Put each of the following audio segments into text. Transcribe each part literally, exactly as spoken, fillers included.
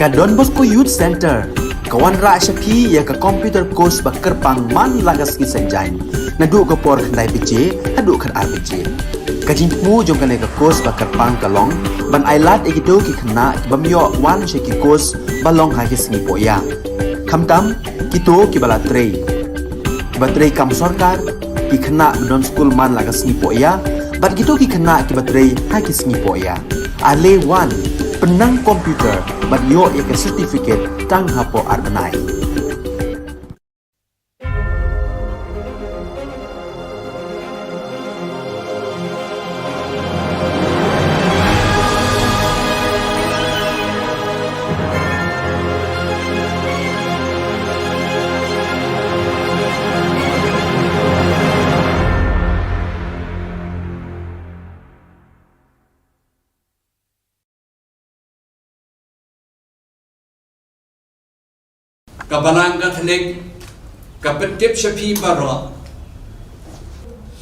Ka Don Bosco Youth Centre ka wanrah sha phi ïa ka computer course ba kyrpang man la ka sngi Saitjaiñ, naduh ka por khyndai baje haduh khatar baje. Ka jingthmu jong kane ka course ba kyrpang ka long ban ailad ïa kito ki khynnah ki bym ïoh wan sha ki course ba long ha ki sngi pohïa, khamtam kito kiba la trei, kiba trei kam sorkar, ki khynnah ba don skul man la ka sngi pohïa, bad kito ki khynnah kiba trei ha ki sngi pohïa. Ale wan, pynnang computer bad ïoh ïa ka certificate tang hapoh ar bnai. Ka Balang Katholik ka pyntip sha phi baroh,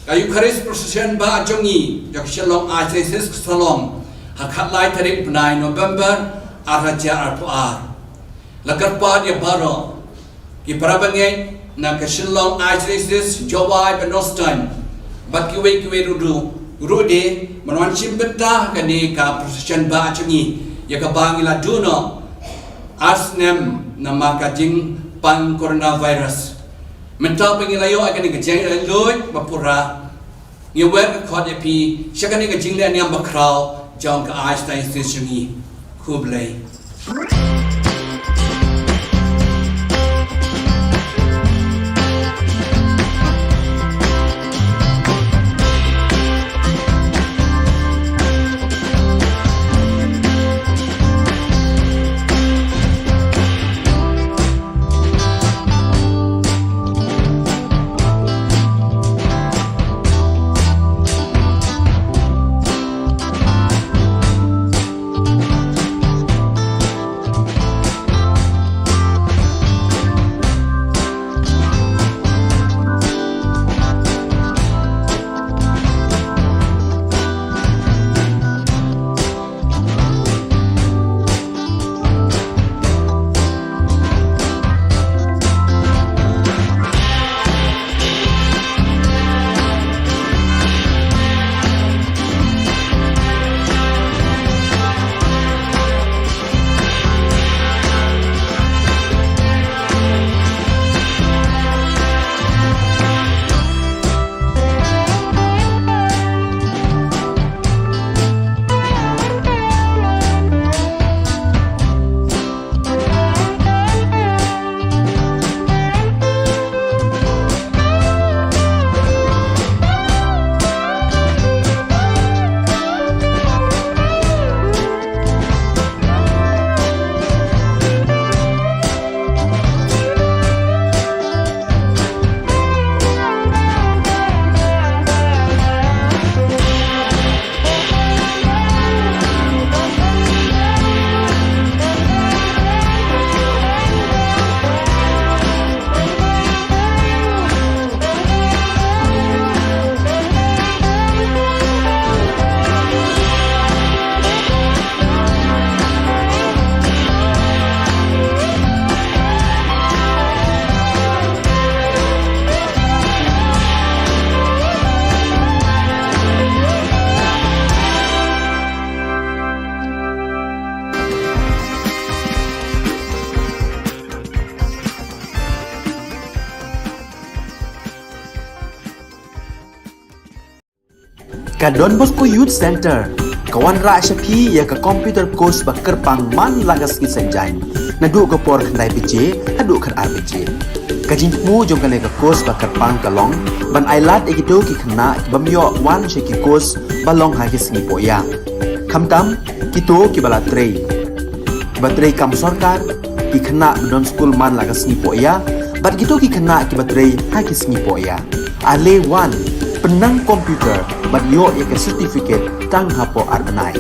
ka Eucharist Procession ba jong ngi jong ka Shillong Archdiocese ka sa long ha khatlai tarik bnai November arhajar arphew ar. La kyrpad ïa baroh ki para bangeit na ka Shillong Archdiocese, Jowai bad North Star, bad kiwei kiwei ruh, ruh de, ban wan shim bynta ha kane ka procession ba jong ngi, ïa kaba ngi la duh noh ar snem namar ka jingpang coronavirus. Mynta ba ngi la ïoh ïa kane ka jingïaid luid ba pura, ngi wer ka khot ïa phi sha kane ka jingleh niam bakhraw jong ka Archdiocese jong ngi. Khublei. Ka Don Bosco Youth Centre ka wanrah sha phi ïa ka computer course ba kyrpang man la ka sngi Saitjaiñ, naduh ka por khyndai baje haduh khatar baje. Ka jingthmu jong kane ka course ba kyrpang ka long ban ailad ïa kito ki khynnah ki bym ïoh wan sha ki course ba long ha ki sngi pohïa, khamtam kito kiba la trei, kiba trei kam sorkar, ki khynnah ba don skul man la ka sngi pohïa, bad kito ki khynnah kiba trei ha ki sngi pohïa. Ale wan, pynnang computer bad ïoh ïa ka certificate tang hapoh ar bnai.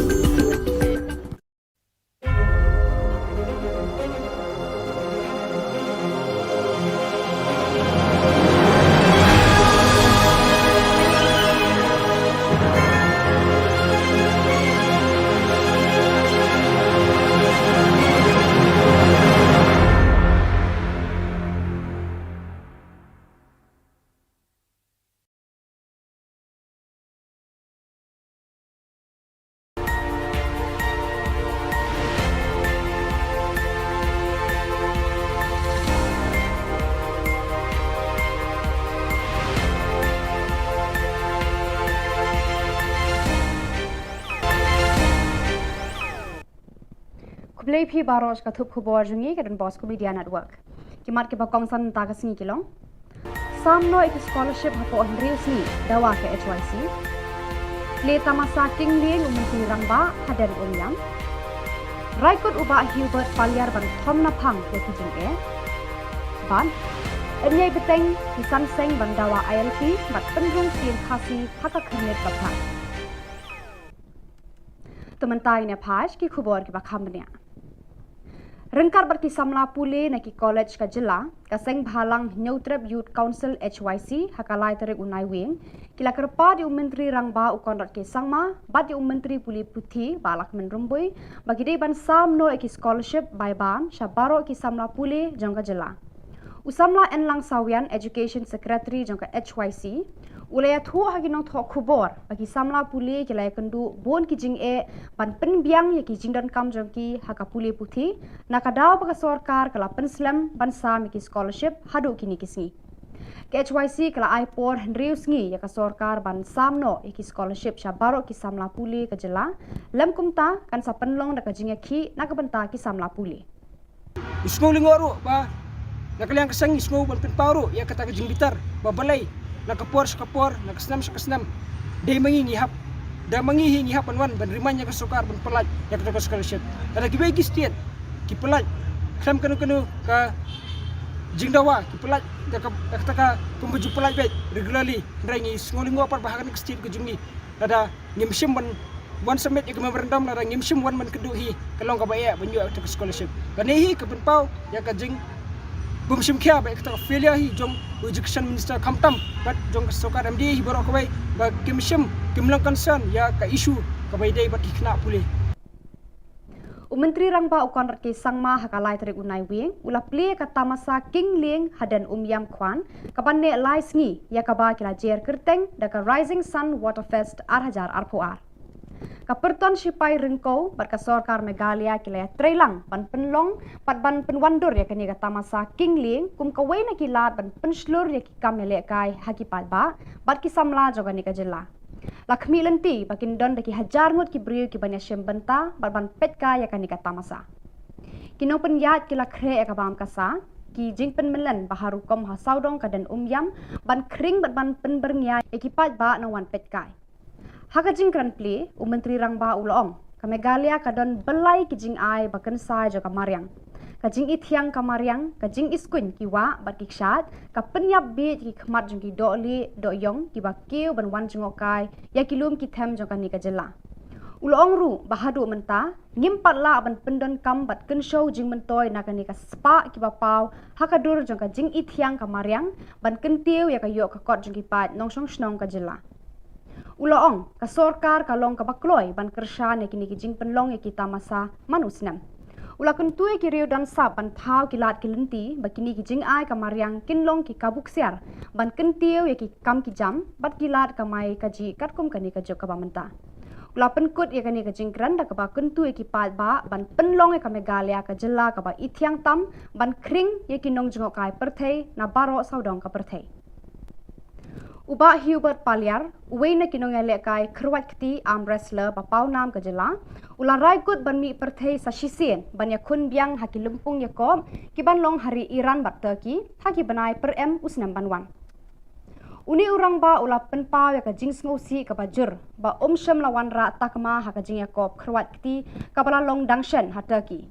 Phi baroh sha ka thup khubor jong ngi ka Don Bosco Media Network. Ki mat kiba kongsan mynta ka sngi ki long: Sam noh ïa ki scholarship hapoh hynriew sngi dawa ka H Y C. Plie tamasa king lieng u Myntri Rangbah hadien Umïam. Rai kut u Bah Hubert Paliar ban thom naphang ïa ki jingeh. Bad yn ïai bteng ki san seng ban dawa I L P bad pynrung ktien Khasi ha ka khyrnit ba pher. To mynta ngin ïa phai sha ki khubor kiba kham bniah. Ryngkat bad ki samla pule na ki college ka jylla, ka Seng Bhalang Hynñiewtrep Youth Council H Y C ha ka lai tarik u Naiwieng ki la kyrpad ïa u Myntri Rangbah u Conrad K Sangma bad ïa u Myntri Pule Puthi Bah Lahkmen Rymbui ba ki dei ban sam noh ïa ki scholarship bai ban sha baroh ki samla pule jong ka jylla. U samla Enlang Sawian, Education Secretary jong ka H Y C, u la ïathuh ha ki nongthoh khubor ba ki samla pule ki la ïakynduh bun ki jingeh ban pynbiang ïa ki jingdonkam jong ki ha ka pule puthi, na ka daw ba ka sorkar ka la pynslem ban sam ïa ki scholarship haduh kine ki sngi. Ka H Y C ka la ai por hynriew sngi ïa ka sorkar ban sam noh ïa ki scholarship sha baroh ki samla pule ka jylla, lym kumta kan sa pynlong da ka jingïakhih na ka bynta ki samla pule. Ngi sngew lyngngoh ruh ba na ka liang ka seng ngi sngew ban pynpaw ruh ïa kata ka jingbitar ba balei na ka por sha ka por, na ka snem sha ka snem, dei ma ngi ngi hap, da ma ngi hi ngi hap ban wan ban remind ïa ka sorkar ban pyllait ïa kata ka scholarship. Lada kiwei ki state ki pyllait khlem kano kano ka jingdawa, ki pyllait da ka, da kata ka kum ba ju pyllait beit regularly, hynrei ngi sngew lyngngoh pat ba ha kane ka state ka jong ngi, lada ngim shym ban wan submit ïa ka memorandum, lada ngim shym wan ban kynduh hi, ka long kaba eh ban ïoh ïa kata ka scholarship. Kane hi ka pynpaw ïa ka jingbymshim khia bad ïa kata ka failure hi jong u Education Minister, khamtam bad jong ka sorkar M D A hi baroh kawei, ba kim shym, kim long concern ïa ka issue kaba ïadei bad ki khynnah pule. U Myntri Rangbah u Conrad K Sangma ha ka lai tarik u Naiwieng u la plie ïa ka tamasa king lieng hadien Umïam Khwan, kaban neh lai sngi, ïa kaba ki la jer kyrteng da ka Rising Sun Water Fest ar hajar arphew ar. Ka pyrton shipai ryngkew bad ka sorkar Meghalaya ki la ïatreilang ban pynlong bad ban pynwandur ïa kane ka tamasa king lieng kum kawei na ki lad ban pynshlur ïa ki kam ïalehkai ha ki paidbah bad ki samla jong kane ka jylla. La khmih lynti ba kin don da ki hajar ngut ki briew kiban ïashim bynta bad ban peitkai ïa kane ka tamasa. Ki nongpynïaid ki la khreh ïa ka bam ka sa, ki jingpynmyllen ba ha rukom ha sawdong ka dien Umïam ban khring bad ban pynbyrngia ïa ki paidbah nongwan peitkai. Ha ka jingkren plie, u Myntri Rangbah u la ong, ka Meghalaya ka don byllai ki jingai ba kynsai jong ka mariang. Ka jingithiang ka mariang, ka jingiskuiñ ki wah bad ki kshaid, ka pynïap bieit ki khmat jong ki dohlieh dohïong kiba kiew ban wan jngohkai ïa ki lum ki them jong kane ka jylla. U la ong ruh ba haduh mynta ngim pat lah ban pyndonkam bad kynshew jingmyntoi na kane ka spah kiba paw ha ka dur jong ka jingithiang ka mariang ban kyntiew ïa ka ïoh ka kot jong ki paid nongshong shnong ka jylla. U la ong, ka sorkar ka long kaba kloi ban kyrshan ïa kine ki jingpynlong ïa ki tamasa man u snem. U la kyntu ïa ki riew don sap ban thaw ki lad ki lynti ba kine ki jingai ka mariang kin long ki kabu ksiar ban kyntiew ïa ki kam ki jam bad ki lad kamai kajih katkum kane ka juk kaba mynta. U la pynkut ïa kane ka jingkren da kaba kyntu ïa ki paidbah ban pynlong ïa ka Meghalaya ka jylla kaba ithiang tam ban khring ïa ki nongjngohkai pyrthei na baroh sawdong ka pyrthei. U Bah Hubert Paliar, uwei na ki nongïalehkai kyrwat kti arm wrestler ba paw nam ka jylla, u la rai kut ban mih pyrthei sa shisien ban ïakhun biang ha ki lympung ïakop kiban long ha ri Iran bad Turkey ha ki bnai pyrem u snem ban wan. Une u rangbah u la pynpaw ïa ka jingsngewsih kaba jur ba um shym la wanrah takma ha ka jingïakop kyrwat kti kaba la long dang shen ha Turkey.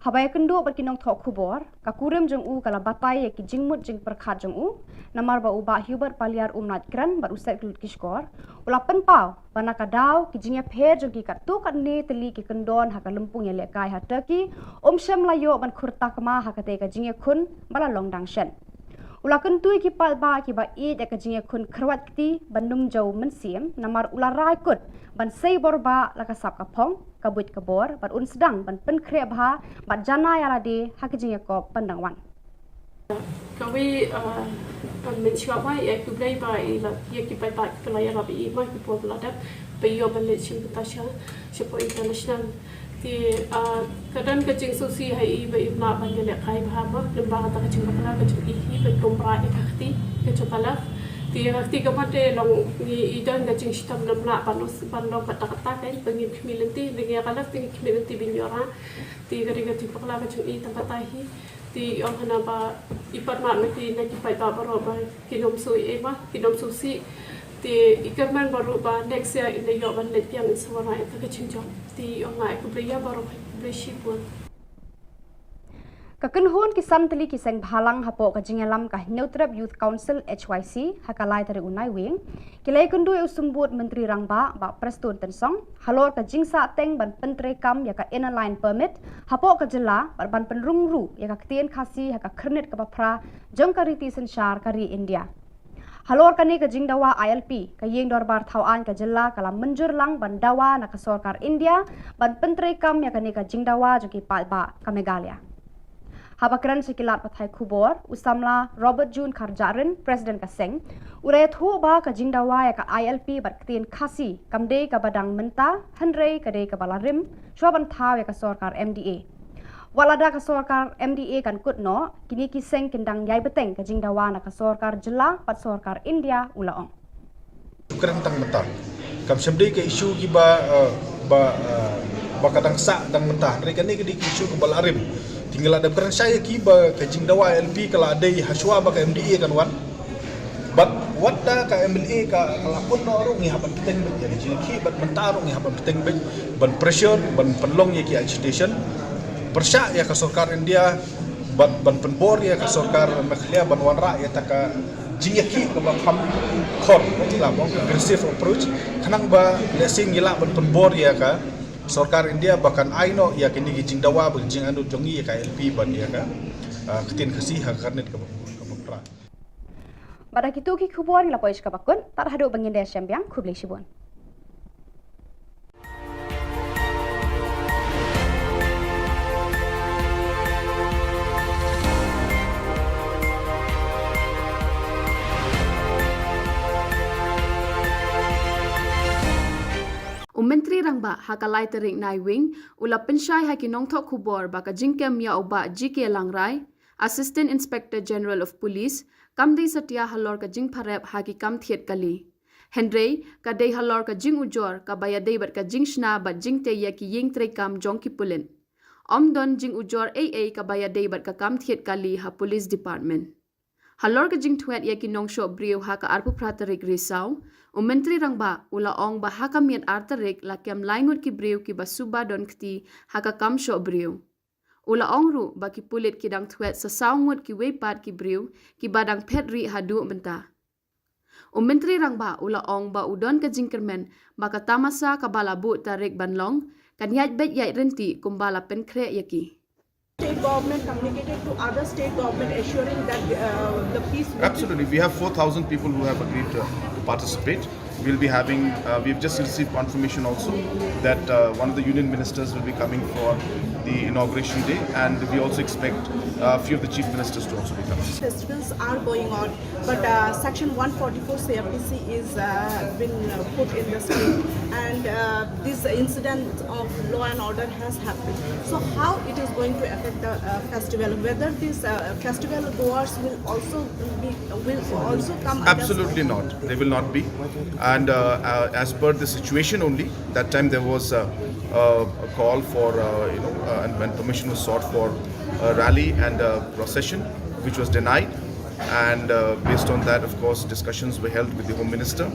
Haba ïakynduh bad ki nongthoh khubor, ka kurim jong u ka la batai ïa ki jingmut jingpyrkhat jong u, namar ba u Bah Hubert Paliar um lait kren bad u set kyllut ki shkor. U la pynpaw ba na ka daw ki jingïapher jong ki katto katne tylli ki kyndon ha ka lympung ïalehkai ha Turkey, um shym la ïoh ban khur takma ha katei ka jingïakhun ba la long dang shen. U la kyntu ïa ki paidbah kiba ïeit ïa ka jingïakhun kyrwat kti ban ym jew mynsiem, namar u la rai kut ban sei bor bah la ka sap ka phong, ka buit ka bor, bad un sdang ban pynkhreh bha bad janai ïa lade ha ka jingïakop ban dang wan. Kawei, ah, ah, mynshuwa ba ïa khublei ba ïa la, ïa ki paidbah kiba la ïarap ïa i ma ki por ba la dep ba ïoh ban leit shim bynta sha, shapoh international. Te, ah, ka don ka jingsngewsih ha i ba im lah ban ïalehkai bha mo, lyngba kata ka jingbakla ka jong i hi ban tum bra ïa ka kti ka jong ka left. Te ka kti ka mat te long ngi i don ka jingshitom namlah ban us ban long kata kata kai ba ngi khmih lynti, ba ngi ka lak te ngi khmih lynti ba ngi ora. Te ka ri ka ti pakla ka jong i tang kata hi. Te i ong hana ba i pat mat ma ki na ki paidbah baroh ba ki nym shu i ma ki nym shu si. Te i kyrmen baroh ba next year i na ïoh ban leit biang i sawara ita ka jingjop. Te i ong nga i khublei ïa baroh, khublei shibun. Ka kynhun ki san tylli ki seng bhalang hapoh ka jingïalam ka Hynñiewtrep Youth Council H Y C ha ka lai tarik u Naiwieng ki la ïakynduh ïa u Symbud Myntri Rangbah Bah Prestone Tynsong halor ka jingsahteng ban pyntreikam ïa ka Inner Line Permit hapoh ka jylla bad ban pynrung ruh ïa ka ktien Khasi ha ka khyrnit kaba phra jong ka riti synshar ka ri India. Halor kane ka jingdawa I L P, ka Ïing Dorbar Thaw Aiñ ka jylla ka la mynjur lang ban dawa na ka sorkar India ban pyntreikam ïa kane ka jingdawa jong ki paidbah ka Meghalaya. Haba kren sha ki lad pathai khubor, u samla Robert June Kharjahrin, President ka seng, u la ïathuh ba ka jingdawa ïa ka I L P bad ktien Khasi kam dei kaba dang mynta, hynrei ka dei kaba la rim shwa ban thaw ïa ka sorkar M D A. Wat lada ka sorkar M D A kan kut noh, kine ki seng kin dang ïai bteng ka jingdawa na ka sorkar jylla bad sorkar India, u la ong. Kren tang mynta. Kam shym dei ka issue kiba, eh, ba, eh, ba ka dang sah tang mynta. Hynrei kane ka dei ka issue kaba la rim. Te ngi la dep kren shai ïa ki ba ka jingdawa I L P ka la dei hashwa ba ka M D A kan wan. Bad wat da ka M L A ka, ka la pun noh ruh ngi hap ban bteng beit ïa ka jingïakhih, bad mynta ruh ngi hap ban bteng beit ban pressure, ban pynlong ïa ki agitation. Pyrshah ïa ka sorkar India bad ban pynbor ïa ka sorkar Meghalaya ban wanrah ïa ta ka jingïakhih kaba kham khor, ngi la ong aggressive approach, khnang ba lehse ngi lah ban pynbor ïa ka sorkar India ba kan ai noh ïa kine ki jingdawa bad jingangnud jong ngi ïa ka I L P bad ïa ka, ah, ktien Khasi ha ka khyrnit kaba, kaba phra. Bad da kito ki khubor ngi la poi sha kaba kut, tad haduh ba ngin ïashem biang, khublei shibun. U Myntri Rangbah ha ka lai tarik Naiwieng u la pynshai ha ki nongthoh khubor ba ka jingkem ïa u Bah G K Langrai, Assistant Inspector General of Police, kam dei satia halor ka jingpharep ha ki kam thied kali. Hynrei ka dei halor ka jingujor kaba ïadei bad ka jingshna bad jingtei ïa ki ïing treikam jong ki pulit. Ym don jingujor ei ei kaba ïadei bad ka kam thied kali ha Police Department. Halor ka jingtwet ïa ki nongshoh briew ha ka arphew phra tarik Risaw, u Myntri Rangbah u la ong ba ha ka miet ar tarik la kem lai ngut ki briew kiba suba don kti ha ka kam shoh briew. U la ong ruh ba ki pulit ki dang twet sa saw ngut kiwei pat ki briew kiba dang phet rieh haduh mynta. U Myntri Rangbah u la ong ba u don ka jingkyrmen ba ka tamasa kaba la buh tarik ban long kan ïaid beit ïaid rynti kumba la pynkhreh ïa ki. State government communicated to other state government assuring that, uh, the peace will be. Absolutely. We have four thousand people who have agreed to, to participate. We'll be having, uh, we've just received confirmation also that, uh, one of the union ministers will be coming for the inauguration day, and we also expect, uh, a few of the chief ministers to also be coming. Festivals are going on, but, uh, Section one forty-four C R P C is, uh, been, uh, put in the state, and, uh, this incident of law and order has happened. So how it is going to affect the, uh, festival? Whether these, uh, festival goers will also be, will also come against. Absolutely not. They will not be. And, uh, uh, as per the situation only, that time there was, uh, uh, a call for, uh, you know, uh, and when permission was sought for a rally and a procession, which was denied. And, uh, based on that, of course, discussions were held with the Home Minister.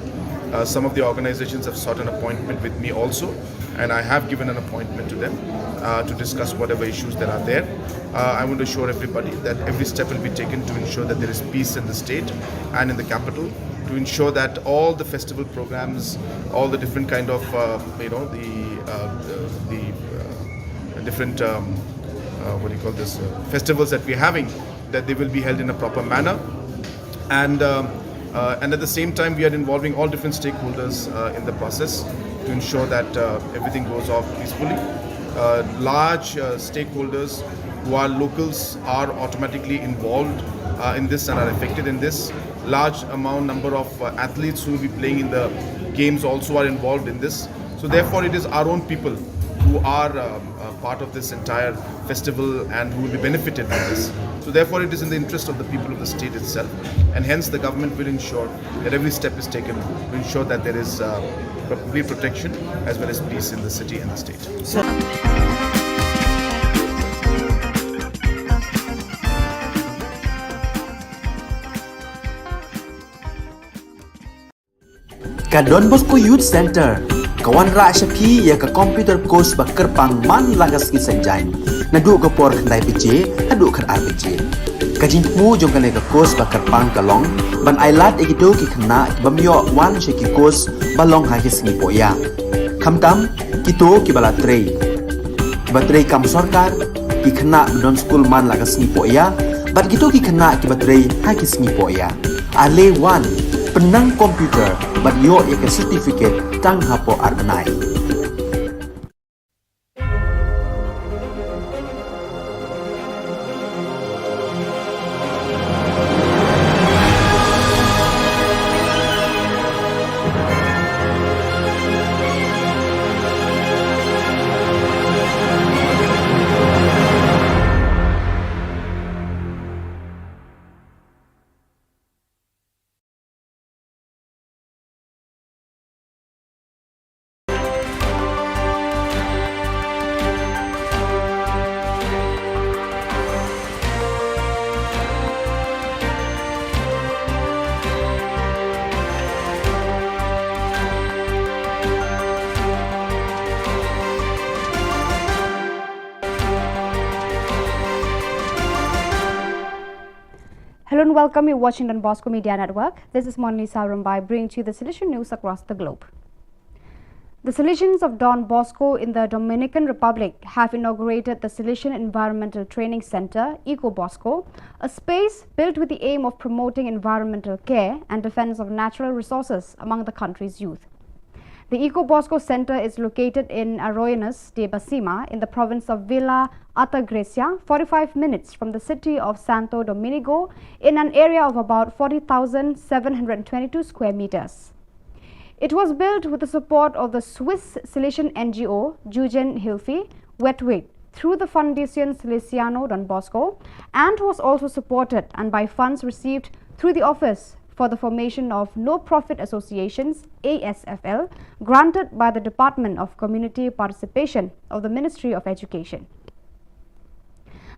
Uh, some of the organizations have sought an appointment with me also, and I have given an appointment to them, uh, to discuss whatever issues that are there. Uh, I want to assure everybody that every step will be taken to ensure that there is peace in the state and in the capital, to ensure that all the festival programs, all the different kind of, uh, you know, the, uh, the, the, uh, different, um, uh, what do you call this, uh, festivals that we're having, that they will be held in a proper manner. And, um, uh, and at the same time, we are involving all different stakeholders, uh, in the process to ensure that, uh, everything goes off peacefully. Uh, large, uh, stakeholders who are locals are automatically involved, uh, in this and are affected in this. Large amount number of, uh, athletes who will be playing in the games also are involved in this. So therefore, it is our own people who are um, uh, part of this entire festival and who will be benefited by this. So therefore, it is in the interest of the people of the state itself, and hence the government will ensure that every step is taken to ensure that there is uh, complete protection as well as peace in the city and the state. Ka Don Bosco Youth Center ka wanrah sha phi ïa ka computer course ba kyrpang man la ka sngi Saitjaiñ, naduh ka por khyndai baje haduh khatar baje. Ka jingthmu jong kane ka course ba kyrpang ka long ban ailad ïa kito ki khynnah ki bym ïoh wan sha ki course ba long ha ki sngi pohïa, khamtam kito kiba la trei, kiba trei kam sorkar, ki khynnah ba don skul man la ka sngi pohïa bad kito ki khynnah kiba trei ha ki sngi pohïa. Ale wan, pynnang computer bad ïoh ïa ka certificate tang hapoh ar bnai. Hello and welcome. You're watching Don Bosco Media Network. This is Monlisa Rumbai bringing to you the Salesian news across the globe. The Salesians of Don Bosco in the Dominican Republic have inaugurated the Salesian Environmental Training Center, Eco Bosco, a space built with the aim of promoting environmental care and defense of natural resources among the country's youth. The Eco Bosco Center is located in Arroyuelos de Besima in the province of Villa Altagracia, forty-five minutes from the city of Santo Domingo, in an area of about forty thousand seven hundred twenty-two square meters. It was built with the support of the Swiss Salesian N G O Jugend Hilfe Wetwit through the Fundación Salesiano Don Bosco and was also supported and by funds received through the Office for the Formation of No-Profit Associations, A S F L, granted by the Department of Community Participation of the Ministry of Education.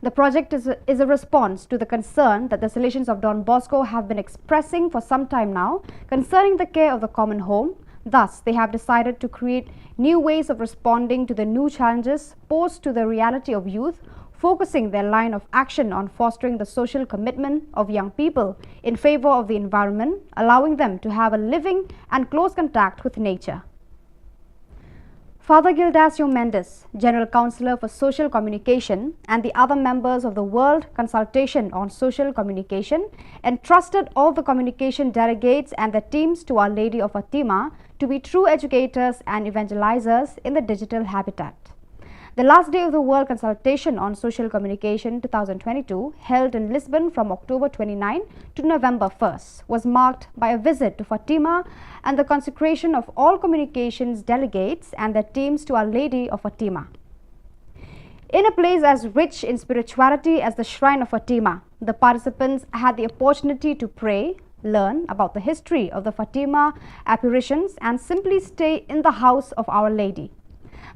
The project is a, is a response to the concern that the Salesians of Don Bosco have been expressing for some time now concerning the care of the common home. Thus, they have decided to create new ways of responding to the new challenges posed to the reality of youth, focusing their line of action on fostering the social commitment of young people in favor of the environment, allowing them to have a living and close contact with nature. Father Gildacio Mendes, General Counsellor for Social Communication, and the other members of the World Consultation on Social Communication entrusted all the communication delegates and their teams to Our Lady of Fatima to be true educators and evangelizers in the digital habitat. The last day of the World Consultation on Social Communication twenty twenty-two, held in Lisbon from October twenty-ninth to November first, was marked by a visit to Fatima and the consecration of all communications delegates and their teams to Our Lady of Fatima. In a place as rich in spirituality as the Shrine of Fatima, the participants had the opportunity to pray, learn about the history of the Fatima apparitions, and simply stay in the house of Our Lady.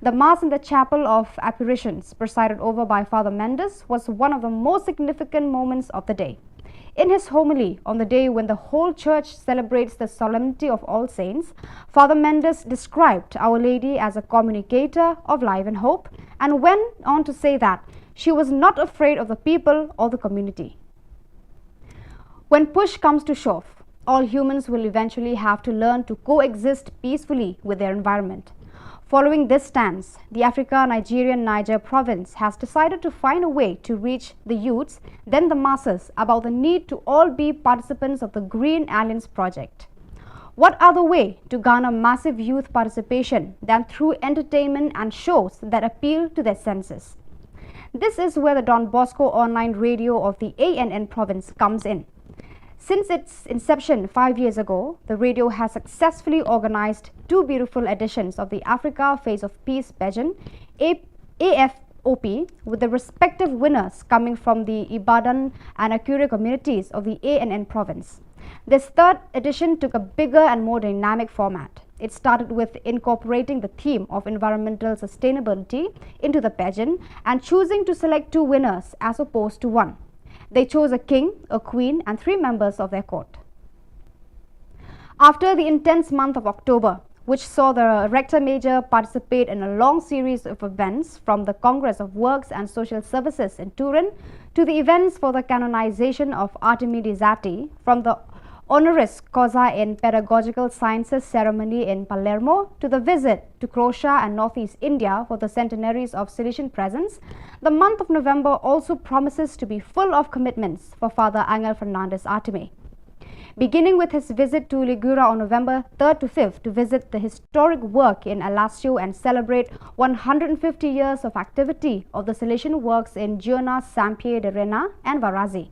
The Mass in the Chapel of Apparitions, presided over by Father Mendes, was one of the most significant moments of the day. In his homily on the day when the whole church celebrates the Solemnity of All Saints, Father Mendes described Our Lady as a communicator of life and hope and went on to say that she was not afraid of the people or the community. When push comes to shove, all humans will eventually have to learn to coexist peacefully with their environment. Following this stance, the Africa Nigerian Niger province has decided to find a way to reach the youths, then the masses, about the need to all be participants of the Green Alliance project. What other way to garner massive youth participation than through entertainment and shows that appeal to their senses? This is where the Don Bosco online radio of the A N N province comes in. Since its inception five years ago, the radio has successfully organized two beautiful editions of the Africa Face of Peace pageant, A- AFOP, with the respective winners coming from the Ibadan and Akure communities of the A N N province. This third edition took a bigger and more dynamic format. It started with incorporating the theme of environmental sustainability into the pageant and choosing to select two winners as opposed to one. They chose a king, a queen, and three members of their court. After the intense month of October, which saw the Rector Major participate in a long series of events, from the Congress of Works and Social Services in Turin to the events for the canonization of Artemi Dizati, from the honoris causa in pedagogical sciences ceremony in Palermo to the visit to Croatia and Northeast India for the centenaries of Salesian presence, the month of November also promises to be full of commitments for Father Angel Fernandez Artemi. Beginning with his visit to Ligura on November third to fifth to visit the historic work in Alassio and celebrate one hundred fifty years of activity of the Salesian works in Giona, Sampier de Rena, and Varazi.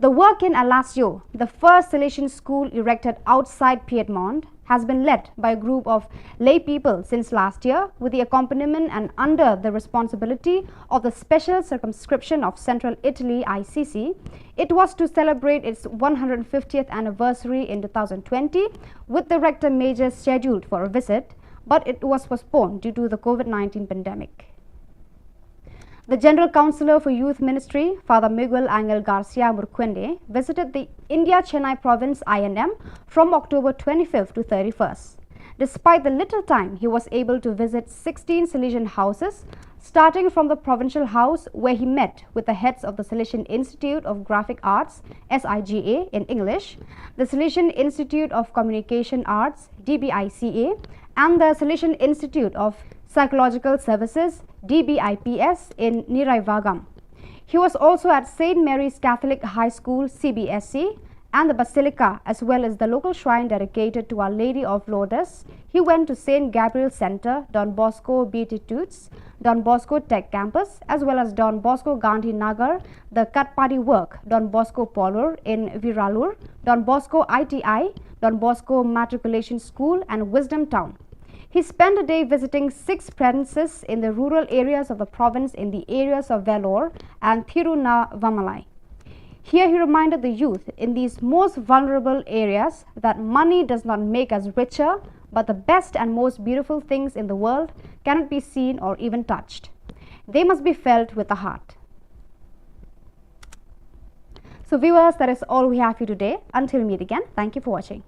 The work in Alassio, the first Salesian school erected outside Piedmont, has been led by a group of lay people since last year, with the accompaniment and under the responsibility of the Special Circumscription of Central Italy, I C C. It was to celebrate its one hundred fiftieth anniversary in two thousand twenty, with the Rector Major scheduled for a visit, but it was postponed due to the COVID nineteen pandemic. The General Councillor for Youth Ministry, Father Miguel Angel Garcia Murcuende, visited the India Chennai province I N M from October twenty-fifth to thirty-first. Despite the little time, he was able to visit sixteen Salesian houses, starting from the provincial house where he met with the heads of the Salesian Institute of Graphic Arts, S I G A in English, the Salesian Institute of Communication Arts, D B I C A, and the Salesian Institute of Psychological Services, D B I P S, in Niraivagam. He was also at Saint Mary's Catholic High School, C B S C, and the Basilica, as well as the local shrine dedicated to Our Lady of Lourdes. He went to Saint Gabriel Center, Don Bosco Beatitudes, Don Bosco Tech Campus, as well as Don Bosco Gandhi Nagar, the Katpadi Work, Don Bosco Polur in Viralur, Don Bosco I T I, Don Bosco Matriculation School, and Wisdom Town. He spent a day visiting six premises in the rural areas of the province in the areas of Vellore and Thiruvannamalai. Here he reminded the youth in these most vulnerable areas that money does not make us richer, but the best and most beautiful things in the world cannot be seen or even touched. They must be felt with the heart. So viewers, that is all we have for you today. Until we meet again, thank you for watching.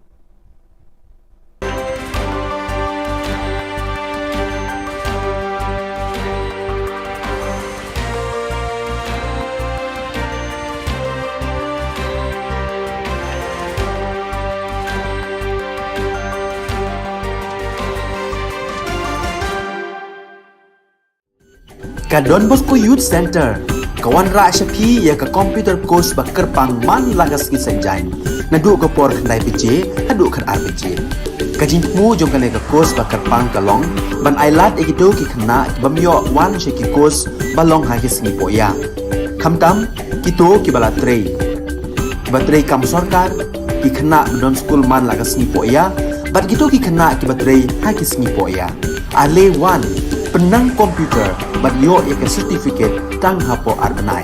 Ka Don Bosco Youth Center ka wanrah sha phi ïa ka computer course ba kyrpang man la ka sngi Saitjaiñ, naduh ka por khyndai baje haduh khatar baje. Ka jingthmu jong kane ka course ba kyrpang ka long ban ailad ïa kito ki khynnah ki bym ïoh wan sha ki course ba long ha ki sngi pohïa, khamtam kito kiba la trei, kiba trei kam sorkar, ki khynnah ba don skul man la ka sngi pohïa, bad kito ki khynnah kiba trei ha ki sngi pohïa. Ale wan, pynnang computer bad ïoh ïa ka certificate tang hapoh ar bnai.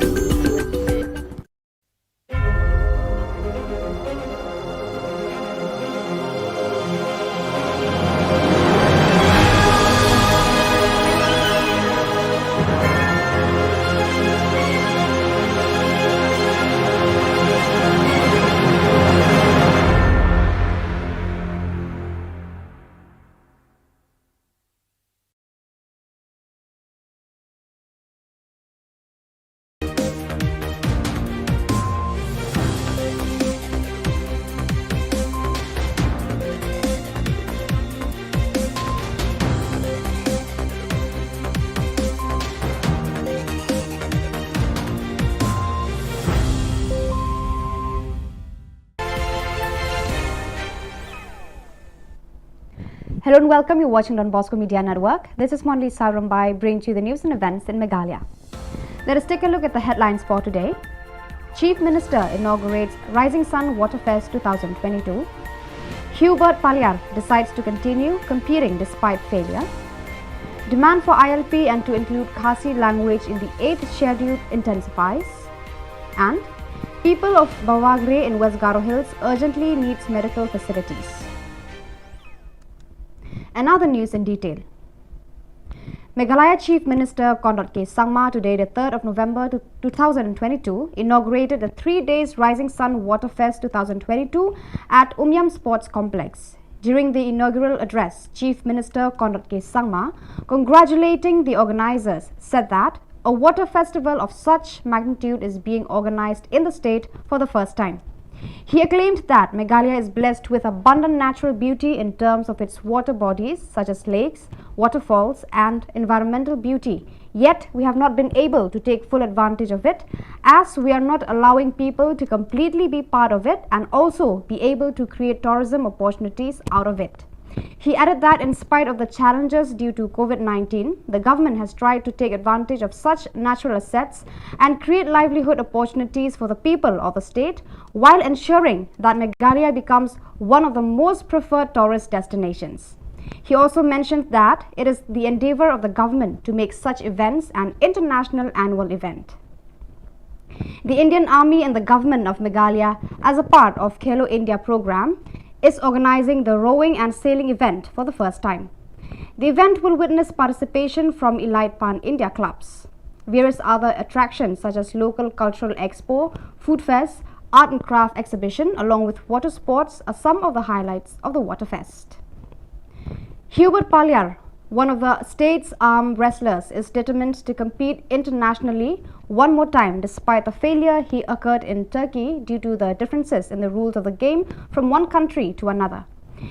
Hello and welcome. You're watching Don Bosco Media Network. This is Monli Sarumbai, bringing to you the news and events in Meghalaya. Let us take a look at the headlines for today. Chief Minister inaugurates Rising Sun Water Fest two thousand twenty-two. Hubert Paliar decides to continue competing despite failure. Demand for I L P and to include Khasi language in the eighth schedule intensifies. And people of Bawagre in West Garo Hills urgently needs medical facilities. And now the news in detail. Meghalaya Chief Minister Conrad K Sangma today, the third of November to two thousand twenty-two, inaugurated the three days Rising Sun Water Fest two thousand twenty-two at Umiam Sports Complex. During the inaugural address, Chief Minister Conrad K Sangma, congratulating the organizers, said that a water festival of such magnitude is being organized in the state for the first time. He acclaimed that Meghalaya is blessed with abundant natural beauty in terms of its water bodies such as lakes, waterfalls, and environmental beauty. Yet, we have not been able to take full advantage of it, as we are not allowing people to completely be part of it and also be able to create tourism opportunities out of it. He added that in spite of the challenges due to COVID nineteen, the government has tried to take advantage of such natural assets and create livelihood opportunities for the people of the state while ensuring that Meghalaya becomes one of the most preferred tourist destinations. He also mentioned that it is the endeavor of the government to make such events an international annual event. The Indian Army and the government of Meghalaya, as a part of Khelo India program, is organizing the rowing and sailing event for the first time. The event will witness participation from elite pan-India clubs. Various other attractions such as local cultural expo, food fest, art and craft exhibition, along with water sports, are some of the highlights of the Water Fest. Hubert Palyar, one of the state's arm wrestlers, is determined to compete internationally one more time despite the failure he occurred in Turkey due to the differences in the rules of the game from one country to another.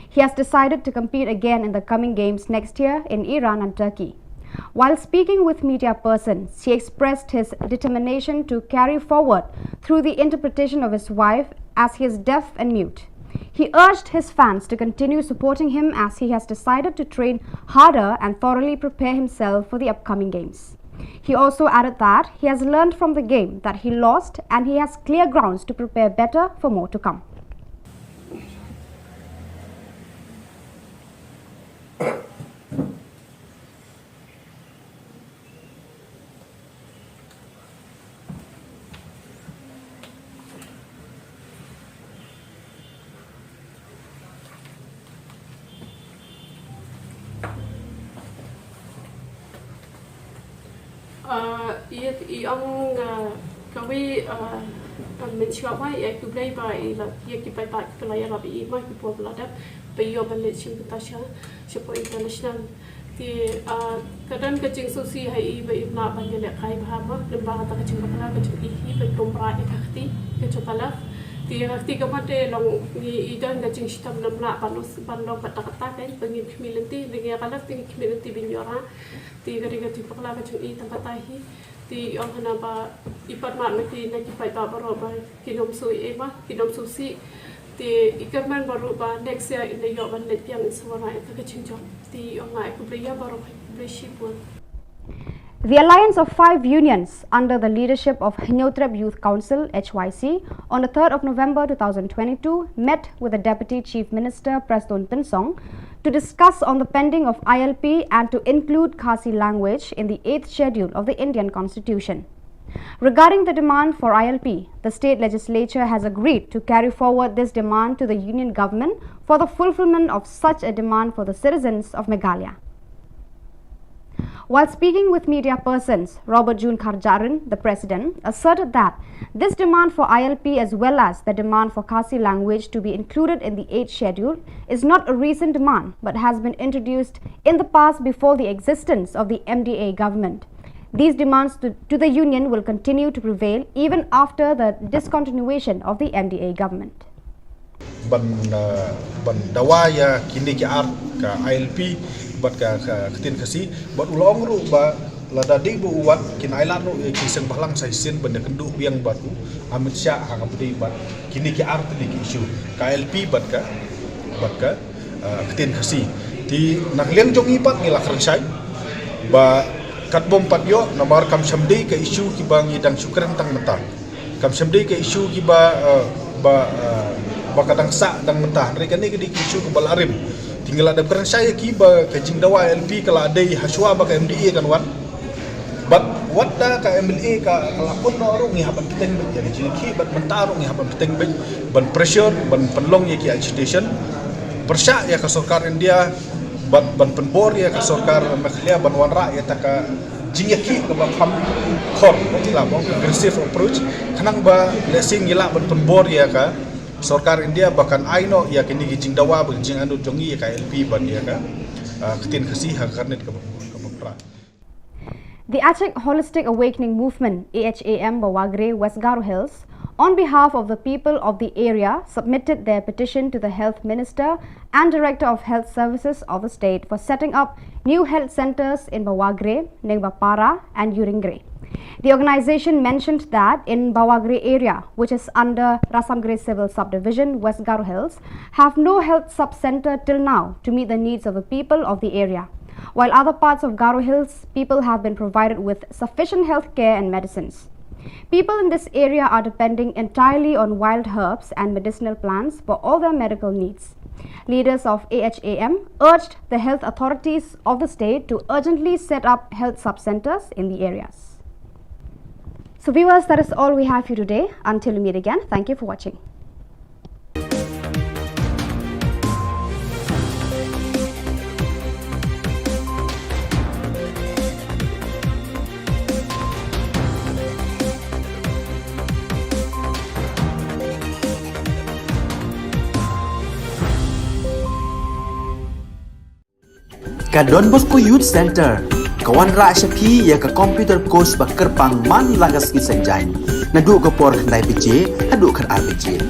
He has decided to compete again in the coming games next year in Iran and Turkey. While speaking with media persons, he expressed his determination to carry forward through the interpretation of his wife, as he is deaf and mute. He urged his fans to continue supporting him as he has decided to train harder and thoroughly prepare himself for the upcoming games. He also added that he has learned from the game that he lost and he has clear grounds to prepare better for more to come. Ah, i, i ong, ah, kawei, ah, ah, mynshuwa ba i ai khublei ba i la, ïa ki paidbah kiba la ïarap ïa i ma ki por ba la dep ba i ïoh ban leit shim bynta sha, shapoh international. Te, ah, ka don ka jingsngewsih ha i ba im lah ban ïalehkai bha ma, lyngba kata ka jingbakla ka jong i hi ban kum bra ïa ka kti ka jong ka left. Te ïa ka kti ka mat te long ngi i don ka jingshitom, ym lah ban us, ban long kata kata ka ba ngim khmih lynti, te ïa ka left te ngi khmih lynti ban ïoh rah. Te ka dei ka jingbakla ka jong i tang kata hi. Te i ong hana ba i pat mad ma ki na ki paidbah baroh ba kin ym sngewsih ei ma, kin ym sngewsih. Te i kyrmen baroh ba next year in da ïoh ban leit biang in sa wanrah ïa ka jingjop. Te i ong nga ai khublei ïa baroh, khublei shibun. The Alliance of Five Unions under the leadership of Hynñiewtrep Youth Council, H Y C, on the third of November two thousand twenty-two met with the Deputy Chief Minister Prestone Tynsong to discuss on the pending of I L P and to include Khasi language in the eighth schedule of the Indian Constitution. Regarding the demand for I L P, the state legislature has agreed to carry forward this demand to the union government for the fulfillment of such a demand for the citizens of Meghalaya. While speaking with media persons, Robert June Kharjahrin, the president, asserted that this demand for I L P as well as the demand for Khasi language to be included in the eighth schedule is not a recent demand but has been introduced in the past before the existence of the M D A government. These demands to, to the union will continue to prevail even after the discontinuation of the M D A government. Ban, uh, ban dawa ïa kine ki art ka I L P bad ka, ka ktien Khasi, bad u la ong ruh ba lada dei ba u wad kin ailad ruh ïa ki seng bhalang sa shisien ban ïakynduh biang bad u Amit Shah ha kaba ïadei bad kine ki art, kine ki issue ka I L P bad ka, bad ka, uh, ktien Khasi. Te na ka liang jong ngi pat ngi la kren shai ba katba ym pat ïoh namar kam shym dei ka issue kiba ngi dang shu kren tang mynta. Kam shym dei ka issue kiba, eh, ba, eh, ba ka dang sah dang mynta. Hynrei kane ka dei ka issue kaba la rim. Te ngi la dep kren shai ïa ki ba ka jingdawa L P ka la dei hashwa ba ka M D A kan wan. Bad wat la ka M L A ka, ka la pun noh ruh ngi hap ban bteng beit ïa ka jingïakhih, bad mynta ruh ngi hap ban bteng beit ban pressure, ban pynlong ïa ki agitation. Pyrshah ïa ka sorkar India, bad ban pynbor ïa ka sorkar Meghalaya ban wanrah ïa kata ka jingïakhih kaba kham khor, ngi lah ban ong aggressive approach, khnang ba lehse ngi lah ban pynbor ïa ka sorkar India ba kan ai noh ïa kine ki jingdawa bad jingangnud jong ngi ïa ka L P bad ïa ka, ah, ktien Khasi ha ka kyrnit kaba, kaba phra. The Achik Holistic Awakening Movement, A H A M, Bawagre, West Garo Hills, on behalf of the people of the area, submitted their petition to the Health Minister and Director of Health Services of the state for setting up new health centers in Bawagre, Nengbapara, and Uringre. The organization mentioned that in Bawagre area, which is under Rasamgre Civil Subdivision, West Garo Hills, have no health sub-center till now to meet the needs of the people of the area. While other parts of Garo Hills, people have been provided with sufficient health care and medicines. People in this area are depending entirely on wild herbs and medicinal plants for all their medical needs. Leaders of A H A M urged the health authorities of the state to urgently set up health sub-centers in the areas. So viewers, that is all we have for you today. Until we meet again, thank you for watching. Ka Don Bosco Youth Center ka wanrah sha phi ïa ka computer course ba kyrpang man la ka sngi Saitjaiñ, naduh ka por khyndai baje haduh khatar baje.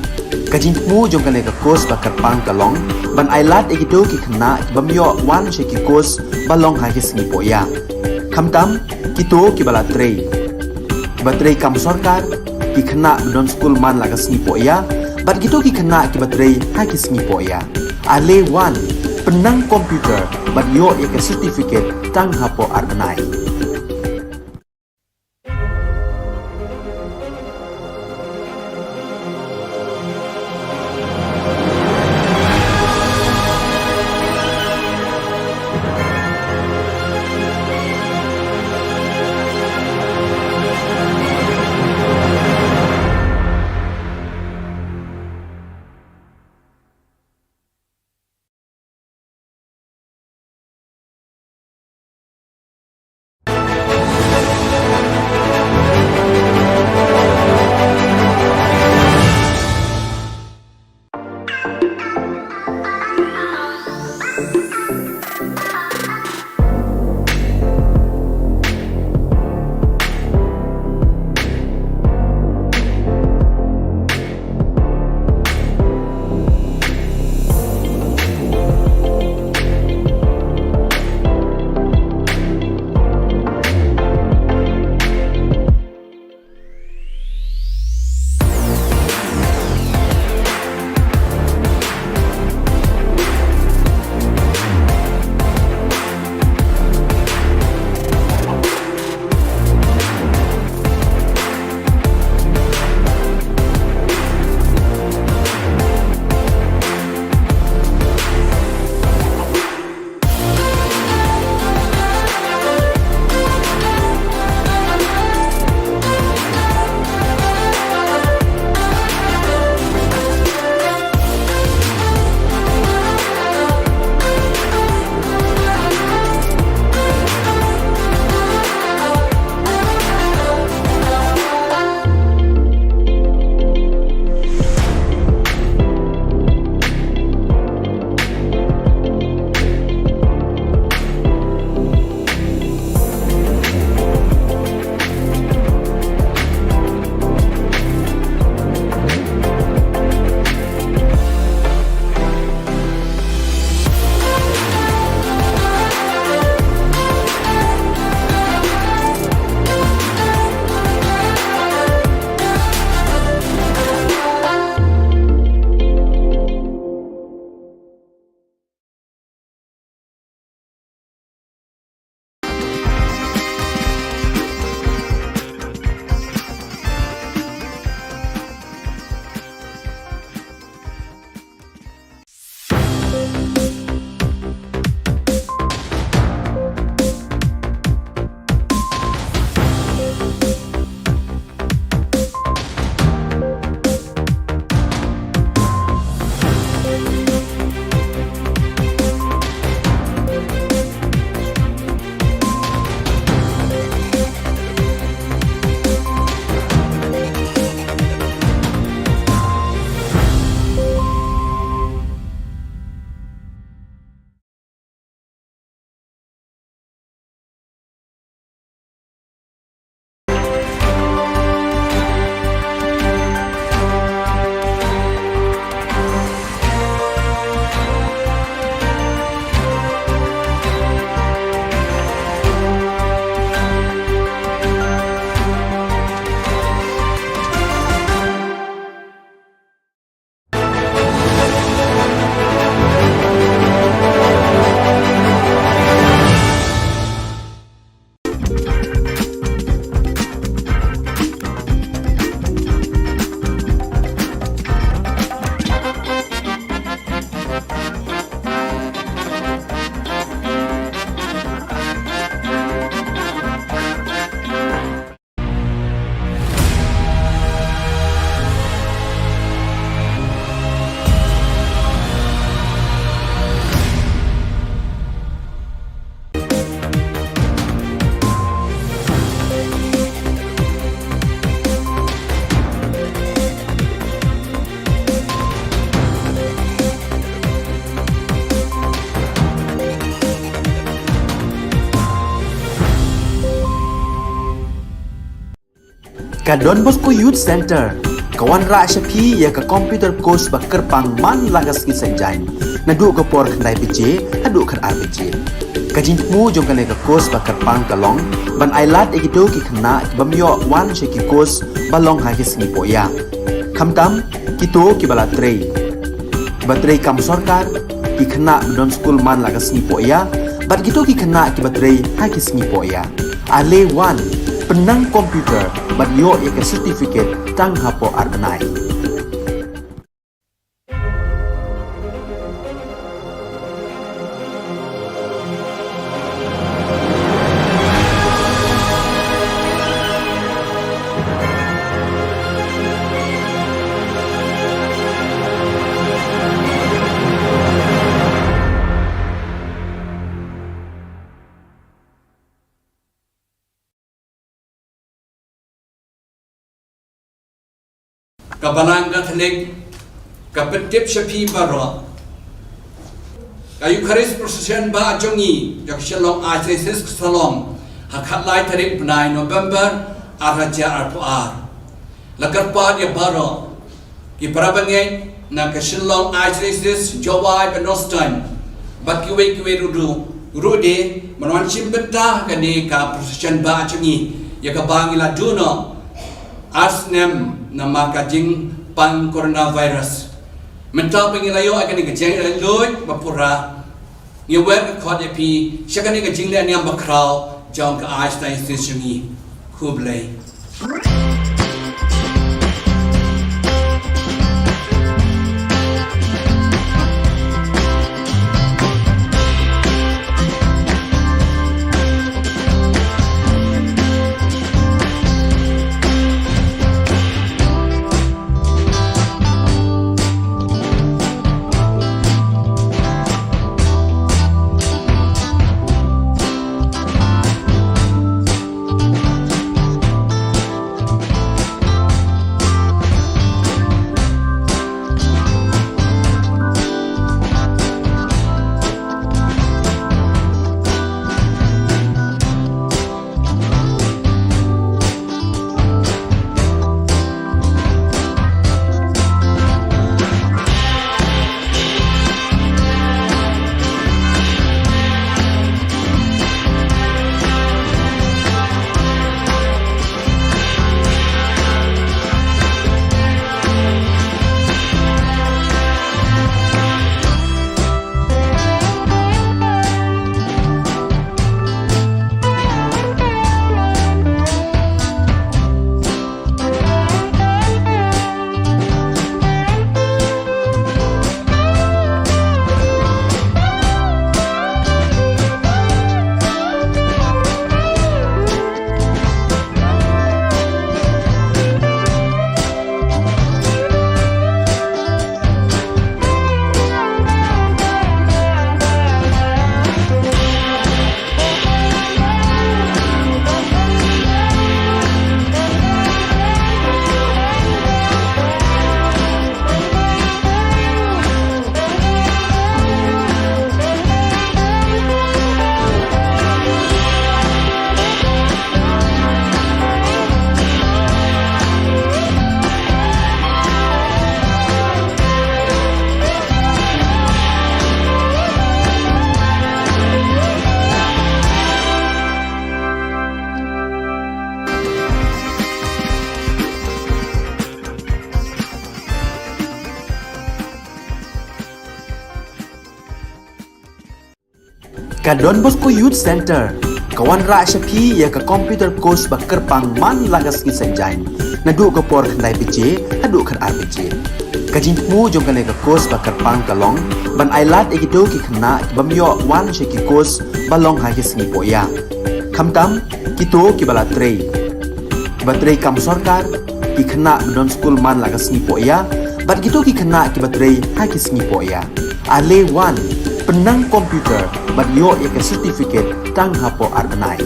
Ka jingthmu jong kane ka course ba kyrpang ka long ban ai lad ïa kito ki khynnah ki bym ïoh wan sha ki course ba long ha ki sngi pohïap. Khamtam kito kiba la trei, kiba trei kam sorkar, ki khynnah ba don skul man la ka sngi pohïap, bad kito ki khynnah kiba trei ha ki sngi pohïap. Ale wan, pynnang computer bad ïoh ïa ka certificate tang hapoh ar bnai. Ka Don Bosco Youth Centre ka wanrah sha phi ïa ka computer course ba kyrpang man la ka sngi Saitjaiñ, naduh ka por khyndai baje haduh khatar baje. Ka jingthmu jong kane ka course ba kyrpang ka long ban ailad ïa kito ki khynnah ki bym ïoh wan sha ki course ba long ha ki sngi pohïa. Khamtam kito kiba la trei, kiba trei kam sorkar, ki khynnah ba don skul man la ka sngi pohïa, bad kito ki khynnah kiba trei ha ki sngi pohïa. Ale wan, pynnang computer bad ïoh ïa ka certificate tang hapoh ar bnai. Ka Balang Katholik ka pyntip sha phi baroh, ka Eucharist Procession ba jong ngi jong ka Shillong Archdiocese ka sa long ha khatlai tarik bnai November arhajar arphew ar. La kyrpad ïa baroh ki para bangeit na ka Shillong Archdiocese, Jowai bad North Star, bad kiwei kiwei ruh, ruh de, ban wan shim bynta ha kane ka procession ba jong ngi, ïa kaba ngi la duh noh ar snem namar ka jingpang coronavirus. Mynta ba ngi la ïoh ïa kane ka jingïaid luid ba pura, ngi wer ka khot ïa phi sha kane ka jingleh niam bakhraw jong ka Archdiocese jong ngi. Khublei. Ka Don Bosco Youth Centre ka wanrah sha phi ïa ka computer course ba kyrpang man la ka sngi Saitjaiñ, naduh ka por khyndai baje haduh khatar baje. Ka jingthmu jong kane ka course ba kyrpang ka long ban ailad ïa kito ki khynnah ki bym ïoh wan sha ki course ba long ha ki sngi pohïa. Khamtam kito kiba la trei, kiba trei kam sorkar, ki khynnah ba don skul man la ka sngi pohïa, bad kito ki khynnah kiba trei ha ki sngi pohïa. Ale wan, pynnang computer bad ïoh ïa ka certificate tang hapoh ar bnai.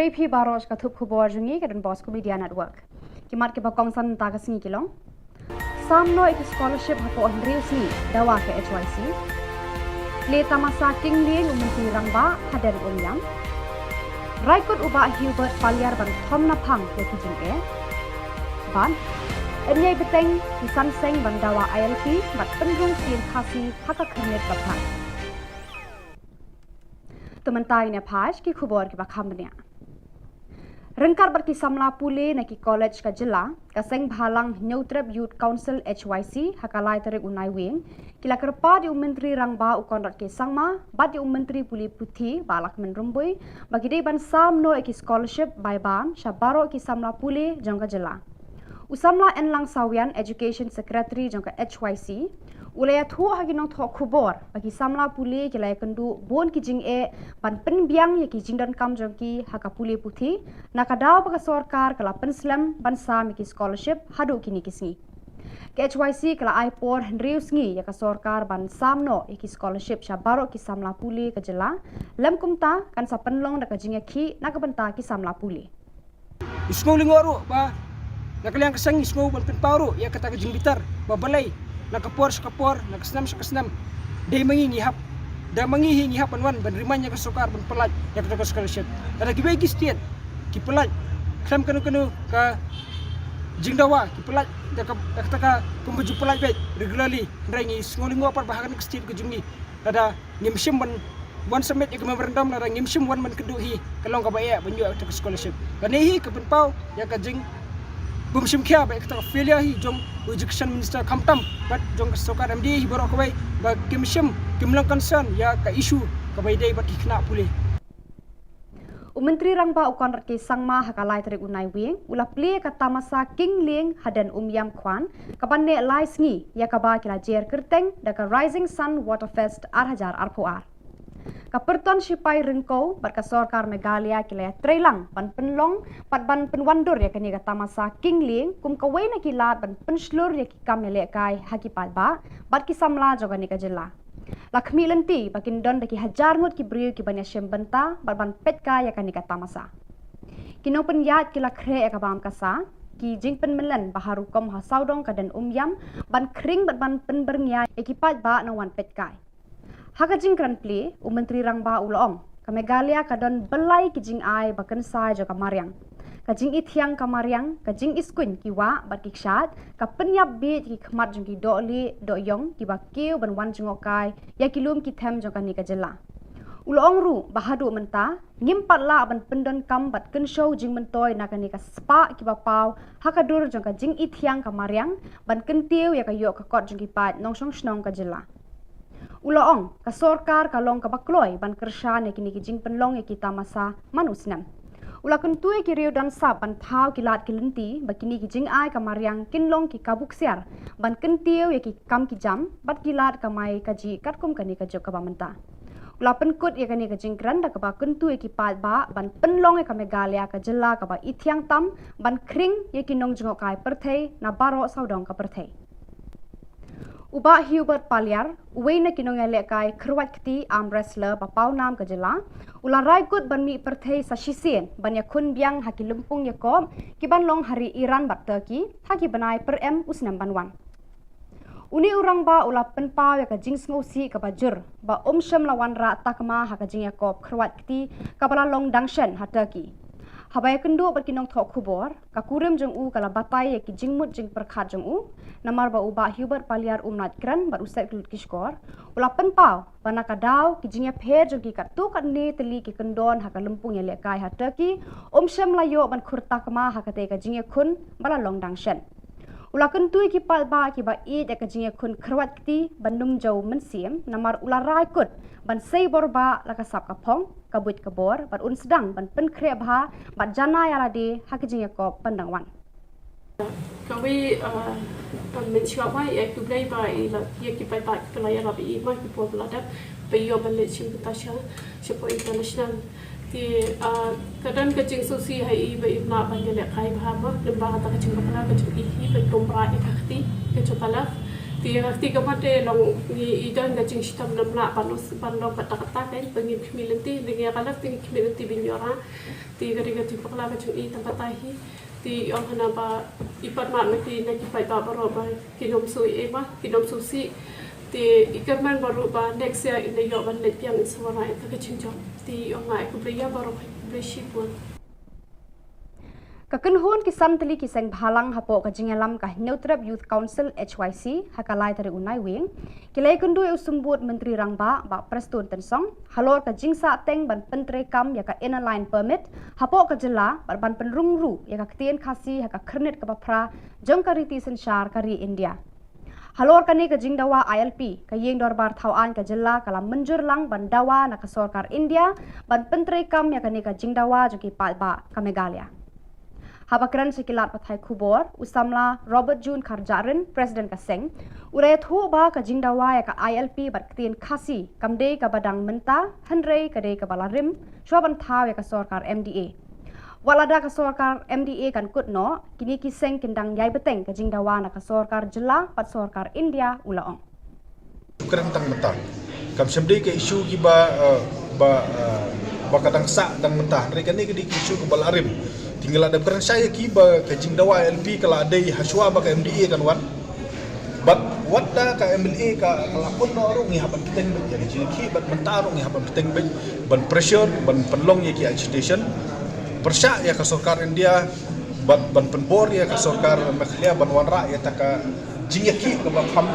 Phi baroh sha ka thup khubor jong ngi ka Don Bosco Media Network. Ki mat kiba kongsan mynta ka sngi ki long: Sam noh ïa ki scholarship hapoh hynriew sngi dawa ka H Y C. Le tamasa king lieng u Myntri Rangbah hadien Umiam. Rai kut u Bah Hubert Paliar ban thom naphang ïa ki jingeh. Bad yn ïai bteng ki san seng ban dawa I L P bad pynrung ïing Khasi ha ka Khyrnit Baphat. To mynta ngin ïa phai sha ki khubor kiba kham bniah. Ryngkat bad ki samla pule na ki college ka jylla, ka Seng Bhalang Hynñiewtrep Youth Council H Y C ha ka lai tarik u Naiwieng ki la kyrpad ïa u Myntri Rangbah u Conrad K Sangma bad ïa u Myntri Pule Puthi Bah Lahkmen Rymbui ba ki dei ban sam noh ïa ki scholarship bai bam sha baroh ki samla pule jong ka jylla. U samla Enlang Sawian, Education Secretary jong ka H Y C, u la ïathuh ha ki nongthoh khubor ba ki samla pule ki la ïakynduh bun ki jingeh ban pynbiang ïa ki jingdonkam jong ki ha ka pule puthi, na ka daw ba ka sorkar ka la pynslem ban sam ïa ki scholarship haduh kine ki sngi. Ka H Y C ka la ai por hynriew sngi ïa ka sorkar ban sam noh ïa ki scholarship sha baroh ki samla pule ka jylla, lym kumta kan sa pynlong da ka jingïakhih na ka bynta ki samla pule. Ngi sngew lyngngoh ruh ba na ka liang ka seng ngi sngew ban pynpaw ruh ïa kata ka jingbitar ba balei na ka por sha ka por, na ka snem sha ka snem, dei ma ngi ngi hap, dei ma ngi hi ngi hap ban wan ban remind ïa ka sorkar ban pyllait ïa kata ka scholarship. Lada kiwei ki state ki pyllait khlem kano kano ka jingdawa, ki pyllait da ka, da kata ka kumba ju pyllait beit regularly, hynrei ngi sngew lyngngoh pat ba ha kane ka state ka jong ngi lada ngim shym ban wan submit ïa ka memorandum, lada ngim shym wan ban kynduh hi, ka long kaba eh ban ïoh ïa kata ka scholarship. Kane hi ka pynpaw ïa ka jingbymshim khia bad ïa kata ka failure hi jong u Education Minister, khamtam bad jong ka sorkar M D A hi baroh kawei, ba kim shym, kim long concern ïa ka issue kaba ïadei bad ki khynnah pule. U Myntri Rangbah u Conrad K Sangma ha ka lai tarik u Naiwieng u la plie ïa ka tamasa king lieng hadien Umiam Kwan, kaban neh lai sngi, ïa kaba ki la jer kyrteng da ka Rising Sun Water Fest ar hajar arphew ar. Ka pyrton shipai ryngkew bad ka sorkar Meghalaya ki la ïatreilang ban pynlong bad ban pynwandur ïa kane ka tamasa king lieng kum kawei na ki lad ban pynshlur ïa ki kam ïalehkai ha ki paidbah bad ki samla jong kane ka jylla. La khmih lynti ba kin don da ki hajar ngut ki briew kiban ïashim bynta bad ban peitkai ïa kane ka tamasa. Ki nongpynïaid ki la khreh ïa ka bam ka sa, ki jingpynmyllen ba ha rukom ha sawdong ka dien Umiam ban khring bad ban pynbyrngia ïa ki paidbah nongwan peitkai. Ha ka jingkren plie, u Myntri Rangbah u la ong, ka Meghalaya ka don byllai ki jingai ba kynsai jong ka mariang. Ka jingithiang ka mariang, ka jingiskuiñ ki wah bad ki kshaid, ka pynïap bieit ki khmat jong ki dohlieh dohïong kiba kiew ban wan jngohkai ïa ki lum ki them jong kane ka jylla. U la ong ruh ba haduh mynta ngim pat lah ban pyndonkam bad kynshew jingmyntoi na kane ka spah kiba paw ha ka dur jong ka jingithiang ka mariang ban kyntiew ïa ka ïoh ka kot jong ki paid nongshong shnong ka jylla. U la ong, ka sorkar ka long kaba kloi ban kyrshan ïa kine ki jingpynlong ïa ki tamasa man u snem. U la kyntu ïa ki riew don sap ban thaw ki lad ki lynti ba kine ki jingai ka mariang kin long ki kabu ksiar ban kyntiew ïa ki kam ki jam bad ki lad kamai kajih katkum kane ka juk kaba mynta. U la pynkut ïa kane ka jingkren da kaba kyntu ïa ki paidbah ban pynlong ïa ka Meghalaya ka jylla kaba ithiang tam ban khring ïa ki nongjngohkai pyrthei na baroh sawdong ka pyrthei. U Bah Hubert Paliar, uwei na ki nongïalehkai kyrwat kti arm wrestler ba pawnam ka jylla, u la rai kut ban mih pyrthei sa shisien ban ïakhun biang ha ki lympung ïakop kiban long ha ri Iran bad Turkey ha ki bnai pyrem u snem ban wan. Une u rangbah u la pynpaw ïa ka jingsngewsih kaba jur ba um shym la wanrah takma ha ka jingïakop kyrwat kti kaba la long dang shen ha Turkey. Haba ïakynduh bad ki nongthoh khubor, ka kurim jong u ka la batai ïa ki jingmut jingpyrkhat jong u, namar ba u Bah Hubert Paliar um lait kren bad u set kyllut ki shkor. U la pynpaw ba na ka daw ki jingïapher jong ki katto katne tylli ki kyndon ha ka lympung ïalehkai ha Turkey, um shym la ïoh ban khur takma ha katei ka jingïakhun ba la long dang shen. U la kyntu ïa ki paidbah kiba ïeit ïa ka jingïakhun kyrwat kti ban ym jew mynsiem, namar u la rai kut ban sei bor bah la ka sap ka phong, ka buit ka bor, bad un sdang ban pynkhreh bha bad janai ïa lade ha ka jingïakop ban dang wan. Kawei, ah, ban mynshuwa ba ïa ki Blei ba i la, ïa ki paidbah kiba la ïarap ïa i ma ki por ba la dep ba i ïoh ban leit shim bynta sha, shapoh international. Te, ah, ka don ka jingsngewsih ha i ba i bna ban ïalehkai bha ma, lyngba kata ka jingbakla ka jong i hi ban tum bra ïa ka kti ka jong ka left. Te ka kti ka mat te long ngi i don ka jingshitom namlah ban us ban long kata kata ka ba ngi khmih lynti, ngi ka lak te ngi khmih lynti bin ïoh ra. Te ka dei ka jingpakla ka jong i tang kata hi. Te i ong hana ba i pat mat ma ki na ki paidbah baroh ba kin ym shu i ma kin ym shu sih. Te i kyrmen baroh ba next year in ïoh ban leit biang i sawara ita ka jingjop. Te i ong nga i khublei ïa baroh, khublei shibun. Ka kynhun ki san tylli ki seng bhalang hapoh ka jingïalam ka Hynñiewtrep Youth Council H Y C ha ka lai tarik u Naiwieng ki la ïakynduh ïa u Symbud Myntri Rangbah Bah Prestone Tynsong halor ka jingsahteng ban pyntreikam ïa ka Inner Line Permit hapoh ka jylla bad ban pynrung ruh ïa ka ktien Khasi ha ka khyrnit kaba phra jong ka riti synshar ka ri India. Halor kane ka jingdawa I L P, ka Ïing Dorbar Thaw Aiñ ka jylla ka la mynjur lang ban dawa na ka sorkar India ban pyntreikam ïa kane ka jingdawa jong ki paidbah ka Meghalaya. Haba kren sha ki lad pathai khubor, u samla Robert June Kharjahrin, President ka seng, u la ïathuh ba ka jingdawa ïa ka I L P bad ktien Khasi kam dei kaba dang mynta, hynrei ka dei kaba la rim shwa ban thaw ïa ka sorkar M D A. Wat lada ka sorkar M D A kan kut noh, kine ki seng kin dang ïai bteng ka jingdawa na ka sorkar jylla bad sorkar India, u la ong. Kren tang mynta. Kam shym dei ka issue kiba, eh, ba, eh, ba ka dang sah tang mynta. Hynrei kane ka dei ka issue kaba la rim. Te ngi la dep kren shai ïa ki ba ka jingdawa I L P ka la dei hashwa ba ka M D A kan wan. Bad wat da ka M L A ka, ka la pun noh ruh ngi hap ban bteng beit ïa ka jingïakhih, bad mynta ruh ngi hap ban bteng beit ban pressure, ban pynlong ïa ki agitation. Pyrshah ïa ka sorkar India bad ban pynbor ïa ka sorkar Meghalaya ban wanrah ïa ta ka jingïakhih kaba kham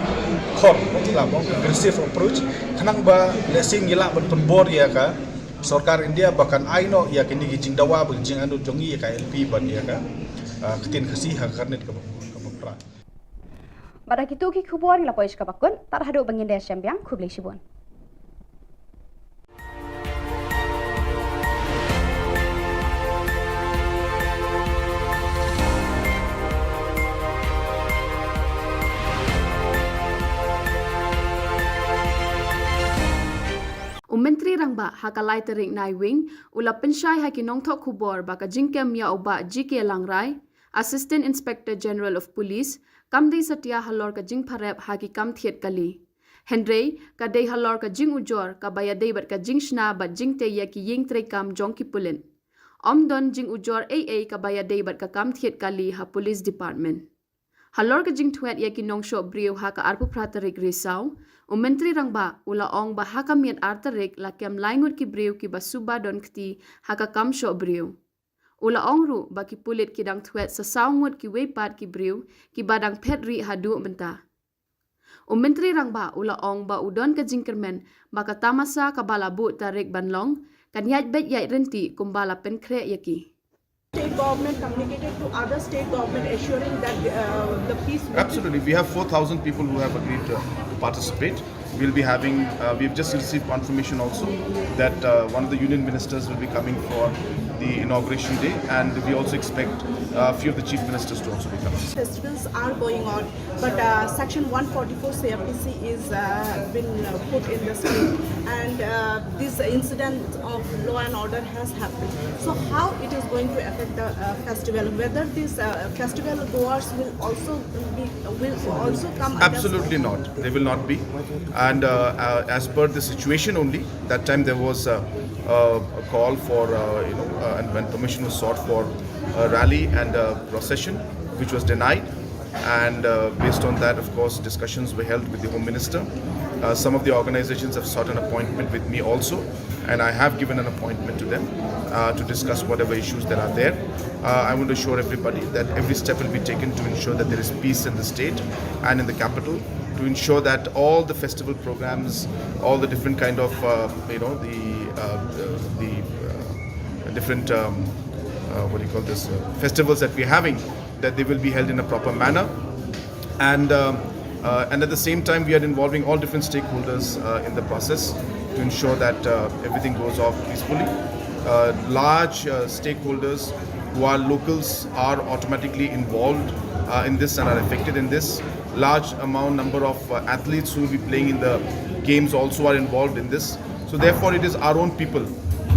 khor, ngi la ong aggressive approach, khnang ba lehse ngi lah ban pynbor ïa ka sorkar India ba kan ai noh ïa kine ki jingdawa bad jingangnud jong ngi ïa ka I L P bad ïa ka, ah, ktien Khasi ha ka khyrnit kaba, kaba phra. Bad da kito ki khubor ngi la poi sha kaba kut, tad haduh ba ngin ïa shem biang, khublei shibun. U Myntri Rangbah ha ka lai tarik Naiwieng u la pynshai ha ki nongthoh khubor ba ka jingkem ïa u Bah G K Langrai, Assistant Inspector General of Police, kam dei satia halor ka jingpharep ha ki kam thied kali. Hynrei ka dei halor ka jingujor kaba ïadei bad ka jingshna bad jingtei ïa ki ïing treikam jong ki pulit. Ym don jingujor ei ei kaba ïadei bad ka kam thied kali ha Police Department. Halor ka jingtwet ïa ki nongshoh briew ha ka arphew phra tarik Risaw, u Myntri Rangbah u la ong ba ha ka miet ar tarik la kem lai ngut ki briew kiba suba don kti ha ka kam shoh briew. U la ong ruh ba ki pulit ki dang twet sa saw ngut kiwei pat ki briew kiba dang phet rieh haduh mynta. U Myntri Rangbah u la ong ba u don ka jingkyrmen ba ka tamasa kaba la buh tarik ban long kan ïaid beit ïaid rynti kumba la pynkhreh ïa ki. State government communicated to other state government assuring that, uh, the peace will be. Absolutely. We have four thousand people who have agreed to participate. We'll be having, uh, we've just received confirmation also that, uh, one of the union ministers will be coming for the inauguration day, and we also expect, uh, a few of the chief ministers to also be coming. Festivals are going on, but, uh, Section one forty-four C R P C is, uh, been, uh, put in the state, and, uh, this incident of law and order has happened. So how it is going to affect the, uh, festival? Whether these, uh, festival goers will also be, will also come under. Absolutely not. They will not be. And, uh, uh, as per the situation only, that time there was, uh, uh, a call for, uh, you know, uh, and when permission was sought for a rally and a procession, which was denied. And, uh, based on that, of course, discussions were held with the Home Minister. Uh, some of the organizations have sought an appointment with me also, and I have given an appointment to them, uh, to discuss whatever issues that are there. Uh, I want to assure everybody that every step will be taken to ensure that there is peace in the state and in the capital, to ensure that all the festival programs, all the different kind of, uh, you know, the, uh, the, the, uh, different, um, uh, what do you call this, uh, festivals that we're having, that they will be held in a proper manner. And, um, uh, and at the same time, we are involving all different stakeholders, uh, in the process to ensure that, uh, everything goes off peacefully. Uh, large, uh, stakeholders who are locals are automatically involved, uh, in this and are affected in this. Large amount number of, uh, athletes who will be playing in the games also are involved in this. So therefore, it is our own people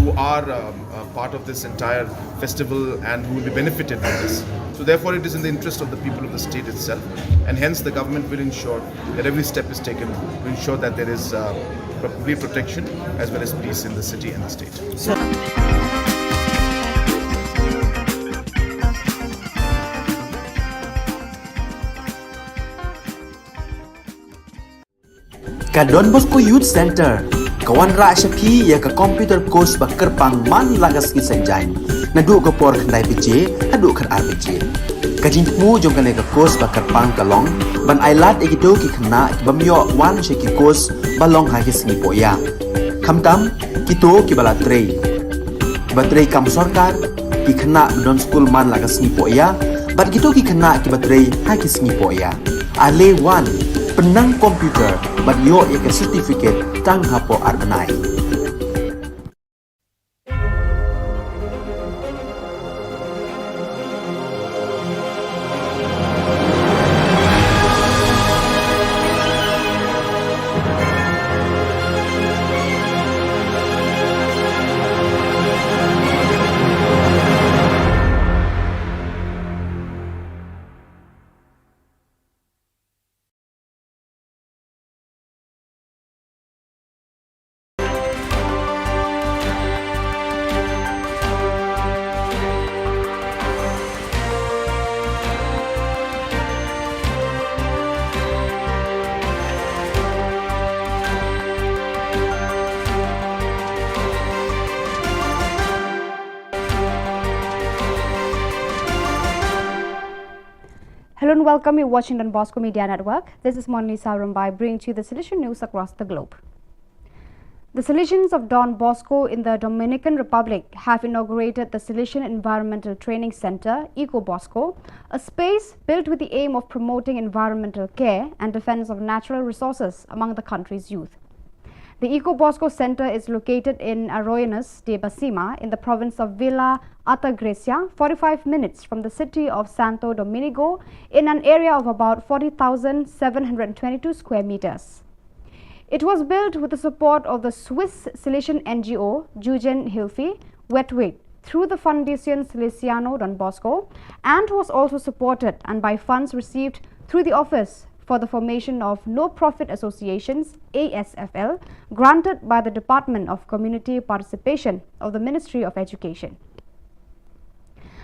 who are um, uh, part of this entire festival and who will be benefited by this. So therefore, it is in the interest of the people of the state itself, and hence the government will ensure that every step is taken to ensure that there is uh, complete protection as well as peace in the city and the state. Ka Don Bosco Youth Center ka wanrah sha phi ïa ka computer course ba kyrpang man la ka sngi Saitjaiñ, naduh ka por khyndai baje haduh khatar baje. Ka jingthmu jong kane ka course ba kyrpang ka long ban ailad ïa kito ki khynnah ki bym ïoh wan sha ki course ba long ha ki sngi pohïa, khamtam kito kiba la trei, kiba trei kam sorkar, ki khynnah ba don skul man la ka sngi pohïa, bad kito ki khynnah kiba trei ha ki sngi pohïa. Ale wan, pynnang computer bad ïoh ïa ka certificate tang hapoh ar bnai. Hello and welcome. You're watching Don Bosco Media Network. This is Monlisa Rumbai bringing to you the Salesian news across the globe. The Salesians of Don Bosco in the Dominican Republic have inaugurated the Salesian Environmental Training Center, Eco Bosco, a space built with the aim of promoting environmental care and defense of natural resources among the country's youth. The Eco Bosco Center is located in Arroyuelos de Besima in the province of Villa Altagracia, forty-five minutes from the city of Santo Domingo, in an area of about forty thousand seven hundred twenty-two square meters. It was built with the support of the Swiss Salesian N G O Jugendhilfe Wetwit through the Fundación Salesiano Don Bosco and was also supported and by funds received through the Office for the Formation of No-Profit Associations, A S F L, granted by the Department of Community Participation of the Ministry of Education.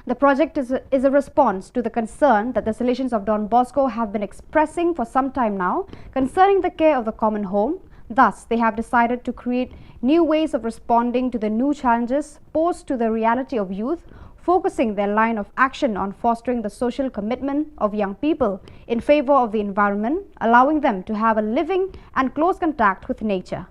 The project is a, is a response to the concern that the Salesians of Don Bosco have been expressing for some time now concerning the care of the common home. Thus, they have decided to create new ways of responding to the new challenges posed to the reality of youth, focusing their line of action on fostering the social commitment of young people in favor of the environment, allowing them to have a living and close contact with nature.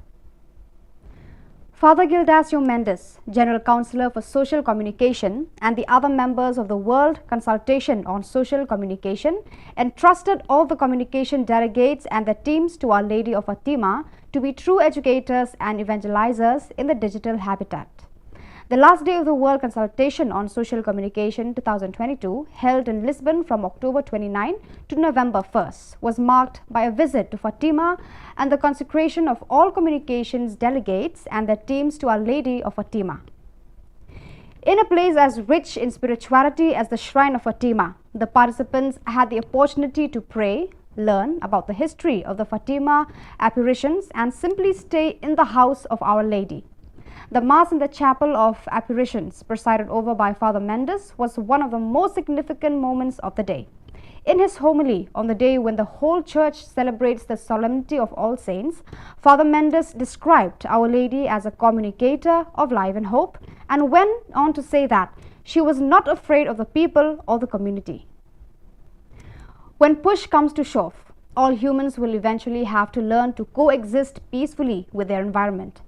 Father Gildas Mendes, General Counsellor for Social Communication, and the other members of the World Consultation on Social Communication entrusted all the communication delegates and their teams to Our Lady of Fatima to be true educators and evangelizers in the digital habitat. The last day of the World Consultation on Social Communication twenty twenty-two, held in Lisbon from October twenty-ninth to November first, was marked by a visit to Fatima and the consecration of all communications delegates and their teams to Our Lady of Fatima. In a place as rich in spirituality as the Shrine of Fatima, the participants had the opportunity to pray, learn about the history of the Fatima apparitions, and simply stay in the house of Our Lady. The Mass in the Chapel of Apparitions, presided over by Father Mendes, was one of the most significant moments of the day. In his homily on the day when the whole church celebrates the Solemnity of All Saints, Father Mendes described Our Lady as a communicator of life and hope and went on to say that she was not afraid of the people or the community. When push comes to shove, all humans will eventually have to learn to coexist peacefully with their environment.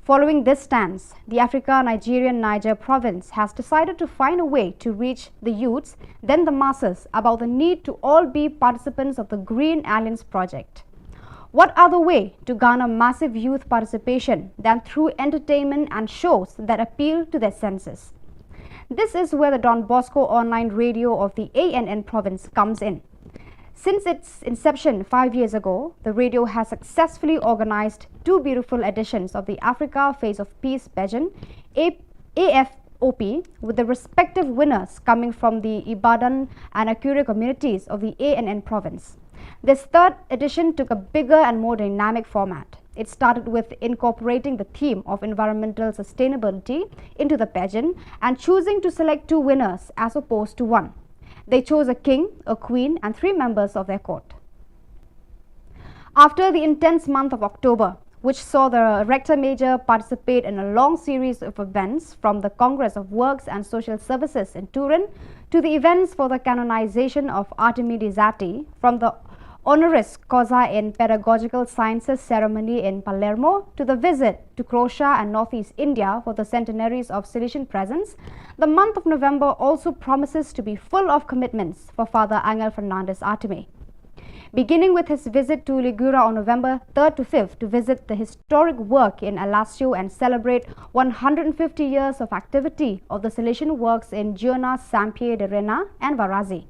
Following this stance, the Africa Nigerian Niger province has decided to find a way to reach the youths, then the masses, about the need to all be participants of the Green Alliance project. What other way to garner massive youth participation than through entertainment and shows that appeal to their senses? This is where the Don Bosco online radio of the A N N province comes in. Since its inception five years ago, the radio has successfully organized two beautiful editions of the Africa Face of Peace pageant, A- A F O P, with the respective winners coming from the Ibadan and Akure communities of the A N N province. This third edition took a bigger and more dynamic format. It started with incorporating the theme of environmental sustainability into the pageant and choosing to select two winners as opposed to one. They chose a king, a queen, and three members of their court. After the intense month of October, which saw the Rector Major participate in a long series of events, from the Congress of Works and Social Services in Turin to the events for the canonization of Artemi di Zatti, from the honoris causa in pedagogical sciences ceremony in Palermo to the visit to Croatia and Northeast India for the centenaries of Salesian presence, the month of November also promises to be full of commitments for Father Angel Fernandez Artemi. Beginning with his visit to Ligura on November third to fifth to visit the historic work in Alassio and celebrate one hundred fifty years of activity of the Salesian works in Giona, Sampie de Rena, and Varazi.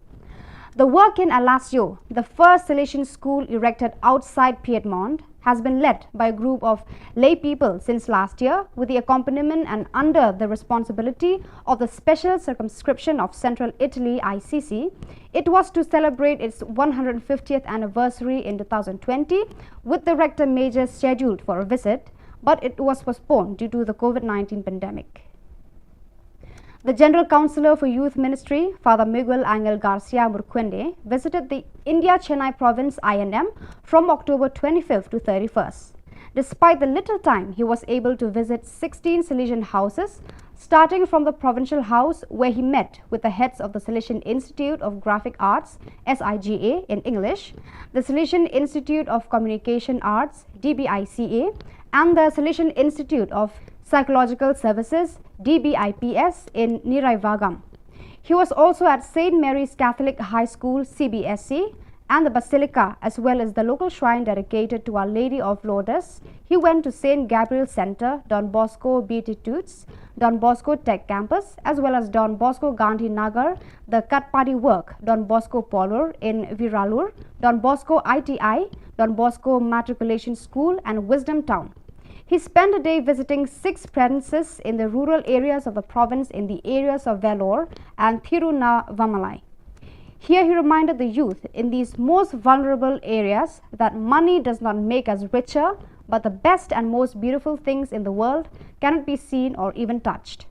The work in Alassio, the first Salesian school erected outside Piedmont, has been led by a group of lay people since last year, with the accompaniment and under the responsibility of the Special Circumscription of Central Italy, I C C. It was to celebrate its one hundred fiftieth anniversary in two thousand twenty, with the Rector Major scheduled for a visit, but it was postponed due to the COVID nineteen pandemic. The General Counsellor for Youth Ministry, Father Miguel Angel Garcia Murcuende, visited the India Chennai province I N M from October twenty-fifth to thirty-first. Despite the little time, he was able to visit sixteen Salesian houses, starting from the provincial house where he met with the heads of the Salesian Institute of Graphic Arts, S I G A in English, the Salesian Institute of Communication Arts, D B I C A, and the Salesian Institute of Psychological Services, D B I P S, in Niraivagam. He was also at Saint Mary's Catholic High School, C B S C, and the Basilica, as well as the local shrine dedicated to Our Lady of Lourdes. He went to Saint Gabriel Centre, Don Bosco Beatitudes, Don Bosco Tech Campus, as well as Don Bosco Gandhi Nagar, the Katpadi Work, Don Bosco Polur in Viralur, Don Bosco I T I, Don Bosco Matriculation School, and Wisdom Town. He spent a day visiting six premises in the rural areas of the province in the areas of Vellore and Thiruvannamalai. Here he reminded the youth in these most vulnerable areas that money does not make us richer, but the best and most beautiful things in the world cannot be seen or even touched.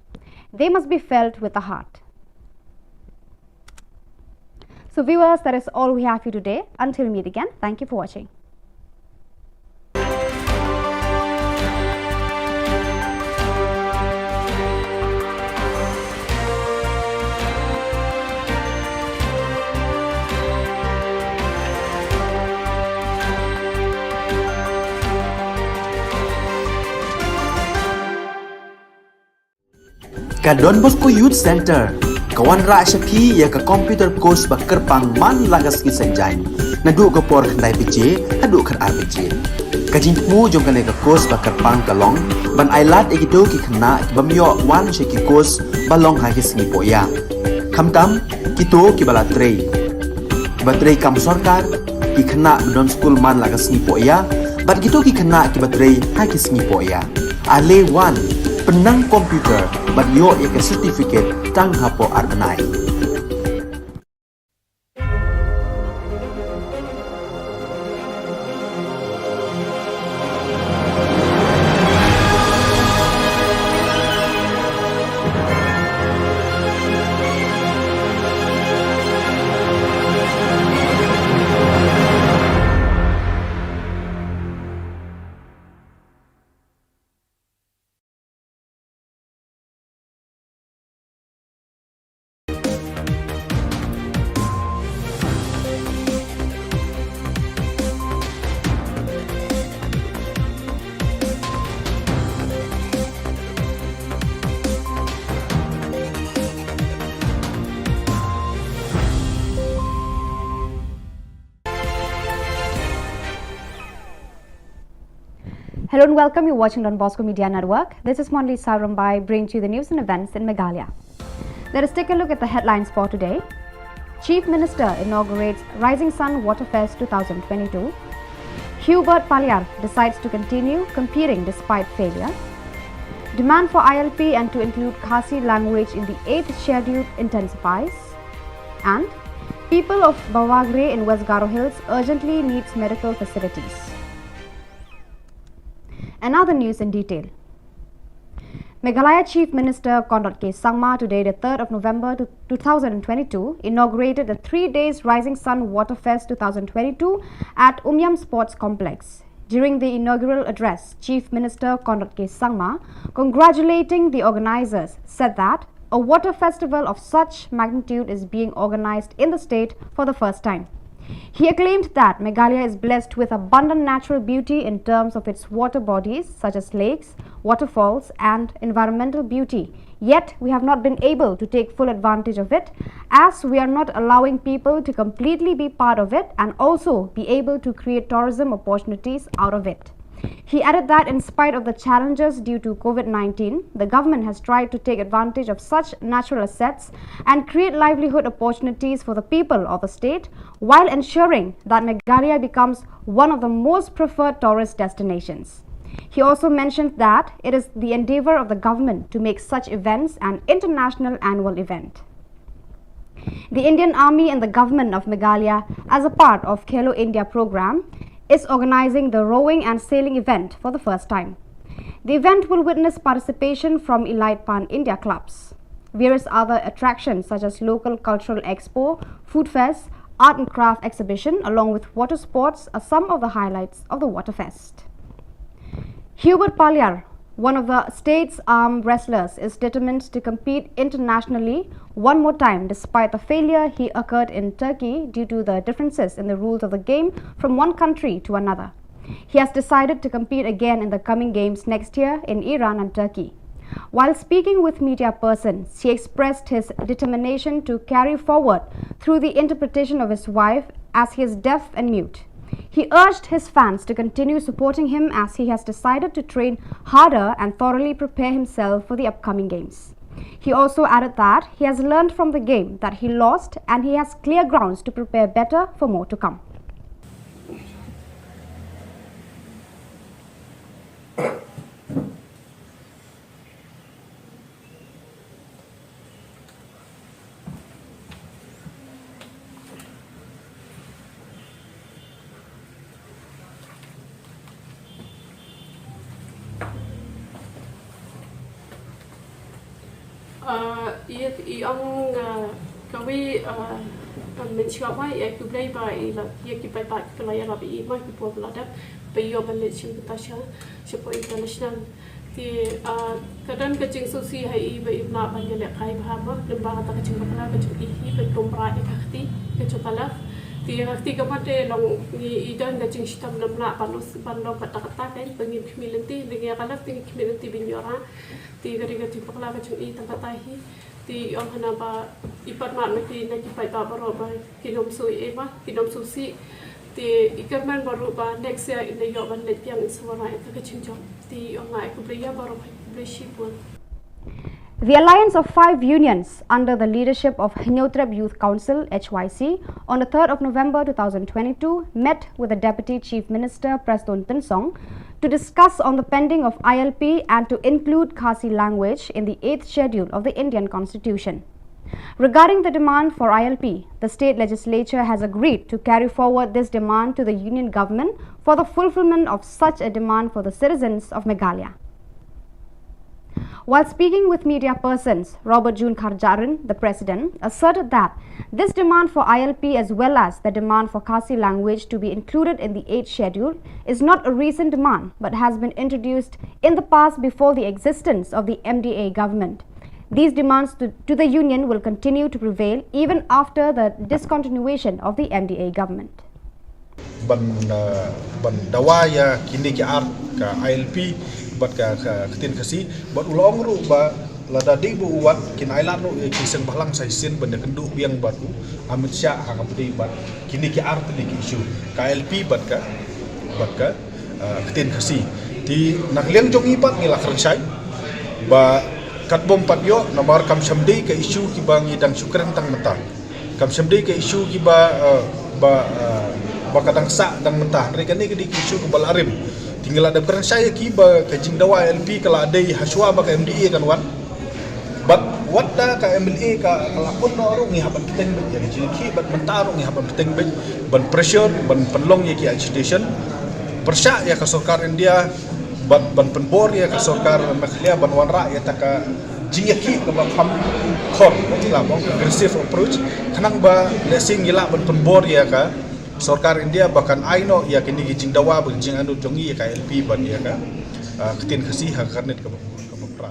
They must be felt with the heart. So viewers, that is all we have for you today. Until we meet again, thank you for watching. Ka Don Bosco Youth Centre ka wanrah sha phi ïa ka computer course ba kyrpang man la ka sngi Saitjaiñ, naduh ka por khyndai baje haduh khatar baje. Ka jingthmu jong kane ka course ba kyrpang ka long ban ailad ïa kito ki khynnah ki bym ïoh wan sha ki course ba long ha ki sngi pohïa, khamtam kito kiba la trei, kiba trei kam sorkar, ki khynnah ba don skul man la ka sngi pohïa, bad kito ki khynnah kiba trei ha ki sngi pohïa. Ale wan, pynnang computer bad ïoh ïa ka certificate tang hapoh ar bnai. Hello and welcome. You're watching Don Bosco Media Network. This is Monli Sarumbai bringing to you the news and events in Meghalaya. Let us take a look at the headlines for today. Chief Minister inaugurates Rising Sun Waterfest two thousand twenty-two. Hubert Paliar decides to continue competing despite failure. Demand for I L P and to include Khasi language in the eighth schedule intensifies. And people of Bawagre in West Garo Hills urgently needs medical facilities. And now the news in detail. Meghalaya Chief Minister Conrad K Sangma today, the third of November two thousand twenty-two, inaugurated the three days Rising Sun Waterfest two thousand twenty-two at Umiam Sports Complex. During the inaugural address, Chief Minister Conrad K Sangma, congratulating the organizers, said that a water festival of such magnitude is being organized in the state for the first time. He acclaimed that Meghalaya is blessed with abundant natural beauty in terms of its water bodies such as lakes, waterfalls, and environmental beauty. Yet, we have not been able to take full advantage of it, as we are not allowing people to completely be part of it and also be able to create tourism opportunities out of it. He added that in spite of the challenges due to COVID nineteen, the government has tried to take advantage of such natural assets and create livelihood opportunities for the people of the state while ensuring that Meghalaya becomes one of the most preferred tourist destinations. He also mentioned that it is the endeavor of the government to make such events an international annual event. The Indian Army and the government of Meghalaya, as a part of Khelo India program, is organizing the rowing and sailing event for the first time. The event will witness participation from elite pan-India clubs. Various other attractions such as local cultural expo, food fest, art and craft exhibition along with water sports are some of the highlights of the Waterfest. Hubert Paliar, one of the state's arm wrestlers, is determined to compete internationally one more time despite the failure he occurred in Turkey due to the differences in the rules of the game from one country to another. He has decided to compete again in the coming games next year in Iran and Turkey. While speaking with media persons, he expressed his determination to carry forward through the interpretation of his wife, as he is deaf and mute. He urged his fans to continue supporting him as he has decided to train harder and thoroughly prepare himself for the upcoming games. He also added that he has learned from the game that he lost and he has clear grounds to prepare better for more to come. Ah, ïa, i ong, ah, kawei, ah, ah, mynshuwa ba ïa khublei ba ïa la, ïa ki paidbah ki la ïarap ïa i ma ki por ba la dep ba ïoh ban leit sha kata sha, sha poi international. Te, ah, ka don ka jingsngewsih ha i ba im lah ban ïalehkai bha ma, lyngba kata ka jingbakla ka jong i hi ban tum bra ïa ka kti ka jong ka left. Te ïa ka kti ka mut te long i, i don ka jingshitom, ym lah ban long, ban long katta katta kein ba ngin khmih lynti, hynrei ïa ka left te ngi khmih lynti ban ïoh rah. Te ka dei ka jingbakla ka jong i tang katta hi. Te i ong hana ba i pan mad na ki, na ki paidbah baroh ba kin ym shu ïa i ma, kin ym sngewsih. Te i kyrmen baroh ba next year in da ïoh ban leit biang in sa wanrah ïa ka jingjop. Te i ong nga ai khublei ïa baroh, khublei shibun. The Alliance of Five Unions, under the leadership of Hynñiewtrep Youth Council, H Y C, on the third of November two thousand twenty-two, met with the Deputy Chief Minister Prestone Tynsong to discuss on the pending of I L P and to include Khasi language in the eighth schedule of the Indian Constitution. Regarding the demand for I L P, the state legislature has agreed to carry forward this demand to the union government for the fulfillment of such a demand for the citizens of Meghalaya. While speaking with media persons, Robert June Kharjahrin, the president, asserted that this demand for I L P as well as the demand for Khasi language to be included in the eighth schedule is not a recent demand but has been introduced in the past before the existence of the M D A government. These demands to, to the union will continue to prevail even after the discontinuation of the M D A government. Ban, uh, ban dawa ïa kine ki ar, ka I L P bad ka, ka ktien Khasi, bad u la ong ruh ba lada dei ba u wad kin ailad ruh ïa ki seng bhalang sa shisien ban ïakynduh biang bad u Amit Shah ha ka bynta bad kine ki ar tylli ki issue, ka I L P bad ka, bad ka, uh, ktien Khasi. Te na ka liang jong ngi pat ngi la kren shai ba katba ym pat ïoh namar kam shym dei ka issue kiba ngi dang shu kren tang mynta. Kam shym dei ka issue kiba, eh, ba, eh, ba ka dang sah dang mynta. Hynrei kane ka dei ka issue kaba la rim. Te ngi la dep kren shai ïa ki ba ka jingdawa I L P ka la dei hashwa ba ka M D A kan wan. Bad wat da ka M L A ka, ka la pun noh ruh ngi hap ban bteng beit ïa ka jingïakhih, bad mynta ruh ngi hap ban bteng beit ban pressure, ban pynlong ïa ki agitation, pyrshah ïa ka sorkar India, bad ban pynbor ïa ka sorkar Meghalaya ban wanrah ïa ta ka jingïakhih kaba kham khor, la bong aggressive approach, khnang ba lehse ngi lah ban pynbor ïa ka sorkar India ba kan ai noh ïa kine ki jingdawa bad jingangnud jong ngi ïa ka I L P bad ïa ka, ah, ktien Khasi ha ka kyrnit kaba, kaba phra.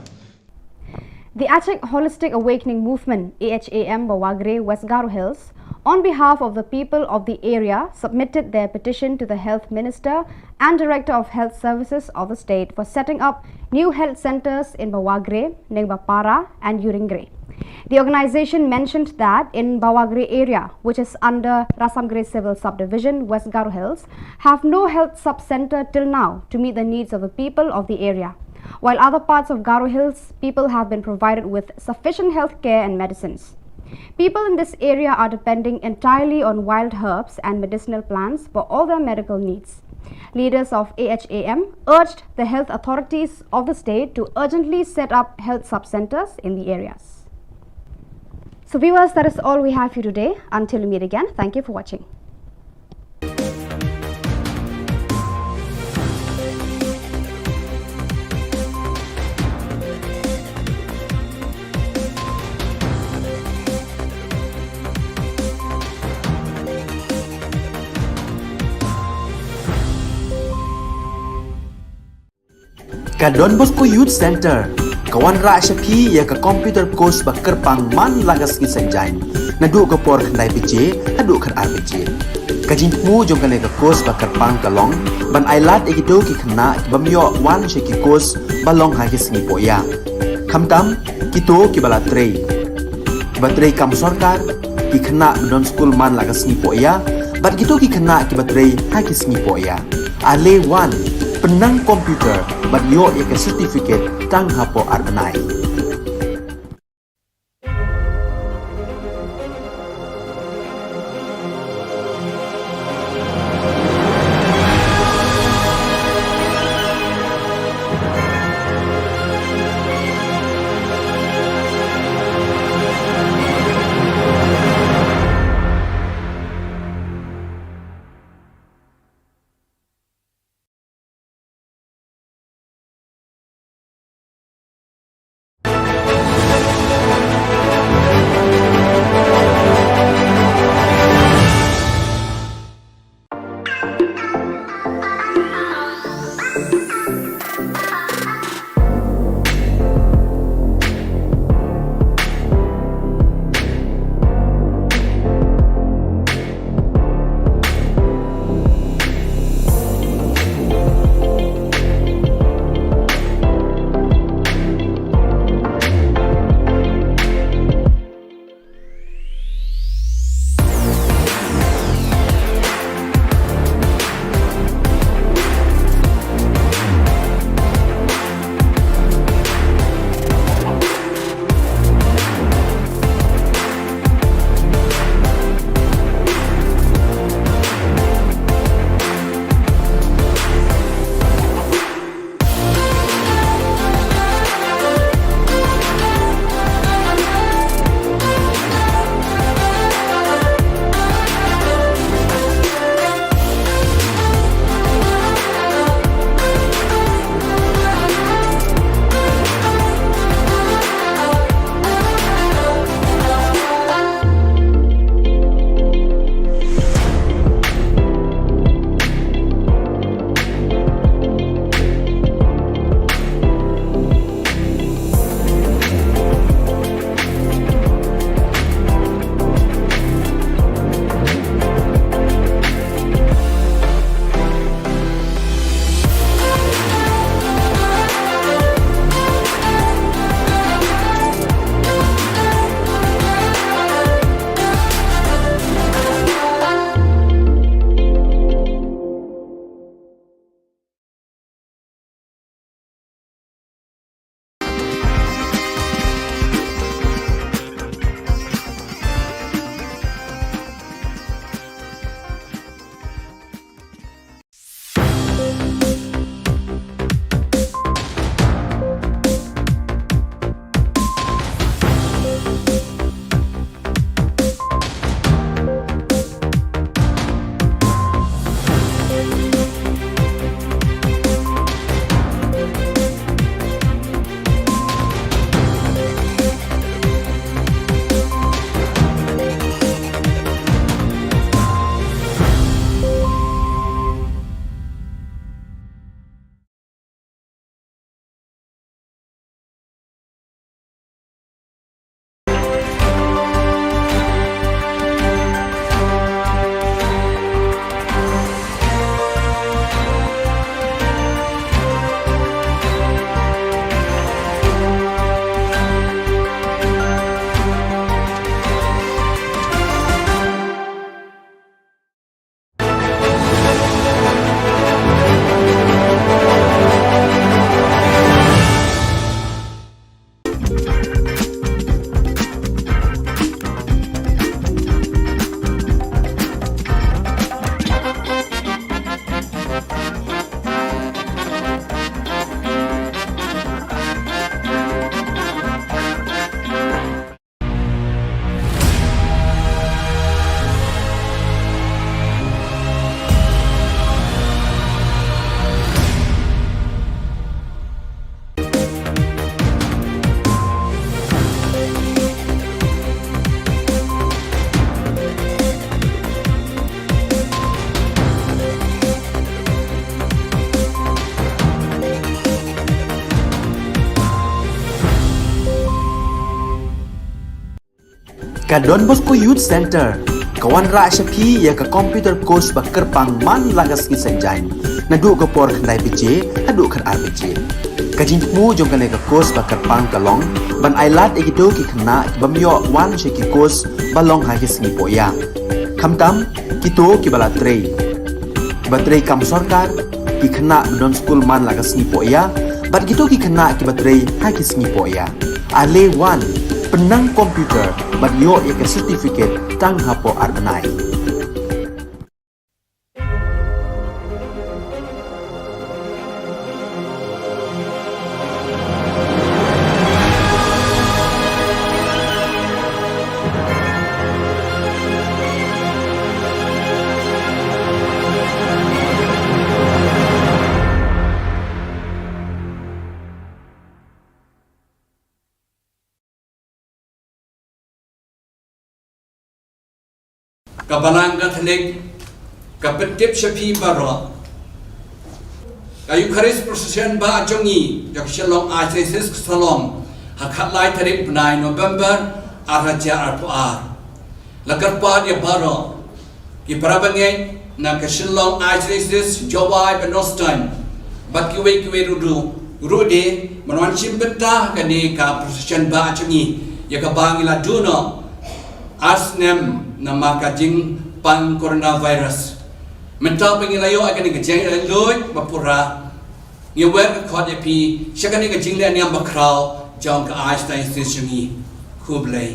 The Achik Holistic Awakening Movement, A H A M, Bawagre, West Garo Hills, on behalf of the people of the area, submitted their petition to the Health Minister and Director of Health Services of the state for setting up new health centers in Bawagre, Nengbapara, and Yuringre. The organization mentioned that in Bawagre area, which is under Rasamgre Civil Subdivision, West Garo Hills, have no health sub-center till now to meet the needs of the people of the area. While other parts of Garo Hills, people have been provided with sufficient health care and medicines. People in this area are depending entirely on wild herbs and medicinal plants for all their medical needs. Leaders of A H A M urged the health authorities of the state to urgently set up health sub-centers in the areas. So viewers, that is all we have for you today. Until we meet again, thank you for watching. Ka Don Bosco Youth Center ka wanrah sha phi ïa ka computer course ba kyrpang man la ka sngi Saitjaiñ, naduh ka por khyndai baje haduh khatar baje. Ka jingthmu jong kane ka course ba kyrpang ka long ban ai lad ïa kito ki khynnah ki bym ïoh wan sha ki course ba long ha ki sngi pohïa. Khamtam kito kiba la trei, kiba trei kam sorkar, ki khynnah ba don skul man la ka sngi pohïa, bad kito ki khynnah kiba trei ha ki sngi pohïa. Ale wan, pynnang computer bad ïoh ïa ka certificate tang hapoh ar bnai. Ka Don Bosco Youth Centre ka wanrah sha phi ïa ka computer course ba kyrpang man la ka sngi Saitjaiñ, naduh ka por khyndai baje haduh khatar baje. Ka jingthmu jong kane ka course ba kyrpang ka long ban ailad ïa kito ki khynnah ki bym ïoh wan sha ki course ba long ha ki sngi pohïa, khamtam kito kiba la trei, kiba trei kam sorkar, ki khynnah ba don skul man la ka sngi pohïa, bad kito ki khynnah kiba trei ha ki sngi pohïa. Ale wan, pynnang computer bad ïoh ïa ka certificate tang hapoh ar bnai. Ka Balang Katholik ka pyntip sha phi baroh, ka Eucharist Procession ba jong ngi jong ka Shillong Archdiocese ka sdang ha khatlai tarik bnai November ar hajar arphew ar. La kyrpad ïa baroh ki para bangeit na ka Shillong Archdiocese, Jowai bad North Star, bad kiwei kiwei ruh, ruh de, ban wan shim bynta ha kane ka procession ba jong ngi, ïa kaba ngi la duh noh ar snem namar ka jingpang coronavirus. Mynta ba ngi la ïoh ïa kane ka jingïaid luid ba pura, ngi wer ka khot ïa phi sha kane ka jingleh niam bakhraw jong ka Archdiocese jong ngi. Khublei.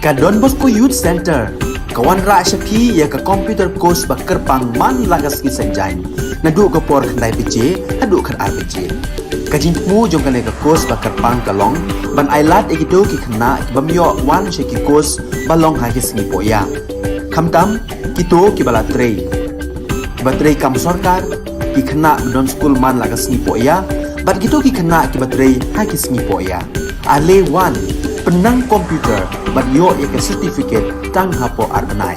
Ka Don Bosco Youth Centre ka wanrah sha phi ïa ka computer course ba kyrpang man la ka sngi Saitjaiñ, naduh ka por khyndai baje haduh khatar baje. Ka jingthmu jong kane ka course ba kyrpang ka long ban ailad ïa kito ki khynnah ki bym ïoh wan sha ki course ba long ha ki sngi pohïa, khamtam kito kiba la trei, kiba trei kam sorkar, ki khynnah ba don skul man la ka sngi pohïa, bad kito ki khynnah kiba trei ha ki sngi pohïa. Ale wan, pynnang computer bad ïoh ïa ka certificate tang hapoh ar bnai.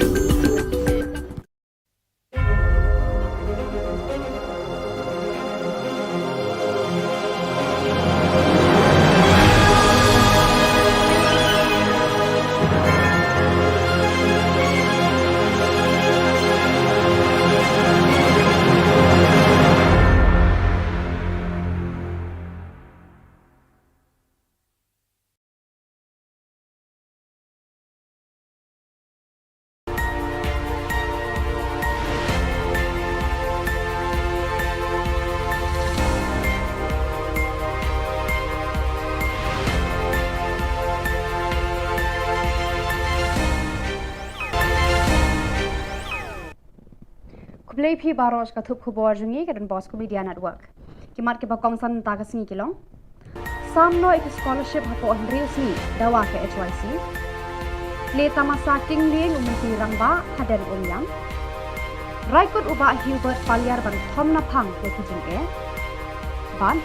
Khublei phi baroh sha ka thup khubor jong ngi ka Don Bosco Media Network. Ki mat kiba kongsan mynta ka sngi ki long: Sam noh ïa ki scholarship hapoh hynriew sngi dawa ka H Y C. Plie tamasa king lieng u Myntri Rangbah hadien Umiam. Rai kut u Bah Hubert Paliar ban thom naphang ïa ki jingeh. Bad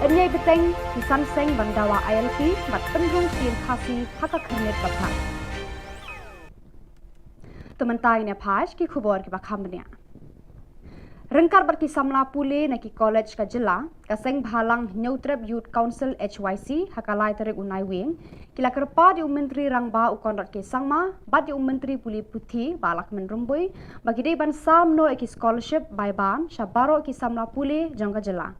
ym ïai bteng ki san seng ban dawa I L P bad pynrung sien Khasi ha ka khyrnit ba pher. To mynta ngin ïa peit ki khubor kiba kham bniah. Ryngkat bad ki samla pule na ki college ka jylla, ka Seng Bhalang Hynñiewtrep Youth Council H Y C ha ka lai tarik u Naiwieng ki la kyrpad ïa u Myntri Rangbah u Conrad K Sangma bad ïa u Myntri Pule Puthi Bah Lahkmen Rymbui ba ki dei ban sam noh ïa ki scholarship bai ban sha baroh ki samla pule jong ka jylla.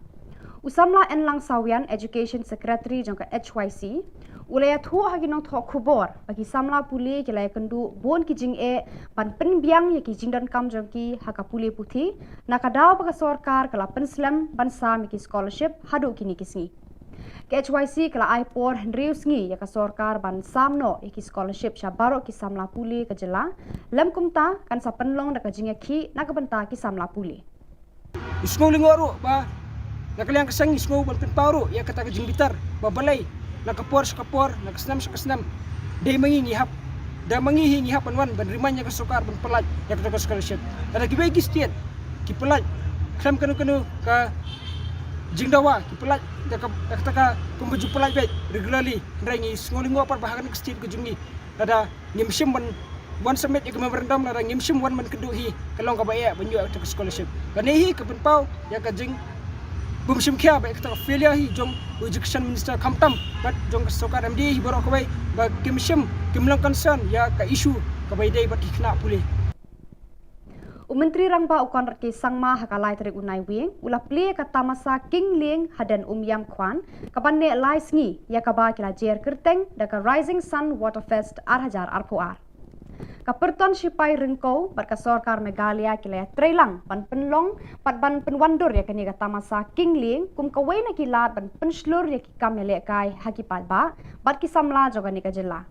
U samla Enlang Sawian, Education Secretary jong ka H Y C, u la ïathuh ha ki nongthoh khubor ba ki samla pule ki la ïakynduh bun ki jingeh ban pynbiang ïa ki jingdonkam jong ki ha ka pule puthi, na ka daw ba ka sorkar ka la pynslem ban sam ïa ki scholarship haduh kine ki sngi. Ka H Y C ka la ai por hynriew sngi ïa ka sorkar ban sam noh ïa ki scholarship sha baroh ki samla pule ka jylla, lym kumta kan sa pynlong da ka jingïakhih na ka bynta ki samla pule. Ngi sngew lyngngoh ruh ba na ka liang ka seng ngi sngew ban pynpaw ruh ïa kata ka jingbitar ba balei na ka por sha ka por, na ka snem sha ka snem, dei ma ngi ngi hap, da ma ngi hi ngi hap ban wan ban remind ïa ka sorkar ban pyllait ïa kata ka scholarship. Lada kiwei ki state ki pyllait khlem kano kano ka jingdawa, ki pyllait da ka, da kata ka kumba ju pyllait beit regularly, hynrei ngi sngew lyngngoh pat ba ha kane ka state ka jong ngi lada ngim shym wan, wan submit ïa ka memorandum, lada ngim shym wan ban kynduh hi, ka long kaba eh ban ïoh ïa ka scholarship. Kane hi ka pynpaw ïa ka jingbymshim khia bad ïa kata ka failure hi jong u Education Minister khamtam bad jong ka sorkar M D A hi baroh kawei ba kim shym, kim long concern ïa ka issue kaba ïadei bad ki khynnah pule. U Myntri Rangbah u Conrad K Sangma ha ka lai tarik u Naiwieng u la plie ka tamasa king lieng hadien Umiam Kwan, kaban neh lai sngi, ïa kaba ki la jer kyrteng da ka Rising Sun Waterfest ar hajar arphew ar. Ka pyrton shipai ryngkew bad ka sorkar Meghalaya ki la ïatreilang ban pynlong bad ban pynwandur ïa kane ka tamasa king lieng kum kawei na ki lad ban pynshlur ïa ki kam ïalehkai ha ki paidbah bad ki samla jong kane ka jylla.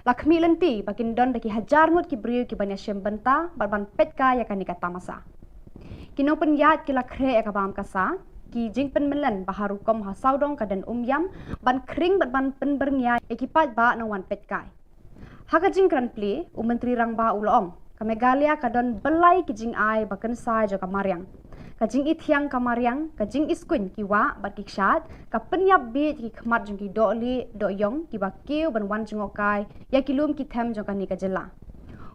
La khmih lynti ba kin don da ki hajar ngut ki briew kiban ïashim bynta bad ban peitkai ïa kane ka tamasa. Ki nongpynïaid ki la khreh ïa ka bam ka sa, ki jingpynmyllen ba ha rukom ha sawdong ka Dien Umiam ban khring bad ban pynbyrngia ïa ki paidbah nongwan peitkai. Ha ka jingkren plie, u Myntri Rangbah u la ong, ka Meghalaya ka don byllai ki jingai ba kynsai jong ka mariang. Ka jingithiang ka mariang, ka jingiskuiñ ki wah bad ki kshaid, ka pynïap bieit ki khmat jong ki dohlieh dohïong kiba kiew ban wan jngohkai ïa ki lum ki them jong kane ka jylla.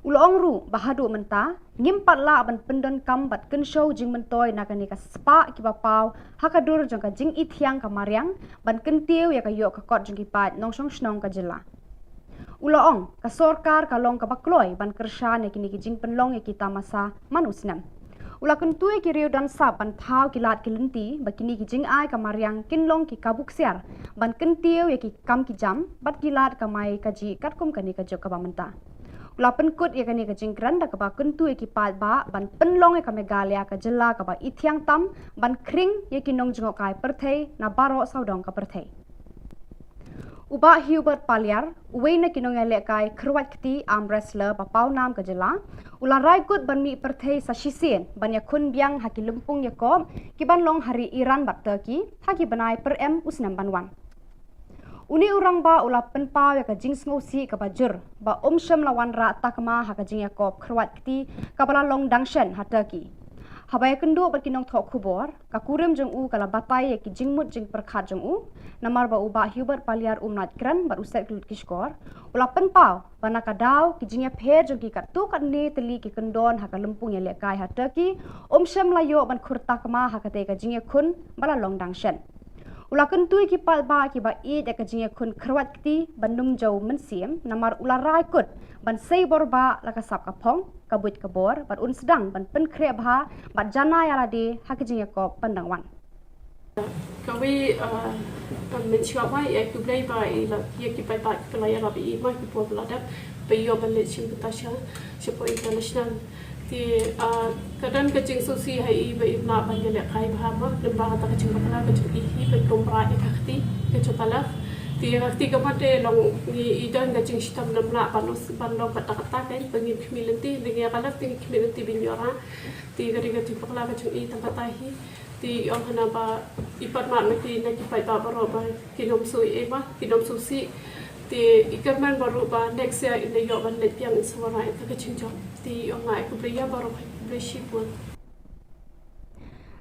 U la ong ruh ba haduh mynta ngim pat lah ban pyndonkam bad kynshew jingmyntoi na kane ka spah kiba paw ha ka dur jong ka jingithiang ka mariang ban kyntiew ïa ka ïoh ka kot jong ki paid nongshong shnong ka jylla. U la ong, ka sorkar ka long kaba kloi ban kyrshan ïa kine ki jingpynlong ïa ki tamasa man u snem. U la kyntu ïa ki riew don sap ban thaw ki lad ki lynti ba kine ki jingai ka mariang kin long ki kabu ksiar ban kyntiew ïa ki kam ki jam bad ki lad kamai kajih katkum kane ka juk kaba mynta. U la pynkut ïa kane ka jingkren da kaba kyntu ïa ki paidbah ban pynlong ïa ka Meghalaya ka jylla kaba ithiang tam ban khring ïa ki nongjngohkai pyrthei na baroh sawdong ka pyrthei. U Bah Hubert Paliar, uwei na ki nongïalehkai kyrwat kti arm wrestler ba paw nam ka jylla, u la rai kut ban mih pyrthei sa shisien ban ïakhun biang ha ki lympung ïakop kiban long ha ri Iran bad Turkey ha ki bnai pyrem u snem ban wan. Une u rangbah u la pynpaw ïa ka jingsngewsih kaba jur ba um shym la wanrah takma ha ka jingïakop kyrwat kti kaba la long dang shen ha Turkey. Haba ïakynduh bad ki nongthoh khubor, ka kurim jong u ka la batai ïa ki jingmut jingpyrkhat jong u, namar ba u Bah Hubert Paliar um lait kren bad u set ki lut ki shkor. U la pynpaw ba na ka daw ki jingïapher jong ki katto katne tylli ki kyndon ha ka lympung ïalehkai ha Turkey um shym la ïoh ban khur takma ha katei ka jingïakhun ba la long dang shen. U la kyntu ïa ki paidbah kiba ïeit ïa ka jingïakhun kyrwat kti ban ym jew mynsiem, namar u la rai kut ban sei bor bah la ka sap ka phong, ka buit ka bor bad un sdang ban pynkhreh bha bad janai ïa lade ha ka jingïakop ban dang wan. Kawei, ah, ban mynshuwa ba ïa khublei ba ïa la, ïa ki paidbah kiba la ïarap ïa i ma ki por ba la dep ba ïoh ban leit shim bynta sha, shapoh international. Te, ah, ka don ka jingsngewsih ha i ba im lah ban ïalehkai bha ma, lyngba kata ka jingbakla ka jong i hi ba i kum bra ïa ka kti ka jong ka left. Te ka kti ka mat te long ngi i don ka jingshitom namar ban long, ban long katta katta, kan ba ngim khmih lynti, te ngi ka lap te ngi khmih lynti ban ïoh ra. Te ka dei ka jingpakla ka jong i tang katta hi. Te i ong hana ba i pat mad ma ki na ki paidbah baroh ba kin ym shu ïeh ba kin ym shu sih. Te i kyrmen baroh ba next year in ïoh ban leit biang in sa wanrah ïa ka jingjop. Te i ong nga ai khublei ïa baroh, khublei shibun.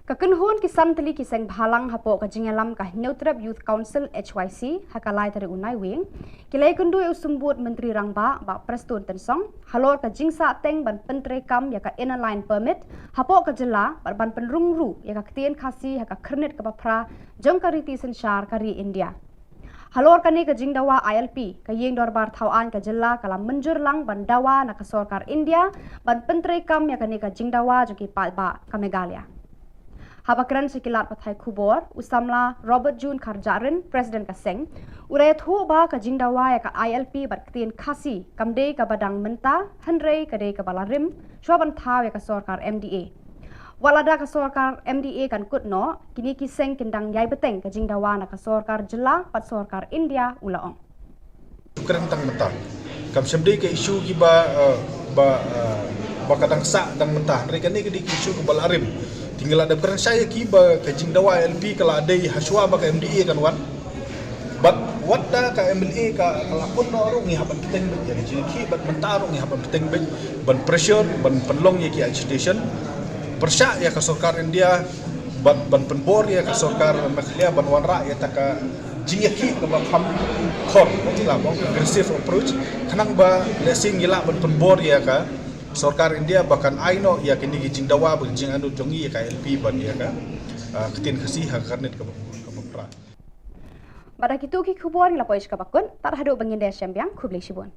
Ka kynhun ki san tylli ki seng bhalang hapoh ka jingïalam ka Hynñiewtrep Youth Council, H Y C, ha ka lai tarik u Naiwieng, ki la ïakynduh ïa u Symbud Myntri Rangbah, Bah Prestone Tynsong, halor ka jingsahteng ban pyntreikam ïa ka Inner Line Permit hapoh ka jylla bad ban pynrung ruh ïa ka ktien Khasi ha ka khyrnit kaba phra jong ka riti synshar ka ri India. Halor kane ka jingdawa I L P, ka Ïing Dorbar Thaw Aiñ ka jylla ka la mynjur lang ban dawa na ka sorkar India ban pyntreikam ïa kane ka jingdawa jong ki paidbah ka Meghalaya. Haba kren sha ki lad pathai khubor, u samla Robert June Kharjahrin, President ka seng, u la ïathuh ba ka jingdawa ïa ka I L P bad ktien Khasi kam dei kaba dang mynta, hynrei ka dei kaba la rim shuwa ban thaw ïa ka sorkar M D A. Wat lada ka sorkar M D A kan kut noh, kine ki seng kin dang ïai bteng ka jingdawa na ka sorkar jylla bad sorkar India, u la ong. Kren tang mynta. Kam shym dei ka issue kiba, eh, ba, eh, ba ka dang sah dang mynta. Hynrei kane ka dei ka issue kaba la rim. Te ngi la dep kren shai ïa ki ba ka jingdawa I L P ka la dei hashwa ba ka M D A kan wan. Bad wat da ka M L A ka, ka la kut noh ruh ngi hap ban bteng beit ïa ka jingïakhih, bad mynta ruh ngi hap ban bteng beit ban pressure, ban pynlong ïa ki agitation. Pyrshah ïa ka sorkar India, bad ban pynbor ïa ka sorkar Meghalaya ban wanrah ïa kata ka jingïakhih kaba kham khor, la ong aggressive approach, khnang ba lehse ngi lah ban pynbor ïa ka sorkar India ba kan ai noh ïa kine ki jingdawa bad ki jingangnud jong ngi ïa ka I L P bad ïa ka, ah, ktien Khasi ha ka khyrnit kaba, kaba phra. Bad da kito ki khubor ngi la poi sha kaba kut, tad haduh ba ngin ïa shem biang, khublei shibun.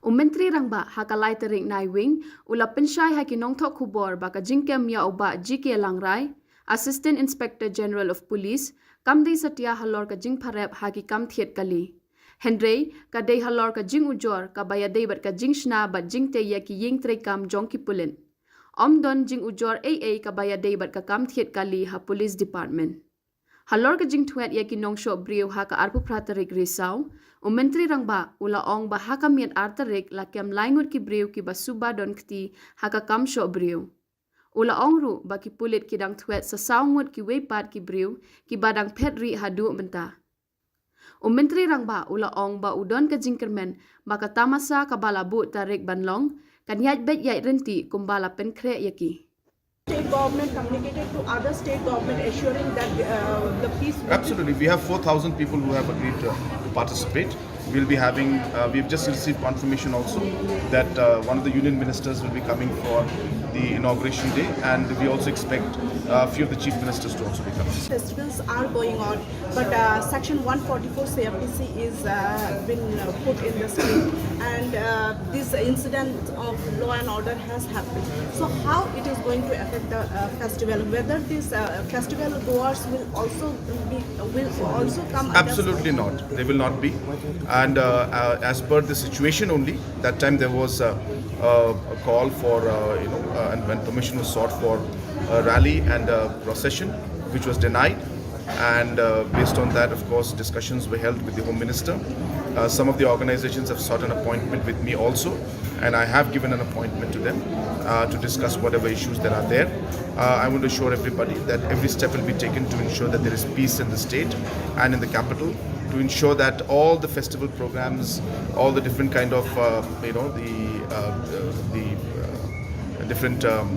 U Myntri Rangbah ha ka lai tarik Naiwieng u la pynshai ha ki nongthoh khubor ba ka jingkem ïa u Bah G K Langrai, Assistant Inspector General of Police, kam dei satia halor ka jingpharep ha ki kam thied kali. Hynrei ka dei halor ka jingujor kaba ïadei bad ka jingshna bad jingtei ïa ki ïing treikam jong ki pulit. Ym don jingujor ei ei kaba ïadei bad ka kam thied kali ha Police Department. Halor ka jingthwet ïa ki nongshoh briew ha ka arphew phra tarik Risaw, u Myntri Rangbah u la ong ba ha ka miet ar tarik la kem lai ngut ki briew kiba suba don kti ha ka kam shoh briew. U la ong ruh ba ki pulit ki dang thwet sa saw ngut kiwei pat ki briew kiba dang phet rieh haduh mynta. U Myntri Rangbah u la ong ba u don ka jingkyrmen ba ka tamasa kaba la buh tarik ban long kan ïaid beit ïaid ryntih kumba la pynkhreh ïa ki. State government communicated to other state government assuring that, uh, the peace will be. Absolutely. We have four thousand people who have agreed to, to participate. We'll be having, uh, we've just received confirmation also that, uh, one of the union ministers will be coming for the inauguration day, and we also expect, uh, a few of the chief ministers to also be coming. Festivals are going on, but, uh, Section one forty-four C R P C is, uh, been, uh, put in the state, and, uh, this incident of law and order has happened. So how it is going to affect the, uh, festival? Whether these, uh, festival goers will also be, will also come under. Absolutely not. They will not be. And, uh, uh, as per the situation only, that time there was a, a, a call for, uh, you know, uh, and when permission was sought for a rally and a procession, which was denied. And, uh, based on that, of course, discussions were held with the Home Minister. Uh, some of the organizations have sought an appointment with me also, and I have given an appointment to them, uh, to discuss whatever issues that are there. Uh, I want to assure everybody that every step will be taken to ensure that there is peace in the state and in the capital, to ensure that all the festival programs, all the different kind of, uh, you know, the, uh, uh, the, uh, different, um,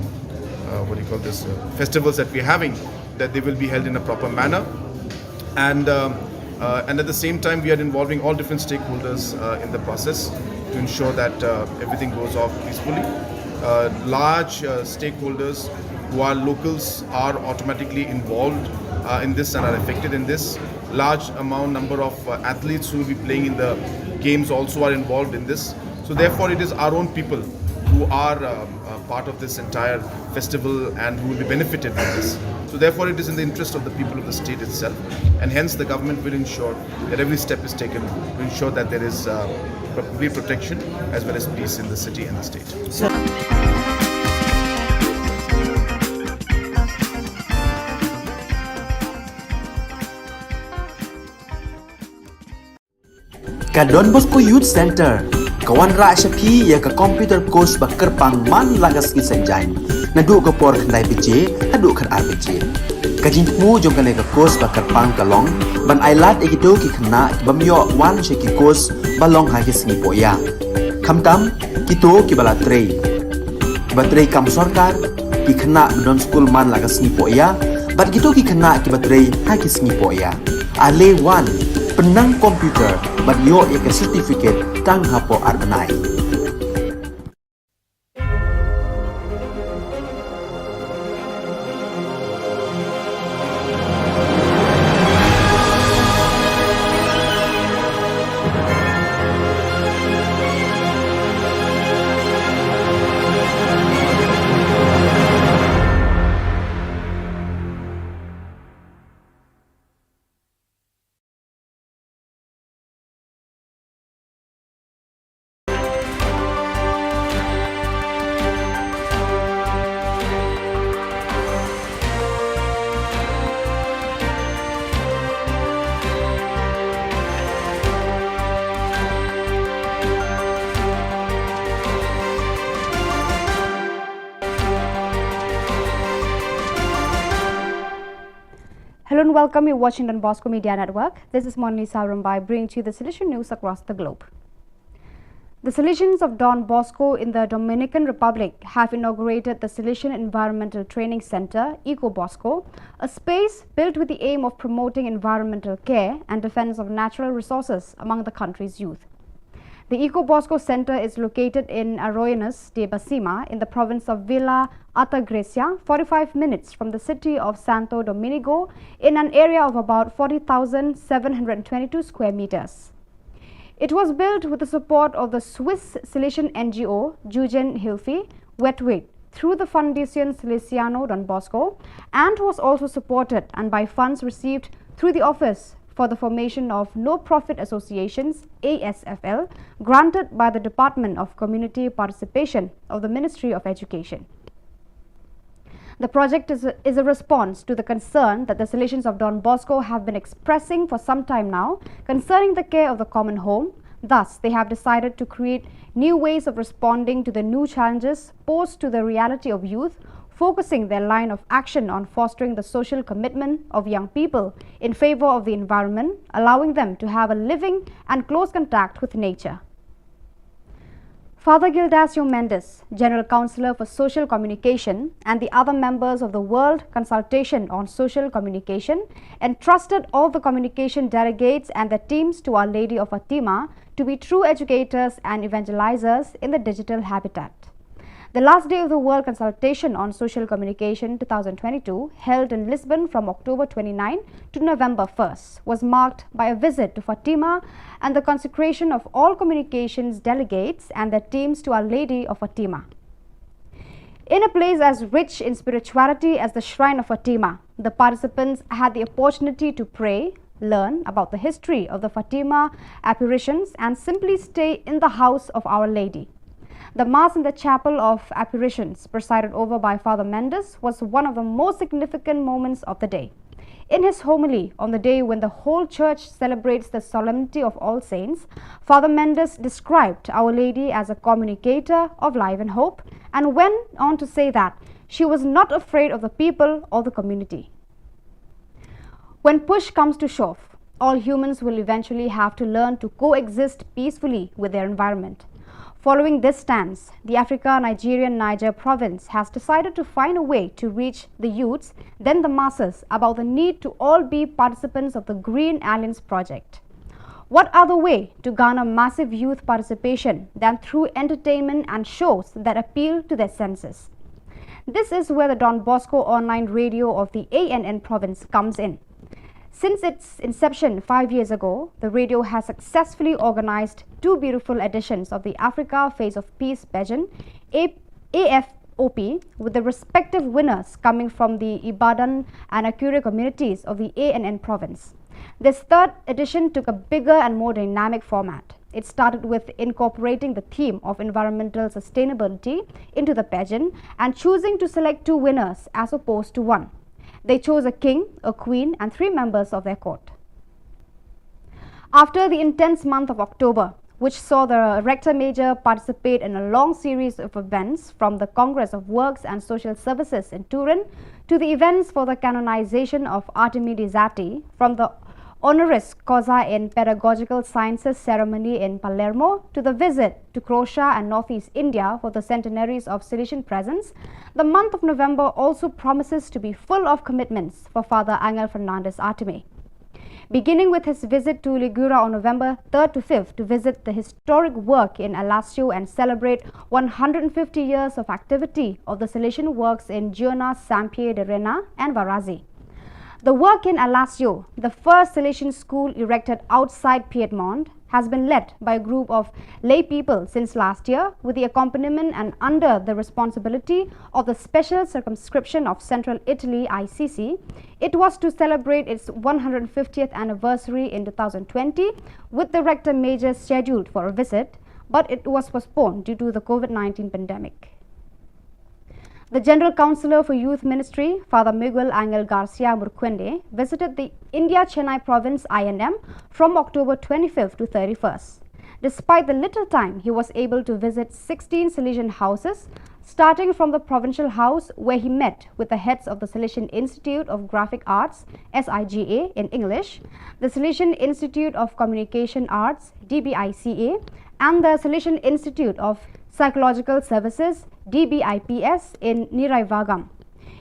uh, what do you call this, uh, festivals that we're having, that they will be held in a proper manner. And, um, uh, and at the same time, we are involving all different stakeholders, uh, in the process to ensure that, uh, everything goes off peacefully. Uh, large, uh, stakeholders who are locals are automatically involved, uh, in this and are affected in this. Large amount, number of, uh, athletes who will be playing in the games also are involved in this. So therefore, it is our own people who are um, uh, part of this entire festival and who will be benefited by this. So therefore, it is in the interest of the people of the state itself, and hence the government will ensure that every step is taken to ensure that there is uh, complete protection as well as peace in the city and the state. Ka Don Bosco Youth Center ka wanrah sha phi ïa ka computer course ba kyrpang man la ka sngi Saitjaiñ, naduh ka por khyndai baje haduh khatar baje. Ka jingthmu jong kane ka course ba kyrpang ka long ban ailad ïa kito ki khynnah ki bym ïoh wan sha ki course ba long ha ki sngi pohïa, khamtam kito kiba la trei, kiba trei kam sorkar, ki khynnah ba don skul man la ka sngi pohïa bad kito ki khynnah kiba trei ha ki sngi pohïa. Ale wan, pynnang computer bad ïoh ïa ka certificate tang hapoh ar bnai. Hello and welcome. You're watching Don Bosco Media Network. This is Monlisa Rumbai bringing to you the Salesian news across the globe. The Salesians of Don Bosco in the Dominican Republic have inaugurated the Salesian Environmental Training Center, Eco Bosco, a space built with the aim of promoting environmental care and defense of natural resources among the country's youth. The Eco Bosco Center is located in Arroyuelos de Besima in the province of Villa Altagracia, forty-five minutes from the city of Santo Domingo, in an area of about forty thousand seven hundred twenty-two square meters. It was built with the support of the Swiss Salesian N G O Jugendhilfe Wetweg through the Fundación Salesiano Don Bosco and was also supported and by funds received through the Office for the Formation of No Profit Associations, A S F L, granted by the Department of Community Participation of the Ministry of Education. The project is a, is a response to the concern that the Salesians of Don Bosco have been expressing for some time now concerning the care of the common home. Thus, they have decided to create new ways of responding to the new challenges posed to the reality of youth, focusing their line of action on fostering the social commitment of young people in favor of the environment, allowing them to have a living and close contact with nature. Father Gildacio Mendes, General Counselor for Social Communication, and the other members of the World Consultation on Social Communication entrusted all the communication delegates and their teams to Our Lady of Fatima to be true educators and evangelizers in the digital habitat. The last day of the World Consultation on Social Communication twenty twenty-two, held in Lisbon from October twenty-ninth to November first, was marked by a visit to Fatima and the consecration of all communications delegates and their teams to Our Lady of Fatima. In a place as rich in spirituality as the Shrine of Fatima, the participants had the opportunity to pray, learn about the history of the Fatima apparitions, and simply stay in the house of Our Lady. The Mass in the Chapel of Apparitions, presided over by Father Mendes, was one of the most significant moments of the day. In his homily on the day when the whole church celebrates the Solemnity of All Saints, Father Mendes described Our Lady as a communicator of life and hope and went on to say that she was not afraid of the people or the community. When push comes to shove, all humans will eventually have to learn to coexist peacefully with their environment. Following this stance, the Africa Nigerian Niger province has decided to find a way to reach the youths, then the masses, about the need to all be participants of the Green Alliance project. What other way to garner massive youth participation than through entertainment and shows that appeal to their senses? This is where the Don Bosco online radio of the A N N province comes in. Since its inception five years ago, the radio has successfully organized two beautiful editions of the Africa Face of Peace pageant, A- A F O P, with the respective winners coming from the Ibadan and Akure communities of the A N N province. This third edition took a bigger and more dynamic format. It started with incorporating the theme of environmental sustainability into the pageant and choosing to select two winners as opposed to one. They chose a king, a queen, and three members of their court. After the intense month of October, which saw the Rector Major participate in a long series of events from the Congress of Works and Social Services in Turin to the events for the canonization of Artemi di Zatti, from the honoris causa in pedagogical sciences ceremony in Palermo to the visit to Croatia and Northeast India for the centenaries of Salesian presence, the month of November also promises to be full of commitments for Father Angel Fernandez Artemi. Beginning with his visit to Ligura on November third to fifth to visit the historic work in Alassio and celebrate one hundred fifty years of activity of the Salesian works in Giona, Sampier de Rena, and Varazi. The work in Alassio, the first Salesian school erected outside Piedmont, has been led by a group of lay people since last year, with the accompaniment and under the responsibility of the Special Circumscription of Central Italy, I C C. It was to celebrate its one hundred fiftieth anniversary in two thousand twenty, with the Rector Major scheduled for a visit, but it was postponed due to the COVID nineteen pandemic. The General Counsellor for Youth Ministry, Father Miguel Angel Garcia Murcuende, visited the India Chennai province I N M from October twenty-fifth to thirty-first. Despite the little time, he was able to visit sixteen Salesian houses, starting from the provincial house where he met with the heads of the Salesian Institute of Graphic Arts, S I G A in English, the Salesian Institute of Communication Arts, D B I C A, and the Salesian Institute of Psychological Services, D B I P S, in Niraivagam.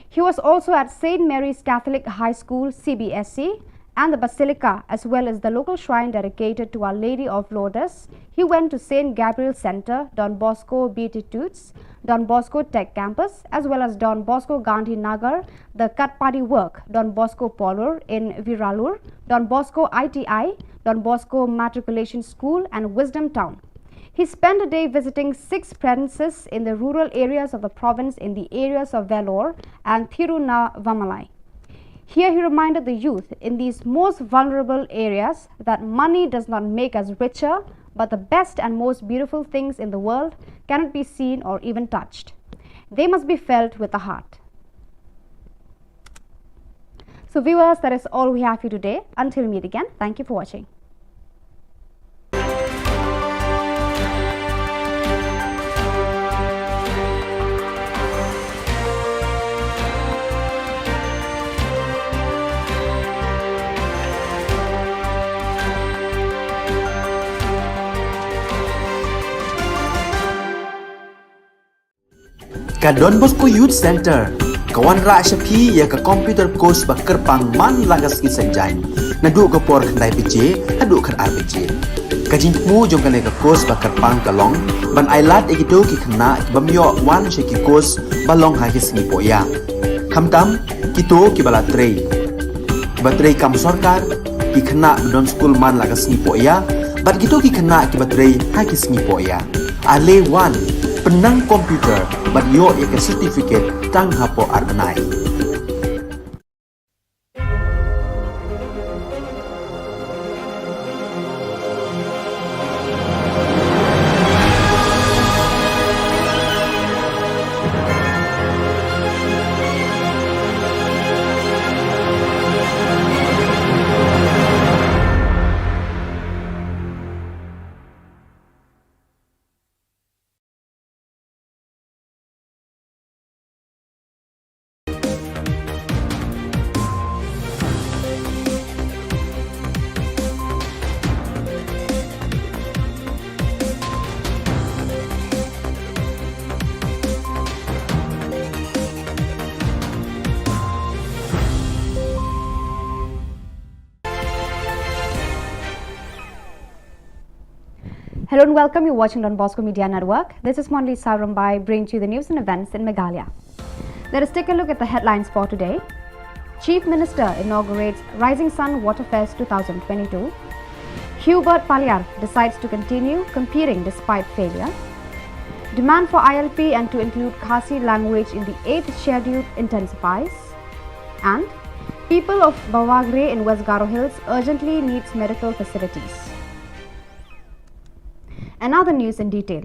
He was also at Saint Mary's Catholic High School, C B S C, and the Basilica, as well as the local shrine dedicated to Our Lady of Lourdes. He went to Saint Gabriel Centre, Don Bosco Beatitudes, Don Bosco Tech Campus, as well as Don Bosco Gandhi Nagar, the Katpadi Work, Don Bosco Polur in Viralur, Don Bosco I T I, Don Bosco Matriculation School, and Wisdom Town. He spent a day visiting six premises in the rural areas of the province in the areas of Vellore and Thiruvannamalai. Here he reminded the youth in these most vulnerable areas that money does not make us richer, but the best and most beautiful things in the world cannot be seen or even touched. They must be felt with the heart. So viewers, that is all we have for you today. Until we meet again, thank you for watching. Ka Don Bosco Youth Centre ka wanrah sha phi ïa ka computer course ba kyrpang man la ka sngi Saitjaiñ, naduh ka por khyndai baje haduh khatar baje. Ka jingthmu jong kane ka course ba kyrpang ka long ban ailad ïa kito ki khynnah ki bym ïoh wan sha ki course ba long ha ki sngi pohïa, khamtam kito kiba la trei, kiba trei kam sorkar, ki khynnah ba don skul man la ka sngi pohïa, bad kito ki khynnah kiba trei ha ki sngi pohïa. Ale wan, pynnang computer bad ïoh ïa ka certificate tang hapoh ar bnai. Hello and welcome. You're watching Don Bosco Media Network. This is Monli Sarumbai bringing to you the news and events in Meghalaya. Let us take a look at the headlines for today. Chief Minister inaugurates Rising Sun Waterfest two thousand twenty-two. Hubert Paliar decides to continue competing despite failure. Demand for I L P and to include Khasi language in the eighth schedule intensifies. And people of Bawagre in West Garo Hills urgently needs medical facilities. And now the news in detail.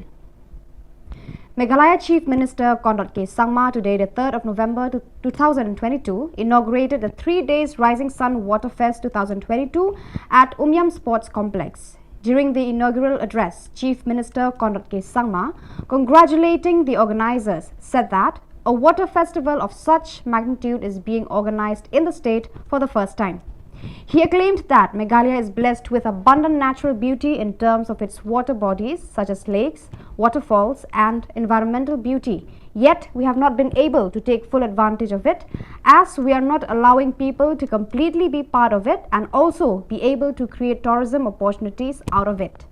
Meghalaya Chief Minister Conrad K Sangma today, the third of November two thousand twenty-two, inaugurated the three days Rising Sun Waterfest two thousand twenty-two at Umiam Sports Complex. During the inaugural address, Chief Minister Conrad K Sangma, congratulating the organizers, said that a water festival of such magnitude is being organized in the state for the first time. He acclaimed that Meghalaya is blessed with abundant natural beauty in terms of its water bodies such as lakes, waterfalls, and environmental beauty. Yet, we have not been able to take full advantage of it, as we are not allowing people to completely be part of it and also be able to create tourism opportunities out of it.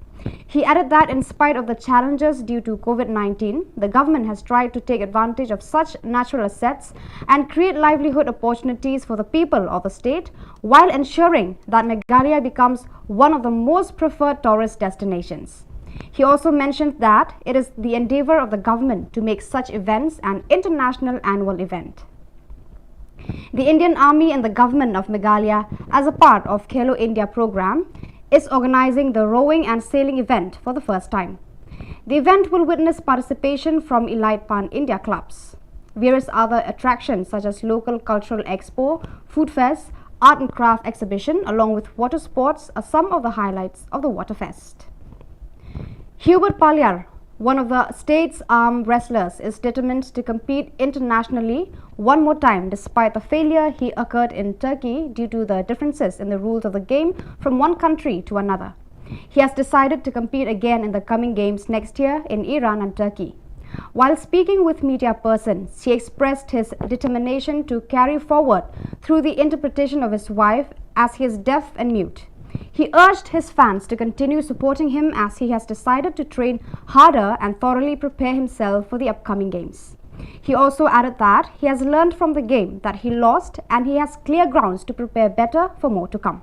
He added that in spite of the challenges due to COVID nineteen, the government has tried to take advantage of such natural assets and create livelihood opportunities for the people of the state while ensuring that Meghalaya becomes one of the most preferred tourist destinations. He also mentioned that it is the endeavor of the government to make such events an international annual event. The Indian Army and the government of Meghalaya, as a part of Khelo India program, is organizing the rowing and sailing event for the first time. The event will witness participation from elite pan-India clubs. Various other attractions such as local cultural expo, food fest, art and craft exhibition along with water sports are some of the highlights of the Waterfest. Hubert Paliar, one of the state's arm wrestlers, is determined to compete internationally one more time despite the failure he occurred in Turkey due to the differences in the rules of the game from one country to another. He has decided to compete again in the coming games next year in Iran and Turkey. While speaking with media persons, he expressed his determination to carry forward through the interpretation of his wife, as he is deaf and mute. He urged his fans to continue supporting him as he has decided to train harder and thoroughly prepare himself for the upcoming games. He also added that he has learned from the game that he lost and he has clear grounds to prepare better for more to come.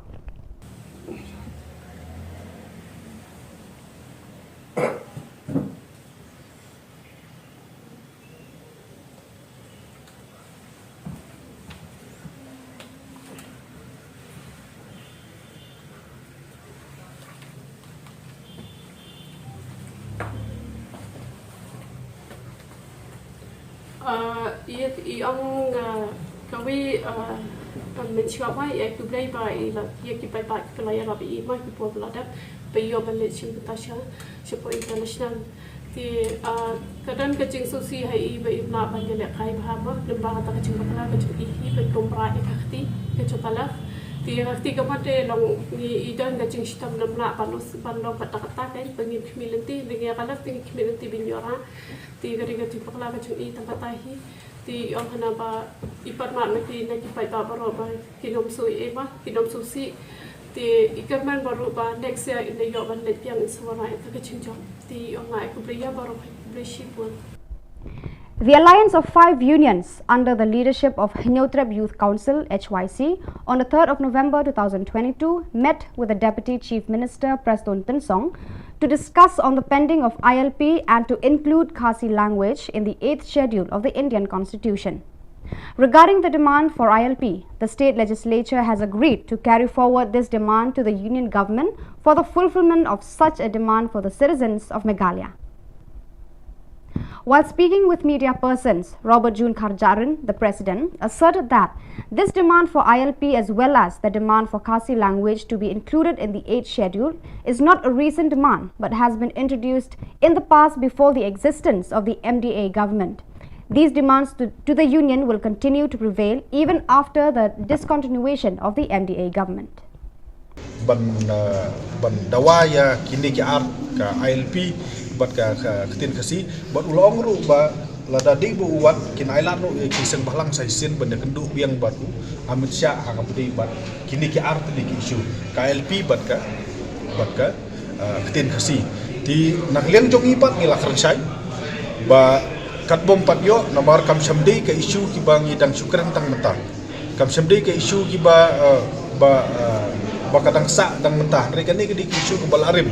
Ah, ïa, i ong, ah, kawei, ah, ah, mynshuwa ba ïa khublei ba ïa la, ïa ki paidbah ki la ïarap ïa i ma ki por ba la dep ba ïoh ban leit shim bynta sha, shapoh international. Te, ah, ka don ka jingsngewsih ha i ba im lah ban ïalehkai bha mo, lyngba kata ka jingbakla ka jong i hi ban tum bra ïa ka kti ka jong ka left. Te ïa ka kti ka mut te long ngi i don ka jingshitom, ym lah ban long, ban long katta katta, ka ba ngin khmih lynti, te ïa ka left te ngin khmih lynti ban ïoh rah. Te ka dei ka jingbakla ka jong i tang katta hi. Te i ong hana ba i pan mad na ki, na ki paidbah baroh ba kin ym sngewsih, eh, ba kin ym sngewsih. Te i kyrmen baroh ba next year in da ïoh ban leit biang in sa wanrah ïa ka jingjop. Te i ong nga ai khublei ïa baroh, khublei shibun. The Alliance of Five Unions, under the leadership of Hynñiewtrep Youth Council, H Y C, on the third of November two thousand twenty-two, met with the Deputy Chief Minister Prestone Tynsong to discuss on the pending of I L P and to include Khasi language in the eighth schedule of the Indian Constitution. Regarding the demand for I L P, the state legislature has agreed to carry forward this demand to the union government for the fulfillment of such a demand for the citizens of Meghalaya. While speaking with media persons, Robert June Kharjahrin, the president, asserted that this demand for I L P as well as the demand for Khasi language to be included in the eighth schedule is not a recent demand but has been introduced in the past before the existence of the M D A government. These demands to, to the union will continue to prevail even after the discontinuation of the M D A government. Ban, uh, ban dawa ïa kine ki ar, ka I L P bad ka, ka ktien Khasi, bad u la ong ruh ba lada dei ba u wad kin ailad ruh ïa ki seng bhalang sa shisien ban ïakynduh biang bad u Amit Shah ha ka bynta bad kine ki ar tylli ki issue, ka I L P bad ka, bad ka, uh, ktien Khasi. Te na ka liang jong ngi pat ngi la kren shai ba katba ym pat ïoh namar kam shym dei ka issue kiba ngi dang shu kren tang mynta. Kam shym dei ka issue kiba, eh, ba, eh, ba ka dang sah dang mynta. Hynrei kane ka dei ka issue kaba la rim.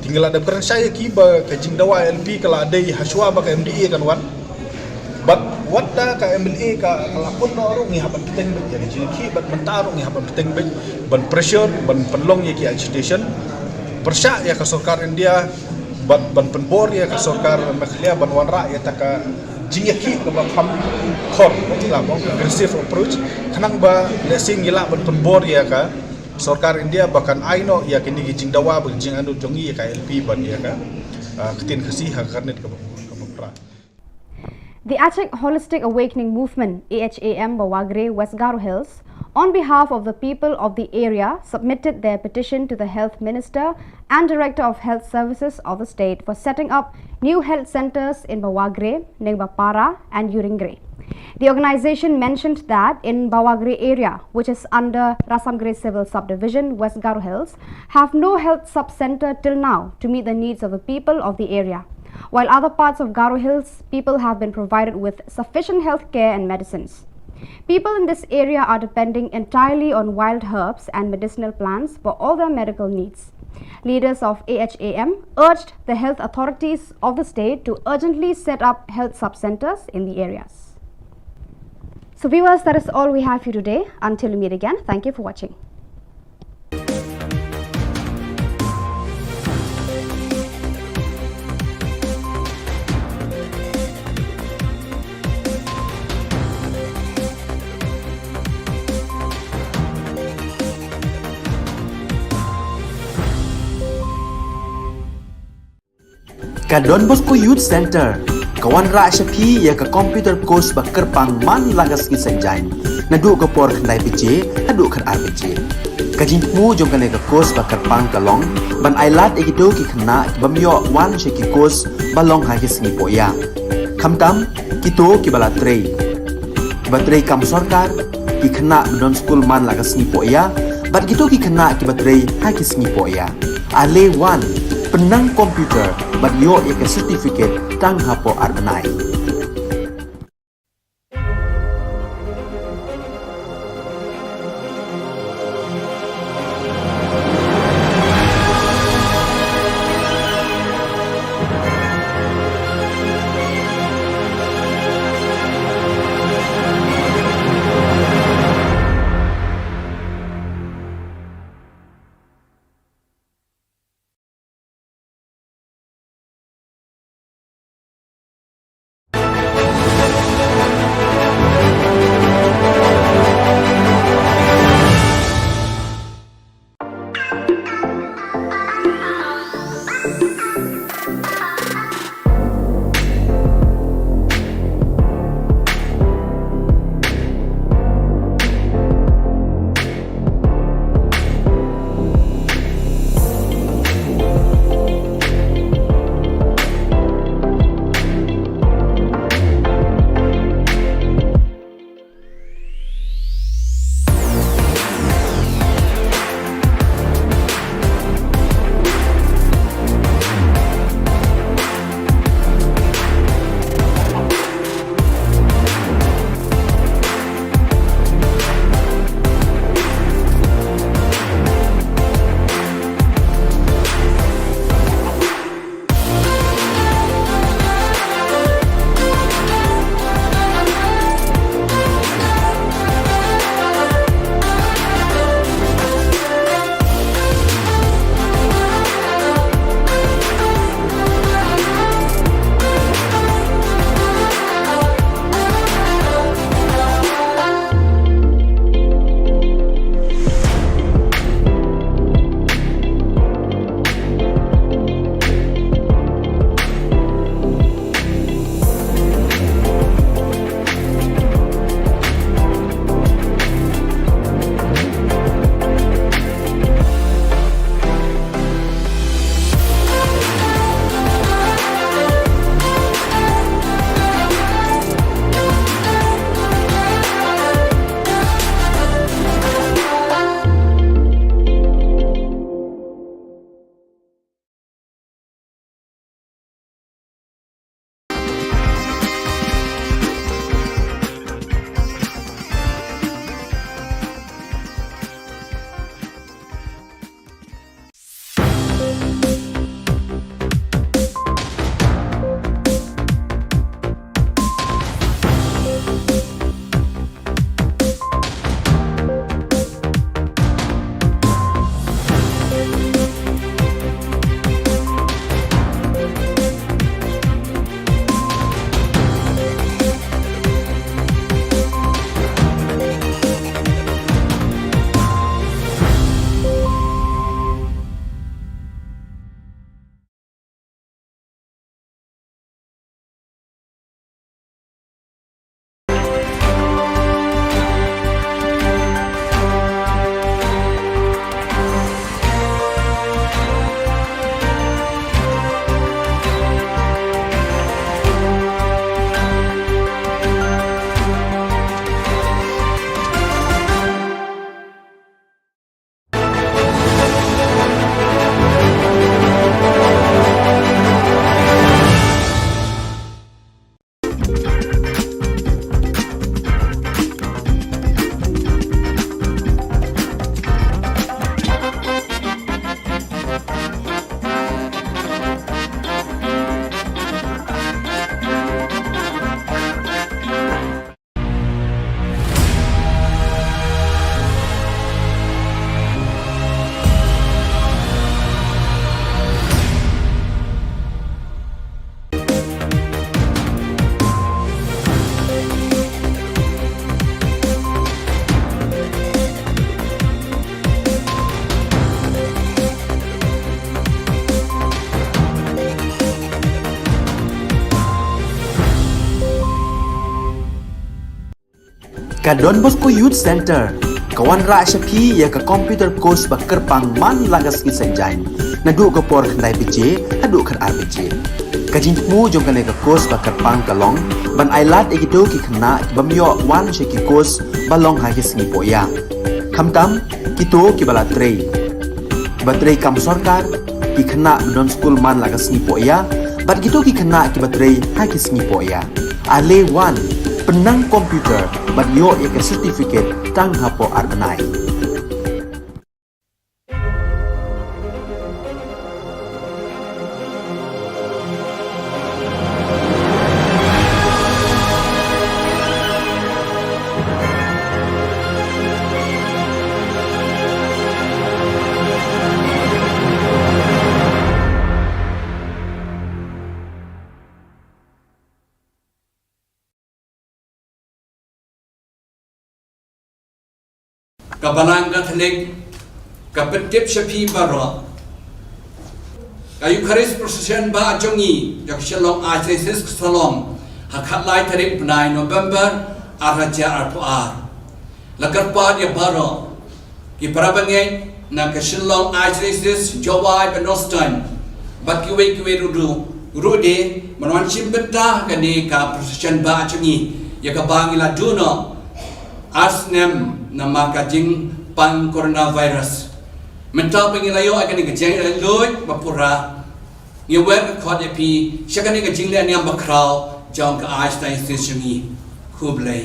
Te ngi la dep kren shai ïa ki ba ka jingdawa I L P ka la dei hashwa ba ka M D A kan wan. Bad wat da ka M L A ka, ka la pun noh ruh ngi hap ban bteng beit ïa ka jingïakhih, bad mynta ruh ngi hap ban bteng beit ban pressure, ban pynlong ïa ki agitation, pyrshah ïa ka sorkar India, bad ban pynbor ïa ka sorkar Meghalaya ban wanrah ïa kata ka jingïakhih kaba kham khor, la bong aggressive approach, khnang ba lehse ngi lah ban pynbor ïa ka sorkar India ba kan ai noh ïa kine ki jingdawa bad jingangnud jong ngi ïa ka I L P bad ïa ka, ah, ktien Khasi ha ka kyrnit kaba, kaba phra. The Achik Holistic Awakening Movement, A H A M, Bawagre, West Garo Hills, on behalf of the people of the area, submitted their petition to the Health Minister and Director of Health Services of the state for setting up new health centers in Bawagre, Nengbapara, and Yuringre. The organization mentioned that in Bawagre area, which is under Rasamgre Civil Subdivision, West Garo Hills, have no health sub-center till now to meet the needs of the people of the area, while other parts of Garo Hills, people have been provided with sufficient health care and medicines. People in this area are depending entirely on wild herbs and medicinal plants for all their medical needs. Leaders of A H A M urged the health authorities of the state to urgently set up health sub-centers in the areas. So viewers, that is all we have for you today. Until we meet again, thank you for watching. Ka Don Bosco Youth Center ka wanrah sha phi ïa ka computer course ba kyrpang man la ka sngi Saitjaiñ, naduh ka por khyndai baje haduh khatar baje. Ka jingthmu jong kane ka course ba kyrpang ka long ban ai lad ïa kito ki khynnah ki bym ïoh wan sha ki course ba long ha ki sngi pohïa. Khamtam kito kiba la trei, kiba trei kam sorkar, ki khynnah ba don skul man la ka sngi pohïa, bad kito ki khynnah kiba trei ha ki sngi pohïa. Ale wan, pynnang computer bad ïoh ïa ka certificate tang hapoh ar bnai. Ka Don Bosco Youth Centre ka wanrah sha phi ïa ka computer course ba kyrpang man la ka sngi Saitjaiñ, naduh ka por khyndai baje haduh khatar baje. Ka jingthmu jong kane ka course ba kyrpang ka long ban ailad ïa kito ki khynnah ki bym ïoh wan sha ki course ba long ha ki sngi pohïa. Khamtam kito kiba la trei, kiba trei kam sorkar, ki khynnah ba don skul man la ka sngi pohïa, bad kito ki khynnah kiba trei ha ki sngi pohïa. Ale wan, pynnang computer bad ïoh ïa ka certificate tang hapoh ar bnai. Ka Balang Katholik ka pyntip sha phi baroh, ka Eucharist Procession ba jong ngi jong ka Shillong Archdiocese ka sa long ha khatlai tarik bnai November arhajar arphew ar. La kyrpad ïa baroh ki para bangeit na ka Shillong Archdiocese, Jowai bad North Star, bad kiwei kiwei ruh, ruh de, ban wan shim bynta ha kane ka procession ba jong ngi, ïa kaba ngi la duh noh ar snem namar ka jingpang coronavirus. Mynta ba ngi la ïoh ïa kane ka jingïaid luid ba pura, ngi wer ka khot ïa phi sha kane ka jingleh niam bakhraw jong ka Archdiocese jong ngi. Khublei.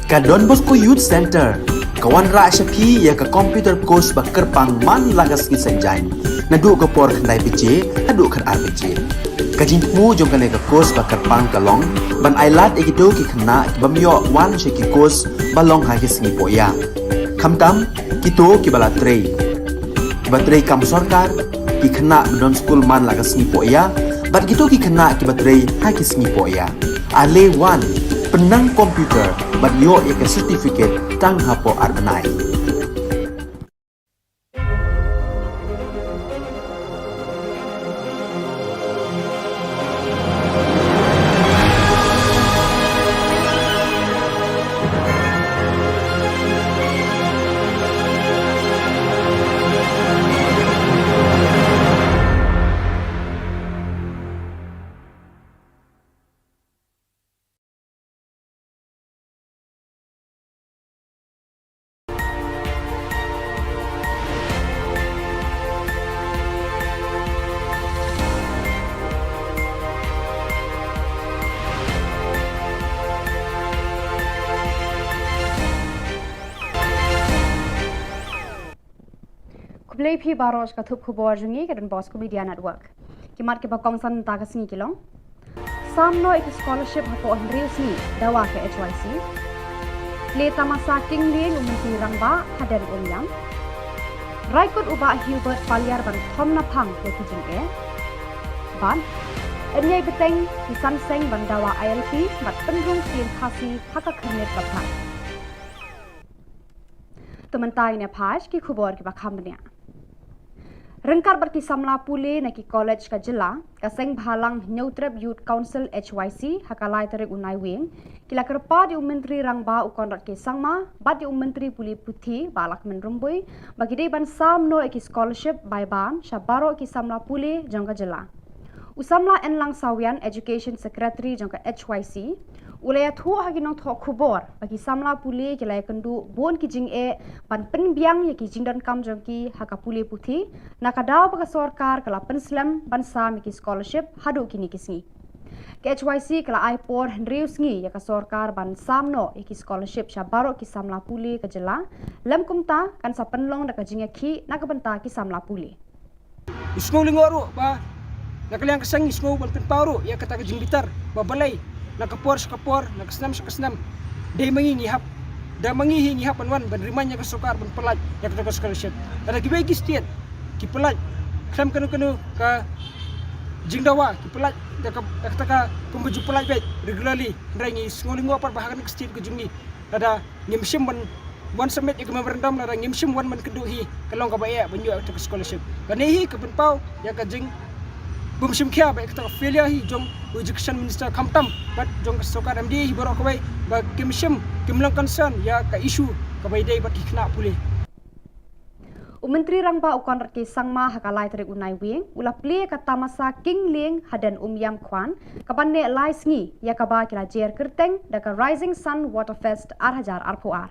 Ka Don Bosco Youth Centre ka wanrah sha phi ïa ka computer course ba kyrpang man la ka sngi Saitjaiñ, naduh ka por khyndai baje haduh khatar baje. Ka jingthmu jong kane ka course ba kyrpang ka long ban ailad ïa kito ki khynnah ki bym ïoh wan sha ki course ba long ha ki sngi pohïa. Khamtam kito kiba la trei, kiba trei kam sorkar, ki khynnah ba don skul man la ka sngi pohïa, bad kito ki khynnah kiba trei ha ki sngi pohïa. Ale wan, pynnang computer bad ïoh ïa ka certificate tang hapoh ar bnai. Khublei phi baroh sha ka thup khubor jong ngi ka Don Bosco Media Network. Ki mat kiba kongsan mynta ka sngi ki long: Sam noh ïa ki scholarship hapoh hynriew sngi dawa ka H Y C. Plie tamasa king lieng u Myntri Rangbah hadien Umïam. Rai kut u Bah Hubert Paliar ban thom naphang ïa ki jingeh. Bad yn ïai bteng ki san seng ban dawa I L P bad pynrung ktien Khasi ha ka khyrnit ba phai. To mynta ngin ïa peit ki khubor kiba kham bniah. Ryngkat bad ki samla pule na ki college ka jylla, ka Seng Bhalang Hynñiewtrep Youth Council H Y C ha ka lai tarik u Naiwieng ki la kyrpad ïa u Myntri Rangbah u Conrad K Sangma bad ïa u Myntri Pule Puthi Bah Lahkmen Rymbui ba ki dei ban sam noh ïa ki scholarship bai ban sha baroh ki samla pule jong ka jylla. U samla Enlang Sawian, Education Secretary jong ka H Y C, u la ïathuh ha ki nongthoh khubor ba ki samla pule ki la ïakynduh bun ki jingeh ban pynbiang ïa ki jingdonkam jong ki ha ka pule puthi, na ka daw ba ka sorkar ka la pynslem ban sam ïa ki scholarship haduh kine ki sngi. Ka H Y C ka la ai por hynriew sngi ïa ka sorkar ban sam noh ïa ki scholarship sha baroh ki samla pule ka jylla, lym kumta kan sa pynlong da ka jingïakhih na ka bynta ki samla pule. Ngi sngew lyngngoh ruh ba na ka liang ka seng ngi sngew ban pynpaw ruh ïa kata ka jingbitar ba balei na ka por sha ka por, na ka snem sha ka snem, dei ma ngi ngi hap, da ma ngi hi ngi hap ban wan ban remind ïa ka sorkar ban pyllait ïa kata ka scholarship. Lada kiwei ki state ki pyllait khlem kano kano ka jingdawa, ki pyllait da ka, da kata ka kumba ju pyllait beit regularly, hynrei ngi sngew lyngngoh pat ba ha kane ka state ka jong ngi lada ngim shym wan, wan submit ïa ka memorandum, lada ngim shym wan ban kynduh hi, ka long kaba eh ban ïoh ïa ka scholarship. Kane hi ka pynpaw ïa ka jingbymshim khia bad ïa kata ka failure hi jong u Education Minister khamtam bad jong ka sorkar M D A hi baroh kawei ba kim shym, kim long concern ïa ka issue kaba ïadei bad ki khynnah pule. U Myntri Rangbah u Conrad K Sangma ha ka lai tarik u Naiwieng u la plie ka tamasa king lieng hadien Umïam Kwan, kaban neh lai sngi, ïa kaba ki la jer kyrteng da ka Rising Sun Waterfest ar hajar arphew ar.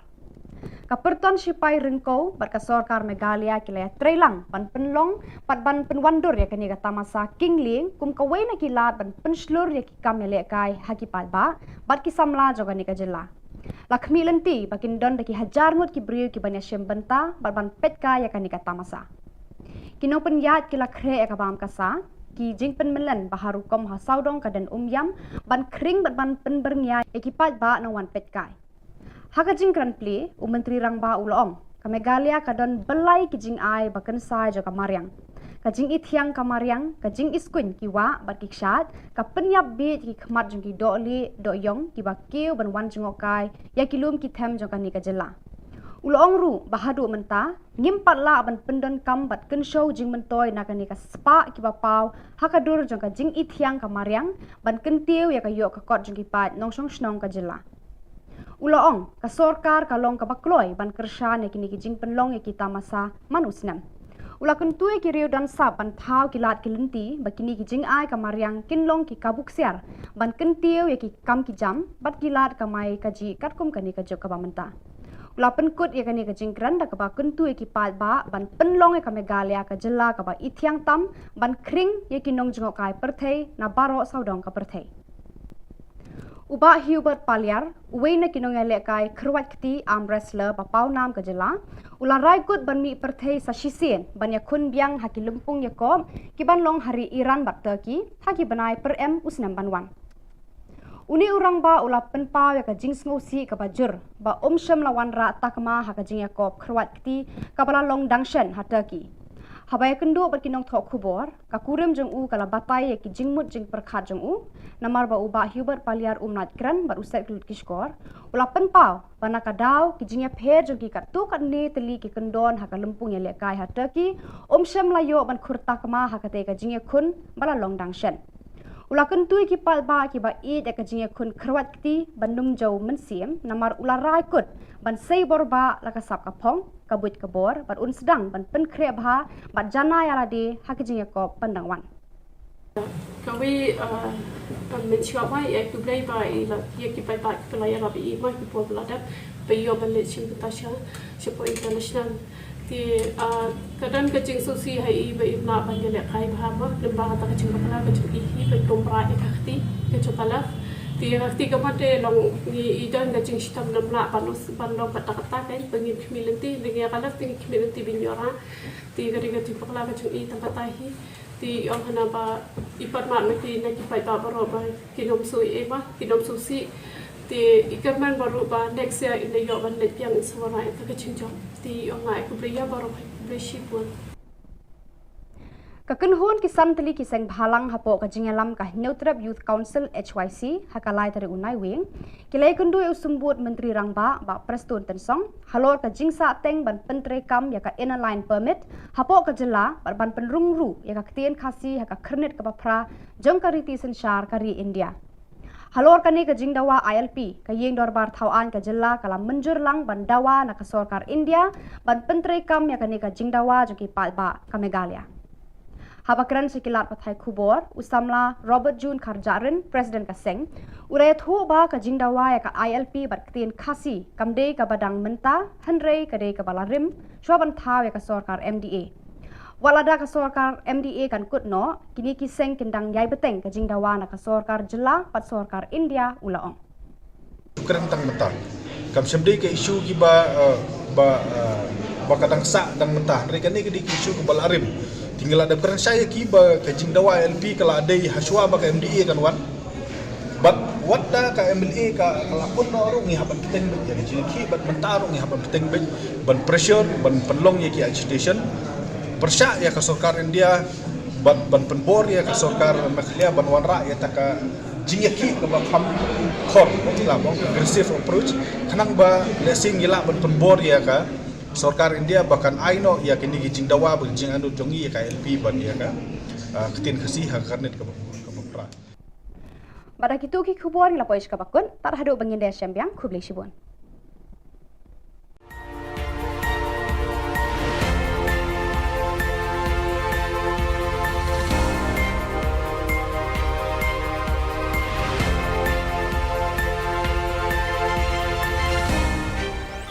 Ka pyrton shipai ryngkew bad ka sorkar Meghalaya ki la ïatreilang ban pynlong bad ban pynwandur ïa kane ka tamasa king lieng kum kawei na ki lad ban pynshlur ïa ki kam ïalehkai ha ki paidbah bad ki samla jong kane ka jylla. La khmih lynti ba kin don da ki hajar ngut ki briew kiban ïashim bynta bad ban peitkai ïa kane ka tamasa. Ki nongpynïaid ki la khreh ïa ka bam ka sa, ki jingpynmyllen ba ha rukom ha sawdong ka dien Umïam ban khring bad ban pynbyrngia ïa ki paidbah nongwan peitkai. Ha ka jingkren plie, u Myntri Rangbah u la ong, ka Meghalaya ka don byllai ki jingai ba kynsai jong ka mariang. Ka jingithiang ka mariang, ka jingiskuiñ ki wah bad ki kshaid, ka pynïap bieit ki khmat jong ki dohlieh dohïong kiba kiew ban wan jngohkai ïa ki lum ki them jong kane ka jylla. U la ong ruh ba haduh mynta ngim pat lah ban pyndonkam bad kynshew jingmyntoi na kane ka spah kiba paw ha ka dur jong ka jingithiang ka mariang ban kyntiew ïa ka ïoh ka kot jong ki paid nongshong shnong ka jylla. U la ong, ka sorkar ka long kaba kloi ban kyrshan ïa kine ki jingpynlong ïa ki tamasa man u snem. U la kyntu ïa ki riew don sap ban thaw ki lad ki lynti ba kine ki jingai ka mariang kin long ki kabu ksiar ban kyntiew ïa ki kam ki jam bad ki lad kamai kajih katkum kane ka juk kaba mynta. U la pynkut ïa kane ka jingkren da kaba kyntu ïa ki paidbah ban pynlong ïa ka Meghalaya ka jylla kaba ithiang tam ban khring ïa ki nongjngohkai pyrthei na baroh sawdong ka pyrthei. U Bah Hubert Paliar, uwei na ki nongïalehkai kyrwat kti arm wrestler ba paw nam ka jylla, u la rai kut ban mih pyrthei sa shisien ban ïakhun biang ha ki lympung ïakop kiban long ha ri Iran bad Turkey ha ki bnai pyrem u snem ban wan. Une u rangbah u la pynpaw ïa ka jingsngewsih kaba jur ba um shym la wanrah takma ha ka jingïakop kyrwat kti kaba la long dang shen ha Turkey. Haba ïakynduh bad ki nongthoh khubor, ka kurim jong u ka la batai ïa ki jingmut jingpyrkhat jong u, namar ba u Bah Hubert Paliar um lait kren bad u Saitlutkishkor, u la pynpaw ba na ka daw ki jingïapher jong ki katto katne tylli ki kyndon ha ka lympung ïalehkai ha Turkey um shym la ïoh ban khur takma ha katei ka jingïakhun ba la long dang shen. U la kyntu ïa ki paidbah kiba ïeit ïa ka jingïakhun kyrwat kti ban nym jew mynsiem, namar u la rai kut ban sei bor bah la ka sap ka phong, ka buit ka bor bad un sdang ban pynkhreh bha bad janai ïa lade ha ka jingïakop ban dang wan. Kawei, ah, ah, mynshuwa ba ïa khublei ba ïa la, ïa ki paidbah kiba la ïarap ïa i ma ki por ba la dep ba ïoh ban leit shim bynta sha, shapoh international. Te, ah, ka don ka jingsngewsih ha i ba im lah ban ïalehkai bha ma, lyngba kata ka jingbakla ka jong i hi ba i kum bra ïa ka kti ka jong ka left. Te ka kti ka mut te long ngi i don ka jingshitom namlah ban long, ban long katta katta, kan, ba ngin khmih lynti, ba ngi ïa ka lad te ngi khmih lynti ban ïoh ra. Te ka dei ka jingbakla ka jong i tang katta hi. Te i ong hana ba i pat mad ma ki na ki paidbah baroh ba kin ym shu ïa, ba kin ym shu sih. Te i kyrmen baroh ba next year in ïoh ban leit biang in sa wanrah ïa ka jingjop. Te i ong nga ai khublei ïa baroh, khublei shibun. Ka kynhun ki san tylli ki seng bhalang hapoh ka jingïalam ka Hynñiewtrep Youth Council, H Y C, ha ka lai tarik u Naiwieng, ki la ïakynduh ïa u Symbud Myntri Rangbah, Bah Prestone Tynsong, halor ka jingsahteng ban pyntreikam ïa ka Inner Line Permit hapoh ka jylla bad ban pynrung ruh ïa ka ktien Khasi ha ka khyrnit kaba phra jong ka riti synshar ka ri India. Halor kane ka jingdawa I L P, ka Ïing Dorbar Thaw Aiñ ka jylla ka la mynjur lang ban dawa na ka sorkar India ban pyntreikam ïa kane ka jingdawa jong ki paidbah ka Meghalaya. Haba kren sha ki lad pathai khubor, u samla Robert June Kharjahrin, President ka seng, u la ïathuh ba ka jingdawa ïa ka I L P bad ktien Khasi kam dei kaba dang mynta, hynrei ka dei kaba la rim shuwa ban thaw ïa ka sorkar M D A. Wat lada ka sorkar M D A kan kut noh, kine ki seng kin dang ïai bteng ka jingdawa na ka sorkar jylla bad sorkar India, u la ong. Kren tang mynta. Kam shym dei ka issue kiba, eh, ba, eh, ba ka dang sah dang mynta. Hynrei kane ka dei ka issue kaba la rim. Te ngi la dep kren shai ïa ki ba ka jingdawa I L P ka la dei hashwa ba ka M D A kan wan. Bad wat da ka M L A ka, ka la kut noh ruh ngi hap ban bteng beit ïa ka jingïakhih, bad mynta ruh ngi hap ban bteng beit ban pressure, ban pynlong ïa ki agitation. Pyrshah ïa ka sorkar India, ban, ban pynbor ïa ka sorkar Meghalaya ban wanrah ïa kata ka jingïakhih kaba kham khor, la ong aggressive approach, khnang ba lehse ngi lah ban pynbor ïa ka sorkar India ba kan ai noh ïa kine ki jingdawa bad jingangnud jong ngi ïa ka I L P bad ïa ka, ah, ktien Khasi ha ka khyrnit kaba, kaba phra. Bad da kito ki khubor ngi la poi sha kaba kut, tad haduh ba ngin da shem biang, khublei shibun.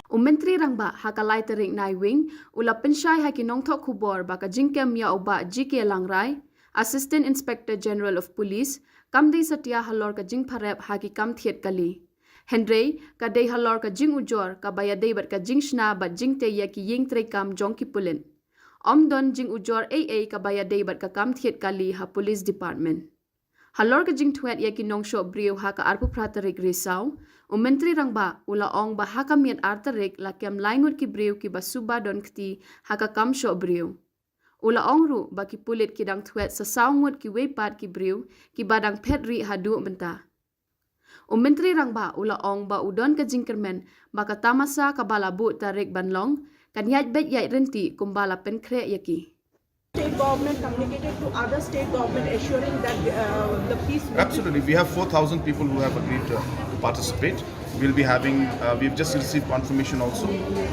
U Myntri Rangbah ha ka lai tarik Naiwieng u la pynshai ha ki nongthoh khubor ba ka jingkem ïa u Bah G K Langrai, Assistant Inspector General of Police, kam dei satia halor ka jingpharep ha ki kam thied kali. Hynrei ka dei halor ka jingujor kaba ïadei bad ka jingshna bad jingtei ïa ki ïing treikam jong ki pulit. Ym don jingujor ei ei kaba ïadei bad ka kam thied kali ha Police Department. Halor ka jingthwet ïa ki nongshoh briew ha ka arphew phra tarik Risaw, u Myntri Rangbah u la ong ba ha ka miet ar tarik la kem lai ngut ki briew kiba suba don kti ha ka kam shoh briew. U la ong ruh ba ki pulit ki dang thwet sa saw ngut kiwei pat ki briew kiba dang phet rieh haduh mynta. U Myntri Rangbah u la ong ba u don ka jingkyrmen ba ka tamasa kaba la buh tarik ban long kan ïaid beit ïaid ryntih kumba la pynkhreh ïa ki. State government communicated to other state government assuring that, uh, the peace will be. Absolutely. We have four thousand people who have agreed to, to participate. We'll be having, uh, we've just received confirmation also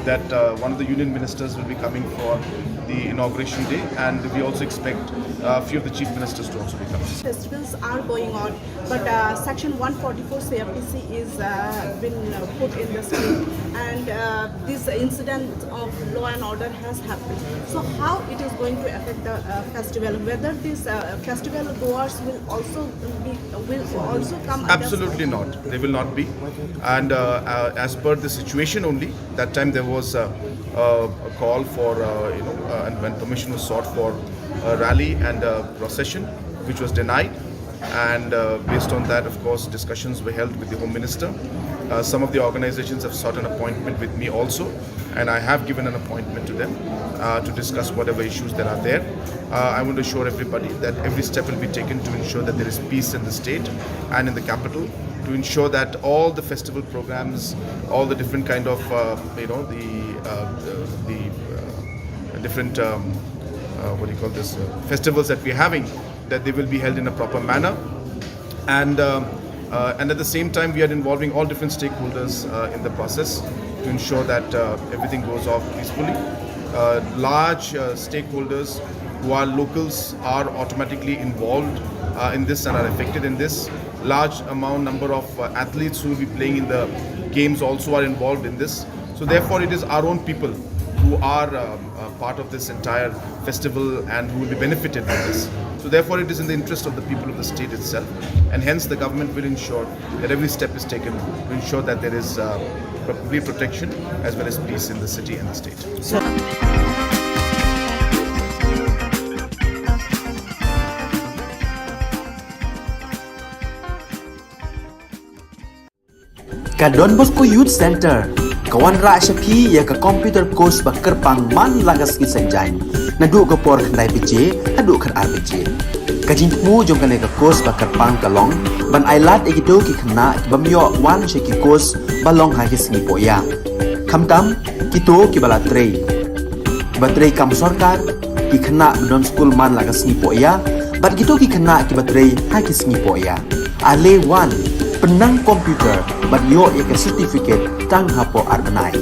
that, uh, one of the union ministers will be coming for the inauguration day, and we also expect, uh, a few of the chief ministers to also be coming. Festivals are going on, but, uh, Section one forty-four C R P C is, uh, been, uh, put in the state, and, uh, this incident of law and order has happened. So how it is going to affect the, uh, festival? Whether these, uh, festival goers will also be, will also come under. Absolutely not. They will not be. And, uh, uh, as per the situation only, that time there was a, a, a call for, uh, you know, uh, and when permission was sought for a rally and a procession, which was denied. And, uh, based on that, of course, discussions were held with the Home Minister. Uh, some of the organizations have sought an appointment with me also, and I have given an appointment to them, uh, to discuss whatever issues that are there. Uh, I want to assure everybody that every step will be taken to ensure that there is peace in the state and in the capital, to ensure that all the festival programs, all the different kind of, uh, you know, the, uh, uh, the, uh, different, um, uh, what do you call this, uh, festivals that we're having, that they will be held in a proper manner. And, um, uh, and at the same time, we are involving all different stakeholders, uh, in the process to ensure that, uh, everything goes off peacefully. Uh, large, uh, stakeholders who are locals are automatically involved, uh, in this and are affected in this. Large amount, number of, uh, athletes who will be playing in the games also are involved in this. So therefore, it is our own people who are um, uh, part of this entire festival and who will be benefited by this. So therefore, it is in the interest of the people of the state itself, and hence the government will ensure that every step is taken to ensure that there is uh, complete protection as well as peace in the city and the state. Ka Don Bosco Youth Center ka wanrah sha phi ïa ka computer course ba kyrpang man la ka sngi Saitjaiñ, naduh ka por khyndai baje haduh khatar baje. Ka jingthmu jong kane ka course ba kyrpang ka long ban ailad ïa kito ki khynnah ki bym ïoh wan sha ki course ba long ha ki sngi pohïa, khamtam kito kiba la trei, kiba trei kam sorkar, ki khynnah ba don skul man la ka sngi pohïa bad kito ki khynnah kiba trei ha ki sngi pohïa. Ale wan, pynnang computer bad ïoh ïa ka certificate tang hapoh ar bnai.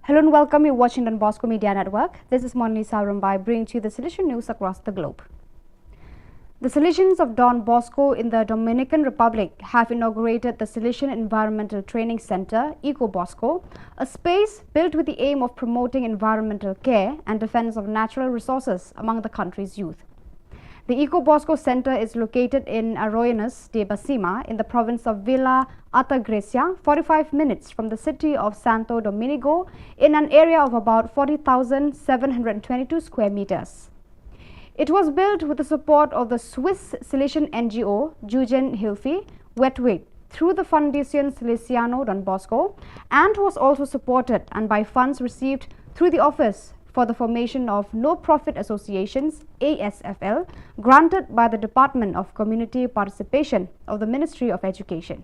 Hello and welcome. You're watching Don Bosco Media Network. This is Monlisa Rumbai bringing to you the Salesian news across the globe. The Salesians of Don Bosco in the Dominican Republic have inaugurated the Salesian Environmental Training Center, Eco Bosco, a space built with the aim of promoting environmental care and defense of natural resources among the country's youth. The Eco Bosco Center is located in Arroyuelos de Besima in the province of Villa Altagracia, forty-five minutes from the city of Santo Domingo, in an area of about forty thousand seven hundred twenty-two square meters. It was built with the support of the Swiss Salesian N G O Jugendhilfe Wetwit through the Fundación Salesiano Don Bosco and was also supported and by funds received through the Office for the Formation of No-Profit Associations, A S F L, granted by the Department of Community Participation of the Ministry of Education.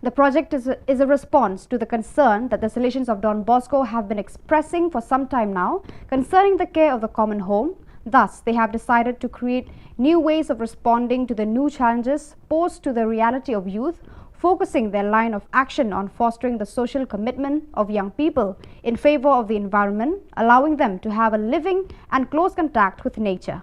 The project is a, is a response to the concern that the Salesians of Don Bosco have been expressing for some time now concerning the care of the common home. Thus, they have decided to create new ways of responding to the new challenges posed to the reality of youth, focusing their line of action on fostering the social commitment of young people in favor of the environment, allowing them to have a living and close contact with nature.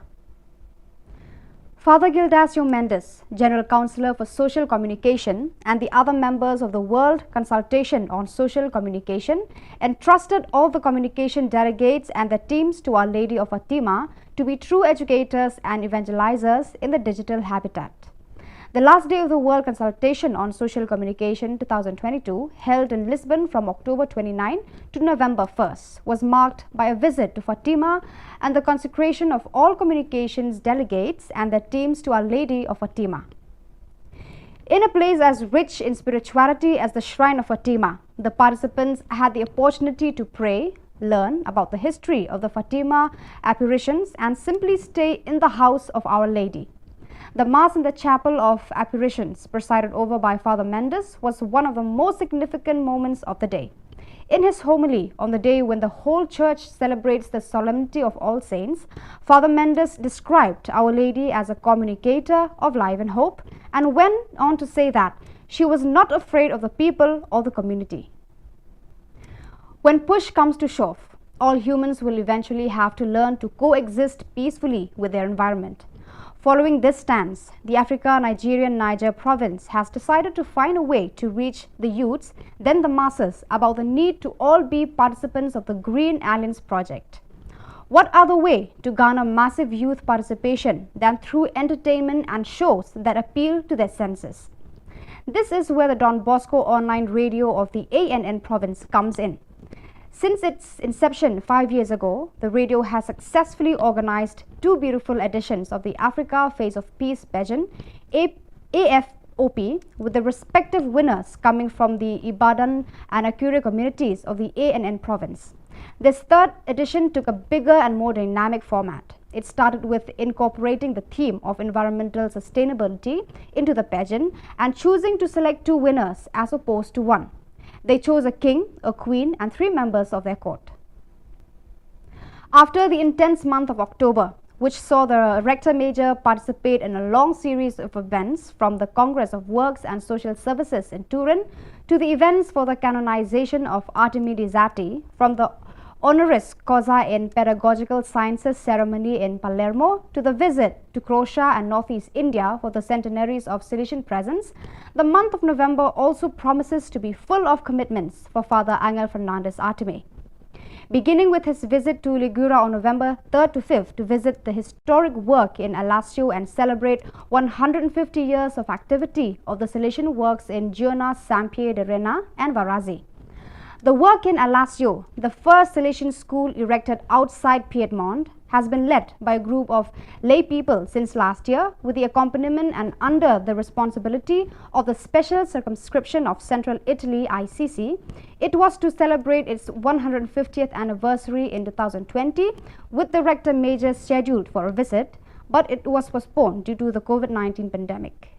Father Gildacio Mendes, General Counsellor for Social Communication, and the other members of the World Consultation on Social Communication entrusted all the communication delegates and their teams to Our Lady of Fatima to be true educators and evangelizers in the digital habitat. The last day of the World Consultation on Social Communication twenty twenty-two, held in Lisbon from October twenty-ninth to November first, was marked by a visit to Fatima and the consecration of all communications delegates and their teams to Our Lady of Fatima. In a place as rich in spirituality as the Shrine of Fatima, the participants had the opportunity to pray, learn about the history of the Fatima apparitions, and simply stay in the house of Our Lady. The Mass in the Chapel of Apparitions, presided over by Father Mendes, was one of the most significant moments of the day. In his homily on the day when the whole church celebrates the Solemnity of All Saints, Father Mendes described Our Lady as a communicator of life and hope and went on to say that she was not afraid of the people or the community. When push comes to shove, all humans will eventually have to learn to coexist peacefully with their environment. Following this stance, the Africa Nigerian Niger province has decided to find a way to reach the youths, then the masses, about the need to all be participants of the Green Alliance project. What other way to garner massive youth participation than through entertainment and shows that appeal to their senses? This is where the Don Bosco online radio of the A N N province comes in. Since its inception five years ago, the radio has successfully organized two beautiful editions of the Africa Face of Peace pageant, A- AFOP, with the respective winners coming from the Ibadan and Akure communities of the A N N province. This third edition took a bigger and more dynamic format. It started with incorporating the theme of environmental sustainability into the pageant and choosing to select two winners as opposed to one. They chose a king, a queen, and three members of their court. After the intense month of October, which saw the Rector Major participate in a long series of events, from the Congress of Works and Social Services in Turin to the events for the canonization of Artemi Dizati, from the honoris causa in pedagogical sciences ceremony in Palermo to the visit to Croatia and Northeast India for the centenaries of Salesian presence, the month of November also promises to be full of commitments for Father Angel Fernandez Artemi. Beginning with his visit to Ligura on November third to fifth to visit the historic work in Alassio and celebrate one hundred fifty years of activity of the Salesian works in Giona, Sampier de Rena, and Varazi. The work in Alassio, the first Salesian school erected outside Piedmont, has been led by a group of lay people since last year, with the accompaniment and under the responsibility of the Special Circumscription of Central Italy, I C C. It was to celebrate its one hundred fiftieth anniversary in two thousand twenty, with the Rector Major scheduled for a visit, but it was postponed due to the COVID nineteen pandemic.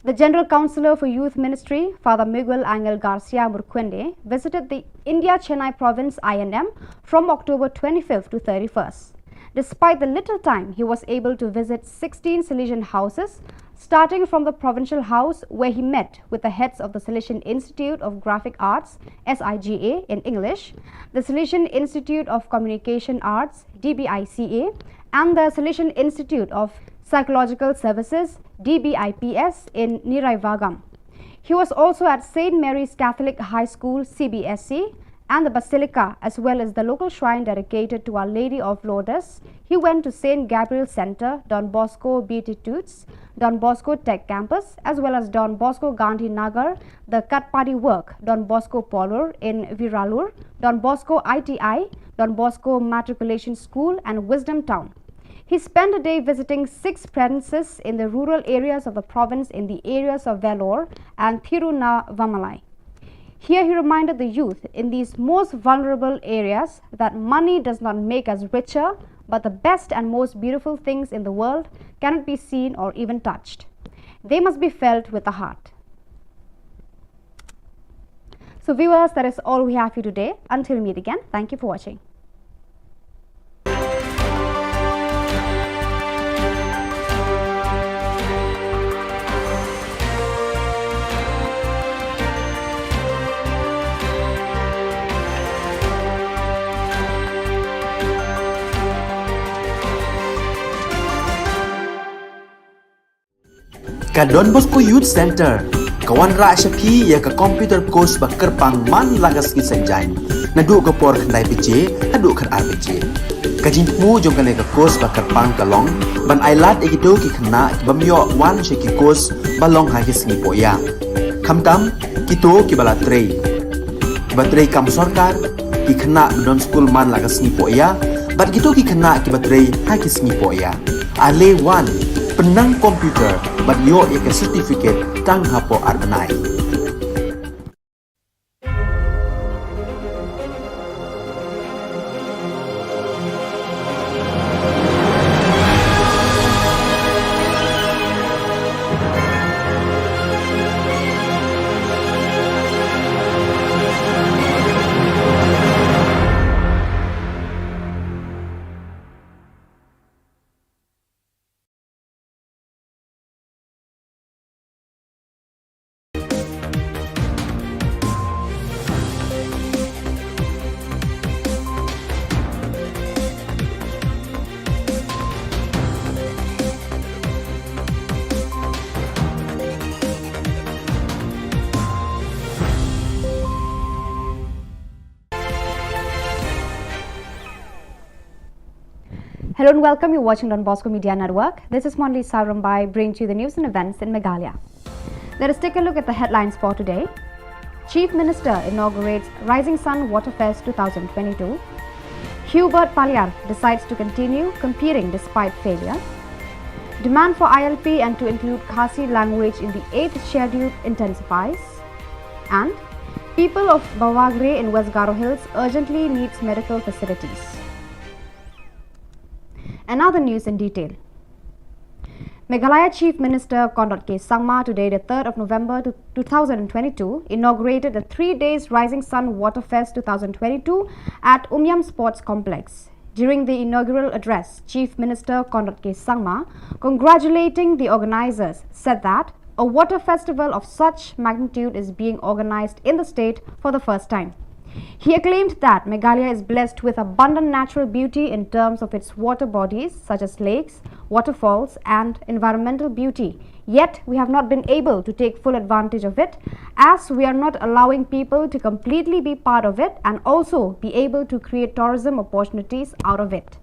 The General Councillor for Youth Ministry, Father Miguel Angel Garcia Murcuende, visited the India Chennai province, I N M, from October twenty-fifth to thirty-first. Despite the little time, he was able to visit sixteen Salesian houses, starting from the provincial house where he met with the heads of the Salesian Institute of Graphic Arts, S I G A in English, the Salesian Institute of Communication Arts, D B I C A, and the Salesian Institute of Psychological Services, D B I P S, in Niraivagam. He was also at Saint Mary's Catholic High School, C B S C, and the Basilica, as well as the local shrine dedicated to Our Lady of Lourdes. He went to Saint Gabriel Center, Don Bosco Beatitudes, Don Bosco Tech Campus, as well as Don Bosco Gandhi Nagar, the Katpadi Work, Don Bosco Polur in Viralur, Don Bosco I T I, Don Bosco Matriculation School, and Wisdom Town. He spent a day visiting six presences in the rural areas of the province in the areas of Vellore and Thiruvannamalai. Here he reminded the youth in these most vulnerable areas that money does not make us richer, but the best and most beautiful things in the world cannot be seen or even touched. They must be felt with the heart. So viewers, that is all we have for you today. Until we meet again, thank you for watching. Ka Don Bosco Youth Center ka wanrah sha phi ïa ka computer course ba kyrpang man la ka sngi Saitjaiñ, naduh ka por khyndai baje haduh khatar baje. Ka jingthmu jong kane ka course ba kyrpang ka long ban ai lad ïa kito ki khynnah ki bym ïoh wan sha ki course ba long ha ki sngi pohïa, khamtam kito kiba la trei, kiba trei kam sorkar, ki khynnah ba don skul man la ka sngi pohïa, bad kito ki khynnah kiba trei ha ki sngi pohïa. Ale wan, pynnang computer bad ïoh ïa ka certificate tang hapoh ar bnai. Hello and welcome. You're watching Don Bosco Media Network. This is Monli Sarumbai bringing to you the news and events in Meghalaya. Let us take a look at the headlines for today. Chief Minister inaugurates Rising Sun Waterfest two thousand twenty-two. Hubert Paliar decides to continue competing despite failure. Demand for I L P and to include Khasi language in the eighth schedule intensifies. And people of Bawagre in West Garo Hills urgently needs medical facilities. And now the news in detail. Meghalaya Chief Minister Conrad K Sangma today, the third of November two thousand twenty-two, inaugurated the three days Rising Sun Waterfest two thousand twenty-two at Umiam Sports Complex. During the inaugural address, Chief Minister Conrad K Sangma congratulating the organizers said that a water festival of such magnitude is being organized in the state for the first time. He acclaimed that Meghalaya is blessed with abundant natural beauty in terms of its water bodies such as lakes, waterfalls, and environmental beauty. Yet, we have not been able to take full advantage of it as we are not allowing people to completely be part of it and also be able to create tourism opportunities out of it.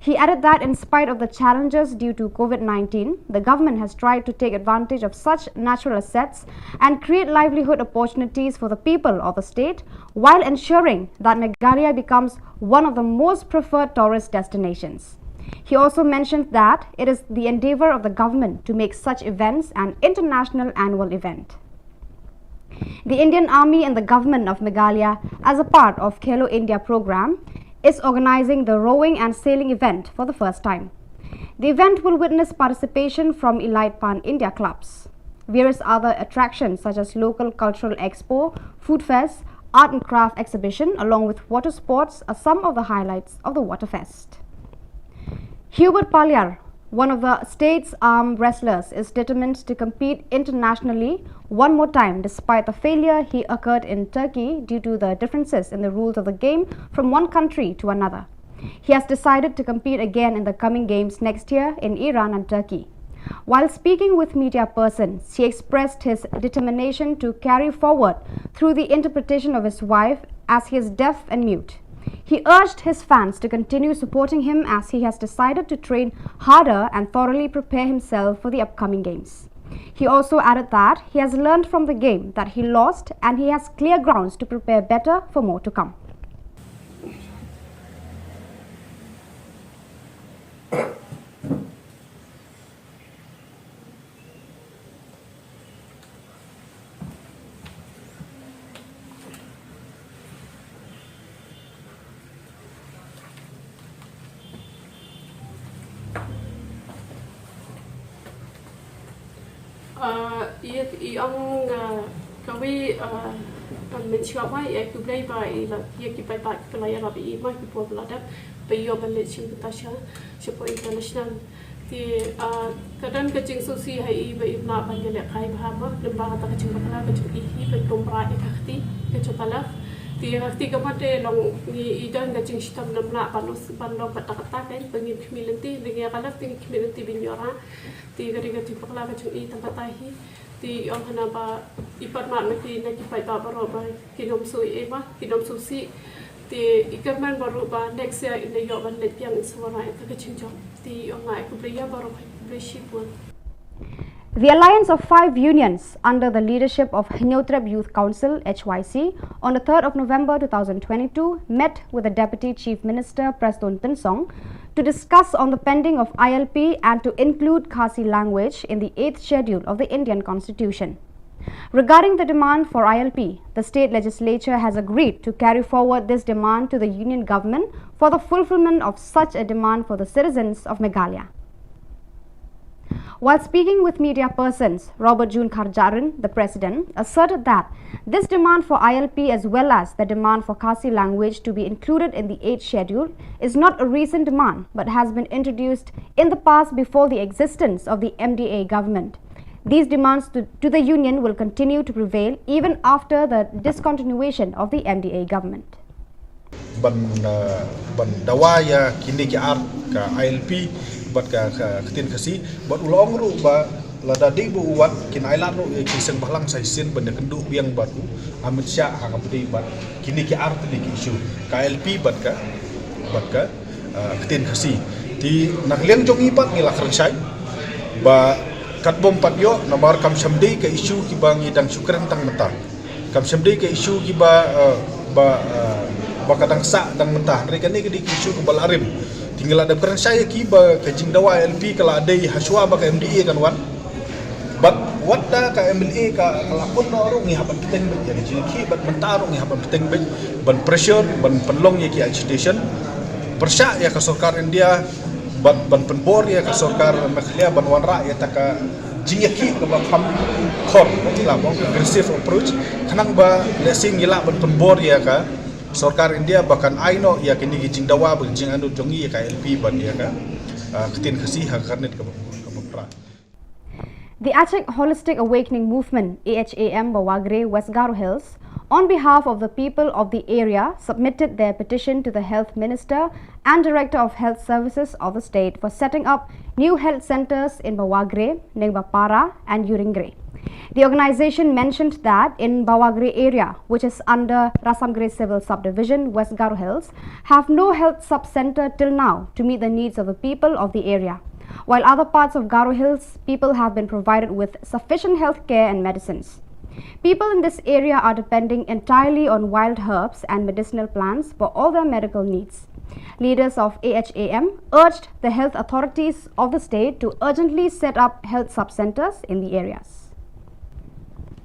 He added that in spite of the challenges due to COVID nineteen, the government has tried to take advantage of such natural assets and create livelihood opportunities for the people of the state while ensuring that Meghalaya becomes one of the most preferred tourist destinations. He also mentioned that it is the endeavor of the government to make such events an international annual event. The Indian Army and the government of Meghalaya, as a part of Khelo India program, is organizing the rowing and sailing event for the first time. The event will witness participation from elite pan-India clubs. Various other attractions such as local cultural expo, food fest, art and craft exhibition along with water sports are some of the highlights of the Waterfest. Hubert Palyar, one of the state's arm wrestlers, is determined to compete internationally one more time despite the failure he occurred in Turkey due to the differences in the rules of the game from one country to another. He has decided to compete again in the coming games next year in Iran and Turkey. While speaking with media persons, he expressed his determination to carry forward through the interpretation of his wife as he is deaf and mute. He urged his fans to continue supporting him as he has decided to train harder and thoroughly prepare himself for the upcoming games. He also added that he has learned from the game that he lost and he has clear grounds to prepare better for more to come. Ah, ïa, i ong, ah, kawei, ah, ah, mynshuwa ba ïa khublei ba ïa la, ïa ki paidbah ki la ïarap ïa i ma ki por ba la dep ba ïoh ban leit shim bynta sha, shapoh international. Te, ah, ka don ka jingsngewsih ha i ba im lah ban ïalehkai bha mo, lyngba kata ka jingbakla ka jong i hi ban tum bha ïa ka kti ka jong ka left. Te ka kti ka mut te long ngi i don ka jingshitom, ym lah ban long, ban long katta katta kein ba ngin khmih lynti, te ngi ïa ka left te ngi khmih lynti ban ïoh rah. Te ka dei ka jingbakla ka jong i tang katta hi. Te i ong hana ba i pat mad ma ki na ki paidbah baroh ba kin ym shu ïa ba kin ym shu sih. Te i kyrmen baroh ba next year in da ïoh ban leit biang in sa wanrah ïa ka jingjop. Te i ong nga ai khublei ïa baroh, ai khublei shibun. The Alliance of Five Unions under the leadership of Hynñiewtrep Youth Council, H Y C, on the third of November two thousand twenty-two met with the Deputy Chief Minister Prestone Tynsong to discuss on the pending of I L P and to include Khasi language in the eighth schedule of the Indian Constitution. Regarding the demand for I L P, the state legislature has agreed to carry forward this demand to the union government for the fulfillment of such a demand for the citizens of Meghalaya. While speaking with media persons, Robert June Kharjahrin, the president, asserted that this demand for I L P as well as the demand for Khasi language to be included in the eighth schedule is not a recent demand but has been introduced in the past before the existence of the M D A government. These demands to, to the union will continue to prevail even after the discontinuation of the M D A government. Ban, uh, ban dawa ïa kine ki ar, ka I L P bad ka, ka ktien Khasi, bad u la ong ruh ba lada dei ba u wad kin ailad ruh ïa ki seng bhalang sa shisien ban ïakynduh biang bad u Amit Shah ha kaba ïadei bad kine ki ar tylli ki issue, ka I L P bad ka, bad ka, uh, ktien Khasi. Te na ka liang jong ngi pat ngi la kren shai ba katba ym pat ïoh namar kam shym dei ka issue kiba ngi dang shu kren tang mynta. Kam shym dei ka issue kiba, uh, ba, uh, ba ka dang sah dang mynta. Hynrei kane ka dei ka issue kaba la rim. Te ngi la dep kren shai ïa ki ba ka jingdawa L P ka la dei hashwa ba ka M D A kan wan. Bad wat da ka M L A ka, ka la pun noh ruh ngi hap ban bteng beit ïa ka jingïakhih, bad mynta ruh ngi hap ban bteng beit ban pressure, ban pynlong ïa ki agitation. Pyrshah ïa ka sorkar India, ban, ban pynbor ïa ka sorkar Meghalaya ban wanrah ïa kata ka jingïakhih kaba kham khor, la ong aggressive approach, khnang ba lehse ngi lah ban pynbor ïa ka sorkar India ba kan ai noh ïa kine ki jingdawa bad jingangnud jong ngi ïa ka L P bad ïa ka, ah, ktien Khasi ha ka kyrnit kaba, kaba pra. The Achik Holistic Awakening Movement, A H A M, Bawagre, West Garo Hills, on behalf of the people of the area, submitted their petition to the Health Minister and Director of Health Services of the state for setting up new health centers in Bawagre, Nengbapara, and Uringre. The organization mentioned that in Bawagre area, which is under Rasamgre Civil Subdivision, West Garo Hills, have no health sub-center till now to meet the needs of the people of the area. While other parts of Garo Hills, people have been provided with sufficient health care and medicines. People in this area are depending entirely on wild herbs and medicinal plants for all their medical needs. Leaders of A H A M urged the health authorities of the state to urgently set up health sub-centers in the areas.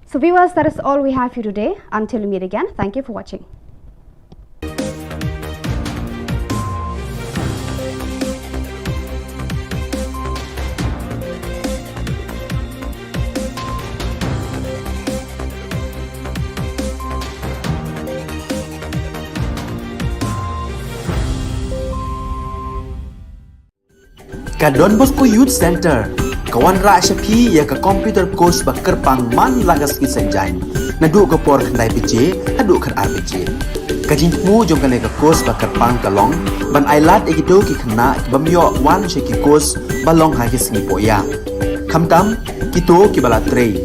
So viewers, that is all we have for you today. Until we meet again, thank you for watching. Ka Don Bosco Youth Center ka wanrah sha phi ïa ka computer course ba kyrpang man la ka sngi Saitjaiñ, naduh ka por khyndai baje haduh khatar baje. Ka jingthmu jong kane ka course ba kyrpang ka long ban ailad ïa kito ki khynnah ki bym ïoh wan sha ki course ba long ha ki sngi pohïa. Khamtam kito kiba la trei,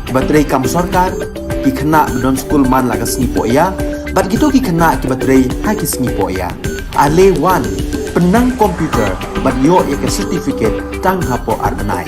kiba trei kam sorkar, ki khynnah ba don skul man la ka sngi pohïa, bad kito ki khynnah kiba trei ha ki sngi pohïa. Ale wan, pynnang computer bad ïoh ïa ka certificate tang hapoh ar bnai.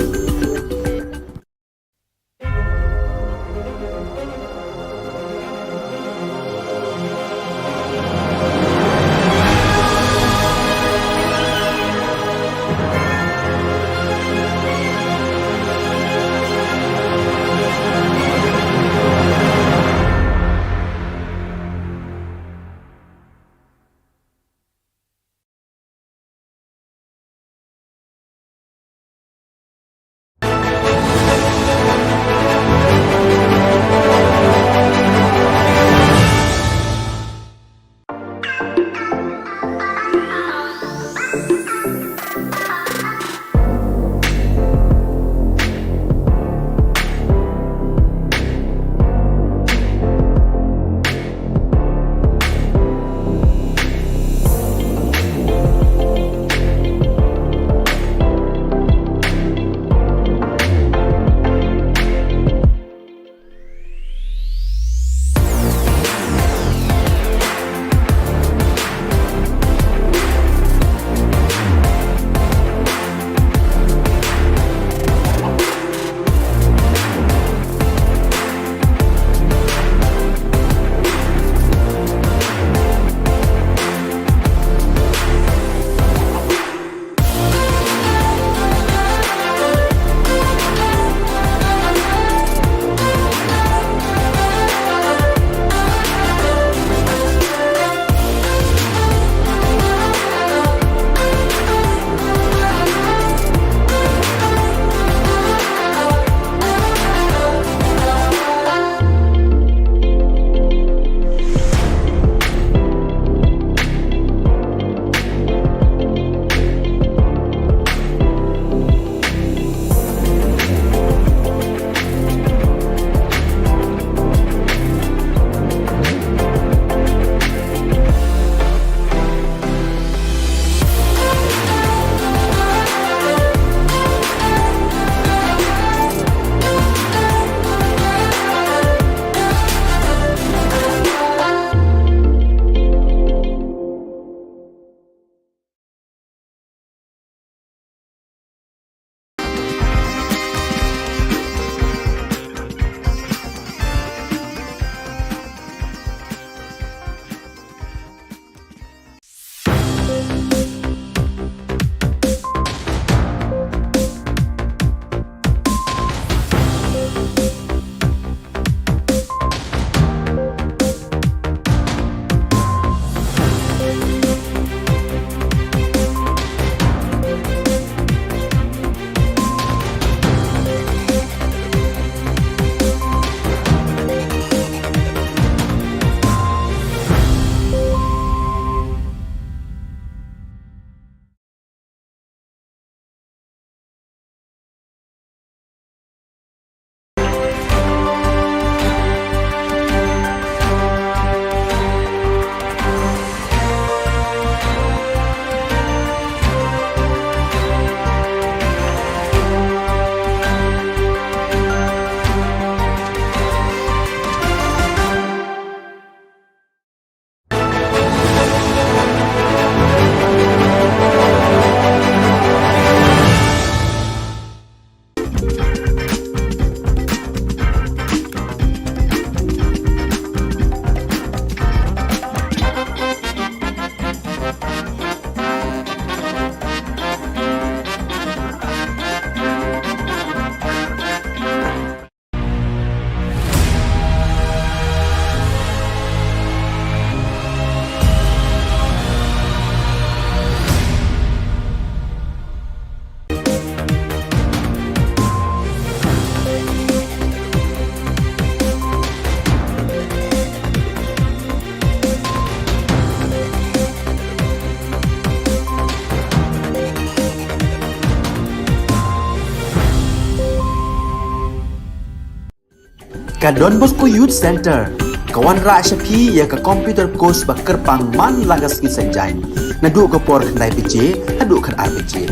Ka Don Bosco Youth Centre ka wanrah sha phi ïa ka computer course ba kyrpang man la ka sngi Saitjaiñ, naduh ka por khyndai baje haduh khatar baje.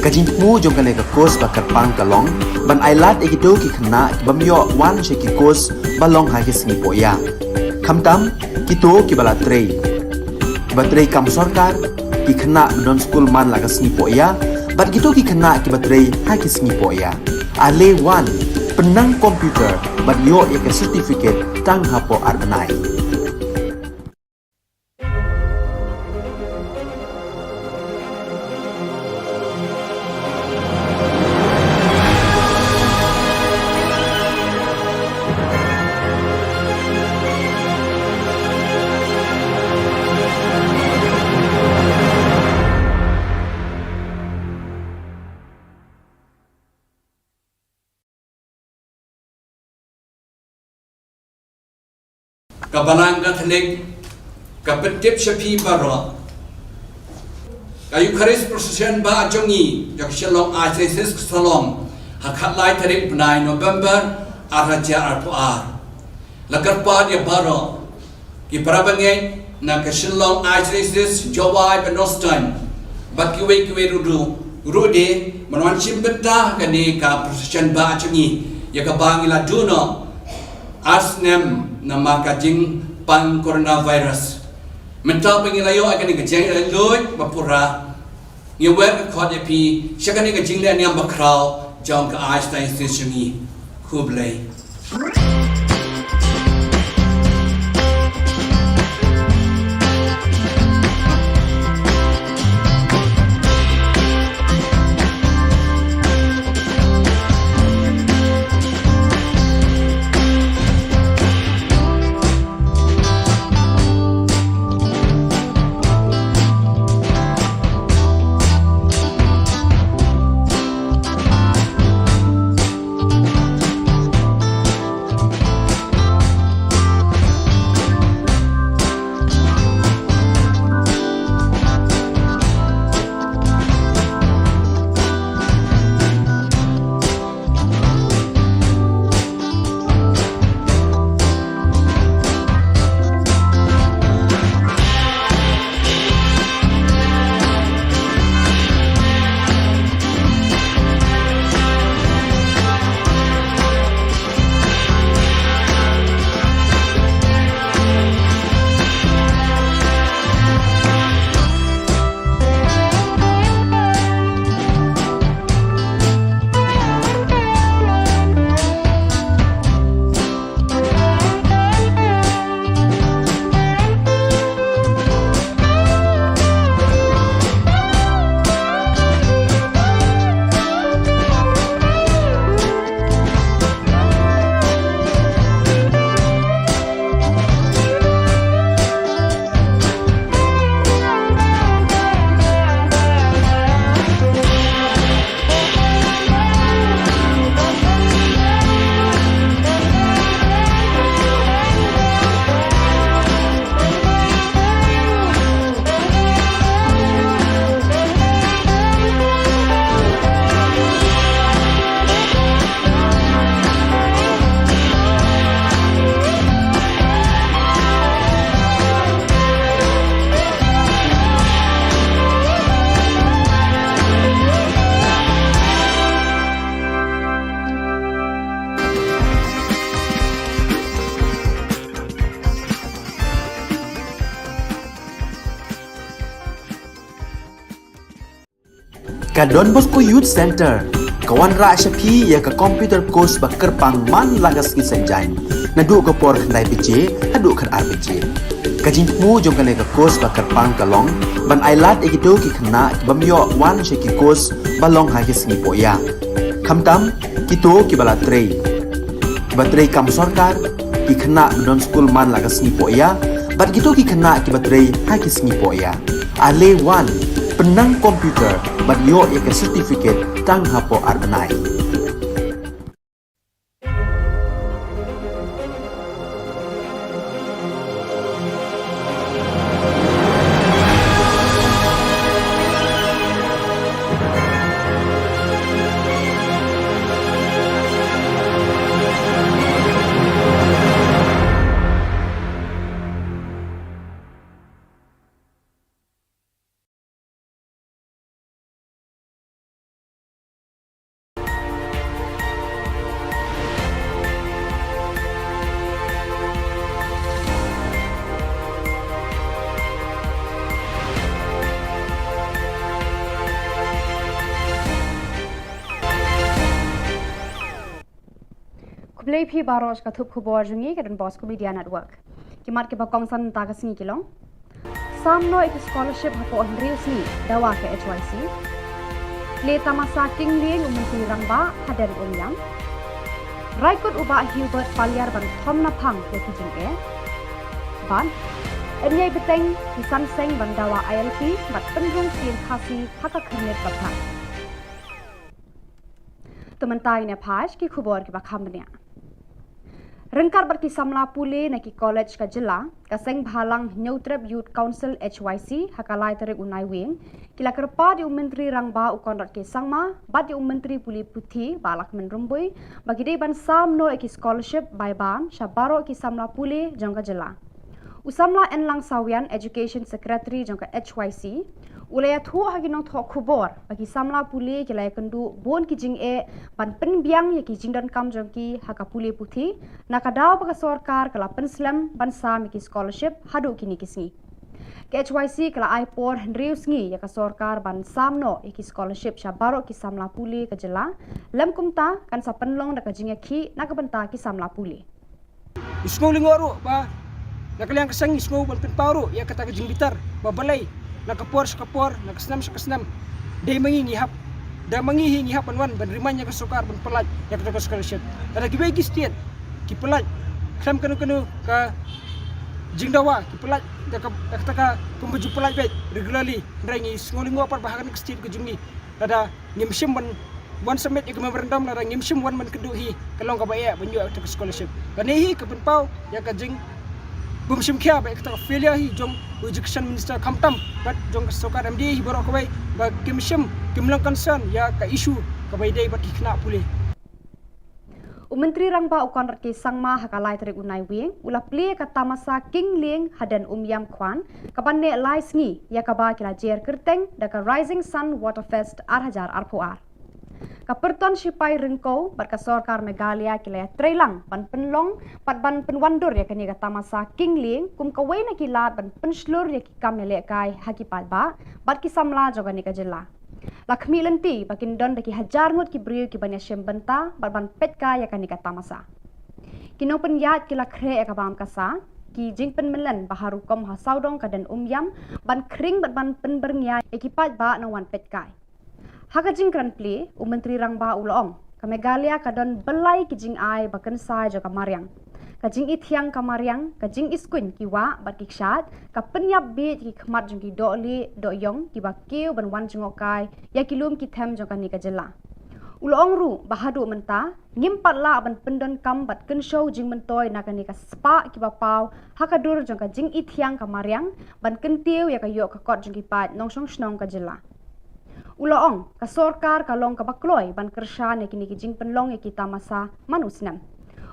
Ka jingthmu jong kane ka course ba kyrpang ka long ban ailad ïa kito ki khynnah ki bym ïoh wan sha ki course ba long ha ki sngi poh ïa, khamtam kito kiba la trei, kiba trei kam sorkar, ki khynnah ba don skul man la ka sngi poh ïa, bad kito ki khynnah kiba trei ha ki sngi poh ïa. Ale wan, pynnang computer bad ïoh ïa ka certificate tang hapoh ar bnai. Ka Balang Katholik ka pyntip sha phi baroh, ka Eucharist Procession ba jong ngi jong ka Shillong Archdiocese ka sa long ha khatlai tarik bnai November ar hajar arphew ar. La kyrpad ïa baroh ki para bangeit na ka Shillong Archdiocese, Jowai bad North Star, bad kiwei kiwei ruh ruh de ban wan shim bynta ha kane ka procession ba jong ngi, ïa kaba ngi la duh noh ar snem namar ka jingpang coronavirus. Mynta ba ngi la ïoh ïa kane ka jingïaid luid ba pura, ngi wer ka khot ïa phi sha kane ka jingleh niam bakhraw jong ka Archdiocese jong ngi. Khublei. Ka Don Bosco Youth Centre ka wanrah sha phi ïa ka computer course ba kyrpang man la ka sngi Saitjaiñ, naduh ka por khyndai baje haduh khatar baje. Ka jingthmu jong kane ka course ba kyrpang ka long ban ailad ïa kito ki khynnah ki bym ïoh wan sha ki course ba long ha ki sngi poh ïa, khamtam kito kiba la trei, kiba trei kam sorkar, ki khynnah ba don skul man la ka sngi poh ïa, bad kito ki khynnah kiba trei ha ki sngi poh ïa. Ale wan, pynnang computer bad ïoh ïa ka certificate tang hapoh ar bnai. Khublei phi baroh sha ka thup khubor jong ngi ka Don Bosco Media Network. Ki mat kiba kongsan mynta ka sngi ki long: Sam noh ïa ki scholarship hapoh hynriew sngi dawa ka H Y C. Le tamasa king lieng u Myntri Rangbah hadien Umiam. Rai kut u Bah Hubert Paliar ban thom naphang ïa ki jingeh. Bad yn ïai bteng ki san seng ban dawa I L P bad pynrung ktien Khasi ha ka khyrnit ba pher. To mynta ngin ïa phai sha ki khubor kiba kham bniah. Ryngkat bad ki samla pule na ki college ka jylla, ka Seng Bhalang Hynñiewtrep Youth Council H Y C ha ka lai tarik u Naiwieng ki la kyrpad ïa u Myntri Rangbah u Conrad K Sangma bad ïa u Myntri Pule Puthi Bah Lahkmen Rymbui ba ki dei ban sam noh ïa ki scholarship bai bam sha baroh ki samla pule jong ka jylla. U samla Enlang Sawian, Education Secretary jong ka H Y C, u la ïathuh ha ki nongthoh khubor ba ki samla pule ki la ïakynduh bun ki jingeh ban pynbiang ïa ki jingdonkam jong ki ha ka pule puthi, na ka daw ba ka sorkar ka la pynslem ban sam ïa ki scholarship haduh kine ki sngi. Ka H Y C ka la ai por hynriew sngi ïa ka sorkar ban sam noh ïa ki scholarship sha baroh ki samla pule ka jylla, lym kumta kan sa pynlong da ka jingïakhih na ka bynta ki samla pule. Ngi sngew lyngngoh ruh ba na ka liang ka seng ngi sngew ban pynpaw ruh ïa kata ka jingbitar ba balei na ka por sha ka por, na ka snem sha ka snem, dei ma ngi ngi hap, da ma ngi hi ngi hap ban wan ban remind ïa ka sorkar ban pyllait ïa kata ka scholarship. Lada kiwei ki state ki pyllait khlem kano kano ka jingdawa, ki pyllait da ka, da kata ka kumba ju pyllait beit regularly, hynrei ngi sngew lyngngoh pat ba ha kane ka state ka jong ngi lada ngim shym ban wan submit ïa ka memorandum, lada ngim shym wan ban kynduh hi, ka long kaba eh ban ïoh ïa ka scholarship. Kane hi ka pynpaw ïa ka jingbymshim khia bad ïa kata ka failure hi jong u Education Minister khamtam bad jong ka sorkar M D A hi baroh kawei, ba kim shym, kim long concern ïa ka issue kaba ïadei bad ki khynnah pule. U Myntri Rangbah u Conrad K Sangma ha ka lai tarik u Naiwieng u la plie ïa ka tamasa king lieng hadien Umiam Khuan, kaban neh lai sngi, ïa kaba ki la jer kyrteng da ka Rising Sun Waterfest ar hajar arphew ar. Ka pyrton shipai ryngkew bad ka sorkar Meghalaya ki la ïatreilang ban pynlong bad ban pynwandur ïa kane ka tamasa king lieng kum kawei na ki lad ban pynshlur ïa ki kam ïalehkai ha ki paidbah bad ki samla jong kane ka jylla. La khmih lynti ba kin don da ki hajar ngut ki briew kiban ïashim bynta bad ban peitkai ïa kane ka tamasa. Ki nongpynïaid ki la khreh ïa ka bam ka sa, ki jingpynmyllen ba ha rukom ha sawdong ka dien Umiam ban khring bad ban pynbyrngia ïa ki paidbah nongwan peitkai. Ha ka jingkren plie, u Myntri Rangbah u la ong, ka Meghalaya ka don byllai ki jingai ba kynsai jong ka mariang. Ka jingithiang ka mariang, ka jingiskuiñ ki wah bad ki kshaid, ka pynïap bieit ïa ki khmat jong ki dohlieh dohïong kiba kiew ban wan jngohkai ïa ki lum ki them jong kane ka jylla. U la ong ruh ba haduh mynta ngim pat lah ban pyndonkam bad kynshew jingmyntoi na kane ka spah kiba paw ha ka dur jong ka jingithiang ka mariang ban kyntiew ïa ka ïoh ka kot jong ki paid nongshong shnong ka jylla. U la ong, ka sorkar ka long kaba kloi ban kyrshan ïa kine ki jingpynlong ïa ki tamasa man u snem.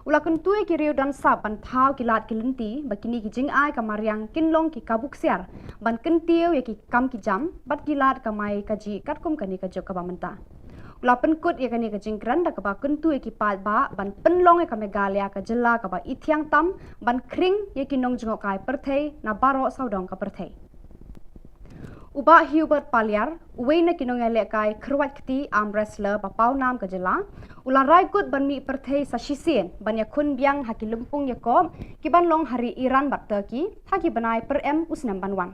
U la kyntu ïa ki riew don sap ban thaw ki lad ki lynti ba kine ki jingai ka mariang kin long ki kabu ksiar ban kyntiew ïa ki kam ki jam bad ki lad kamai kajih katkum kane ka juk kaba mynta. U la pynkut ïa kane ka jingkren da kaba kyntu ïa ki paidbah ban pynlong ïa ka Meghalaya ka jylla kaba ithiang tam ban khring ïa ki nongjngohkai pyrthei na baroh sawdong ka pyrthei. U Bah Hubert Paliar, uwei na ki nongïalehkai kyrwat kti arm wrestler ba pawnam ka jylla, u la rai kut ban mih pyrthei sa shisien ban ïakhun biang ha ki lympung ïakop kiban long ha ri Iran bad Turkey ha ki bnai pyrem u snem ban wan.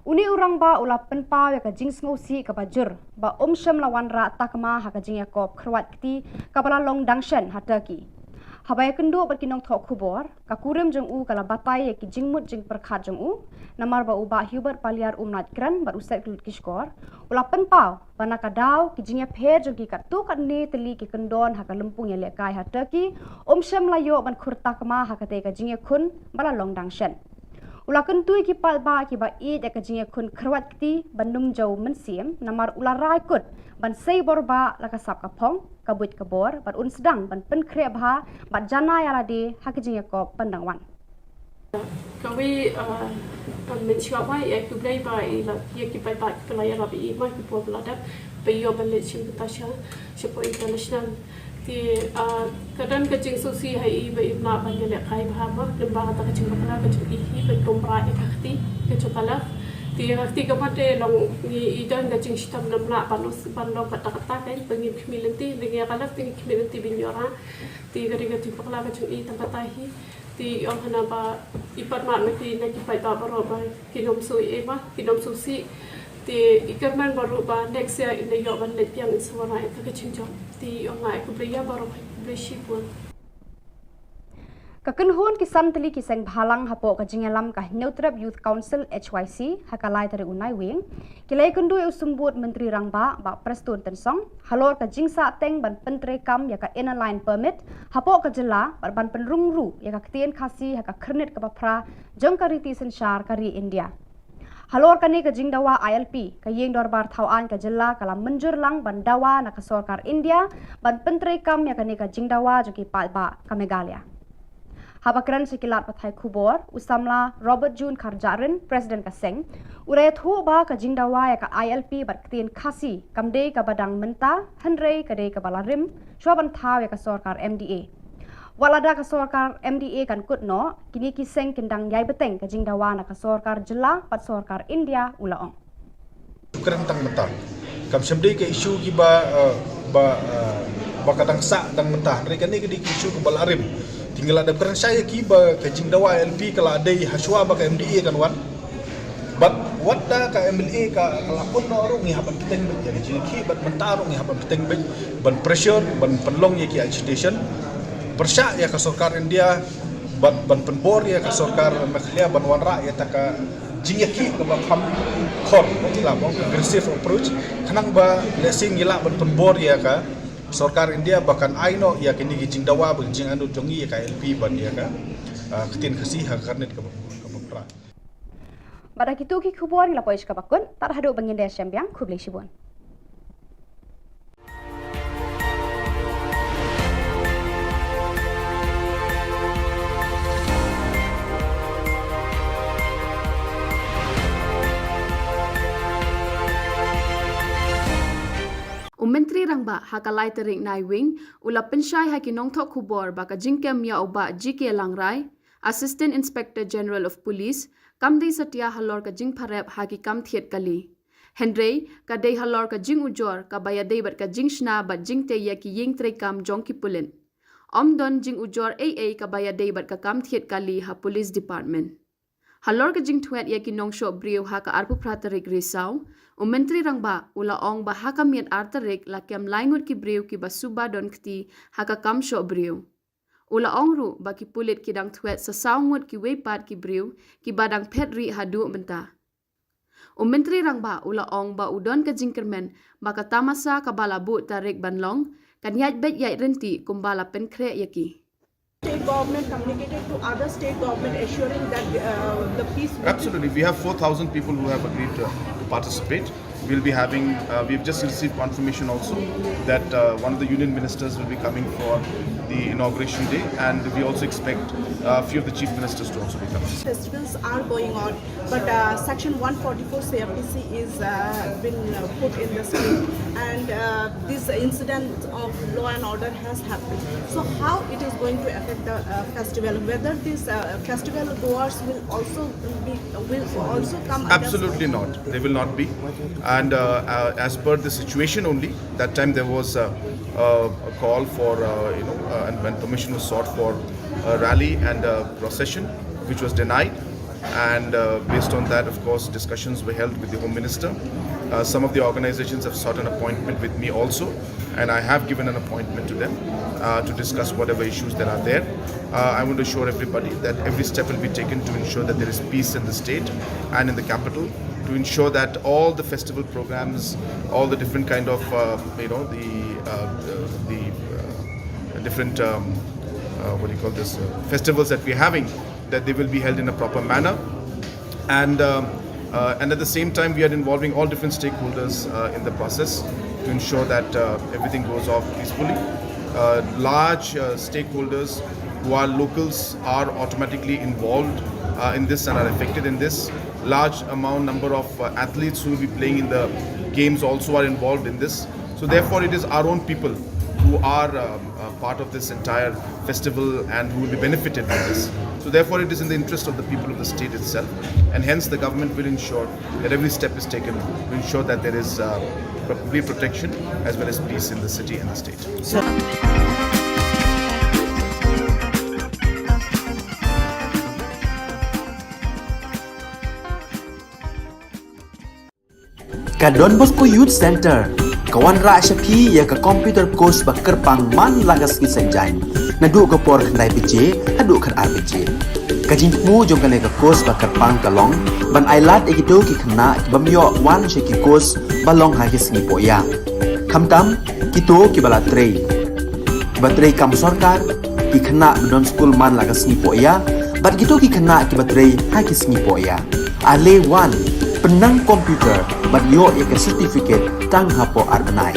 Une u rangbah u la pynpaw ïa ka jingsngewsih kaba jur ba um shym la wanrah takma ha ka jingïakop kyrwat kti kaba la long dang shen ha Turkey. Haba ïakynduh bad ki nongthoh khubor, ka kurim jong u ka la batai ïa ki jingmut jingpyrkhat jong u, namar ba u Bah Hubert Paliar um lait kren bad u set kyllut ki shkor. U la pynpaw ba na ka daw ki jingïapher jong ki katto katne tylli ki kyndon ha ka lympung ïalehkai ha Turkey, um shym la ïoh ban khur takma ha katei ka jingïakhun ba la long dang shen. U la kyntu ïa ki paidbah kiba ïeit ïa ka jingïakhun kyrwat kti ban ym jew mynsiem, namar u la rai kut ban sei bor bah la ka sap ka phong, ka buit ka bor, bad un sdang ban pynkhreh bha bad janai ïa lade ha ka jingïakop ban dang wan. Kawei, ah, ah, mynshuwa ba ïa ki Blei ba i la, ïa ki paidbah kiba la ïarap ïa i ma ki por ba la dep ba i ïoh ban leit shim bynta sha, shapoh international. Te, ah, ka don ka jingsngewsih ha i ba im lah ban ïalehkai bha ma, lyngba kata ka jingbakla ka jong i hi ban pynbha ïa ka kti ka jong ka left. Te ka kti ka mat te long ngi i don ka jingshitom namlah ban us ban long kata kata ka ba ngi khmih lynti, ngi ka lak te ngi khmih lynti bin ïoh ra. Te ka ri ka ti pakla ka jong i tang kata hi. Te i ong hana ba i pat mat ma ki na ki paidbah baroh ba ki nym shu i ma ki nym shu si. Te i kyrmen baroh ba next year in ïoh ban leit biang in sa wara ita ka jingjop. Te i ong nga i khublei ïa baroh, khublei shibun. Ka kynhun ki san tylli ki seng bhalang hapoh ka jingïalam ka Hynñiewtrep Youth Council H Y C ha ka lai tarik u Naiwieng ki la ïakynduh ïa u Symbud Myntri Rangbah Bah Prestone Tynsong halor ka jingsahteng ban pyntreikam ïa ka Inner Line Permit hapoh ka jylla bad ban pynrung ruh ïa ka ktien Khasi ha ka khyrnit kaba phra jong ka riti synshar ka ri India. Halor kane ka jingdawa I L P, ka Ïing Dorbar Thaw Aiñ ka jylla ka la mynjur lang ban dawa na ka sorkar India ban pyntreikam ïa kane ka jingdawa jong ki paidbah ka Meghalaya. Haba kren sha ki lad pathai khubor, u samla Robert June Kharjahrin, President ka seng, u la ïathuh ba ka jingdawa ïa ka I L P bad ktien Khasi kam dei kaba dang mynta, hynrei ka dei kaba la rim shwa ban thaw ïa ka sorkar M D A. Wat lada ka sorkar M D A kan kut noh, kine ki seng kin dang ïai bteng ka jingdawa na ka sorkar jylla bad sorkar India, u la ong. Kren tang mynta. Kam shym dei ka issue kiba, eh, ba, eh, ba ka dang sah tang mynta. Hynrei kane ka dei ka issue kaba la rim. Te ngi la dep kren shai ïa ki ba ka jingdawa I L P ka la dei hashwa ba ka M D A kan wan. Bad wat da ka M L A ka, ka la pun noh ruh ngi hap ban bteng beit ïa ka jingïakhih, bad mynta ruh ngi hap ban bteng beit ban pressure, ban pynlong ïa ki agitation. Pyrshah ïa ka sorkar India bad ban pynbor ïa ka sorkar Meghalaya ban wanrah ïa ta ka jingïakhih kaba kham khor, ngi la ong aggressive approach, khnang ba lehse ngi lah ban pynbor ïa ka sorkar India ba kan ai noh ïa kine ki jingdawa bad jingangnud jong ngi ïa ka I L P bad ïa ka, ah, ktien Khasi ha ka khyrnit kaba, kaba phra. Bad da kito ki khubor ngi la poi sha kaba kut, tad haduh ba ngin ïa shem biang, khublei shibun. U Myntri Rangbah ha ka lai tarik Naiwieng u la pynshai ha ki nongthoh khubor ba ka jingkem ïa u Bah G K Langrai, Assistant Inspector General of Police, kam dei satia halor ka jingpharep ha ki kam thied kali. Hynrei ka dei halor ka jingujor kaba ïadei bad ka jingshna bad jingtei ïa ki ïing treikam jong ki pulit. Ym don jingujor ei ei kaba ïadei bad ka kam thied kali ha Police Department. Halor ka jingtwet ïa ki nongshoh briew ha ka arphew phra tarik Risaw, u Myntri Rangbah u la ong ba ha ka miet ar tarik la kem lai ngut ki briew kiba suba don kti ha ka kam shoh briew. U la ong ruh ba ki pulit ki dang twet sa saw ngut kiwei pat ki briew kiba dang phet rieh haduh mynta. U Myntri Rangbah u la ong ba u don ka jingkyrmen ba ka tamasa kaba la buh tarik ban long kan ïaid beit ïaid rynti kumba la pynkhreh ïa ki. State government communicated to other state government assuring that, uh, the peace will be. Absolutely. We have four thousand people who have agreed to, to participate. We'll be having, uh, we've just received confirmation also that, uh, one of the union ministers will be coming for the inauguration day, and we also expect, uh, a few of the chief ministers to also be coming. Festivals are going on, but, uh, Section one forty-four C R P C is, uh, been, uh, put in the state, and, uh, this incident of law and order has happened. So how it is going to affect the, uh, festival? Whether these, uh, festival goers will also be, will also come under. Absolutely not. They will not be. And, uh, uh, as per the situation only, that time there was, uh, uh, a call for, uh, you know, uh, and when permission was sought for a rally and a procession, which was denied. And, uh, based on that, of course, discussions were held with the Home Minister. Uh, some of the organizations have sought an appointment with me also, and I have given an appointment to them, uh, to discuss whatever issues that are there. Uh, I want to assure everybody that every step will be taken to ensure that there is peace in the state and in the capital, to ensure that all the festival programs, all the different kind of, uh, you know, the, uh, the, the, uh, different, um, uh, what do you call this, uh, festivals that we're having, that they will be held in a proper manner. And, um, uh, and at the same time, we are involving all different stakeholders, uh, in the process to ensure that, uh, everything goes off peacefully. Uh, large, uh, stakeholders who are locals are automatically involved, uh, in this and are affected in this. Large amount number of, uh, athletes who will be playing in the games also are involved in this. So therefore, it is our own people who are um, uh, part of this entire festival and who will be benefited by this. So therefore, it is in the interest of the people of the state itself, and hence the government will ensure that every step is taken to ensure that there is uh, complete protection as well as peace in the city and the state. Ka Don Bosco Youth Center ka wanrah sha phi ïa ka computer course ba kyrpang man la ka sngi Saitjaiñ, naduh ka por khyndai baje haduh khatar baje. Ka jingthmu jong kane ka course ba kyrpang ka long ban ailad ïa kito ki khynnah ki bym ïoh wan sha ki course ba long ha ki sngi pohïa, khamtam kito kiba la trei, kiba trei kam sorkar, ki khynnah ba don skul man la ka sngi pohïa, bad kito ki khynnah kiba trei ha ki sngi pohïa. Ale wan, pynnang computer bad ïoh ïa ka certificate tang hapoh ar bnai.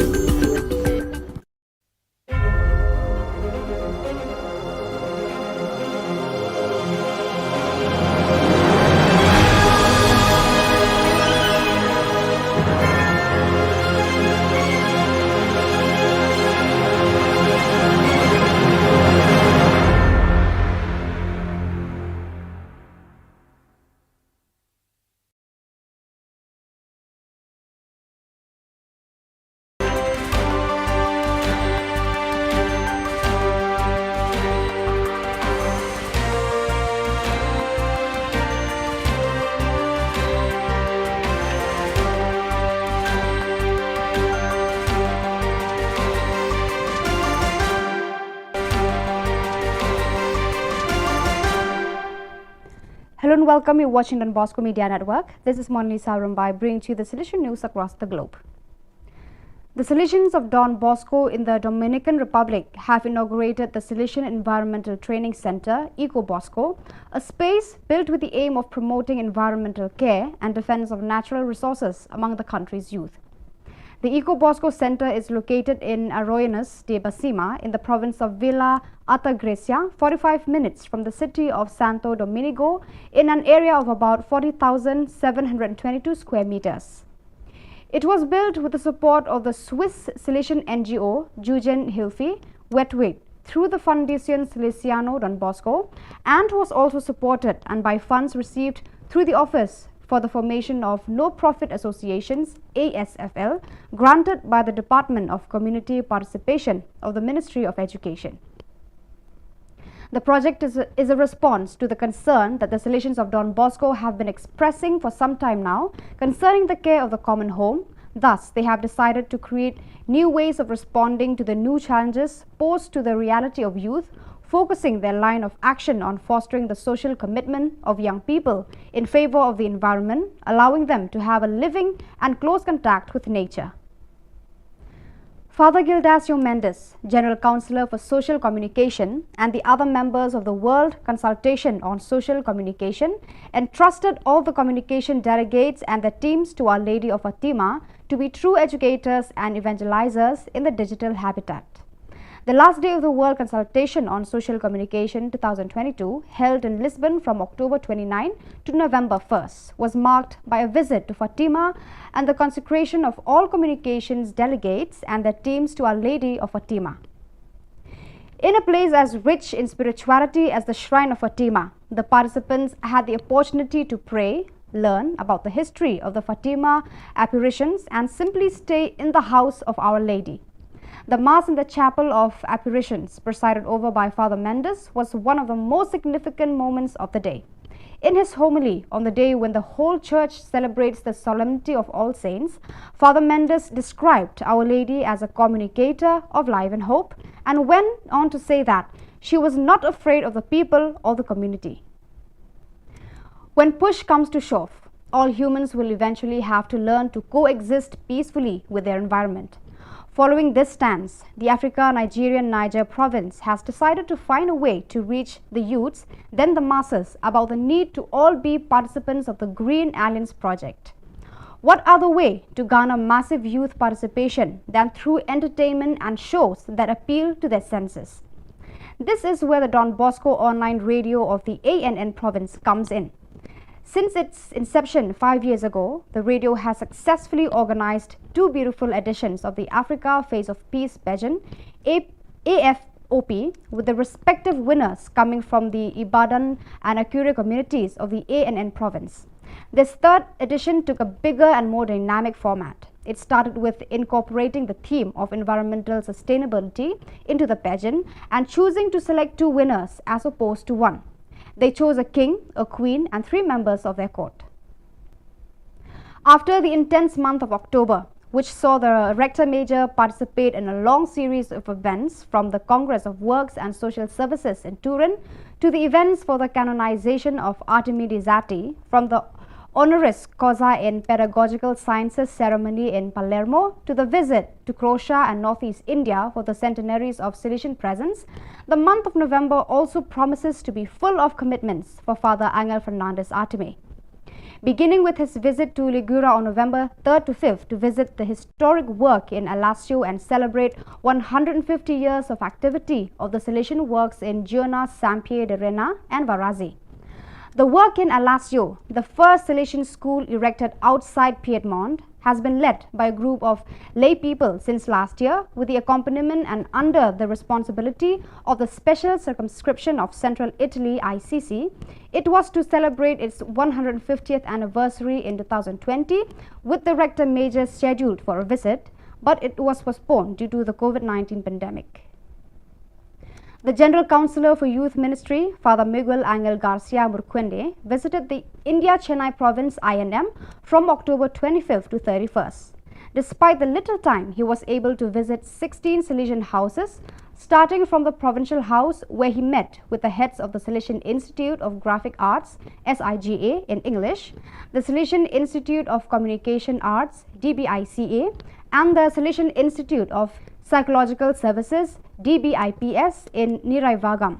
Hello and welcome. You're watching Don Bosco Media Network. This is Monalisa Rumbai bringing to you the Salesian news across the globe. The Salesians of Don Bosco in the Dominican Republic have inaugurated the Salesian Environmental Training Center, Eco Bosco, a space built with the aim of promoting environmental care and defense of natural resources among the country's youth. The Eco Bosco Center is located in Arroyuelos de Besima in the province of Villa Altagracia, forty-five minutes from the city of Santo Domingo, in an area of about forty thousand seven hundred twenty-two square meters. It was built with the support of the Swiss Salesian N G O Jugendhilfe Wedwig through the Fundación Salesiano Don Bosco and was also supported and by funds received through the Office for the Formation of No-Profit Associations, A S F L, granted by the Department of Community Participation of the Ministry of Education. The project is a, is a response to the concern that the Salesians of Don Bosco have been expressing for some time now concerning the care of the common home. Thus, they have decided to create new ways of responding to the new challenges posed to the reality of youth, focusing their line of action on fostering the social commitment of young people in favor of the environment, allowing them to have a living and close contact with nature. Father Gildas Mendes, General Counsellor for Social Communication, and the other members of the World Consultation on Social Communication entrusted all the communication delegates and their teams to Our Lady of Fatima to be true educators and evangelizers in the digital habitat. The last day of the World Consultation on Social Communication twenty twenty-two, held in Lisbon from October twenty-ninth to November first, was marked by a visit to Fatima and the consecration of all communications delegates and their teams to Our Lady of Fatima. In a place as rich in spirituality as the Shrine of Fatima, the participants had the opportunity to pray, learn about the history of the Fatima apparitions, and simply stay in the house of Our Lady. The Mass in the Chapel of Apparitions, presided over by Father Mendes, was one of the most significant moments of the day. In his homily on the day when the whole church celebrates the Solemnity of All Saints, Father Mendes described Our Lady as a communicator of life and hope and went on to say that she was not afraid of the people or the community. When push comes to shove, all humans will eventually have to learn to coexist peacefully with their environment. Following this stance, the Africa Nigerian Niger province has decided to find a way to reach the youths, then the masses, about the need to all be participants of the Green Alliance project. What other way to garner massive youth participation than through entertainment and shows that appeal to their senses? This is where the Don Bosco online radio of the A N N province comes in. Since its inception five years ago, the radio has successfully organized two beautiful editions of the Africa Face of Peace pageant, A- A F O P, with the respective winners coming from the Ibadan and Akure communities of the A N N province. This third edition took a bigger and more dynamic format. It started with incorporating the theme of environmental sustainability into the pageant and choosing to select two winners as opposed to one. They chose a king, a queen, and three members of their court. After the intense month of October, which saw the Rector Major participate in a long series of events, from the Congress of Works and Social Services in Turin to the events for the canonization of Artemi di Zatti, from the honoris causa in pedagogical sciences ceremony in Palermo to the visit to Croatia and Northeast India for the centenaries of Salesian presence, the month of November also promises to be full of commitments for Father Angel Fernandez Artemi. Beginning with his visit to Ligura on November third to fifth to visit the historic work in Alassio and celebrate one hundred fifty years of activity of the Salesian works in Giona, Sampier de Rena, and Varazi. The work in Alassio, the first Salesian school erected outside Piedmont, has been led by a group of lay people since last year, with the accompaniment and under the responsibility of the Special Circumscription of Central Italy, I C C. It was to celebrate its one hundred fiftieth anniversary in two thousand twenty, with the Rector Major scheduled for a visit, but it was postponed due to the COVID nineteen pandemic. The General Counsellor for Youth Ministry, Father Miguel Angel Garcia Murcuende, visited the India Chennai province I N M from October twenty-fifth to thirty-first. Despite the little time, he was able to visit sixteen Salesian houses, starting from the provincial house where he met with the heads of the Salesian Institute of Graphic Arts, S I G A in English, the Salesian Institute of Communication Arts, D B I C A, and the Salesian Institute of Psychological Services, D B I P S, in Niraivagam.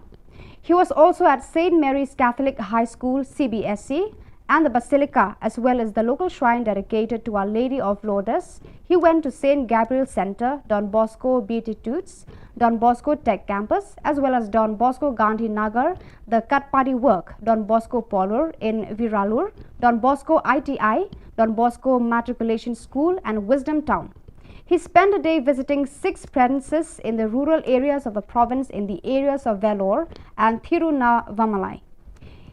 He was also at Saint Mary's Catholic High School, C B S C, and the Basilica, as well as the local shrine dedicated to Our Lady of Lourdes. He went to Saint Gabriel Centre, Don Bosco Beatitudes, Don Bosco Tech Campus, as well as Don Bosco Gandhi Nagar, the Katpadi Work, Don Bosco Polur in Viralur, Don Bosco I T I, Don Bosco Matriculation School, and Wisdom Town. He spent a day visiting six premises in the rural areas of the province in the areas of Vellore and Thiruvannamalai.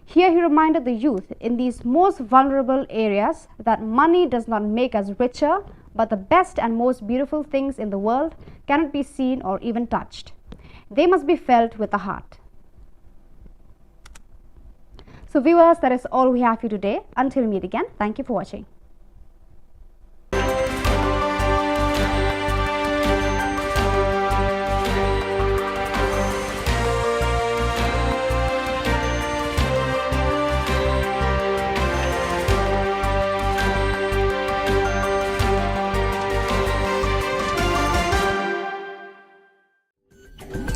Here he reminded the youth in these most vulnerable areas that money does not make us richer, but the best and most beautiful things in the world cannot be seen or even touched. They must be felt with the heart. So viewers, that is all we have for you today. Until we meet again, thank you for watching.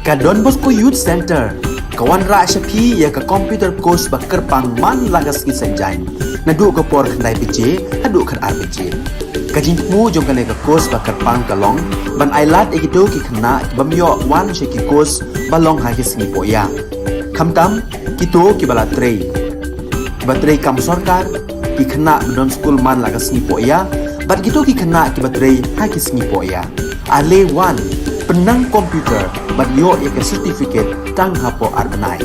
Ka Don Bosco Youth Centre ka wanrah sha phi ïa ka computer course ba kyrpang man la ka sngi Saitjaiñ, naduh ka por khyndai baje haduh khatar baje. Ka jingthmu jong kane ka course ba kyrpang ka long ban ailad ïa kito ki khynnah ki bym ïoh wan sha ki course ba long ha ki sngi pohïa. Khamtam kito kiba la trei, kiba trei kam sorkar, ki khynnah ba don skul man la ka sngi pohïa, bad kito ki khynnah kiba trei ha ki sngi pohïa. Ale wan, pynnang computer bad ïoh ïa ka certificate tang hapoh ar bnai.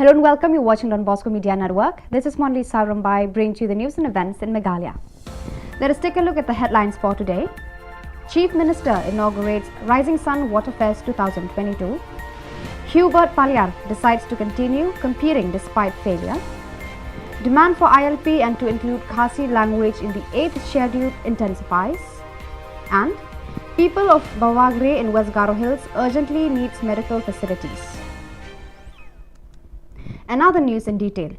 Hello and welcome. You're watching Don Bosco Media Network. This is Monli Sarumbai bringing to you the news and events in Meghalaya. Let us take a look at the headlines for today. Chief Minister inaugurates Rising Sun Waterfest two thousand twenty-two. Hubert Paliar decides to continue competing despite failure. Demand for I L P and to include Khasi language in the eighth schedule intensifies. And people of Bawagre in West Garo Hills urgently needs medical facilities. And now the news in detail.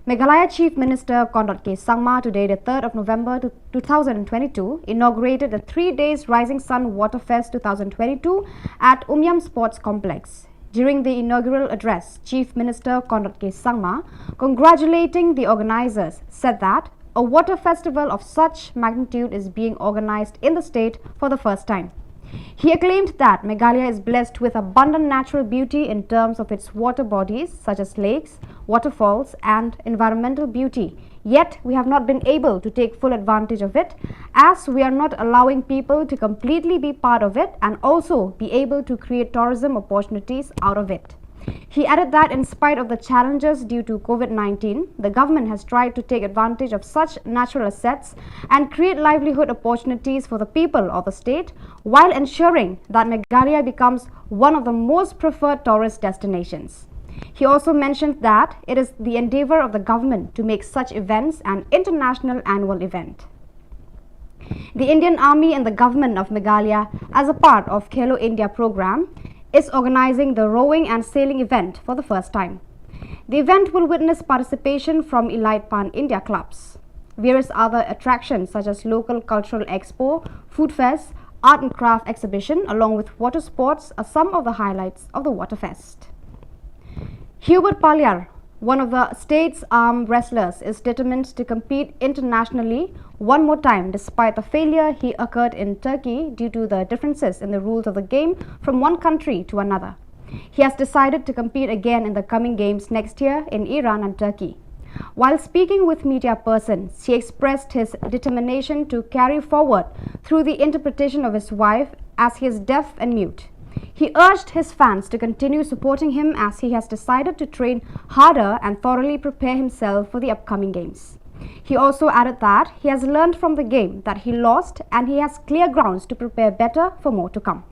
Meghalaya Chief Minister Conrad K Sangma today, the third of November two thousand twenty-two, inaugurated the three days Rising Sun Waterfest two thousand twenty-two at Umiam Sports Complex. During the inaugural address, Chief Minister Conrad K Sangma, congratulating the organizers, said that a water festival of such magnitude is being organized in the state for the first time. He acclaimed that Meghalaya is blessed with abundant natural beauty in terms of its water bodies such as lakes, waterfalls, and environmental beauty. Yet, we have not been able to take full advantage of it, as we are not allowing people to completely be part of it and also be able to create tourism opportunities out of it. He added that in spite of the challenges due to COVID nineteen, the government has tried to take advantage of such natural assets and create livelihood opportunities for the people of the state while ensuring that Meghalaya becomes one of the most preferred tourist destinations. He also mentioned that it is the endeavor of the government to make such events an international annual event. The Indian Army and the government of Meghalaya, as a part of Khelo India program, is organizing the rowing and sailing event for the first time. The event will witness participation from elite pan-India clubs. Various other attractions such as local cultural expo, food fest, art and craft exhibition along with water sports are some of the highlights of the Waterfest. Hubert Paliar, one of the state's arm wrestlers, is determined to compete internationally one more time despite the failure he occurred in Turkey due to the differences in the rules of the game from one country to another. He has decided to compete again in the coming games next year in Iran and Turkey. While speaking with media persons, he expressed his determination to carry forward through the interpretation of his wife, as he is deaf and mute. He urged his fans to continue supporting him as he has decided to train harder and thoroughly prepare himself for the upcoming games. He also added that he has learned from the game that he lost and he has clear grounds to prepare better for more to come.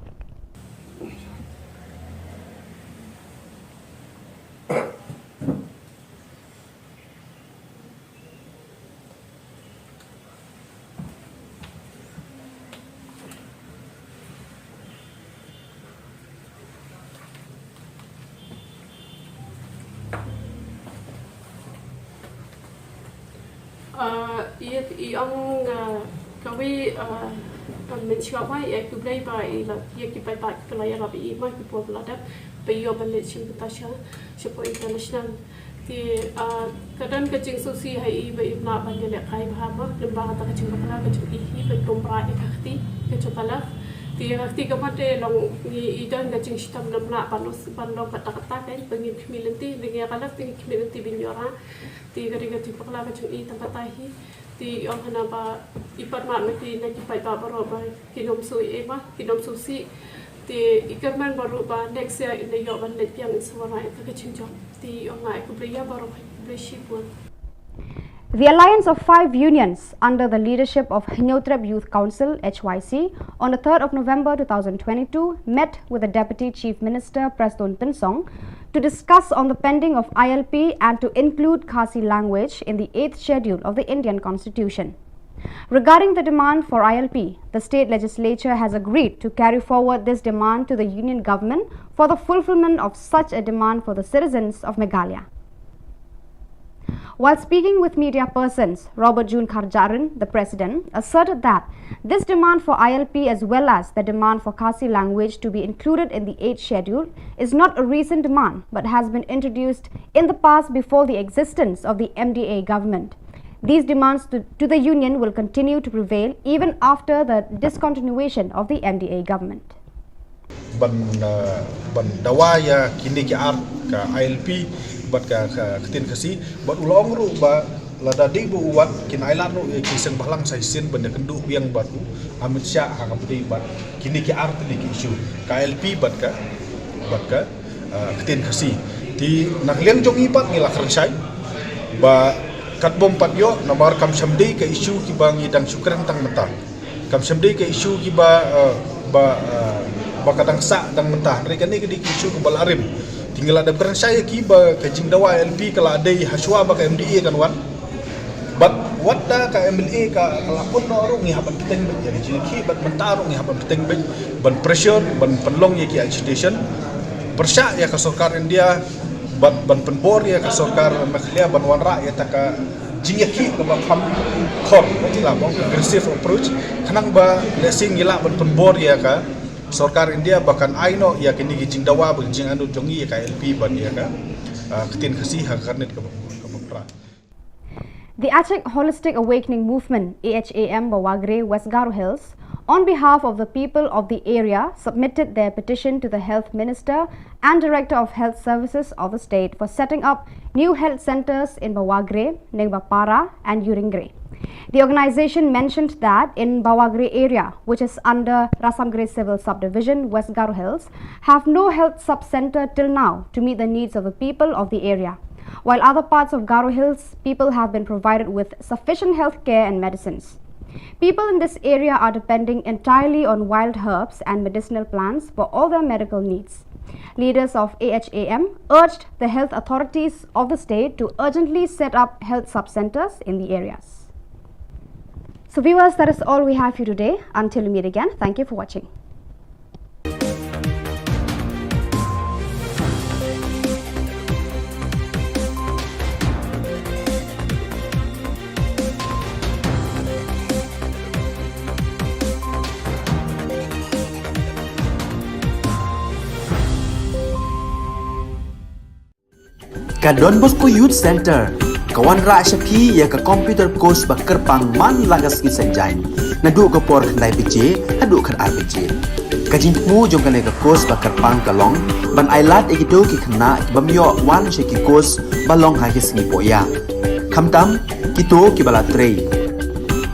Ah, ïa, i ong, ah, kawei, ah, ah, mynshuwa ba ïa khublei ba i la, ïa ki paidbah ki la ïarap ïa i ma ki por ba la dep ba ïoh ban leit shim bynta sha, shapoh international. Te, ah, ka don ka jingsngewsih ha i ba im lah ban ïalehkai bha ma, lyngba kata ka jingbakla ka jong i hi ban tum bra ïa ka kti ka jong ka left. Te ïa ka kti ka mat te long ngi i don ka jingshitom, ym lah ban long, ban long katta katta, ka ba ngin khmih lynti, te ïa ka left te ngin khmih lynti ban ïoh rah. Te ka dei ka jingbakla ka jong i tang katta hi. Te i ong hana ba i pan mad ma ki, na ki paidbah baroh ba kin ym shu ïa i ma, kin ym sngewsih. Te i kyrmen baroh ba next year in da ïoh ban leit biang in sa wanrah ïa ka jingjop. Te i ong nga ai khublei ïa baroh, khublei shibun. The Alliance of Five Unions under the leadership of Hynñiewtrep Youth Council, H Y C, on the third of November two thousand twenty-two met with the Deputy Chief Minister Prestone Tynsong to discuss on the pending of I L P and to include Khasi language in the eighth schedule of the Indian Constitution. Regarding the demand for I L P, the state legislature has agreed to carry forward this demand to the union government for the fulfillment of such a demand for the citizens of Meghalaya. While speaking with media persons, Robert June Kharjahrin, the president, asserted that this demand for I L P as well as the demand for Khasi language to be included in the eighth schedule is not a recent demand but has been introduced in the past before the existence of the M D A government. These demands to, to the union will continue to prevail even after the discontinuation of the M D A government. Ban, uh, ban dawa ïa kine ki ar, ka I L P bad ka, ka ktien Khasi, bad u la ong ruh ba lada dei ba u wad kin ailad ruh ïa ki seng bhalang sa shisien ban ïakynduh biang bad u Amit Shah ha ka bynta bad kine ki ar tylli ki issue, ka I L P bad ka, bad ka, uh, ktien Khasi. Te na ka liang jong ngi pat ngi la kren shai ba katba ym pat ïoh namar kam shym dei ka issue kiba ngi dang shu kren tang mynta. Kam shym dei ka issue kiba, eh, ba, eh, ba ka dang sah dang mynta. Hynrei kane ka dei ka issue kaba la rim. Te ngi la dep kren shai ïa ki ba ka jingdawa I L P ka la dei hashwa ba ka M D A kan wan. Bad wat da ka M L A ka, ka la pun noh ruh ngi hap ban bteng beit ïa ka jingïakhih, bad mynta ruh ngi hap ban bteng beit ban pressure, ban pynlong ïa ki agitation. Pyrshah ïa ka sorkar India, bad ban pynbor ïa ka sorkar Meghalaya ban wanrah ïa ta ka jingïakhih kaba kham khor, kaba la ong aggressive approach, khnang ba lehse ngi lah ban pynbor ïa ka sorkar India ba kan ai noh ïa kine ki jingdawa bad jingangnud jong ngi ïa ka I L P bad ïa ka, ah, ktien Khasi ha ka kyrnit kaba, kaba phra. The Achik Holistic Awakening Movement, A H A M, Bawagre, West Garo Hills, on behalf of the people of the area, submitted their petition to the Health Minister and Director of Health Services of the state for setting up new health centers in Bawagre, Nengbapara, and Yuringre. The organization mentioned that in Bawagre area, which is under Rasamgre Civil Subdivision, West Garo Hills, have no health sub-center till now to meet the needs of the people of the area, while other parts of Garo Hills, people have been provided with sufficient health care and medicines. People in this area are depending entirely on wild herbs and medicinal plants for all their medical needs. Leaders of A H A M urged the health authorities of the state to urgently set up health sub-centers in the areas. So viewers, that is all we have for you today. Until we meet again, thank you for watching. Ka Don Bosco Youth Center ka wanrah sha phi ïa ka computer course ba kyrpang man la ka sngi Saitjaiñ, naduh ka por khyndai baje haduh khatar baje. Ka jingthmu jong kane ka course ba kyrpang ka long ban ai lad ïa kito ki khynnah ki bym ïoh wan sha ki course ba long ha ki sngi pohïa. Khamtam kito kiba la trei,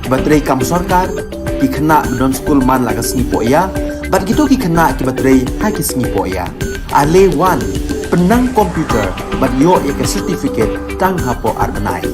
kiba trei kam sorkar, ki khynnah ba don skul man la ka sngi pohïa, bad kito ki khynnah kiba trei ha ki sngi pohïa. Ale wan, pynnang computer bad ïoh ïa ka certificate tang hapoh ar bnai.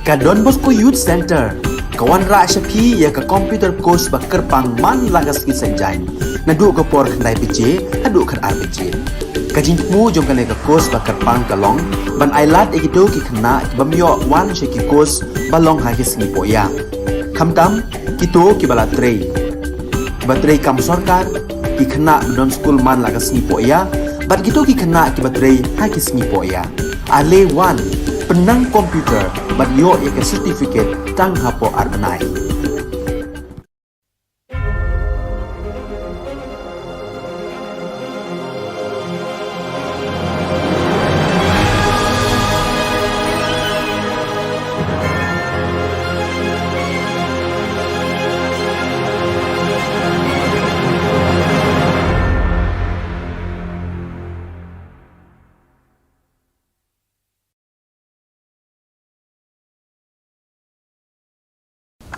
Ka Don Bosco Youth Centre ka wanrah sha phi ïa ka computer course ba kyrpang man la ka sngi Saitjaiñ, naduh ka por khyndai baje haduh khatar baje. Ka jingthmu jong kane ka course ba kyrpang ka long ban ailad ïa kito ki khynnah ki bym ïoh wan sha ki course ba long ha ki sngi pohïa, khamtam kito kiba la trei, kiba trei kam sorkar, ki khynnah ba don skul man la ka sngi pohïa bad kito ki khynnah kiba trei ha ki sngi pohïa. Ale wan, pynnang computer bad ïoh ïa ka certificate tang hapoh ar bnai.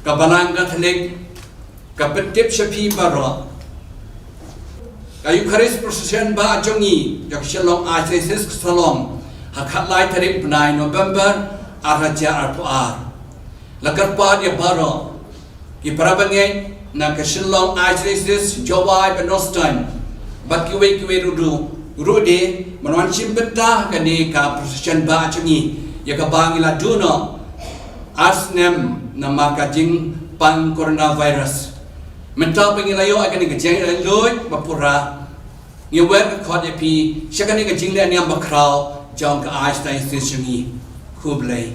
Ka Balang Katholik ka pyntip sha phi baroh, ka Eucharist Procession ba jong ngi jong ka Shillong Archdiocese ka sa long ha khatlai tarik bnai November ar hajar arphew ar. La kyrpad ïa baroh ki para bangeit na ka Shillong Archdiocese, Jowai bad North Star bad kiwei kiwei ruh, ruh de ban wan shim bynta ha kane ka procession ba jong ngi ïa kaba ngi la duh noh ar snem namar ka jingpang coronavirus. Mynta ba ngi la ïoh ïa kane ka jingïaid luid ba pura, ngi wer ka khot ïa phi sha kane ka jingleh niam bakhraw jong ka Archdiocese jong ngi. Khublei.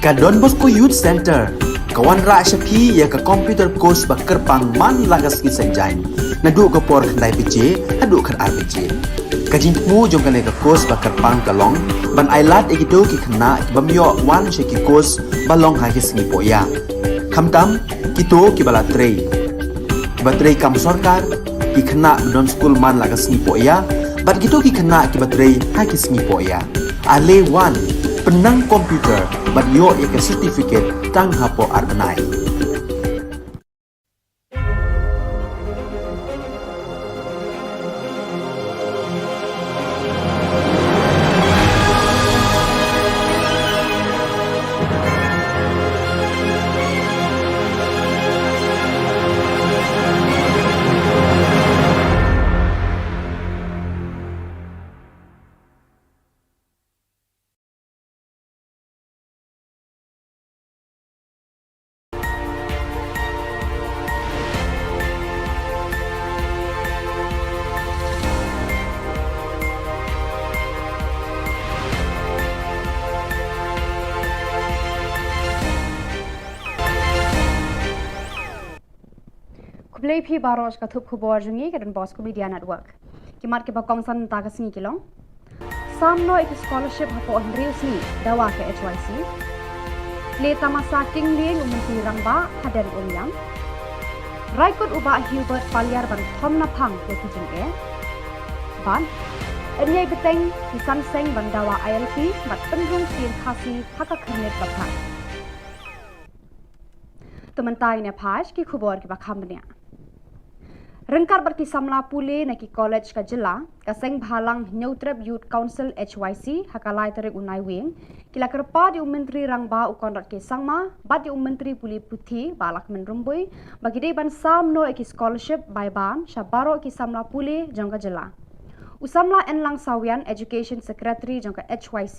Ka Don Bosco Youth Centre ka wanrah sha phi ïa ka computer course ba kyrpang man la ka sngi Saitjaiñ, naduh ka por khyndai baje haduh khatar baje. Ka jingthmu jong kane ka course ba kyrpang ka long ban ailad ïa kito ki khynnah ki bym ïoh wan sha ki course ba long ha ki sngi pohïa, khamtam kito kiba la trei, kiba trei kam sorkar, ki khynnah ba don skul man la ka sngi pohïa bad kito ki khynnah kiba trei ha ki sngi pohïa. Ale wan, pynnang computer bad ïoh ïa ka certificate tang hapoh ar bnai. Khublei phi baroh sha ka thup khubor jong ngi ka Don Bosco Media Network. Ki mat kiba kongsan mynta ka sngi ki long: Sam noh ïa ki scholarship hapoh hynriew sngi dawa ka H Y C. Plie tamasa king lieng u Myntri Rangbah hadien Umïam. Rai kut u Bah Hubert Paliar ban thom naphang ïa ki jingeh. Bad yn ïai bteng ki san seng ban dawa I L P bad pynrung ktien Khasi ha ka khyrnit ba phai. To mynta ngin ïa phai sha ki khubor kiba kham bniah. Ryngkat bad ki samla pule na ki college ka jylla, ka Seng Bhalang Hynñiewtrep Youth Council H Y C ha ka lai tarik u Naiwieng ki la kyrpad ïa u Myntri Rangbah u Conrad K Sangma bad ïa u Myntri Pule Puthi Bah Lahkmen Rymbui ba ki dei ban sam noh ïa ki scholarship bai ban sha baroh ki samla pule jong ka jylla. U samla Enlang Sawian, Education Secretary jong ka H Y C,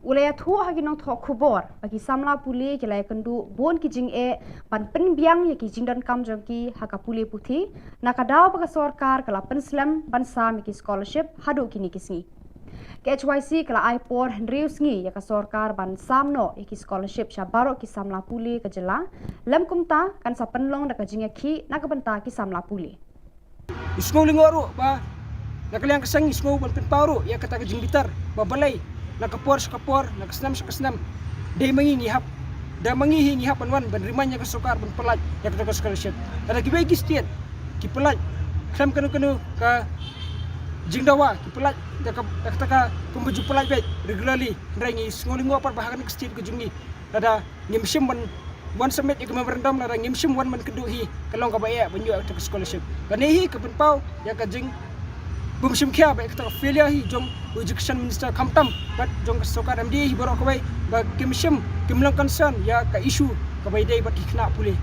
u la ïathuh ha ki nongthoh khubor ba ki samla pule ki la ïakynduh bun ki jingeh ban pynbiang ïa ki jingdonkam jong ki ha ka pule puthi, na ka daw ba ka sorkar ka la pynslem ban sam ïa ki scholarship haduh kine ki sngi. Ka H Y C ka la ai por hynriew sngi ïa ka sorkar ban sam noh ïa ki scholarship sha baroh ki samla pule ka jylla, lym kumta kan sa pynlong da ka jingïakhih na ka bynta ki samla pule. Ngi sngew lyngngoh ruh ba na ka liang ka seng ngi sngew ban pynpaw ruh ïa kata ka jingbitar ba balei na ka por sha ka por, na ka snem sha ka snem, dei ma ngi ngi hap, dei ma ngi hi ngi hap ban wan ban remind ïa ka sorkar ban pyllait ïa kata ka scholarship. Lada kiwei ki state ki pyllait khlem kano kano ka jingdawa, ki pyllait da ka, da kata ka kum ba ju pyllait beit regularly, hynrei ngi sngew lyngngoh pat ba ha kane ka state ka jong ngi lada ngim shym ban wan submit ïa ka memorandum, lada ngim shym wan ban kynduh hi, ka long kaba eh ban ïoh ïa kata ka scholarship. Kane hi ka pynpaw ïa ka jingbymshim khia bad ïa kata ka failure hi jong u Education Minister khamtam bad jong ka sorkar M D A hi baroh kawei, ba kim shym, kim long concern ïa ka issue kaba ïadei bad ki khynnah pule.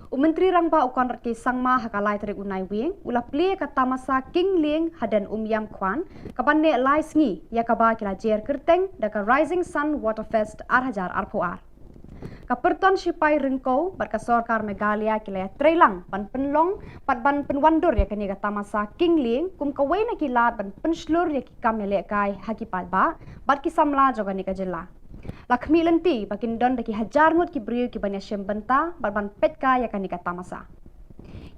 U Myntri Rangbah u Conrad K Sangma ha ka lai tarik u Naiwieng u la plie ïa ka tamasa king lieng hadien Umïam Kwan, kaban neh lai sngi, ïa kaba ki la jer kyrteng da ka Rising Sun Waterfest ar hajar arphew ar. Ka pyrton shipai ryngkew bad ka sorkar Meghalaya ki la ïatreilang ban pynlong bad ban pynwandur ïa kane ka tamasa king lieng kum kawei na ki lad ban pynshlur ïa ki kam ïalehkai ha ki paidbah bad ki samla jong kane ka jylla. La khmih lynti ba kin don da ki hajar ngut ki briew kiban ïashim bynta bad ban peitkai ïa kane ka tamasa.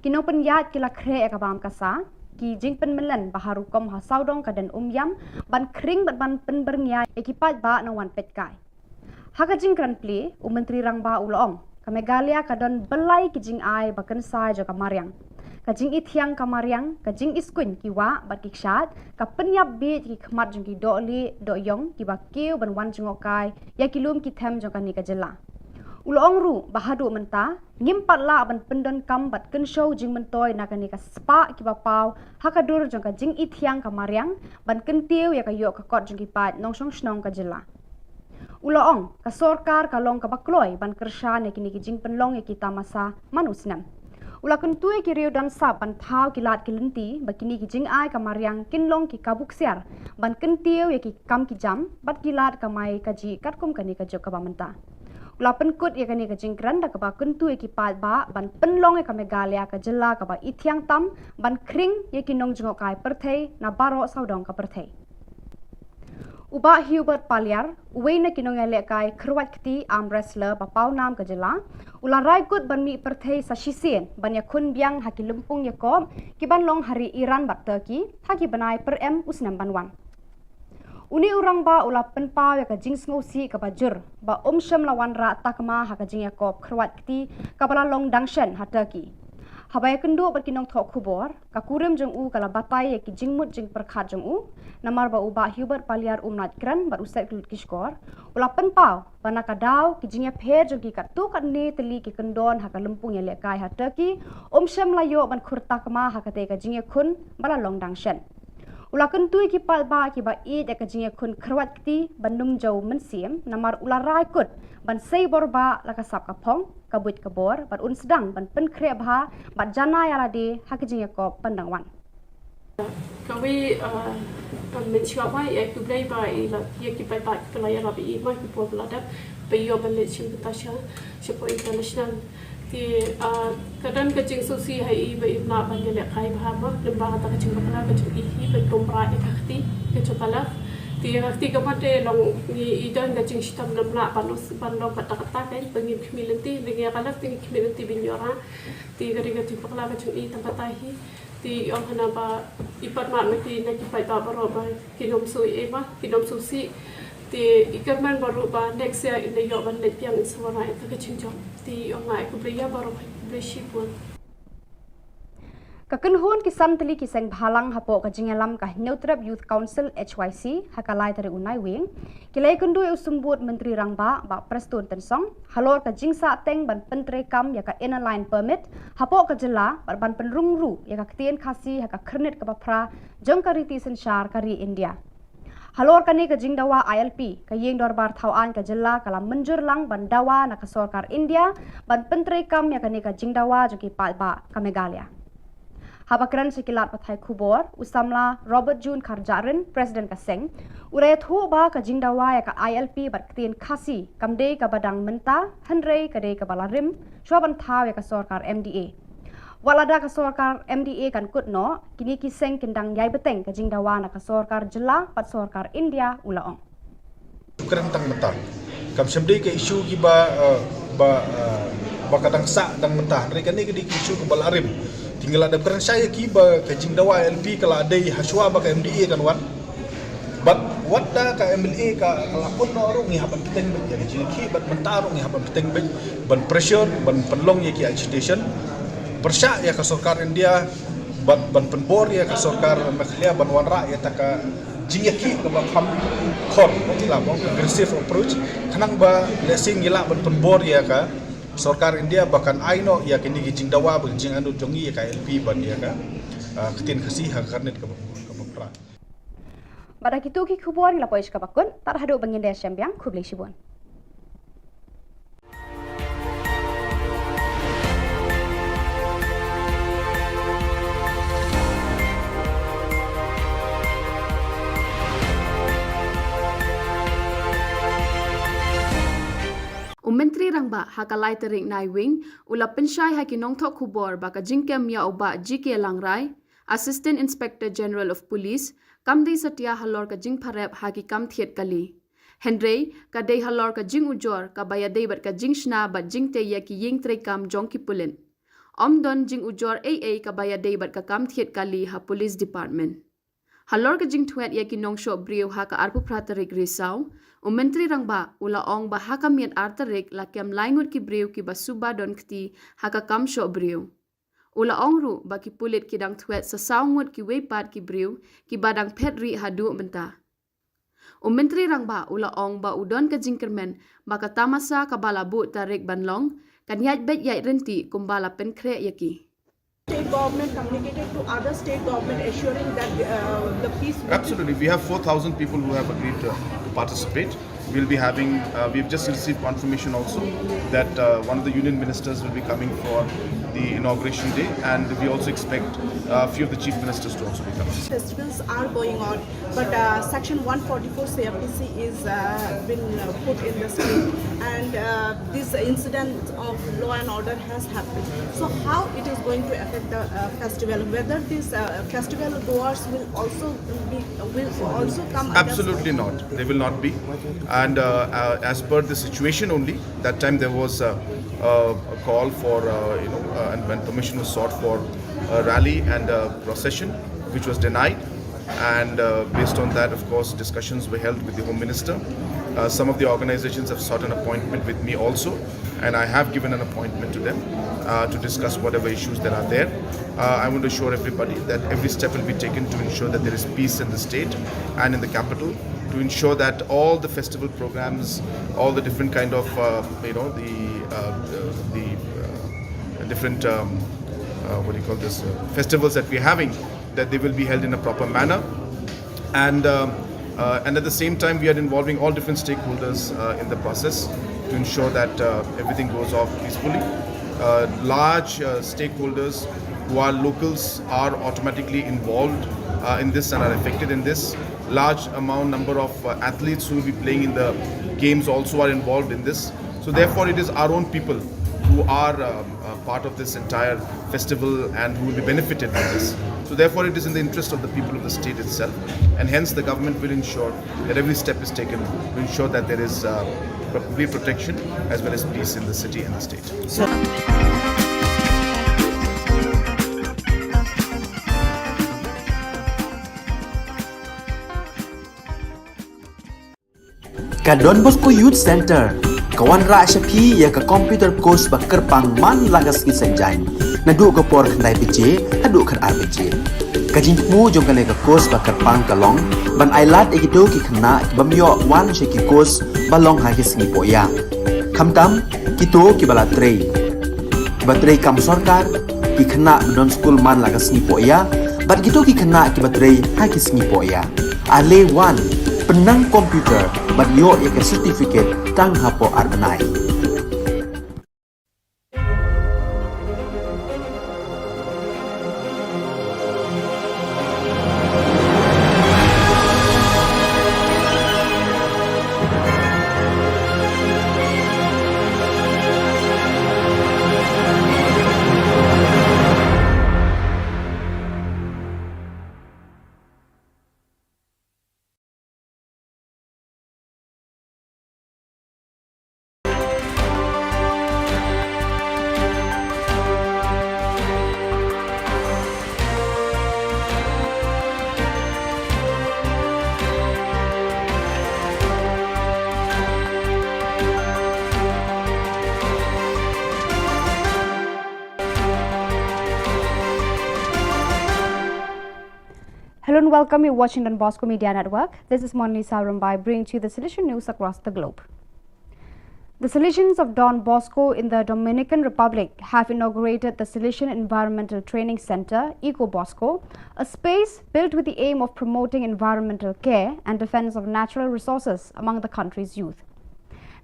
Ki nongpynïaid ki la khreh ïa ka bam ka sa, ki jingpynmyllen ba ha rukom ha sawdong ka dien Umïam ban khring bad ban pynbyrngia ïa ki paidbah nongwan peitkai. Ha ka jingkren plie, u Myntri Rangbah u la ong, ka Meghalaya ka don byllai ki jingai ba kynsai jong ka mariang. Ka jingithiang ka mariang, ka jingiskuiñ ki wah bad ki kshaid, ka pynïap bieit ki khmat jong ki dohlieh dohïong kiba kiew ban wan jngohkai ïa ki lum ki them jong kane ka jylla. U la ong ruh ba haduh mynta ngim pat lah ban pyndonkam bad kynshew jingmyntoi na kane ka spah kiba paw ha ka dur jong ka jingithiang ka mariang ban kyntiew ïa ka ïoh ka kot jong ki paid nongshong shnong ka jylla. U la ong, ka sorkar ka long kaba kloi ban kyrshan ïa kine ki jingpynlong ïa ki tamasa man u snem. U la kyntu ïa ki riew don sap ban thaw ki lad ki lynti ba kine ki jingai ka mariang kin long ki kabu ksiar ban kyntiew ïa ki kam ki jam bad ki lad kamai kajih katkum kane ka juk kaba mynta. U la pynkut ïa kane ka jingkren da kaba kyntu ïa ki paidbah ban pynlong ïa ka Meghalaya ka jylla kaba ithiang tam ban khring ïa ki nongjngohkai pyrthei na baroh sawdong ka pyrthei. U Bah Hubert Paliar, uwei na ki nongïalehkai kyrwat kti arm wrestler ba paw nam ka jylla, u la rai kut ban mih pyrthei sa shisien ban ïakhun biang ha ki lympung ïakop kiban long ha ri Iran bad Turkey ha ki bnai pyrem u snem ban wan. Une u rangbah u la pynpaw ïa ka jingsngewsih kaba jur ba um shym la wanrah takma ha ka jingïakop kyrwat kti kaba la long dang shen ha Turkey. Haba ïakynduh bad ki nongthoh khubor, ka kurim jong u ka la batai ïa ki jingmut jingpyrkhat jong u, namar ba u Bah Hubert Paliar um lait kren bad u set kyllut ki shkor. U la pynpaw ba na ka daw ki jingïapher jong ki katto katne tylli ki kyndon ha ka lympung ïalehkai ha Turkey, um shym la ïoh ban khur takma ha katei ka jingïakhun ba la long dang shen. U la kyntu ïa ki paidbah kiba ïeit ïa ka jingïakhun kyrwat kti ban ym jew mynsiem, namar u la rai kut ban sei bor bah la ka sap ka phong, ka buit ka bor, bad un sdang ban pynkhreh bha bad janai ïa lade ha ka jingïakop ban dang wan. Kawei, ah, ah, mynshuwa ba ïa khublei ba ïa la, ïa ki paidbah kiba la ïarap ïa i ma ki por ba la dep ba ïoh ban leit shim bynta sha, shapoh international. Te, ah, ka don ka jingsngewsih ha i ba im lah ban ïalehkai bha ma, lyngba kata ka jingbakla ka jong i hi ban tum bra ïa ka kti ka jong ka left. Te ka kti ka mat te long ngi i don ka jingshitom namlah ban us ban long kata kata kai ba ngi khmih lynti, ba ngi ka lak te ngi khmih lynti bin ïoh ra. Te ka ri ka ti pakla ka jong i tang kata hi. Te i ong hana ba i pat mat ma te na ki paidbah baroh ba ki nym shu i ma ki nym shu si. Te i kyrmen baroh ba next year i na ïoh ban leit biang i sa wara ita ka jingjop. Te i ong nga i khublei ïa baroh, khublei shibun. Ka kynhun ki san tylli ki seng bhalang hapoh ka jingïalam ka Hynñiewtrep Youth Council H Y C ha ka lai tarik u Naiwieng ki la ïakynduh ïa u Symbud Myntri Rangbah Bah Prestone Tynsong halor ka jingsahteng ban pyntreikam ïa ka Inner Line Permit hapoh ka jylla bad ban pynrung ruh ïa ka ktien Khasi ha ka khyrnit kaba phra jong ka riti synshar ka ri India. Halor kane ka jingdawa I L P, ka Ïing Dorbar Thaw Aiñ ka jylla ka la mynjur lang ban dawa na ka sorkar India ban pyntreikam ïa kane ka jingdawa jong ki paidbah ka Meghalaya. Haba kren sha ki lad pathai khubor, u samla Robert June Kharjahrin, President ka seng, u la ïathuh ba ka jingdawa ïa ka I L P bad ktien Khasi kam dei kaba dang mynta, hynrei ka dei kaba la rim shuwa ban thaw ïa ka sorkar M D A. Wat lada ka sorkar M D A kan kut noh, kine ki seng kin dang ïai bteng ka jingdawa na ka sorkar jylla bad sorkar India, u la ong. Kren tang mynta. Kam shym dei ka issue kiba, eh, ba, eh, ba ka dang sah tang mynta. Hynrei kane ka dei ka issue kaba la rim. Te ngi la dep kren shai ïa ki ba ka jingdawa I L P ka la dei hashwa ba ka M D A kan wan. Bad wat da ka M L A ka, ka la pun noh ruh ngi hap ban bteng beit ïa ka jingïakhih, bad mynta ruh ngi hap ban bteng beit ban pressure, ban pynlong ïa ki agitation. Pyrshah ïa ka sorkar India bad ban pynbor ïa ka sorkar Meghalaya ban wanrah ïa ta ka jingïakhih kaba kham khor, ngi la ong aggressive approach, khnang ba lehse ngi lah ban pynbor ïa ka sorkar India ba kan ai noh ïa kine ki jingdawa bad jingangnud jong ngi ïa ka I L P bad ïa ka, ah, ktien Khasi ha ka khyrnit kaba, kaba phra. Bad da kito ki khubor ngi la poi sha kaba kut, tad haduh ba ngin ïa shem biang, khublei shibun. U Myntri Rangbah ha ka lai tarik Naiwieng u la pynshai ha ki nongthoh khubor ba ka jingkem ïa u Bah G K Langrai, Assistant Inspector General of Police, kam dei satia halor ka jingpharep ha ki kam thied kali. Hynrei ka dei halor ka jingujor kaba ïadei bad ka jingshna bad jingtei ïa ki ïing treikam jong ki pulit. Ym don jingujor ei ei kaba ïadei bad ka kam thied kali ha Police Department. Halor ka jingtwet ïa ki nongshoh briew ha ka arphew phra tarik Risaw, u Myntri Rangbah u la ong ba ha ka miet ar tarik la kem lai ngut ki briew kiba suba don kti ha ka kam shoh briew. U la ong ruh ba ki pulit ki dang twet sa saw ngut kiwei pat ki briew kiba dang phet rieh haduh mynta. U Myntri Rangbah u la ong ba u don ka jingkyrmen ba ka tamasa kaba la buh tarik ban long kan ïaid beit ïaid ryntih kumba la pynkhreh ïa ki. State government communicated to other state government assuring that, uh, the peace will be. Absolutely. We have four thousand people who have agreed to, to participate. We'll be having, uh, we've just received confirmation also that, uh, one of the union ministers will be coming for the inauguration day, and we also expect, uh, a few of the chief ministers to also be coming. Festivals are going on, but, uh, Section one forty-four C R P C is, uh, been, uh, put in the state, and, uh, this incident of law and order has happened. So how it is going to affect the, uh, festival? Whether these, uh, festival goers will also be, will also come against. Absolutely not. They will not be. And, uh, uh, as per the situation only, that time there was, uh, uh, a call for, uh, you know, uh, and when permission was sought for a rally and a procession, which was denied. And, uh, based on that, of course, discussions were held with the Home Minister. Uh, some of the organizations have sought an appointment with me also, and I have given an appointment to them, uh, to discuss whatever issues that are there. Uh, I want to assure everybody that every step will be taken to ensure that there is peace in the state and in the capital, to ensure that all the festival programs, all the different kind of, uh, you know, the, uh, uh, the, uh, different, um, uh, what do you call this, uh, festivals that we're having, that they will be held in a proper manner. And, um, uh, and at the same time, we are involving all different stakeholders, uh, in the process to ensure that, uh, everything goes off peacefully. Uh, large, uh, stakeholders who are locals are automatically involved, uh, in this and are affected in this. Large amount number of, uh, athletes who will be playing in the games also are involved in this. So therefore, it is our own people who are, uh, uh, part of this entire festival and who will be benefited by this. So therefore, it is in the interest of the people of the state itself, and hence the government will ensure that every step is taken to ensure that there is uh, complete protection as well as peace in the city and the state. Ka Don Bosco Youth Center ka wanrah sha phi ïa ka computer course ba kyrpang man la ka sngi Saitjaiñ, naduh ka por khyndai baje haduh khatar baje. Ka jingthmu jong kane ka course ba kyrpang ka long ban ailad ïa kito ki khynnah ki bym ïoh wan sha ki course ba long ha ki sngi pohïa, khamtam kito kiba la trei, kiba trei kam sorkar, ki khynnah ba don skul man la ka sngi pohïa, bad kito ki khynnah kiba trei ha ki sngi pohïa. Ale wan, pynnang computer bad ïoh ïa ka certificate tang hapoh ar bnai. Hello and welcome. You're watching Don Bosco Media Network. This is Monlisa Rumbai bringing to you the Salesian news across the globe. The Salesians of Don Bosco in the Dominican Republic have inaugurated the Salesian Environmental Training Center, Eco Bosco, a space built with the aim of promoting environmental care and defense of natural resources among the country's youth.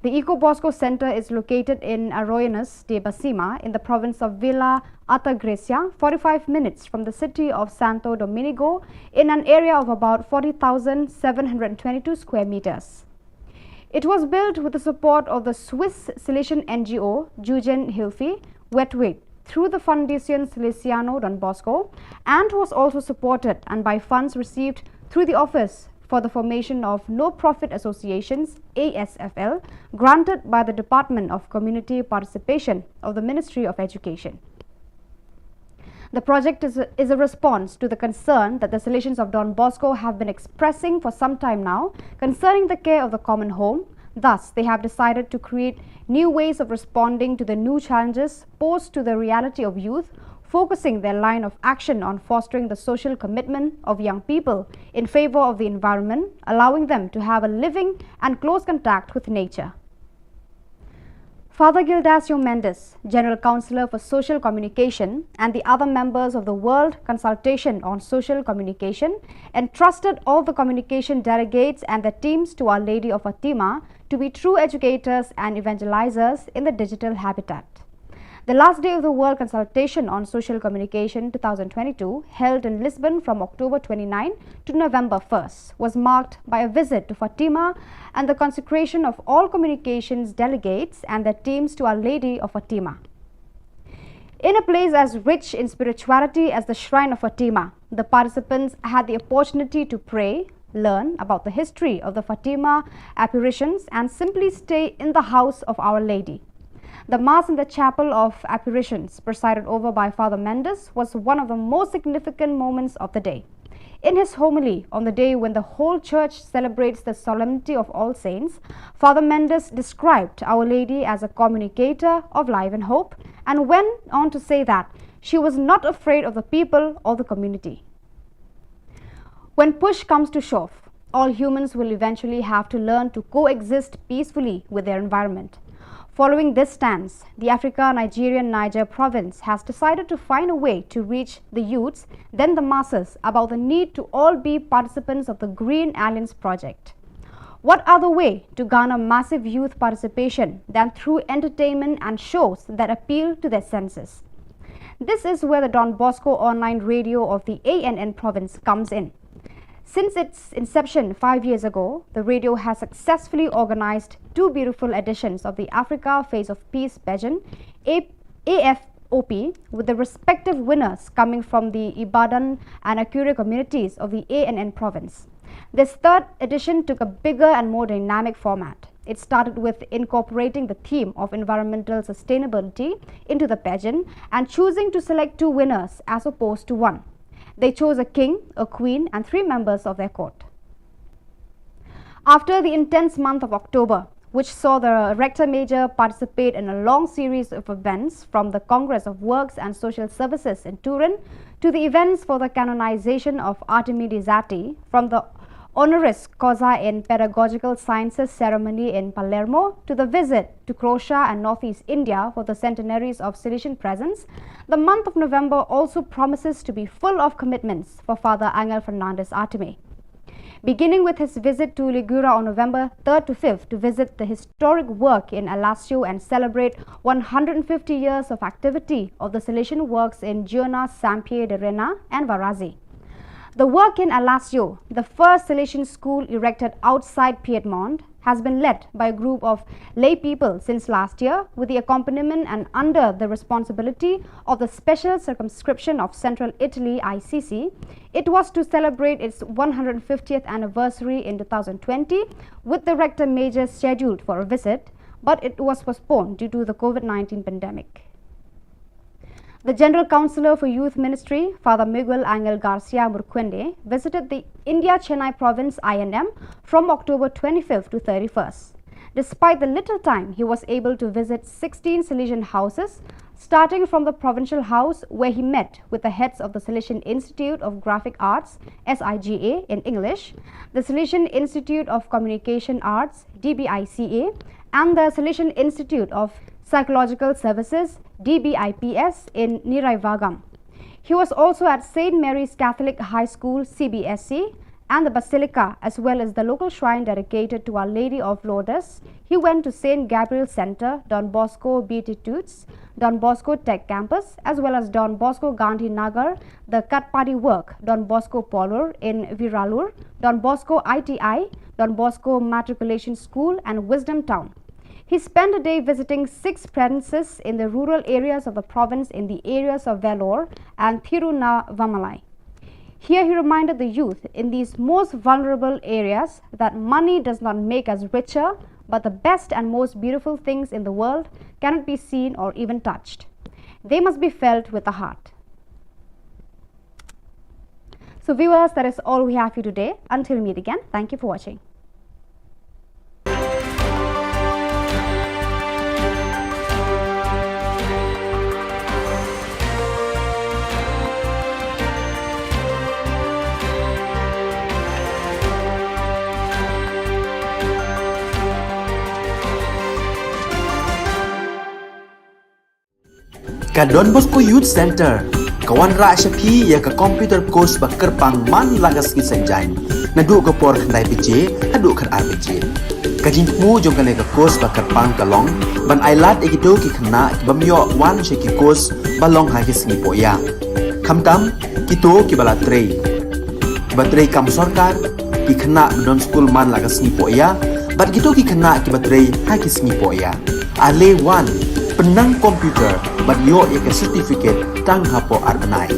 The Eco Bosco Center is located in Arroyuelos de Besima in the province of Villa Altagracia, forty-five minutes from the city of Santo Domingo, in an area of about forty thousand seven hundred twenty-two square meters. It was built with the support of the Swiss Salesian N G O Jugendhilfe Wetwade through the Fundación Salesiano Don Bosco and was also supported and by funds received through the Office for the Formation of No-Profit Associations, A S F L, granted by the Department of Community Participation of the Ministry of Education. The project is a, is a response to the concern that the Salesians of Don Bosco have been expressing for some time now concerning the care of the common home. Thus, they have decided to create new ways of responding to the new challenges posed to the reality of youth, focusing their line of action on fostering the social commitment of young people in favor of the environment, allowing them to have a living and close contact with nature. Father Gildacio Mendez, General Counsellor for Social Communication, and the other members of the World Consultation on Social Communication entrusted all the communication delegates and their teams to Our Lady of Fatima to be true educators and evangelizers in the digital habitat. The last day of the World Consultation on Social Communication twenty twenty-two, held in Lisbon from October twenty-ninth to November first, was marked by a visit to Fatima and the consecration of all communications delegates and their teams to Our Lady of Fatima. In a place as rich in spirituality as the Shrine of Fatima, the participants had the opportunity to pray, learn about the history of the Fatima apparitions, and simply stay in the house of Our Lady. The Mass in the Chapel of Apparitions, presided over by Father Mendez, was one of the most significant moments of the day. In his homily on the day when the whole church celebrates the Solemnity of All Saints, Father Mendez described Our Lady as a communicator of life and hope and went on to say that she was not afraid of the people or the community. When push comes to shove, all humans will eventually have to learn to coexist peacefully with their environment. Following this stance, the Africa Nigerian Niger province has decided to find a way to reach the youths, then the masses, about the need to all be participants of the Green Alliance project. What other way to garner massive youth participation than through entertainment and shows that appeal to their senses? This is where the Don Bosco online radio of the A N N province comes in. Since its inception five years ago, the radio has successfully organized two beautiful editions of the Africa Face of Peace pageant, A- A F O P, with the respective winners coming from the Ibadan and Akure communities of the A N N province. This third edition took a bigger and more dynamic format. It started with incorporating the theme of environmental sustainability into the pageant and choosing to select two winners as opposed to one. They chose a king, a queen, and three members of their court. After the intense month of October, which saw the Rector Major participate in a long series of events, from the Congress of Works and Social Services in Turin to the events for the canonization of Artemi di Zatti, from the honoris causa in pedagogical sciences ceremony in Palermo to the visit to Croatia and Northeast India for the centenaries of Salesian presence, the month of November also promises to be full of commitments for Father Angel Fernandez Artemi. Beginning with his visit to Ligura on November third to fifth to visit the historic work in Alassio and celebrate one hundred fifty years of activity of the Salesian works in Girona, Sampier de Rena, and Varazze. The work in Alassio, the first Salesian school erected outside Piedmont, has been led by a group of lay people since last year, with the accompaniment and under the responsibility of the Special Circumscription of Central Italy, I C C. It was to celebrate its one hundred fiftieth anniversary in two thousand twenty, with the Rector Major scheduled for a visit, but it was postponed due to the COVID nineteen pandemic. The General Councillor for Youth Ministry, Father Miguel Angel Garcia Murcuende, visited the India Chennai Province I N M from October twenty-fifth to thirty-first. Despite the little time, he was able to visit sixteen Salesian houses, starting from the Provincial House, where he met with the heads of the Salesian Institute of Graphic Arts, S I G A in English, the Salesian Institute of Communication Arts, D B I C A, and the Salesian Institute of Psychological Services, D B I P S, in Niraivagam. He was also at Saint Mary's Catholic High School, C B S C, and the Basilica, as well as the local shrine dedicated to Our Lady of Lourdes. He went to Saint Gabriel Centre, Don Bosco Beatitudes, Don Bosco Tech Campus, as well as Don Bosco Gandhi Nagar, the Katpadi Work, Don Bosco Polur in Viralur, Don Bosco I T I, Don Bosco Matriculation School, and Wisdom Town. He spent a day visiting six presences in the rural areas of the province in the areas of Vellore and Thiruvannamalai. Here he reminded the youth in these most vulnerable areas that money does not make us richer, but the best and most beautiful things in the world cannot be seen or even touched. They must be felt with the heart. So viewers, that is all we have for you today. Until we meet again, thank you for watching. Ka Don Bosco Youth Centre ka wanrah sha phi ïa ka computer course ba kyrpang man la ka sngi Saitjaiñ, naduh ka por khyndai baje haduh khatar baje. Ka jingthmu jong kane ka course ba kyrpang ka long ban ailad ïa kito ki khynnah ki bym ïoh wan sha ki course ba long ha ki sngi pohïa, khamtam kito kiba la trei, kiba trei kam sorkar, ki khynnah ba don skul man la ka sngi pohïa, bad kito ki khynnah kiba trei ha ki sngi pohïa. Ale wan, pynnang computer bad ïoh ïa ka certificate tang hapoh ar bnai.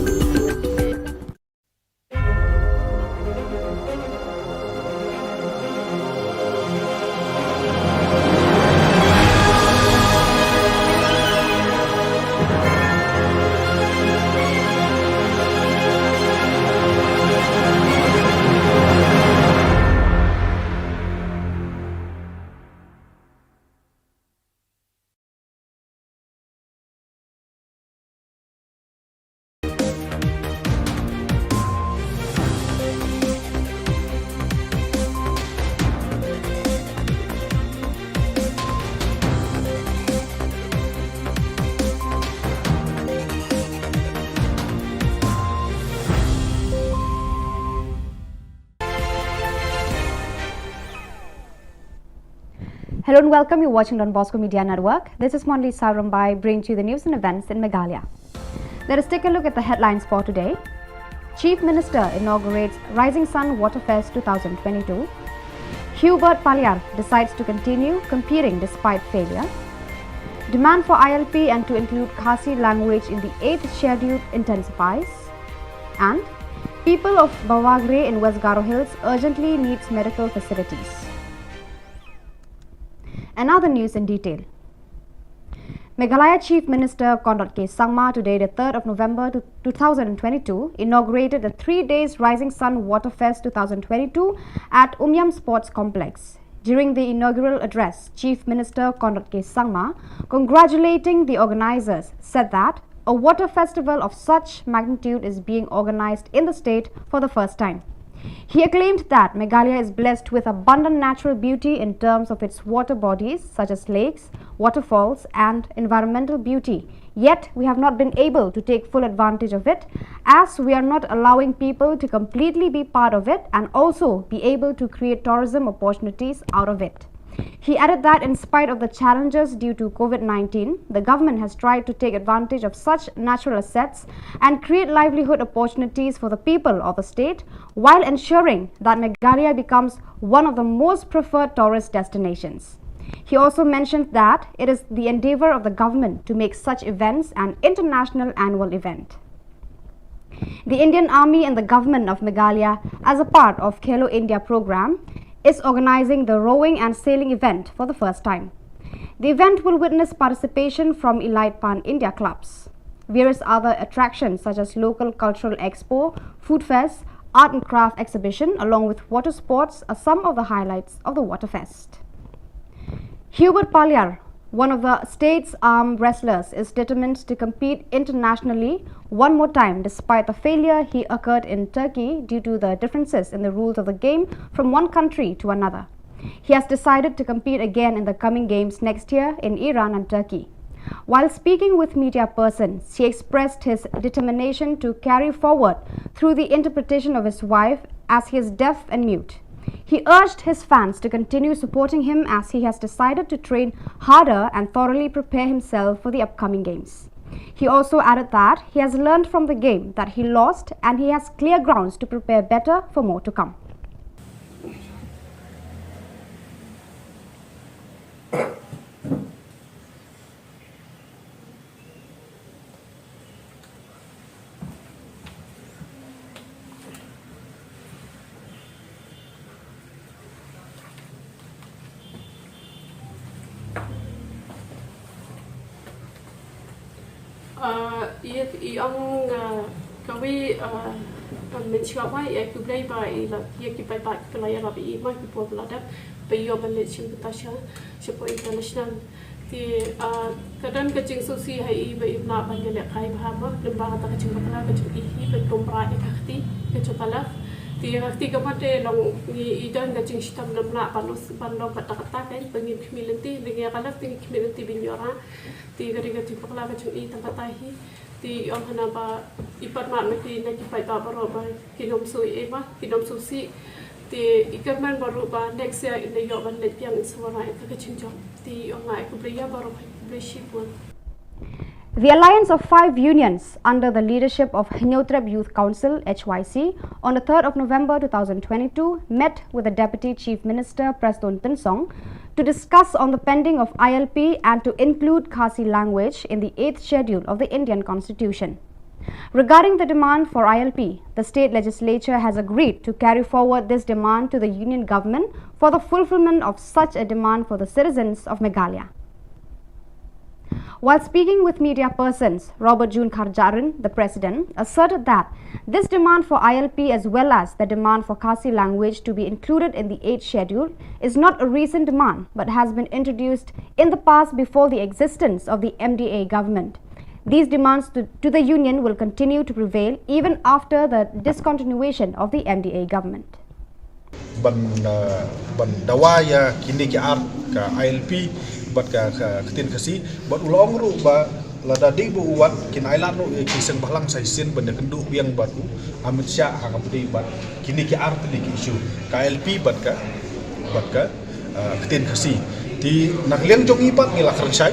Hello and welcome. You're watching Don Bosco Media Network. This is Monli Sarumbai, bringing to you the news and events in Meghalaya. Let us take a look at the headlines for today. Chief Minister inaugurates Rising Sun Water Fest two thousand twenty-two. Hubert Paliar decides to continue competing despite failure. Demand for I L P and to include Khasi language in the eighth schedule intensifies. And people of Bawagre in West Garo Hills urgently needs medical facilities. And now the news in detail. Meghalaya Chief Minister Conrad K Sangma today, the third of November to two thousand twenty-two, inaugurated the three days Rising Sun Waterfest two thousand twenty-two at Umiam Sports Complex. During the inaugural address, Chief Minister Conrad K Sangma congratulating the organizers said that a water festival of such magnitude is being organized in the state for the first time. He acclaimed that Meghalaya is blessed with abundant natural beauty in terms of its water bodies such as lakes, waterfalls, and environmental beauty. Yet, we have not been able to take full advantage of it, as we are not allowing people to completely be part of it and also be able to create tourism opportunities out of it. He added that in spite of the challenges due to COVID nineteen, the government has tried to take advantage of such natural assets and create livelihood opportunities for the people of the state while ensuring that Meghalaya becomes one of the most preferred tourist destinations. He also mentioned that it is the endeavor of the government to make such events an international annual event. The Indian Army and the government of Meghalaya, as a part of Khelo India program, is organizing the rowing and sailing event for the first time. The event will witness participation from elite pan-India clubs. Various other attractions such as local cultural expo, food fest, art and craft exhibition along with water sports are some of the highlights of the Waterfest. Hubert Palyar, one of the state's arm wrestlers, is determined to compete internationally one more time despite the failure he occurred in Turkey due to the differences in the rules of the game from one country to another. He has decided to compete again in the coming games next year in Iran and Turkey. While speaking with media persons, he expressed his determination to carry forward through the interpretation of his wife, as he is deaf and mute. He urged his fans to continue supporting him as he has decided to train harder and thoroughly prepare himself for the upcoming games. He also added that he has learned from the game that he lost and he has clear grounds to prepare better for more to come. Ah, ïa, i ong, ah, kawei, ah, ah, mynshuwa ba ïa khublei ba i la, ïa ki paidbah ki la ïarap ïa i ma ki por ba la dep ba i ïoh ban leit shim bynta sha, shapoh international. Te, ah, ka don ka jingsngewsih ha i ba im lah ban ïalehkai bha mo, lyngba kata ka jingbakla ka jong i hi ban tum bha ïa ka kti ka jong ka left. Te ïa ka kti ka mut te long i, i don ka jingshitom, ym lah ban, ban long katta katta, kan, ba ngin khmih lynti, ba ngin ïa ka left te ngin khmih lynti ban ïoh rah. Te ka dei ka jingbakla ka jong i tang katta hi. Te i ong hana ba i pat mad na ki, na ki paidbah baroh ba kin ym sngewsih, eh, ba kin ym sngewsih. Te i kyrmen baroh ba next year in da ïoh ban leit biang in sa wanrah ïa ka jingjop. Te i ong nga ai khublei ïa baroh, ai khublei shibun. The Alliance of Five Unions, under the leadership of Hynñiewtrep Youth Council, H Y C, on the third of November two thousand twenty-two, met with the Deputy Chief Minister Prestone Tynsong to discuss on the pending of I L P and to include Khasi language in the eighth schedule of the Indian Constitution. Regarding the demand for I L P, the state legislature has agreed to carry forward this demand to the union government for the fulfillment of such a demand for the citizens of Meghalaya. While speaking with media persons, Robert June Kharjahrin, the president, asserted that this demand for I L P as well as the demand for Khasi language to be included in the eighth schedule is not a recent demand but has been introduced in the past before the existence of the M D A government. These demands to, to the union will continue to prevail even after the discontinuation of the M D A government. Ban, uh, ban dawa ïa kine ki ar, ka I L P bad ka, ka ktien Khasi, bad u la ong ruh ba lada dei ba u wad kin ailad ruh ïa ki seng bhalang sa shisien ban ïakynduh biang bad u Amit Shah ha kaba ïadei bad kine ki ar tylli ki issue, ka I L P bad ka, bad ka, uh, ktien Khasi. Te na ka liang jong ngi pat ngi la kren shai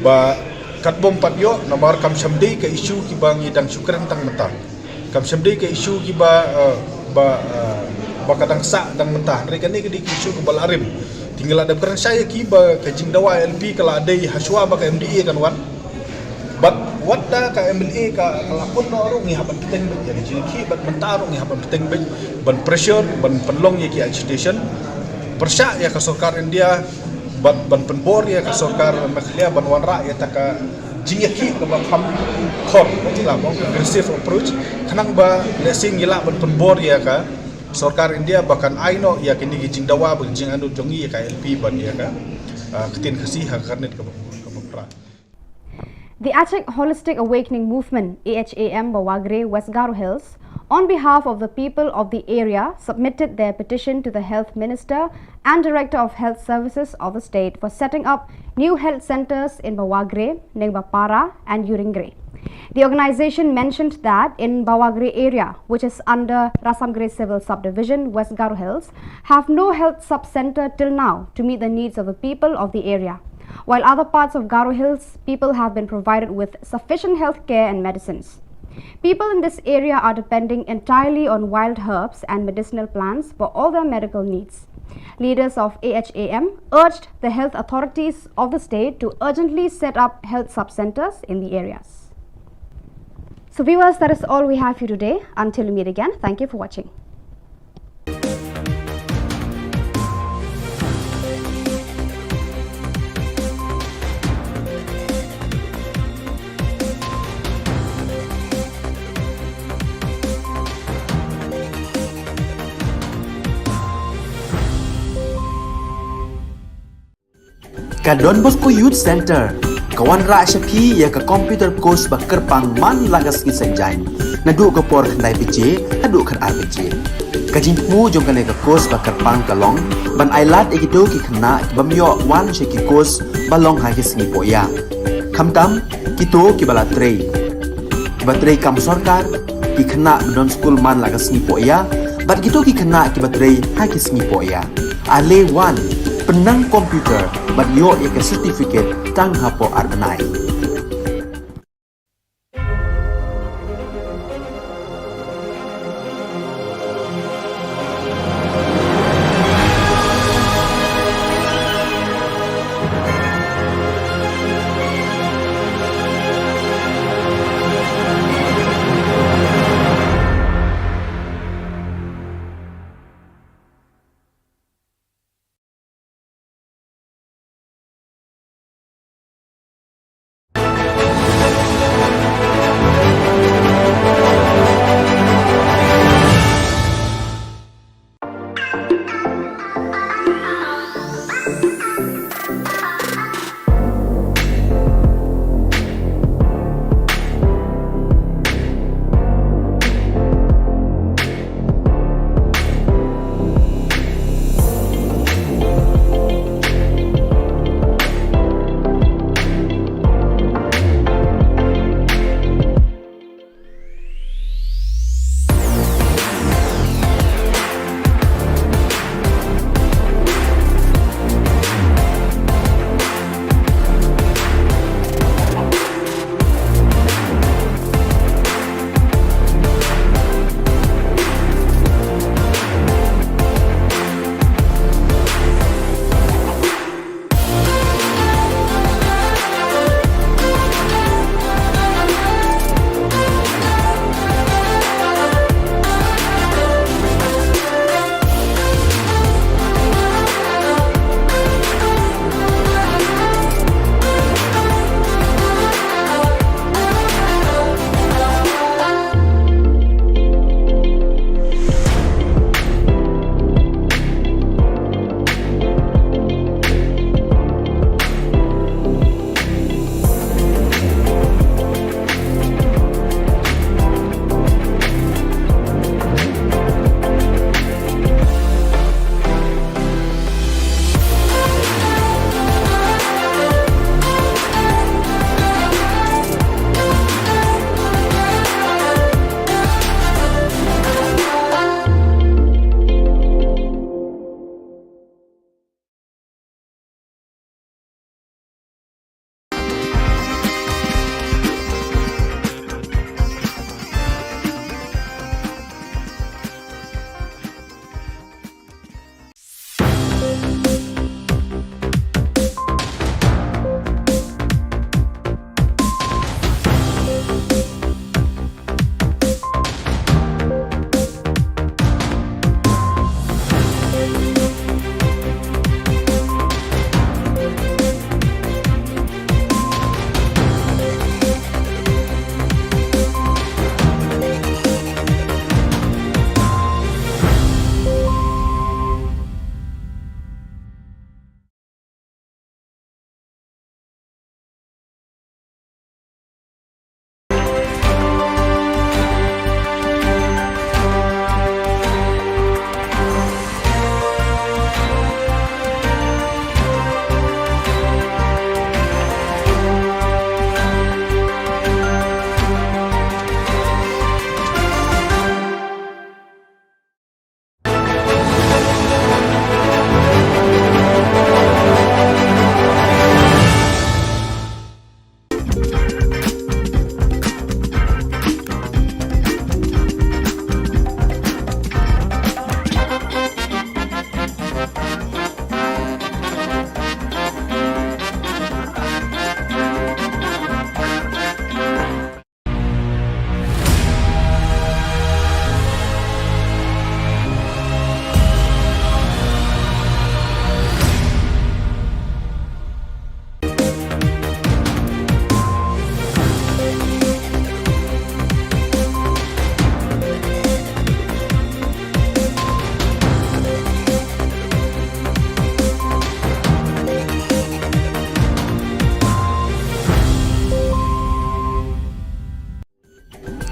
ba katba ym pat ïoh namar kam shym dei ka issue kiba ngi dang shu kren tang mynta. Kam shym dei ka issue kiba, uh, ba, uh, ba ka dang sah dang mynta. Hynrei kane ka dei ka issue kaba la rim. Ngi la dep kren shai ïa ki ba ka jingdawa L P ka la dei hashwa ba ka M D A kan wan. Bad wat da ka M L A ka, ka la pun noh ruh ngi hap ban bteng beit ïa ka jingïakhih, bad mynta ruh ngi hap ban bteng beit ban pressure, ban pynlong ïa ki agitation. Pyrshah ïa ka sorkar India bad ban pynbor ïa ka sorkar Meghalaya ban wanrah ïa ta ka jingïakhih kaba kham khor, ba ngi la ong aggressive approach, khnang ba lehse ngi lah ban pynbor ïa ka sorkar India ba kan ai noh ïa kine ki jingdawa bad jingangnud jong ngi ïa ka L P bad ïa ka, ah, ktien Khasi ha ka kyrnit kaba, kaba phra. The Achik Holistic Awakening Movement, A H A M, Bawagre, West Garo Hills, on behalf of the people of the area, submitted their petition to the Health Minister and Director of Health Services of the state for setting up new health centers in Bawagre, Ningbapara, and Uringre. The organization mentioned that in Bawagre area, which is under Rasamgre Civil Subdivision, West Garo Hills, have no health sub-center till now to meet the needs of the people of the area. While other parts of Garo Hills, people have been provided with sufficient health care and medicines. People in this area are depending entirely on wild herbs and medicinal plants for all their medical needs. Leaders of A H A M urged the health authorities of the state to urgently set up health sub-centers in the areas. So viewers, that is all we have for you today. Until we meet again, thank you for watching. Ka Don Bosco Youth Center ka wanrah sha phi ïa ka computer course ba kyrpang man la ka sngi Saitjaiñ, naduh ka por khyndai baje haduh khatar baje. Ka jingthmu jong kane ka course ba kyrpang ka long ban ai lad ïa kito ki khynnah ki bym ïoh wan sha ki course ba long ha ki sngi poh ïa, khamtam kito kiba la trei, kiba trei kam sorkar, ki khynnah ba don skul man la ka sngi poh ïa, bad kito ki khynnah kiba trei ha ki sngi poh ïa. Ale wan, pynnang computer bad ïoh ïa ka certificate tang hapoh ar bnai.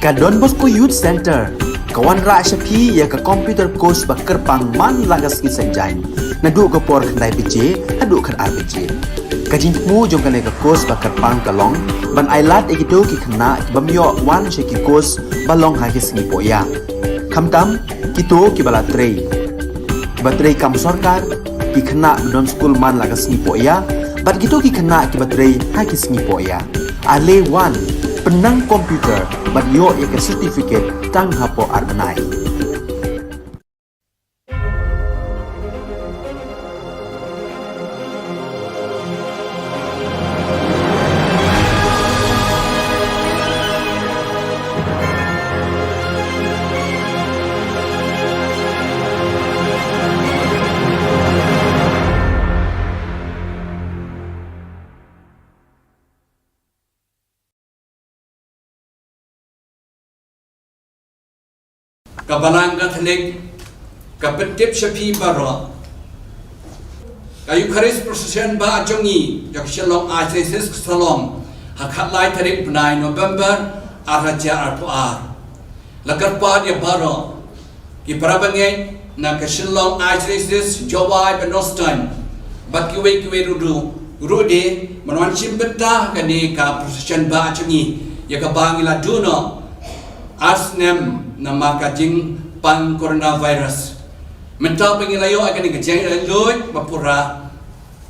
Ka Don Bosco Youth Centre ka wanrah sha phi ïa ka computer course ba kyrpang man la ka sngi Saitjaiñ, naduh ka por khyndai baje haduh khatar baje. Ka jingthmu jong kane ka course ba kyrpang ka long ban ailad ïa kito ki khynnah ki bym ïoh wan sha ki course ba long ha ki sngi pohïa. Khamtam kito kiba la trei, kiba trei kam sorkar, ki khynnah ba don skul man la ka sngi pohïa, bad kito ki khynnah kiba trei ha ki sngi pohïa. Ale wan, pynnang computer bad ïoh ïa ka certificate tang hapoh ar bnai. Ka Balang Katholik ka pyntip sha phi baroh, ka Eucharist Procession ba jong ngi jong ka Shillong Archdiocese ka sa long ha khatlai tarik bnai November arhajar arphew ar. La kyrpad ïa baroh ki para bangeit na ka Shillong Archdiocese, Jowai bad North Star bad kiwei kiwei ruh, ruh de ban wan shim bynta ha kane ka procession ba jong ngi, ïa kaba ngi la duh noh ar snem namar ka jingpang coronavirus. Mynta ba ngi la ïoh ïa kane ka jingïaid luid ba pura,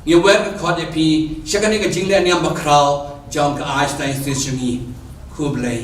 ngi wer ka khot ïa phi sha kane ka jingleh niam bakhraw jong ka Archdiocese jong ngi. Khublei.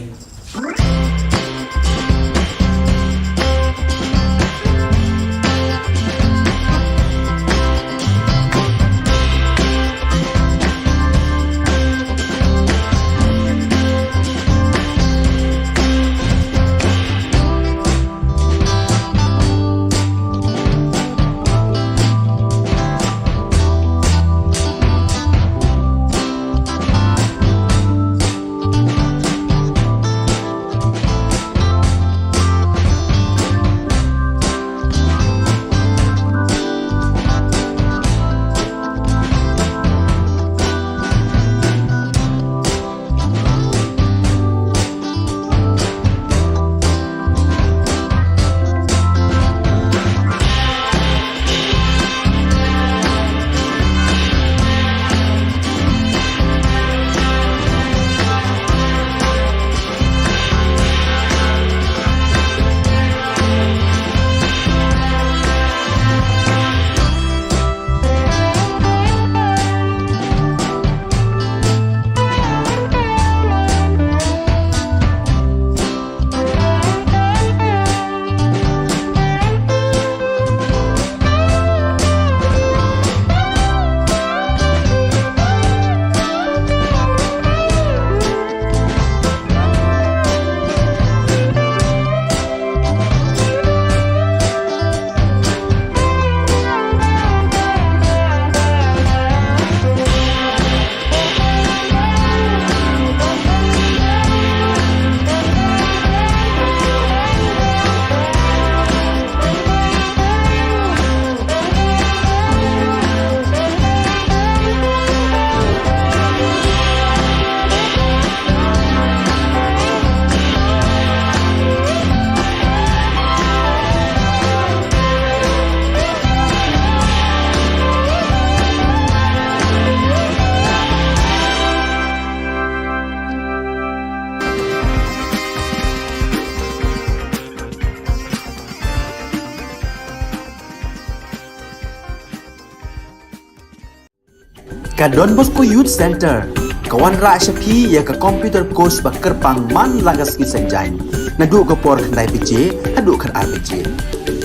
Ka Don Bosco Youth Centre ka wanrah sha phi ïa ka computer course ba kyrpang man la ka sngi Saitjaiñ, naduh ka por khyndai baje haduh khatar baje.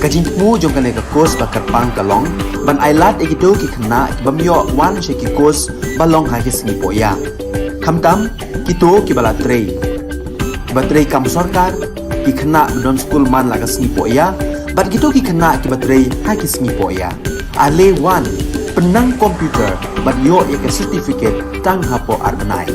Ka jingthmu jong kane ka course ba kyrpang ka long ban ailad ïa kito ki khynnah ki bym ïoh wan sha ki course ba long ha ki sngi pohïa. Khamtam kito kiba la trei, kiba trei kam sorkar, ki khynnah ba don skul man la ka sngi pohïa, bad kito ki khynnah kiba trei ha ki sngi pohïa. Ale wan, pynnang computer bad ïoh ïa ka certificate tang hapoh ar bnai.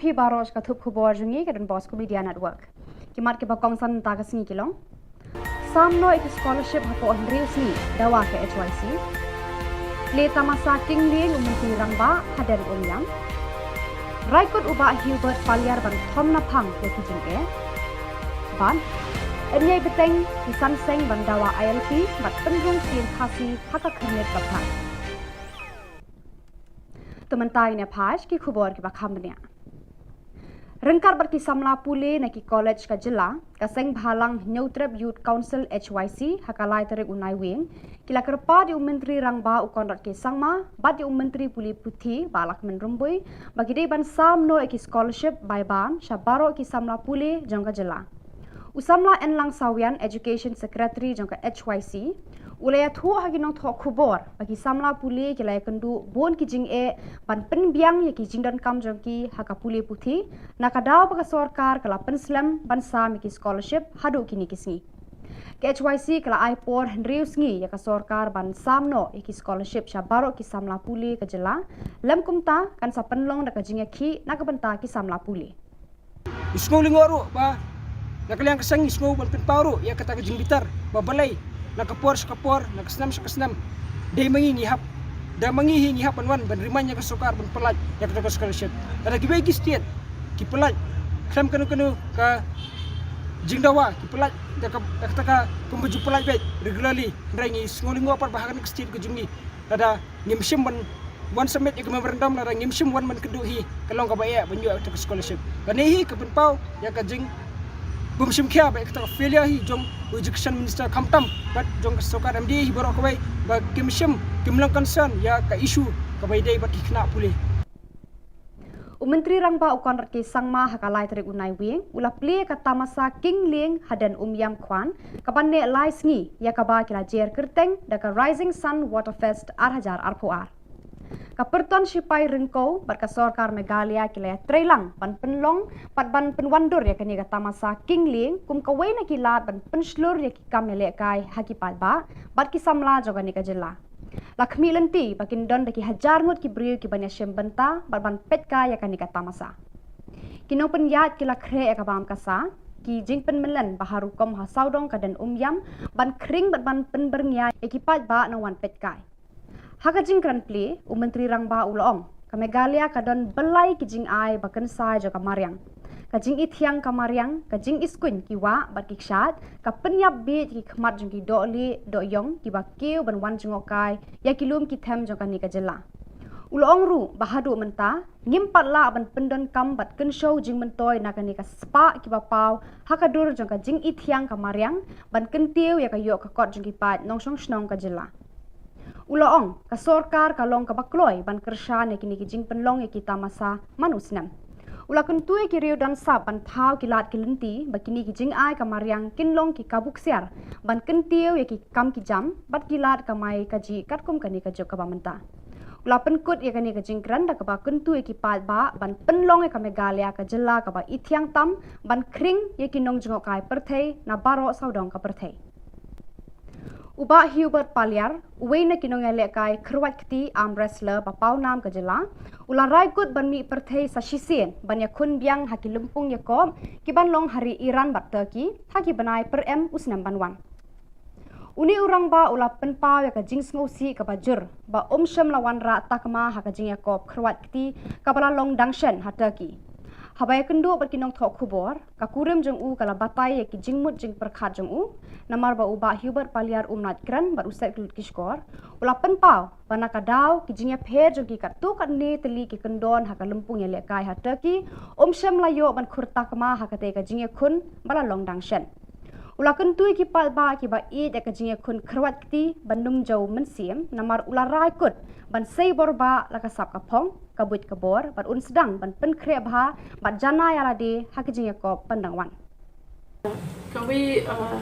Phi baroh ka thup khubor jong ngi ka Don Bosco Media Network. Ki mat kiba kongsan mynta ka sngi ki long: Sam noh ïa ki scholarship hapoh hynriew sngi dawa ka H Y C. Plie tamasa king lieng u Myntri Rangbah hadien Umiam. Rai kut u Bah Hubert Paliar ban thom naphang ïa ki jingeh. Bad yn ïai bteng ki san seng ban dawa I L P bad pynrung ktien Khasi ha ka khyrnit ba phai. To mynta ngin ïa peit ki khubor kiba kham bniah. Ryngkat bad ki samla pule na ki college ka jylla, ka Seng Bhalang Hynñiewtrep Youth Council H Y C ha ka lai tarik u Naiwieng ki la kyrpad ïa u Myntri Rangbah u Conrad K Sangma bad ïa u Myntri Pule Puthi Bah Lahkmen Rymbui ba ki dei ban sam noh ïa ki scholarship bai bam sha baroh ki samla pule jong ka jylla. U samla Enlang Sawian, Education Secretary jong ka H Y C, u la ïathuh ha ki nongthoh khubor ba ki samla pule ki la ïakynduh bun ki jingeh ban pynbiang ïa ki jingdonkam jong ki ha ka pule puthi, na ka daw ba ka sorkar ka la pynslem ban sam ïa ki scholarship haduh kine ki sngi. Ka H Y C ka la ai por hynriew sngi ïa ka sorkar ban sam noh ïa ki scholarship sha baroh ki samla pule ka jylla, lym kumta kan sa pynlong da ka jingïakhih na ka bynta ki samla pule. Ngi sngew lyngngoh ruh ba na ka liang ka seng ngi sngew ban pynpaw ruh ïa kata ka jingbitar ba balei na ka por sha ka por, na ka snem sha ka snem, dei ma ngi ngi hap, dei ma ngi hi ngi hap ban wan ban remind ïa ka sorkar ban pyllait ïa kata ka scholarship. Lada kiwei ki state ki pyllait khlem kano kano ka jingdawa, ki pyllait da ka, da kata ka kumba ju pyllait beit regularly, hynrei ngi sngew lyngngoh pat ba ha kane ka state ka jong ngi lada ngim shym ban wan submit ïa ka memorandum, lada ngim shym wan ban kynduh hi, ka long kaba eh ban ïoh ïa ka scholarship. Kane hi ka pynpaw ïa ka jingbymshim khia bad ïa kata ka failure hi jong u Education Minister khamtam bad jong ka sorkar M D A hi baroh kawei ba kim shym, kim long concern ïa ka issue kaba ïadei bad ki khynnah pule. U Myntri Rangbah u Conrad K Sangma ha ka lai tarik u Naiwieng u la plie ka tamasa king lieng hadien Umiam Kwan, kaban neh lai sngi, ïa kaba ki la jer kyrteng da ka Rising Sun Water Fest ar hajar arphew ar. Ka pyrton shipai ryngkew bad ka sorkar Meghalaya ki la ïatreilang ban pynlong bad ban pynwandur ïa kane ka tamasa king lieng kum kawei na ki lad ban pynshlur ïa ki kam ïalehkai ha ki paidbah bad ki samla jong kane ka jylla. La khmih lynti ba kin don da ki hajar ngut ki briew kiban ïashim bynta bad ban peitkai ïa kane ka tamasa. Ki nongpynïaid ki la khreh ïa ka bam ka sa, ki jingpynmyllen ba ha rukom ha sawdong ka dien Umiam ban khring bad ban pynbyrngia ïa ki paidbah nongwan peitkai. Ha ka jingkren plie, u Myntri Rangbah u la ong, ka Meghalaya ka don byllai ki jingai ba kynsai jong ka mariang. Ka jingithiang ka mariang, ka jingiskuiñ ki wah bad ki kshaid, ka pynïap bieit ki khmat jong ki dohlieh dohïong kiba kiew ban wan jngohkai ïa ki lum ki them jong kane ka jylla. U la ong ruh ba haduh mynta ngim pat lah ban pyndonkam bad kynshew jingmyntoi na kane ka spah kiba paw ha ka dur jong ka jingithiang ka mariang ban kyntiew ïa ka ïoh ka kot jong ki paid nongshong shnong ka jylla. U la ong, ka sorkar ka long kaba kloi ban kyrshan ïa kine ki jingpynlong ïa ki tamasa man u snem. U la kyntu ïa ki riew don sap ban thaw ki lad ki lynti ba kine ki jingai ka mariang kin long ki kabu ksiar ban kyntiew ïa ki kam ki jam bad ki lad kamai kajih katkum kane ka juk kaba mynta. U la pynkut ïa kane ka jingkren da kaba kyntu ïa ki paidbah ban pynlong ïa ka Meghalaya ka jylla kaba ithiang tam ban khring ïa ki nongjngohkai pyrthei na baroh sawdong ka pyrthei. U Bah Hubert Paliar, uwei na ki nongïalehkai kyrwat kti arm wrestler ba pawnam ka jylla, u la rai kut ban mih pyrthei sa shisien ban ïakhun biang ha ki lympung ïakop kiban long ha ri Iran bad Turkey ha ki bnai pyrem u snem ban wan. Une u rangbah u la pynpaw ïa ka jingsngewsih kaba jur ba um shym la wanrah takma ha ka jingïakop kyrwat kti kaba la long dang shen ha Turkey. Haba ïakynduh bad ki nongthoh khubor, ka kurim jong u ka la batai ïa ki jingmut jingpyrkhat jong u, namar ba u Bah Hubert Paliar um nait kren bad u set kyllut ki shkor. U la pynpaw ba na ka daw ki jingïapher jong ki katto katne tylli ki kyndon ha ka lympung ïalehkai ha Turkey, um shym la ïoh ban khur takma ha katei ka jingïakhun ba la long dang shen. U la kyntu ïa ki paidbah kiba ïeit ïa ka jingïakhun kyrwat kti ban nym jew mynsiem, namar u la rai kut ban sei bor bah la ka sap ka phong, ka buit ka bor, bad un sdang ban pynkhreh bha bad janai ïa lade ha ka jingïakop pyndang wan. Kawei, ah,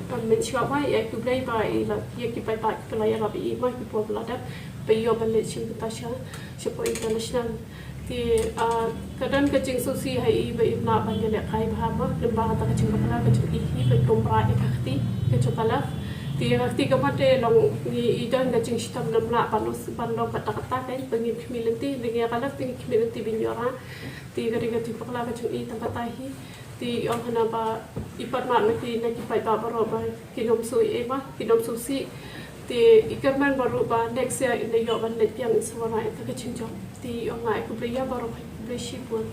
ah, mynshuwa ba ïa khublei ba ïa la, ïa ki paidbah kiba la ïarap ïa i ba ki por ba la dep ba ïoh ban leit shim bynta sha, shapoh international. Te, ah, ka don ka jingsngewsih ha i ba im lah ban ïalehkai bha mo lyngba kata ka jingbakla ka jong i hi ba i kum bra ïa ka kti ka jong ka left. Te ka kti ka mat te long ngi i don ka jingshitom namlah ban long, ban long kata kata ka, ba ngim khmih lynti, hynrei ïa ka lad te ngi khmih lynti ban ïoh rah. Te ka dei ka jingbakla ka jong i tang kata hi. Te i ong hana ba i pat mad ma ki na ki paidbah baroh ba kin ym shu ïa ba kin ym shu sih. Te i kyrmen baroh ba next year in da ïoh ban leit biang in sa wanrah ïa ka jingjop. Te i ong nga ai khublei ïa baroh, khublei shibun.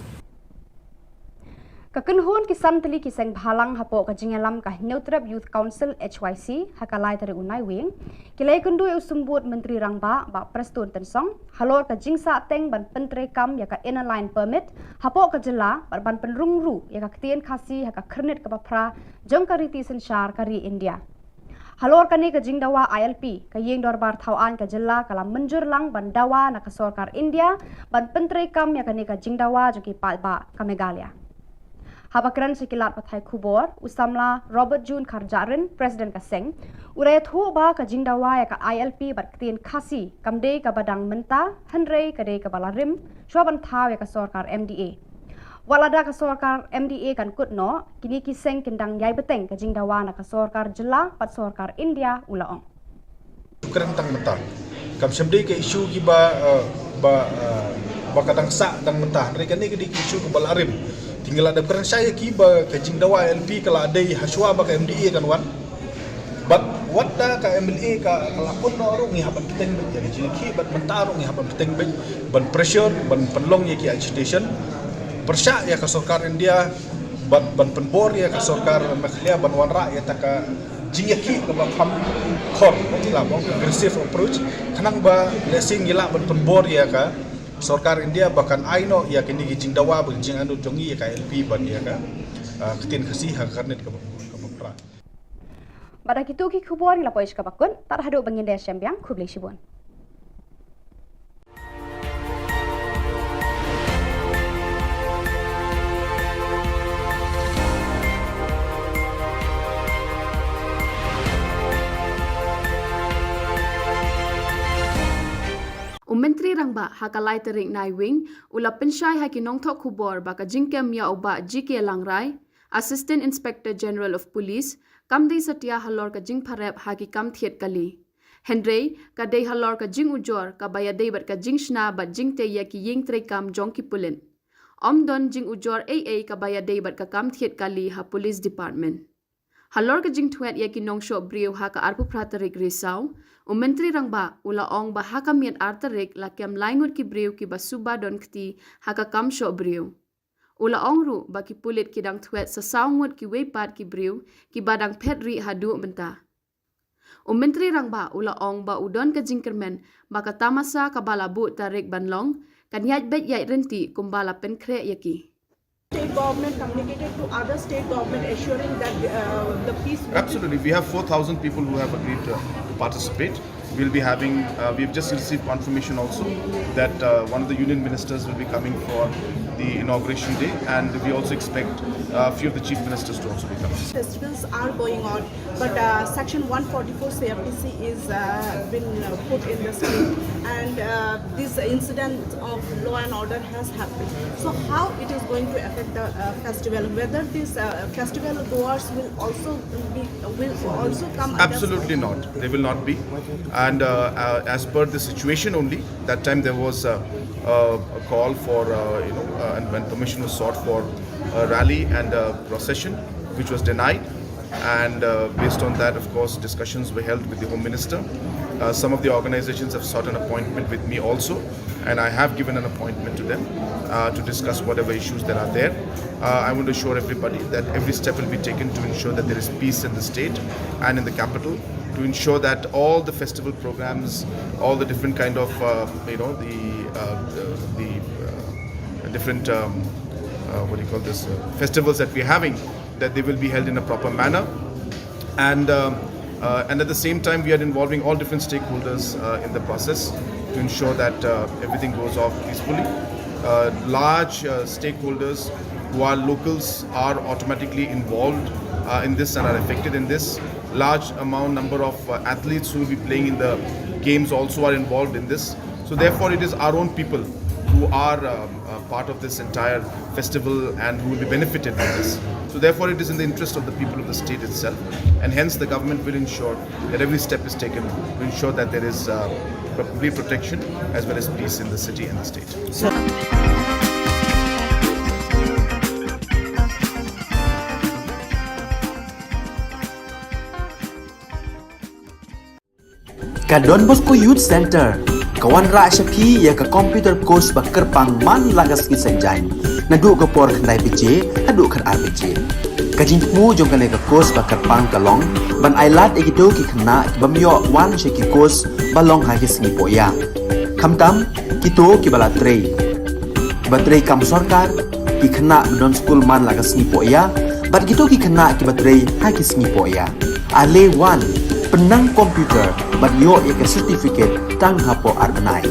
Ka kynhun ki san tylli ki seng bhalang hapoh ka jingïalam ka Hynñiewtrep Youth Council H Y C ha ka lai tarik u Naiwieng ki la ïakynduh ïa u Symbud Myntri Rangbah Bah Prestone Tynsong halor ka jingsah teng ban pyntreikam ïa ka Inner Line Permit hapoh ka jylla bad ban pynrung ruh ïa ka ktien Khasi ha ka khyrnit kaba phra jong ka riti synshar ka ri India. Halor kane ka jingdawa I L P, ka Ïing Dorbar Thaw Aiñ ka jylla ka la mynjur lang ban dawa na ka sorkar India ban pyntreikam ïa kane ka jingdawa jong ki paidbah ka Meghalaya. Haba kren sha ki lad pathai khubor, u samla Robert June Kharjahrin, President ka seng, u la ïathuh ba ka jingdawa ïa ka I L P bad ktien Khasi kam dei kaba dang mynta, hynrei ka dei kaba la rim shwa ban thaw ïa ka sorkar M D A. Wat lada ka sorkar M D A kan kut noh, kine ki seng kin dang ïai bteng ka jingdawa na ka sorkar jylla bad sorkar India, u la ong. Kren tang mynta. Kam shym dei ka issue kiba, eh, ba, eh, ba ka dang sah dang mynta. Hynrei kane ka dei ka issue kaba la rim. Te ngi la dep kren shai ïa ki ba ka jingdawa I L P ka la dei hashwa ba ka M D A kan wan. Bad wat da ka M L A ka, ka la pun noh ruh ngi hap ban bteng beit ïa ka jingïakhih, bad mynta ruh ngi hap ban bteng beit ban pressure, ban pynlong ïa ki agitation. Pyrshah ïa ka sorkar India bad ban pynbor ïa ka sorkar Meghalaya ban wanrah ïa kata ka jingïakhih kaba kham khor, kata la ong aggressive approach, khnang ba lehse ngi lah ban pynbor ïa ka sorkar India ba kan ai noh ïa kine ki jingdawa bad jingangnud jong ngi ïa ka I L P bad ïa ka, ah, ktien Khasi ha ka khyrnit kaba, kaba phra. Bad da kito ki khubor ngi la poi sha kaba kut, tad haduh ba ngin da shem biang, khublei shibun. U Myntri Rangbah ha ka lai tarik Naiwieng u la pynshai ha ki nongthoh khubor ba ka jingkem ïa u Bah G K Langrai, Assistant Inspector General of Police, kam dei satia halor ka jingpharep ha ki kam thied kali. Hynrei ka dei halor ka jingujor kaba ïadei bad ka jingshna bad jingtei ïa ki ïing treikam jong ki pulit. Ym don jingujor ei ei kaba ïadei bad ka kam thied kali ha Police Department. Halor ka jingthwet ïa ki nongshoh briew ha ka arphew phra tarik Risaw, u Myntri Rangbah u la ong ba ha ka miet ar tarik la kem lai ngut ki briew kiba suba don kti ha ka kam shoh briew. U la ong ruh ba ki pulit ki dang thwet sa saw ngut kiwei pat ki briew kiba dang phet rieh haduh mynta. U Myntri Rangbah u la ong ba u don ka jingkyrmen ba ka tamasa kaba la buh tarik ban long kan ïaid beit ïaid rynti kumba la pynkhreh ïa ki. State government communicated to other state government assuring that, uh, the peace will be. Absolutely. We have four thousand people who have agreed to, to participate. We'll be having, uh, we've just received confirmation also that, uh, one of the union ministers will be coming for the inauguration day, and we also expect, uh, a few of the chief ministers to also be coming. Festivals are going on, but, uh, Section one forty-four C R P C is, uh, been, uh, put in the state, and, uh, this incident of law and order has happened. So how it is going to affect the, uh, festival? Whether these, uh, festival goers will also be, will also come under. Absolutely not. They will not be. And, uh, uh, as per the situation only, that time there was, uh, uh, a call for, uh, you know, uh, and when permission was sought for a rally and a procession, which was denied. And, uh, based on that, of course, discussions were held with the Home Minister. Uh, some of the organizations have sought an appointment with me also, and I have given an appointment to them, uh, to discuss whatever issues that are there. Uh, I want to assure everybody that every step will be taken to ensure that there is peace in the state and in the capital, to ensure that all the festival programs, all the different kind of, uh, you know, the, uh, uh, the, uh, different, um, uh, what do you call this, uh, festivals that we're having, that they will be held in a proper manner. And, um, uh, and at the same time, we are involving all different stakeholders, uh, in the process to ensure that, uh, everything goes off peacefully. Uh, large, uh, stakeholders who are locals are automatically involved, uh, in this and are affected in this. Large amount number of, uh, athletes who will be playing in the games also are involved in this. So therefore, it is our own people who who are um, uh, part of this entire festival and who will be benefited by this. So therefore, it is in the interest of the people of the state itself, and hence the government will ensure that every step is taken to ensure that there is uh, complete protection as well as peace in the city and the state. Ka Don Bosco Youth Centre ka wanrah sha phi ïa ka computer course ba kyrpang man la ka sngi Saitjaiñ, naduh ka por khyndai baje haduh khatar baje. Ka jingthmu jong kane ka course ba kyrpang ka long ban ailad ïa kito ki khynnah ki bym ïoh wan sha ki course ba long ha ki sngi pohïa, khamtam kito kiba la trei, kiba trei kam sorkar, ki khynnah ba don skul man la ka sngi pohïa, bad kito ki khynnah kiba trei ha ki sngi pohïa. Ale wan, pynnang computer bad ïoh ïa ka certificate tang hapoh ar bnai.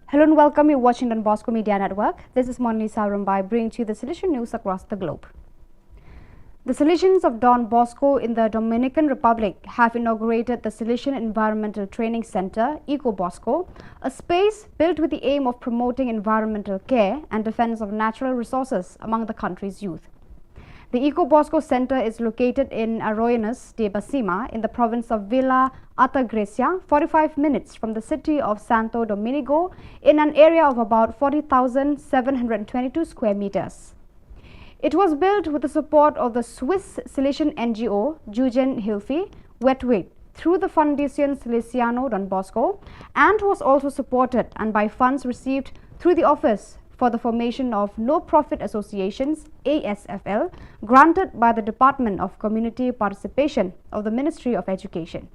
Hello and welcome. You're watching Don Bosco Media Network. This is Monalisa Rumbai bringing to you the Salesian news across the globe. The Salesians of Don Bosco in the Dominican Republic have inaugurated the Salesian Environmental Training Center, Eco Bosco, a space built with the aim of promoting environmental care and defense of natural resources among the country's youth. The Eco Bosco Center is located in Arroyuelos de Besima in the province of Villa Altagracia, forty-five minutes from the city of Santo Domingo, in an area of about forty thousand seven hundred twenty-two square meters. It was built with the support of the Swiss Salesian N G O Jugendhilfe Wetwig through the Fundación Salesiano Don Bosco and was also supported and by funds received through the Office for the Formation of No-Profit Associations, A S F L, granted by the Department of Community Participation of the Ministry of Education.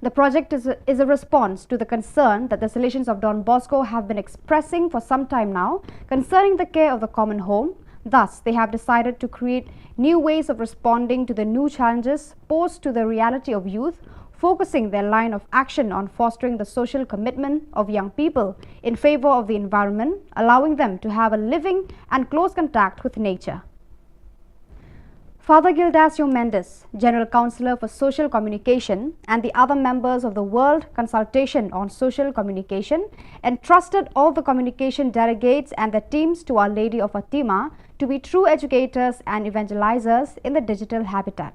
The project is a, is a response to the concern that the Salesians of Don Bosco have been expressing for some time now concerning the care of the common home. Thus, they have decided to create new ways of responding to the new challenges posed to the reality of youth, focusing their line of action on fostering the social commitment of young people in favor of the environment, allowing them to have a living and close contact with nature. Father Gildacio Mendes, General Counselor for Social Communication, and the other members of the World Consultation on Social Communication entrusted all the communication delegates and their teams to Our Lady of Fatima to be true educators and evangelizers in the digital habitat.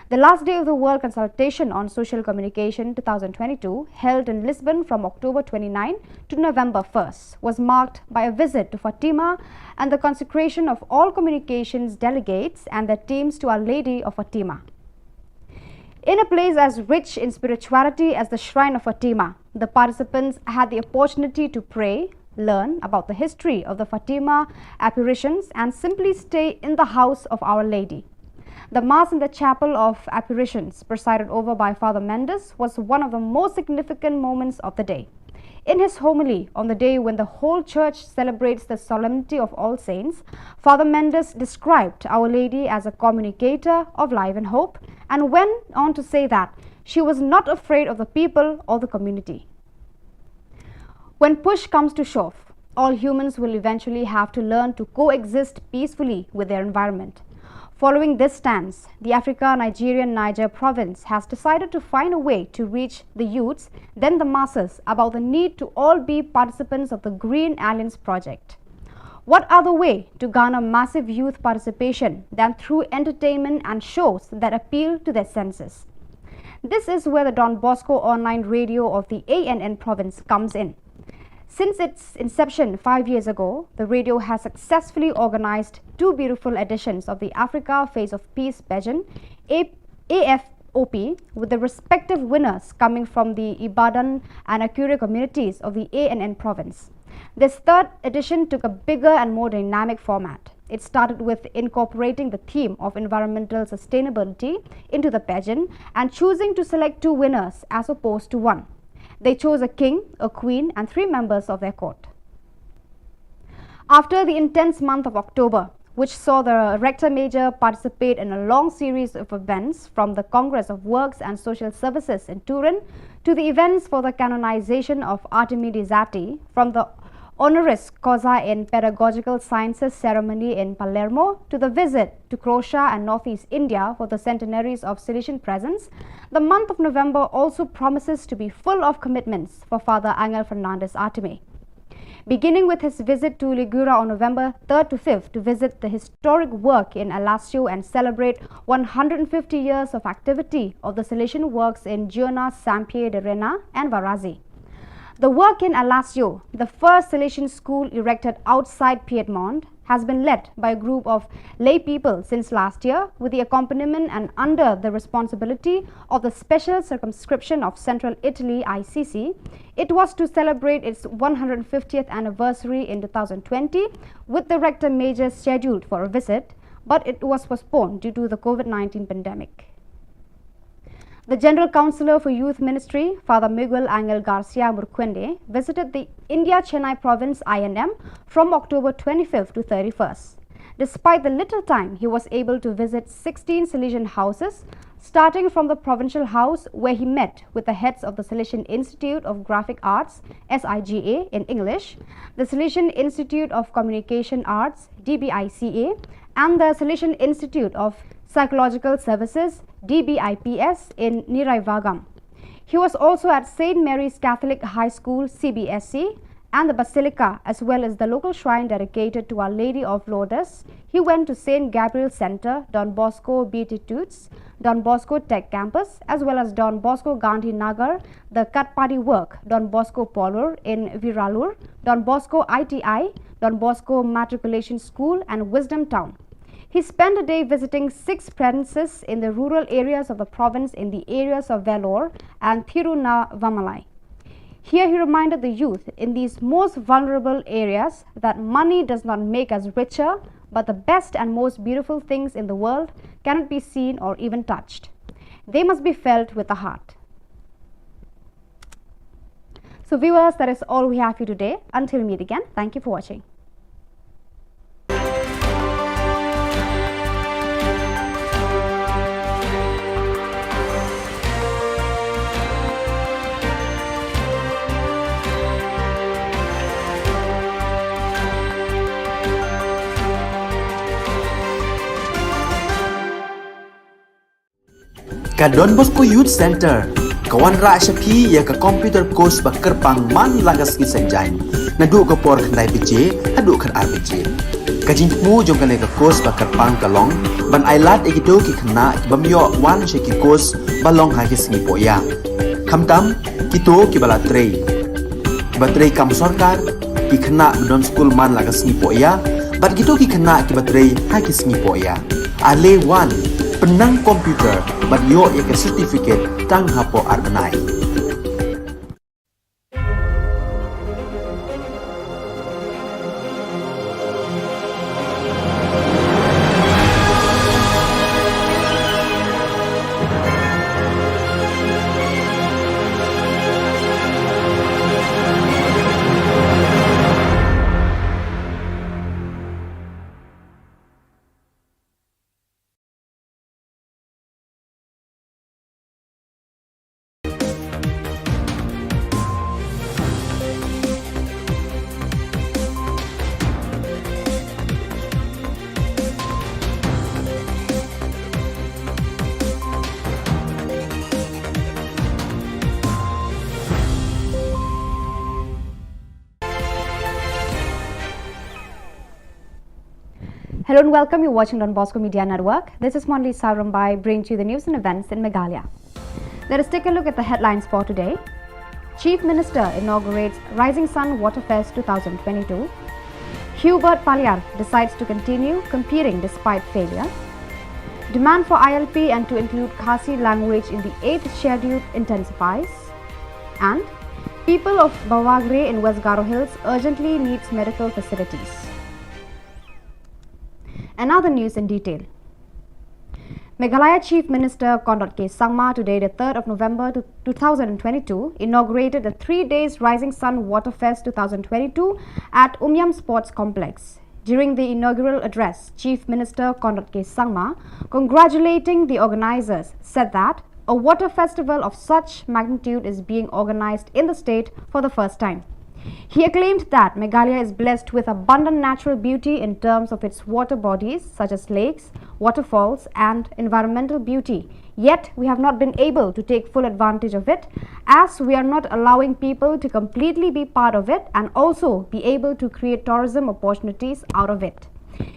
The last day of the World Consultation on Social Communication twenty twenty-two, held in Lisbon from October twenty-ninth to November first, was marked by a visit to Fatima and the consecration of all communications delegates and their teams to Our Lady of Fatima. In a place as rich in spirituality as the Shrine of Fatima, the participants had the opportunity to pray, learn about the history of the Fatima apparitions, and simply stay in the house of Our Lady. The Mass in the Chapel of Apparitions, presided over by Father Mendes, was one of the most significant moments of the day. In his homily on the day when the whole church celebrates the Solemnity of All Saints, Father Mendes described Our Lady as a communicator of life and hope and went on to say that she was not afraid of the people or the community. When push comes to shove, all humans will eventually have to learn to coexist peacefully with their environment. Following this stance, the Africa Nigerian Niger province has decided to find a way to reach the youths, then the masses, about the need to all be participants of the Green Alliance project. What other way to garner massive youth participation than through entertainment and shows that appeal to their senses? This is where the Don Bosco online radio of the A N N province comes in. Since its inception five years ago, the radio has successfully organized two beautiful editions of the Africa Face of Peace pageant, A- A F O P, with the respective winners coming from the Ibadan and Akure communities of the A N N province. This third edition took a bigger and more dynamic format. It started with incorporating the theme of environmental sustainability into the pageant and choosing to select two winners as opposed to one. They chose a king, a queen, and three members of their court. After the intense month of October, which saw the Rector Major participate in a long series of events, from the Congress of Works and Social Services in Turin to the events for the canonization of Artemi di Zatti, from the honoris causa in pedagogical sciences ceremony in Palermo to the visit to Croatia and Northeast India for the centenaries of Salesian presence, the month of November also promises to be full of commitments for Father Angel Fernandez Artemi. Beginning with his visit to Ligura on November third to fifth to visit the historic work in Alassio and celebrate one hundred fifty years of activity of the Salesian works in Giona, Sampier de Rena, and Varazi. The work in Alassio, the first Salesian school erected outside Piedmont, has been led by a group of lay people since last year, with the accompaniment and under the responsibility of the Special Circumscription of Central Italy, I C C. It was to celebrate its one hundred fiftieth anniversary in two thousand twenty, with the Rector Major scheduled for a visit, but it was postponed due to the COVID nineteen pandemic. The General Councillor for Youth Ministry, Father Miguel Angel Garcia Murcuende, visited the India Chennai province I N M from October twenty-fifth to thirty-first. Despite the little time, he was able to visit sixteen Salesian houses, starting from the provincial house where he met with the heads of the Salesian Institute of Graphic Arts, S I G A in English, the Salesian Institute of Communication Arts, D B I C A, and the Salesian Institute of Psychological Services, D B I P S, in Niraivagam. He was also at Saint Mary's Catholic High School, C B S C, and the Basilica, as well as the local shrine dedicated to Our Lady of Lourdes. He went to Saint Gabriel Centre, Don Bosco Beatitudes, Don Bosco Tech Campus, as well as Don Bosco Gandhi Nagar, the Katpadi Work, Don Bosco Polur in Viralur, Don Bosco I T I, Don Bosco Matriculation School, and Wisdom Town. He spent a day visiting six premises in the rural areas of the province in the areas of Vellore and Thiruvannamalai. Here he reminded the youth in these most vulnerable areas that money does not make us richer, but the best and most beautiful things in the world cannot be seen or even touched. They must be felt with the heart. So viewers, that is all we have for you today. Until we meet again, thank you for watching. Ka Don Bosco Youth Centre ka wanrah sha phi ïa ka computer course ba kyrpang man la ka sngi Saitjaiñ, naduh ka por khyndai baje haduh khatar baje. Ka jingthmu jong kane ka course ba kyrpang ka long ban ailad ïa kito ki khynnah ki bym ïoh wan sha ki course ba long ha ki sngi pohïa, khamtam kito kiba la trei, kiba trei kam sorkar, ki khynnah ba don skul man la ka sngi pohïa, bad kito ki khynnah kiba trei ha ki sngi pohïa. Ale wan, pynnang computer bad ïoh ïa ka certificate tang hapoh ar bnai. Hello and welcome. You're watching Don Bosco Media Network. This is Monli Sarumbai bringing to you the news and events in Meghalaya. Let us take a look at the headlines for today. Chief Minister inaugurates Rising Sun Waterfest two thousand twenty-two. Hubert Paliar decides to continue competing despite failure. Demand for I L P and to include Khasi language in the eighth schedule intensifies. And people of Bawagre in West Garo Hills urgently needs medical facilities. And now the news in detail. Meghalaya Chief Minister Conrad K Sangma today, the third of November two thousand twenty-two, inaugurated the three days Rising Sun Waterfest two thousand twenty-two at Umiam Sports Complex. During the inaugural address, Chief Minister Conrad K Sangma, congratulating the organizers, said that a water festival of such magnitude is being organized in the state for the first time. He acclaimed that Meghalaya is blessed with abundant natural beauty in terms of its water bodies such as lakes, waterfalls, and environmental beauty. Yet, we have not been able to take full advantage of it, as we are not allowing people to completely be part of it and also be able to create tourism opportunities out of it.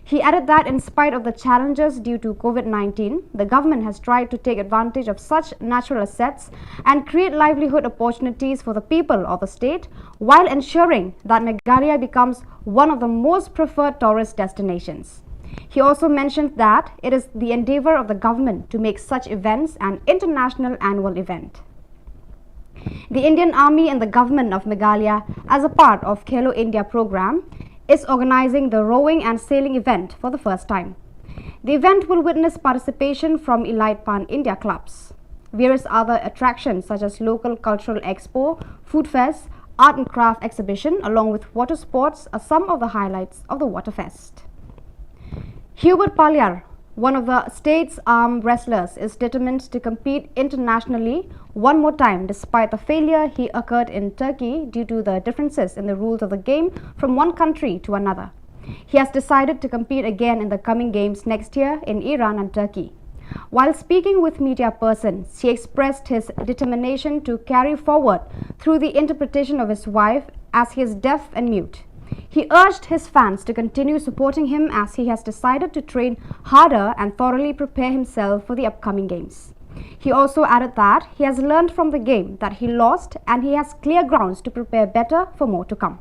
He added that in spite of the challenges due to COVID nineteen, the government has tried to take advantage of such natural assets and create livelihood opportunities for the people of the state while ensuring that Meghalaya becomes one of the most preferred tourist destinations. He also mentioned that it is the endeavor of the government to make such events an international annual event. The Indian Army and the government of Meghalaya, as a part of Khelo India program, is organizing the rowing and sailing event for the first time. The event will witness participation from elite pan-India clubs. Various other attractions such as local cultural expo, food fest, art and craft exhibition along with water sports are some of the highlights of the Waterfest. Hubert Paliar, one of the state's arm wrestlers, is determined to compete internationally one more time despite the failure he occurred in Turkey due to the differences in the rules of the game from one country to another. He has decided to compete again in the coming games next year in Iran and Turkey. While speaking with media persons, he expressed his determination to carry forward through the interpretation of his wife, as he is deaf and mute. He urged his fans to continue supporting him as he has decided to train harder and thoroughly prepare himself for the upcoming games. He also added that he has learned from the game that he lost and he has clear grounds to prepare better for more to come.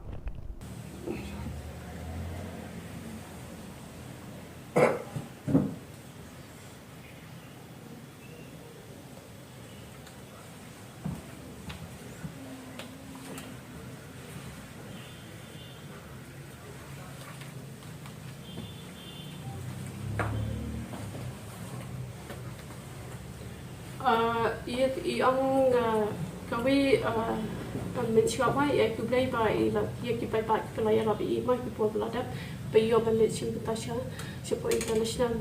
Ah, ïa, i ong, ah, kawei, ah, ah, mynshuwa ba ïa khublei ba ïa la, ïa ki paidbah ki la ïarap ïa i ma ki por ba la dep ba ïoh ban leit shim bynta sha, shapoh international.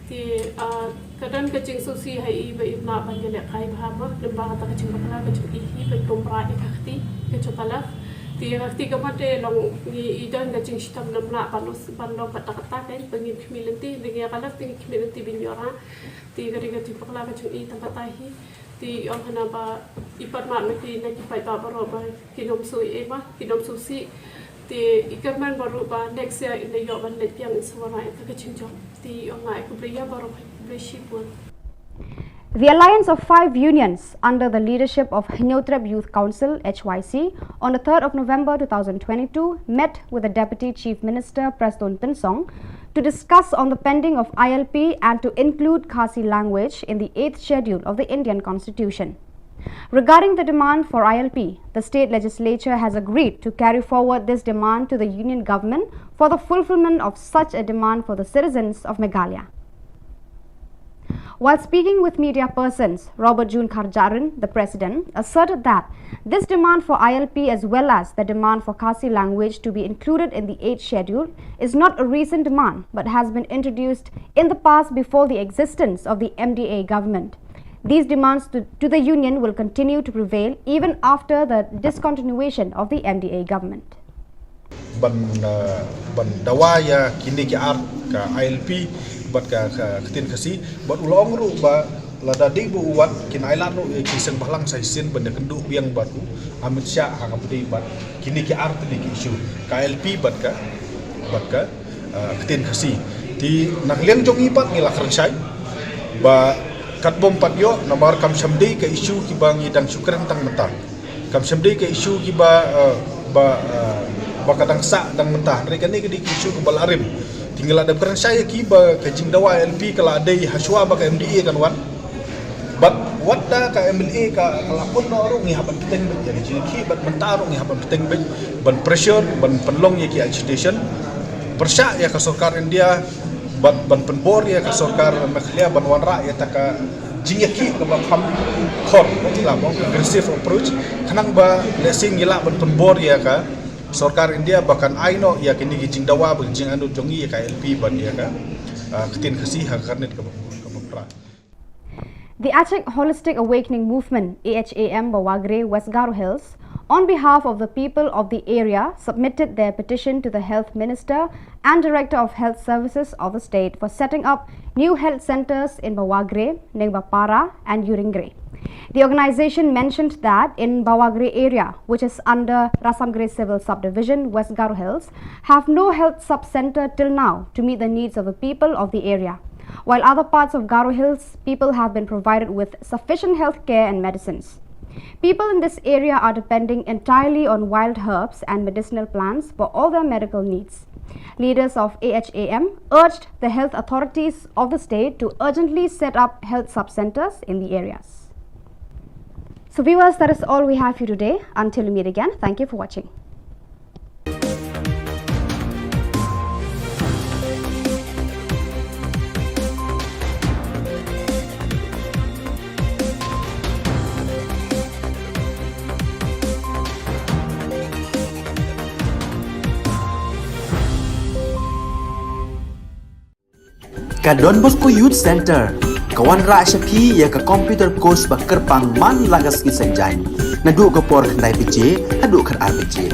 Te, ah, ka don ka jingsngewsih ha i ba im lah ban ïalehkai bha ma, lyngba kata ka jingbakla ka jong i hi ban tum bra ïa ka kti ka jong ka left. Te ïa ka kti ka mut te long ngi i don ka jingshitom, ym lah ban long, ban long katta katta, kein ba ngin khmih lynti, te ïa ka left te ngin khmih lynti ban ïoh rah. Te ka dei ka jingbakla ka jong i tang katta hi. Te i ong hana ba i pan mad na ki, na ki paidbah baroh ba kin ym shu ïa i ba kin ym sngewsih. Te i kyrmen baroh ba next year in da ïoh ban leit biang in sa wanrah ïa ka jingjop. Te i ong nga ai khublei ïa baroh, khublei shibun. The Alliance of Five Unions, under the leadership of Hynñiewtrep Youth Council, H Y C, on the third of November two thousand twenty-two, met with the Deputy Chief Minister Prestone Tynsong to discuss on the pending of I L P and to include Khasi language in the eighth schedule of the Indian Constitution. Regarding the demand for I L P, the state legislature has agreed to carry forward this demand to the union government for the fulfillment of such a demand for the citizens of Meghalaya. While speaking with media persons, Robert June Kharjahrin, the president, asserted that this demand for I L P as well as the demand for Khasi language to be included in the eighth schedule is not a recent demand but has been introduced in the past before the existence of the M D A government. These demands to, to the union will continue to prevail even after the discontinuation of the M D A government. Ban, uh, ban dawa ïa kine ki ar, ka I L P bad ka, ka ktien Khasi, bad u la ong ruh ba lada dei ba u wad kin ailad ruh ïa ki seng bhalang sa shisien ban ïakynduh biang bad u Amit Shah ha kaba ïadei bad kine ki ar tylli ki issue, ka I L P bad ka, bad ka, uh, ktien Khasi. Te na ka liang jong ngi pat ngi la kren shai ba katba ym pat ïoh namar kam shym dei ka issue kiba ngi dang shu kren tang mynta. Kam shym dei ka issue kiba, eh, ba, eh, ba ka dang sah dang mynta. Hynrei kane ka dei ka issue kaba la rim. Te ngi la dep kren shai ïa ki ba ka jingdawa I L P ka la dei hashwa ba ka M D A kan wan. Bad wat da ka M L A ka, ka la pun noh ruh ngi hap ban bteng beit ïa ka jingïakhih, bad mynta ruh ngi hap ban bteng beit ban pressure, ban pynlong ïa ki agitation, pyrshah ïa ka sorkar India, bad ban pynbor ïa ka sorkar Meghalaya ban wanrah ïa kata ka jingïakhih kaba kham khor, la bong aggressive approach, khnang ba lehse ngi lah ban pynbor ïa ka sorkar India ba kan ai noh ïa kine ki jingdawa bad jingangnud jong ngi ïa ka I L P bad ïa ka, ah, ktien Khasi ha ka kyrnit kaba, kaba phra. The Achik Holistic Awakening Movement, A H A M, Bawagre, West Garo Hills, on behalf of the people of the area, submitted their petition to the Health Minister and Director of Health Services of the state for setting up new health centers in Bawagre, Nengbapara, and Yuringre. The organization mentioned that in Bawagre area, which is under Rasamgre Civil Subdivision, West Garo Hills, have no health sub-center till now to meet the needs of the people of the area, while other parts of Garo Hills, people have been provided with sufficient health care and medicines. People in this area are depending entirely on wild herbs and medicinal plants for all their medical needs. Leaders of A H A M urged the health authorities of the state to urgently set up health sub-centers in the areas. So viewers, that is all we have for you today. Until we meet again, thank you for watching. Ka Don Bosco Youth Center ka wanrah sha phi ïa ka computer course ba kyrpang man la ka sngi Saitjaiñ, naduh ka por khyndai baje haduh khatar baje.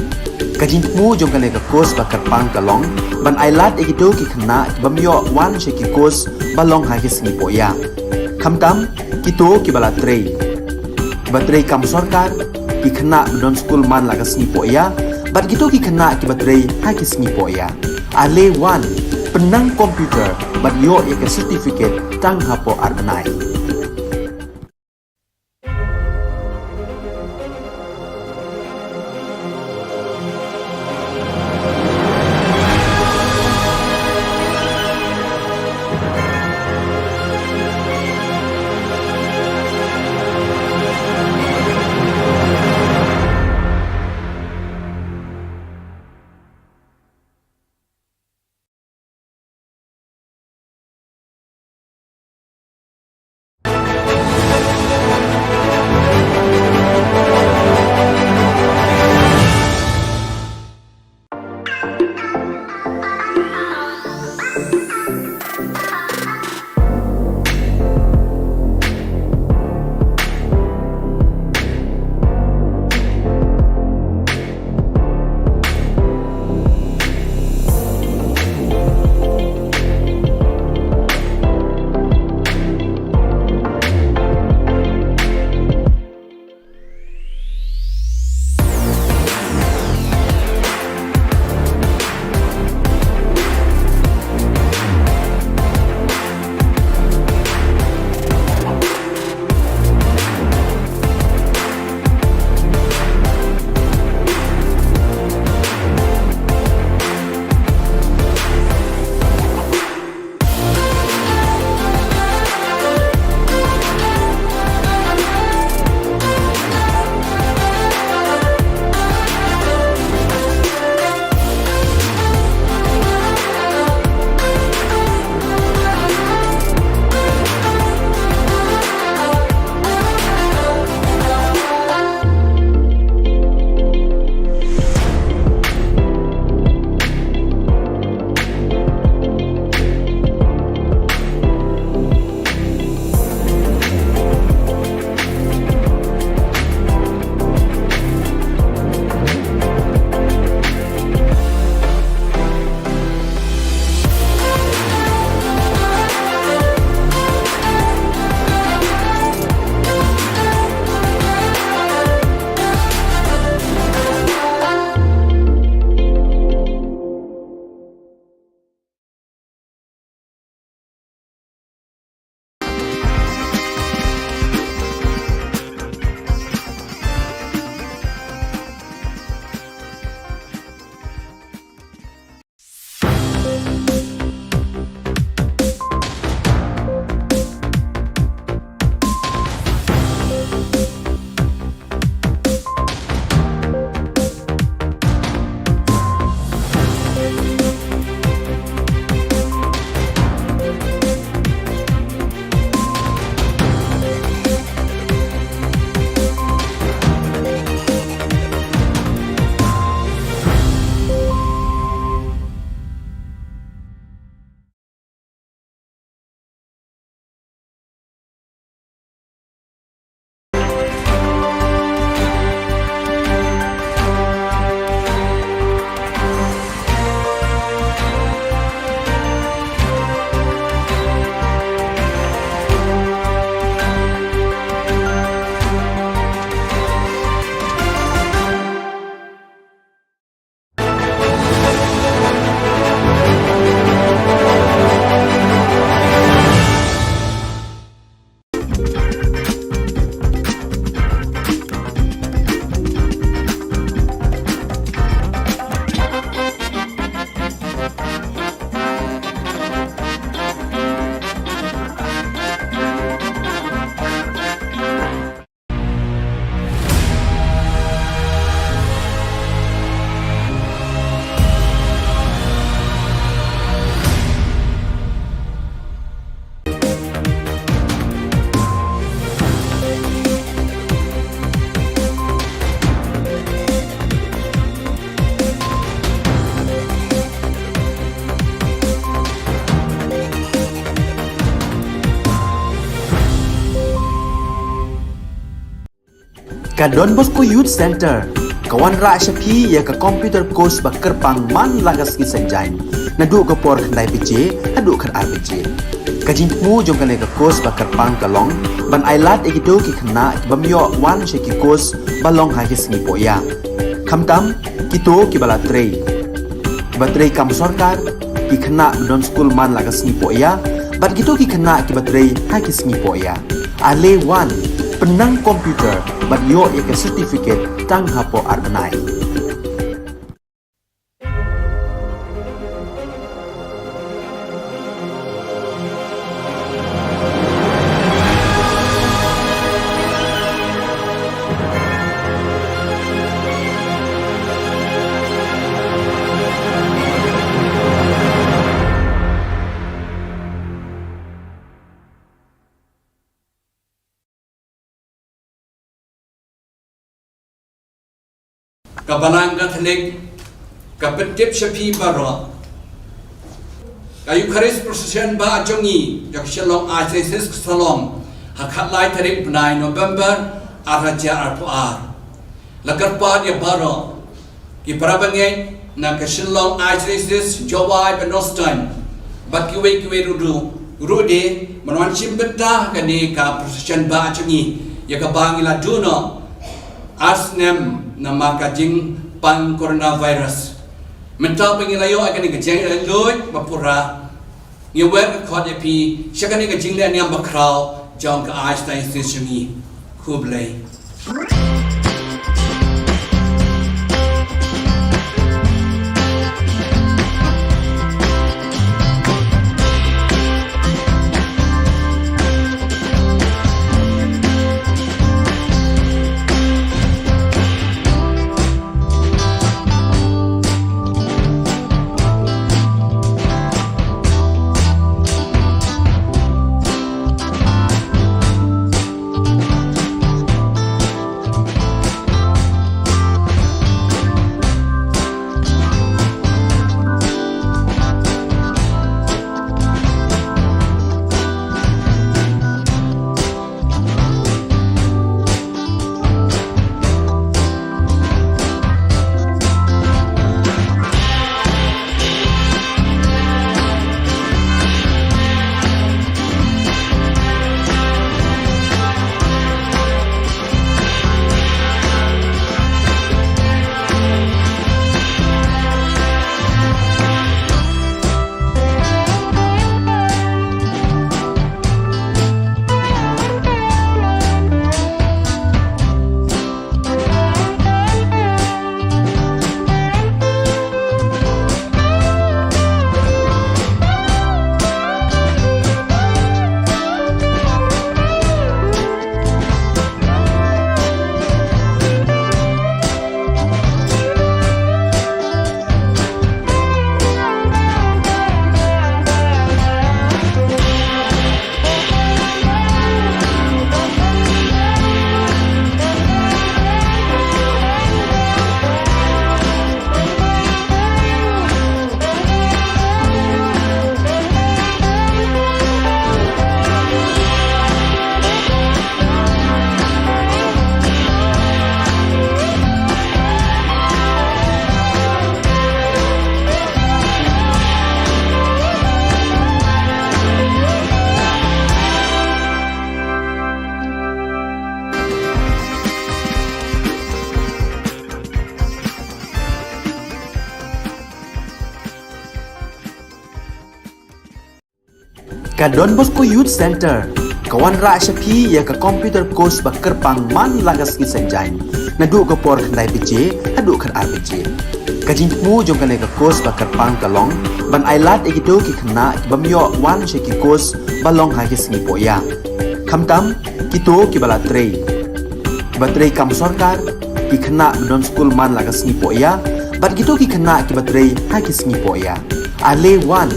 Ka jingthmu jong kane ka course ba kyrpang ka long ban ai lad ïa kito ki khynnah ki bym ïoh wan sha ki course ba long ha ki sngi pohïa. Khamtam kito kiba la trei, kiba trei kam sorkar, ki khynnah ba don skul man la ka sngi pohïa, bad kito ki khynnah kiba trei ha ki sngi pohïa. Ale wan, pynnang computer bad ïoh ïa ka certificate tang hapoh ar bnai. Ka Don Bosco Youth Centre ka wanrah sha phi ïa ka computer course ba kyrpang man la ka sngi Saitjaiñ, naduh ka por khyndai baje haduh khatar baje. Ka jingthmu jong kane ka course ba kyrpang ka long ban ai lad ïa kito ki khynnah ki bym ïoh wan sha ki course ba long ha ki sngi pohïa, khamtam kito kiba la trei, kiba trei kam sorkar, ki khynnah ba don skul man la ka sngi pohïa, bad kito ki khynnah kiba trei ha ki sngi pohïa. Ale wan, pynnang computer bad ïoh ïa ka certificate tang hapoh ar bnai. Ka Balang Katholik ka pyntip sha phi baroh, ka Eucharist Procession ba jong ngi jong ka Shillong Archdiocese ka sa long ha khatlai tarik bnai November ar hajar arphew ar. La kyrpad ïa baroh ki para bangeit na ka Shillong Archdiocese, Jowai bad North Star, bad kiwei kiwei ruh ruh ruh de ban wan shim bynta ha kane ka procession ba jong ngi, ïa kaba ngi la duh noh ar snem namar ka jingpang coronavirus. Mynta ba ngi la ïoh ïa kane ka jingïaid luid ba pura, ngi wer ka khot ïa phi sha kane ka jingleh niam bakhraw jong ka Archdiocese jong ngi. Khublei. Ka Don Bosco Youth Centre ka wanrah sha phi ïa ka computer course ba kyrpang man la ka sngi Saitjaiñ, naduh ka por khyndai baje haduh khatar baje. Ka jingthmu jong kane ka course ba kyrpang ka long ban ai lad ïa kito ki khynnah ki bym ïoh wan sha ki course ba long ha ki sngi pohïa, khamtam kito kiba la trei, kiba trei kam sorkar, ki khynnah ba don skul man la ka sngi pohïa, bad kito ki khynnah kiba trei ha ki sngi pohïa. Ale wan,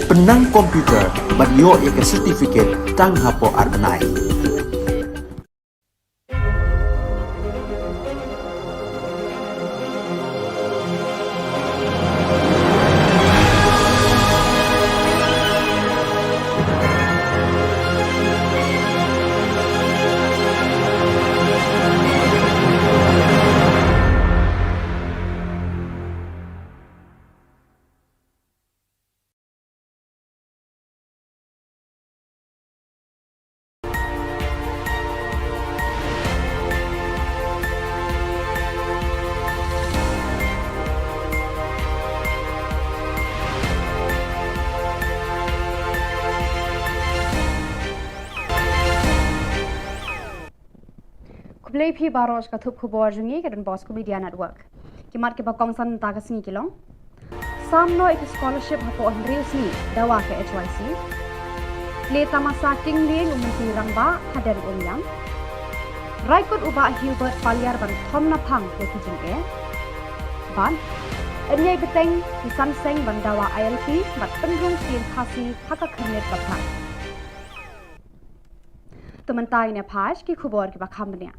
pynnang computer bad ïoh ïa ka certificate tang hapoh ar bnai. Khublei phi baroh sha ka thup khubor jong ngi ka Don Bosco Media Network. Ki mat kiba kongsan mynta ka sngi ki long: Sam noh ïa ki scholarship hapoh hynriew sngi dawa ka H Y C. Plie tamasa king lieng u Myntri Rangbah ha Den Umïam. Rai kut u Bah Hubert Paliar ban thom naphang ïa ki jingeh. Bad yn ïai bteng ki san seng ban dawa I L P bad pynrung ktien Khasi ha ka khyrnit ba phai. To mynta ngin ïa peit ki khubor kiba kham bniah.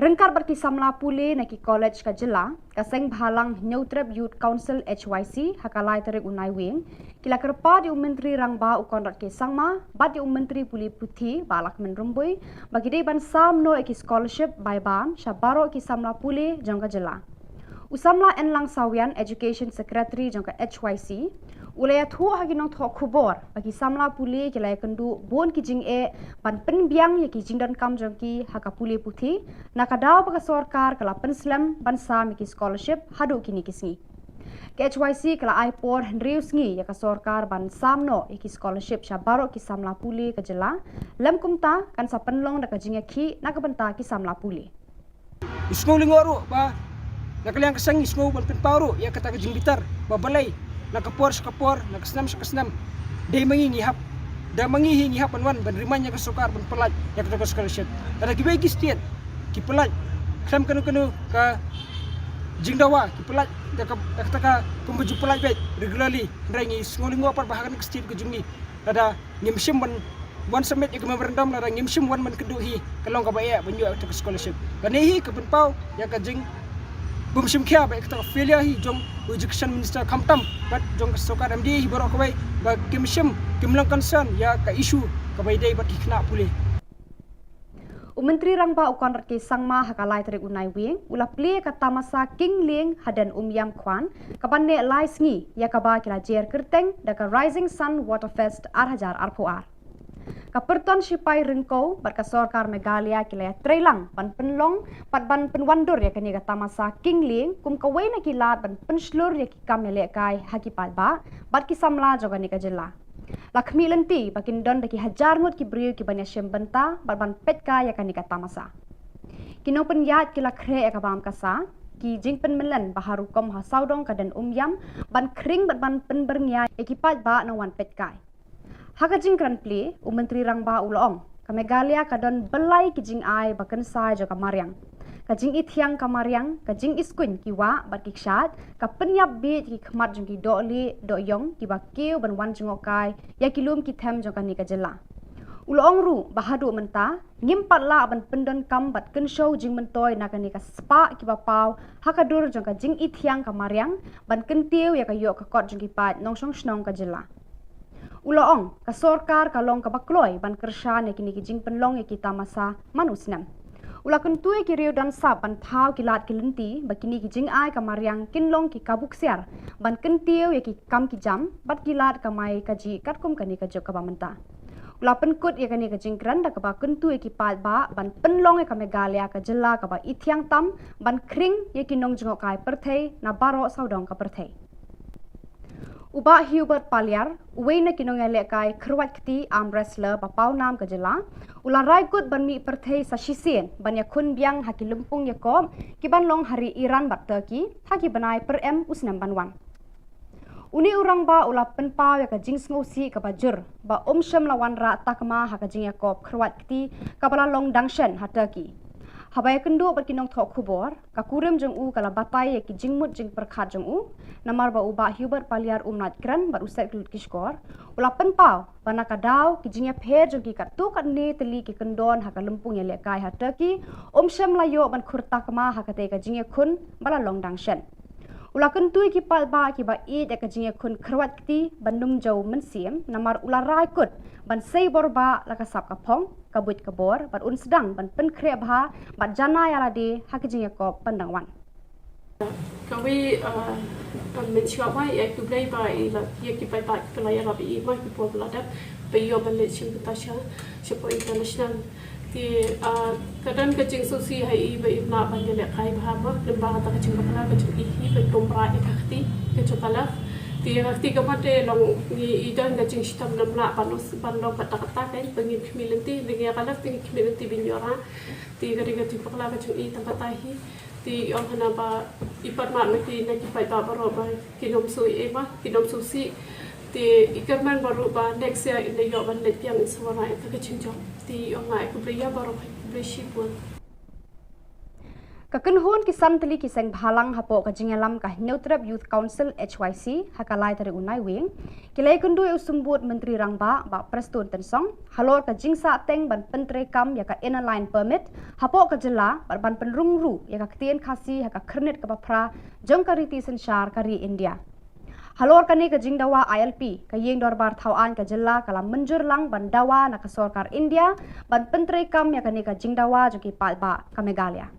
Ryngkat bad ki samla pule na ki college ka jylla, ka Seng Bhalang Hynñiewtrep Youth Council H Y C ha ka lai tarik u Naiwieng ki la kyrpad ïa u Myntri Rangbah u Conrad K Sangma bad ïa u Myntri Pule Puthi Bah Lahkmen Rymbui ba ki dei ban sam noh ïa ki scholarship bai bam sha baroh ki samla pule jong ka jylla. U samla Enlang Sawian, Education Secretary jong ka H Y C, u la ïathuh ha ki nongthoh khubor ba ki samla pule ki la ïakynduh bun ki jingeh ban pynbiang ïa ki jingdonkam jong ki ha ka pule puthi, na ka daw ba ka sorkar ka la pynslem ban sam ïa ki scholarship haduh kine ki sngi. Ka H Y C ka la ai por hynriew sngi ïa ka sorkar ban sam noh ïa ki scholarship sha baroh ki samla pule ka jylla, lym kumta kan sa pynlong da ka jingïakhih na ka bynta ki samla pule. Ngi sngew lyngngoh ruh ba na ka liang ka seng ngi sngew ban pynpaw ruh ïa kata ka jingbitar ba balei na ka por sha ka por, na ka snem sha ka snem, dei ma ngi ngi hap, da ma ngi hi ngi hap ban wan ban remind ïa ka sorkar ban pyllait ïa kata ka scholarship. Lada kiwei ki state ki pyllait khlem kano kano ka jingdawa, ki pyllait da ka, da kata ka kumba ju pyllait beit regularly, hynrei ngi sngew lyngngoh pat ba ha kane ka state ka jong ngi lada ngim shym ban wan submit ïa ka memorandum, lada ngim shym wan ban kynduh hi, ka long kaba eh ban ïoh ïa ka scholarship. Kane hi ka pynpaw ïa ka jingbymshim khia bad ïa kata ka failure hi jong u Education Minister khamtam bad jong ka sorkar M D A hi baroh kawei ba kim shym, kim long concern ïa ka issue kaba ïadei bad ki khynnah pule. U Myntri Rangbah u Conrad K Sangma ha ka lai tarik u Naiwieng u la plie ka tamasa king lieng ha Den Umïam Khwan, kaban neh lai sngi, ïa kaba ki la jer kyrteng da ka Rising Sun Water Fest ar hajar arphew ar. Ka pyrton shipai ryngkew bad ka sorkar Meghalaya ki la ïatreilang ban pynlong bad ban pynwandur ïa kane ka tamasa king lieng kum kawei na ki lad ban pynshlur ïa ki kam ïalehkai ha ki paidbah bad ki samla jong kane ka jylla. La khmih lynti ba kin don da ki hajar ngut ki briew kiban ïashim bynta bad ban peitkai ïa kane ka tamasa. Ki nongpynïaid ki la khreh ïa ka bam ka sa, ki jingpynmyllen ba ha rukom ha sawdong ka Den Umïam ban khring bad ban pynbyrngia ïa ki paidbah nongwan peitkai. Ha ka jingkren plie, u Myntri Rangbah u la ong, ka Meghalaya ka don byllai ki jingai ba kynsai jong ka mariang. Ka jingithiang ka mariang, ka jingiskuiñ ki wah bad ki kshaid, ka pynïap bieit ki khmat jong ki dohlieh dohïong kiba kiew ban wan jngohkai ïa ki lum ki them jong kane ka jylla. U la ong ruh ba haduh mynta ngim pat lah ban pyndonkam bad kynshew jingmyntoi na kane ka spah kiba paw ha ka dur jong ka jingithiang ka mariang ban kyntiew ïa ka ïoh ka kot jong ki paid nongshong shnong ka jylla. U la ong, ka sorkar ka long kaba kloi ban kyrshan ïa kine ki jingpynlong ïa ki tamasa man u snem. U la kyntu ïa ki riew don sap ban thaw ki lad ki lynti ba kine ki jingai ka mariang kin long ki kabu ksiar ban kyntiew ïa ki kam ki jam bad ki lad kamai kajih katkum kane ka juk kaba mynta. U la pynkut ïa kane ka jingkren da kaba kyntu ïa ki paidbah ban pynlong ïa ka Meghalaya ka jylla kaba ithiang tam ban khring ïa ki nongjngohkai pyrthei na baroh sawdong ka pyrthei. U Bah Hubert Paliar, uwei na ki nongïalehkai kyrwat kti arm wrestler ba pawnam ka jylla, u la rai kut ban mih pyrthei sa shisien ban ïakhun biang ha ki lympung ïakop kiban long ha ri Iran bad Turkey ha ki bnai pyrem u snem ban wan. Une u rangbah u la pynpaw ïa ka jingsngewsih kaba jur ba um shym la wanrah takma ha ka jingïakop kyrwat kti kaba la long dang shen ha Turkey. Haba ïakynduh bad ki nongthoh khubor, ka kurim jong u ka la batai ïa ki jingmut jingpyrkhat jong u, namar ba u Bah Hubert Paliar um lait kren bad u set ki lut ki shkor. U la pynpaw ba na ka daw ki jingïapher jong ki katto katne tylli ki kyndon ha ka lympung ïalehkai ha Turkey um shym la ïoh ban khur takma ha katei ka jingïakhun ba la long dang shen. U la kyntu ïa ki paidbah kiba ïeit ïa ka jingïakhun kyrwat kti ban nym jew mynsiem, namar u la rai kut ban sei bor bah la ka sap ka phong, ka buit ka bor bad un sdang ban pynkhreh bha bad janai ïa lade ha ka jingïakop ban dang wan. Kawei, ah, ah, mynshuwa ba ïa khublei ba ïa la, ïa ki paidbah ki la ïarap ïa i ma ki por ba la dep ba ïoh ban leit shim bynta sha, shapoh international. Te, ah, ka don ka jingsngewsih ha i ba im lah ban ïalehkai bha ma, lyngba kata ka jingbakla ka jong i hi ba i tum bha ïa ka kti ka jong ka left. Te ka kti ka mut te long ngi i don ka jingshitom namar ban long, ban long pat da kata kein, ba ngin khmih lynti, ba ngi ïa ka lad te ngi khmih lynti ban ïoh rah. Te ka dei ka jingbakla ka jong i tang kata hi. Te i ong hana ba i pat mad ma ki na ki paidbah baroh ba kin ym shu ïa ba kin ym shu sih. Te i kyrmen baroh ba next year in da ïoh ban leit biang in sa wanrah ïa ka jingjop. Te i ong nga ai khublei ïa baroh, khublei shibun. Ka kynhun ki san tylli ki seng bhalang hapoh ka jingïalam ka Hynñiewtrep Youth Council, H Y C, ha ka lai tarik u Naiwieng, ki la ïakynduh ïa u Symbud Myntri Rangbah, Bah Prestone Tynsong, halor ka jingsah teng ban pyntreikam ïa ka Inner Line Permit hapoh ka jylla bad ban pynrung ruh ïa ka ktien Khasi ha ka khyrnit kaba phra jong ka riti synshar ka ri India. Halor kane ka jingdawa I L P, ka Ïing Dorbar Thaw Aiñ ka jylla ka la mynjur lang ban dawa na ka sorkar India ban pyntreikam ïa kane ka jingdawa jong ki paidbah ka Meghalaya.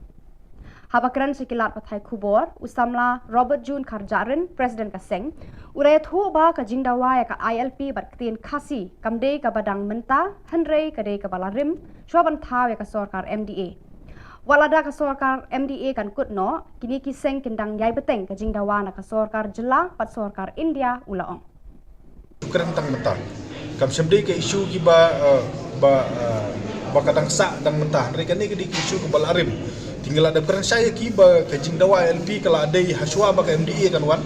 Haba kren sha ki lad pathai khubor, u samla Robert June Kharjahrin, President ka seng, u la ïathuh ba ka jingdawa ïa ka I L P bad ktien Khasi kam dei kaba dang mynta, hynrei ka dei kaba la rim shuwa ban thaw ïa ka sorkar M D A. Wat lada ka sorkar M D A kan kut noh, kine ki seng kin dang ïai bteng ka jingdawa na ka sorkar jylla bad sorkar India, u la ong. Kren tang mynta. Kam shym dei ka issue kiba, eh, ba, eh, ba ka dang sah dang mynta. Hynrei kane ka dei ka issue kaba la rim. Te ngi la dep kren shai ïa ki ba ka jingdawa I L P ka la dei hashwa ba ka M D A kan wan.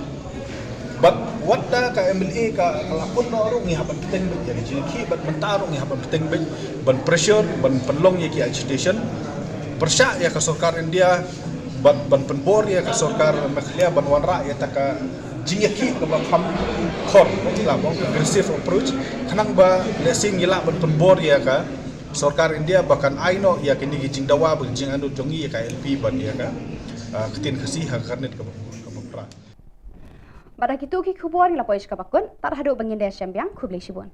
Bad wat da ka M L A ka, ka la pun noh ruh ngi hap ban bteng beit ïa ka jingïakhih, bad mynta ruh ngi hap ban bteng beit ban pressure, ban pynlong ïa ki agitation. Pyrshah ïa ka sorkar India, bad ban pynbor ïa ka sorkar Meghalaya ban wanrah ïa kata ka jingïakhih kaba kham khor, la ong aggressive approach, khnang ba lehse ngi lah ban pynbor ïa ka sorkar India ba kan ai noh ïa kine ki jingdawa bad jingangnud jong ngi ïa ka I L P bad ïa ka, ah, ktien Khasi ha ka khyrnit kaba, kaba phra. Bad da kito ki khubor ngi la poi sha kaba kut, tad haduh ba ngin da shem biang, khublei shibun.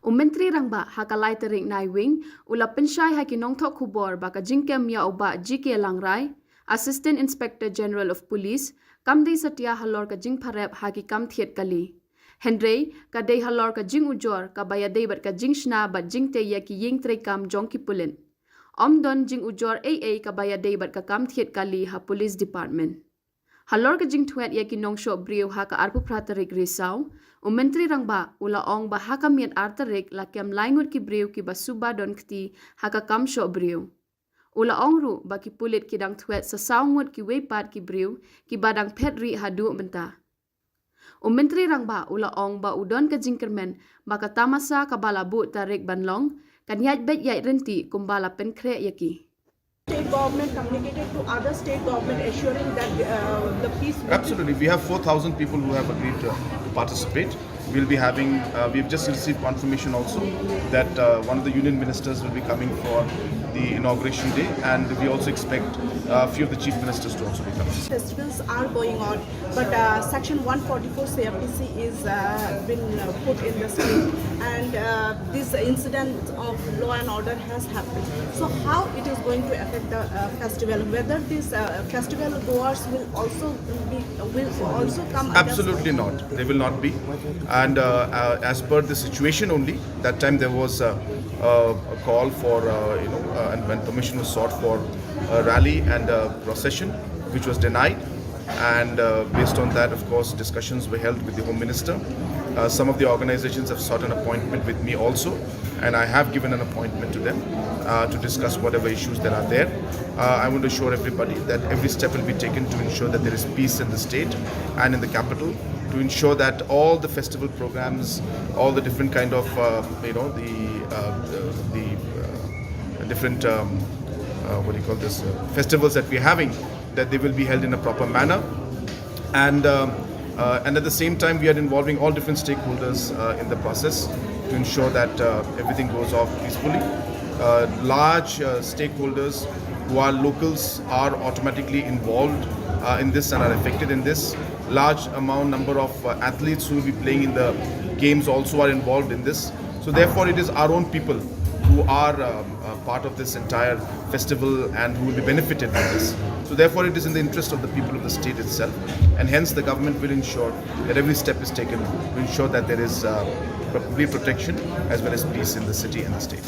U Myntri Rangbah ha ka lai tarik Naiwieng u la pynshai ha ki nongthoh khubor ba ka jingkem ïa u Bah G K Langrai, Assistant Inspector General of Police, kam dei satia halor ka jingpharep ha ki kam thied kali. Hynrei ka dei halor ka jingujor kaba ïadei bad ka jingshna bad jingtei ïa ki ïing treikam jong ki pulit. Ym don jingujor ei ei kaba ïadei bad ka kam thied kali ha Police Department. Halor ka jingthwet ïa ki nongshoh briew ha ka arphew phra tarik Risaw, u Myntri Rangbah u la ong ba ha ka miet ar tarik la kem lai ngut ki briew kiba suba don kti ha ka kam shoh briew. U la ong ruh ba ki pulit ki dang thwet sa saw ngut kiwei pat ki briew kiba dang phet rieh haduh mynta. U Myntri Rangbah u la ong ba u don ka jingkyrmen ba ka tamasa kaba la buh tarik ban long kan ïaid beit ïaid ryntih kumba la pynkhreh ïa ki. State government communicated to other state government assuring that, uh, the peace will be. Absolutely. We have four thousand people who have agreed to, to participate. We'll be having, uh, we've just received confirmation also that, uh, one of the union ministers will be coming for the inauguration day, and we also expect, uh, a few of the chief ministers to also be coming. Festivals are going on, but, uh, Section one forty-four C R P C is, uh, been, uh, put in the state, and, uh, this incident of law and order has happened. So how it is going to affect the, uh, festival? Whether these, uh, festival goers will also be, will also come under. Absolutely not. They will not be. And, uh, uh, as per the situation only, that time there was a, a, a call for, uh, you know, uh, and when permission was sought for a rally and a procession, which was denied. And, uh, based on that, of course, discussions were held with the Home Minister. Uh, some of the organizations have sought an appointment with me also, and I have given an appointment to them, uh, to discuss whatever issues that are there. Uh, I want to assure everybody that every step will be taken to ensure that there is peace in the state and in the capital, to ensure that all the festival programs, all the different kind of, uh, you know, the, uh, the, the, uh, different, um, uh, what do you call this, uh, festivals that we're having, that they will be held in a proper manner. And, um, uh, and at the same time, we are involving all different stakeholders, uh, in the process to ensure that, uh, everything goes off peacefully. Uh, large, uh, stakeholders who are locals are automatically involved, uh, in this and are affected in this. Large amount, number of, uh, athletes who will be playing in the games also are involved in this. So therefore, it is our own people who are, um, uh, part of this entire festival and who will be benefited by this. So therefore, it is in the interest of the people of the state itself, and hence the government will ensure that every step is taken to ensure that there is uh, complete protection as well as peace in the city and the state.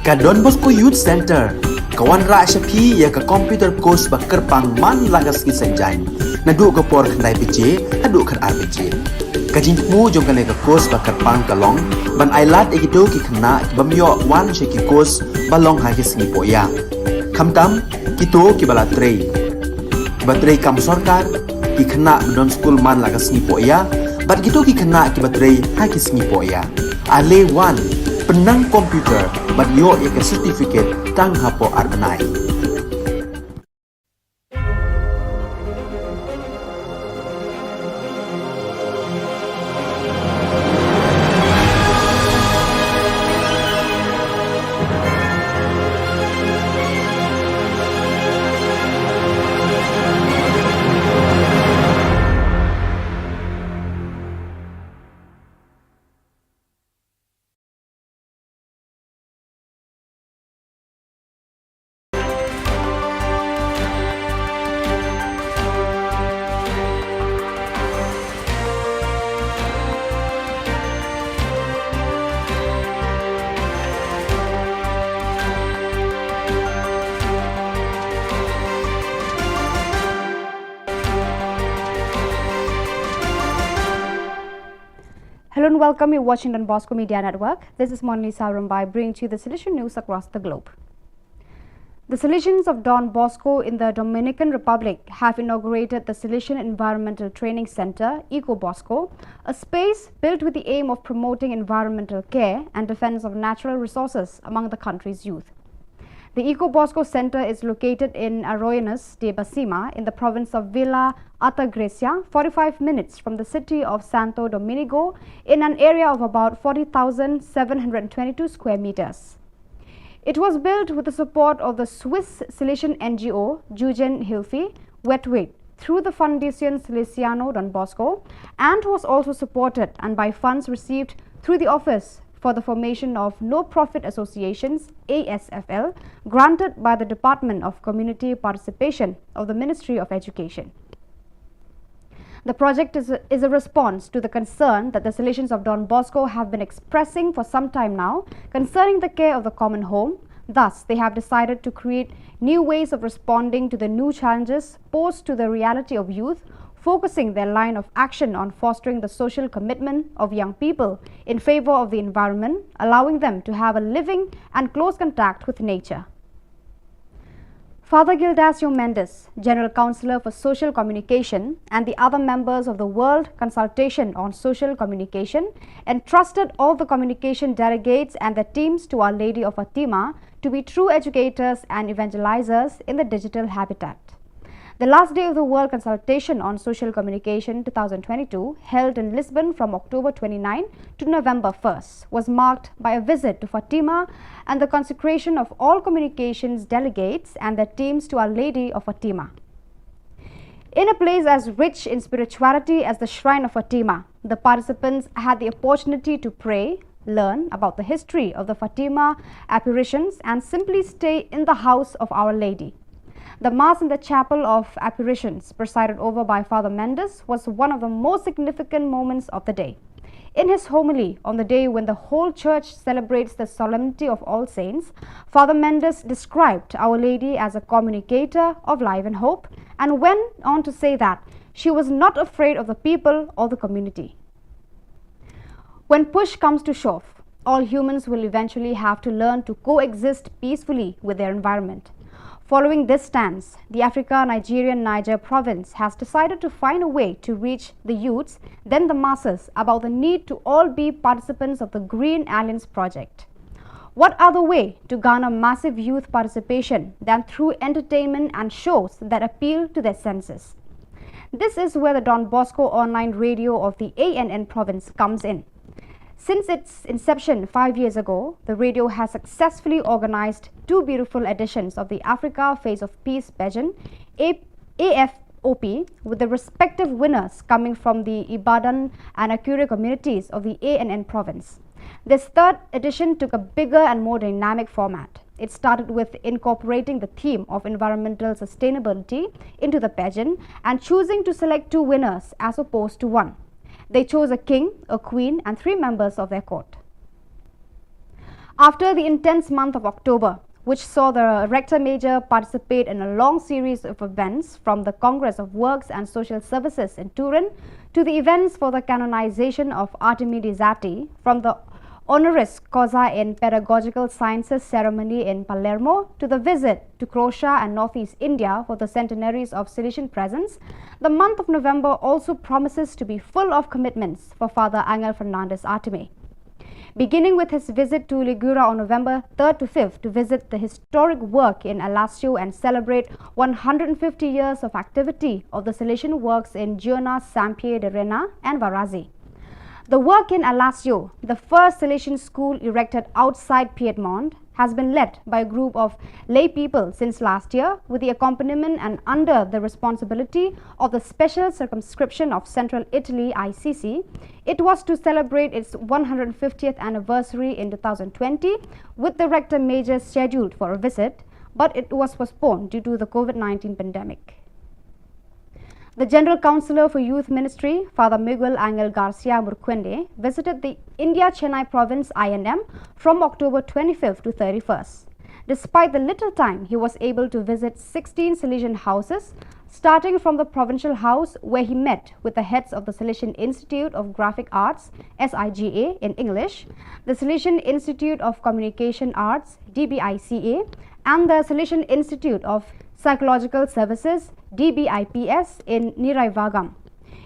Ka Don Bosco Youth Center ka wanrah sha phi ïa ka computer course ba kyrpang man la ka sngi Saitjaiñ, naduh ka por khyndai baje haduh khatar baje. Ka jingthmu jong kane ka course ba kyrpang ka long ban ailad ïa kito ki khynnah ki bym ïoh wan sha ki course ba long ha ki sngi pohïa, khamtam kito kiba la trei, kiba trei kam sorkar, ki khynnah ba don skul man la ka sngi pohïa, bad kito ki khynnah kiba trei ha ki sngi pohïa. Ale wan, pynnang computer bad ïoh ïa ka certificate tang hapoh ar bnai. Hello and welcome. You're watching Don Bosco Media Network. This is Monalisa Rumbai bringing to you the Salesian news across the globe. The Salesians of Don Bosco in the Dominican Republic have inaugurated the Salesian Environmental Training Center, Eco Bosco, a space built with the aim of promoting environmental care and defense of natural resources among the country's youth. The Eco Bosco Center is located in Arroyuelos de Besima in the province of Villa Altagracia, forty-five minutes from the city of Santo Domingo, in an area of about forty thousand seven hundred twenty-two square meters. It was built with the support of the Swiss Salesian N G O Jugend Hilfe, Wedwig, through the Fundación Salesiano Don Bosco, and was also supported and by funds received through the Office for the Formation of No-Profit Associations, A S F L, granted by the Department of Community Participation of the Ministry of Education. The project is a, is a response to the concern that the Salesians of Don Bosco have been expressing for some time now concerning the care of the common home. Thus, they have decided to create new ways of responding to the new challenges posed to the reality of youth, focusing their line of action on fostering the social commitment of young people in favor of the environment, allowing them to have a living and close contact with nature. Father Gildasio Mendes, General Counsellor for Social Communication, and the other members of the World Consultation on Social Communication entrusted all the communication delegates and their teams to Our Lady of Fatima to be true educators and evangelizers in the digital habitat. The last day of the World Consultation on Social Communication twenty twenty-two, held in Lisbon from October twenty-ninth to November first, was marked by a visit to Fatima and the consecration of all communications delegates and their teams to Our Lady of Fatima. In a place as rich in spirituality as the Shrine of Fatima, the participants had the opportunity to pray, learn about the history of the Fatima apparitions, and simply stay in the house of Our Lady. The Mass in the Chapel of Apparitions, presided over by Father Mendes, was one of the most significant moments of the day. In his homily on the day when the whole church celebrates the Solemnity of All Saints, Father Mendes described Our Lady as a communicator of life and hope and went on to say that she was not afraid of the people or the community. When push comes to shove, all humans will eventually have to learn to coexist peacefully with their environment. Following this stance, the Africa Nigerian Niger province has decided to find a way to reach the youths, then the masses, about the need to all be participants of the Green Alliance project. What other way to garner massive youth participation than through entertainment and shows that appeal to their senses? This is where the Don Bosco online radio of the A N N province comes in. Since its inception five years ago, the radio has successfully organized two beautiful editions of the Africa Face of Peace pageant, A- A F O P, with the respective winners coming from the Ibadan and Akure communities of the A N N province. This third edition took a bigger and more dynamic format. It started with incorporating the theme of environmental sustainability into the pageant and choosing to select two winners as opposed to one. They chose a king, a queen, and three members of their court. After the intense month of October, which saw the Rector Major participate in a long series of events from the Congress of Works and Social Services in Turin to the events for the canonization of Artemi di Zatti, from the honoris causa in pedagogical sciences ceremony in Palermo to the visit to Croatia and Northeast India for the centenaries of Salesian presence, the month of November also promises to be full of commitments for Father Angel Fernandez Artemi. Beginning with his visit to Ligura on November third to fifth to visit the historic work in Alassio and celebrate one hundred fifty years of activity of the Salesian works in Giona, Sampier de Rena, and Varazi. The work in Alassio, the first Salesian school erected outside Piedmont, has been led by a group of lay people since last year, with the accompaniment and under the responsibility of the Special Circumscription of Central Italy, I C C. It was to celebrate its one hundred fiftieth anniversary in two thousand twenty, with the Rector Major scheduled for a visit, but it was postponed due to the COVID nineteen pandemic. The General Councillor for Youth Ministry, Father Miguel Angel Garcia Murcuende, visited the India Chennai province I N M from October twenty-fifth to thirty-first. Despite the little time, he was able to visit sixteen Salesian houses, starting from the provincial house where he met with the heads of the Salesian Institute of Graphic Arts, S I G A in English, the Salesian Institute of Communication Arts, D B I C A, and the Salesian Institute of Psychological Services, D B I P S, in Niraivagam.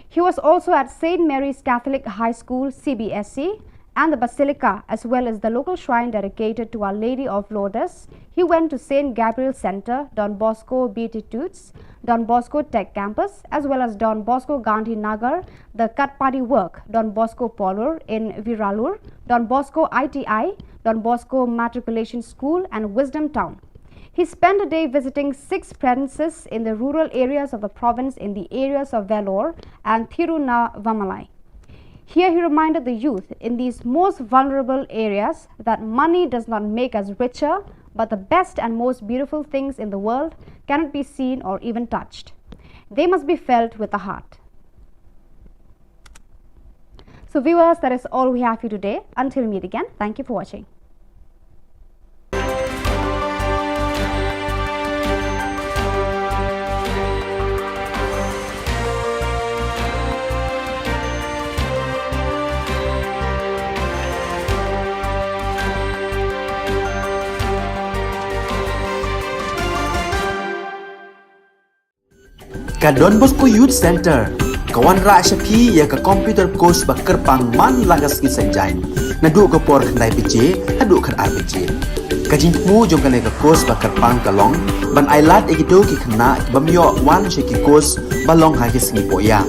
He was also at Saint Mary's Catholic High School, C B S C, and the Basilica, as well as the local shrine dedicated to Our Lady of Lourdes. He went to Saint Gabriel Center, Don Bosco Beatitudes, Don Bosco Tech Campus, as well as Don Bosco Gandhi Nagar, the Katpadi Work, Don Bosco Polur in Viralur, Don Bosco I T I, Don Bosco Matriculation School, and Wisdom Town. He spent a day visiting six premises in the rural areas of the province in the areas of Vellore and Thiruvannamalai. Here he reminded the youth in these most vulnerable areas that money does not make us richer, but the best and most beautiful things in the world cannot be seen or even touched. They must be felt with the heart. So viewers, that is all we have for you today. Until we meet again, thank you for watching. Ka Don Bosco Youth Centre ka wanrah sha phi ïa ka computer course ba kyrpang man la ka sngi Saitjaiñ, naduh ka por khyndai baje haduh khatar baje. Ka jingthmu jong kane ka course ba kyrpang ka long ban ailad ïa kito ki khynnah ki bym ïoh wan sha ki course ba long ha ki sngi pohïa,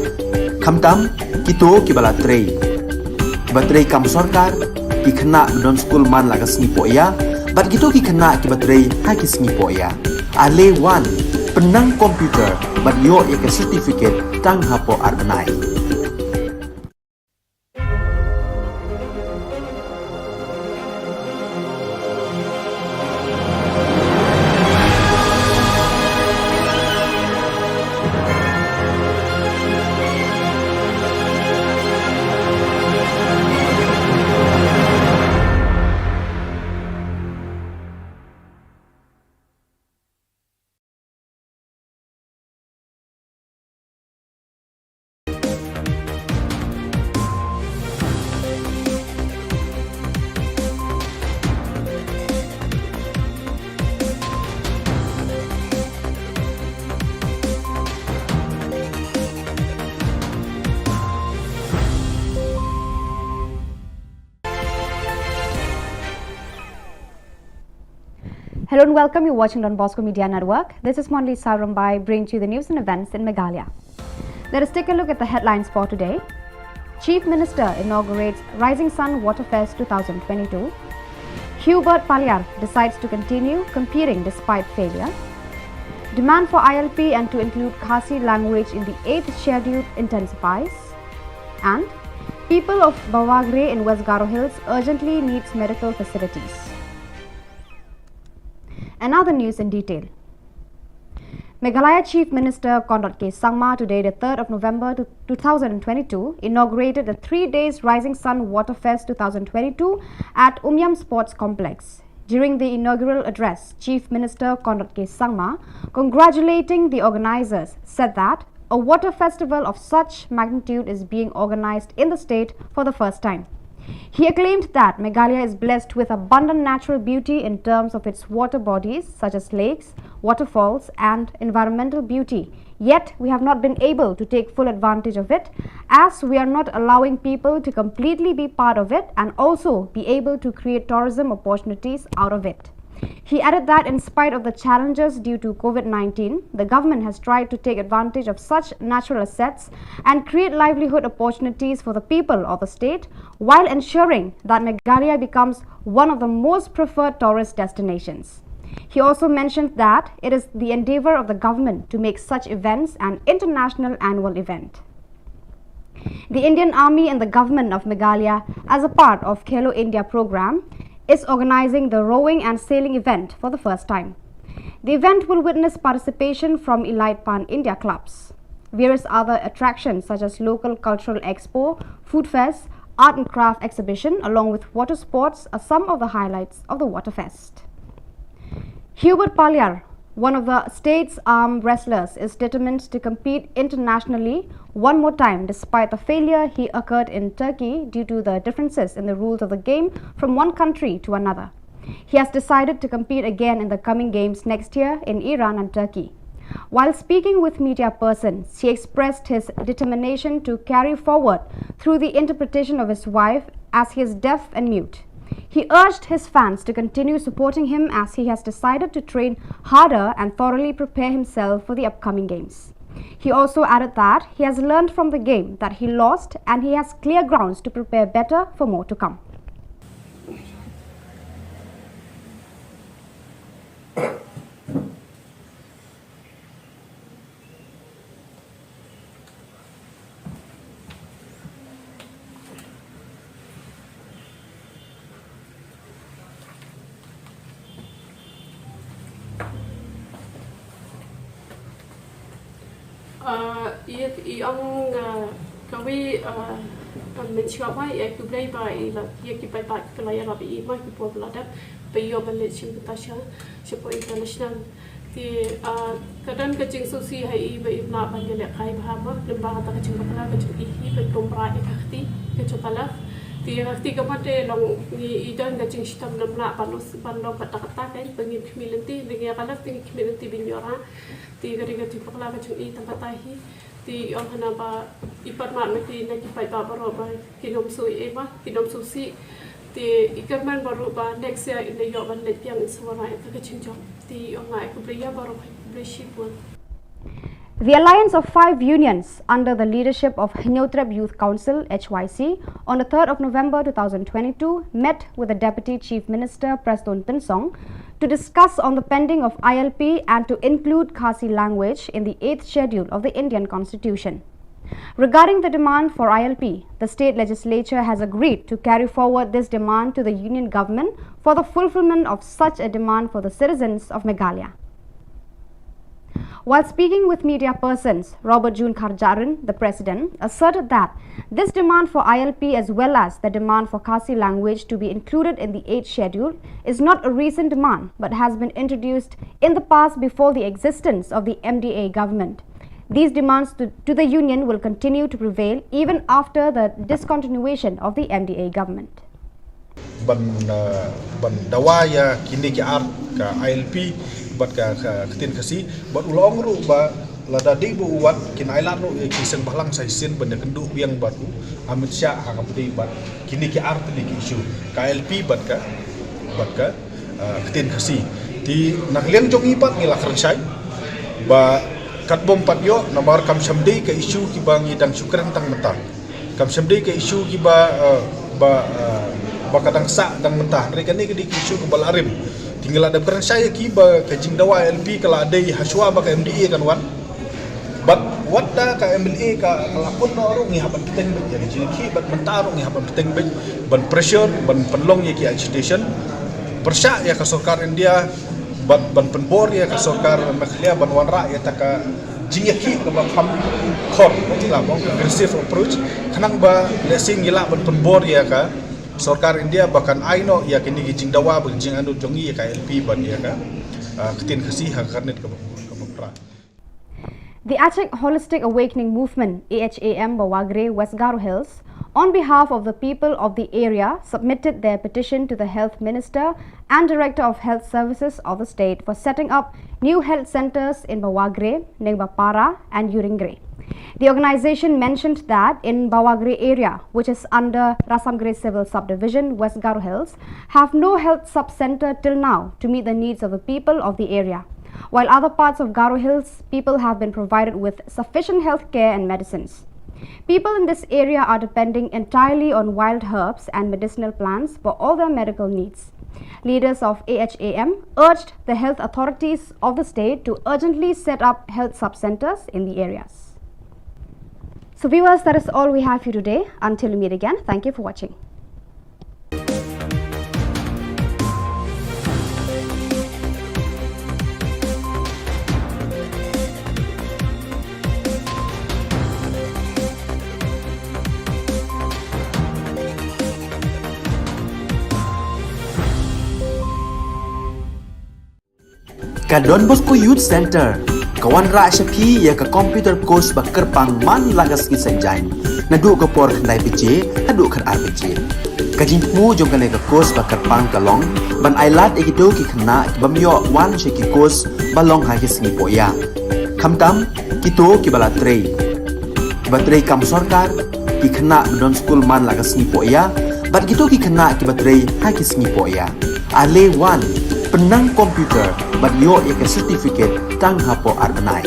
khamtam kito kiba la trei, kiba trei kam sorkar, ki khynnah ba don skul man la ka sngi pohïa, bad kito ki khynnah kiba trei ha ki sngi pohïa. Ale wan, pynnang computer bad ïoh ïa ka certificate tang hapoh ar bnai. Hello and welcome. You're watching Don Bosco Media Network. This is Monli Sarumbai bringing to you the news and events in Meghalaya. Let us take a look at the headlines for today. Chief Minister inaugurates Rising Sun Waterfest two thousand twenty-two. Hubert Paliar decides to continue competing despite failure. Demand for I L P and to include Khasi language in the eighth schedule intensifies. And people of Bawagre in West Garo Hills urgently needs medical facilities. Another news in detail. Meghalaya Chief Minister Conrad K Sangma today, the third of November two thousand twenty-two, inaugurated the three days Rising Sun Waterfest two thousand twenty-two at Umiam Sports Complex. During the inaugural address, Chief Minister Conrad K Sangma congratulating the organizers said that a water festival of such magnitude is being organized in the state for the first time. He acclaimed that Meghalaya is blessed with abundant natural beauty in terms of its water bodies such as lakes, waterfalls, and environmental beauty. Yet, we have not been able to take full advantage of it, as we are not allowing people to completely be part of it and also be able to create tourism opportunities out of it. He added that in spite of the challenges due to COVID nineteen, the government has tried to take advantage of such natural assets and create livelihood opportunities for the people of the state while ensuring that Meghalaya becomes one of the most preferred tourist destinations. He also mentioned that it is the endeavor of the government to make such events an international annual event. The Indian Army and the government of Meghalaya, as a part of Khelo India program, is organizing the rowing and sailing event for the first time. The event will witness participation from elite pan-India clubs. Various other attractions such as local cultural expo, food fest, art and craft exhibition along with water sports are some of the highlights of the Waterfest. Hubert Palyar, one of the state's arm wrestlers, is determined to compete internationally one more time despite the failure he occurred in Turkey due to the differences in the rules of the game from one country to another. He has decided to compete again in the coming games next year in Iran and Turkey. While speaking with media persons, he expressed his determination to carry forward through the interpretation of his wife, as he is deaf and mute. He urged his fans to continue supporting him as he has decided to train harder and thoroughly prepare himself for the upcoming games. He also added that he has learned from the game that he lost and he has clear grounds to prepare better for more to come. Ah, ïa, i ong, ah, kawei, ah, ah, mynshuwa ba ïa khublei ba i la, ïa ki paidbah ki la ïarap ïa i ma ki por ba la dep ba i ïoh ban leit shim bynta sha, shapoh international. Te, ah, ka don ka jingsngewsih ha i ba im lah ban ïalehkai bha mo, lyngba kata ka jingbakla ka jong i hi ban pynbha ïa ka kti ka jong ka left. Te ïa ka kti ka mut te long i, i don ka jingshitom, ym lah ban long, ban long katta katta, ka ba ngim khmih lynti, te ïa ka left te ngi khmih lynti ba ngin ïoh rah. Te ka dei ka jingbakla ka jong i tang katta hi. Te i ong hana ba i pat mad ma ki na ki paidbah baroh ba kin ym shu ïa i ma, kin ym sngewsih. Te i kyrmen baroh ba next year in da ïoh ban leit biang in sa wanrah ïa ka jingjop. Te i ong nga ai khublei ïa baroh, khublei shibun. The Alliance of Five Unions under the leadership of Hynñiewtrep Youth Council, H Y C, on the third of November two thousand twenty-two met with the Deputy Chief Minister Prestone Tynsong to discuss on the pending of I L P and to include Khasi language in the eighth schedule of the Indian Constitution. Regarding the demand for I L P, the state legislature has agreed to carry forward this demand to the union government for the fulfillment of such a demand for the citizens of Meghalaya. While speaking with media persons, Robert June Kharjahrin, the president, asserted that this demand for I L P as well as the demand for Khasi language to be included in the eighth schedule is not a recent demand but has been introduced in the past before the existence of the M D A government. These demands to, to the union will continue to prevail even after the discontinuation of the M D A government. Ban, uh, ban dawa ïa kine ki ar, ka I L P bad ka, ka ktien Khasi, bad u la ong ruh ba lada dei ba u wad kin ailad ruh ïa ki seng bhalang sa shisien ban ïakynduh biang bad u Amit Shah ha ka bynta bad kine ki ar tylli ki issue, ka I L P bad ka, bad ka, uh, ktien Khasi. Te na ka liang jong ngi pat ngi la kren shai ba katba ym pat ïoh namar kam shym dei ka issue kiba ngi dang shu kren tang mynta. Kam shym dei ka issue kiba, eh, ba, eh, ba ka dang sah dang mynta. Hynrei kane ka dei ka issue kaba la rim. Te ngi la dep kren shai ïa ki ba ka jingdawa L P ka la dei hashwa ba ka M D A kan wan. Bad wat da ka M L A ka, ka la pun noh ruh ngi hap ban bteng beit ïa ka jingïakhih, bad mynta ruh ngi hap ban bteng beit ban pressure, ban pynlong ïa ki agitation. Pyrshah ïa ka sorkar India bad ban pynbor ïa ka sorkar Meghalaya ban wanrah ïa ta ka jingïakhih kaba kham khor, la bong aggressive approach, khnang ba lehse ngi lah ban pynbor ïa ka sorkar India ba kan ai noh ïa kine ki jingdawa bad jingangnud jong ngi ïa ka L P bad ïa ka, ah, ktien Khasi ha ka kyrnit kaba, kaba pra. The Achik Holistic Awakening Movement, A H A M, Bawagre, West Garo Hills, on behalf of the people of the area, submitted their petition to the Health Minister and Director of Health Services of the state for setting up new health centers in Bawagre, Nengbapara, and Uringre. The organization mentioned that in Bawagre area, which is under Rasamgre Civil Subdivision, West Garo Hills, have no health sub-center till now to meet the needs of the people of the area. While other parts of Garo Hills, people have been provided with sufficient health care and medicines. People in this area are depending entirely on wild herbs and medicinal plants for all their medical needs. Leaders of A H A M urged the health authorities of the state to urgently set up health sub-centers in the areas. So viewers, that is all we have for you today. Until we meet again, thank you for watching. Ka Don Bosco Youth Center ka wanrah sha phi ïa ka computer course ba kyrpang man la ka sngi Saitjaiñ, naduh ka por khyndai baje haduh khatar baje. Ka jingthmu jong kane ka course ba kyrpang ka long ban ai lad ïa kito ki khynnah ki bym ïoh wan sha ki course ba long ha ki sngi pohïa, khamtam kito kiba la trei, kiba trei kam sorkar, ki khynnah ba don skul man la ka sngi pohïa, bad kito ki khynnah kiba trei ha ki sngi pohïa. Ale wan, pynnang computer bad ïoh ïa ka certificate tang hapoh ar bnai.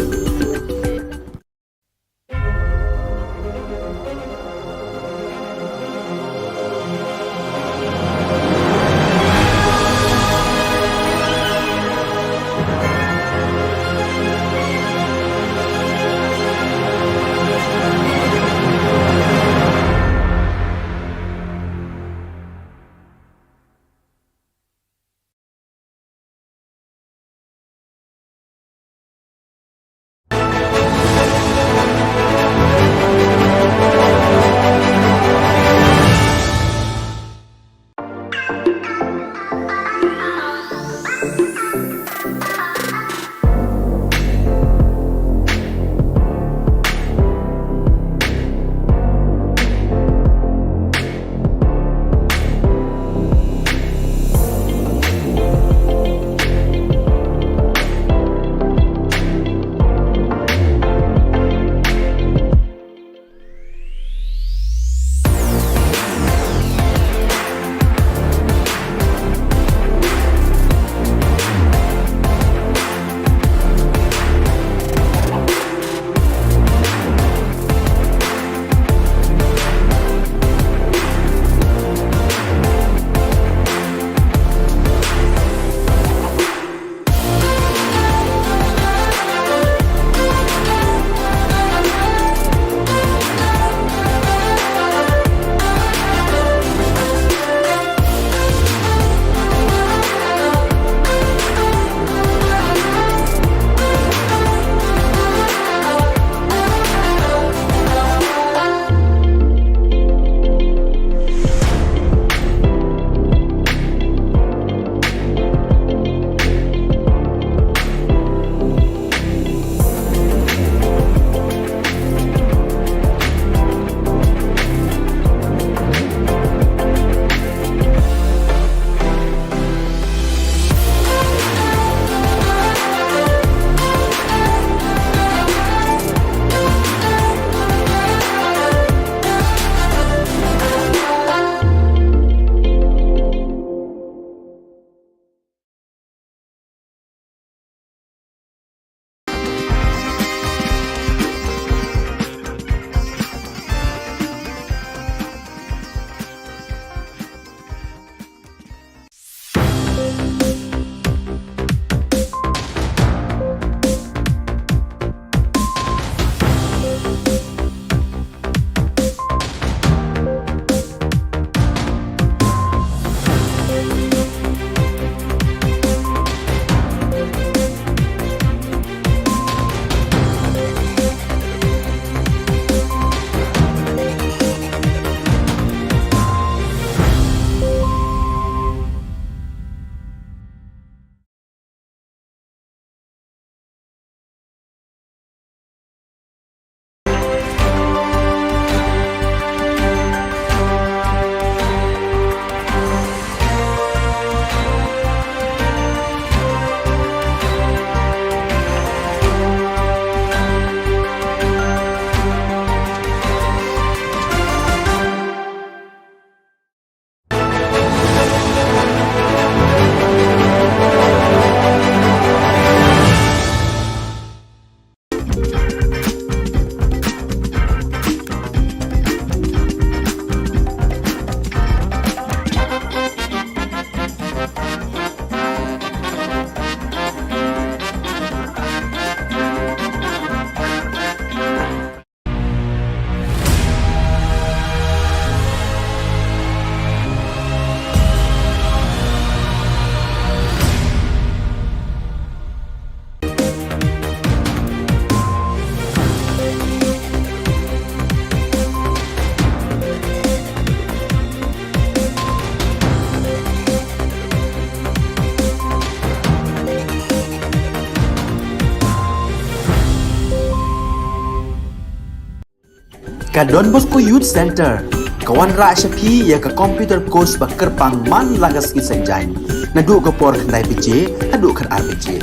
Ka Don Bosco Youth Centre ka wanrah sha phi ïa ka computer course ba kyrpang man la ka sngi Saitjaiñ, naduh ka por khyndai baje haduh khatar baje.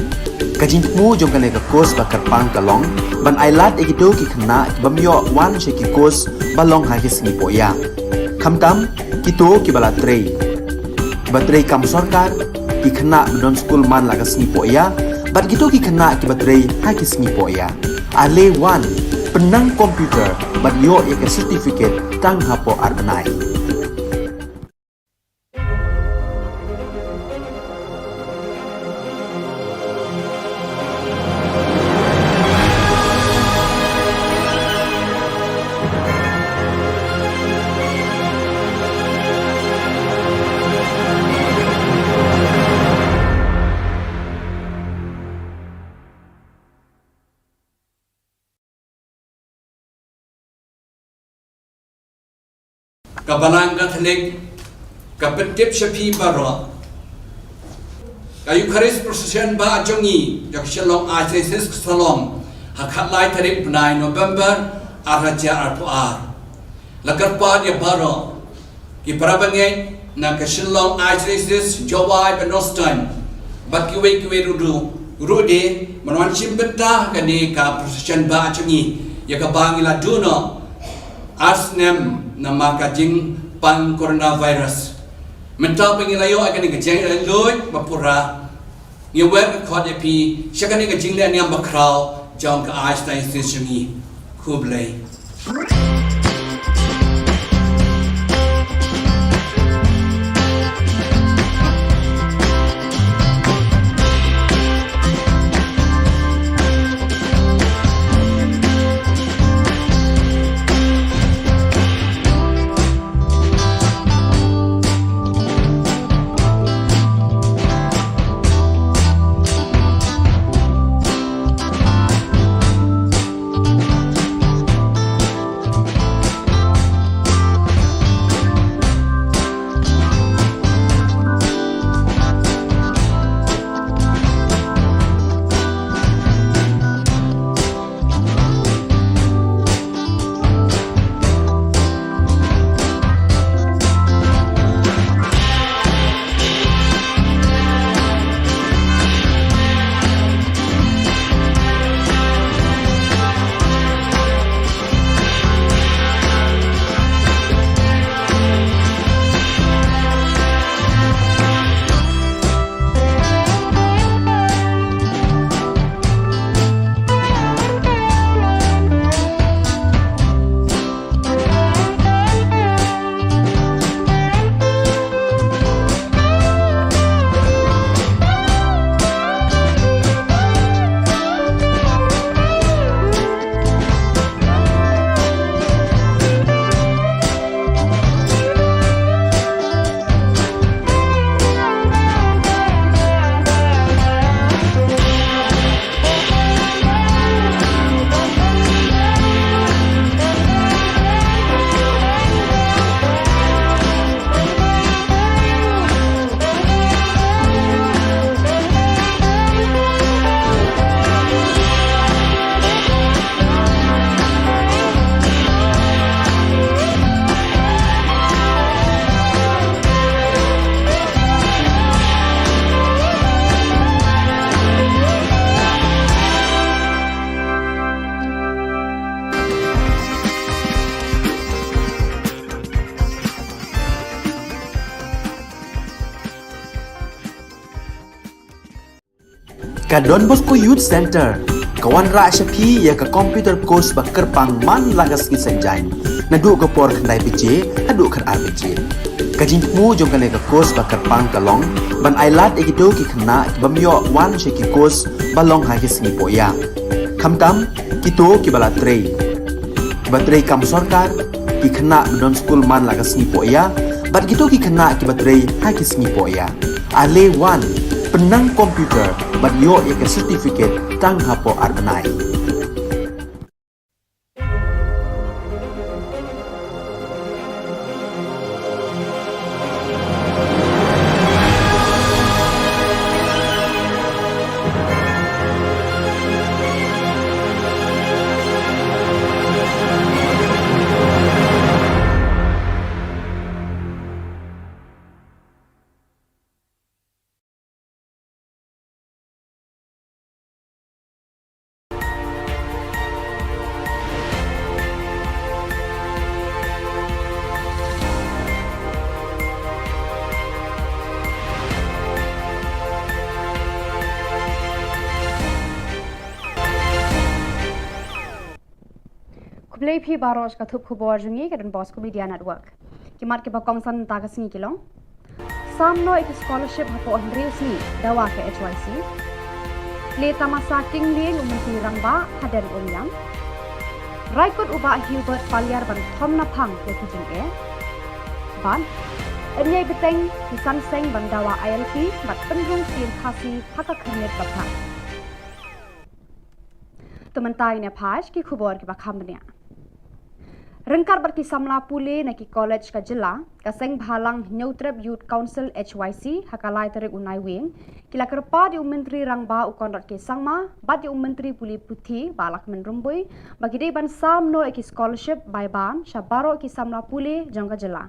Ka jingthmu jong kane ka course ba kyrpang ka long ban ailad ïa kito ki khynnah ki bym ïoh wan sha ki course ba long ha ki sngi pohïa, khamtam kito kiba la trei, kiba trei kam sorkar, ki khynnah ba don skul man la ka sngi pohïa bad kito ki khynnah kiba trei ha ki sngi pohïa. Ale wan, pynnang computer bad ïoh ïa ka certificate tang hapoh ar bnai. Ka Balang Katholik ka pyntip sha phi baroh, ka Eucharist Procession ba jong ngi jong ka Shillong Archdiocese ka sdang ha khatlai tarik bnai November arhajar arphew ar. La kyrpad ïa baroh ki para bangeit na ka Shillong Archdiocese, Jowai bad North Star bad kiwei kiwei ruh, ruh de ban wan shim bynta ha kane ka procession ba jong ngi ïa kaba ngi la duh noh ar snem namar ka jingpang coronavirus. Mynta ba ngi la ïoh ïa kane ka jingïaid lynti ba pura, ngi wer ka khot ïa phi sha kane ka jingleh niam bakhraw jong ka Archdiocese jong ngi. Khublei. Ka Don Bosco Youth Centre ka wanrah sha phi ïa ka computer course ba kyrpang man la ka sngi Saitjaiñ, naduh ka por khyndai baje haduh khatar baje. Ka jingthmu jong kane ka course ba kyrpang ka long ban ailad ïa kito ki khynnah ki bym ïoh wan sha ki course ba long ha ki sngi pohïa, khamtam kito kiba la trei, kiba trei kam sorkar, ki khynnah ba don skul man la ka sngi pohïa bad kito ki khynnah kiba trei ha ki sngi pohïa. Ale wan, pynnang computer bad ïoh ïa ka certificate tang hapoh ar bnai. Phi baroh sha ka thup khubor jong ngi ka Don Bosco Media Network. Ki mat kiba kongsan mynta ka sngi ki long: Sam noh ïa ki scholarship hapoh hynriew sngi dawa ka H Y C. Plie tamasa king lieng u Myntri Rangbah hadien Umïam. Rai kut u Bah Hubert Paliar ban thom naphang ïa ki jingeh. Bad yn ïai bteng ki san seng ban dawa I L P bad pynrung ktien Khasi ha ka khyrnit ba pher. To mynta ngin ïa phai sha ki khubor kiba kham bniah. Ryngkat bad ki samla pule na ki college ka jylla, ka Seng Bhalang Hynñiewtrep Youth Council H Y C ha ka lai tarik u Naiwieng ki la kyrpad ïa u Myntri Rangbah u Conrad K Sangma bad ïa u Myntri Pule Puthi Bah Lahkmen Rymbui ba ki dei ban sam noh ïa ki scholarship bai ban sha baroh ki samla pule jong ka jylla.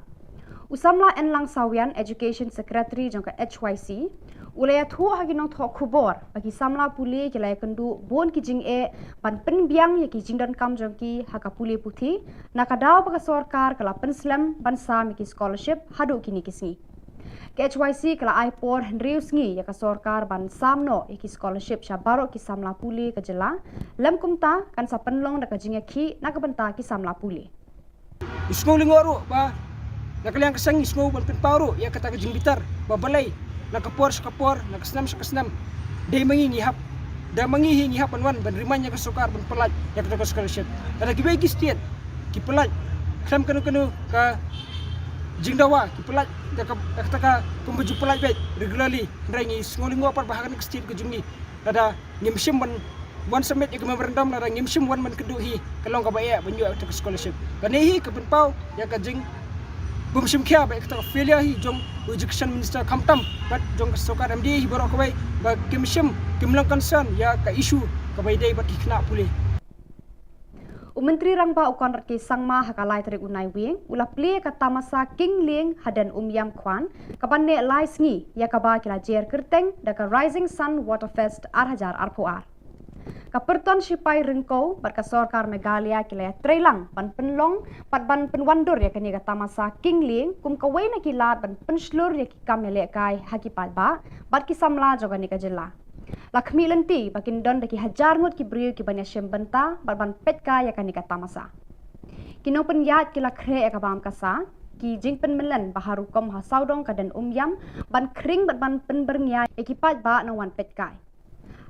U samla Enlang Sawian, Education Secretary jong ka H Y C, u la ïathuh ha ki nongthoh khubor ba ki samla pule ki la ïakynduh bun ki jingeh ban pynbiang ïa ki jingdonkam jong ki ha ka pule puthi, na ka daw ba ka sorkar ka la pynslem ban sam ïa ki scholarship haduh kine ki sngi. Ka H Y C ka la ai por hynriew sngi ïa ka sorkar ban sam noh ïa ki scholarship sha baroh ki samla pule ka jylla, lym kumta kan sa pynlong da ka jingïakhih na ka bynta ki samla pule. Ngi sngew lyngngoh ruh ba na ka liang ka seng ngi sngew ban pynpaw ruh ïa kata ka jingbitar ba balei na ka por sha ka por, na ka snem sha ka snem, dei ma ngi ngi hap, dei ma ngi hi ngi hap ban wan ban remind ïa ka sorkar ban pyllait ïa kata ka scholarship. Lada kiwei ki state ki pyllait khlem kano kano ka jingdawa, ki pyllait ïa ka, ïa kata ka kum ba ju pyllait beit regularly, hynrei ngi sngew lyngngoh pat ba ha kane ka state ka jong ngi lada ngim shym ban wan submit ïa ka memorandum, lada ngim shym wan ban kynduh hi, ka long kaba eh ban ïoh ïa kata ka scholarship. Kane hi ka pynpaw ïa ka jingbymshim khia bad ïa kata ka failure hi jong u Education Minister, khamtam bad jong ka sorkar M D A hi baroh kawei, ba kim shym, kim long concern ïa ka issue kaba ïadei bad ki khynnah pule. U Myntri Rangbah u Conrad K Sangma ha ka lai tarik u Naiwieng u la plie ïa ka tamasa king lieng hadien Umïam Kwan, kaban neh lai sngi, ïa kaba ki la jer kyrteng da ka Rising Sun Water Fest ar hajar arphew ar. Ka pyrton shipai ryngkew bad ka sorkar Meghalaya ki la ïatreilang ban pynlong bad ban pynwandur ïa kane ka tamasa king lieng kum kawei na ki lad ban pynshlur ïa ki kam ïalehkai ha ki paidbah bad ki samla jong kane ka jylla. La khmih lynti ba kin don da ki hajar ngut ki briew kiban ïashim bynta bad ban peitkai ïa kane ka tamasa. Ki nongpynïaid ki la khreh ïa ka bam ka sa, ki jingpynmlien ba ha rukom ha sawdong ka dien Umïam ban khring bad ban pynbyrngia ïa ki paidbah nongwan peitkai.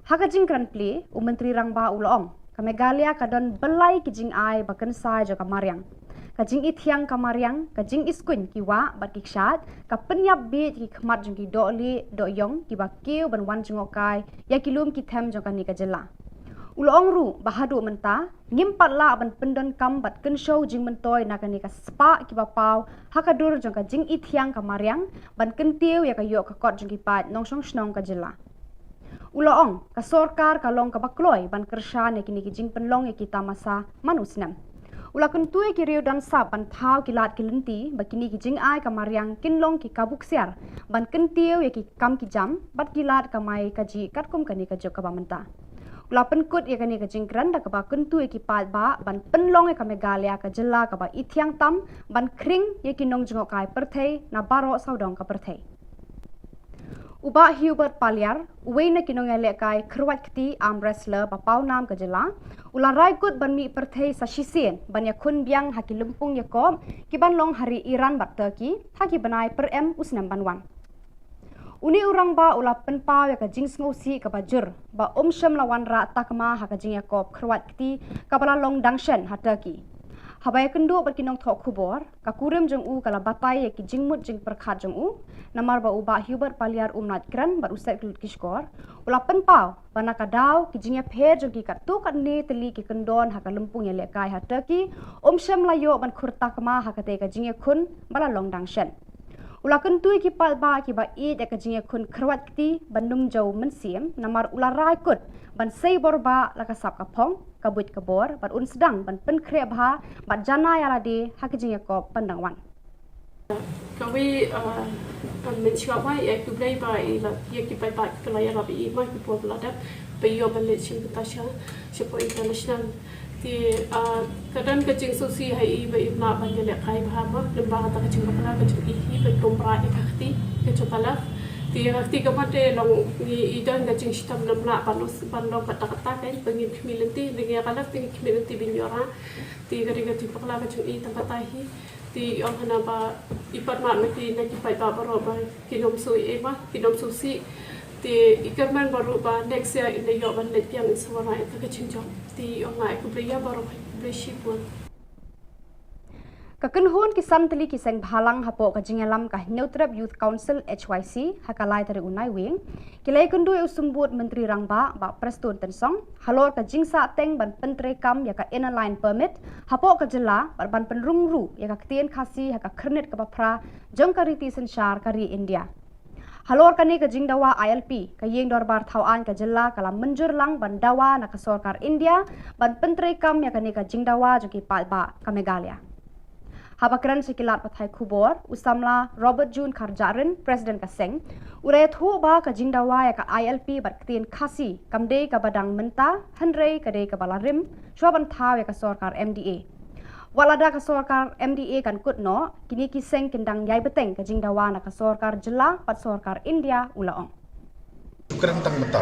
Ha ka jingkren plie, u Myntri Rangbah u la ong, ka Meghalaya ka don byllai ki jingai ba kynsai jong ka mariang. Ka jingithiang ka mariang, ka jingiskuiñ ki wah bad ki kshaid, ka pynïap bieit ki khmat jong ki dohlieh dohïong kiba kiew ban wan jngohkai ïa ki lum ki them jong kane ka jylla. U la ong ruh ba haduh mynta ngim pat lah ban pyndonkam bad kynshew jingmyntoi na kane ka spah kiba paw ha ka dur jong ka jingithiang ka mariang ban kyntiew ïa ka ïoh ka kot jong ki paid nongshong shnong ka jylla. U la ong, ka sorkar ka long kaba kloi ban kyrshan ïa kine ki jingpynlong ïa ki tamasa man u snem. U la kyntu ïa ki riew don sap ban thaw ki lad ki lynti ba kine ki jingai ka mariang kin long ki kabu ksiar ban kyntiew ïa ki kam ki jam bad ki lad kamai kajih katkum kane ka juk kaba mynta. U la pynkut ïa kane ka jingkren da kaba kyntu ïa ki paidbah ban pynlong ïa ka Meghalaya ka jylla kaba ithiang tam ban khring ïa ki nongjngohkai pyrthei na baroh sawdong ka pyrthei. U Bah Hubert Paliar, uwei na ki nongïalehkai kyrwat kti arm wrestler ba paw nam ka jylla, u la rai kut ban mih pyrthei sa shisien ban ïakhun biang ha ki lympung ïakob kiban long ha ri Iran bad Turkey ha ki bnai pyrem u snem ban wan. Une u rangbah u la pynpaw ïa ka jingsngewsih kaba jur ba um shym la wanrah takma ha ka jingïakob kyrwat kti kaba la long dang shen ha Turkey. Haba ïakynduh bad ki nongthoh khubor, ka kurim jong u ka la batai ïa ki jingmut jingpyrkhat jong u, namar ba u Bah Hubert Paliar um lait kren bad u set kyllut ki shkor. U la pynpaw ba na ka daw ki jingïapher jong ki katto katne tylli ki kyndon ha ka lympung ïalehkai ha Turkey, um shym la ïoh ban khur takma ha katei ka jingïakhun ba la long dang shen. U la kyntu ïa ki paidbah kiba ïeit ïa ka jingïakhun kyrwat kti ban ym jew mynsiem, namar u la rai kut ban sei bor bah la ka sap ka phong, ka buit ka bor, bad un sdang ban pynkhreh bha bad janai ïa lade ha ka jingïakob ban dang wan. Kawei, ah, ah, mynshuwa ba ïa khublei ba ïa la, ïa ki paidbah ki la ïarap ïa i ma ki por ba la dep ba ïoh ban leit shim bynta sha, shapoh international. Te, ah, ka don ka jingsngewsih ha i ba im lah ban ïalehkai bha mo, lyngba kata ka jingbakla ka jong i hi ban tum bra ïa ka kti ka jong ka left. Te ka kti ka mat te long ngi i don ka jingshitom namlah ban long, ban long katta katta, kan, ba ngin khmih lynti, ngi ïa ka lad te ngi khmih lynti ban ïoh ra. Te ka dei ka jingpakla ka jong i tang katta hi. Te i ong hana ba i pat mat ma ki na ki paidbah baroh ba kin ym shu ïa ma, kin ym shu sih. Te i kyrmen baroh ba next year in ïoh ban leit biang in sa wanrah ïa ka jingjop. Te i ong nga ïa khublei ïa baroh, khublei shibun. Ka kynhun ki san tylli ki seng bhalang hapoh ka jingïalam ka Hynñiewtrep Youth Council, H Y C, ha ka lai tarik u Naiwieng, ki la ïakynduh ïa u Symbud Myntri Rangbah, Bah Prestone Tynsong, halor ka jingsahteng ban pyntreikam ïa ka Inner Line Permit hapoh ka jylla bad ban pynrung ruh ïa ka ktien Khasi ha ka khyrnit kaba phra jong ka riti synshar ka ri India. Halor kane ka jingdawa I L P, ka Ïing Dorbar Thaw Aiñ ka jylla ka la mynjur lang ban dawa na ka sorkar India ban pyntreikam ïa kane ka jingdawa jong ki paidbah ka Meghalaya. Haba kren sha ki lad pathai khubor, u samla Robert June Kharjahrin, President ka seng, u la ïathuh ba ka jingdawa ïa ka I L P bad ktien Khasi kam dei kaba dang mynta, hynrei ka dei kaba la rim shwa ban thaw ïa ka sorkar M D A. Wat lada ka sorkar M D A kan kut noh, kine ki seng kin dang ïai bteng ka jingdawa na ka sorkar jylla bad sorkar India, u la ong. Kren tang mynta.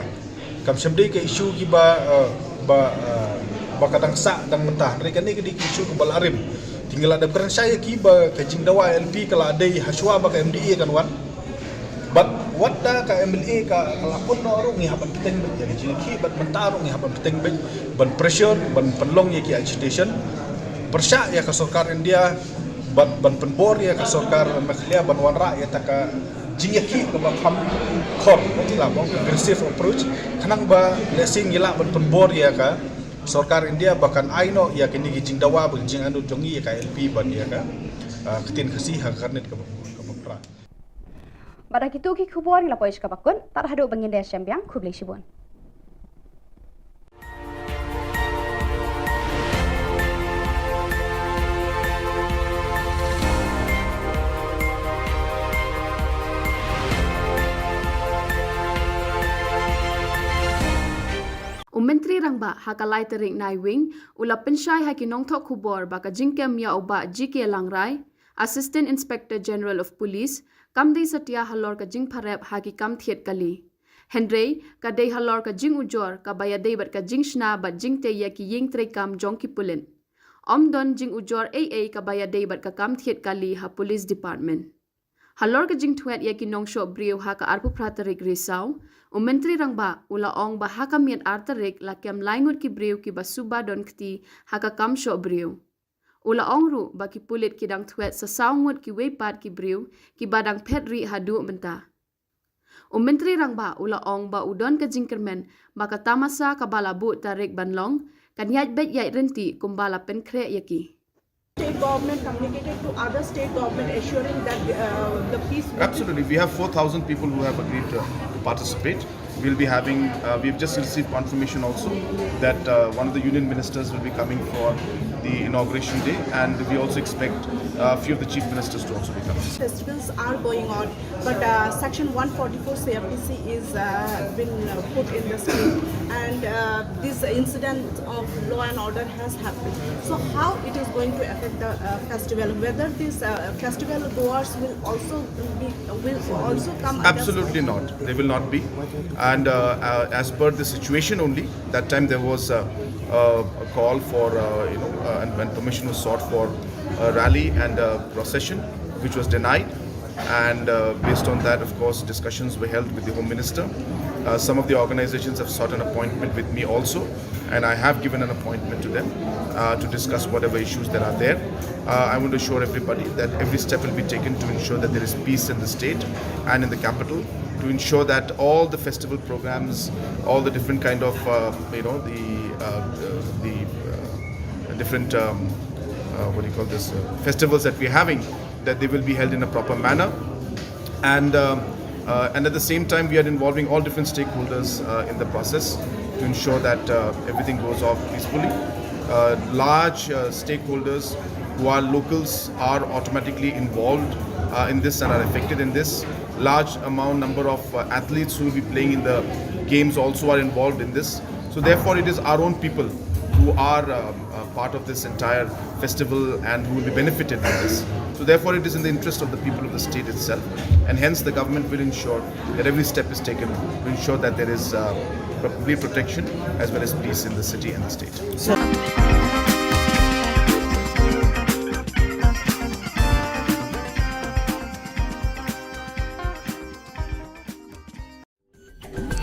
Kam shym dei ka issue kiba, eh, ba, eh, ba ka dang sah tang mynta. Hynrei kane ka dei ka issue kaba la rim. Te ngi la dep kren shai ïa ki ba ka jingdawa I L P ka la dei hashwa ba ka M D A kan wan. Bad wat da ka M L A ka, ka la pun noh ruh ngi hap ban bteng beit ïa ka jingïakhih, bad mynta ruh ngi hap ban bteng beit ban pressure, ban pynlong ïa ki agitation. Pyrshah ïa ka sorkar India, bad ban pynbor ïa ka sorkar Meghalaya ban wanrah ïa kata ka jingïakhih kaba kham khor, kata la ong aggressive approach, khnang ba lehse ngi lah ban pynbor ïa ka sorkar India ba kan ai noh ïa kine ki jingdawa bad jingangnud jong ngi ïa ka I L P bad ïa ka, ah, ktien Khasi ha ka khyrnit kaba, kaba phra. Bad da kito ki khubor ngi la poi sha kaba kut, tad haduh ba ngin ïashem biang, khublei shibun. U Myntri Rangbah ha ka lai tarik Naiwieng u la pynshai ha ki nongthoh khubor ba ka jingkem ïa u Bah G K Langrai, Assistant Inspector General of Police, kam dei satia halor ka jingpharep ha ki kam thied kali. Hynrei ka dei halor ka jingujor kaba ïadei bad ka jingshna bad jingtei ïa ki ïing treikam jong ki pulit. Ym don jingujor ei ei kaba ïadei bad ka kam thied kali ha Police Department. Halor ka jingtwet ïa ki nongshoh briew ha ka arphew phra tarik Risaw, u Myntri Rangbah u la ong ba ha ka miet ar tarik la kem lai ngut ki briew kiba suba don kti ha ka kam shoh briew. U la ong ruh ba ki pulit ki dang twet sa saw ngut kiwei pat ki briew kiba dang phet rieh haduh mynta. U Myntri Rangbah u la ong ba u don ka jingkyrmen ba ka tamasa kaba la buh tarik ban long kan ïaid beit ïaid ryntih kumba la pynkhreh ïa ki. State government communicated to other state government assuring that, uh, the peace will be. Absolutely. We have four thousand people who have agreed to, to participate. We'll be having, uh, we've just received confirmation also that, uh, one of the union ministers will be coming for the inauguration day, and we also expect, uh, a few of the chief ministers to also be coming. Festivals are going on, but, uh, Section one forty-four C R P C is, uh, been, uh, put in the state, and, uh, this incident of law and order has happened. So how it is going to affect the, uh, festival? Whether these, uh, festival goers will also be, will also come against. Absolutely not. They will not be. And, uh, uh, as per the situation only, that time there was, uh, uh, a call for, uh, you know, uh, and when permission was sought for a rally and a procession, which was denied. And, uh, based on that, of course, discussions were held with the Home Minister. Uh, some of the organizations have sought an appointment with me also, and I have given an appointment to them, uh, to discuss whatever issues that are there. Uh, I want to assure everybody that every step will be taken to ensure that there is peace in the state and in the capital, to ensure that all the festival programs, all the different kind of, uh, you know, the, uh, uh, the, uh, different, um, uh, what do you call this, uh, festivals that we're having, that they will be held in a proper manner. And, um, uh, and at the same time, we are involving all different stakeholders, uh, in the process to ensure that, uh, everything goes off peacefully. Uh, large, uh, stakeholders who are locals are automatically involved, uh, in this and are affected in this. Large amount number of, uh, athletes who will be playing in the games also are involved in this. So therefore, it is our own people who are, uh, uh, part of this entire festival and who will be benefited by this. So therefore, it is in the interest of the people of the state itself, and hence the government will ensure that every step is taken to ensure that there is uh, complete protection as well as peace in the city and the state.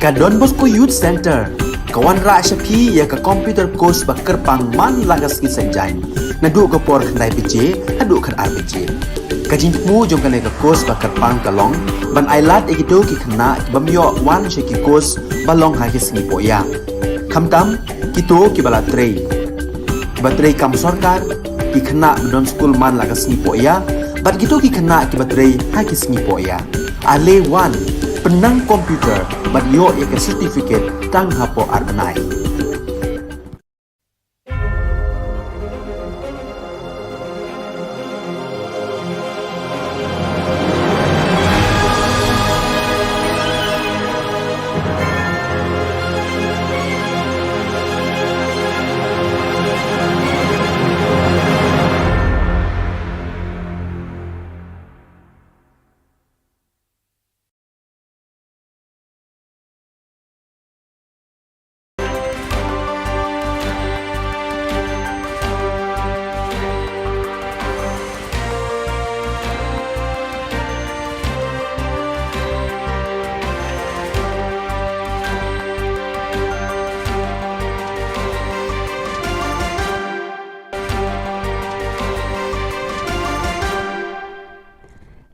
Ka Don Bosco Youth Center ka wanrah sha phi ïa ka computer course ba kyrpang man la ka sngi Saitjaiñ, naduh ka por khyndai baje haduh khadar baje. Ka jingthmu jong kane ka course ba kyrpang ka long ban ailad ïa kito ki khynnah ki bym ïoh wan sha ki course ba long ha ki sngi poh ïa. Khamtam kito ki ba la trei, ki ba trei kam sorkar, ki khynnah ba don skul man la ka sngi poh ïa, bad kito ki khynnah ki ba trei ha ki sngi poh ïa. Ale wan, pynnang computer bad ïoh ïa ka certificate tang hapoh ar bnai.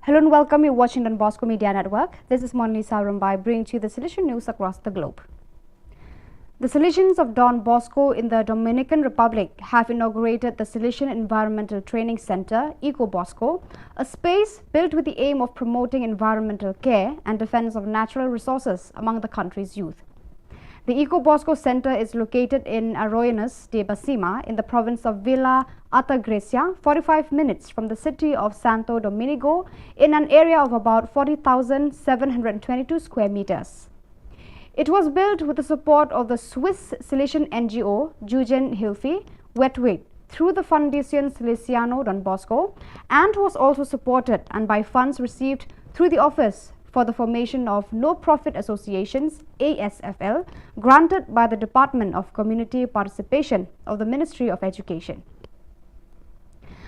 Hello and welcome. You're watching Don Bosco Media Network. This is Monlisa Rumbai bringing to you the Salesian news across the globe. The Salesians of Don Bosco in the Dominican Republic have inaugurated the Salesian Environmental Training Center, Eco Bosco, a space built with the aim of promoting environmental care and defense of natural resources among the country's youth. The Eco Bosco Center is located in Arroyuelos de Basima in the province of Villa Altagracia, forty-five minutes from the city of Santo Domingo, in an area of about forty thousand seven hundred twenty-two square meters. It was built with the support of the Swiss Salesian N G O Jugend Hilfe Wetweg through the Fundación Salesiano Don Bosco and was also supported and by funds received through the Office for the Formation of No-Profit Associations, A S F L, granted by the Department of Community Participation of the Ministry of Education.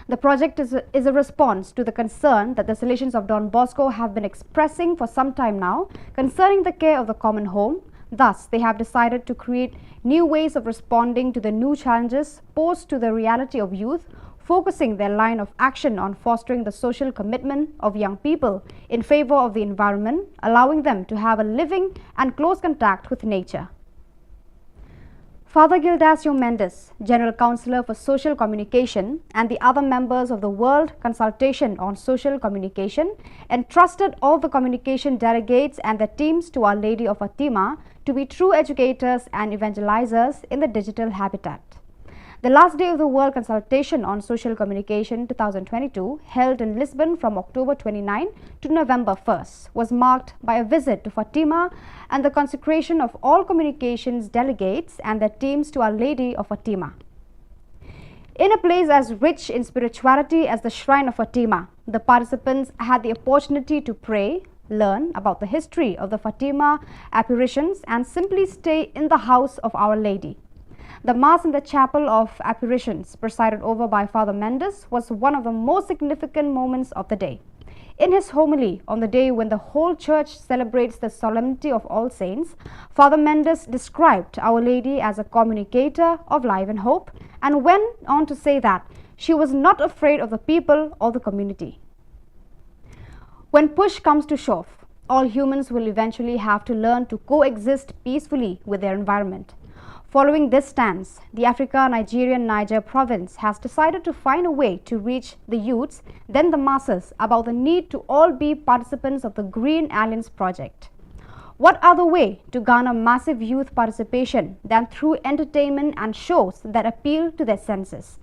The project is a, is a response to the concern that the Salesians of Don Bosco have been expressing for some time now concerning the care of the common home. Thus, they have decided to create new ways of responding to the new challenges posed to the reality of youth, focusing their line of action on fostering the social commitment of young people in favor of the environment, allowing them to have a living and close contact with nature. Father Gildacio Mendez, General Counsellor for Social Communication, and the other members of the World Consultation on Social Communication entrusted all the communication delegates and their teams to Our Lady of Fatima to be true educators and evangelizers in the digital habitat. The last day of the World Consultation on Social Communication two thousand twenty-two, held in Lisbon from October twenty-ninth to November first, was marked by a visit to Fatima and the consecration of all communications delegates and their teams to Our Lady of Fatima. In a place as rich in spirituality as the Shrine of Fatima, the participants had the opportunity to pray, learn about the history of the Fatima apparitions, and simply stay in the house of Our Lady. The Mass in the Chapel of Apparitions, presided over by Father Mendez, was one of the most significant moments of the day. In his homily on the day when the whole church celebrates the Solemnity of All Saints, Father Mendez described Our Lady as a communicator of life and hope and went on to say that she was not afraid of the people or the community. When push comes to shove, all humans will eventually have to learn to coexist peacefully with their environment. Following this stance, the Africa Nigerian Niger province has decided to find a way to reach the youths, then the masses, about the need to all be participants of the Green Alliance project. What other way to garner massive youth participation than through entertainment and shows that appeal to their senses?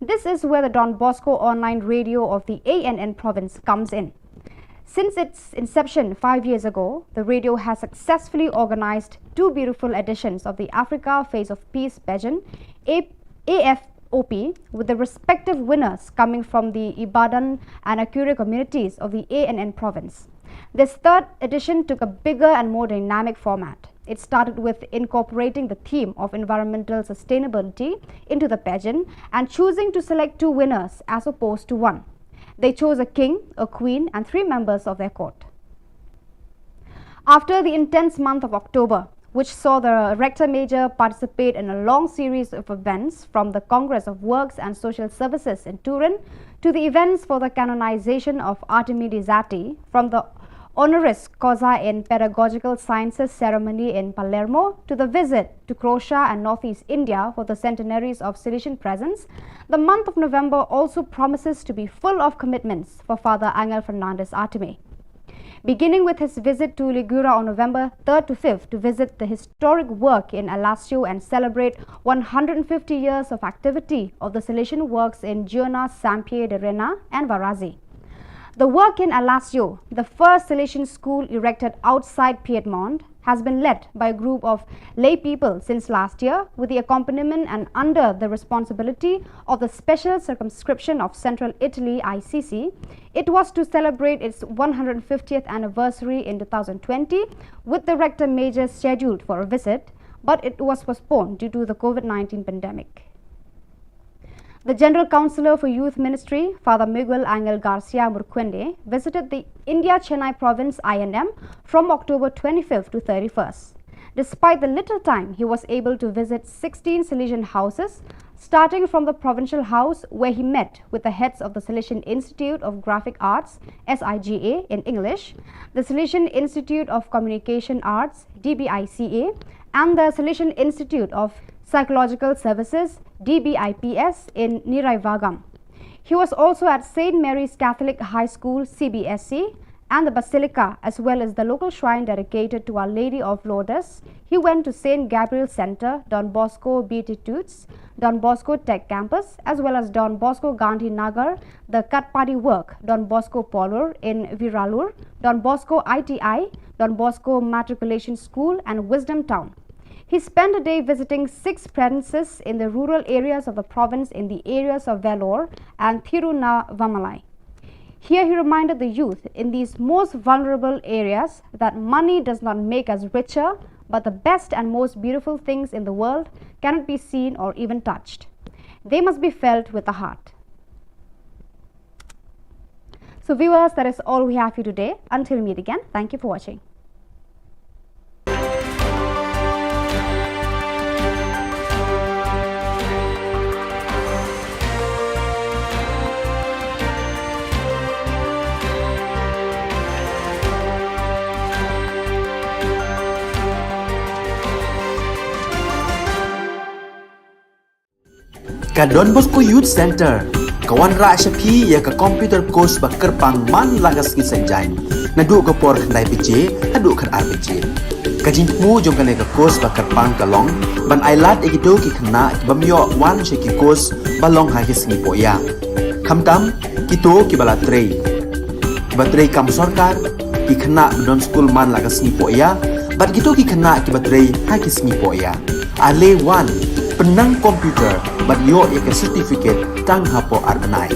This is where the Don Bosco online radio of the A N N province comes in. Since its inception five years ago, the radio has successfully organized two beautiful editions of the Africa Face of Peace pageant, A- A F O P, with the respective winners coming from the Ibadan and Akure communities of the A N N province. This third edition took a bigger and more dynamic format. It started with incorporating the theme of environmental sustainability into the pageant and choosing to select two winners as opposed to one. They chose a king, a queen, and three members of their court. After the intense month of October, which saw the Rector Major participate in a long series of events, from the Congress of Works and Social Services in Turin to the events for the canonization of Artemi di Zatti, from the honoris causa in pedagogical sciences ceremony in Palermo to the visit to Croatia and Northeast India for the centenaries of Salesian presence, the month of November also promises to be full of commitments for Father Angel Fernandez Artemi. Beginning with his visit to Ligura on November third to fifth to visit the historic work in Alassio and celebrate one hundred fifty years of activity of the Salesian works in Girona, Sampie de Rena, and Varazze. The work in Alassio, the first Salesian school erected outside Piedmont, has been led by a group of lay people since last year, with the accompaniment and under the responsibility of the Special Circumscription of Central Italy, I C C. It was to celebrate its one hundred fiftieth anniversary in two thousand twenty, with the Rector Major scheduled for a visit, but it was postponed due to the COVID nineteen pandemic. The General Councillor for Youth Ministry, Father Miguel Angel Garcia Murcuende, visited the India Chennai Province I N M from October twenty-fifth to thirty-first. Despite the little time, he was able to visit sixteen Salesian houses, starting from the provincial house where he met with the heads of the Salesian Institute of Graphic Arts, S I G A in English, the Salesian Institute of Communication Arts, D B I C A, and the Salesian Institute of Psychological Services, D B I P S, in Niraivagam. He was also at Saint Mary's Catholic High School, C B S C, and the Basilica, as well as the local shrine dedicated to Our Lady of Lourdes. He went to Saint Gabriel Centre, Don Bosco Beatitudes, Don Bosco Tech Campus, as well as Don Bosco Gandhi Nagar, the Katpadi Work, Don Bosco Polur in Viralur, Don Bosco I T I, Don Bosco Matriculation School, and Wisdom Town. He spent a day visiting six premises in the rural areas of the province in the areas of Vellore and Thiruvannamalai. Here he reminded the youth in these most vulnerable areas that money does not make us richer, but the best and most beautiful things in the world cannot be seen or even touched. They must be felt with the heart. So viewers, that is all we have for you today. Until we meet again, thank you for watching. Ka Don Bosco Youth Centre ka wanrah sha phi ïa ka computer course ba kyrpang man la ka sngi Saitjaiñ, naduh ka por khyndai baje haduh khatar baje. Ka jingthmu jong kane ka course ba kyrpang ka long ban ailad ïa kito ki khynnah ki bym ïoh wan sha ki course ba long ha ki sngi pohïa, khamtam kito kiba la trei, kiba trei kam sorkar, ki khynnah ba don skul man la ka sngi pohïa, bad kito ki khynnah kiba trei ha ki sngi pohïa. Ale wan, pynnang computer bad ïoh ïa ka certificate tang hapoh ar bnai.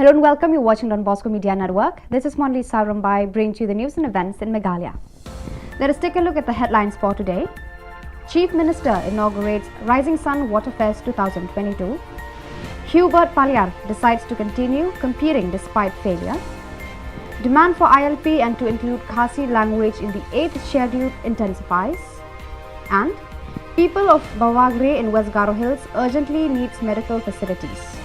Hello and welcome. You're watching Don Bosco Media Network. This is Monli Sarumbai bringing to you the news and events in Meghalaya. Let us take a look at the headlines for today. Chief Minister inaugurates Rising Sun Waterfest two thousand twenty-two. Hubert Paliar decides to continue competing despite failure. Demand for I L P and to include Khasi language in the eighth schedule intensifies. And people of Bawagre in West Garo Hills urgently needs medical facilities.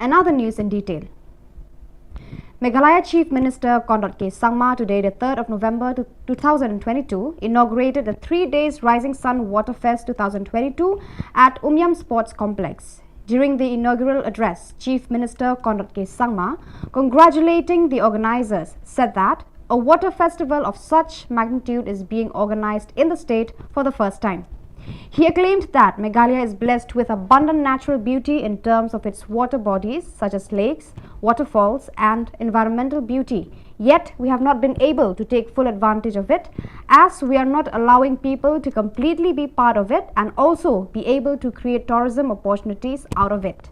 Another news in detail. Meghalaya Chief Minister Conrad K Sangma today, the third of November two thousand twenty-two, inaugurated the three days Rising Sun Waterfest two thousand twenty-two at Umiam Sports Complex. During the inaugural address, Chief Minister Conrad K Sangma congratulating the organizers said that a water festival of such magnitude is being organized in the state for the first time. He acclaimed that Meghalaya is blessed with abundant natural beauty in terms of its water bodies such as lakes, waterfalls, and environmental beauty. Yet, we have not been able to take full advantage of it as we are not allowing people to completely be part of it and also be able to create tourism opportunities out of it.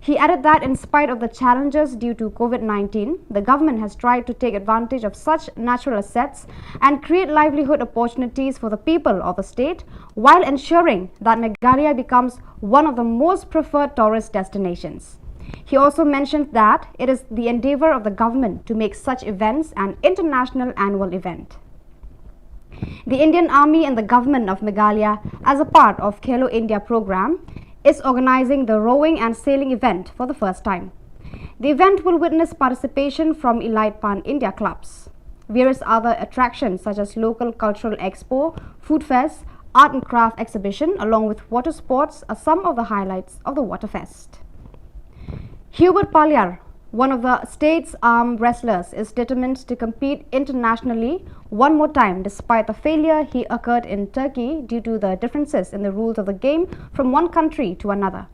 He added that in spite of the challenges due to COVID nineteen, the government has tried to take advantage of such natural assets and create livelihood opportunities for the people of the state while ensuring that Meghalaya becomes one of the most preferred tourist destinations. He also mentioned that it is the endeavor of the government to make such events an international annual event. The Indian Army and the government of Meghalaya, as a part of Khelo India program, is organizing the rowing and sailing event for the first time. The event will witness participation from elite pan-India clubs. Various other attractions such as local cultural expo, food fest, art and craft exhibition along with water sports are some of the highlights of the Waterfest. Hubert Palyar, one of the state's arm wrestlers, is determined to compete internationally one more time despite the failure he occurred in Turkey due to the differences in the rules of the game from one country to another.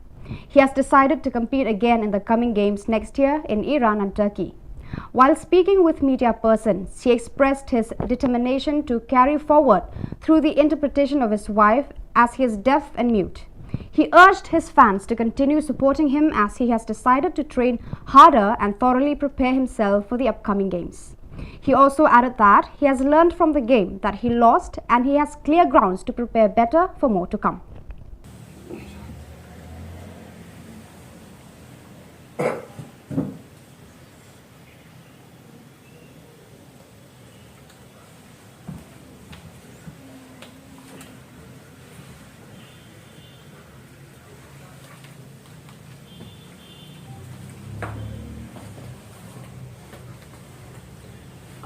He has decided to compete again in the coming games next year in Iran and Turkey. While speaking with media persons, he expressed his determination to carry forward through the interpretation of his wife as he is deaf and mute. He urged his fans to continue supporting him as he has decided to train harder and thoroughly prepare himself for the upcoming games. He also added that he has learned from the game that he lost and he has clear grounds to prepare better for more to come.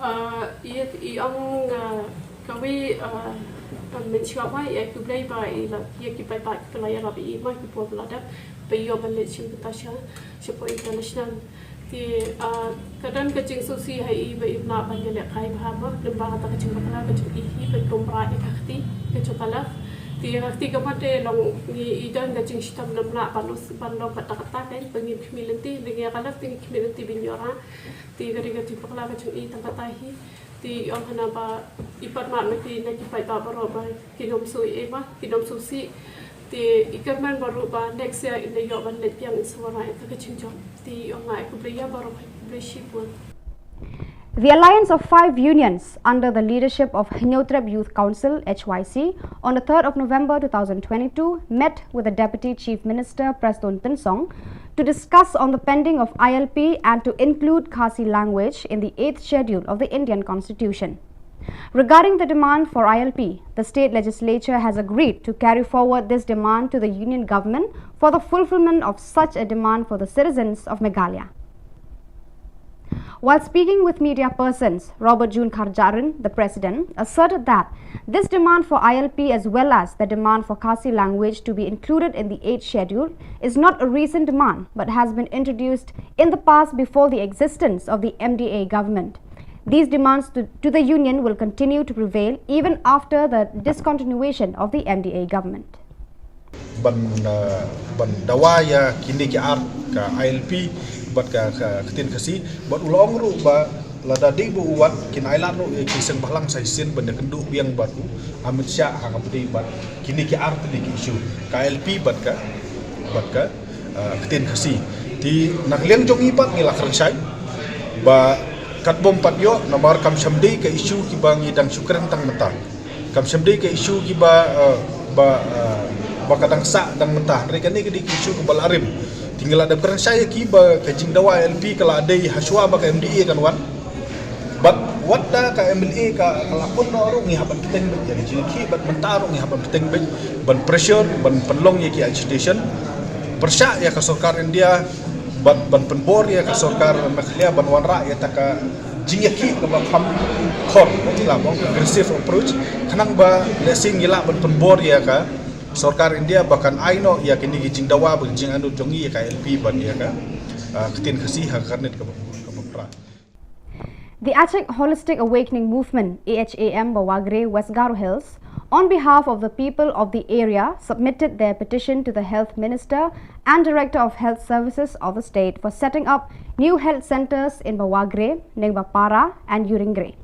Ah, ïa, i ong, ah, kawei, ah, ah, mynshuwa ba ïa khublei ba ïa la, ïa ki paidbah ki la ïarap ïa i ma ki por ba la dep ba ïoh ban leit shim bynta sha, shapoh international. Te, ah, ka don ka jingsngewsih ha i ba im lah ban ïalehkai bha mo, lyngba kata ka jingbakla ka jong i hi ban tum bha ïa ka kti ka jong ka left. Te ïa ka kti ka mut te long ngi i don ka jingshitom, ym lah ban long, ban long katta katta, kaba ngim khmih lynti, hynrei ïa ka left te ngi khmih lynti ban ïoh rah. Te ka dei ka jingbakla ka jong i tang katta hi. Te i ong hana ba i pat mad ma ki na ki paidbah baroh ba kin ym sngewsih, eh, ba kin ym sngewsih. Te i kyrmen baroh ba next year in da ïoh ban leit biang in sa wanrah ïa ka jingjop. Te i ong nga ai khublei ïa baroh, khublei shibun. The Alliance of Five Unions under the leadership of Hynñiewtrep Youth Council, H Y C, on the third of November two thousand twenty-two met with the Deputy Chief Minister Prestone Tynsong to discuss on the pending of I L P and to include Khasi language in the eighth schedule of the Indian Constitution. Regarding the demand for I L P, the state legislature has agreed to carry forward this demand to the union government for the fulfillment of such a demand for the citizens of Meghalaya. While speaking with media persons, Robert June Kharjahrin, the president, asserted that this demand for I L P as well as the demand for Khasi language to be included in the eighth schedule is not a recent demand but has been introduced in the past before the existence of the M D A government. These demands to, to the union will continue to prevail even after the discontinuation of the M D A government. Ban, uh, ban dawa ïa kine ki ar, ka I L P bad ka, ka ktien Khasi, bad u la ong ruh ba lada dei ba u wad kin ailad ruh ïa ki seng bhalang sa shisien ban ïakynduh biang bad u Amit Shah ha kaba ïadei bad kine ki ar tylli ki issue, ka I L P bad ka, bad ka, uh, ktien Khasi. Te na ka liang jong ngi pat ngi la kren shai ba katba ym pat ïoh namar kam shym dei ka issue kiba ngi dang shu kren tang mynta. Kam shym dei ka issue kiba, uh, ba, uh, ba ka dang sah dang mynta. Hynrei kane ka dei ka issue kaba la rim. Te ngi la dep kren shai ïa ki ba ka jingdawa L P ka la dei hashwa ba ka M D A kan wan. Bad wat da ka M L A ka, ka la pun noh ruh ngi hap ban bteng beit ïa ka jingïakhih, bad mynta ruh ngi hap ban bteng beit ban pressure, ban pynlong ïa ki agitation. Pyrshah ïa ka sorkar India, bad ban pynbor ïa ka sorkar Meghalaya ban wanrah ïa kata ka jingïakhih kaba kham khor, la ong aggressive approach, khnang ba lehse ngi lah ban pynbor ïa ka sorkar India ba kan ai noh ïa kine ki jingdawa bad jingangnud jong ngi ïa ka L P bad ïa ka, ah, ktien Khasi ha ka kyrnit kaba, kaba pra. The Achik Holistic Awakening Movement, A H A M, Bawagre, West Garo Hills, on behalf of the people of the area, submitted their petition to the Health Minister and Director of Health Services of the state for setting up new health centers in Bawagre, Nengbapara, and Uringre.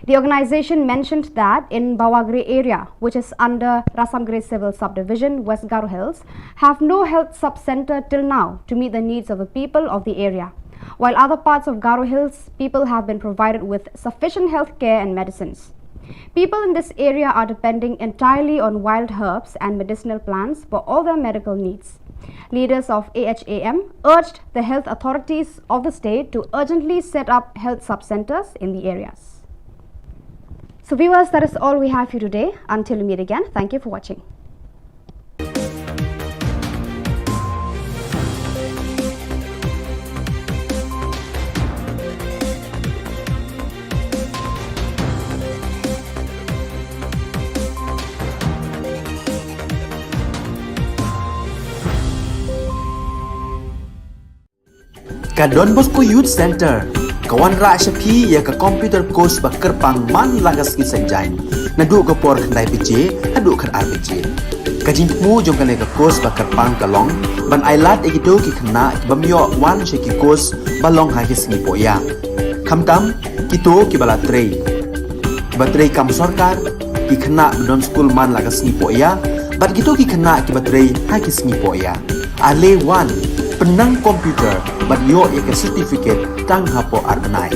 The organization mentioned that in Bawagre area, which is under Rasamgre Civil Subdivision, West Garo Hills, have no health sub-center till now to meet the needs of the people of the area. While other parts of Garo Hills, people have been provided with sufficient health care and medicines. People in this area are depending entirely on wild herbs and medicinal plants for all their medical needs. Leaders of A H A M urged the health authorities of the state to urgently set up health sub-centers in the areas. So viewers, that is all we have for you today. Until we meet again, thank you for watching. Ka Don Bosco Youth Center ka wanrah sha phi ïa ka computer course ba kyrpang man la ka sngi Saitjaiñ, naduh ka por khyndai baje haduh khatar baje. Ka jingthmu jong kane ka course ba kyrpang ka long ban ai lad ïa kito ki khynnah ki bym ïoh wan sha ki course ba long ha ki sngi pohïa, khamtam kito kiba la trei, kiba trei kam sorkar, ki khynnah ba don skul man la ka sngi pohïa, bad kito ki khynnah kiba trei ha ki sngi pohïa. Ale wan, pynnang computer bad ïoh ïa ka certificate tang hapoh ar bnai.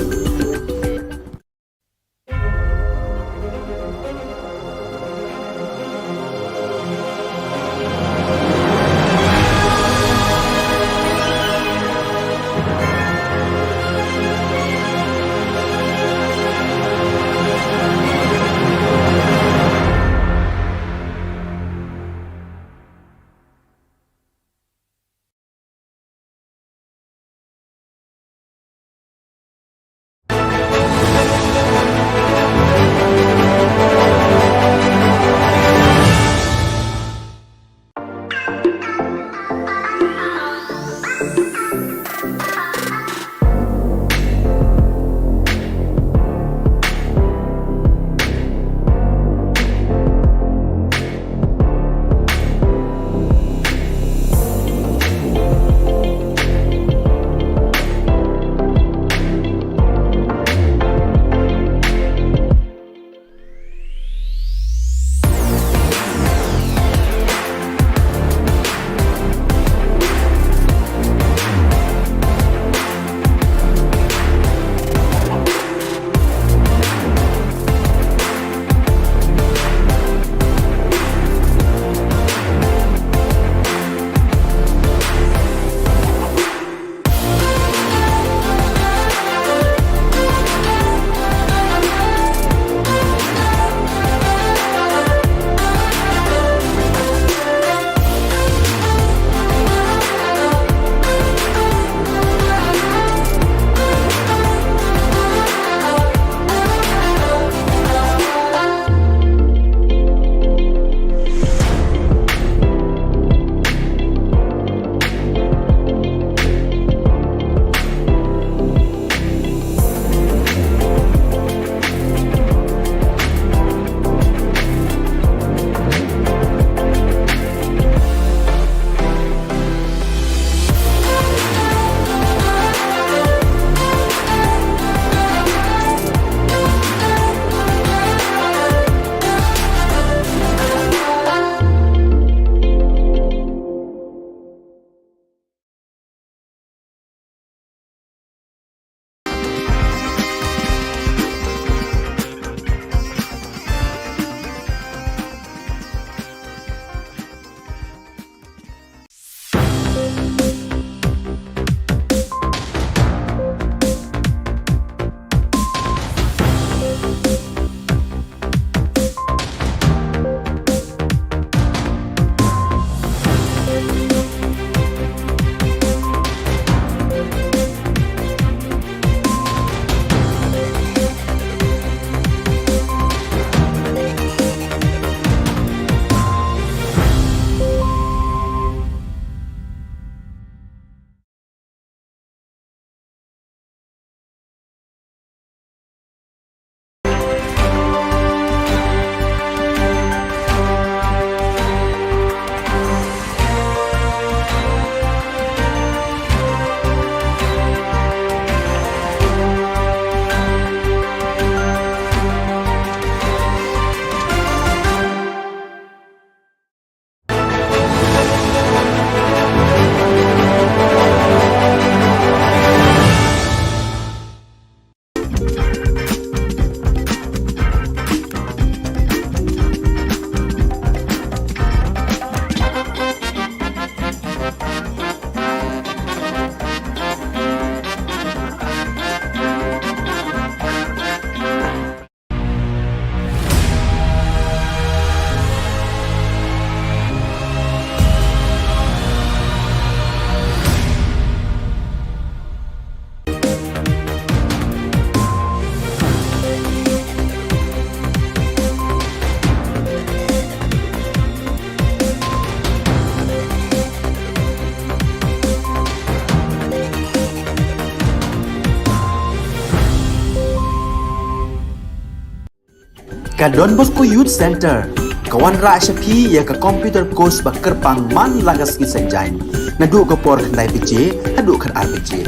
Ka Don Bosco Youth Centre ka wanrah sha phi ïa ka computer course ba kyrpang man la ka sngi Saitjaiñ, naduh ka por khyndai baje haduh khatar baje.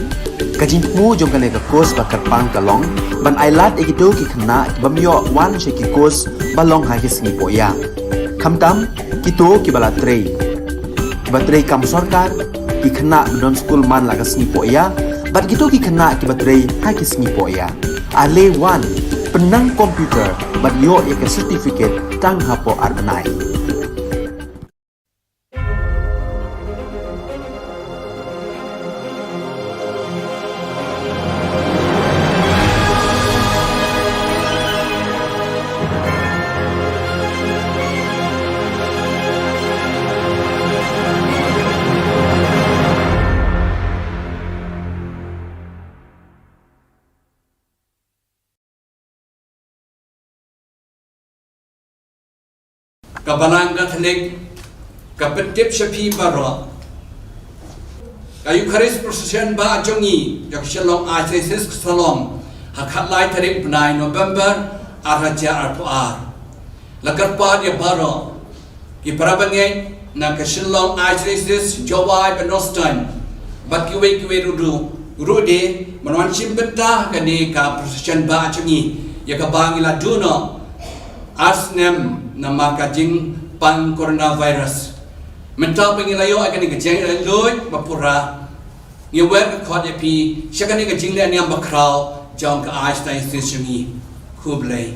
Ka jingthmu jong kane ka course ba kyrpang ka long ban ailad ïa kito ki khynnah ki bym ïoh wan sha ki course ba long ha ki sngi pohïa, khamtam kito kiba la trei, kiba trei kam sorkar, ki khynnah ba don skul man la ka sngi pohïa, bad kito ki khynnah kiba trei ha ki sngi pohïa. Ale wan, pynnang computer bad ïoh ïa ka certificate tang hapoh ar bnai. Ka Balang Katholik ka pyntip sha phi baroh, ka Eucharist Procession ba jong ngi jong ka Shillong Archdiocese ka sa long ha khatlai tarik bnai November arhajar arphew ar. La kyrpad ïa baroh ki para bangeit na ka Shillong Archdiocese, Jowai bad North Star, bad kiwei kiwei ruh, ruh de, ban wan shim bynta ha kane ka procession ba jong ngi, ïa kaba ngi la duh noh ar snem namar ka jingpang coronavirus. Mynta ba ngi la ïoh ïa kane ka jingïaid luid ba pura, ngi wer ka khot ïa phi sha kane ka jingleh niam bakhraw jong ka Archdiocese jong ngi. Khublei.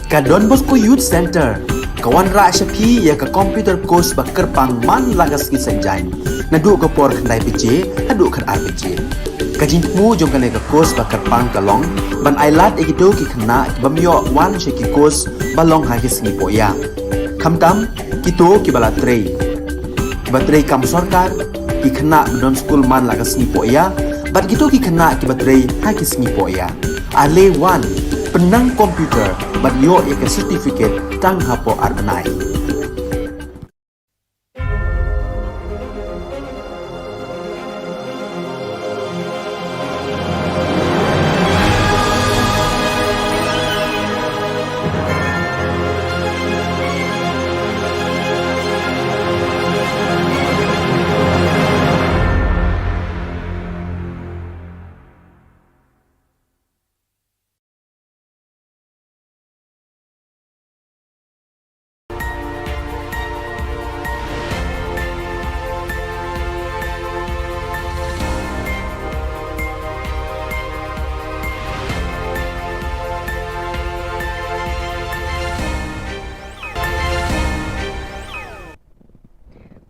Ka Don Bosco Youth Centre ka wanrah sha phi ïa ka computer course ba kyrpang man la ka sngi Saitjaiñ, naduh ka por khyndai baje haduh khatar baje. Ka jingthmu jong kane ka course ba kyrpang ka long ban ailad ïa kito ki khynnah ki bym ïoh wan sha ki course ba long ha ki sngi pohïa, khamtam kito kiba la trei, kiba trei kam sorkar, ki khynnah ba don skul man la ka sngi pohïa, bad kito ki khynnah kiba trei ha ki sngi pohïa. Ale wan, pynnang computer bad ïoh ïa ka certificate tang hapoh ar bnai.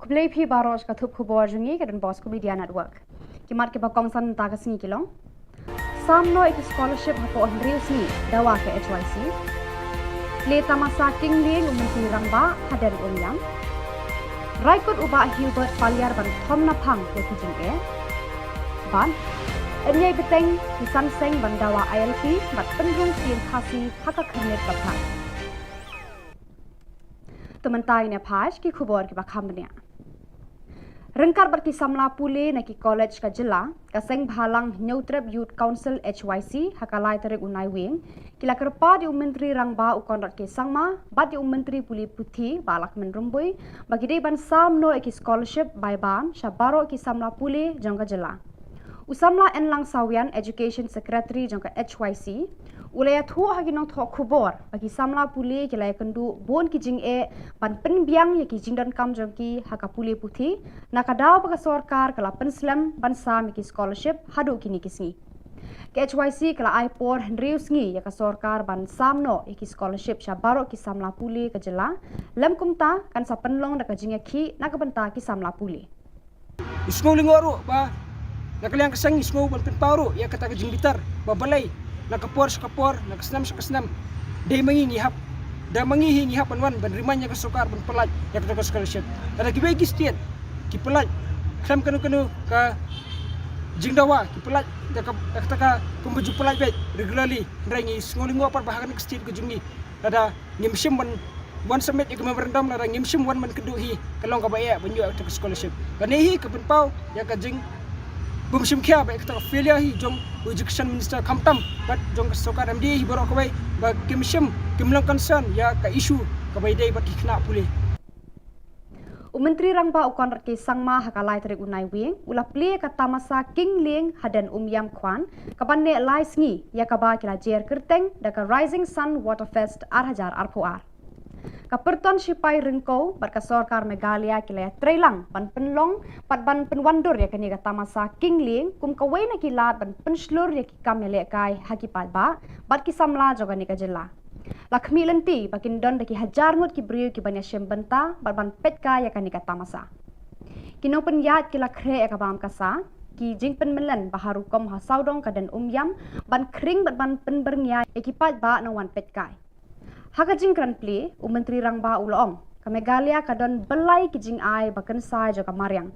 Khublei phi baroh sha ka thup khubor jong ngi ka Don Bosco Media Network. Ki mat kiba kongsan mynta ka sngi ki long: Sam noh ïa ki scholarship hapoh hynriew sngi dawa ka H Y C. Plie tamasa king lieng u Myntri Rangbah hadien Umïam. Rai kut u Bah Hubert Paliar ban thom naphang ïa ki jingeh. Bad yn ïai bteng ki san seng ban dawa I L P bad pynrung ktien Khasi ha ka khyrnit ba pher. To mynta ngin ïa peit ki khubor kiba kham bniah. Ryngkat bad ki samla pule na ki college ka jylla, ka Seng Bhalang Hynñiewtrep Youth Council H Y C ha ka lai tarik u Naiwieng ki la kyrpad ïa u Myntri Rangbah u Conrad K Sangma bad ïa u Myntri Pule Puthi Bah Lahkmen Rymbui ba ki dei ban sam noh ïa ki scholarship bai bam sha baroh ki samla pule jong ka jylla. U samla Enlang Sawian, Education Secretary jong ka H Y C, u la ïathuh ha ki nongthoh khubor ba ki samla pule ki la ïakynduh bun ki jingeh ban pynbiang ïa ki jingdonkam jong ki ha ka pule puthi, na ka daw ba ka sorkar ka la pynslem ban sam ïa ki scholarship haduh kine ki sngi. Ka H Y C ka la ai por hynriew sngi ïa ka sorkar ban sam noh ïa ki scholarship sha baroh ki samla pule ka jylla, lym kumta kan sa pynlong da ka jingïakhih na ka bynta ki samla pule. Ngi sngew lyngngoh ruh ba na ka liang ka seng ngi sngew ban pynpaw ruh ïa kata ka jingbitar ba balei na ka por sha ka por, na ka snem sha ka snem, dei ma ngi ngi hap, da ma ngi hi ngi hap ban wan ban remind ïa ka sorkar ban pyllait ïa kata ka scholarship. Lada kiwei ki state ki pyllait khlem kano kano ka jingdawa, ki pyllait da ka, da kata ka kumba ju pyllait beit regularly, hynrei ngi sngew lyngngoh pat ba ha kane ka state ka jong ngi lada ngim shym wan, wan submit ïa ka memorandum, lada ngim shym wan ban kynduh hi, ka long kaba eh ban ïoh ïa ka scholarship. Kane hi ka pynpaw ïa ka jingbymshim khia bad ïa kata ka failure hi jong u Education Minister khamtam bad jong ka sorkar M D A hi baroh kawei ba kim shym, kim long concern ïa ka issue kaba ïadei bad ki khynnah pule. U Myntri Rangbah u Conrad K Sangma ha ka lai tarik u Naiwieng u la plie ka tamasa king lieng hadien Umïam Kwan, kaban neh lai sngi, ïa kaba ki la jer kyrteng da ka Rising Sun Water Fest ar hajar arphew ar. Ka pyrton shipai ryngkew bad ka sorkar Meghalaya ki la ïatreilang ban pynlong bad ban pynwandur ïa kane ka tamasa king lieng kum kawei na ki lad ban pynshlur ïa ki kam ïalehkai ha ki paidbah bad ki samla jong kane ka jylla. La khmih lynti ba kin don da ki hajar ngut ki briew kiban ïashim bynta bad ban peitkai ïa kane ka tamasa. Ki nongpynïaid ki la khreh ïa ka bam ka sa, ki jingpynmyllen ba ha rukom ha sawdong ka dien Umïam ban khring bad ban pynbyrngia ïa ki paidbah nongwan peitkai. Ha ka jingkren plie, u Myntri Rangbah u la ong, ka Meghalaya ka don byllai ki jingai ba kynsai jong ka mariang.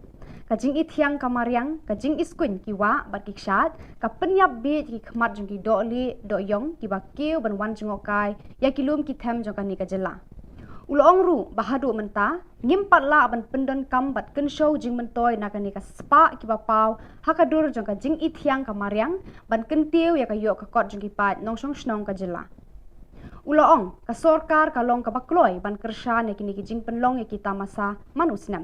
Ka jingithiang ka mariang, ka jingiskuiñ ki wah bad ki kshaid, ka pynïap bieit ki khmat jong ki dohlieh dohïong kiba kiew ban wan jngohkai ïa ki lum ki them jong kane ka jylla. U la ong ruh ba haduh mynta ngim pat lah ban pyndonkam bad kynshew jingmyntoi na kane ka spah kiba paw ha ka dur jong ka jingithiang ka mariang ban kyntiew ïa ka ïoh ka kot jong ki paid nongshong shnong ka jylla. U la ong, ka sorkar ka long kaba kloi ban kyrshan ïa kine ki jingpynlong ïa ki tamasa man u snem.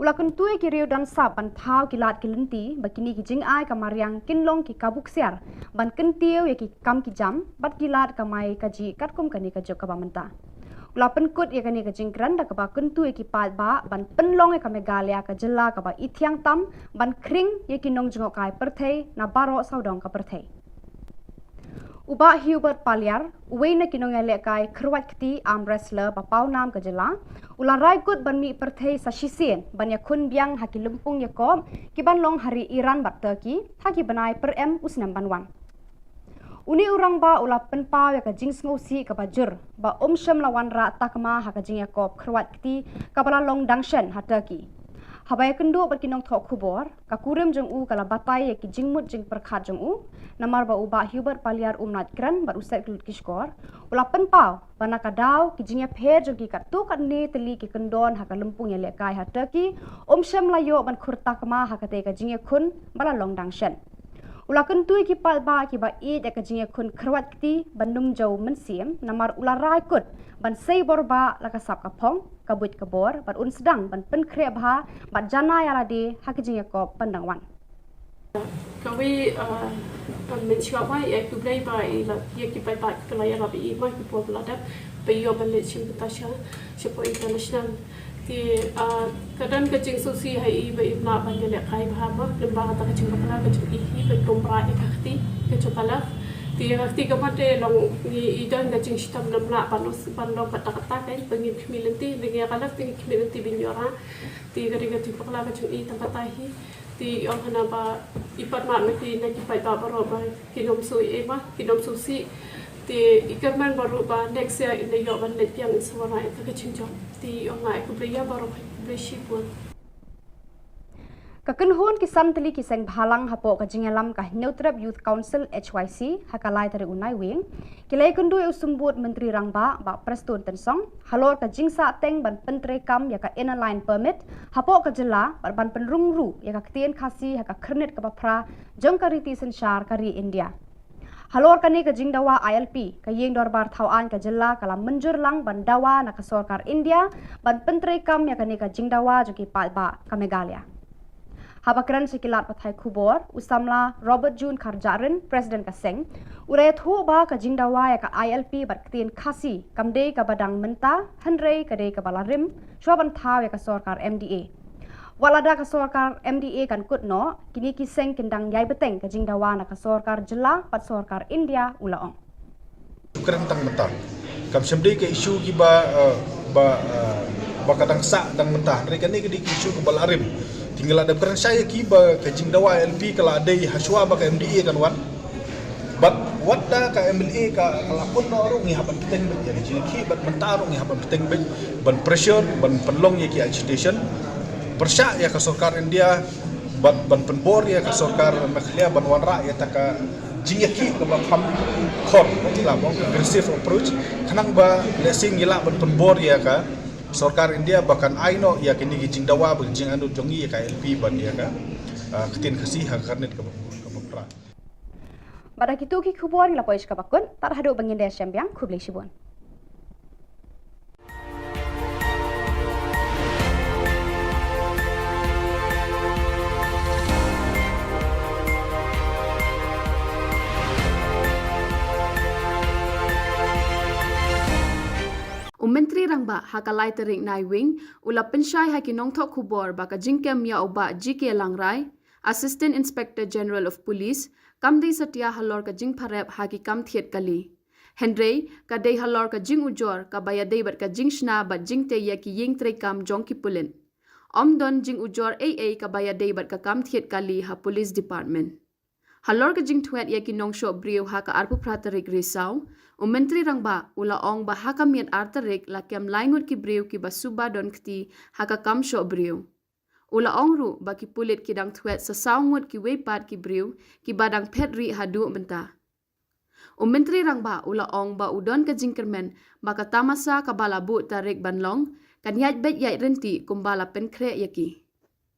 U la kyntu ïa ki riew don sap ban thaw ki lad ki lynti ba kine ki jingai ka mariang kin long ki kabu ksiar ban kyntiew ïa ki kam ki jam bad ki lad kamai kajih katkum kane ka juk kaba mynta. U la pynkut ïa kane ka jingkren da kaba kyntu ïa ki paidbah ban pynlong ïa ka Meghalaya ka jylla kaba ithiang tam ban khring ïa ki nongjngohkai pyrthei na baroh sawdong ka pyrthei. U Bah Hubert Paliar, uwei na ki nongïalehkai kyrwat kti arm wrestler ba pawnam ka jylla, u la rai kut ban mih pyrthei sa shisien ban ïakhun biang ha ki lympung ïakop kiban long ha ri Iran bad Turkey ha ki bnai pyrem u snem ban wan. Une u rangbah u la pynpaw ïa ka jingsngewsih kaba jur ba um shym la wanrah takma ha ka jingïakop kyrwat kti kaba la long dang shen ha Turkey. Haba ïakynduh bad ki nongthoh khubor, ka kurim jong u ka la batai ïa ki jingmut jingpyrkhat jong u, namar ba u Bah Hubert Paliar um nait kren bad u set kyllut ki shkor. U la pynpaw ba na ka daw ki jingïapher jong ki katto katne tylli ki kyndon ha ka lympung ïalehkai ha Turkey um shym la ïoh ban khur takma ha katei ka jingïakhun ba la long dang shen. U la kyntu ïa ki paidbah kiba ïeit ïa ka jingïakhun kyrwat kti ban nym jew mynsiem, namar u la rai kut ban sei bor bah la ka sap ka phong, ka buit ka bor bad un sdang ban pynkhreh bha bad janai ïa lade ha ka jingïakop ban dang wan. Kawei, ah, ah, mynshuwa ba ïa khublei ba ïa la, ïa ki paidbah ki la ïarap ïa i ma ki por ba la dep ba ïoh ban leit shim bynta sha, shapoh international. Te, ah, ka don ka jingsngewsih ha i ba im lah ban ïalehkai bha ma lyngba kata ka jingbakla ka jong i hi ban tum bha ïa ka kti ka jong ka lad. Te ka kti ka mat te long ngi i don ka jingshitom namar ban long, ban long kata kata ka, ba ngin khmih lynti, ba ngi ïa ka lak te ngi khmih lynti ban ïoh ra. Te ka dei ka jingpakla ka jong i tang kata hi. Te ong hana ba i pat mat ma ki na ki paidbah baroh ba kin ym shu ïa ba kin ym shu sih. Te i kyrmen baroh ba next year in da ïoh ban leit biang i shuwa na ita ka jingjop. Te ong nga ai khublei ïa baroh, khublei shibun. Ka kynhun ki san tylli ki seng bhalang hapoh ka jingïalam ka Hynñiewtrep Youth Council H Y C ha ka lai tarik u Naiwieng ki la ïakynduh ïa u Symbud Myntri Rangbah Bah Prestone Tynsong halor ka jingsah teng ban pyntreikam ïa ka Inner Line Permit hapoh ka jylla bad ban pynrung ruh ïa ka ktien Khasi ha ka khyrnit kaba phra jong ka riti synshar ka ri India. Halor kane ka jingdawa I L P, ka Ïing Dorbar Thaw Aiñ ka jylla ka la mynjur lang ban dawa na ka sorkar India ban pyntreikam ïa kane ka jingdawa jong ki paidbah ka Meghalaya. Haba kren sha ki lad pathai khubor, u samla Robert June Kharjahrin, President ka seng, u la ïathuh ba ka jingdawa ïa ka I L P bad ktien Khasi kam dei kaba dang mynta, hynrei ka dei kaba la rim shuwa ban thaw ïa ka sorkar M D A. Wat lada ka sorkar M D A kan kut noh, kine ki seng kin dang ïai bteng ka jingdawa na ka sorkar jylla bad sorkar India, u la ong. Kren tang mynta. Kam shym dei ka issue kiba, eh, ba, eh, ba ka dang sah dang mynta. Hynrei kane ka dei ka issue kaba la rim. Te ngi la dep kren shai ïa ki ba ka jingdawa I L P ka la dei hashwa ba ka M D A kan wan. Bad wat da ka M L A ka, ka la pun noh ruh ngi hap ban bteng beit ïa ka jingïakhih, bad mynta ruh ngi hap ban bteng beit ban pressure, ban pynlong ïa ki agitation. Pyrshah ïa ka sorkar India, bad ban pynbor ïa ka sorkar Meghalaya ban wanrah ïa kata ka jingïakhih kaba kham khor, la ban aggressive approach. Khnang ba lehse ngi lah ban pynbor ïa ka sorkar India ba kan ai noh ïa kine ki jingdawa bad jingangnud jong ngi ïa ka I L P bad ïa ka, ah, ktien Khasi ha ka khyrnit kaba, kaba phra. Bad da kito ki khubor ngi la poi sha kaba kut, tad haduh ba ngin da shem biang, khublei shibun. U Myntri Rangbah ha ka lai tarik Naiwieng u la pynshai ha ki nongthoh khubor ba ka jingkem ïa u Bah G K Langrai, Assistant Inspector General of Police, kam dei satia halor ka jingpharep ha ki kam thied kali. Hynrei ka dei halor ka jingujor kaba ïadei bad ka jingshna bad jingtei ïa ki ïing treikam jong ki pulit. Ym don jingujor ei ei kaba ïadei bad ka kam thied kali ha Police Department. Halor ka jingthwet ïa ki nongshoh briew ha ka arphew phra tarik Risaw, u Myntri Rangbah u la ong ba ha ka miet ar tarik la kem lai ngut ki briew kiba suba don kti ha ka kam shoh briew. U la ong ruh ba ki pulit ki dang thwet sa saw ngut kiwei pat ki briew kiba dang phet rieh haduh mynta. U Myntri Rangbah u la ong ba u don ka jingkyrmen ba ka tamasa kaba la buh tarik ban long kan ïaid beit ïaid ryntih kumba la pynkhreh ïa ki.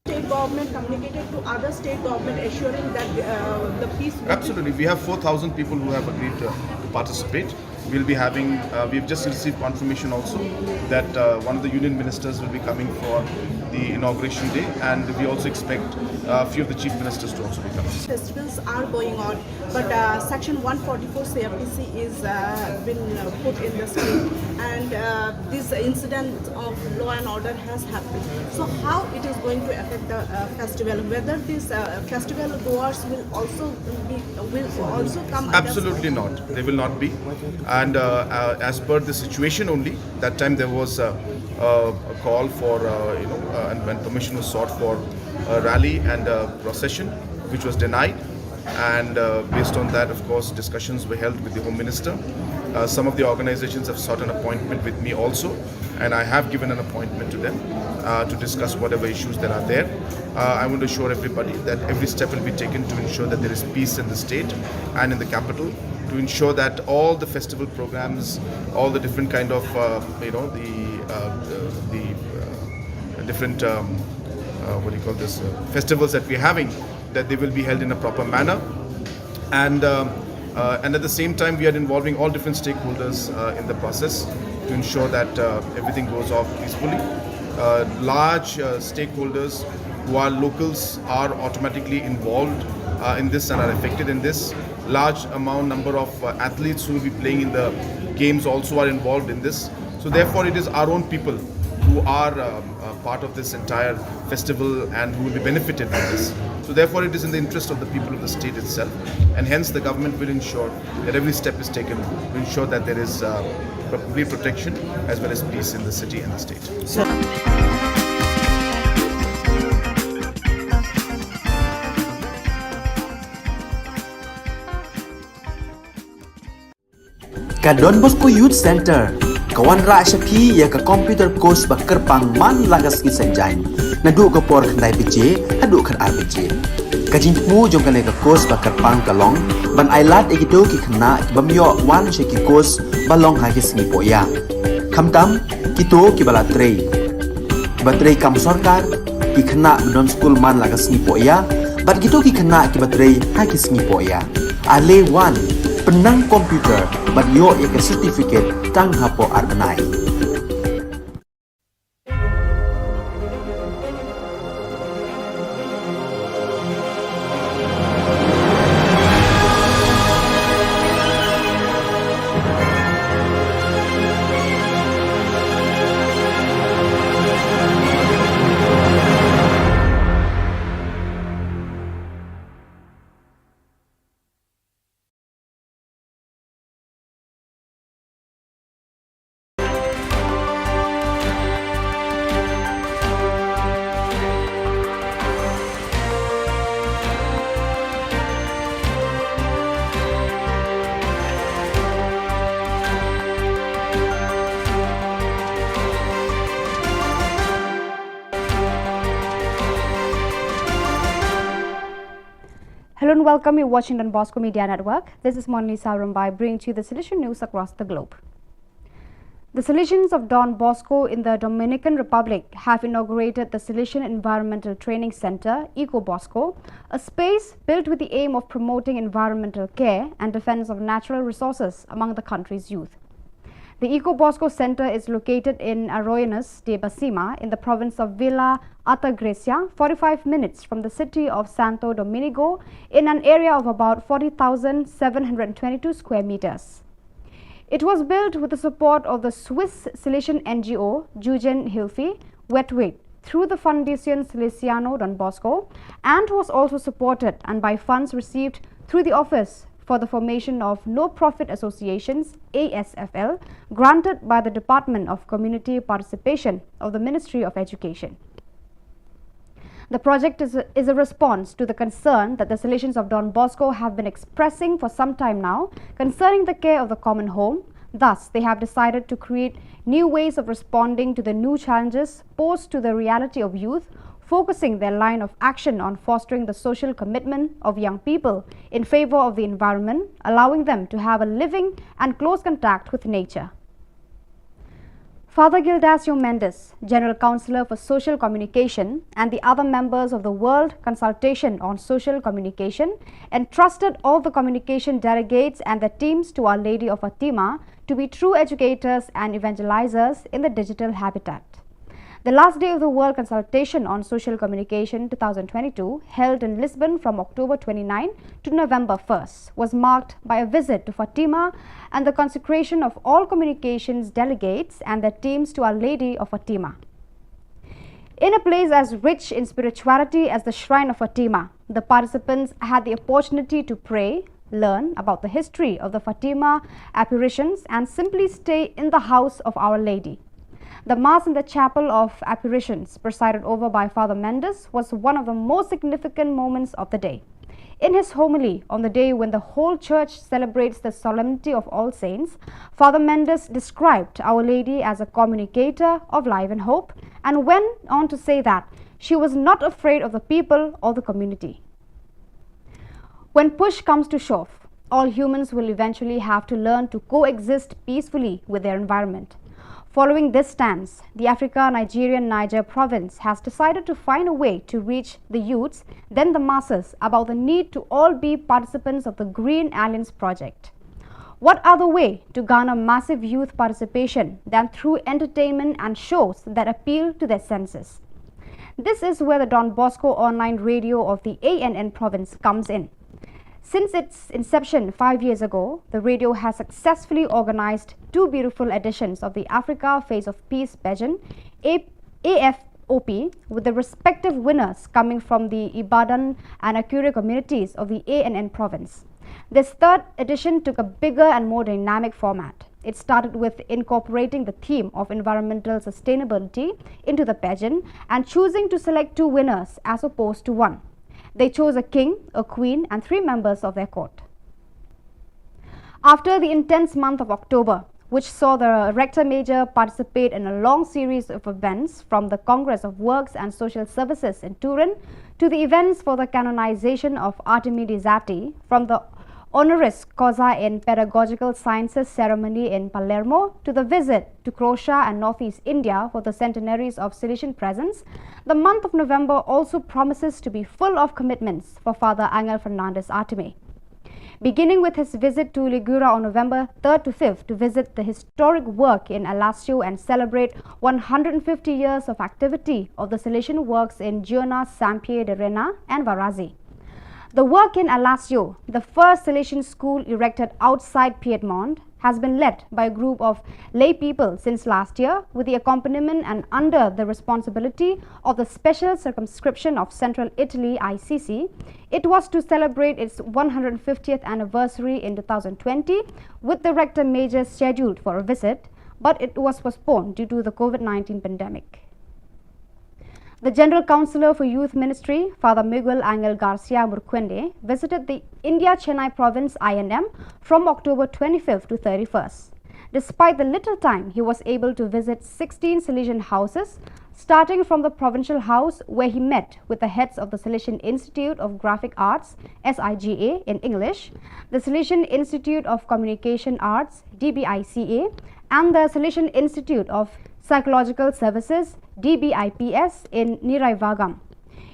State government communicated to other state government assuring that, uh, the peace will be. Absolutely. We have four thousand people who have agreed to, to participate. We'll be having, uh, we've just received confirmation also that, uh, one of the union ministers will be coming for the inauguration day, and we also expect, uh, a few of the chief ministers to also be coming. Festivals are going on, but, uh, Section one forty-four C R P C is, uh, been, uh, put in the state, and, uh, this incident of law and order has happened. So how it is going to affect the, uh, festival? Whether these, uh, festival goers will also be, will also come under. Absolutely not. They will not be. And, uh, uh, as per the situation only, that time there was a, a, a call for, uh, you know, uh, and when permission was sought for a rally and a procession, which was denied. And, uh, based on that, of course, discussions were held with the Home Minister. Uh, some of the organizations have sought an appointment with me also, and I have given an appointment to them, uh, to discuss whatever issues that are there. Uh, I want to assure everybody that every step will be taken to ensure that there is peace in the state and in the capital, to ensure that all the festival programs, all the different kind of, uh, you know, the, uh, the, the, uh, different, um, uh, what do you call this, uh, festivals that we're having, that they will be held in a proper manner. And, um, uh, and at the same time, we are involving all different stakeholders, uh, in the process to ensure that, uh, everything goes off peacefully. Uh, large, uh, stakeholders who are locals are automatically involved, uh, in this and are affected in this. Large amount, number of, uh, athletes who will be playing in the games also are involved in this. So therefore, it is our own people who are um, uh, part of this entire festival and who will be benefited by this. So therefore, it is in the interest of the people of the state itself, and hence the government will ensure that every step is taken to ensure that there is uh, complete protection as well as peace in the city and the state. Ka Don Bosco Youth Center ka wanrah sha phi ïa ka computer course ba kyrpang man la ka sngi Saitjaiñ, naduh ka por khyndai baje haduh khatar baje. Ka jingthmu jong kane ka course ba kyrpang ka long ban ailad ïa kito ki khynnah ki bym ïoh wan sha ki course ba long ha ki sngi pohïa, khamtam kito kiba la trei, kiba trei kam sorkar, ki khynnah ba don skul man la ka sngi pohïa bad kito ki khynnah kiba trei ha ki sngi pohïa. Ale wan, pynnang computer bad ïoh ïa ka certificate tang hapoh ar bnai. Hello and welcome. You're watching Don Bosco Media Network. This is Monlisa Rumbai bringing to you the Salesian news across the globe. The Salesians of Don Bosco in the Dominican Republic have inaugurated the Salesian Environmental Training Center, Eco Bosco, a space built with the aim of promoting environmental care and defense of natural resources among the country's youth. The Eco Bosco Center is located in Arroyuelos de Besima in the province of Villa Altagracia, forty-five minutes from the city of Santo Domingo, in an area of about forty thousand seven hundred twenty-two square meters. It was built with the support of the Swiss Salesian N G O Jugendhilfe Wetwit through the Fundación Salesiano Don Bosco and was also supported and by funds received through the Office for the Formation of No Profit Associations, A S F L, granted by the Department of Community Participation of the Ministry of Education. The project is a, is a response to the concern that the Salesians of Don Bosco have been expressing for some time now concerning the care of the common home. Thus, they have decided to create new ways of responding to the new challenges posed to the reality of youth, focusing their line of action on fostering the social commitment of young people in favor of the environment, allowing them to have a living and close contact with nature. Father Gildacio Mendes, General Counsellor for Social Communication, and the other members of the World Consultation on Social Communication entrusted all the communication delegates and their teams to Our Lady of Fatima to be true educators and evangelizers in the digital habitat. The last day of the World Consultation on Social Communication two thousand twenty-two, held in Lisbon from October twenty-ninth to November first, was marked by a visit to Fatima and the consecration of all communications delegates and their teams to Our Lady of Fatima. In a place as rich in spirituality as the Shrine of Fatima, the participants had the opportunity to pray, learn about the history of the Fatima apparitions, and simply stay in the house of Our Lady. The Mass in the Chapel of Apparitions, presided over by Father Mendes, was one of the most significant moments of the day. In his homily on the day when the whole church celebrates the Solemnity of All Saints, Father Mendes described Our Lady as a communicator of life and hope and went on to say that she was not afraid of the people or the community. When push comes to shove, all humans will eventually have to learn to coexist peacefully with their environment. Following this stance, the Africa Nigerian Niger province has decided to find a way to reach the youths, then the masses, about the need to all be participants of the Green Alliance project. What other way to garner massive youth participation than through entertainment and shows that appeal to their senses? This is where the Don Bosco online radio of the A N N province comes in. Since its inception five years ago, the radio has successfully organized two beautiful editions of the Africa Face of Peace pageant, A- A F O P, with the respective winners coming from the Ibadan and Akure communities of the A N N province. This third edition took a bigger and more dynamic format. It started with incorporating the theme of environmental sustainability into the pageant and choosing to select two winners as opposed to one. They chose a king, a queen, and three members of their court. After the intense month of October, which saw the Rector Major participate in a long series of events, from the Congress of Works and Social Services in Turin to the events for the canonization of Artemi Dizati, from the honoris causa in pedagogical sciences ceremony in Palermo to the visit to Croatia and Northeast India for the centenaries of Salesian presence, the month of November also promises to be full of commitments for Father Angel Fernandez Artemi. Beginning with his visit to Ligura on November third to fifth to visit the historic work in Alassio and celebrate one hundred fifty years of activity of the Salesian works in Giona, Sampier de Rena, and Varazi. The work in Alassio, the first Salesian school erected outside Piedmont, has been led by a group of lay people since last year, with the accompaniment and under the responsibility of the Special Circumscription of Central Italy, I C C. It was to celebrate its one hundred fiftieth anniversary in two thousand twenty, with the Rector Major scheduled for a visit, but it was postponed due to the COVID nineteen pandemic. The General Councillor for Youth Ministry, Father Miguel Angel Garcia Murcuende, visited the India Chennai province I N M from October twenty-fifth to thirty-first. Despite the little time, he was able to visit sixteen Salesian houses, starting from the provincial house where he met with the heads of the Salesian Institute of Graphic Arts, S I G A in English, the Salesian Institute of Communication Arts, D B I C A, and the Salesian Institute of Psychological Services, D B I P S, in Niraivagam.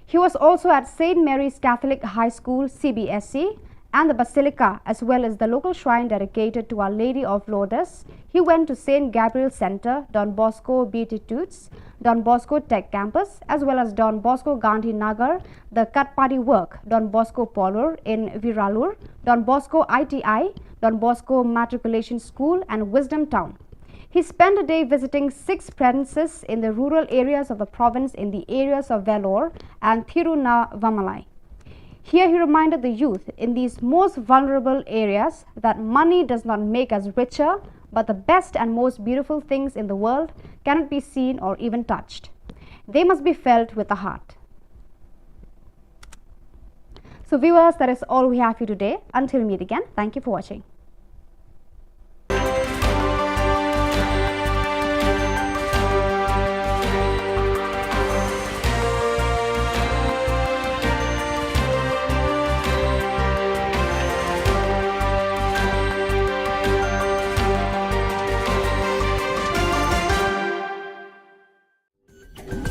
He was also at Saint Mary's Catholic High School, C B S C, and the Basilica, as well as the local shrine dedicated to Our Lady of Lourdes. He went to Saint Gabriel Centre, Don Bosco Beatitudes, Don Bosco Tech Campus, as well as Don Bosco Gandhi Nagar, the Katpadi Work, Don Bosco Polur in Viralur, Don Bosco I T I, Don Bosco Matriculation School, and Wisdom Town. He spent a day visiting six premises in the rural areas of the province in the areas of Vellore and Thiruvannamalai. Here he reminded the youth in these most vulnerable areas that money does not make us richer, but the best and most beautiful things in the world cannot be seen or even touched. They must be felt with the heart. So viewers, that is all we have for you today. Until we meet again, thank you for watching.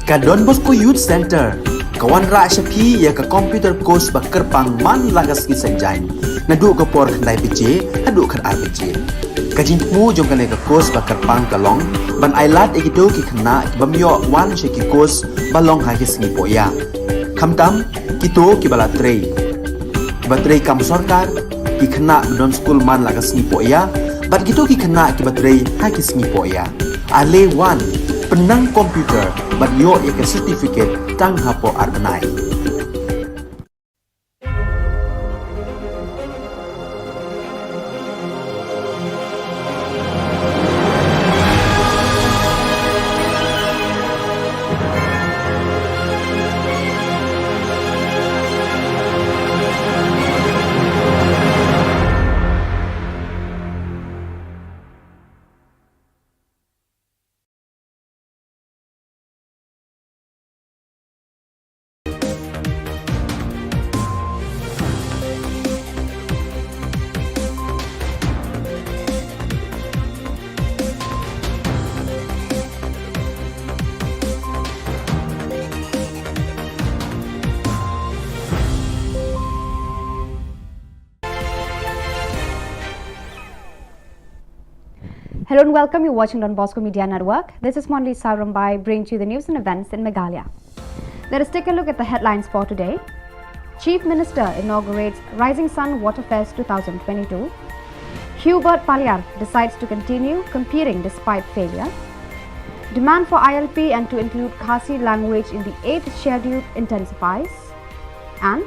Ka Don Bosco Youth Centre ka wanrah sha phi ïa ka computer course ba kyrpang man la ka sngi Saitjaiñ, naduh ka por khyndai baje haduh khatar baje. Ka jingthmu jong kane ka course ba kyrpang ka long ban ailad ïa kito ki khynnah ki bym ïoh wan sha ki course ba long ha ki sngi pohïa, khamtam kito kiba la trei, kiba trei kam sorkar, ki khynnah ba don skul man la ka sngi pohïa, bad kito ki khynnah kiba trei ha ki sngi pohïa. Ale wan, pynnang computer bad ïoh ïa ka certificate tang hapoh ar bnai. Hello and welcome. You're watching Don Bosco Media Network. This is Monli Sarumbai bringing to you the news and events in Meghalaya. Let us take a look at the headlines for today. Chief Minister inaugurates Rising Sun Waterfest two thousand twenty-two. Hubert Paliar decides to continue competing despite failure. Demand for I L P and to include Khasi language in the eighth schedule intensifies. And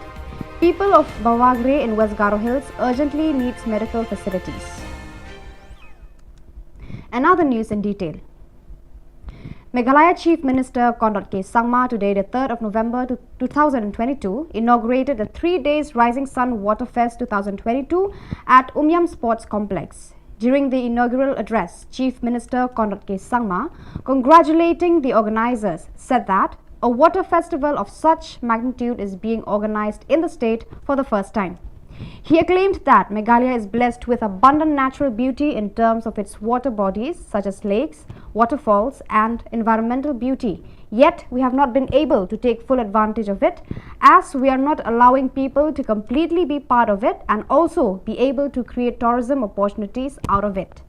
people of Bawagre in West Garo Hills urgently needs medical facilities. And now the news in detail. Meghalaya Chief Minister Conrad K Sangma today, the third of November two thousand twenty-two, inaugurated the three days Rising Sun Waterfest two thousand twenty-two at Umiam Sports Complex. During the inaugural address, Chief Minister Conrad K Sangma, congratulating the organizers, said that a water festival of such magnitude is being organized in the state for the first time. He acclaimed that Meghalaya is blessed with abundant natural beauty in terms of its water bodies such as lakes, waterfalls, and environmental beauty. Yet, we have not been able to take full advantage of it, as we are not allowing people to completely be part of it and also be able to create tourism opportunities out of it.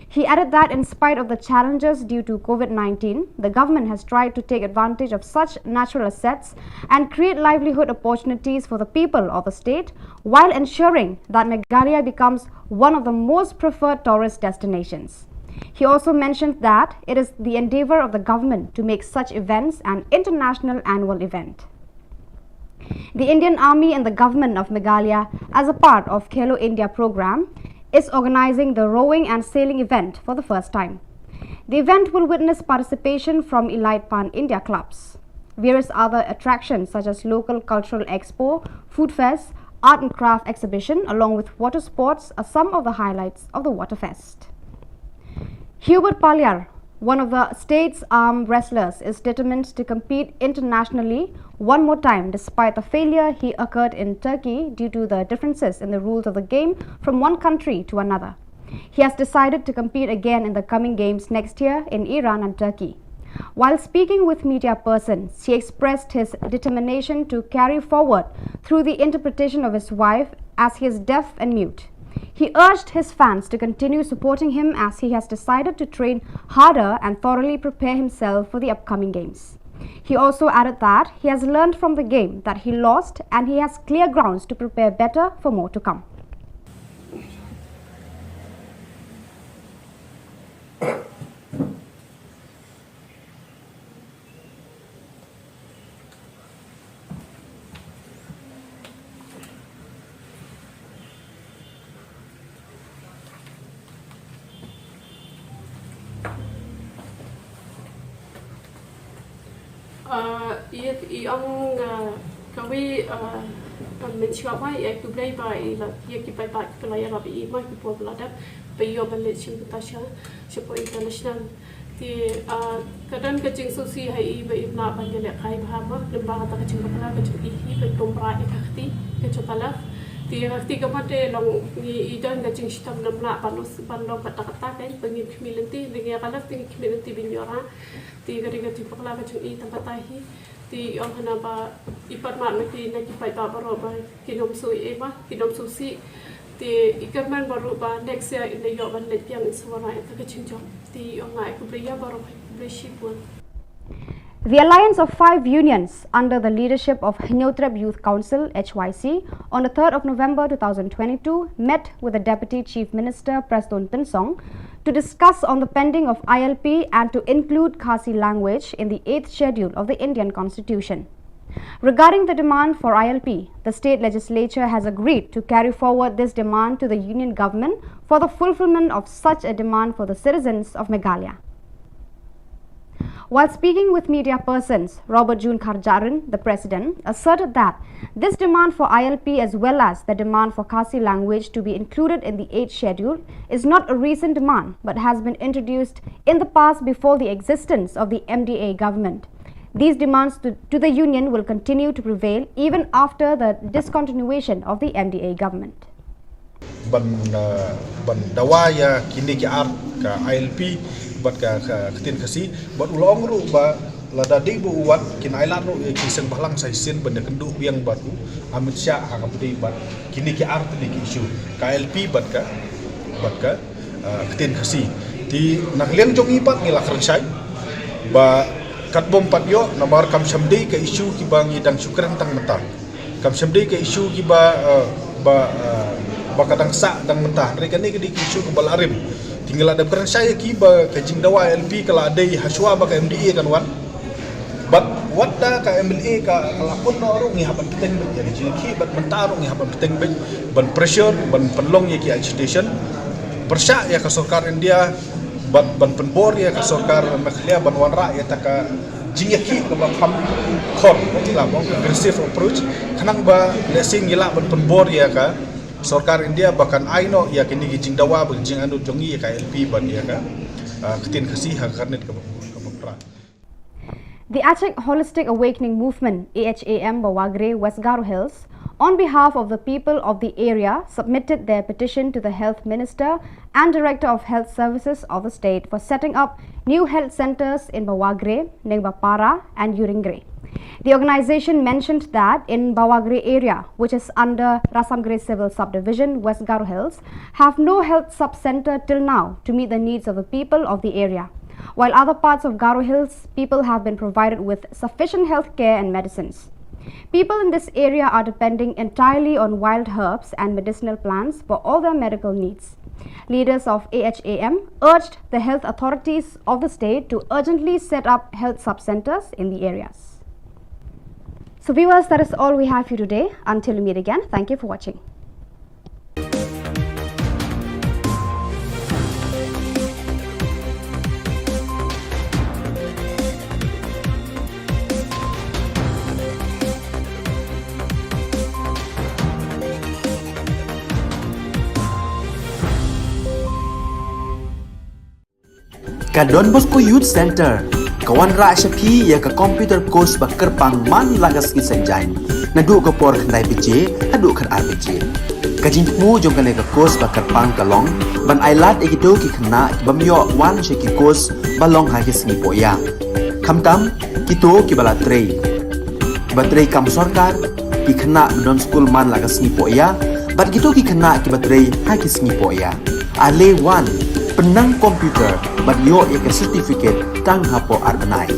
He added that in spite of the challenges due to COVID nineteen, the government has tried to take advantage of such natural assets and create livelihood opportunities for the people of the state while ensuring that Meghalaya becomes one of the most preferred tourist destinations. He also mentioned that it is the endeavor of the government to make such events an international annual event. The Indian Army and the government of Meghalaya, as a part of Khelo India program, is organizing the rowing and sailing event for the first time. The event will witness participation from elite pan-India clubs. Various other attractions such as local cultural expo, food fest, art and craft exhibition along with water sports are some of the highlights of the Waterfest. Hubert Paliar, one of the state's arm wrestlers, is determined to compete internationally one more time despite the failure he occurred in Turkey due to the differences in the rules of the game from one country to another. He has decided to compete again in the coming games next year in Iran and Turkey. While speaking with media persons, he expressed his determination to carry forward through the interpretation of his wife, as he is deaf and mute. He urged his fans to continue supporting him as he has decided to train harder and thoroughly prepare himself for the upcoming games. He also added that he has learned from the game that he lost and he has clear grounds to prepare better for more to come. Ah, ïa, i ong, ah, kawei, ah, ah, mynshuwa ba ïa khublei ba i la, ïa ki paidbah ki la ïarap ïa i ma ki por ba la dep ba i ïoh ban leit shim bynta sha, shapoh international. Te, ah, ka don ka jingsngewsih ha i ba im lah ban ïalehkai bha ma, lyngba kata ka jingbakla ka jong i hi ban pynbha ïa ka kti ka jong ka left. Te ka kti ka mut te long i, i don ka jingshitom, ym lah ban, ban long katta katta, kan, ba ngin khmih lynti, lynti ïa ka left te ngin khmih lynti ban ïoh rah. Te ka dei ka jingbakla ka jong i tang katta hi. Te i ong hana ba i pan mad na ki, na ki paidbah baroh ba kin ym shu ïa i ma, kin ym sngewsih. Te i kyrmen baroh ba next year in da ïoh ban leit biang in sa wanrah ïa ka jingjop. Te i ong nga ai khublei ïa baroh, khublei shibun. The Alliance of Five Unions, under the leadership of Hynñiewtrep Youth Council, H Y C, on the third of November two thousand twenty-two, met with the Deputy Chief Minister Prestone Tynsong to discuss on the pending of I L P and to include Khasi language in the eighth schedule of the Indian Constitution. Regarding the demand for I L P, the state legislature has agreed to carry forward this demand to the union government for the fulfillment of such a demand for the citizens of Meghalaya. While speaking with media persons, Robert June Kharjahrin, the president, asserted that this demand for I L P as well as the demand for Khasi language to be included in the eighth schedule is not a recent demand but has been introduced in the past before the existence of the M D A government. These demands to, to the union will continue to prevail even after the discontinuation of the M D A government. Ban, uh, ban dawa ïa kine ki ar, ka I L P bad ka, ka ktien Khasi, bad u la ong ruh ba lada dei ba u wad kin ailad ruh ïa ki seng bhalang sa shisien ban ïakynduh biang bad u Amit Shah ha ka bynta bad kine ki ar tylli ki issue, ka I L P bad ka, bad ka, uh, ktien Khasi. Te na ka liang jong ngi pat ngi la kren shai ba katba ym pat ïoh namar kam shym dei ka issue kiba ngi dang shu kren tang mynta. Kam shym dei ka issue kiba, eh, ba, eh, ba ka dang sah dang mynta. Hynrei kane ka dei ka issue kaba la rim. Te ngi la dep kren shai ïa ki ba ka jingdawa I L P ka la dei hashuwa ba ka M D A kan wan. Bad wat da ka M L A ka, ka la pun noh ruh ngi hap ban bteng beit ïa ka jingïakhih, bad mynta ruh ngi hap ban bteng beit ban pressure, ban pynlong ïa ki agitation. Pyrshah ïa ka sorkar India bad ban pynbor ïa ka sorkar Meghalaya ban wanrah ïa kata ka jingïakhih kaba kham khor, la ban aggressive approach, khnang ba lehse ngi lah ban pynbor ïa ka sorkar India ba kan ai noh ïa kine ki jingdawa bad jingangnud jong ngi ïa ka I L P bad ïa ka, ah, ktien Khasi ha ka kyrnit kaba, kaba phra. The Achik Holistic Awakening Movement, A H A M, Bawagre, West Garo Hills, on behalf of the people of the area, submitted their petition to the Health Minister and Director of Health Services of the state for setting up new health centers in Bawagre, Nengbapara, and Uringre. The organization mentioned that in Bawagre area, which is under Rasamgre Civil Subdivision, West Garo Hills, have no health sub-center till now to meet the needs of the people of the area, while other parts of Garo Hills, people have been provided with sufficient health care and medicines. People in this area are depending entirely on wild herbs and medicinal plants for all their medical needs. Leaders of A H A M urged the health authorities of the state to urgently set up health sub-centers in the areas. So viewers, that is all we have for you today. Until we meet again, thank you for watching. Ka Don Bosco Youth Center ka wanrah sha phi ïa ka computer course ba kyrpang man la ka sngi Saitjaiñ, naduh ka por khyndai baje haduh khatar baje. Ka jingthmu jong kane ka course ba kyrpang ka long ban ai lad ïa kito ki khynnah ki bym ïoh wan sha ki course ba long ha ki sngi pohïa, khamtam kito kiba la trei, kiba trei kam sorkar, ki khynnah ba don skul man la ka sngi pohïa, bad kito ki khynnah kiba trei ha ki sngi pohïa. Ale wan, pynnang computer bad ïoh ïa ka certificate tang hapoh ar bnai.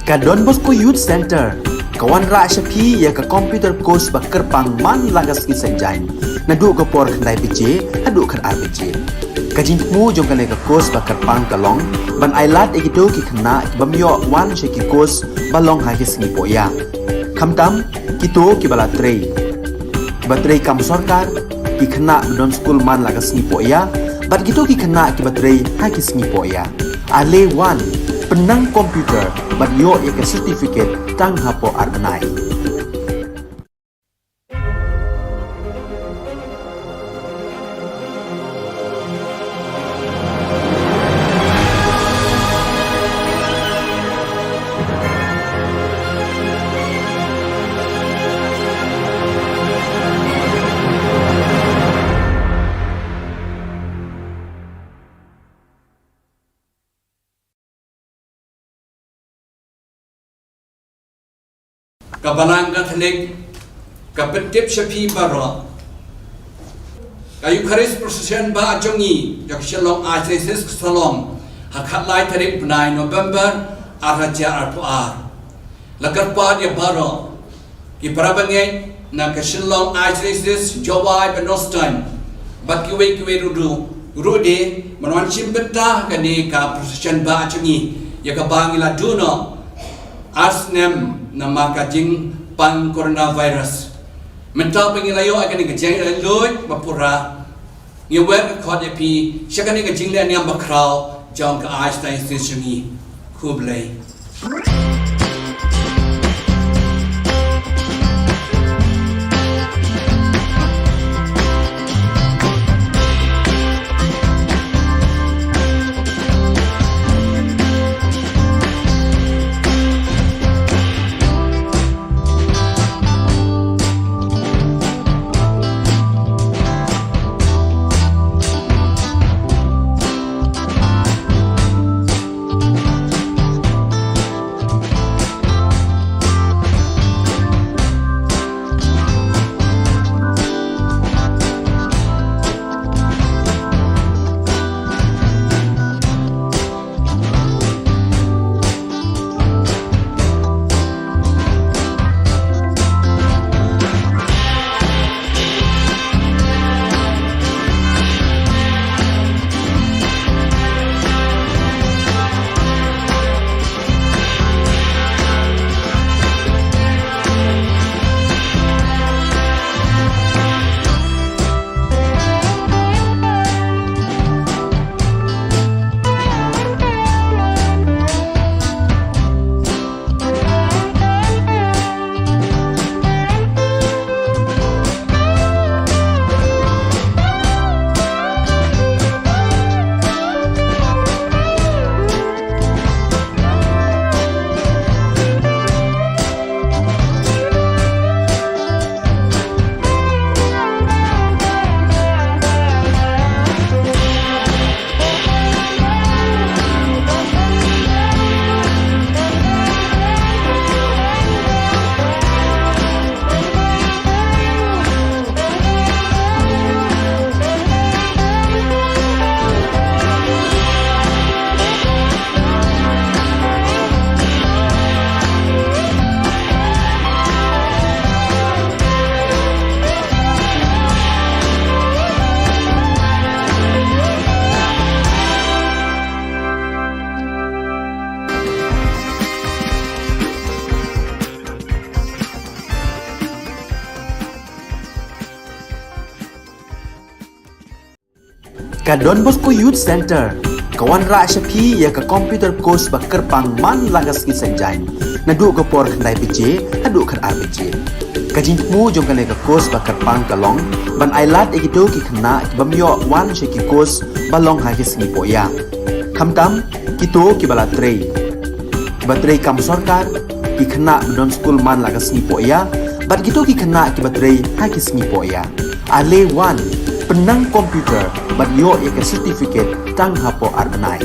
Ka Don Bosco Youth Centre ka wanrah sha phi ïa ka computer course ba kyrpang man la ka sngi Saitjaiñ, naduh ka por khyndai baje haduh khatar baje. Ka jingthmu jong kane ka course ba kyrpang ka long ban ailad ïa kito ki khynnah ki bym ïoh wan sha ki course ba long ha ki sngi pohïa, khamtam kito kiba la trei, kiba trei kam sorkar, ki khynnah ba don skul man la ka sngi pohïa, bad kito ki khynnah kiba trei ha ki sngi pohïa. Ale wan, pynnang computer bad ïoh ïa ka certificate tang hapoh ar bnai. Ka Balang Katholik ka pyntip sha phi baroh, ka Eucharist Procession ba jong ngi jong ka Shillong Archdiocese ka sa long ha khatlai tarik bnai November arhajar arphew ar. La kyrpad ïa baroh ki para bangeit na ka Shillong Archdiocese, Jowai bad North Star, bad kiwei kiwei ruh, ruh de, ban wan shim bynta ha kane ka procession ba jong ngi, ïa kaba ngi la duh noh ar snem namar ka jingpang coronavirus. Mynta ba ngi la ïoh ïa kane ka jingïaid luid ba pura, ngi wer ka khot ïa phi sha kane ka jingleh niam bakhraw jong ka Archdiocese jong ngi. Khublei. Ka Don Bosco Youth Centre ka wanrah sha phi ïa ka computer course ba kyrpang man la ka sngi Saitjaiñ, naduh ka por khyndai baje haduh khatar baje. Ka jingthmu jong kane ka course ba kyrpang ka long ban ailad ïa kito ki khynnah ki bym ïoh wan sha ki course ba long ha ki sngi pohïa, khamtam kito kiba la trei, kiba trei kam sorkar, ki khynnah ba don skul man la ka sngi pohïa, bad kito ki khynnah kiba trei ha ki sngi pohïa. Ale wan, pynnang computer bad ïoh ïa ka certificate tang hapoh ar bnai.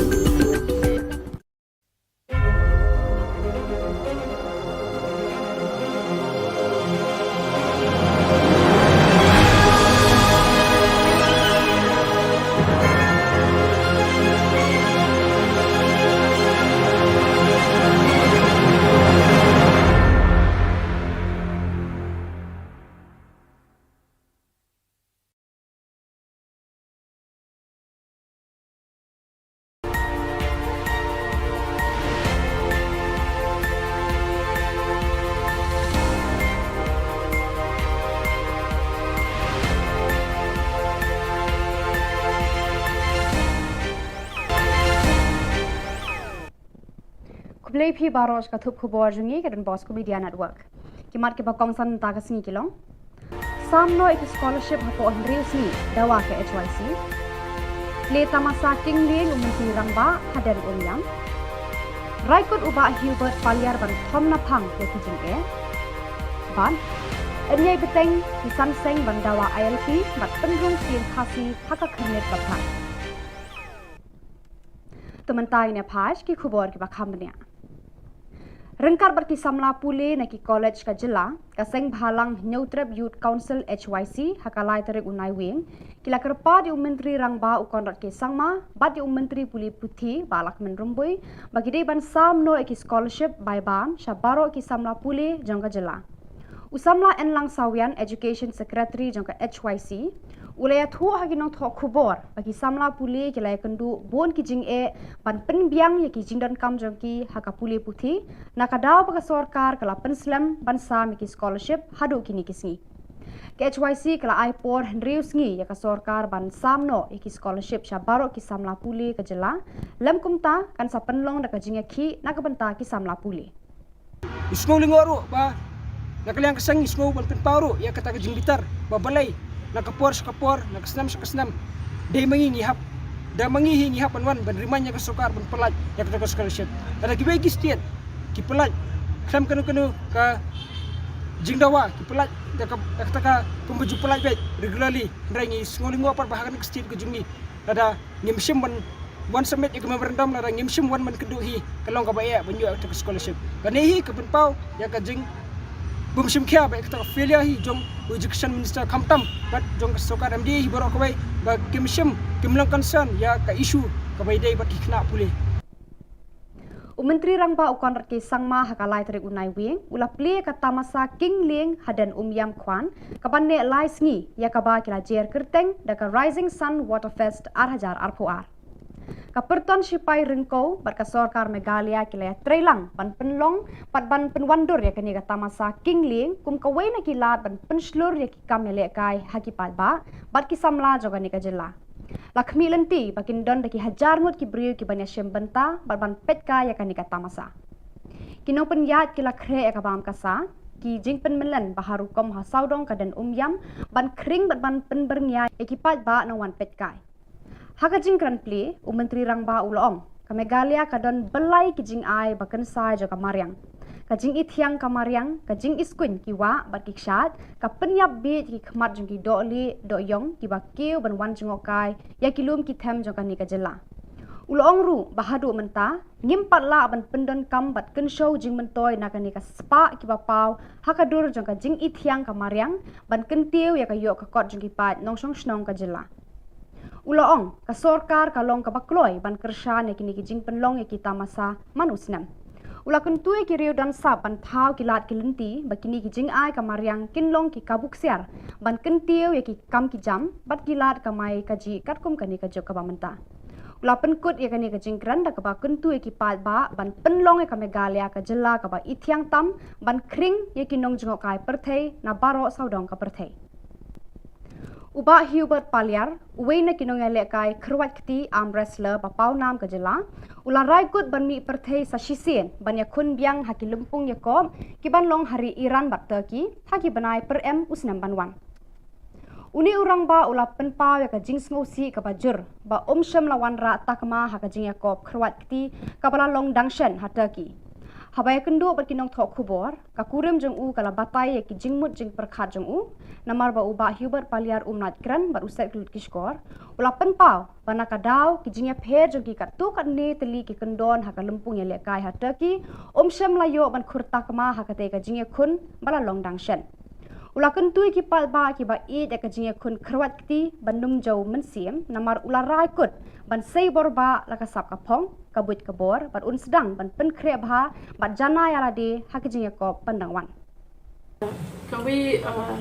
Dei phi baroh ka thup khubor jong ngi ka Don Bosco Media Network. Ki mat kiba kongsan mynta ka sngi ki long: Sam noh ïa ki scholarship hapoh hynriew sngi dawa ka H Y C. Plie tamasa king lieng u Myntri Rangbah ha den Umiam. Rai kut u Bah Hubert Paliar ban thom naphang ïa ki jingeh. Bad yn ïai bteng ki san seng ban dawa I L P bad pynrung ktien Khasi ha ka khyrnit ba phai. To mynta ngin ïa peit ki khubor kiba kham bniah. Ryngkat bad ki samla pule na ki college ka jylla, ka Seng Bhalang Hynñiewtrep Youth Council H Y C ha ka lai tarik u Naiwieng ki la kyrpad ïa u Myntri Rangbah u Conrad K Sangma bad ïa u Myntri Pule Puthi Bah Lahkmen Rymbui ba ki dei ban sam noh ïa ki scholarship bai bam sha baroh ki samla pule jong ka jylla. U samla Enlang Sawian, Education Secretary jong ka H Y C, u la ïathuh ha ki nongthoh khubor ba ki samla pule ki la ïakynduh bun ki jingeh ban pynbiang ïa ki jingdonkam jong ki ha ka pule puthi, na ka daw ba ka sorkar ka la pynslem ban sam ïa ki scholarship haduh kine ki sngi. Ka H Y C ka la ai por hynriew sngi ïa ka sorkar ban sam noh ïa ki scholarship sha baroh ki samla pule ka jylla, lym kumta kan sa pynlong da ka jingïakhih na ka bynta ki samla pule. Ngi sngew lyngngoh ruh ba na ka liang ka seng ngi sngew ban pynpaw ruh ïa kata ka jingbitar ba balei na ka por sha ka por, na ka snem sha ka snem, dei ma ngi ngi hap, dei ma ngi hi ngi hap ban wan ban remind ïa ka sorkar ban pyllait ïa kata ka scholarship. Lada kiwei ki state ki pyllait khlem kano kano ka jingdawa, ki pyllait da ka, da kata ka pynbujur pyllait beit regularly, hynrei ngi sngew lyngngoh pat ba ha kane ka state ka jong ngi lada ngim shym ban wan submit ïa ka memorandum, lada ngim shym wan ban kynduh hi, ka long kaba eh ban ïoh ïa ka scholarship. Kane hi ka pynpaw ïa ka jingbymshim khia bad ïa kata ka failure hi jong u Education Minister khamtam bad jong ka sorkar M D A hi baroh kawei, ba kim shym, kim long concern ïa ka issue kaba ïadei bad ki khynnah pule. U Myntri Rangbah u Conrad K Sangma ha ka lai tarik u Naiwieng u la plie ka tamasa king lieng ha den Umiam Kwan, kaban neh lai sngi, ïa kaba ki la jer kyrteng da ka Rising Sun Waterfest ar hajar arphew ar. Ka pyrton shipai ryngkew bad ka sorkar Meghalaya ki la ïatreilang ban pynlong bad ban pynwandur ïa kane ka tamasa king lieng kum kawei na ki lad ban pynshlur ïa ki kam ïalehkai ha ki paidbah bad ki samla jong kane ka jylla. La khmih lynti ba kin don da ki hajar ngut ki briew kiban ïashim bynta bad ban peitkai ïa kane ka tamasa. Ki nongpynïaid ki la khreh ïa ka bam ka sa, ki jingpynmyllen ba ha rukom ha sawdong ka den Umiam ban khring bad ban pynbyrngia ïa ki paidbah nongwan peitkai. Ha ka jingkren plie, u Myntri Rangbah u la ong, ka Meghalaya ka don bylli ki jingai ba kynsai jong ka mariang. Ka jingithiang ka mariang, ka jingiskuin ki wah bad ki kshaid, ka pynïap bieit ïa ki khmat jong ki dohlieh dohïong kiba kiew ban wan jngohkai ïa ki lum ki them jong kane ka jylla. U la ong ruh ba haduh mynta ngim pat lah ban pyndonkam bad kynshew jingmyntoi na kane ka spah kiba paw ha ka dur jong ka jingithiang ka mariang ban kyntiew ïa ka ïoh ka kot jong ki paid nongshong shnong ka jylla. U la ong, ka sorkar ka long kaba kloi ban kyrshan ïa kine ki jingpynlong ïa ki tamasa man u snem. U la kyntu ïa ki riew don sap ban thaw ki lad ki lynti ba kine ki jingai ka mariang kin long ki kabu ksiar ban kyntiew ïa ki kam ki jam bad ki lad kamai kajih katkum kane ka juk kaba mynta. U la pynkut ïa kane ka jingkren da kaba kyntu ïa ki paidbah ban pynlong ïa ka Meghalaya ka jylla kaba ithiang tam ban khring ïa ki nongjngohkai pyrthei na baroh sawdong ka pyrthei. U Bah Hubert Paliar, uwei na ki nongïalehkai kyrwat kti arm wrestler ba pawnam ka jylla, u la rai kut ban mih pyrthei sa shisien ban ïakhun biang ha ki lympung ïakop kiban long ha ri Iran bad Turkey ha ki bnai pyrem u snem ban wan. Une u rangbah u la pynpaw ïa ka jingsngewsih kaba jur ba um shym la wanrah takma ha ka jingïakop kyrwat kti kaba la long dang shen ha Turkey. Haba ïakynduh bad ki nongthoh khubor, ka kurim jong u ka la batai ïa ki jingmut jingpyrkhat jong u, namar ba u Bah Hubert Paliar um nang kren bad u set ki lut ki shkor. U la pynpaw ba na ka daw ki jingïapher jong ki katto katne tylli ki kyndon ha ka lympung ïalehkai ha Turkey, um shym la ïoh ban khur takma ha katei ka jingïakhun ba la long dang shen. U la kyntu ïa ki paidbah kiba ïeit ïa ka jingïakhun kyrwat kti ban ym jew mynsiem, namar u la rai kut ban sei bor bah la ka sap ka phong, ka buit ka bor, bad un sdang ban pynkhreh bha bad janai ïa lade ha ka jingïakop pyndang wan. Kawei, ah,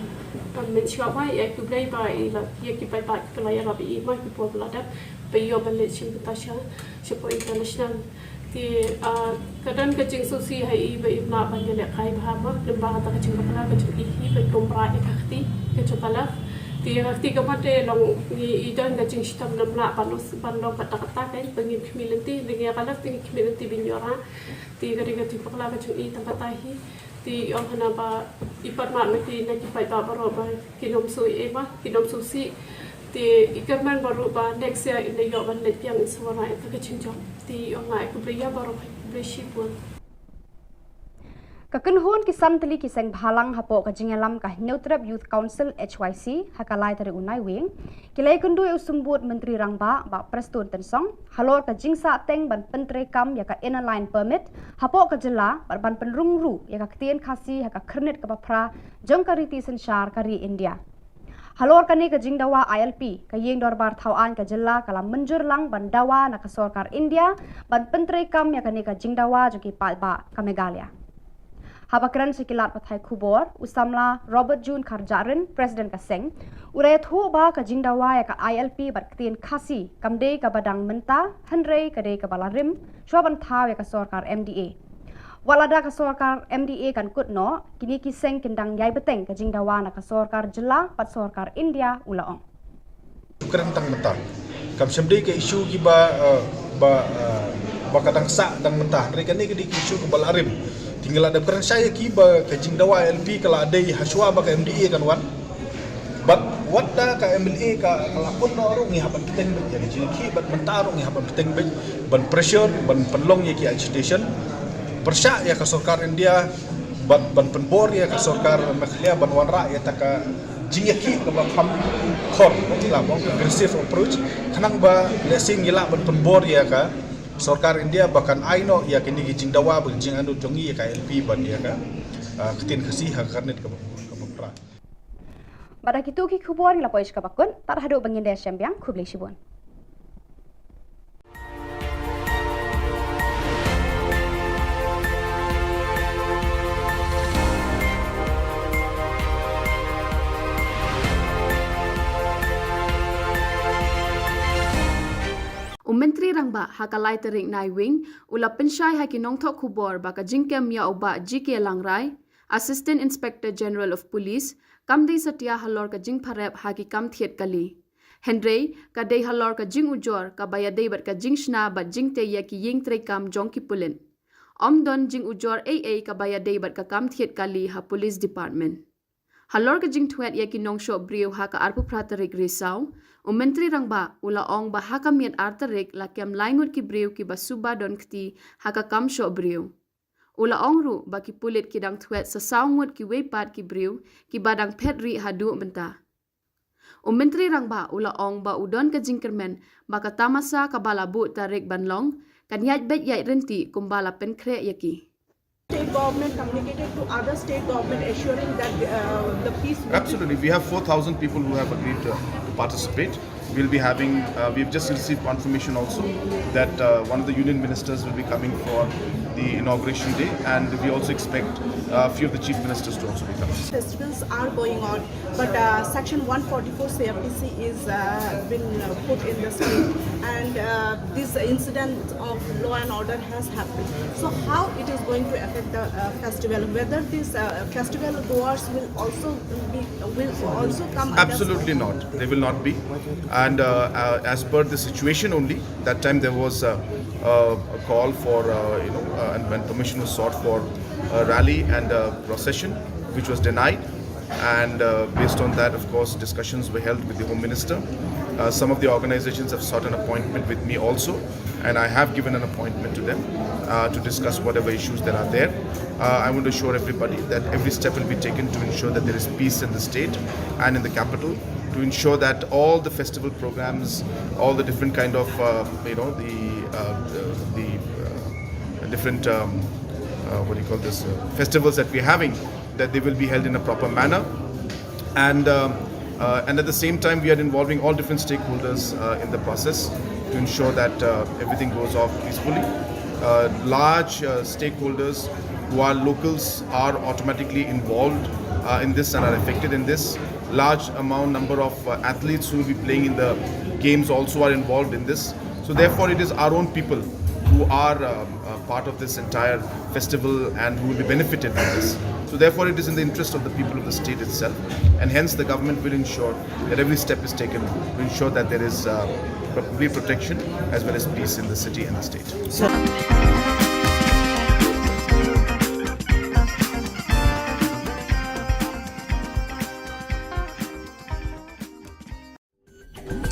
ah, mynshuwa ba ïa khublei ba ïa la, ïa ki paidbah kiba la ïarap ïa i ma ki por ba la dep ba ïoh ban leit shim bynta sha, shapoh international. Te, ah, ka don ka jingsngewsih ha i ba im lah ban ïalehkai bha ma lyngba kata ka jingbakla ka jong i hi ban kum bra ïa ka kti ka jong ka left. Te ka kti ka mat te long ngi i don ka jingshitom namlah ban long, ban long katta katta, ka ba ngim khmih lynti, te ngi ka lap te ngi khmih lynti ba ngin ïoh rah. Te ka dei ka jingpakla ka jong i tang katta hi. Te i ong hana ba i pat mat ma te na ki paidbah baroh ba kin ym shu i ei ba kin ym shu sih. Te i kyrmen baroh ba next year in da ïoh ban leit biang in sa wanrah ïa ka jingjop. Te i ong nga ai khublei ïa baroh, khublei shibun. Ka kynhun ki san tylli ki seng bhalang hapoh ka jingïalam ka Hynñiewtrep Youth Council, H Y C, ha ka lai tarik u Naiwieng, ki la ïakynduh ïa u Symbud Myntri Rangbah, Bah Prestone Tynsong, halor ka jingsah teng ban pyntreikam ïa ka Inner Line Permit hapoh ka jylla bad ban pynrung ruh ïa ka ktien Khasi ha ka khyrnit kaba phra jong ka riti synshar ka ri India. Halor kane ka jingdawa I L P, ka Ïing Dorbar Thaw Aiñ ka jylla ka la mynjur lang ban dawa na ka sorkar India ban pyntreikam ïa kane ka jingdawa jong ki paidbah ka Meghalaya. Haba kren sha ki lad pathai khubor, u samla Robert June Kharjahrin, President ka seng, u la ïathuh ba ka jingdawa ïa ka I L P bad ktien Khasi kam dei kaba dang mynta, hynrei ka dei kaba la rim shwa ban thaw ïa ka sorkar M D A. Wat lada ka sorkar M D A kan kut noh, kine ki seng kin dang ïai bteng ka jingdawa na ka sorkar jylla bad sorkar India, u la ong. Kren tang mynta. Kam shym dei ka issue kiba, eh, ba, eh, ba ka dang sah dang mynta. Hynrei kane ka dei ka issue kaba la rim. Te ngi la dep kren shai ïa ki ba ka jingdawa I L P ka la dei hashwa ba ka M D A kan wan. Bad wat da ka M L A ka, ka la pun noh ruh ngi hap ban bteng beit ïa ka jingïakhih, bad mynta ruh ngi hap ban bteng beit ban pressure, ban pynlong ïa ki agitation. Pyrshah ïa ka sorkar India bad ban pynbor ïa ka sorkar Meghalaya ban wanrah ïa kata ka jingïakhih kaba kham khor, ba ngi lah ban ong ka aggressive approach, khnang ba lehse ngi lah ban pynbor ïa ka sorkar India ba kan ai noh ïa kine ki jingdawa bad jingangnud jong ngi ïa ka I L P bad ïa ka, ah, ktien Khasi ha ka khyrnit kaba, kaba phra. Bad da kito ki khubor ngi la poi sha kaba kut, tad haduh ba ngin da shem biang, khublei shibun. U Myntri Rangbah ha ka lai tarik Naiwieng u la pynshai ha ki nongthoh khubor ba ka jingkem ïa u Bah G K Langrai, Assistant Inspector General of Police, kam dei satia halor ka jingpharep ha ki kam thied kali. Hynrei ka dei halor ka jingujor kaba ïadei bad ka jingshna bad jingtei ïa ki ïing treikam jong ki pulit. Ym don jingujor ei ei kaba ïadei bad ka kam thied kali ha Police Department. Halor ka jingtwet ïa ki nongshoh briew ha ka arphew phra tarik Risaw, u Myntri Rangbah u la ong ba ha ka miet ar tarik la kem lai ngut ki briew kiba suba don kti ha ka kam shoh briew. U la ong ruh ba ki pulit ki dang twet sa saw ngut kiwei pat ki briew kiba dang phet rieh haduh mynta. U Myntri Rangbah u la ong ba u don ka jingkyrmen ba ka tamasa kaba la buh tarik ban long kan ïaid beit ïaid rynti kumba la pynkhreh ïa ki. State government communicated to other state government assuring that, uh, the peace will be. Absolutely. We have four thousand people who have agreed to, to participate. We'll be having, uh, we've just received confirmation also that, uh, one of the union ministers will be coming for the inauguration day, and we also expect, uh, a few of the chief ministers to also be coming. Festivals are going on, but, uh, Section one forty-four C R P C is, uh, been, uh, put in the state, and, uh, this incident of law and order has happened. So how it is going to affect the, uh, festival? Whether these, uh, festival goers will also be, will also come under. Absolutely not. They will not be. And, uh, uh, as per the situation only, that time there was, uh, uh, a call for, uh, you know, uh, and when permission was sought for a rally and a procession, which was denied. And, uh, based on that, of course, discussions were held with the Home Minister. Uh, some of the organizations have sought an appointment with me also, and I have given an appointment to them, uh, to discuss whatever issues that are there. Uh, I want to assure everybody that every step will be taken to ensure that there is peace in the state and in the capital, to ensure that all the festival programs, all the different kind of, uh, you know, the, uh, the, the, uh, different, um, uh, what do you call this, uh, festivals that we're having, that they will be held in a proper manner. And, um, uh, and at the same time, we are involving all different stakeholders, uh, in the process to ensure that, uh, everything goes off peacefully. Uh, large, uh, stakeholders who are locals are automatically involved, uh, in this and are affected in this. Large amount number of, uh, athletes who will be playing in the games also are involved in this. So therefore, it is our own people who who are um, uh, part of this entire festival and who will be benefited by this. So therefore, it is in the interest of the people of the state itself, and hence the government will ensure that every step is taken to ensure that there is uh, complete protection as well as peace in the city and the state.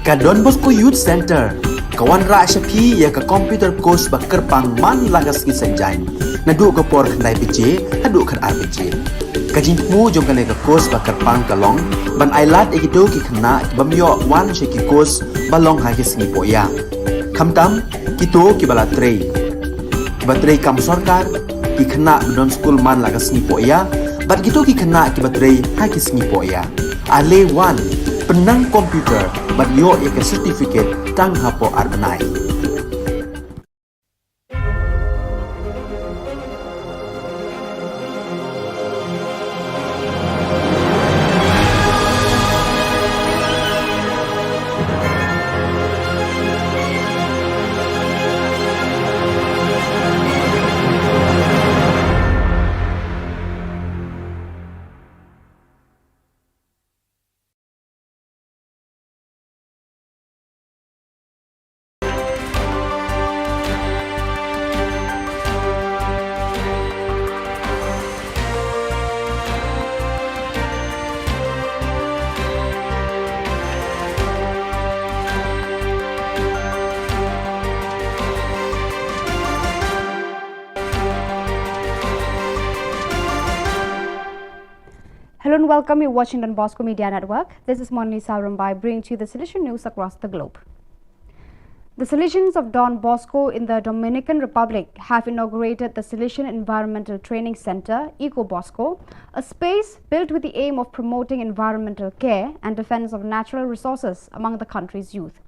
Ka Don Bosco Youth Centre ka wanrah sha phi ïa ka computer course ba kyrpang man la ka sngi Saitjaiñ, naduh ka por khyndai baje haduh khatar baje. Ka jingthmu jong kane ka course ba kyrpang ka long ban ailad ïa kito ki khynnah kiba ym ïoh wan sha ki course ba long ha ki sngi pohïa, khamtam kito kiba la trei, kiba trei kam sorkar, ki khynnah ba don skul man la ka sngi pohïa bad kito ki khynnah kiba trei ha ki sngi pohïa. Ale wan, pynnang computer bad ïoh ïa ka certificate tang hapoh ar bnai. Hello and welcome. You're watching Don Bosco Media Network. This is Monlisa Rumbai bringing to you the Salesian news across the globe. The Salesians of Don Bosco in the Dominican Republic have inaugurated the Salesian Environmental Training Center, Eco Bosco, a space built with the aim of promoting environmental care and defense of natural resources among the country's youth.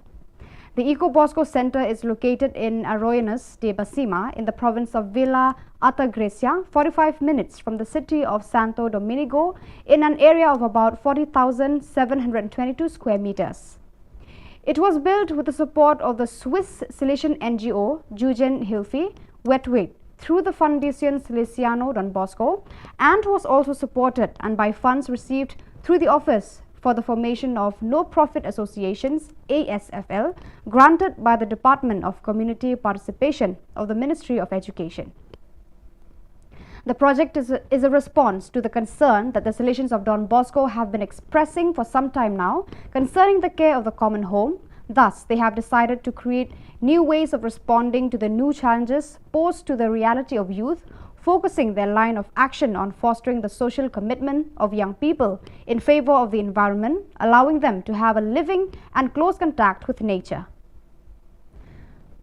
The Eco Bosco Center is located in Arroyuelos de Besima in the province of Villa Altagracia, forty-five minutes from the city of Santo Domingo, in an area of about forty thousand seven hundred twenty-two square meters. It was built with the support of the Swiss Salesian N G O Jugendhilfe Wetweg through the Fundación Salesiano Don Bosco and was also supported and by funds received through the Office for the Formation of No Profit Associations, A S F L, granted by the Department of Community Participation of the Ministry of Education. The project is a, is a response to the concern that the Salesians of Don Bosco have been expressing for some time now concerning the care of the common home. Thus, they have decided to create new ways of responding to the new challenges posed to the reality of youth, focusing their line of action on fostering the social commitment of young people in favor of the environment, allowing them to have a living and close contact with nature.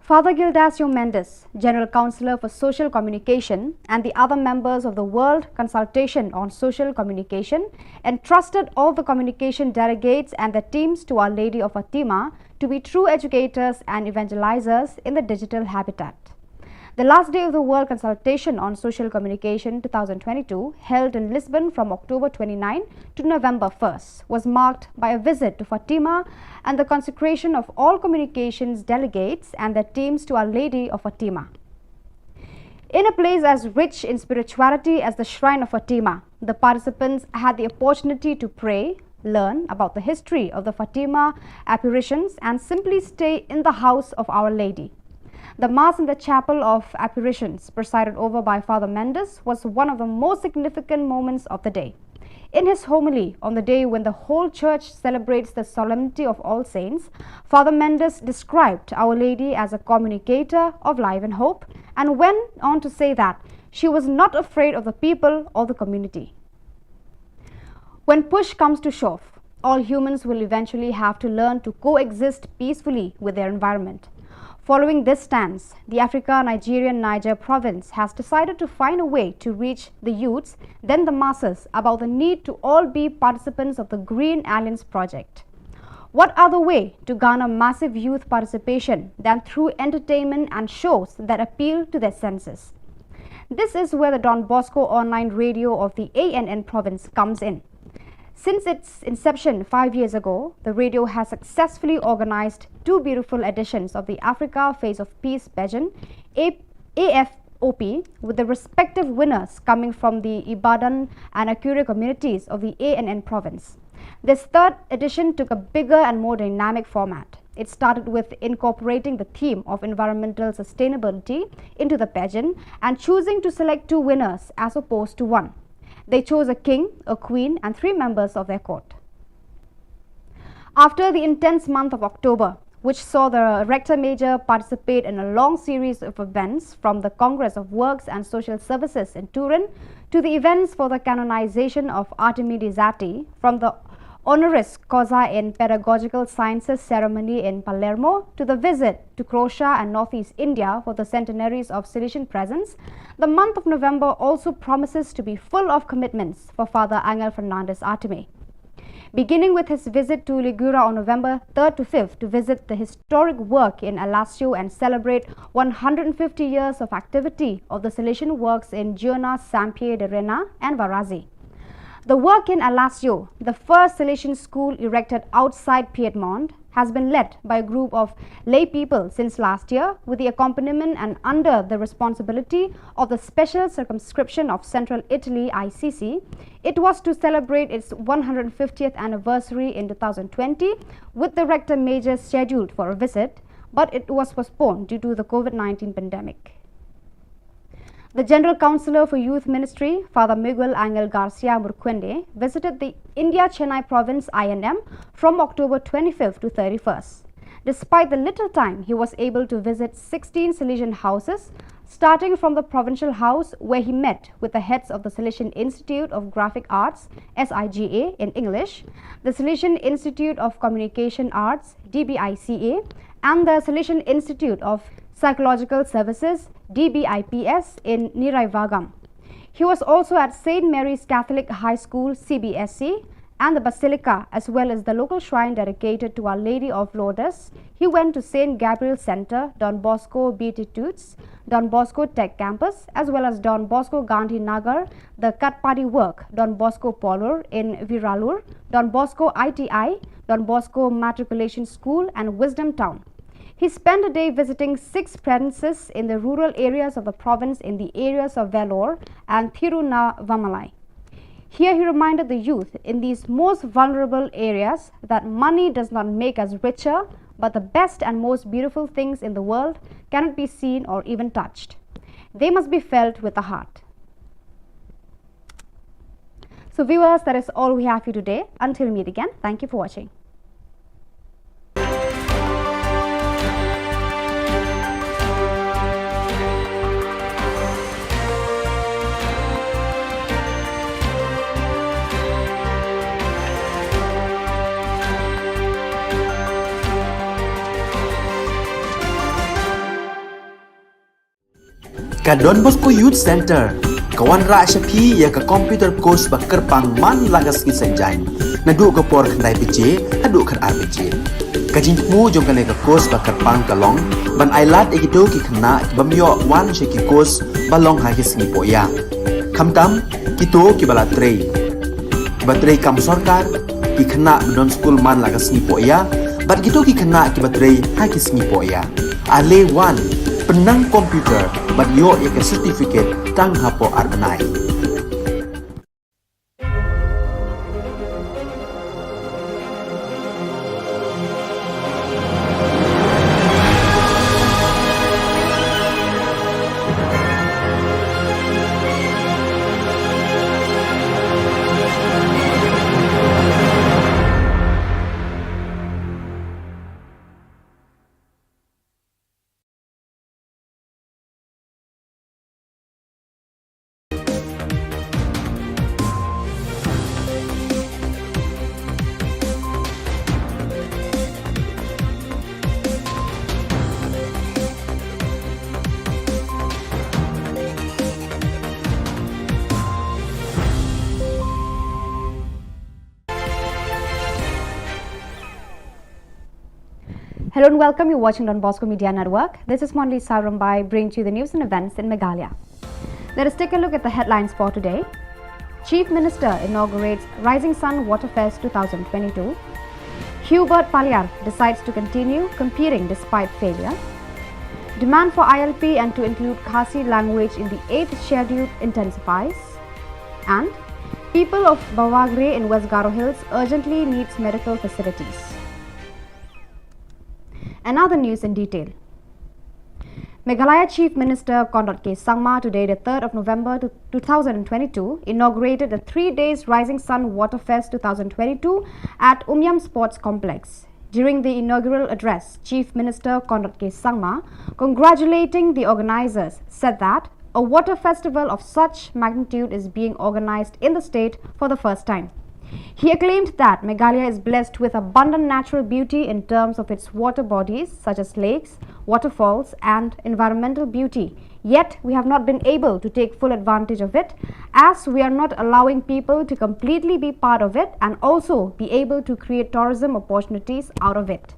Father Gildacio Mendes, General Counsellor for Social Communication, and the other members of the World Consultation on Social Communication entrusted all the communication delegates and their teams to Our Lady of Fatima to be true educators and evangelizers in the digital habitat. The last day of the World Consultation on Social Communication twenty twenty-two, held in Lisbon from October twenty-ninth to November first, was marked by a visit to Fatima and the consecration of all communications delegates and their teams to Our Lady of Fatima. In a place as rich in spirituality as the Shrine of Fatima, the participants had the opportunity to pray, learn about the history of the Fatima apparitions, and simply stay in the house of Our Lady. The Mass in the Chapel of Apparitions, presided over by Father Mendes, was one of the most significant moments of the day. In his homily on the day when the whole church celebrates the Solemnity of All Saints, Father Mendes described Our Lady as a communicator of life and hope and went on to say that she was not afraid of the people or the community. When push comes to shove, all humans will eventually have to learn to coexist peacefully with their environment. Following this stance, the Africa Nigerian Niger province has decided to find a way to reach the youths, then the masses, about the need to all be participants of the Green Alliance project. What other way to garner massive youth participation than through entertainment and shows that appeal to their senses? This is where the Don Bosco online radio of the A N N province comes in. Since its inception five years ago, the radio has successfully organized two beautiful editions of the Africa Face of Peace pageant, A- A F O P, with the respective winners coming from the Ibadan and Akure communities of the A N N province. This third edition took a bigger and more dynamic format. It started with incorporating the theme of environmental sustainability into the pageant and choosing to select two winners as opposed to one. They chose a king, a queen, and three members of their court. After the intense month of October, which saw the Rector Major participate in a long series of events, from the Congress of Works and Social Services in Turin to the events for the canonization of Artemi di Zatti, from the honoris causa in pedagogical sciences ceremony in Palermo to the visit to Croatia and Northeast India for the centenaries of Salesian presence, the month of November also promises to be full of commitments for Father Angel Fernandez Artemi. Beginning with his visit to Ligura on November third to fifth to visit the historic work in Alassio and celebrate one hundred fifty years of activity of the Salesian works in Giona, Sampier de Rena, and Varazi. The work in Alassio, the first Salesian school erected outside Piedmont, has been led by a group of lay people since last year, with the accompaniment and under the responsibility of the Special Circumscription of Central Italy, I C C. It was to celebrate its one hundred fiftieth anniversary in two thousand twenty, with the Rector Major scheduled for a visit, but it was postponed due to the COVID nineteen pandemic. The General Counsellor for Youth Ministry, Father Miguel Angel Garcia Murcuende, visited the India Chennai province I N M from October twenty-fifth to thirty-first. Despite the little time, he was able to visit sixteen Salesian houses, starting from the provincial house where he met with the heads of the Salesian Institute of Graphic Arts, S I G A in English, the Salesian Institute of Communication Arts, D B I C A, and the Salesian Institute of Psychological Services, D B I P S, in Niraivagam. He was also at Saint Mary's Catholic High School, C B S C, and the Basilica, as well as the local shrine dedicated to Our Lady of Lourdes. He went to Saint Gabriel Centre, Don Bosco Beatitudes, Don Bosco Tech Campus, as well as Don Bosco Gandhi Nagar, the Katpadi Work, Don Bosco Polur in Viralur, Don Bosco I T I, Don Bosco Matriculation School, and Wisdom Town. He spent a day visiting six premises in the rural areas of the province in the areas of Vellore and Thiruvannamalai. Here he reminded the youth in these most vulnerable areas that money does not make us richer, but the best and most beautiful things in the world cannot be seen or even touched. They must be felt with the heart. So viewers, that is all we have for you today. Until we meet again, thank you for watching. Ka Don Bosco Youth Centre ka wanrah sha phi ïa ka computer course ba kyrpang man la ka sngi Saitjaiñ, naduh ka por khyndai baje haduh khatar baje. Ka jingthmu jong kane ka course ba kyrpang ka long ban ailad ïa kito ki khynnah ki bym ïoh wan sha ki course ba long ha ki sngi pohïa. Khamtam kito kiba la trei, kiba trei kam sorkar, ki khynnah ba don skul man la ka sngi pohïa, bad kito ki khynnah kiba trei ha ki sngi pohïa. Ale wan, pynnang computer bad ïoh ïa ka certificate tang hapoh ar bnai. Hello and welcome. You're watching Don Bosco Media Network. This is Monli Sarumbai bringing to you the news and events in Meghalaya. Let us take a look at the headlines for today. Chief Minister inaugurates Rising Sun Waterfest two thousand twenty-two. Hubert Paliar decides to continue competing despite failure. Demand for I L P and to include Khasi language in the eighth schedule intensifies. And people of Bawagre in West Garo Hills urgently needs medical facilities. And now the news in detail. Meghalaya Chief Minister Conrad K Sangma today, the third of November two thousand twenty-two, inaugurated the three days Rising Sun Waterfest two thousand twenty-two at Umiam Sports Complex. During the inaugural address, Chief Minister Conrad K Sangma, congratulating the organizers, said that a water festival of such magnitude is being organized in the state for the first time. He acclaimed that Meghalaya is blessed with abundant natural beauty in terms of its water bodies such as lakes, waterfalls, and environmental beauty. Yet, we have not been able to take full advantage of it, as we are not allowing people to completely be part of it and also be able to create tourism opportunities out of it.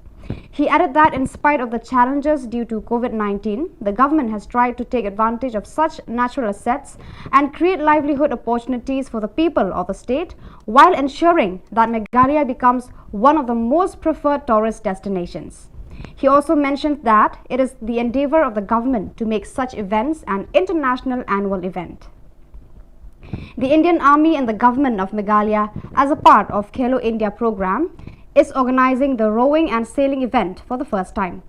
He added that in spite of the challenges due to COVID nineteen, the government has tried to take advantage of such natural assets and create livelihood opportunities for the people of the state while ensuring that Meghalaya becomes one of the most preferred tourist destinations. He also mentioned that it is the endeavor of the government to make such events an international annual event. The Indian Army and the government of Meghalaya, as a part of Khelo India program, is organizing the rowing and sailing event for the first time.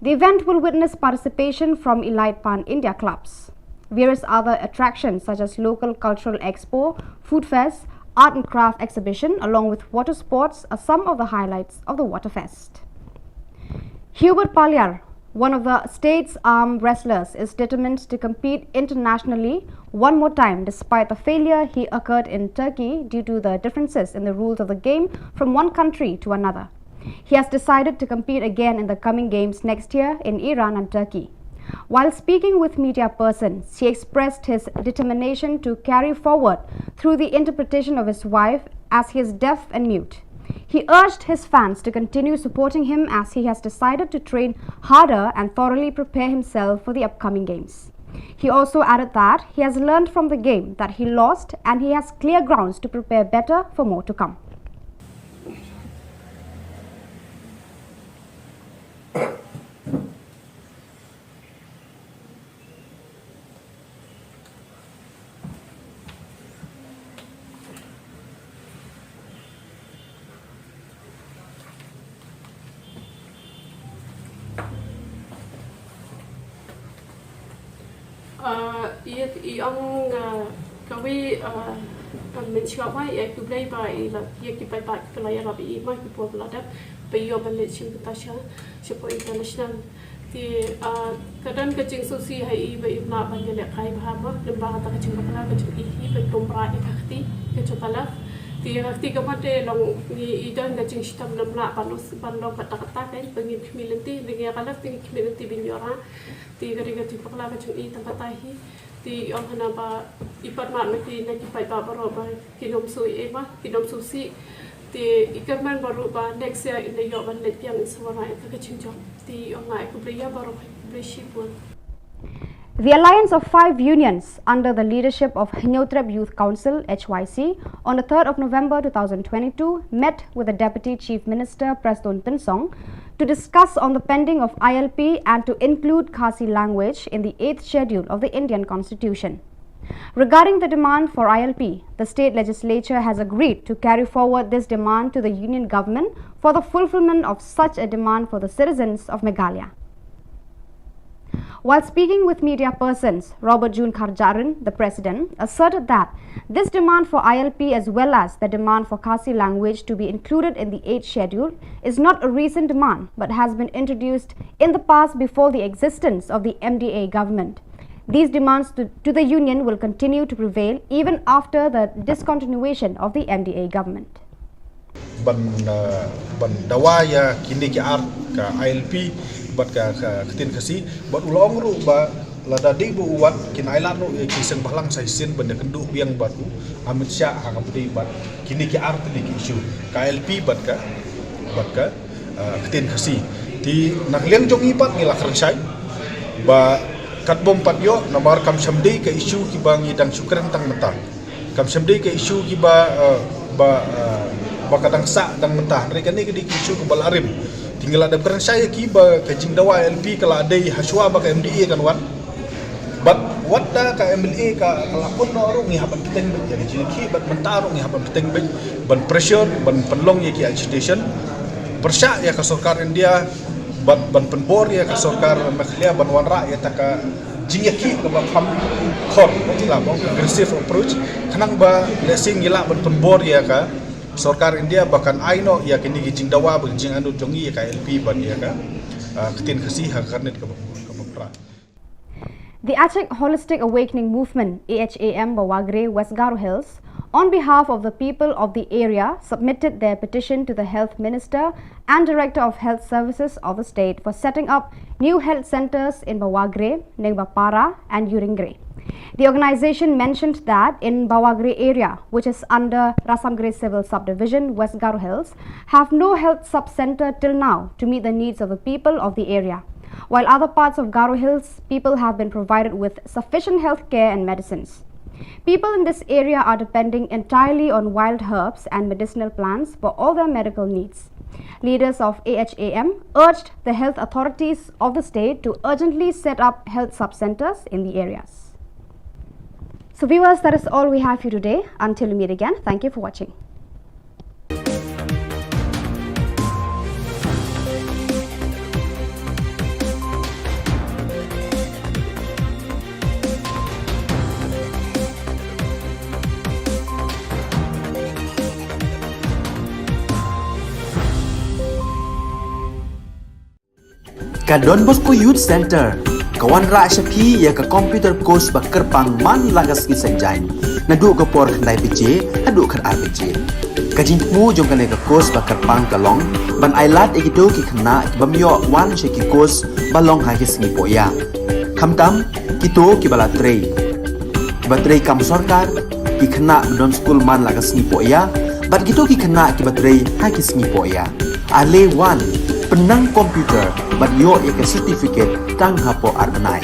The event will witness participation from elite pan-India clubs. Various other attractions such as local cultural expo, food fest, art and craft exhibition along with water sports are some of the highlights of the Waterfest. Hubert Paliar, one of the state's arm wrestlers, is determined to compete internationally one more time despite the failure he occurred in Turkey due to the differences in the rules of the game from one country to another. He has decided to compete again in the coming games next year in Iran and Turkey. While speaking with media persons, he expressed his determination to carry forward through the interpretation of his wife, as he is deaf and mute. He urged his fans to continue supporting him as he has decided to train harder and thoroughly prepare himself for the upcoming games. He also added that he has learned from the game that he lost and he has clear grounds to prepare better for more to come. Ah, ïa, i ong, ah, kawei, ah, ah, mynshuwa ba ïa khublei ba ïa la, ïa ki paidbah ki la ïarap ïa i ma ki por ba la dep ba ïoh ban leit shim bynta sha, shapoh international. Te, ah, ka don ka jingsngewsih ha i ba im lah ban ïalehkai bha mo, lyngba kata ka jingbakla ka jong i hi ban tum bra ïa ka kti ka jong ka left. Te ka kti ka mut te long ngi i don ka jingshitom, ym lah ban long, ban long katta katta, ka ba ngin khmih lynti, te ngi ïa ka left te ngi khmih lynti ban ïoh rah. Te ka dei ka jingbakla ka jong i tang katta hi. Te i ong hana ba i pan mad ma ki, na ki paidbah baroh ba kin ym shu ïa i ma, kin ym shu sih. Te i kyrmen baroh ba next year in da ïoh ban leit biang i sa wanrah ïa ka jingjop. Te i ong nga ai khublei ïa baroh, khublei shibun. The Alliance of Five Unions under the leadership of Hynñiewtrep Youth Council, H Y C, on the third of November two thousand twenty-two met with the Deputy Chief Minister Prestone Tynsong to discuss on the pending of I L P and to include Khasi language in the eighth schedule of the Indian Constitution. Regarding the demand for I L P, the state legislature has agreed to carry forward this demand to the union government for the fulfillment of such a demand for the citizens of Meghalaya. While speaking with media persons, Robert June Kharjahrin, the president, asserted that this demand for I L P as well as the demand for Khasi language to be included in the eighth schedule is not a recent demand but has been introduced in the past before the existence of the M D A government. These demands to, to the union will continue to prevail even after the discontinuation of the M D A government. Ban, uh, ban dawa ïa kine ki ar, ka I L P bad ka, ka ktien Khasi, bad u la ong ruh ba lada dei ba u wad kin ailad ruh ïa ki seng bhalang sa shisien ban ïakynduh biang bad u Amit Shah ha ka bynta bad kine ki ar tylli ki issue, ka I L P bad ka, bad ka, uh, ktien Khasi. Te na ka liang jong ngi pat ngi la kren shai ba katba ym pat ïoh namar kam shym dei ka issue kiba ngi dang shu kren tang mynta. Kam shym dei ka issue kiba, eh, ba, eh, ba ka dang sah dang mynta. Hynrei kane ka dei ka issue kaba la rim. Te ngi la dep kren shai ïa ki ba ka jingdawa L P ka la dei hashwa ba ka M D A kan wan. Bad wat da ka M L A ka, ka la pun noh ruh ngi hap ban bteng beit ïa ka jingïakhih, bad mynta ruh ngi hap ban bteng beit ban pressure, ban pynlong ïa ki agitation. Pyrshah ïa ka sorkar India, bad ban pynbor ïa ka sorkar Meghalaya ban wanrah ïa kata ka jingïakhih kaba kham khor, la ong aggressive approach, khnang ba lehse ngi lah ban pynbor ïa ka sorkar India ba kan ai noh ïa kine ki jingdawa bad jingangnud jong ngi ïa ka L P bad ïa ka, ah, ktien Khasi ha ka kyrnit kaba, kaba phra. The Achik Holistic Awakening Movement, A H A M, Bawagre, West Garo Hills, on behalf of the people of the area, submitted their petition to the Health Minister and Director of Health Services of the state for setting up new health centers in Bawagre, Nengbapara, and Yuringre. The organization mentioned that in Bawagre area, which is under Rasamgre Civil Subdivision, West Garo Hills, have no health sub-center till now to meet the needs of the people of the area, while other parts of Garo Hills, people have been provided with sufficient health care and medicines. People in this area are depending entirely on wild herbs and medicinal plants for all their medical needs. Leaders of A H A M urged the health authorities of the state to urgently set up health sub-centers in the areas. So viewers, that is all we have for you today. Until we meet again, thank you for watching. Ka Don Bosco Youth Center ka wanrah sha phi ïa ka computer course ba kyrpang man la ka sngi Saitjaiñ, naduh ka por khyndai baje haduh khatar baje. Ka jingthmu jong kane ka course ba kyrpang ka long ban ailad ïa kito ki khynnah ki bym ïoh wan sha ki course ba long ha ki sngi pohïa. Khamtam kito kiba la trei, kiba trei kam sorkar, ki khynnah ba don skul man la ka sngi pohïa, bad kito ki khynnah kiba trei ha ki sngi pohïa. Ale wan, pynnang computer bad ïoh ïa ka certificate tang hapoh ar bnai.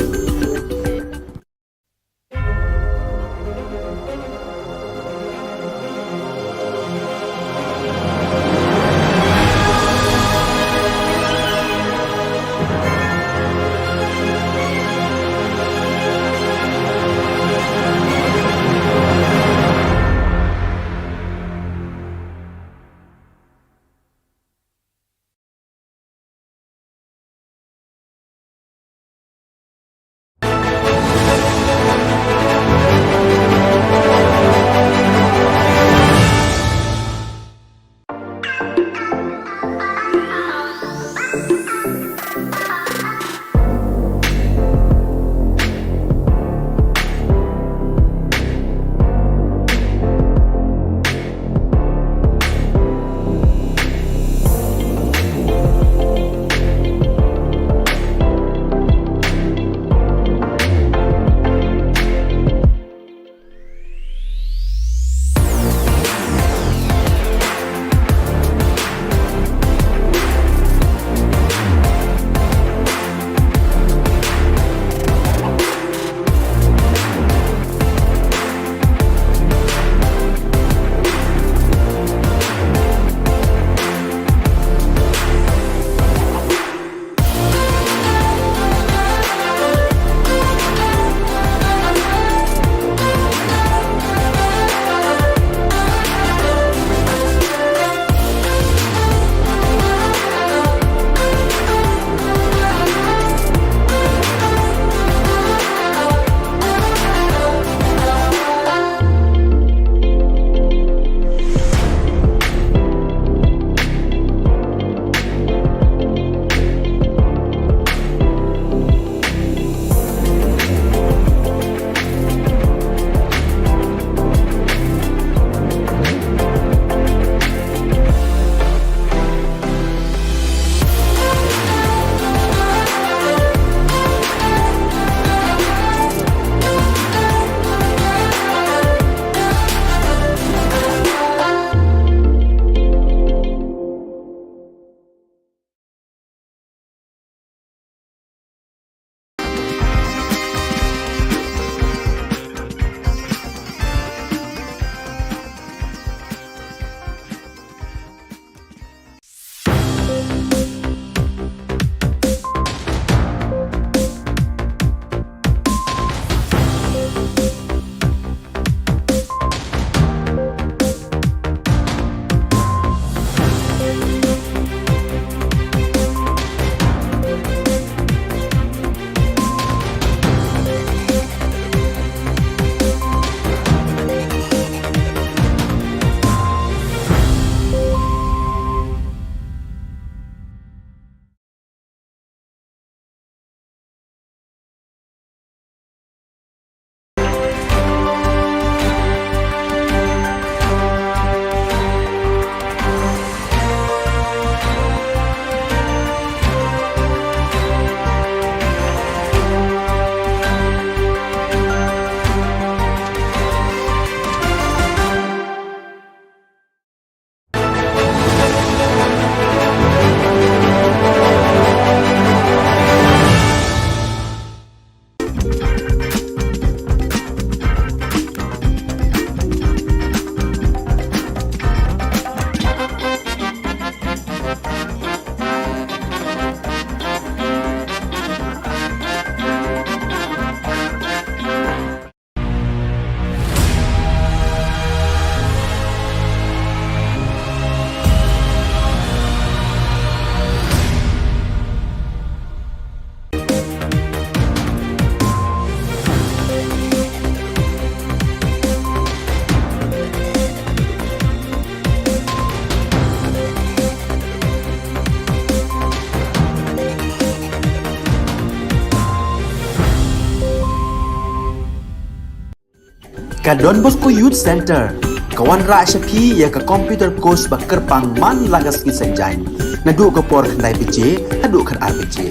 Ka Don Bosco Youth Centre ka wanrah sha phi ïa ka computer course ba kyrpang man la ka sngi Saitjaiñ, naduh ka por khyndai baje haduh khatar baje.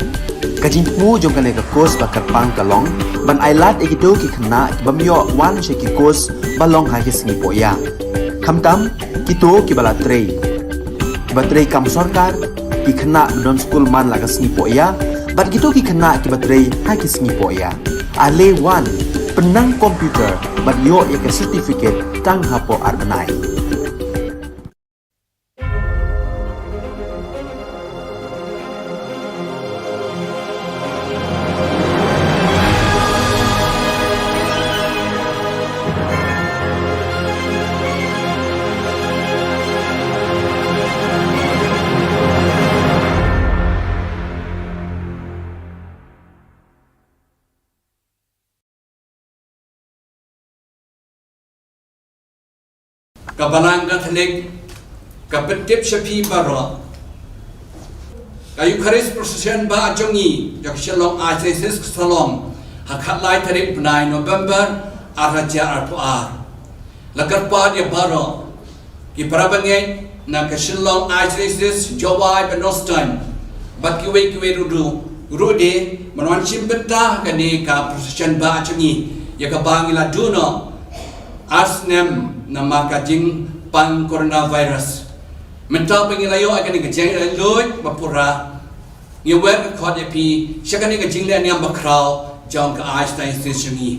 Ka jingthmu jong kane ka course ba kyrpang ka long ban ailad ïa kito ki khynnah ki bym ïoh wan sha ki course ba long ha ki sngi pohïa, khamtam kito kiba la trei, kiba trei kam sorkar, ki khynnah ba don skul man la ka sngi pohïa, bad kito ki khynnah kiba trei ha ki sngi pohïa. Ale wan, pynnang computer bad ïoh ïa ka certificate tang hapoh ar bnai. Ka Balang Katholik ka pyntip sha phi baroh, ka Eucharist Procession ba jong ngi jong ka Shillong Archdiocese ka sa long ha khatlai tarik bnai November ar hajar arphew ar. La kyrpad ïa baroh ki para bangeit na ka Shillong Archdiocese, Jowai bad North Star bad kiwei kiwei ruh, ruh de, ban wan shim bynta ha kane ka procession ba jong ngi, ïa kaba ngi la duh noh ar snem namar ka jingpang coronavirus. Mynta ba ngi la ïoh ïa kane ka jingïaid luid ba pura, ngi wer ka khot ïa phi sha kane ka jingleh niam bakhraw jong ka Archdiocese jong ngi.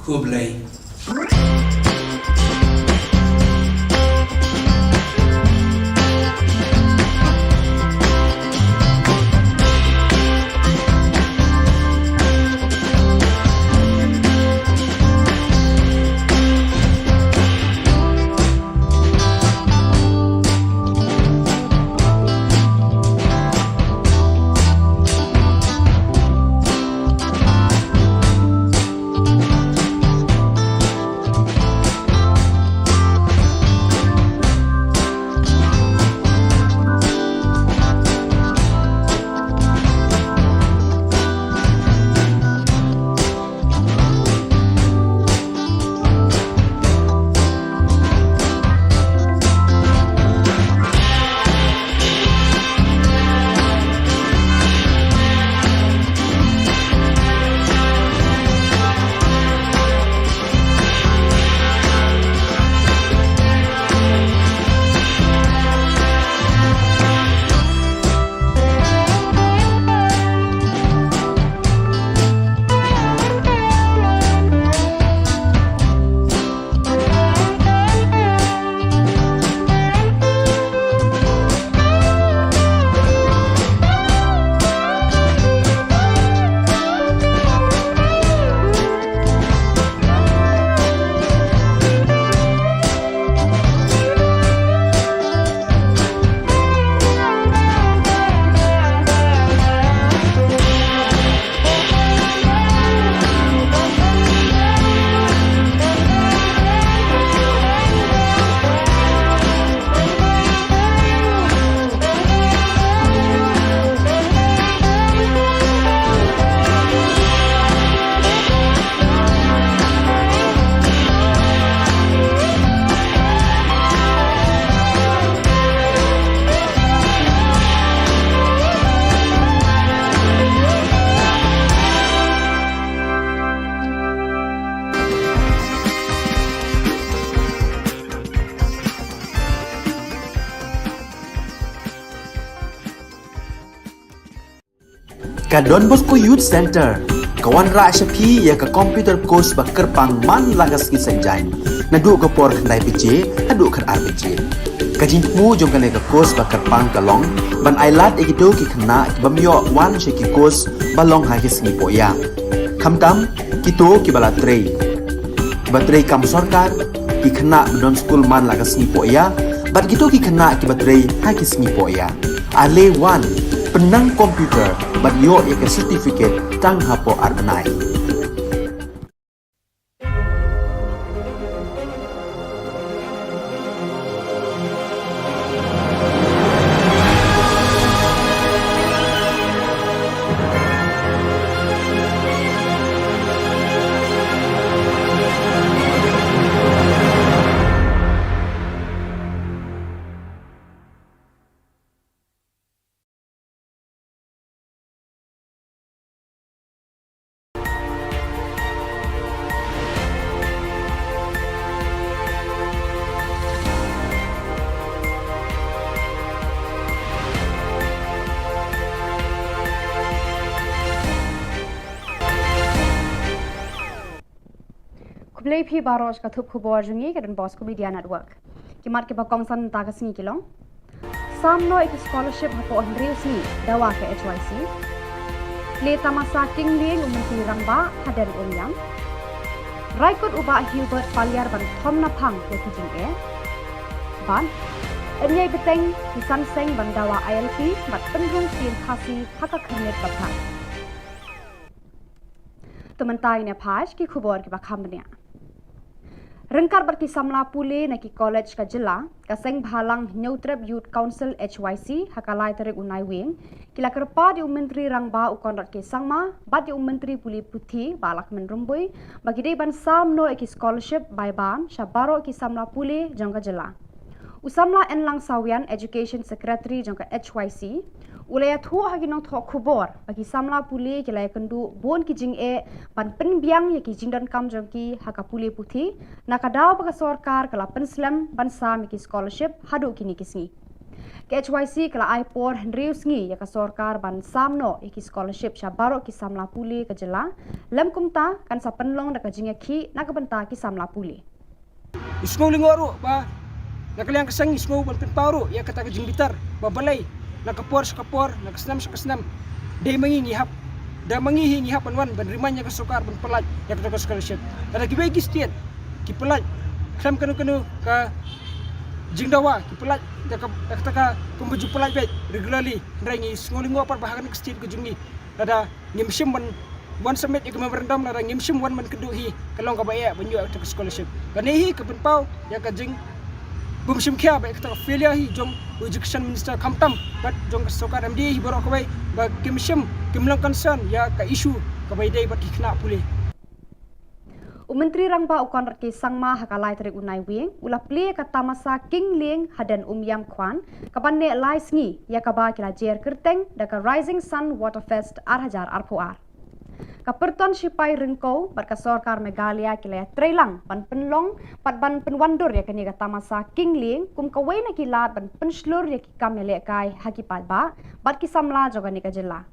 Khublei. Ka Don Bosco Youth Centre ka wanrah sha phi ïa ka computer course ba kyrpang man la ka sngi Saitjaiñ, naduh ka por khyndai baje haduh khatar baje. Ka jingthmu jong kane ka course ba kyrpang ka long ban ailad ïa kito ki khynnah ki bym ïoh wan sha ki course ba long ha ki sngi pohïa, khamtam kito kiba la trei, kiba trei kam sorkar, ki khynnah ba don skul man la ka sngi pohïa, bad kito ki khynnah kiba trei ha ki sngi pohïa. Ale wan, pynnang computer bad ïoh ïa ka certificate tang hapoh ar bnai. Khublei phi baroh sha ka thup khubor jong ngi ka Don Bosco Media Network. Ki mat kiba kongsan mynta ka sngi ki long: Sam noh ïa ki scholarship hapoh hynriew sngi dawa ka H Y C. Plie tamasa king lieng u Myntri Rangbah hadien Umïam. Rai kut u Bah Hubert Paliar ban thom naphang ïa ki jingeh. Bad yn ïai bteng ki san seng ban dawa I L P bad pynrung sien Khasi ha ka khyrnit ba pher. To mynta ngin ïa peit ki khubor kiba kham bniah. Ryngkat bad ki samla pule na ki college ka jylla, ka Seng Bhalang Hynñiewtrep Youth Council H Y C ha ka lai tarik u Naiwieng ki la kyrpad ïa u Myntri Rangbah u Conrad K Sangma bad ïa u Myntri Pule Puthi Bah Lahkmen Rymbui ba ki dei ban sam noh ïa ki scholarship bai bam sha baroh ki samla pule jong ka jylla. U samla Enlang Sawian, Education Secretary jong ka H Y C, u la ïathuh ha ki nongthoh khubor ba ki samla pule ki la ïakynduh bun ki jingeh ban pynbiang ïa ki jingdonkam jong ki ha ka pule puthi, na ka daw ba ka sorkar ka la pynslem ban sam ïa ki scholarship haduh kine ki sngi. Ka H Y C ka la ai por hynriew sngi ïa ka sorkar ban sam noh ïa ki scholarship sha baroh ki samla pule ka jylla, lym kumta kan sa pynlong da ka jingïakhih na ka bynta ki samla pule. Ngi sngew lyngngoh ruh ba na ka liang ka seng ngi sngew ban pynpaw ruh ïa kata ka jingbitar ba balei na ka por sha ka por, na ka snem sha ka snem, dei ma ngi ngi hap, da ma ngi hi ngi hap ban wan ban remind ïa ka sorkar ban pyllait ïa kata ka scholarship. Lada kiwei ki state ki pyllait khlem kano kano ka jingdawa, ki pyllait da ka, da kata ka kumba ju pyllait beit regularly, hynrei ngi sngew lyngngoh pat ba ha kane ka state ka jong ngi lada ngim shym wan, wan submit ïa ka memorandum, lada ngim shym wan ban kynduh hi, ka long kaba eh ban ïoh ïa kata ka scholarship. Kane hi ka pynpaw ïa ka jingbymshim khia bad ïa kata ka failure hi jong u Education Minister khamtam bad jong ka sorkar M D A hi baroh kawei ba kim shym, kim long concern ïa ka issue kaba ïadei bad ki khynnah pule. U Myntri Rangbah u Conrad K Sangma ha ka lai tarik u Naiwieng u la plie ïa ka tamasa king lieng hadien Umïam Kwan, kaban neh lai sngi, ïa kaba ki la jer kyrteng da ka Rising Sun Waterfest ar hajar arphew ar. Ka pyrton shipai ryngkew bad ka sorkar Meghalaya ki la ïatreilang ban pynlong bad ban pynwandur ïa kane ka tamasa king lieng kum kawei na ki lad ban pynshlur ïa ki kam ïalehkai ha ki paidbah bad ki samla jong kane ka jylla.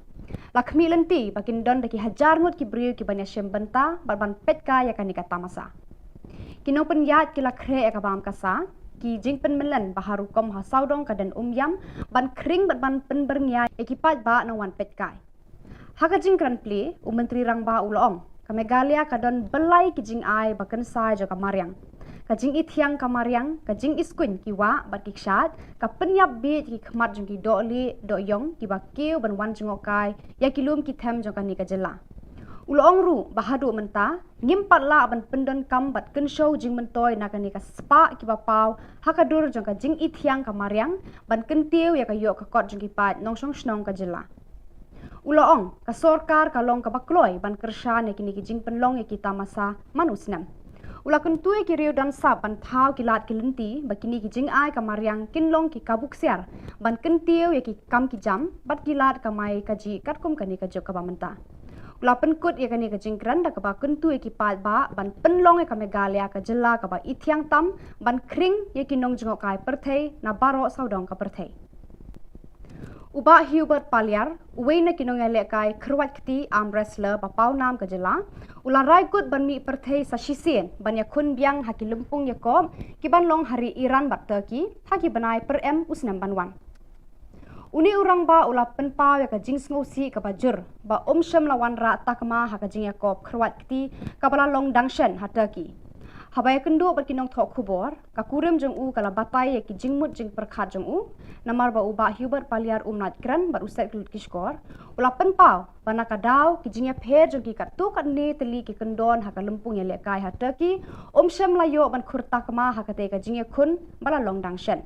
La khmih lynti ba kin don da ki hajar ngut ki briew kiban ïashim bynta bad ban peitkai ïa kane ka tamasa. Ki nongpynïaid ki la khreh ïa ka bam ka sa, ki jingpynmyllen ba ha rukom ha sawdong ka Dien Umïam ban khring bad ban pynbyrngia ïa ki paidbah nongwan peitkai. Ha ka jingkren plie, u Myntri Rangbah u la ong, ka Meghalaya ka don byllai ki jingai ba kynsai jong ka mariang. Ka jingithiang ka mariang, ka jingiskuiñ ki wah bad ki kshaid, ka pynïap bieit ki khmat jong ki dohlieh dohïong kiba kiew ban wan jngohkai ïa ki lum ki them jong kane ka jylla. U la ong ruh ba haduh mynta ngim pat lah ban pyndonkam bad kynshew jingmyntoi na kane ka spah kiba paw ha ka dur jong ka jingithiang ka mariang ban kyntiew ïa ka ïoh ka kot jong ki paid nongshong shnong ka jylla. U la ong, ka sorkar ka long kaba kloi ban kyrshan ïa kine ki jingpynlong ïa ki tamasa man u snem. U la kyntu ïa ki riew don sap ban thaw ki lad ki lynti ba kine ki jingai ka mariang kin long ki kabu ksiar ban kyntiew ïa ki kam ki jam bad ki lad kamai kajih katkum kane ka juk kaba mynta. U la pynkut ïa kane ka jingkren da kaba kyntu ïa ki paidbah ban pynlong ïa ka Meghalaya ka jylla kaba ithiang tam ban khring ïa ki nongjngohkai pyrthei na baroh sawdong ka pyrthei. U Bah Hubert Paliar, uwei na ki nongïalehkai kyrwat kti arm wrestler ba paw nam ka jylla, u la rai kut ban mih pyrthei sa shisien ban ïakhun biang ha ki lympung ïakop kiban long ha ri Iran bad Turkey ha ki bnai pyrem u snem ban wan. Une u rangbah u la pynpaw ïa ka jingsngewsih kaba jur ba um shym la wanrah takma ha ka jingïakop kyrwat kti kaba la long dang shen ha Turkey. Haba ïakynduh bad ki nongthoh khubor, ka kurim jong u ka la batai ïa ki jingmut jingpyrkhat jong u, namar ba u Bah Hubert Paliar um lait kren bad u set kyllut ki shkor. U la pynpaw ba na ka daw ki jingïapher jong ki katto katne tylli ki kyndon ha ka lympung ïalehkai ha Turkey um shym la ïoh ban khur takma ha katei ka jingïakhun ba la long dang shen.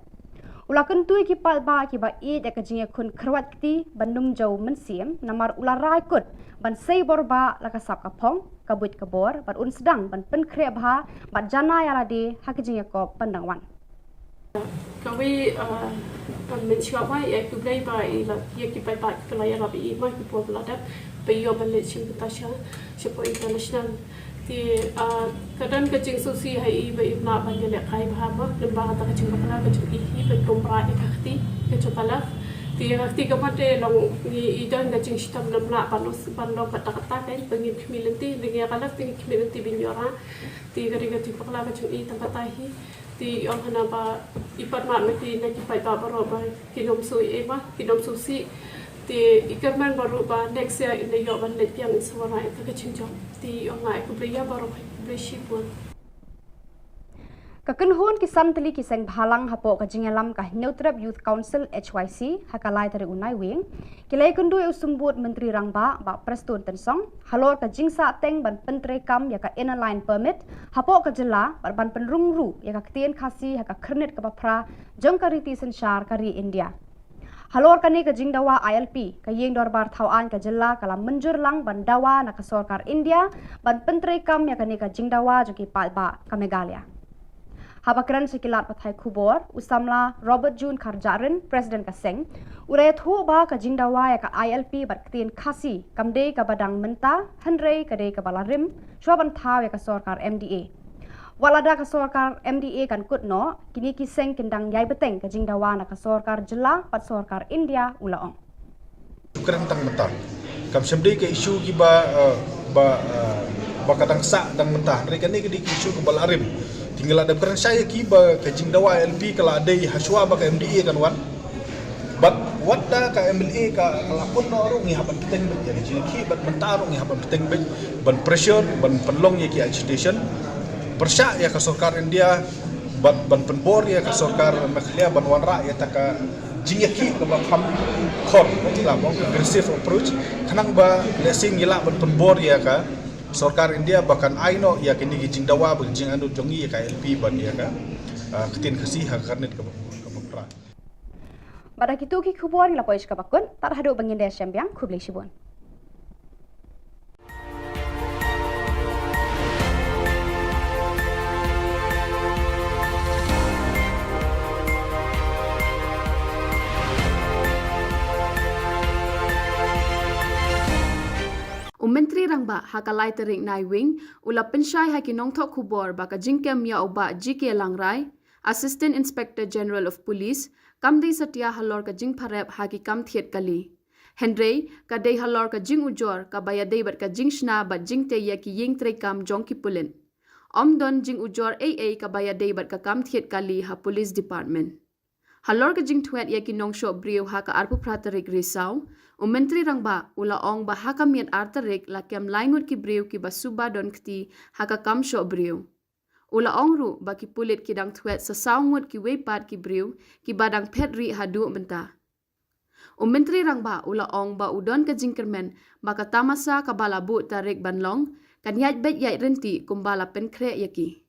U la kyntu ïa ki paidbah kiba ïeit ïa ka jingïakhun kyrwat kti ban ym jew mynsiem, namar u la rai kut ban sei bor bah la ka sap ka phong, ka buit ka bor bad un sdang ban pynkhreh bha bad janai ïa lade ha ka jingïakop ban dang wan. Kawei, ah, ban mynshuwa ba ïa khublei ba ïa la, ïa ki paidbah kiba la ïarap ïa i ma ki por ba la dep ba ïoh ban leit shim bynta sha, shapoh international. Te, ah, ka don ka jingsngewsih ha i ba im lah ban ïalehkai bha ma, lyngba kata ka jingbakla ka jong i hi ban tum bha ïa ka kti ka jong ka lad. Te ka kti ka mat te long ngi i don ka jingshitom namlah ban long, ban long kata kata, kan, ba ngim khmih lynti, te ngi ka lak te ngi khmih lynti ban ïoh ra. Te ka dei ka jingpakla ka jong i tang kata hi. Te i ong hana ba i pat mat ma ki na ki paidbah baroh ba kin ym shu ïa, ba kin ym shu sih. Te i kyrmen baroh ba next year in ïoh ban leit biang i suwara ïa ka jingjop. Te i ong nga ai khublei ïa baroh, khublei shibun. Ka kynhun ki san tylli ki seng bhalang hapoh ka jingïalam ka Hynñiewtrep Youth Council, H Y C, ha ka lai tarik u Naiwieng, ki la ïakynduh ïa u Symbud Myntri Rangbah, Bah Prestone Tynsong, halor ka jingsahteng ban pyntreikam ïa ka Inner Line Permit hapoh ka jylla bad ban pynrung ruh ïa ka ktien Khasi ha ka khyrnit kaba phra jong ka riti synshar ka ri India. Halor kane ka jingdawa I L P, ka Ïing Dorbar Thaw Aiñ ka jylla ka la mynjur lang ban dawa na ka sorkar India ban pyntreikam ïa kane ka jingdawa jong ki paidbah ka Meghalaya. Haba kren sha ki lad pathai khubor, u samla Robert June Kharjahrin, President ka seng, u la ïathuh ba ka jingdawa ïa ka I L P bad ktien Khasi kam dei kaba dang mynta, hynrei ka dei kaba la rim shuwa ban thaw ïa ka sorkar M D A. Wat lada ka sorkar M D A kan kut noh, kine ki seng kin dang ïai bteng ka jingdawa na ka sorkar jylla bad sorkar India, u la ong. Kren tang mynta. Kam shym dei ka issue kiba, eh, ba, eh, ba ka dang sah dang mynta. Hynrei kane ka dei ka issue kaba la rim. Te ngi la dep kren shai ïa ki ba ka jingdawa I L P ka la dei hashwa ba ka M D A kan wan. Bad wat da ka M L A ka, ka la pun noh ruh ngi hap ban bteng beit ïa ka jingïakhih, bad mynta ruh ngi hap ban bteng beit ban pressure, ban pynlong ïa ki agitation. Pyrshah ïa ka sorkar India, bad ban pynbor ïa ka sorkar Meghalaya ban wanrah ïa kata ka jingïakhih kaba kham khor, la ong aggressive approach, khnang ba lehse ngi lah ban pynbor ïa ka sorkar India ba kan ai noh ïa kine ki jingdawa bad jingangnud jong ngi ïa ka I L P bad ïa ka, ah, ktien Khasi ha ka khyrnit kaba, kaba phra. Bad da kito ki khubor ngi la poi sha kaba kut, tad haduh ba ngin ïa shem biang, khublei shibun. U Myntri Rangbah ha ka lai tarik Naiwieng u la pynshai ha ki nongthoh khubor ba ka jingkem ïa u Bah G K Langrai, Assistant Inspector General of Police, kam dei satia halor ka jingpharep ha ki kam thied kali. Hynrei ka dei halor ka jingujor kaba ïadei bad ka jingshna bad jingtei ïa ki ïing treikam jong ki pulit. Ym don jingujor ei ei kaba ïadei bad ka kam thied kali ha Police Department. Halor ka jingthwet ïa ki nongshoh briew ha ka arphew phra tarik Risaw, u Myntri Rangbah u la ong ba ha ka miet ar tarik la kem lai ngut ki briew kiba suba don kti ha ka kam shoh briew. U la ong ruh ba ki pulit ki dang thwet sa saw ngut kiwei pat ki briew kiba dang phet rieh haduh mynta. U Myntri Rangbah u la ong ba u don ka jingkyrmen ba ka tamasa kaba la buh tarik ban long kan ïaid beit ïaid ryntih kumba la pynkhreh ïa ki.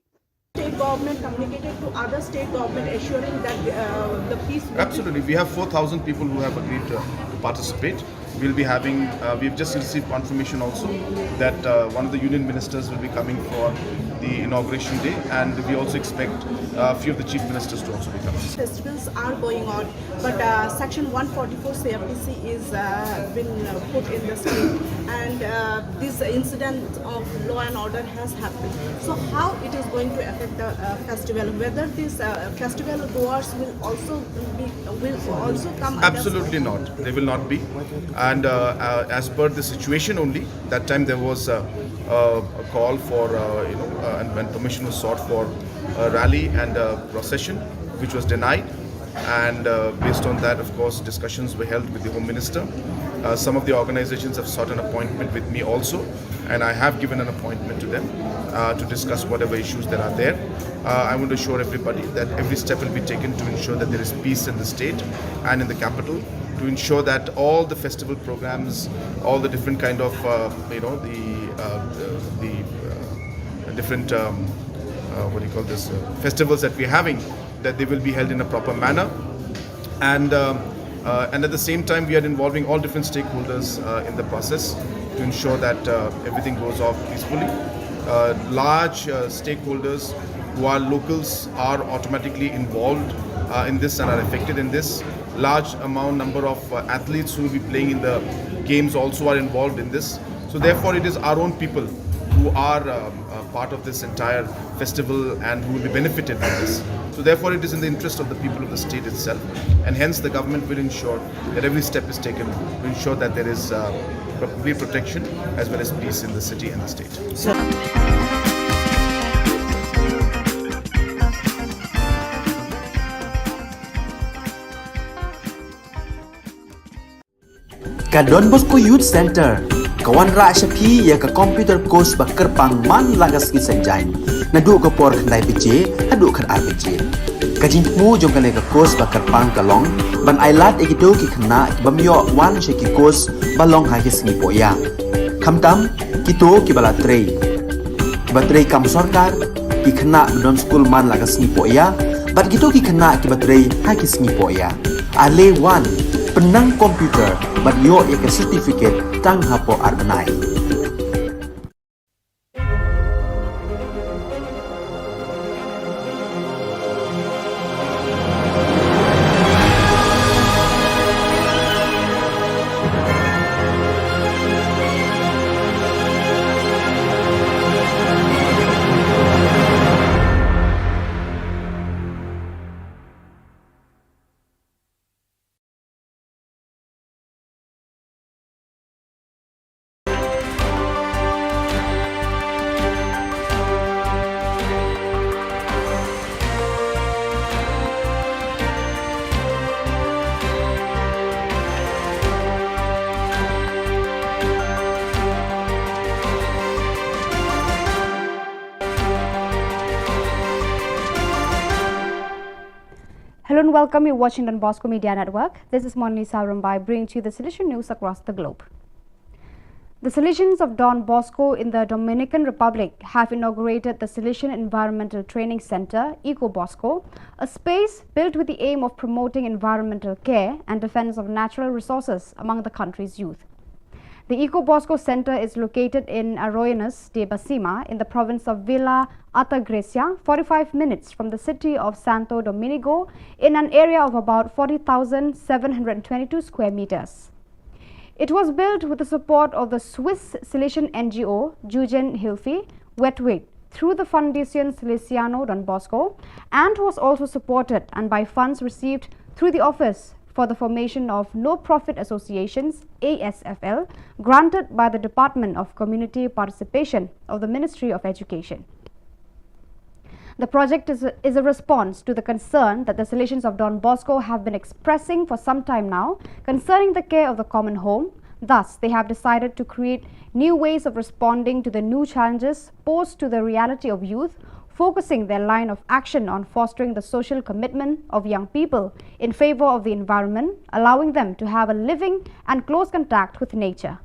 State government communicated to other state government assuring that, uh, the peace will be. Absolutely. We have four thousand people who have agreed to, to participate. We'll be having, uh, we've just received confirmation also that, uh, one of the union ministers will be coming for the inauguration day, and we also expect, uh, a few of the chief ministers to also be coming. Festivals are going on, but, uh, Section one forty-four C R P C is, uh, been, uh, put in the state, and, uh, this incident of law and order has happened. So how it is going to affect the, uh, festival? Whether these, uh, festival goers will also be, will also come under. Absolutely not. They will not be. And, uh, uh, as per the situation only, that time there was, uh, uh, a call for, uh, you know, uh, and when permission was sought for a rally and a procession, which was denied. And, uh, based on that, of course, discussions were held with the Home Minister. Uh, some of the organizations have sought an appointment with me also, and I have given an appointment to them, uh, to discuss whatever issues that are there. Uh, I want to assure everybody that every step will be taken to ensure that there is peace in the state and in the capital, to ensure that all the festival programs, all the different kind of, uh, you know, the, uh, the, the, uh, different, um, uh, what do you call this, uh, festivals that we're having, that they will be held in a proper manner. And, um, uh, and at the same time, we are involving all different stakeholders, uh, in the process to ensure that, uh, everything goes off peacefully. Uh, large, uh, stakeholders who are locals are automatically involved, uh, in this and are affected in this. Large amount, number of, uh, athletes who will be playing in the games also are involved in this. So therefore, it is our own people who are um, uh, part of this entire festival and who will be benefited by this. So therefore, it is in the interest of the people of the state itself, and hence the government will ensure that every step is taken to ensure that there is uh, complete protection as well as peace in the city and the state. Ka Don Bosco Youth Center ka wanrah sha phi ïa ka computer course ba kyrpang man la ka sngi Saitjaiñ, naduh ka por khyndai baje haduh khatar baje. Ka jingthmu jong kane ka course ba kyrpang ka long ban ailad ïa kito ki khynnah ki bym ïoh wan sha ki course ba long ha ki sngi pohïa, khamtam kito kiba la trei, kiba trei kam sorkar, ki khynnah ba don skul man la ka sngi pohïa, bad kito ki khynnah kiba trei ha ki sngi pohïa. Ale wan, pynnang computer bad ïoh ïa ka certificate tang hapoh ar bnai. Hello and welcome. You're watching Don Bosco Media Network. This is Monlisa Rumbai bringing to you the Salesian news across the globe. The Salesians of Don Bosco in the Dominican Republic have inaugurated the Salesian Environmental Training Center, Eco Bosco, a space built with the aim of promoting environmental care and defense of natural resources among the country's youth. The Eco Bosco Center is located in Arroyuelos de Besima in the province of Villa Altagracia, forty-five minutes from the city of Santo Domingo, in an area of about forty thousand seven hundred twenty-two square meters. It was built with the support of the Swiss Salesian N G O Jugendhilfe Wetwit through the Fundación Salesiano Don Bosco and was also supported and by funds received through the Office for the Formation of No-Profit Associations, A S F L, granted by the Department of Community Participation of the Ministry of Education. The project is a, is a response to the concern that the Salesians of Don Bosco have been expressing for some time now concerning the care of the common home. Thus, they have decided to create new ways of responding to the new challenges posed to the reality of youth, focusing their line of action on fostering the social commitment of young people in favor of the environment, allowing them to have a living and close contact with nature.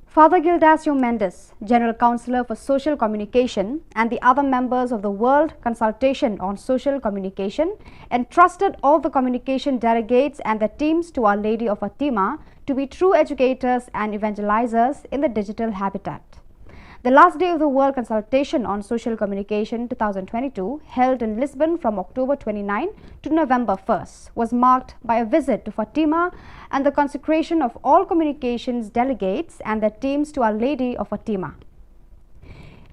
Father Gildas Mendes, General Counsellor for Social Communication, and the other members of the World Consultation on Social Communication entrusted all the communication delegates and their teams to Our Lady of Fatima to be true educators and evangelizers in the digital habitat. The last day of the World Consultation on Social Communication twenty twenty-two, held in Lisbon from October twenty-ninth to November first, was marked by a visit to Fatima and the consecration of all communications delegates and their teams to Our Lady of Fatima.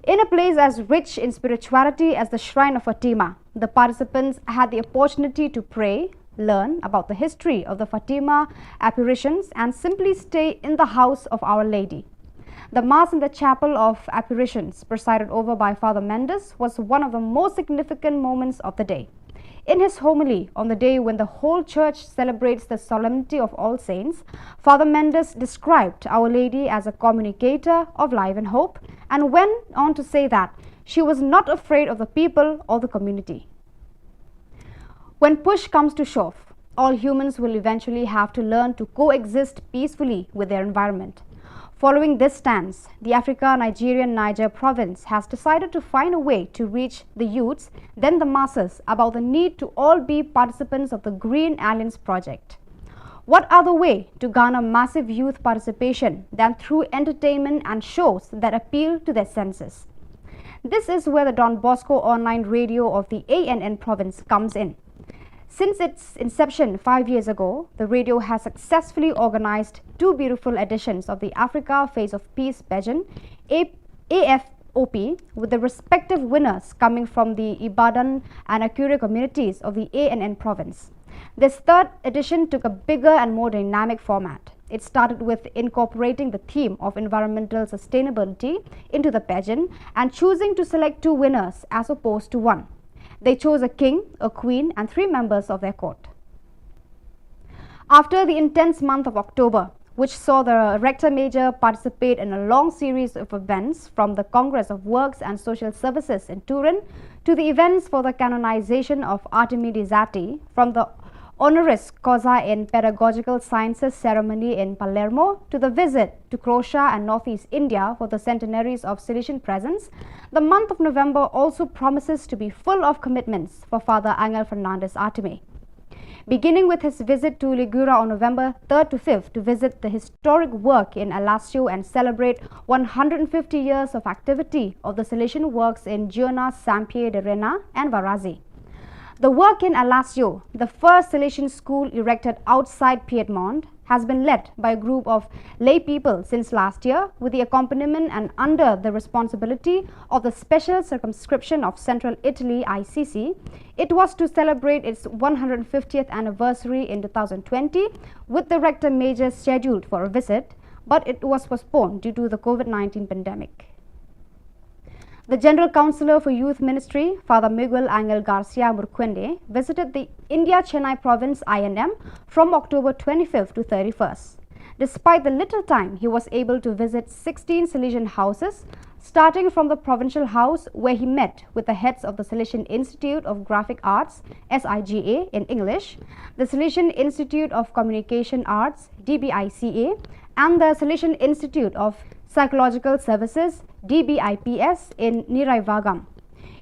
In a place as rich in spirituality as the Shrine of Fatima, the participants had the opportunity to pray, learn about the history of the Fatima apparitions, and simply stay in the house of Our Lady. The Mass in the Chapel of Apparitions, presided over by Father Mendes, was one of the most significant moments of the day. In his homily on the day when the whole church celebrates the Solemnity of All Saints, Father Mendes described Our Lady as a communicator of life and hope and went on to say that she was not afraid of the people or the community. When push comes to shove, all humans will eventually have to learn to coexist peacefully with their environment. Following this stance, the Africa Nigerian Niger province has decided to find a way to reach the youths, then the masses, about the need to all be participants of the Green Alliance project. What other way to garner massive youth participation than through entertainment and shows that appeal to their senses? This is where the Don Bosco online radio of the A N N province comes in. Since its inception five years ago, the radio has successfully organized two beautiful editions of the Africa Face of Peace pageant, A- A F O P, with the respective winners coming from the Ibadan and Akure communities of the A N N province. This third edition took a bigger and more dynamic format. It started with incorporating the theme of environmental sustainability into the pageant and choosing to select two winners as opposed to one. They chose a king, a queen, and three members of their court. After the intense month of October, which saw the Rector Major participate in a long series of events, from the Congress of Works and Social Services in Turin to the events for the canonization of Artemi Dizati, from the honoris causa in Pedagogical Sciences ceremony in Palermo to the visit to Croatia and Northeast India for the centenaries of Salesian presence, the month of November also promises to be full of commitments for Father Angel Fernandez Artemi. Beginning with his visit to Ligura on November third to fifth to visit the historic work in Alassio and celebrate one hundred fifty years of activity of the Salesian works in Giona, Saint-Pierre de Renah, and Varazze. The work in Alassio, the first Salesian school erected outside Piedmont, has been led by a group of lay people since last year, with the accompaniment and under the responsibility of the Special Circumscription of Central Italy, I C C. It was to celebrate its one hundred fiftieth anniversary in two thousand twenty, with the Rector Major scheduled for a visit, but it was postponed due to the COVID nineteen pandemic. The General Councillor for Youth Ministry, Father Miguel Angel Garcia Murcuende, visited the India Chennai Province I N M from October twenty-fifth to thirty-first. Despite the little time, he was able to visit sixteen Salesian houses, starting from the Provincial House, where he met with the heads of the Salesian Institute of Graphic Arts, S I G A in English, the Salesian Institute of Communication Arts, D B I C A, and the Salesian Institute of Psychological Services, D B I P S, in Niraivagam.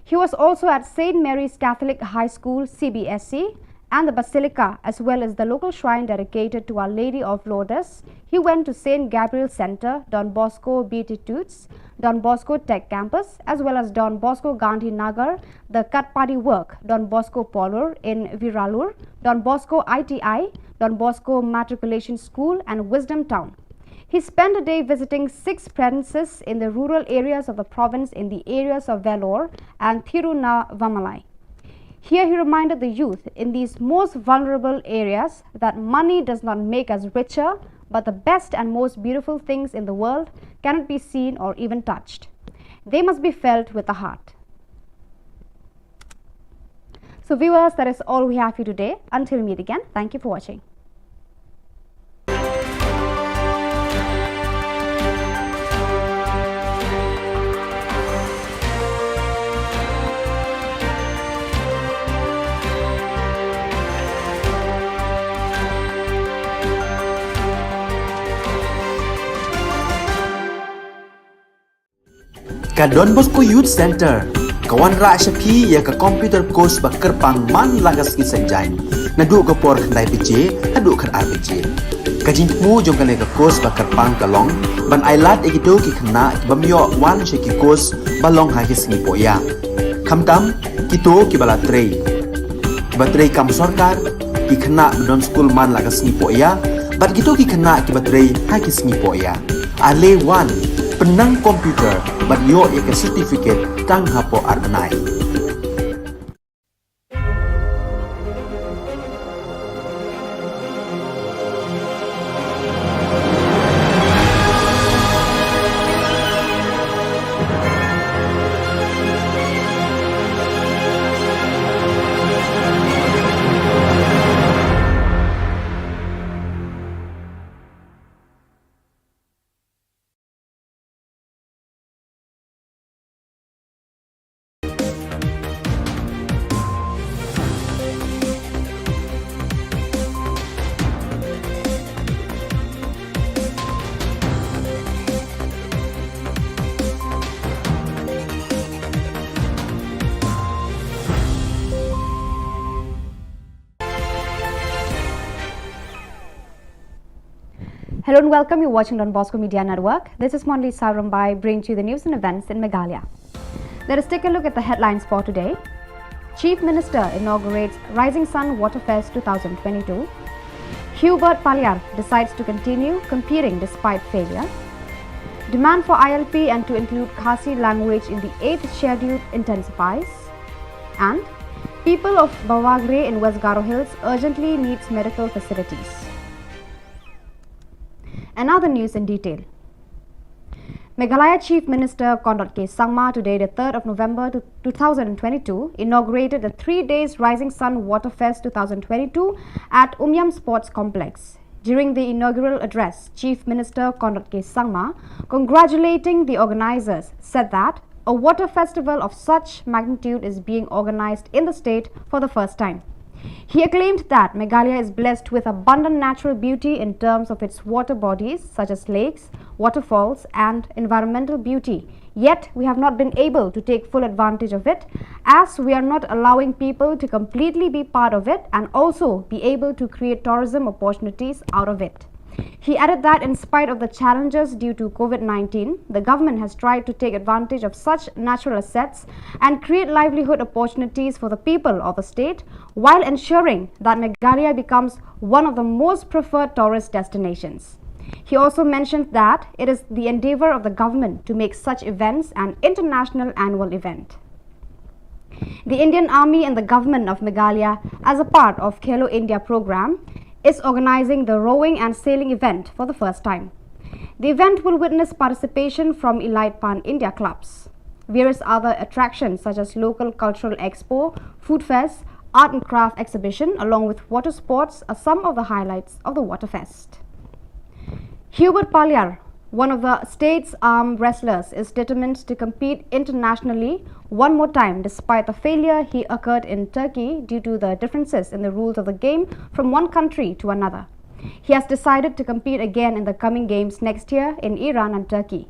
He was also at Saint Mary's Catholic High School, C B S C, and the Basilica, as well as the local shrine dedicated to Our Lady of Lourdes. He went to Saint Gabriel Centre, Don Bosco Beatitudes, Don Bosco Tech Campus, as well as Don Bosco Gandhi Nagar, the Katpadi Work, Don Bosco Polur in Viralur, Don Bosco I T I, Don Bosco Matriculation School, and Wisdom Town. He spent a day visiting six premises in the rural areas of the province in the areas of Vellore and Thiruvannamalai. Here he reminded the youth in these most vulnerable areas that money does not make us richer, but the best and most beautiful things in the world cannot be seen or even touched. They must be felt with the heart. So viewers, that is all we have for you today. Until we meet again, thank you for watching. Ka Don Bosco Youth Centre ka wanrah sha phi ïa ka computer course ba kyrpang man la ka sngi Saitjaiñ, naduh ka por khyndai baje haduh khatar baje. Ka jingthmu jong kane ka course ba kyrpang ka long ban ailad ïa kito ki khynnah ki bym ïoh wan sha ki course ba long ha ki sngi pohïa, khamtam kito kiba la trei, kiba trei kam sorkar, ki khynnah ba don skul man la ka sngi pohïa, bad kito ki khynnah kiba trei ha ki sngi pohïa. Ale wan, pynnang computer bad ïoh ïa ka certificate tang hapoh ar bnai. Hello and welcome. You're watching Don Bosco Media Network. This is Monli Sarumbai, bringing to you the news and events in Meghalaya. Let us take a look at the headlines for today. Chief Minister inaugurates Rising Sun Waterfest two thousand twenty-two. Hubert Paliar decides to continue competing despite failure. Demand for I L P and to include Khasi language in the eighth schedule intensifies. And people of Bawagre in West Garo Hills urgently needs medical facilities. Another news in detail. Meghalaya Chief Minister Conrad K Sangma today, the third of November two thousand twenty-two, inaugurated the three days Rising Sun Waterfest two thousand twenty-two at Umiam Sports Complex. During the inaugural address, Chief Minister Conrad K Sangma, congratulating the organizers, said that a water festival of such magnitude is being organized in the state for the first time. He acclaimed that Meghalaya is blessed with abundant natural beauty in terms of its water bodies such as lakes, waterfalls, and environmental beauty. Yet, we have not been able to take full advantage of it, as we are not allowing people to completely be part of it and also be able to create tourism opportunities out of it. He added that in spite of the challenges due to COVID nineteen, the government has tried to take advantage of such natural assets and create livelihood opportunities for the people of the state while ensuring that Meghalaya becomes one of the most preferred tourist destinations. He also mentioned that it is the endeavor of the government to make such events an international annual event. The Indian Army and the government of Meghalaya, as a part of Khelo India program, is organizing the rowing and sailing event for the first time. The event will witness participation from elite pan-India clubs. Various other attractions such as local cultural expo, food fest, art and craft exhibition, along with water sports, are some of the highlights of the Waterfest. Hubert Paliar, one of the state's arm wrestlers, is determined to compete internationally one more time despite the failure he occurred in Turkey due to the differences in the rules of the game from one country to another. He has decided to compete again in the coming games next year in Iran and Turkey.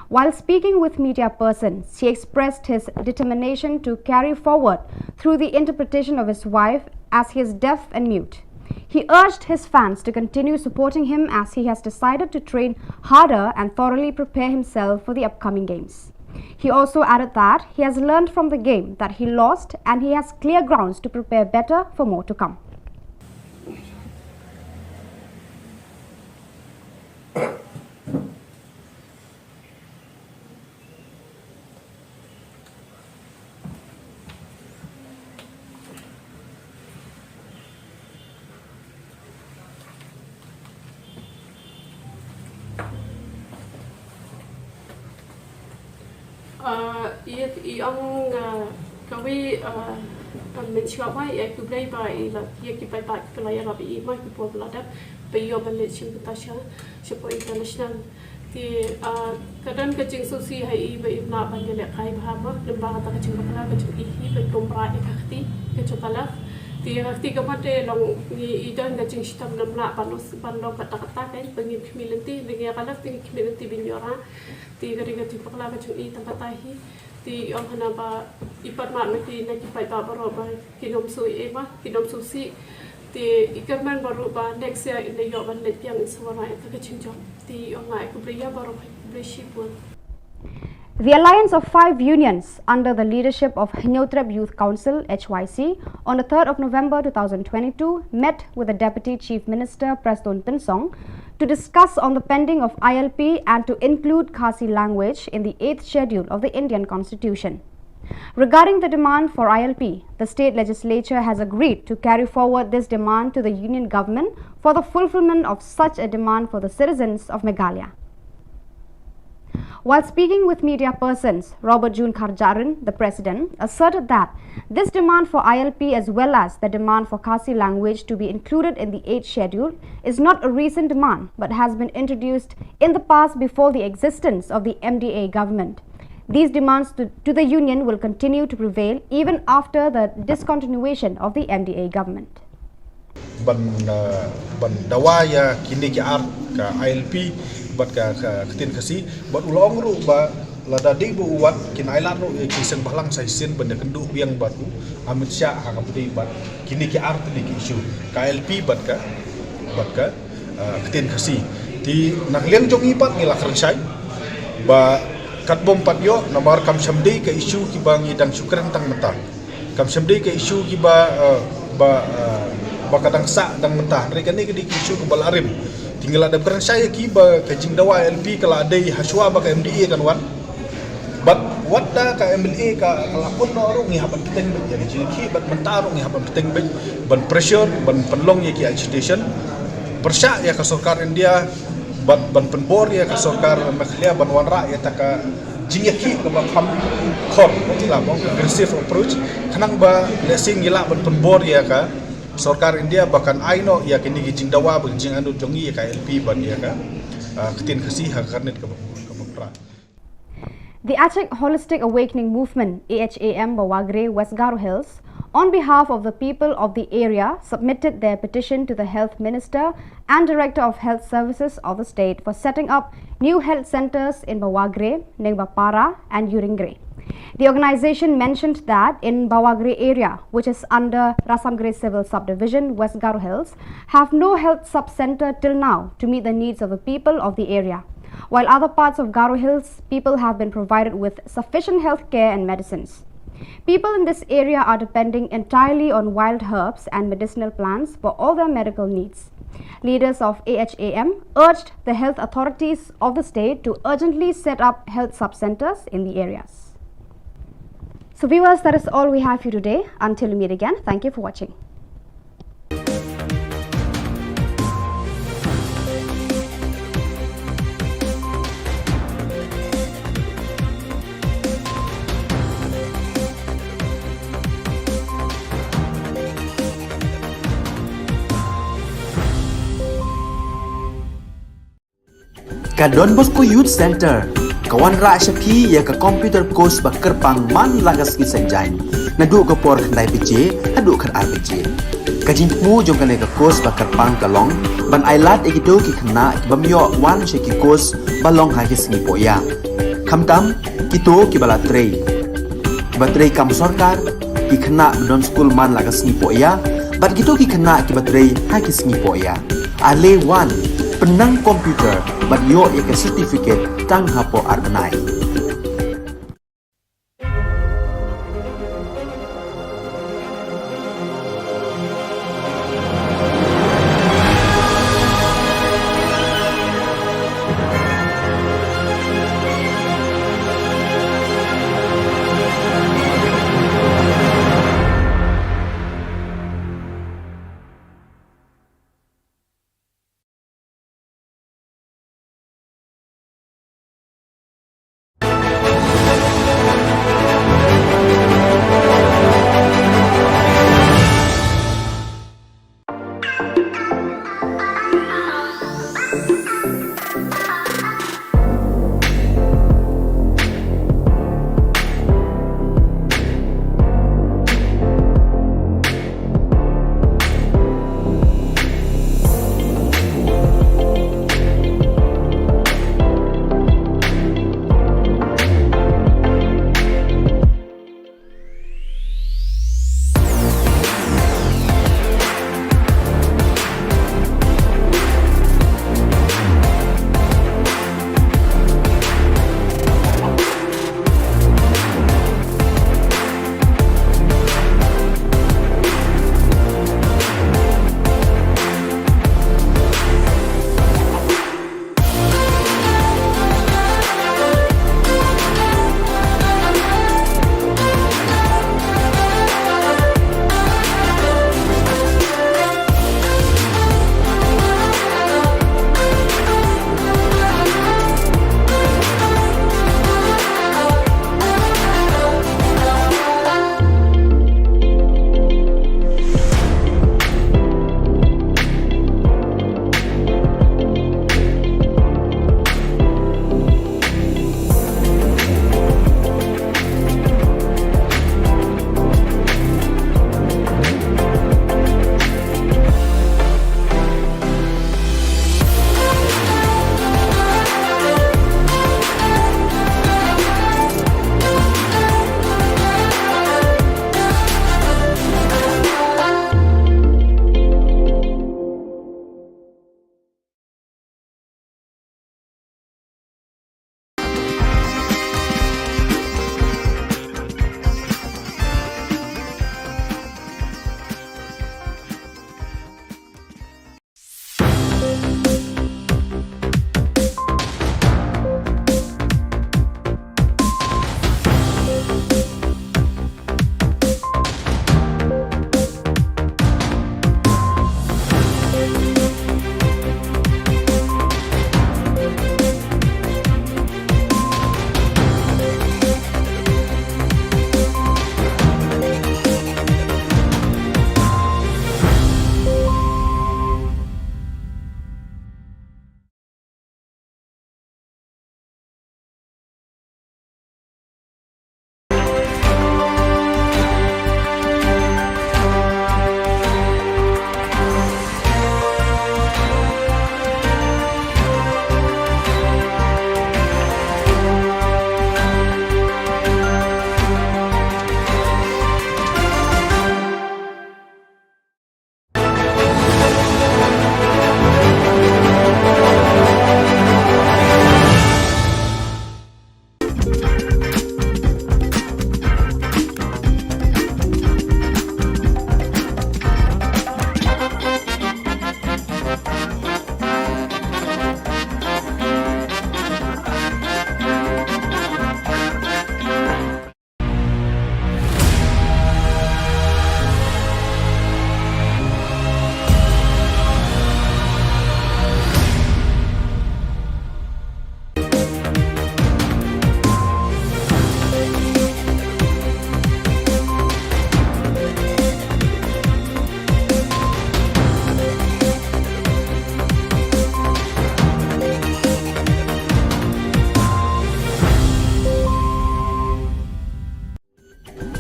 While speaking with media persons, he expressed his determination to carry forward through the interpretation of his wife, as he is deaf and mute. He urged his fans to continue supporting him as he has decided to train harder and thoroughly prepare himself for the upcoming games. He also added that he has learned from the game that he lost and he has clear grounds to prepare better for more to come. Ah, i, i ong, ah, kawei, ah, ah, mynshuwa ba i ai khublei ba i la, ïa ki paidbah ki ba la ïarap ïa i ma ki por ba la dep ba i ïoh ban leit shim bynta sha, shapoh international. Te, ah, ka don ka jingsngewsih ha i ba im lah ban ïalehkai bha ma, lyngba kata ka jingbakla ka jong i hi ban tum bra ïa ka kti ka jong ka left. Te ïa ka kti ka mat te long ngi i don ka jingshitom, ym lah ban long, ban long katta katta, ka ba ngim khmih lynti, te ïa ka left te ngi khmih lynti ban ïoh rah. Te ka dei ka jingbakla ka jong i tang katta hi. Te i ong hana ba i pan mat ma ki, na ki paidbah baroh ba kin ym sngewsih ma, kin ym sngewsih. Te i kyrmen baroh ba next year in ïoh ban leit biang, in sa wanrah ïa ka jingjop. Te i ong nga ai khublei ïa baroh, khublei shibun. The Alliance of Five Unions, under the leadership of Hynñiewtrep Youth Council, H Y C, on the third of November two thousand twenty-two, met with the Deputy Chief Minister Prestone Tynsong to discuss on the pending of I L P and to include Khasi language in the eighth schedule of the Indian Constitution. Regarding the demand for I L P, the state legislature has agreed to carry forward this demand to the union government for the fulfillment of such a demand for the citizens of Meghalaya. While speaking with media persons, Robert June Kharjahrin, the president, asserted that this demand for I L P as well as the demand for Khasi language to be included in the eighth schedule is not a recent demand but has been introduced in the past before the existence of the M D A government. These demands to, to the union will continue to prevail even after the discontinuation of the M D A government. Ban, uh, ban dawa ïa kine ki ar, ka I L P bad ka, ka ktien Khasi, bad u la ong ruh ba lada dei ba u wad, kin ailad ruh ïa ki seng bhalang sa shisien ban ïakynduh biang bad u Amit Shah ha kaba ïadei bad kine ki ar tylli ki issue, ka I L P bad ka, bad ka, uh, ktien Khasi. Te na ka liang jong ngi pat ngi la kren shai ba katba ym pat ïoh, namar kam shym dei ka issue kiba ngi dang shu kren tang mynta. Kam shym dei ka issue kiba, eh, ba, eh, ba ka dang sah dang mynta. Hynrei kane ka dei ka issue kaba la rim. Te ngi la dep kren shai ïa ki ba ka jingdawa L P ka la dei hashwa ba ka M D A kan wan. Bad wat da ka M L A ka, ka la pun noh ruh ngi hap ban bteng beit ïa ka jingïakhih, bad mynta ruh ngi hap ban bteng beit ban pressure, ban pynlong ïa ki agitation. Pyrshah ïa ka sorkar India bad ban pynbor ïa ka sorkar Meghalaya ban wanrah ïa kata ka jingïakhih kaba kham khor, kata la ong aggressive approach, khnang ba lehse ngi lah ban pynbor ïa ka sorkar India ba kan ai noh ïa kine ki jingdawa bad jingangnud jong ngi ïa ka L P bad ïa ka, ah, ktien Khasi ha ka kyrnit kaba, kaba phra. The Achik Holistic Awakening Movement, A H A M, Bawagre, West Garo Hills, on behalf of the people of the area, submitted their petition to the Health Minister and Director of Health Services of the state for setting up new health centers in Bawagre, Nengbapara, and Uringre. The organization mentioned that in Bawagre area, which is under Rasamgre Civil Subdivision, West Garo Hills, have no health sub-center till now to meet the needs of the people of the area, while other parts of Garo Hills, people have been provided with sufficient health care and medicines. People in this area are depending entirely on wild herbs and medicinal plants for all their medical needs. Leaders of A H A M urged the health authorities of the state to urgently set up health sub-centers in the areas. So viewers, that is all we have for you today. Until we meet again, thank you for watching. Ka Don Bosco Youth Center ka wanrah sha phi ïa ka computer course ba kyrpang man la ka sngi Saitjaiñ, naduh ka por khyndai baje haduh khatar baje. Ka jingthmu jong kane ka course ba kyrpang ka long ban ai lad ïa kito ki khynnah ki bym ïoh wan sha ki course ba long ha ki sngi pohïa. Khamtam kito kiba la trei, kiba trei kam sorkar, ki khynnah ba don skul man la ka sngi pohïa, bad kito ki khynnah kiba trei ha ki sngi pohïa. Ale wan, pynnang computer bad ïoh ïa ka certificate tang hapoh ar bnai.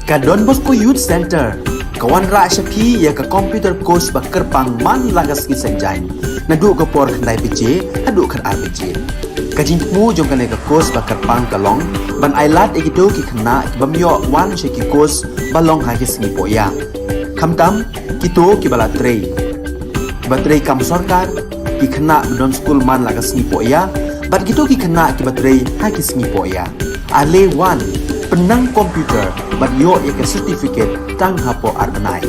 Ka Don Bosco Youth Centre ka wanrah sha phi ïa ka computer course ba kyrpang man la ka sngi Saitjaiñ, naduh ka por khyndai baje haduh khatar baje. Ka jingthmu jong kane ka course ba kyrpang ka long ban ailad ïa kito ki khynnah ki bym ïoh wan sha ki course ba long ha ki sngi pohïa, khamtam kito kiba la trei, kiba trei kam sorkar, ki khynnah ba don skul man la ka sngi pohïa, bad kito ki khynnah kiba trei ha ki sngi pohïa. Ale wan, pynnang computer bad ïoh ïa ka certificate tang hapoh ar bnai.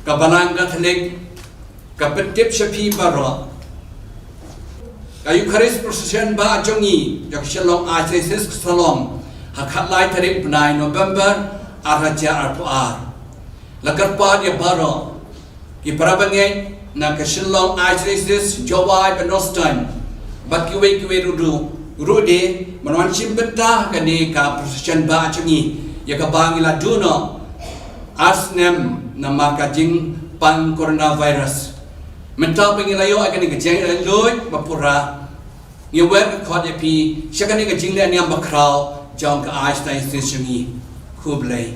Ka Balang Katholik ka pyntip sha phi baroh, ka Eucharist Procession ba jong ngi jong ka Shillong Archdiocese ka sa long ha khatlai tarik bnai November ar hajar arphew ar. La kyrpad ïa baroh ki para bangeit na ka Shillong Archdiocese, Jowai bad North Star, bad kiwei kiwei ruh, ruh de, ban wan shim bynta ha kane ka procession ba jong ngi, ïa kaba ngi la duh noh ar snem namar ka jingpang coronavirus. Mynta ba ngi la ïoh ïa kane ka jingïaid luid ba pura, ngi wer ka khot ïa phi sha kane ka jingleh niam bakhraw jong ka Archdiocese jong ngi. Khublei.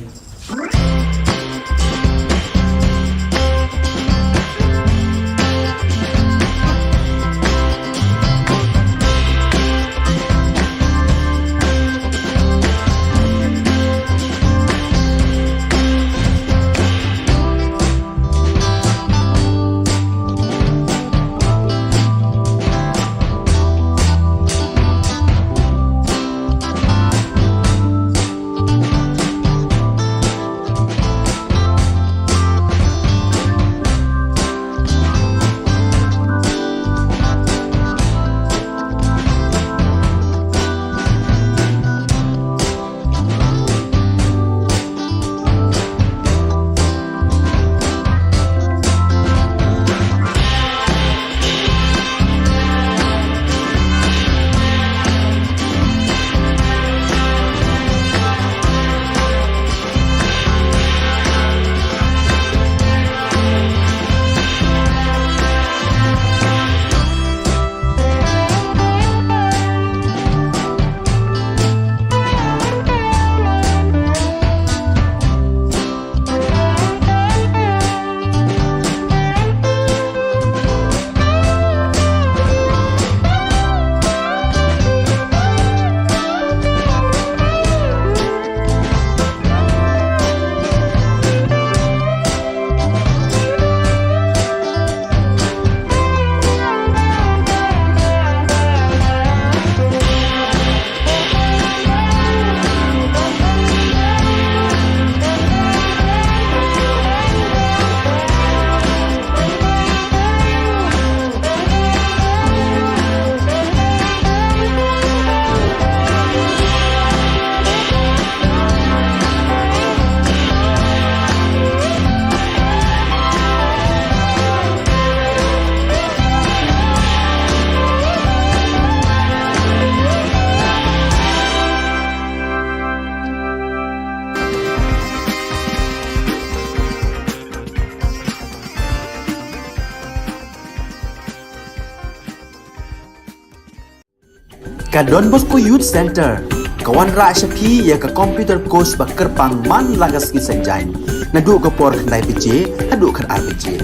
Ka Don Bosco Youth Centre ka wanrah sha phi ïa ka computer course ba kyrpang man la ka sngi Saitjaiñ, naduh ka por khyndai baje haduh khatar baje.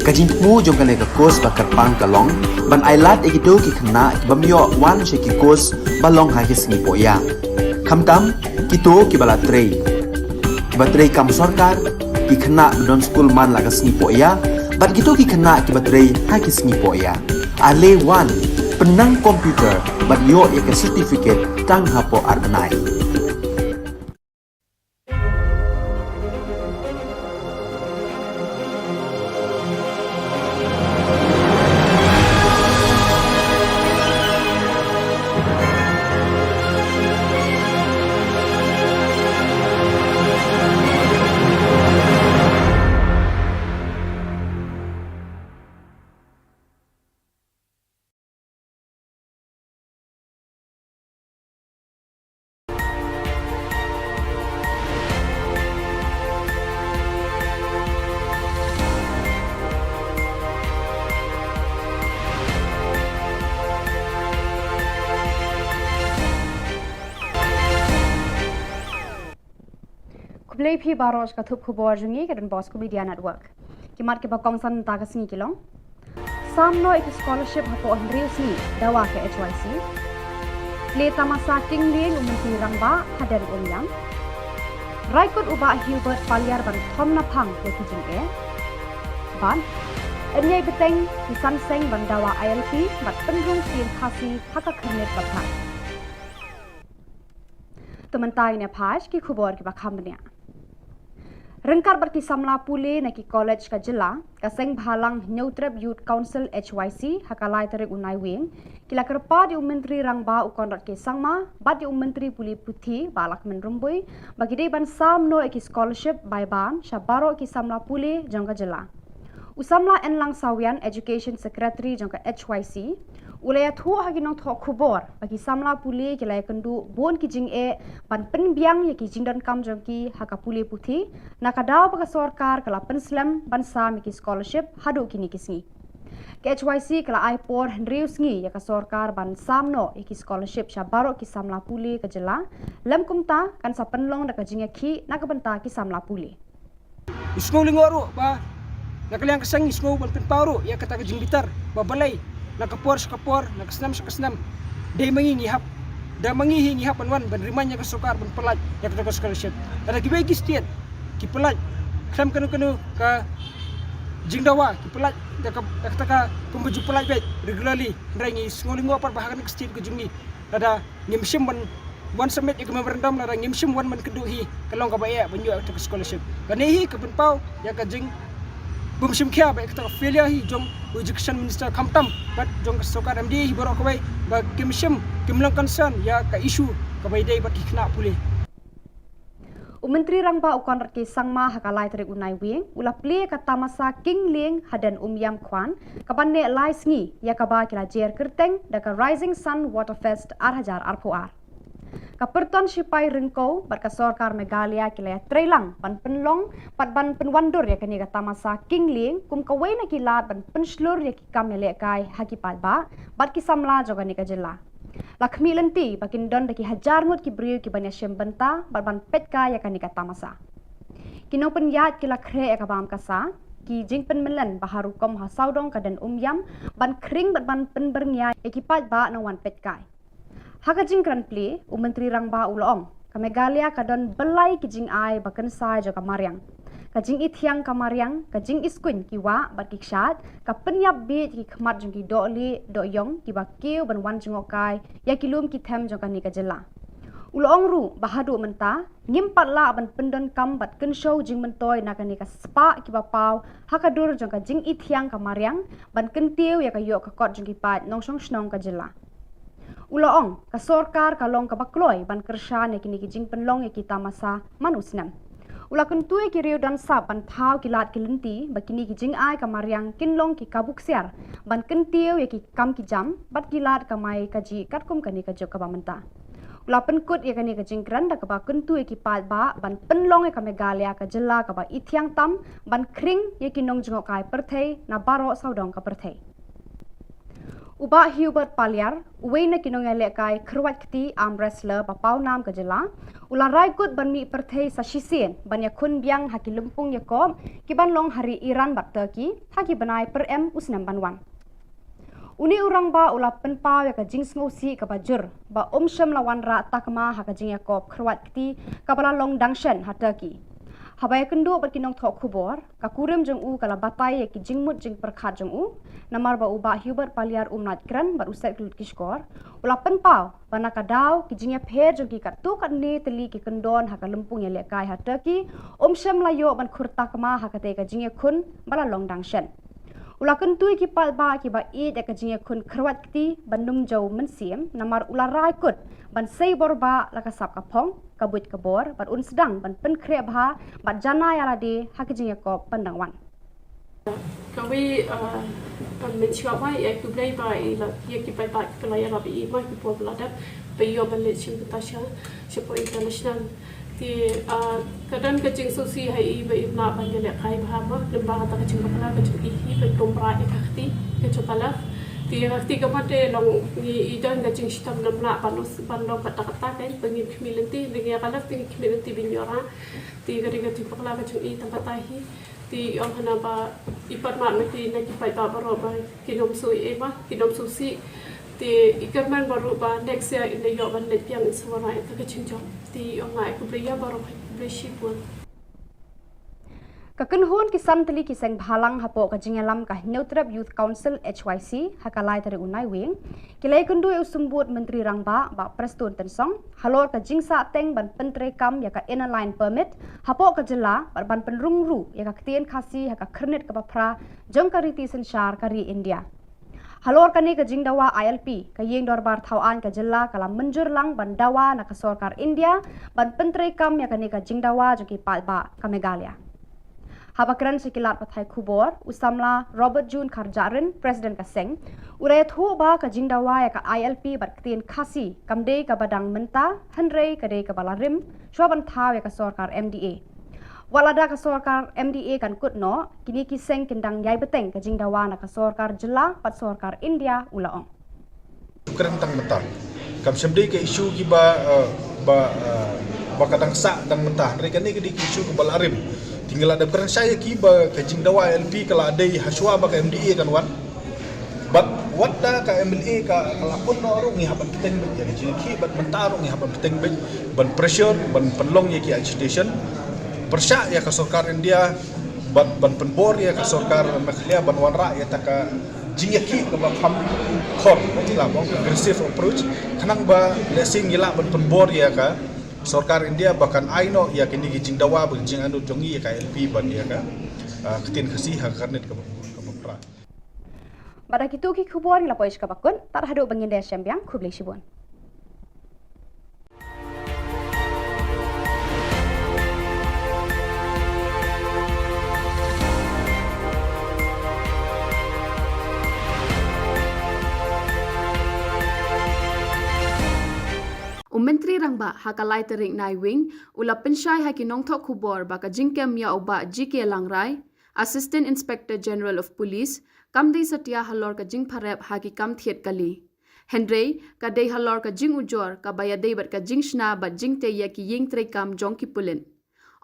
Ka jingthmu jong kane ka course ba kyrpang ka long ban ailad ïa kito ki khynnah ki bym ïoh wan sha ki course ba long ha ki sngi pohïa, khamtam kito kiba la trei, kiba trei kam sorkar, ki khynnah ba don skul man la ka sngi pohïa, bad kito ki khynnah kiba trei ha ki sngi pohïa. Ale wan, pynnang computer bad ïoh ïa ka certificate tang hapoh ar bnai. Khublei phi baroh sha ka thup khubor jong ngi ka Don Bosco Media Network. Ki mat kiba kongsan mynta ka sngi ki long: Sam noh ïa ki scholarship hapoh hynriew sngi dawa ka H Y C. Plie tamasa King Lieng u Myntri Rangbah hadien Umïam. Rai kut u Bah Hubert Paliar ban thom naphang ïa ki jingeh. Bad yn ïai bteng ki san seng ban dawa I L P bad pynrung ïing Khasi ha ka Khyrnit Bakhlaiñ. To mynta ngin ïa peit ki khubor kiba kham bniah. Ryngkat bad ki samla pule na ki college ka jylla, ka Seng Bhalang Hynñiewtrep Youth Council H Y C ha ka lai tarik u Naiwieng ki la kyrpad ïa u Myntri Rangbah u Conrad K Sangma bad ïa u Myntri Pule Puthi Bah Lahkmen Rymbui ba ki dei ban sam noh ïa ki scholarship bai ban sha baroh ki samla pule jong ka jylla. U samla Enlang Sawian, Education Secretary jong ka H Y C, u la ïathuh ha ki nongthoh khubor ba ki samla pule ki la ïakynduh bun ki jingeh ban pynbiang ïa ki jingdonkam jong ki ha ka pule puthi, na ka daw ba ka sorkar ka la pynslem ban sam ïa ki scholarship haduh kine ki sngi. Ka H Y C ka la ai por hynriew sngi ïa ka sorkar ban sam noh ïa ki scholarship sha baroh ki samla pule ka jylla, lym kumta kan sa pynlong da ka jingïakhih na ka bynta ki samla pule. Ngi sngew lyngngoh ruh ba na ka liang ka seng ngi sngew ban pynpaw ruh ïa kata ka jingbitar ba balei na ka por sha ka por, na ka snem sha ka snem, dei ma ngi ngi hap, dei ma ngi hi ngi hap ban wan ban remind ïa ka sorkar ban pyllait ïa kata ka scholarship. Lada kiwei ki state ki pyllait khlem kano kano ka jingdawa, ki pyllait da ka, da kata ka kumba ju pyllait beit regularly, hynrei ngi sngew lyngngoh pat ba ha kane ka state ka jong ngi lada ngim shym wan, wan submit ïa ka memorandum, lada ngim shym wan ban kynduh hi, ka long kaba eh ban ïoh ïa ka scholarship. Kane hi ka pynpaw ïa ka jingbymshim khia bad ïa kata ka failure hi jong u Education Minister khamtam bad jong ka sorkar M D A hi baroh kawei ba kim shym, kim long concern ïa ka issue kaba ïadei bad ki khynnah pule. U Myntri Rangbah u Conrad K Sangma ha ka lai tarik u Naiwieng u la plie ka tamasa King Lieng hadien Umïam Kwan, kaban neh lai sngi, ïa kaba ki la jer kyrteng da ka Rising Sun Waterfest ar hajar arphew ar. Ka pyrton shipai ryngkew bad ka sorkar Meghalaya ki la ïatreilang ban pynlong bad ban pynwandur ïa kane ka tamasa King Lieng kum kawei na ki lad ban pynshlur ïa ki kam ïalehkai ha ki paidbah bad ki samla jong kane ka jylla. La khmih lynti ba kin don da ki hajar ngut ki briew kiban ïashim bynta bad ban peitkai ïa kane ka tamasa. Ki nongpynïaid ki la khreh ïa ka bam ka sa, ki jingpynmyllen ba ha rukom ha sawdong ka dien Umïam ban khring bad ban pynbyrngia ïa ki paidbah nongwan peitkai. Ha ka jingkren plie, u Myntri Rangbah u la ong, ka Meghalaya ka don byllai ki jingai ba kynsai jong ka mariang. Ka jingithiang ka mariang, ka jingiskuiñ ki wah bad ki kshaid, ka pynïap bieit ki khmat jong ki dohlieh dohïong kiba kiew ban wan jngohkai ïa ki lum ki them jong kane ka jylla. U la ong ruh ba haduh mynta ngim pat lah ban pyndonkam bad kynshew jingmyntoi na kane ka spah kiba paw ha ka dur jong ka jingithiang ka mariang ban kyntiew ïa ka ïoh ka kot jong ki paid nongshong shnong ka jylla. U la ong, ka sorkar ka long kaba kloi ban kyrshan ïa kine ki jingpynlong ïa ki tamasa man u snem. U la kyntu ïa ki riew don sap ban thaw ki lad ki lynti ba kine ki jingai ka mariang kin long ki kabu ksiar ban kyntiew ïa ki kam ki jam bad ki lad kamai kajih katkum kane ka juk kaba mynta. U la pynkut ïa kane ka jingkren da kaba kyntu ïa ki paidbah ban pynlong ïa ka Meghalaya ka jylla kaba ithiang tam ban khring ïa ki nongjngohkai pyrthei na baroh sawdong ka pyrthei. U Bah Hubert Paliar, uwei na ki nongïalehkai kyrwat kti arm wrestler ba paw nam ka jylla, u la rai kut ban mih pyrthei sa shisien ban ïakhun biang ha ki lympung ïakop kiban long ha ri Iran bad Turkey ha ki bnai pyrem u snem ban wan. Une u rangbah u la pynpaw ïa ka jingsngewsih kaba jur ba um shym la wanrah takma ha ka jingïakop kyrwat kti kaba la long dang shen ha Turkey. Haba ïakynduh bad ki nongthoh khubor, ka kurim jong u ka la batai ïa ki jingmut jingpyrkhat jong u, namar ba u Bah Hubert Paliar um lait kren bad u Saitlutkishkor, u la pynpaw ba na ka daw ki jingïapher jong ki katto katne tylli ki kyndon ha ka lympung ïalehkai ha Turkey um shym la ïoh ban khur takma ha katei ka jingïakhun ba la long dang shen. U la kyntu ïa ki paidbah kiba ïeit ïa ka jingïakhun kyrwat kti ban nym jew mynsiem, namar u la rai kut ban sei bor bah la ka sap ka phong, ka buit ka bor bad un sdang ban pynkhreh bha bad janai ïa lade ha ka jingïakop ban dang wan. Kawei, ah, ban mynshuwa ba ïa khublei ba ïa la, ïa ki paidbah kiba la ïarap ïa i ma ki por ba la dep ba ïoh ban leit sha kata sha, shapoh international. Te, ah, ka don ka jingsngewsih ha i ba im lah ban ïalehkai bha ma lyngba kata ka jingbakla ka jong i hi ban tum bra ïa ka kti ka jong ka left. Te ka kti ka mut te long ngi i don ka jingshitom namar ban long, ban long katta katta, kan ba ngin khmih lynti, ba ngi ïa ka lad te ngi khmih lynti ban ïoh ra. Te ka dei ka jingpakla ka jong i tang katta hi. Te ong hana ba i pat mad ma ki na ki paidbah baroh ba kin ym shu ïa ba kin ym shu sih. Te i kyrmen baroh ba next year in da ïoh ban leit biang in sa wanrah ïa ka jingjop. Te ong nga ai khublei ïa baroh, khublei shibun. Ka kynhun ki san tylli ki seng bhalang hapoh ka jingïalam ka Hynñiewtrep Youth Council, H Y C, ha ka lai tarik u Naiwieng, ki la ïakynduh ïa u Symbud Myntri Rangbah, Bah Prestone Tynsong, halor ka jingsahteng ban pyntreikam ïa ka Inner Line Permit hapoh ka jylla bad ban pynrung ruh ïa ka ktien Khasi ha ka khyrnit kaba phra jong ka riti synshar ka ri India. Halor kane ka jingdawa I L P, ka Ïing Dorbar Thaw Aiñ ka jylla ka la mynjur lang ban dawa na ka sorkar India ban pyntreikam ïa kane ka jingdawa jong ki paidbah ka Meghalaya. Haba kren sha ki lad pathai khubor, u samla Robert June Kharjahrin, President ka seng, u la ïathuh ba ka jingdawa ïa ka I L P bad ktien Khasi kam dei kaba dang mynta, hynrei ka dei kaba la rim shuwa ban thaw ïa ka sorkar M D A. Wat lada ka sorkar M D A kan kut noh, kine ki seng kin dang ïai bteng ka jingdawa na ka sorkar jylla bad sorkar India, u la ong. Kren tang mynta. Kam shym dei ka issue kiba, eh, ba, eh, ba ka dang sah tang mynta. Hynrei kane ka dei ka issue kaba la rim. Te ngi la dep kren shai ïa ki ba ka jingdawa I L P ka la dei hashwa ba ka M D A kan wan. Bad wat da ka M L A ka, ka la pun noh ruh ngi hap ban bteng beit ïa ka jingïakhih, bad mynta ruh ngi hap ban bteng beit ban pressure, ban pynlong ïa ki agitation. Pyrshah ïa ka sorkar India, bad ban pynbor ïa ka sorkar Meghalaya ban wanrah ïa kata ka jingïakhih kaba kham khor, la ong aggressive approach, khnang ba lehse ngi lah ban pynbor ïa ka sorkar India ba kan ai noh ïa kine ki jingdawa bad jingangnud jong ngi ïa ka I L P bad ïa ka, ah, ktien Khasi ha ka khyrnit kaba, kaba phra. Bad da kito ki khubor ngi la poi sha kaba kut, tad haduh ba ngin da shem biang, khublei shibun. U Myntri Rangbah ha ka lai tarik Naiwieng u la pynshai ha ki nongthoh khubor ba ka jingkem ïa u Bah G K Langrai, Assistant Inspector General of Police, kam dei satia halor ka jingpharep ha ki kam thied kali. Hynrei ka dei halor ka jingujor kaba ïadei bad ka jingshna bad jingtei ïa ki ïing treikam jong ki pulit.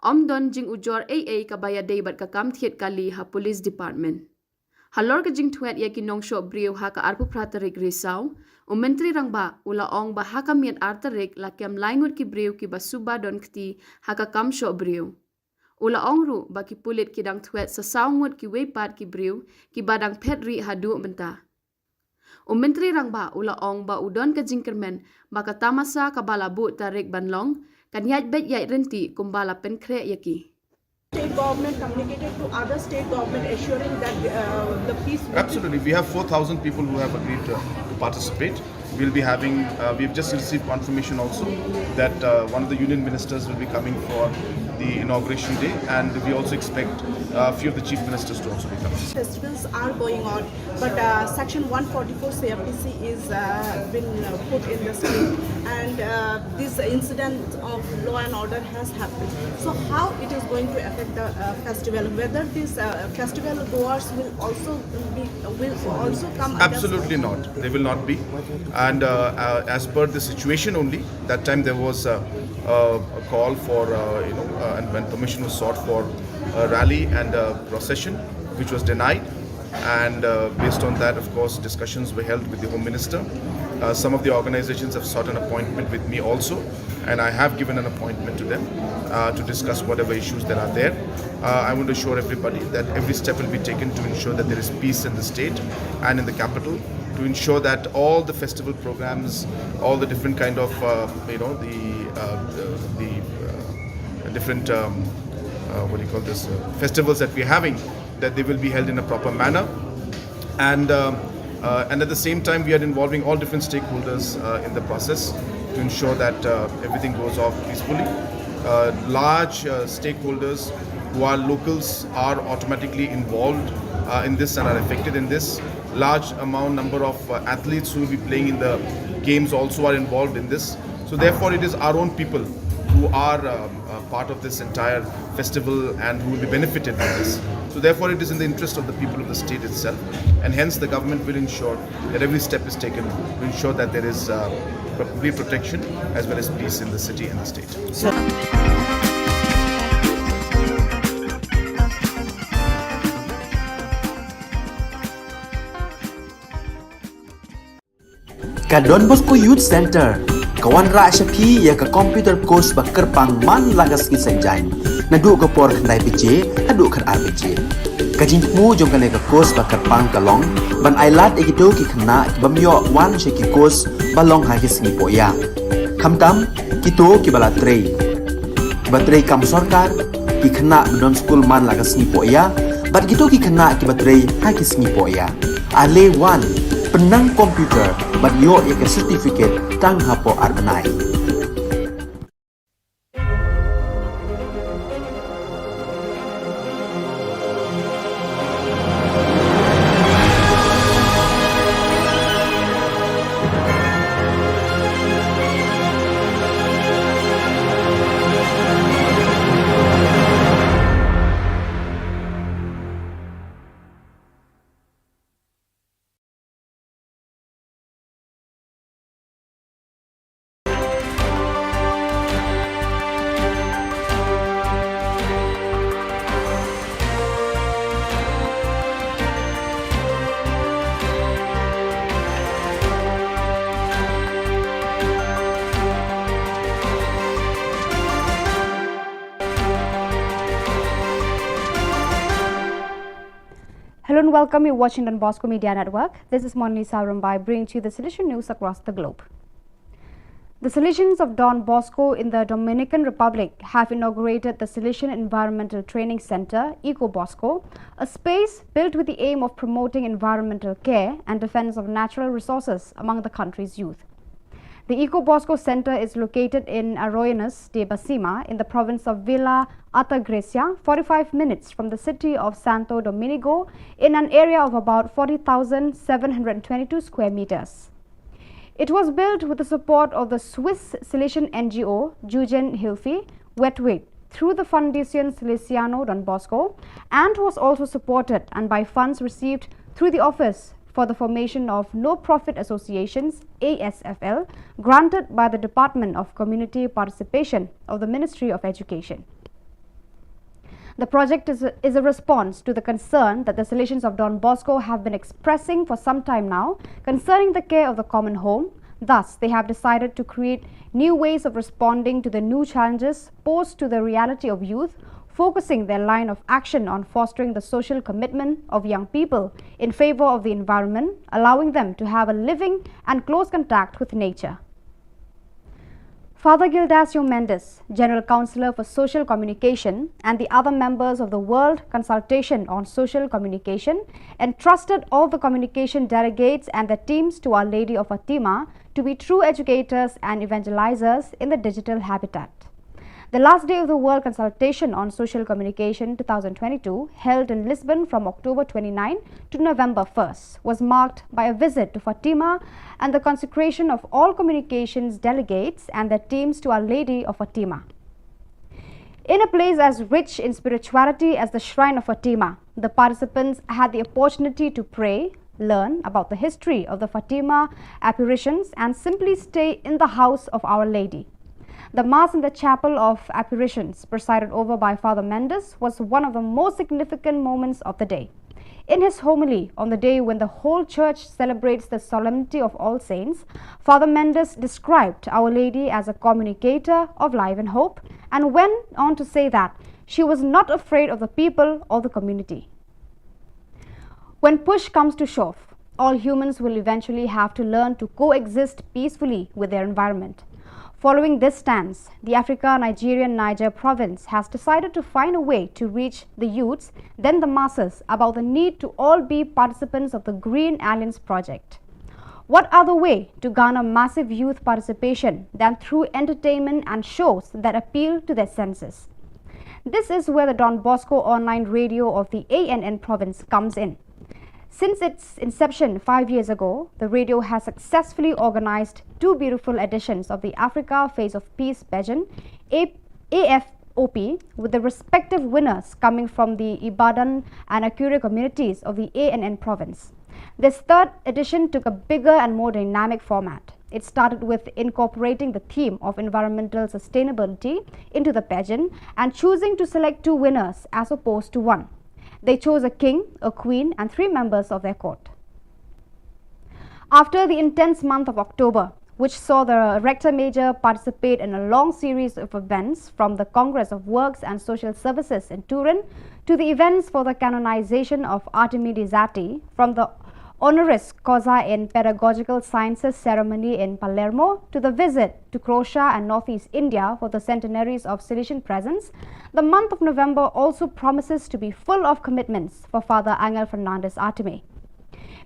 Ym don jingujor ei ei kaba ïadei bad ka kam thied kali ha Police Department. Halor ka jingthwet ïa ki nongshoh briew ha ka arphew phra tarik Risaw, u Myntri Rangbah u la ong ba ha ka miet ar tarik la kem lai ngut ki briew kiba suba don kti ha ka kam shoh briew. U la ong ruh ba ki pulit ki dang thwet sa saw ngut kiwei pat ki briew kiba dang phet rieh haduh mynta. U Myntri Rangbah u la ong ba u don ka jingkyrmen ba ka tamasa kaba la buh tarik ban long kan ïaid beit ïaid ryntih kumba la pynkhreh ïa ki. State government communicated to other state government assuring that, uh, the peace will be. Absolutely. We have four thousand people who have agreed to, to participate. We'll be having, uh, we've just received confirmation also that, uh, one of the union ministers will be coming for the inauguration day, and we also expect, uh, a few of the chief ministers to also be coming. Festivals are going on, but, uh, Section one forty-four C R P C is, uh, been, uh, put in the state, and, uh, this incident of law and order has happened. So how it is going to affect the, uh, festival? Whether these, uh, festival goers will also be, will also come under. Absolutely not. They will not be. And, uh, uh, as per the situation only, that time there was a, a, a call for, uh, you know, uh, and when permission was sought for a rally and a procession, which was denied. And, uh, based on that, of course, discussions were held with the Home Minister. Uh, some of the organizations have sought an appointment with me also, and I have given an appointment to them, uh, to discuss whatever issues that are there. Uh, I want to assure everybody that every step will be taken to ensure that there is peace in the state and in the capital, to ensure that all the festival programs, all the different kind of, uh, you know, the, uh, the, the, uh, different, um, uh, what do you call this, uh, festivals that we're having, that they will be held in a proper manner. And, um, uh, and at the same time, we are involving all different stakeholders, uh, in the process to ensure that, uh, everything goes off peacefully. Uh, large, uh, stakeholders who are locals are automatically involved, uh, in this and are affected in this. Large amount, number of, uh, athletes who will be playing in the games also are involved in this. So therefore, it is our own people. who are um, uh, part of this entire festival and who will be benefited by this. So therefore, it is in the interest of the people of the state itself, and hence the government will ensure that every step is taken to ensure that there is uh, complete protection as well as peace in the city and the state. Ka Don Bosco Youth Center ka wanrah sha phi ïa ka computer course ba kyrpang man la ka sngi Saitjaiñ, naduh ka por khyndai baje haduh khatar baje. Ka jingthmu jong kane ka course ba kyrpang ka long ban ailad ïa kito ki khynnah ki bym ïoh wan sha ki course ba long ha ki sngi pohïa, khamtam kito kiba la trei, kiba trei kam sorkar, ki khynnah ba don skul man la ka sngi pohïa bad kito ki khynnah kiba trei ha ki sngi pohïa. Ale wan, pynnang computer bad ïoh ïa ka certificate tang hapoh ar bnai. Hello and welcome. You're watching Don Bosco Media Network. This is Monlisa Rumbai bringing to you the Salesian news across the globe. The Salesians of Don Bosco in the Dominican Republic have inaugurated the Salesian Environmental Training Center, Eco Bosco, a space built with the aim of promoting environmental care and defense of natural resources among the country's youth. The Eco Bosco Center is located in Arroyuelos de Besima in the province of Villa Altagracia, forty-five minutes from the city of Santo Domingo, in an area of about forty thousand seven hundred twenty-two square meters. It was built with the support of the Swiss Salesian N G O Jugendhilfe Wetweg through the Fundación Salesiano Don Bosco and was also supported and by funds received through the Office for the Formation of No Profit Associations, A S F L, granted by the Department of Community Participation of the Ministry of Education. The project is a, is a response to the concern that the Salesians of Don Bosco have been expressing for some time now concerning the care of the common home. Thus, they have decided to create new ways of responding to the new challenges posed to the reality of youth, focusing their line of action on fostering the social commitment of young people in favor of the environment, allowing them to have a living and close contact with nature. Father Gildacio Mendez, General Counselor for Social Communication, and the other members of the World Consultation on Social Communication entrusted all the communication delegates and their teams to Our Lady of Fatima to be true educators and evangelizers in the digital habitat. The last day of the World Consultation on Social Communication two thousand twenty-two, held in Lisbon from October twenty-ninth to November first, was marked by a visit to Fatima and the consecration of all communications delegates and their teams to Our Lady of Fatima. In a place as rich in spirituality as the Shrine of Fatima, the participants had the opportunity to pray, learn about the history of the Fatima apparitions, and simply stay in the house of Our Lady. The Mass in the Chapel of Apparitions, presided over by Father Mendez, was one of the most significant moments of the day. In his homily on the day when the whole church celebrates the Solemnity of All Saints, Father Mendez described Our Lady as a communicator of life and hope and went on to say that she was not afraid of the people or the community. When push comes to shove, all humans will eventually have to learn to coexist peacefully with their environment. Following this stance, the Africa Nigerian Niger province has decided to find a way to reach the youths, then the masses, about the need to all be participants of the Green Alliance project. What other way to garner massive youth participation than through entertainment and shows that appeal to their senses? This is where the Don Bosco online radio of the A N N province comes in. Since its inception five years ago, the radio has successfully organized two beautiful editions of the Africa Face of Peace pageant, A- A F O P, with the respective winners coming from the Ibadan and Akure communities of the A N N province. This third edition took a bigger and more dynamic format. It started with incorporating the theme of environmental sustainability into the pageant and choosing to select two winners as opposed to one. They chose a king, a queen, and three members of their court. After the intense month of October, which saw the Rector Major participate in a long series of events, from the Congress of Works and Social Services in Turin to the events for the canonization of Artemi di Zatti, from the honoris causa in pedagogical sciences ceremony in Palermo to the visit to Croatia and Northeast India for the centenaries of Salesian presence, the month of November also promises to be full of commitments for Father Angel Fernandez Artemi.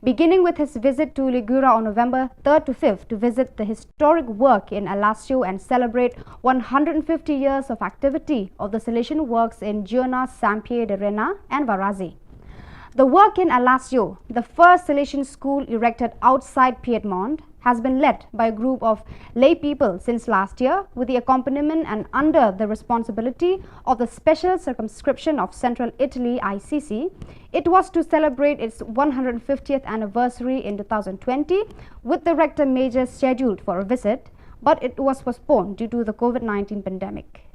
Beginning with his visit to Ligura on November third to fifth to visit the historic work in Alassio and celebrate one hundred fifty years of activity of the Salesian works in Giona, Sampier de Rena, and Varazi. The work in Alassio, the first Salesian school erected outside Piedmont, has been led by a group of lay people since last year, with the accompaniment and under the responsibility of the Special Circumscription of Central Italy, I C C. It was to celebrate its one hundred fiftieth anniversary in two thousand twenty, with the Rector Major scheduled for a visit, but it was postponed due to the COVID nineteen pandemic.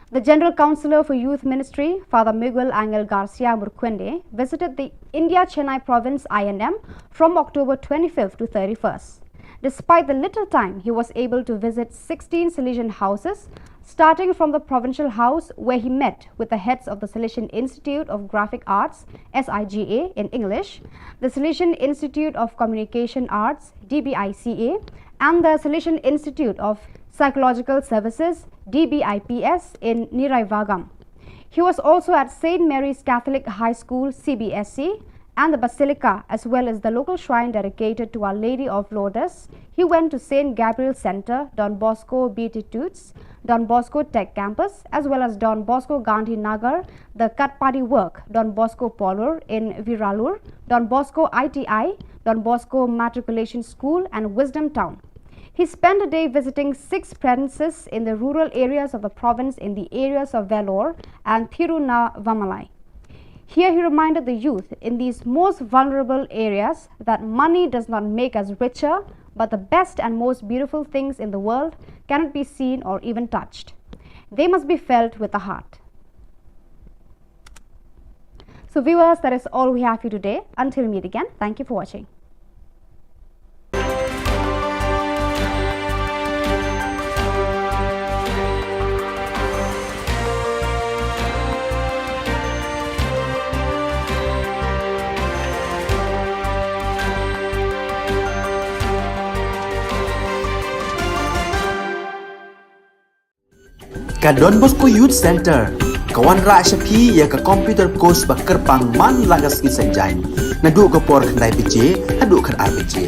The General Councillor for Youth Ministry, Father Miguel Angel Garcia Murcuende, visited the India Chennai province I N M from October twenty-fifth to thirty-first. Despite the little time, he was able to visit sixteen Salesian houses, starting from the provincial house where he met with the heads of the Salesian Institute of Graphic Arts, S I G A in English, the Salesian Institute of Communication Arts, D B I C A, and the Salesian Institute of Psychological Services, D B I P S, in Niraivagam. He was also at Saint Mary's Catholic High School, C B S C, and the Basilica, as well as the local shrine dedicated to Our Lady of Lourdes. He went to Saint Gabriel Centre, Don Bosco Beatitudes, Don Bosco Tech Campus, as well as Don Bosco Gandhi Nagar, the Katpadi Work, Don Bosco Polur in Viralur, Don Bosco I T I, Don Bosco Matriculation School, and Wisdom Town. He spent a day visiting six premises in the rural areas of the province in the areas of Vellore and Thiruvannamalai. Here he reminded the youth in these most vulnerable areas that money does not make us richer, but the best and most beautiful things in the world cannot be seen or even touched. They must be felt with the heart. So viewers, that is all we have for you today. Until we meet again, thank you for watching. Ka Don Bosco Youth Centre ka wanrah sha phi ïa ka computer course ba kyrpang man la ka sngi Saitjaiñ, naduh ka por khyndai baje haduh khatar baje.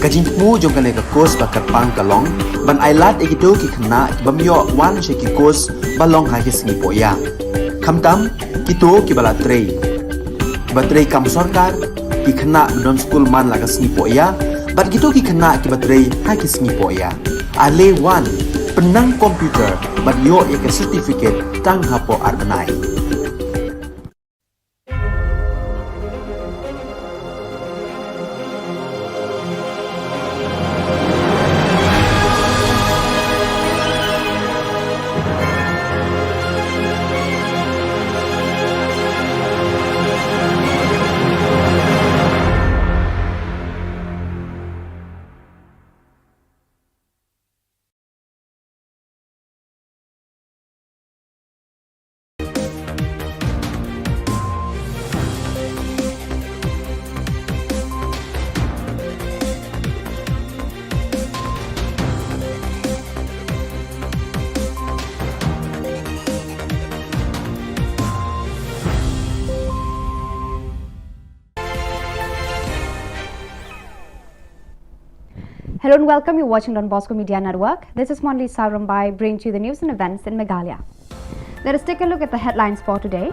Ka jingthmu jong kane ka course ba kyrpang ka long ban ailad ïa kito ki khynnah ki bym ïoh wan sha ki course ba long ha ki sngi pohïa, khamtam kito kiba la trei, ba trei kam sorkar, ki khynnah ba don skul man la ka sngi pohïa, bad kito ki khynnah kiba trei ha ki sngi pohïa. Ale wan, pynnang computer bad ïoh ïa ka certificate tang hapoh ar bnai. Hello and welcome. You're watching Don Bosco Media Network. This is Monli Sarumbai bringing to you the news and events in Meghalaya. Let us take a look at the headlines for today.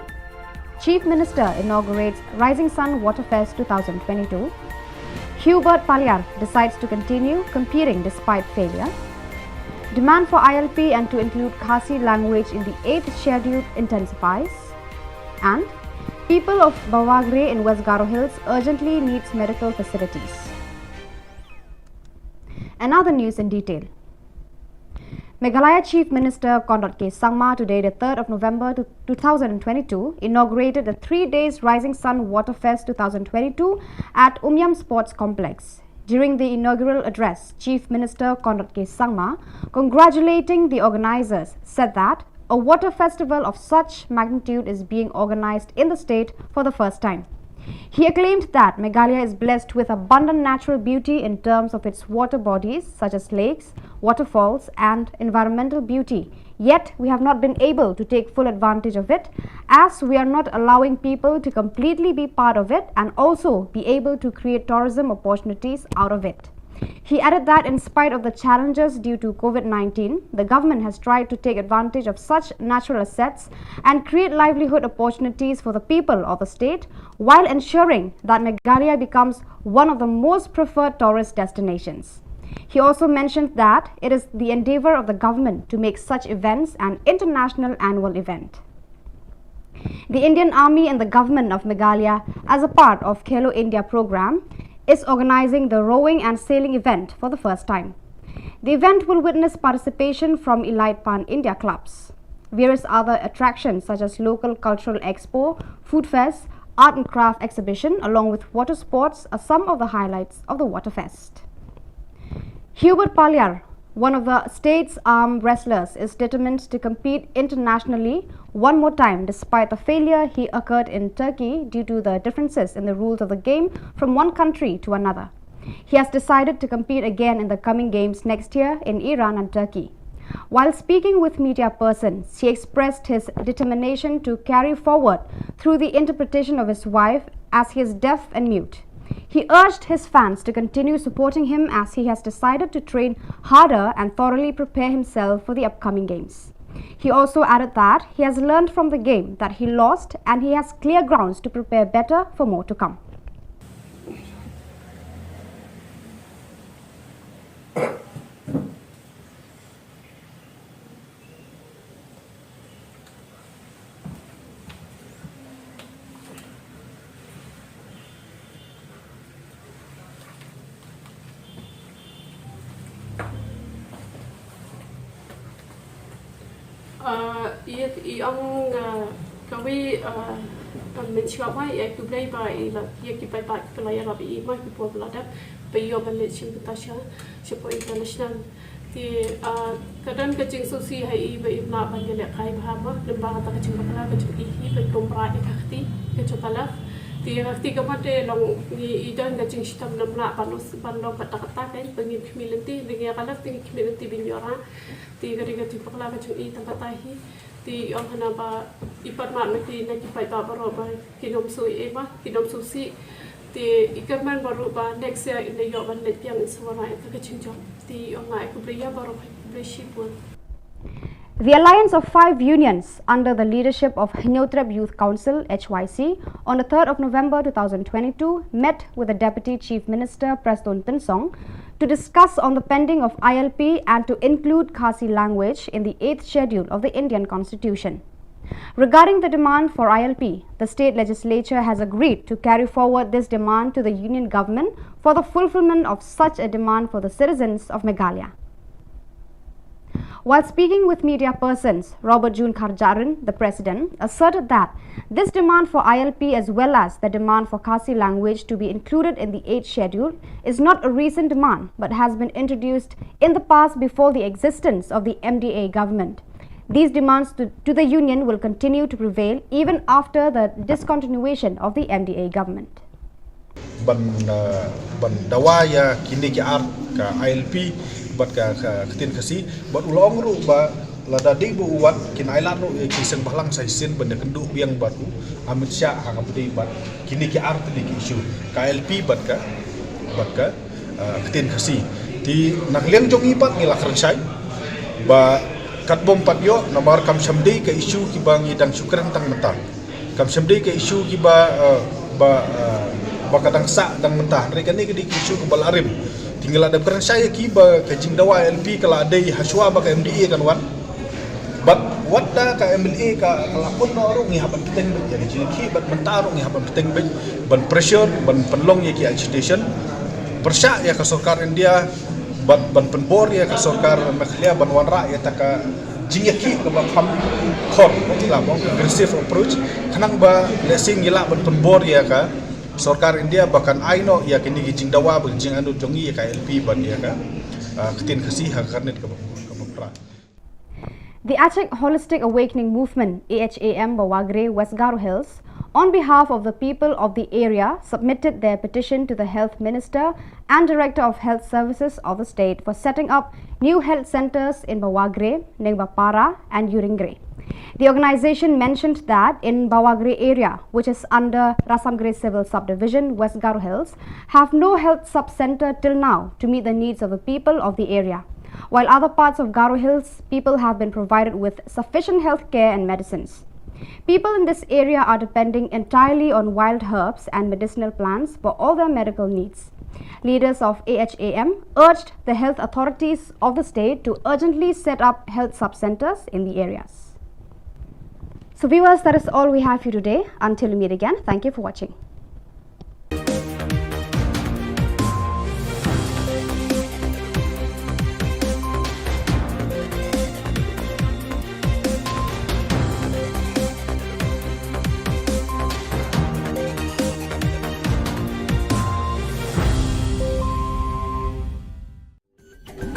Chief Minister inaugurates Rising Sun Waterfest two thousand twenty-two. Hubert Paliar decides to continue competing despite failure. Demand for I L P and to include Khasi language in the eighth schedule intensifies. And people of Bawagre in West Garo Hills urgently needs medical facilities. And now the news in detail. Meghalaya Chief Minister Conrad K Sangma today, the third of November two thousand twenty-two, inaugurated the three days Rising Sun Waterfest two thousand twenty-two at Umiam Sports Complex. During the inaugural address, Chief Minister Conrad K Sangma, congratulating the organizers, said that a water festival of such magnitude is being organized in the state for the first time. He acclaimed that Meghalaya is blessed with abundant natural beauty in terms of its water bodies such as lakes, waterfalls, and environmental beauty. Yet, we have not been able to take full advantage of it, as we are not allowing people to completely be part of it and also be able to create tourism opportunities out of it. He added that in spite of the challenges due to COVID nineteen, the government has tried to take advantage of such natural assets and create livelihood opportunities for the people of the state while ensuring that Meghalaya becomes one of the most preferred tourist destinations. He also mentioned that it is the endeavor of the government to make such events an international annual event. The Indian Army and the government of Meghalaya, as a part of Khelo India program, is organizing the rowing and sailing event for the first time. The event will witness participation from elite pan-India clubs. Various other attractions such as local cultural expo, food fest, art and craft exhibition along with water sports are some of the highlights of the Waterfest. Hubert Paliar, one of the state's arm wrestlers, is determined to compete internationally one more time despite the failure he occurred in Turkey due to the differences in the rules of the game from one country to another. He has decided to compete again in the coming games next year in Iran and Turkey. While speaking with media persons, he expressed his determination to carry forward through the interpretation of his wife, as he is deaf and mute. He urged his fans to continue supporting him as he has decided to train harder and thoroughly prepare himself for the upcoming games. He also added that he has learned from the game that he lost and he has clear grounds to prepare better for more to come. Ah, ïa, i ong, ah, kawei, ah, ah, mynshuwa ba ïa khublei ba i la, ïa ki paidbah ki la ïarap ïa i ma ki por ba la dep ba i ïoh ban leit shim bynta sha, shapoh international. Te, ah, ka don ka jingsngewsih ha i ba im lah ban ïalehkai bha mo, lyngba kata ka jingbakla ka jong i hi ban tum bra ïa ka kti ka jong ka left. Te ka kti ka mut te long i, i don ka jingshitom, ym lah ban us, ban long kata kata, ka ba ngim khmih lynti, te ïa ka left te ngi khmih lynti ba ngin ïoh rah. Te ka dei ka jingbakla ka jong i tang kata hi. Te i ong hana ba i pan mad na ki, na ki paidbah baroh ba kin ym sngewsih, eh, ba kin ym sngewsih. Te i kyrmen baroh ba next year in da ïoh ban leit biang in sa wanrah ïa ka jingjop. Te i ong nga ai khublei ïa baroh, khublei shibun. The Alliance of Five Unions, under the leadership of Hynñiewtrep Youth Council, H Y C, on the third of November two thousand twenty-two, met with the Deputy Chief Minister Prestone Tynsong to discuss on the pending of I L P and to include Khasi language in the eighth schedule of the Indian Constitution. Regarding the demand for I L P, the state legislature has agreed to carry forward this demand to the union government for the fulfillment of such a demand for the citizens of Meghalaya. While speaking with media persons, Robert June Kharjahrin, the president, asserted that this demand for I L P as well as the demand for Khasi language to be included in the eighth schedule is not a recent demand but has been introduced in the past before the existence of the M D A government. These demands to, to the union will continue to prevail even after the discontinuation of the M D A government. Ban, uh, ban dawa ïa kine ki ar, ka I L P bad ka, ka ktien Khasi, bad u la ong ruh ba lada dei ba u wad kin ailad ruh ïa ki seng bhalang sa shisien ban ïakynduh biang bad u Amit Shah ha kaba ïadei bad kine ki ar tylli ki issue, ka I L P bad ka, bad ka, uh, ktien Khasi. Te na ka liang jong ngi pat ngi la kren shai ba katba ym pat ïoh namar kam shym dei ka issue kiba ngi dang shu kren tang mynta. Kam shym dei ka issue kiba, eh, ba, eh, ba ka dang sah dang mynta. Hynrei kane ka dei ka issue kaba la rim. Te nga la dep kren shai ïa ki ba ka jingdawa L P ka la dei hashwa ba ka M D A kan wan. Bad wat da ka M L A ka, ka la pun noh ruh ngi hap ban bteng beit ïa ka jingïakhih, bad mynta ruh ngi hap ban bteng beit ban pressure, ban pynlong ïa ki agitation. Pyrshah ïa ka sorkar India bad ban pynbor ïa ka sorkar Meghalaya ban wanrah ïa kata ka jingïakhih kaba kham khor, la ban aggressive approach, khnang ba lehse ngi lah ban pynbor ïa ka sorkar India ba kan ai noh ïa kine ki jingdawa bad jingangnud jong ngi ïa ka L P bad ïa ka, ah, ktien Khasi ha ka kyrnit kaba, kaba pra. The Achik Holistic Awakening Movement, A H A M, Bawagre, West Garo Hills, on behalf of the people of the area, submitted their petition to the Health Minister and Director of Health Services of the state for setting up new health centers in Bawagre, Nengbapara, and Uringre. The organization mentioned that in Bawagre area, which is under Rasamgre Civil Subdivision, West Garo Hills, have no health sub-center till now to meet the needs of the people of the area. While other parts of Garo Hills, people have been provided with sufficient health care and medicines. People in this area are depending entirely on wild herbs and medicinal plants for all their medical needs. Leaders of A H A M urged the health authorities of the state to urgently set up health sub-centers in the areas. So viewers, that is all we have for you today. Until we meet again, thank you for watching.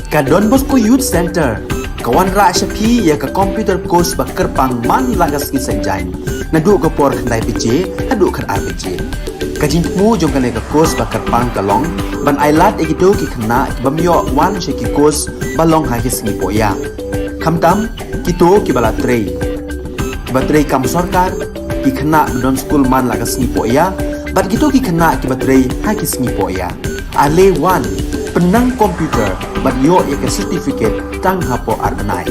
Ka Don Bosco Youth Center ka wanrah sha phi ïa ka computer course ba kyrpang man la ka sngi Saitjaiñ, naduh ka por khyndai baje haduh khatar baje. Ka jingthmu jong kane ka course ba kyrpang ka long ban ailad ïa kito ki khynnah ki bym ïoh wan sha ki course ba long ha ki sngi pohïa, khamtam kito kiba la trei, kiba trei kam sorkar, ki khynnah ba don skul man la ka sngi pohïa, bad kito ki khynnah kiba trei ha ki sngi pohïa. Ale wan, pynnang computer bad ïoh ïa ka certificate tang hapoh ar bnai.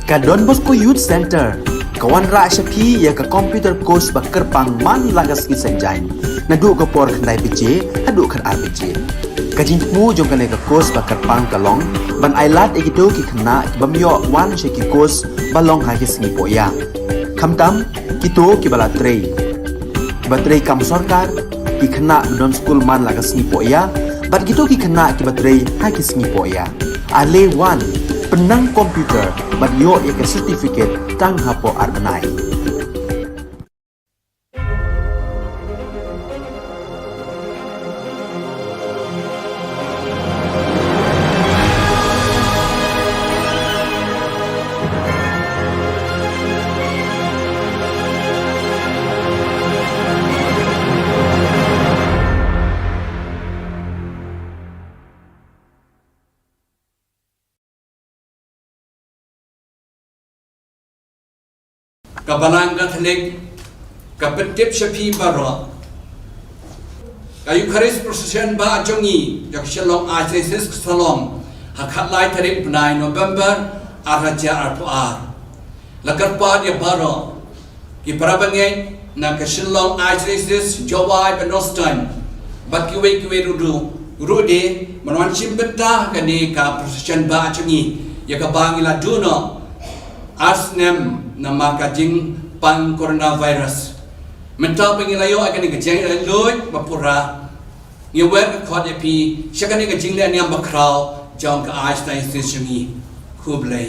Ka Don Bosco Youth Center ka wanrah sha phi ïa ka computer course ba kyrpang man la ka sngi Saitjaiñ, naduh ka por khyndai baje haduh khatar baje. Ka jingthmu jong kane ka course ba kyrpang ka long ban ailad ïa kito ki khynnah ki bym ïoh wan sha ki course ba long ha ki sngi pohïa, khamtam kito kiba la trei, kiba trei kam sorkar, ki khynnah ba don skul man la ka sngi pohïa, bad kito ki khynnah kiba trei ha ki sngi pohïa. Ale wan, pynnang computer bad ïoh ïa ka certificate tang hapoh ar bnai. Ka Balang Katholik ka pyntip sha phi baroh, ka Eucharist Procession ba jong ngi jong ka Shillong Archdiocese ka sa long ha khatlai tarik bnai November arhajar arphew ar. La kyrpad ïa baroh ki para bangeit na ka Shillong Archdiocese, Jowai bad North Tyne bad kiwei kiwei ruh, ruh de ban wan shim bynta ha kane ka procession ba jong ngi ïa kaba ngi la duh noh ar snem namar ka jingpang coronavirus. Mynta ba ngi la ïoh ïa kane ka jingïaid luid ba pura, ngi wer ka khot ïa phi sha kane ka jingleh niam bakhraw jong ka Archdiocese jong ngi. Khublei.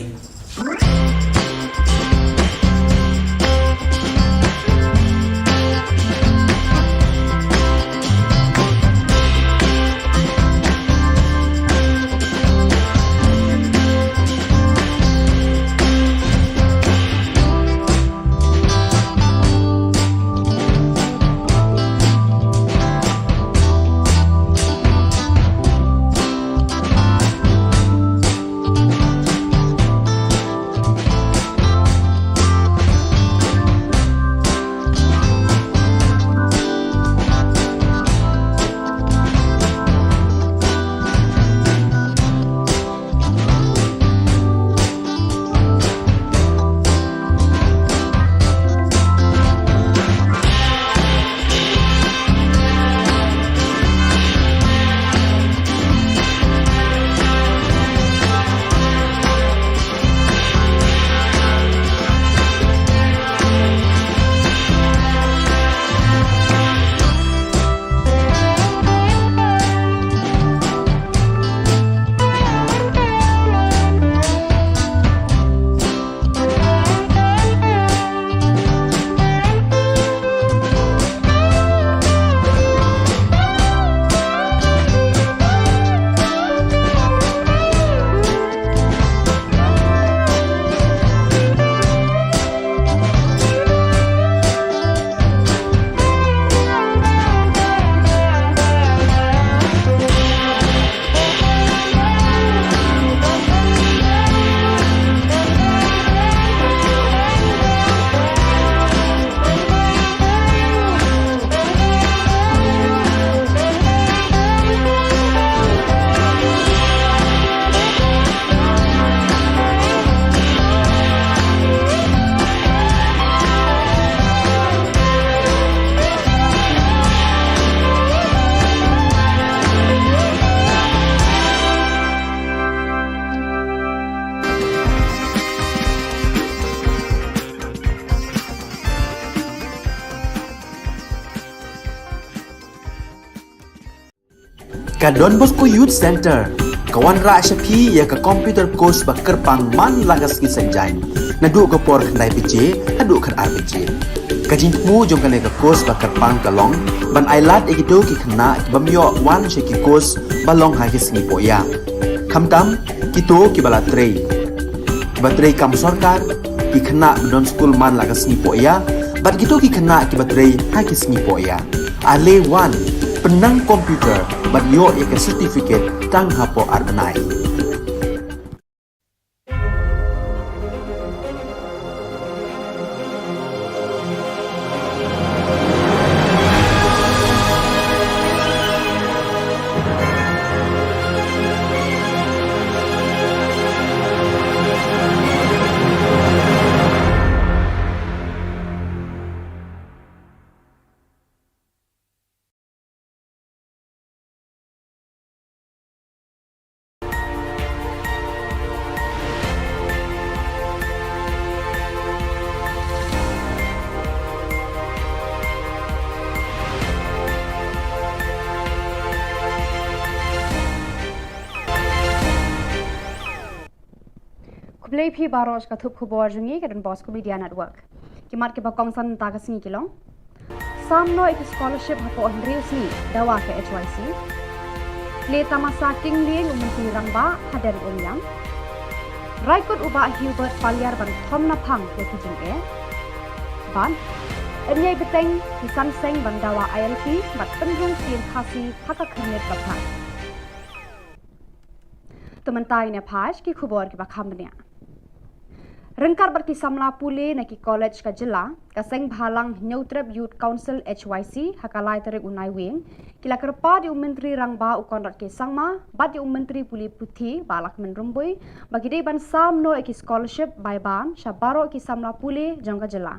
Ka Don Bosco Youth Center Ka wanrah sha phi ïa ka computer course ba kyrpang man la ka sngi Saitjaiñ, naduh ka por khyndai baje haduh khatar baje. Ka jingthmu jong kane ka course ba kyrpang ka long ban ailad ïa kito ki khynnah ki bym ïoh wan sha ki course ba long ha ki sngi poh ïa. Khamtam kito kiba la trei, kiba trei kam sorkar, ki khynnah ba don skul man la ka sngi poh ïa, bad kito ki khynnah kiba trei ha ki sngi poh ïa. Ale wan, pynnang computer bad ïoh ïa ka certificate tang hapoh ar bnai. Khublei phi baroh sha ka thup khubor jong ngi ka Don Bosco Media Network. Ki mat kiba kongsan mynta ka sngi ki long: Sam noh ïa ki scholarship hapoh hynriew sngi dawa ka H Y C. Plie tamasa kynglieng u Myntri Rangbah hadien Umiam. Rai kut u Bah Hubert Paliar ban thom naphang ïa ki jingeh. Bad Ynñiewbteng ki san seng ban dawa I L P bad pynrung ktien Khasi ha ka khyrnit ba phai. To mynta ngin ïa peit ki khubor kiba kham bniah. Ryngkat bad ki samla pule na ki college ka jylla, ka Seng Bhalang Hynñiewtrep Youth Council H Y C ha ka lai tarik u Naiwieng ki la kyrpad ïa u Myntri Rangbah u Conrad K Sangma bad ïa u Myntri Pule Puthi Bah Lahkmen Rymbui ba ki dei ban sam noh ïa ki scholarship bai bam sha baroh ki samla pule jong ka jylla.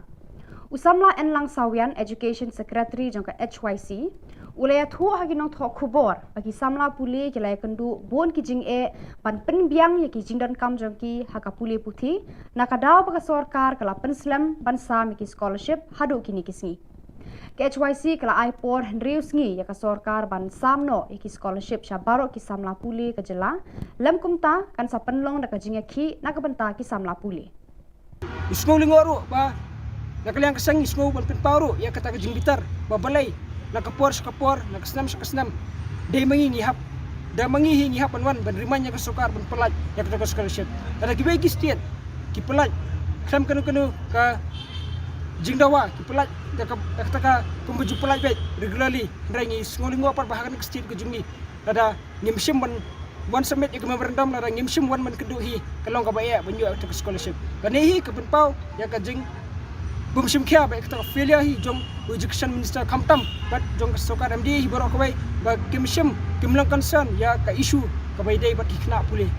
U samla Enlang Sawian, Education Secretary jong ka H Y C, u la ïathuh ha ki nongthoh khubor ba ki samla pule ki la ïakynduh bun ki jingeh ban pynbiang ïa ki jingdonkam jong ki ha ka pule puthi, na ka daw ba ka sorkar ka la pynslem ban sam ïa ki scholarship haduh kine ki sngi. Ka H Y C ka la ai por hynriew sngi ïa ka sorkar ban sam noh ïa ki scholarship sha baroh ki samla pule ka jylla, lym kumta kan sa pynlong da ka jingïakhih na ka bynta ki samla pule. Ngi sngew lyngngoh ruh ba na ka liang ka seng ngi sngew ban pynpaw ruh ïa kata ka jingbitar ba balei na ka por sha ka por, na ka snem sha ka snem, dei ma ngi ngi hap, dei ma ngi hi ngi hap ban wan ban remind ïa ka sorkar ban pyllait ïa kata ka scholarship. Lada kiwei ki state ki pyllait khlem kano kano ka jingdawa, ki pyllait da ka, da kata ka, kam ba ju pyllait beit regularly, hynrei ngi sngew lyngngoh pat ba ha kane ka state ka jong ngi lada ngim shym ban wan submit ïa ka memorandum, lada ngim shym wan ban kynduh hi, ka long kaba eh ban ïoh ïa ka scholarship. Kane hi ka pynpaw ïa ka jingbymshim khia bad ïa kata ka failure hi jong u Education Minister khamtam bad jong ka sorkar M D A hi baroh kawei ba kim shym, kim long concern ïa ka issue kaba ïadei bad ki khynnah pule.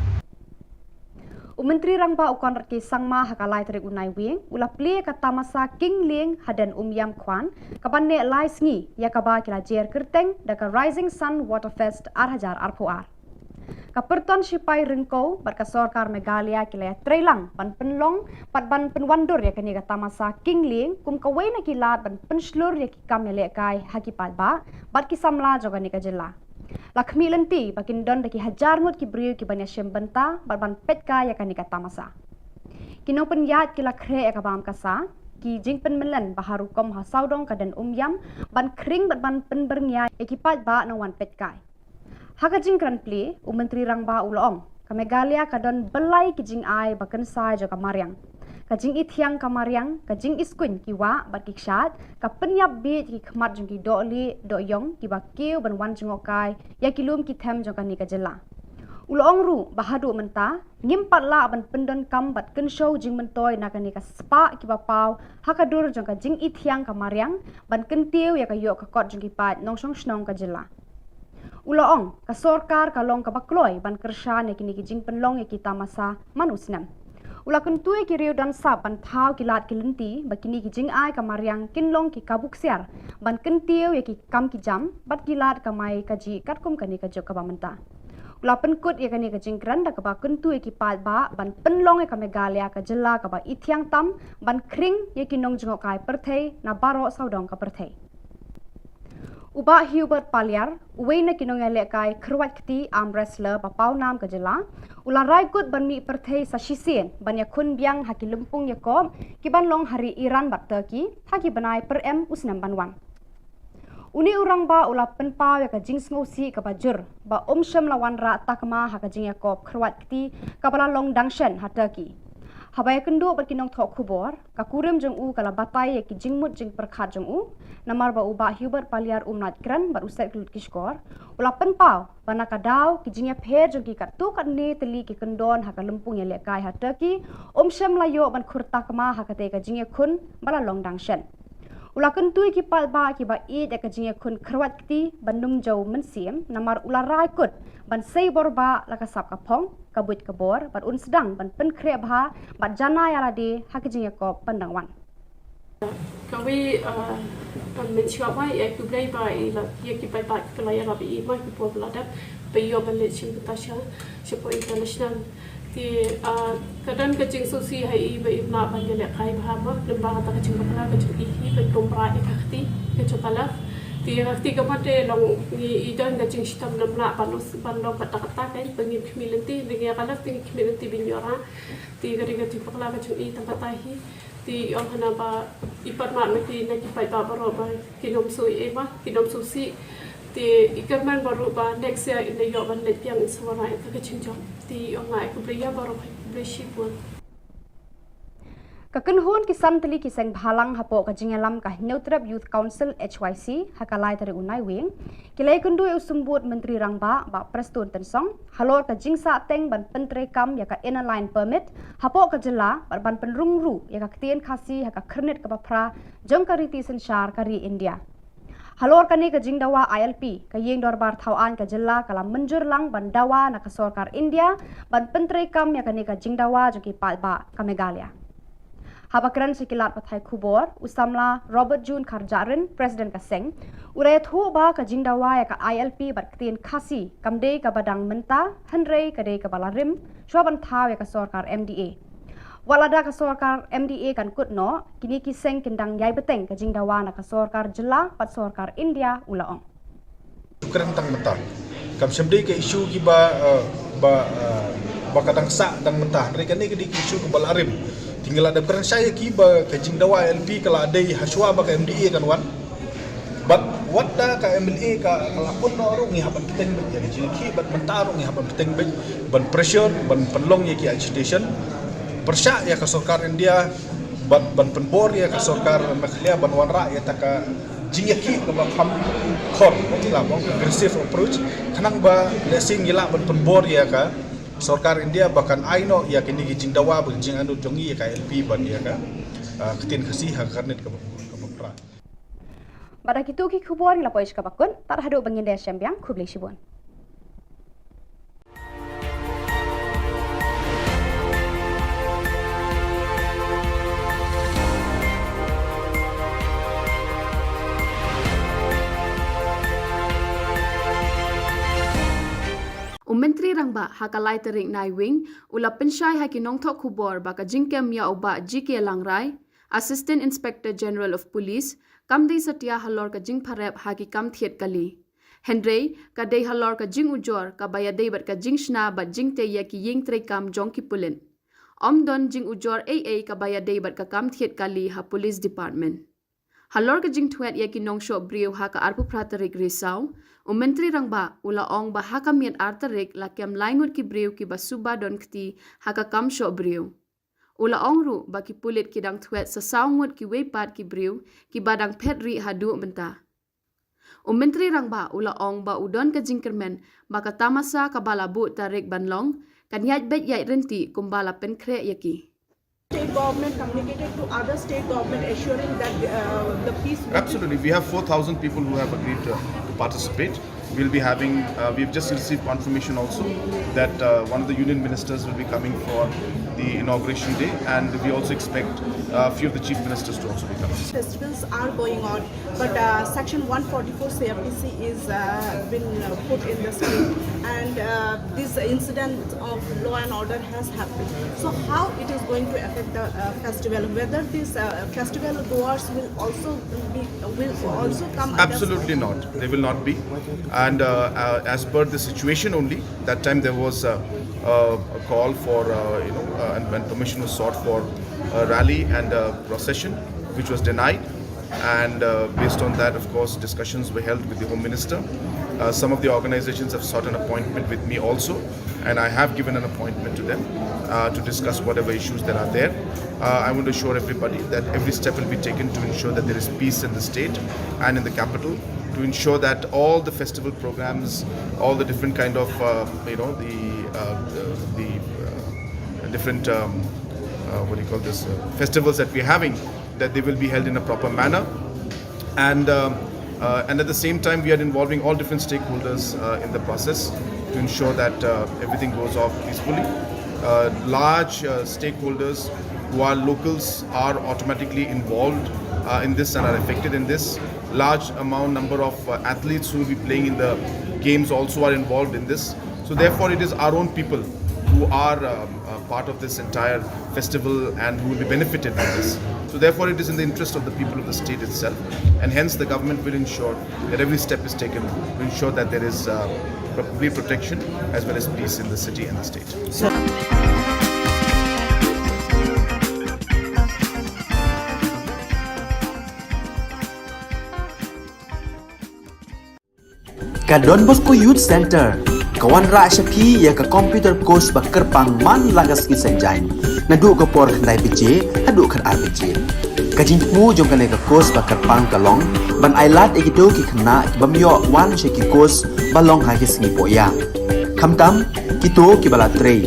U Myntri Rangbah u Conrad K Sangma ha ka lai tarik u Naiwieng u la plie ka tamasa kynglieng hadien Umiam Khuan, kaban neh lai sngi, ïa kaba ki la jer kyrteng da ka Rising Sun Water Fest ar hajar arphew ar. Ka pyrton shipai ryngkew bad ka sorkar Meghalaya ki la ïatreilang ban pynlong bad ban pynwandur ïa kane ka tamasa kynglieng kum kawei na ki lad ban pynshlur ïa ki kam ïalehkai ha ki paidbah bad ki samla jong kane ka jylla. La khmih lynti ba kin don da ki hajar ngut ki briew ki ban ïashim bynta bad ban peit kai ïa kane ka tamasa. Ki nongpynïaid ki la khreh ïa ka bam ka sa, ki jingpynmyllen ba ha rukom ha sawdong ka dien Umiam ban khring bad ban pynbyrngia ïa ki paidbah nongwan peit kai. Ha ka jingkren plie, u Myntri Rangbah u la ong, ka Meghalaya ka don byllai ki jingai ba kynsai jong ka mariang. Ka jingithiang ka mariang, ka jingiskuiñ ki wah bad ki kshaid, ka pynïap bieit ïa ki khmat jong ki dohlieh dohïong kiba kiew ban wan jngohkai ïa ki lum ki them jong kane ka jylla. U la ong ruh ba haduh mynta ngim pat lah ban pyndonkam bad kynshew jingmyntoi na kane ka spah kiba paw ha ka dur jong ka jingithiang ka mariang ban kyntiew ïa ka ïoh ka kot jong ki paid nongshong shnong ka jylla. U la ong, ka sorkar ka long kaba kloi ban kyrshan ïa kine ki jingpynlong ïa ki tamasa man u snem. U la kyntu ïa ki riew don sap ban thaw ki lad ki lynti ba kine ki jingai ka mariang kin long ki kabu ksiar ban kyntiew ïa ki kam ki jam bad ki lad kamai kajih katkum kane ka juk kaba mynta. U la pynkut ïa kane ka jingkren da kaba kyntu ïa ki paidbah ban pynlong ïa ka Meghalaya ka jylla kaba ithiang tam ban khring ïa ki nongjngohkai pyrthei na baroh sawdong ka pyrthei. U Bah Hubert Paliar, uwei na ki nongïalehkai kyrwat kti arm wrestler ba pawnam ka jylla, u la rai kut ban mih pyrthei sa shisien ban ïakhun biang ha ki lympung ïakop ki ban long ha ri Iran bad Turkey ha ki bnai pyrem u snem ban wan. Une u rangbah u la pynpaw ïa ka jingsngewsih kaba jur ba um shym la wanrah takma ha ka jingïakop kyrwat kti kaba la long dang shen ha Turkey. Haba ïakynduh bad ki nongthoh khubor, ka kurim jong u ka la batai ïa ki jingmut jingpyrkhat jong u, namar ba u Bah Hubert Paliar um lait kren bad u set kyllut ki shkor, u la pynpaw ba na ka daw ki jingïapher jong ki katto katne tylli ki kyndon ha ka lympung ïalehkai ha Turkey, um shym la ïoh ban khur takma ha katei ka jingïakhun ba la long dang shen. U la kyntu ïa ki paidbah kiba ïeit ïa ka jingïakhun kyrwat kti ban ym jaw mynsiem, namar u la rai kut ban sei bor bah la ka sap ka phong, ka buit ka bor, bad un sdang ban pynkhreh bha bad janai ïa lade ha ka jingïakop ban dang wan. Kawei, uh, um, mynshuwa ba ïa khublei ba i la ïa ki paidbah kiba la ïarap ïa i ma ki por ba la dep ba i ïoh ban leit shim bynta sha shapoh international. Te, uh, ka don ka jingsngewsih ha i ba im lah ban ïalehkai bha ma lyngba kata ka jingbakla ka jong i hi ban kum bra ïa ka kti ka jong ka left. Te ïa ka kti ka mat te long ngi i don ka jingshitom nym lah ban us ban long kata kata ka ba ngim khmih lynti, te ngi ïa ka left te ngi khmih lynti ban ïoh rah. Te ka dei ka jingbakla ka jong i tang kata hi. Te i ong hana ba i pat mat ma ki na ki paidbah baroh ba kin ym shu ïa i ma kin ym shu sih. Te i kyrmen baroh ba next year in da ïoh ban leit biang in sa wanrah ïa ka jingjop. Te i ong nga ïa khublei ïa baroh, khublei shibun. Ka kynhun ki san tylli ki seng bhalang hapoh ka jingïalam ka Hynñiewtrep Youth Council, H Y C, ha ka lai tarik u Naiwieng, ki la ïakynduh ïa u Symbud Myntri Rangbah Bah Prestone Tynsong halor ka jingsahteng ban pyntreikam ïa ka Inner Line Permit hapoh ka jylla bad ban pynrung ruh ïa ka ktien Khasi ha ka khyrnit kaba phra jong ka riti synshar ka ri India. Halor kane ka jingdawa, I L P, ka Ïing Dorbar Thaw Aiñ ka jylla ka la mynjur lang ban dawa na ka sorkar India ban pyntreikam ïa kane ka jingdawa jong ki paidbah ka Meghalaya. Haba kren sha ki lad pathai khubor, u samla Robert June Kharjahrin, President ka seng, u la ïathuh ba ka jingdawa ïa ka I L P bad ktien Khasi kam dei kaba dang mynta, hynrei ka dei kaba la rim shwa ban thaw ïa ka sorkar M D A. Wat lada ka sorkar M D A kan kut noh, kine ki seng kin dang ïai bteng ka jingdawa na ka sorkar jylla bad sorkar India, u la ong. Kren tang mynta. Kam shym dei ka issue kiba, eh, ba, eh, ba ka dang sah dang mynta. Hynrei kane ka dei ka issue kaba la rim. Te ngi la dep kren shai ïa ki ba ka jingdawa I L P ka la dei hashwa ba ka M D A kan wan. Bad wat da ka M L A ka, ka la pun noh ruh ngi hap ban bteng beit ïa ka jingkhih, bad mynta ruh ngi hap ban bteng beit ban pressure, ban pynlong ïa ki agitation. Pyrshah ïa ka sorkar India bad ban pynbor ïa ka sorkar Meghalaya ban wanrah ïa ta ka jingïakhih kaba kham khor, ngi la ong aggressive approach, khnang ba lehse ngi lah ban pynbor ïa ka sorkar India ba kan ai noh ïa kine ki jingdawa bad jingangnud jong ngi ïa ka I L P bad ïa ka, ah, ktien Khasi ha ka khyrnit kaba, kaba phra. Bad da kito ki khubor ngi la poi sha kaba kut, tad haduh ba ngin da shem biang, khublei shibun. U Myntri Rangbah ha ka lai tarik Naiwieng u la pynshai ha ki nongthoh khubor ba ka jingkem ïa u Bah G K Langrai, Assistant Inspector General of Police, kam dei satia halor ka jingpharep ha ki kam thied kali. Hynrei ka dei halor ka jingujor kaba ïadei bad ka jingshna bad jingtei ïa ki ïing treikam jong ki pulit. Ym don jingujor ei ei kaba ïadei bad ka kam thied kali ha Police Department. Halor ka jingthwet ïa ki nongshoh briew ha ka arphew phra tarik Risaw, u Myntri Rangbah u la ong ba ha ka miet ar tarik la kem lai ngut ki briew kiba suba don kti ha ka kam shoh briew. U la ong ruh ba ki pulit ki dang thwet sa saw ngut kiwei pat ki briew kiba dang phet rieh haduh mynta. U Myntri Rangbah u la ong ba u don ka jingkyrmen ba ka tamasa kaba la buh tarik ban long kan ïaid beit ïaid ryntih kumba la pynkhreh ïa ki. State government communicated to other state government assuring that, uh, the peace will be. Absolutely. We have four thousand people who have agreed to, to participate. We'll be having, uh, we've just received confirmation also that, uh, one of the union ministers will be coming for the inauguration day, and we also expect, uh, a few of the chief ministers to also be coming. Festivals are going on, but, uh, section one forty-four C R P C is, uh, been, uh, put in the state. And uh, this incident of law and order has happened. So how it is going to affect the uh, festival? Whether these uh, festival goers will also be will also come under... Absolutely not. They will not be. And uh, uh, as per the situation only, that time there was uh, uh, a call for uh, you know, uh, and when permission was sought for a rally and a procession, which was denied. And uh, based on that, of course, discussions were held with the Home Minister. Uh, some of the organizations have sought an appointment with me also, and I have given an appointment to them uh, to discuss whatever issues that are there. Uh, I want to assure everybody that every step will be taken to ensure that there is peace in the state and in the capital, to ensure that all the festival programs, all the different kind of, uh, you know, the, uh, the, the uh, different, um, uh, what do you call this, uh, festivals that we're having, that they will be held in a proper manner. And, um, uh, and at the same time, we are involving all different stakeholders uh, in the process to ensure that uh, everything goes off peacefully. Uh, large uh, stakeholders who are locals are automatically involved uh, in this and are affected in this. Large amount number of uh, athletes who will be playing in the games also are involved in this. So therefore, it is our own people who are um, uh, part of this entire festival and who will be benefited by this. So therefore, it is in the interest of the people of the state itself, and hence the government will ensure that every step is taken to ensure that there is uh, complete protection as well as peace in the city and the state. Ka Don Bosco Youth Centre ka wanrah sha phi ïa ka computer course ba kyrpang man la ka sngi Saitjaiñ, naduh ka por khyndai baje haduh khatar baje. Ka jingthmu jong kane ka course ba kyrpang ka long ban ailad ïa kito ki khynnah ki bym ïoh wan sha ki course ba long ha ki sngi pohïa, khamtam kito kiba la trei,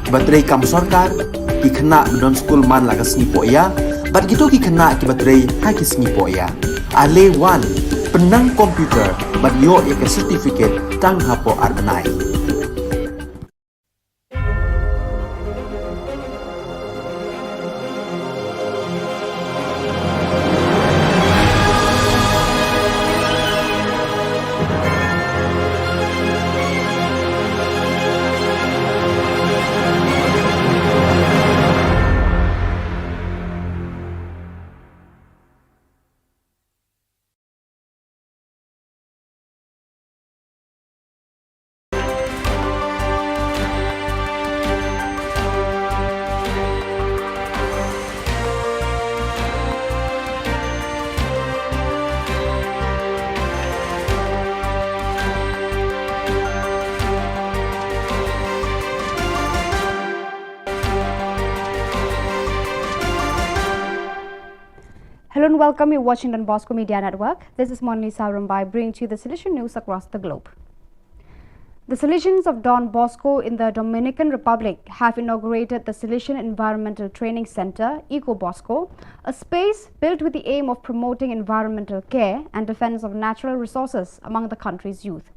kiba trei kam sorkar, ki khynnah ba don skul man la ka sngi pohïa, bad kito ki khynnah kiba trei ha ki sngi pohïa. Ale wan, pynnang computer bad ïoh ïa ka certificate tang hapoh ar bnai. Hello and welcome. You're watching Don Bosco Media Network. This is Monalisa Rumbai bringing to you the Salesian news across the globe. The Salesians of Don Bosco in the Dominican Republic have inaugurated the Salesian Environmental Training Center, Eco Bosco, a space built with the aim of promoting environmental care and defense of natural resources among the country's youth.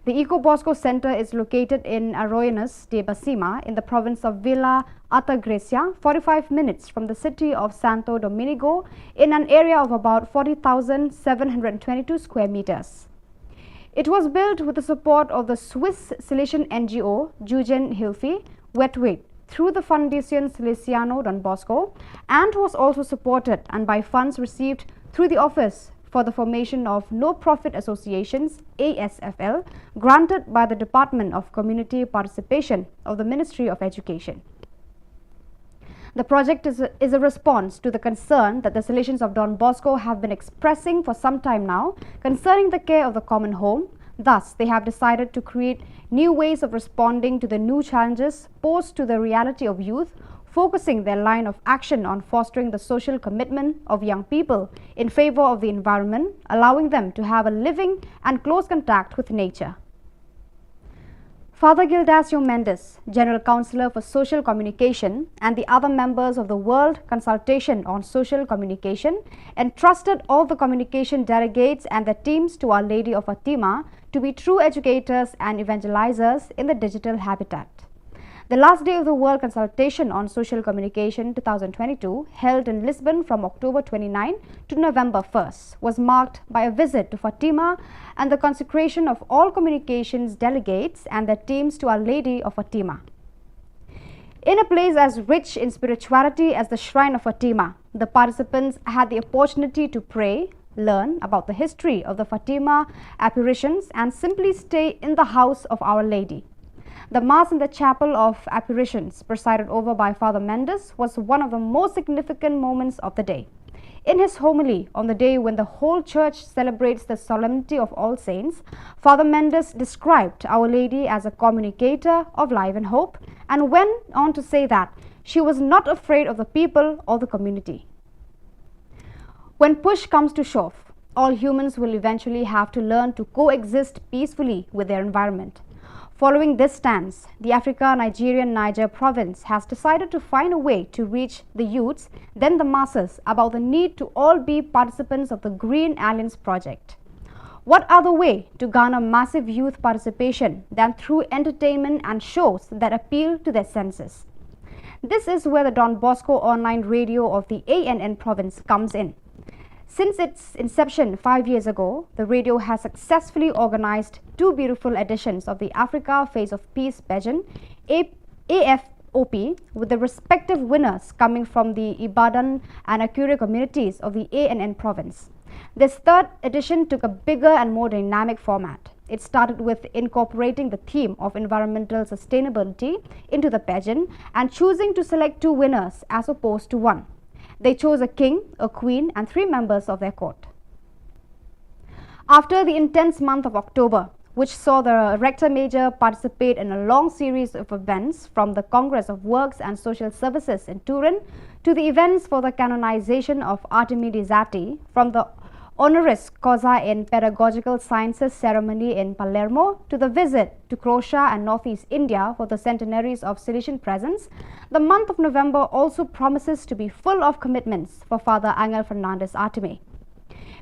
The Eco Bosco Center is located in Arroyuelos de Besima in the province of Villa Altagracia, forty-five minutes from the city of Santo Domingo, in an area of about forty thousand seven hundred twenty-two square meters. It was built with the support of the Swiss Salesian N G O Jugendhilfe Wetwit through the Fundación Salesiano Don Bosco and was also supported and by funds received through the Office for the Formation of No-Profit Associations, A S F L, granted by the Department of Community Participation of the Ministry of Education. The project is a, is a response to the concern that the Salesians of Don Bosco have been expressing for some time now concerning the care of the common home. Thus, they have decided to create new ways of responding to the new challenges posed to the reality of youth, focusing their line of action on fostering the social commitment of young people in favor of the environment, allowing them to have a living and close contact with nature. Father Gildacio Mendes, General Counsellor for Social Communication, and the other members of the World Consultation on Social Communication entrusted all the communication delegates and their teams to Our Lady of Fatima to be true educators and evangelizers in the digital habitat. The last day of the World Consultation on Social Communication two thousand twenty-two, held in Lisbon from October twenty-ninth to November first, was marked by a visit to Fatima and the consecration of all communications delegates and their teams to Our Lady of Fatima. In a place as rich in spirituality as the Shrine of Fatima, the participants had the opportunity to pray, learn about the history of the Fatima apparitions, and simply stay in the house of Our Lady. The Mass in the Chapel of Apparitions, presided over by Father Mendes, was one of the most significant moments of the day. In his homily on the day when the whole church celebrates the Solemnity of All Saints, Father Mendes described Our Lady as a communicator of life and hope and went on to say that she was not afraid of the people or the community. When push comes to shove, all humans will eventually have to learn to coexist peacefully with their environment. Following this stance, the Africa Nigerian Niger province has decided to find a way to reach the youths, then the masses, about the need to all be participants of the Green Alliance project. What other way to garner massive youth participation than through entertainment and shows that appeal to their senses? This is where the Don Bosco online radio of the A N N province comes in. Since its inception five years ago, the radio has successfully organized two beautiful editions of the Africa Face of Peace pageant, A- A F O P, with the respective winners coming from the Ibadan and Akure communities of the A N N province. This third edition took a bigger and more dynamic format. It started with incorporating the theme of environmental sustainability into the pageant and choosing to select two winners as opposed to one. They chose a king, a queen, and three members of their court. After the intense month of October, which saw the Rector Major participate in a long series of events, from the Congress of Works and Social Services in Turin to the events for the canonization of Artemi di Zatti, from the honoris causa in Pedagogical Sciences ceremony in Palermo to the visit to Croatia and Northeast India for the centenaries of Salesian presence, the month of November also promises to be full of commitments for Father Angel Fernandez Artemi.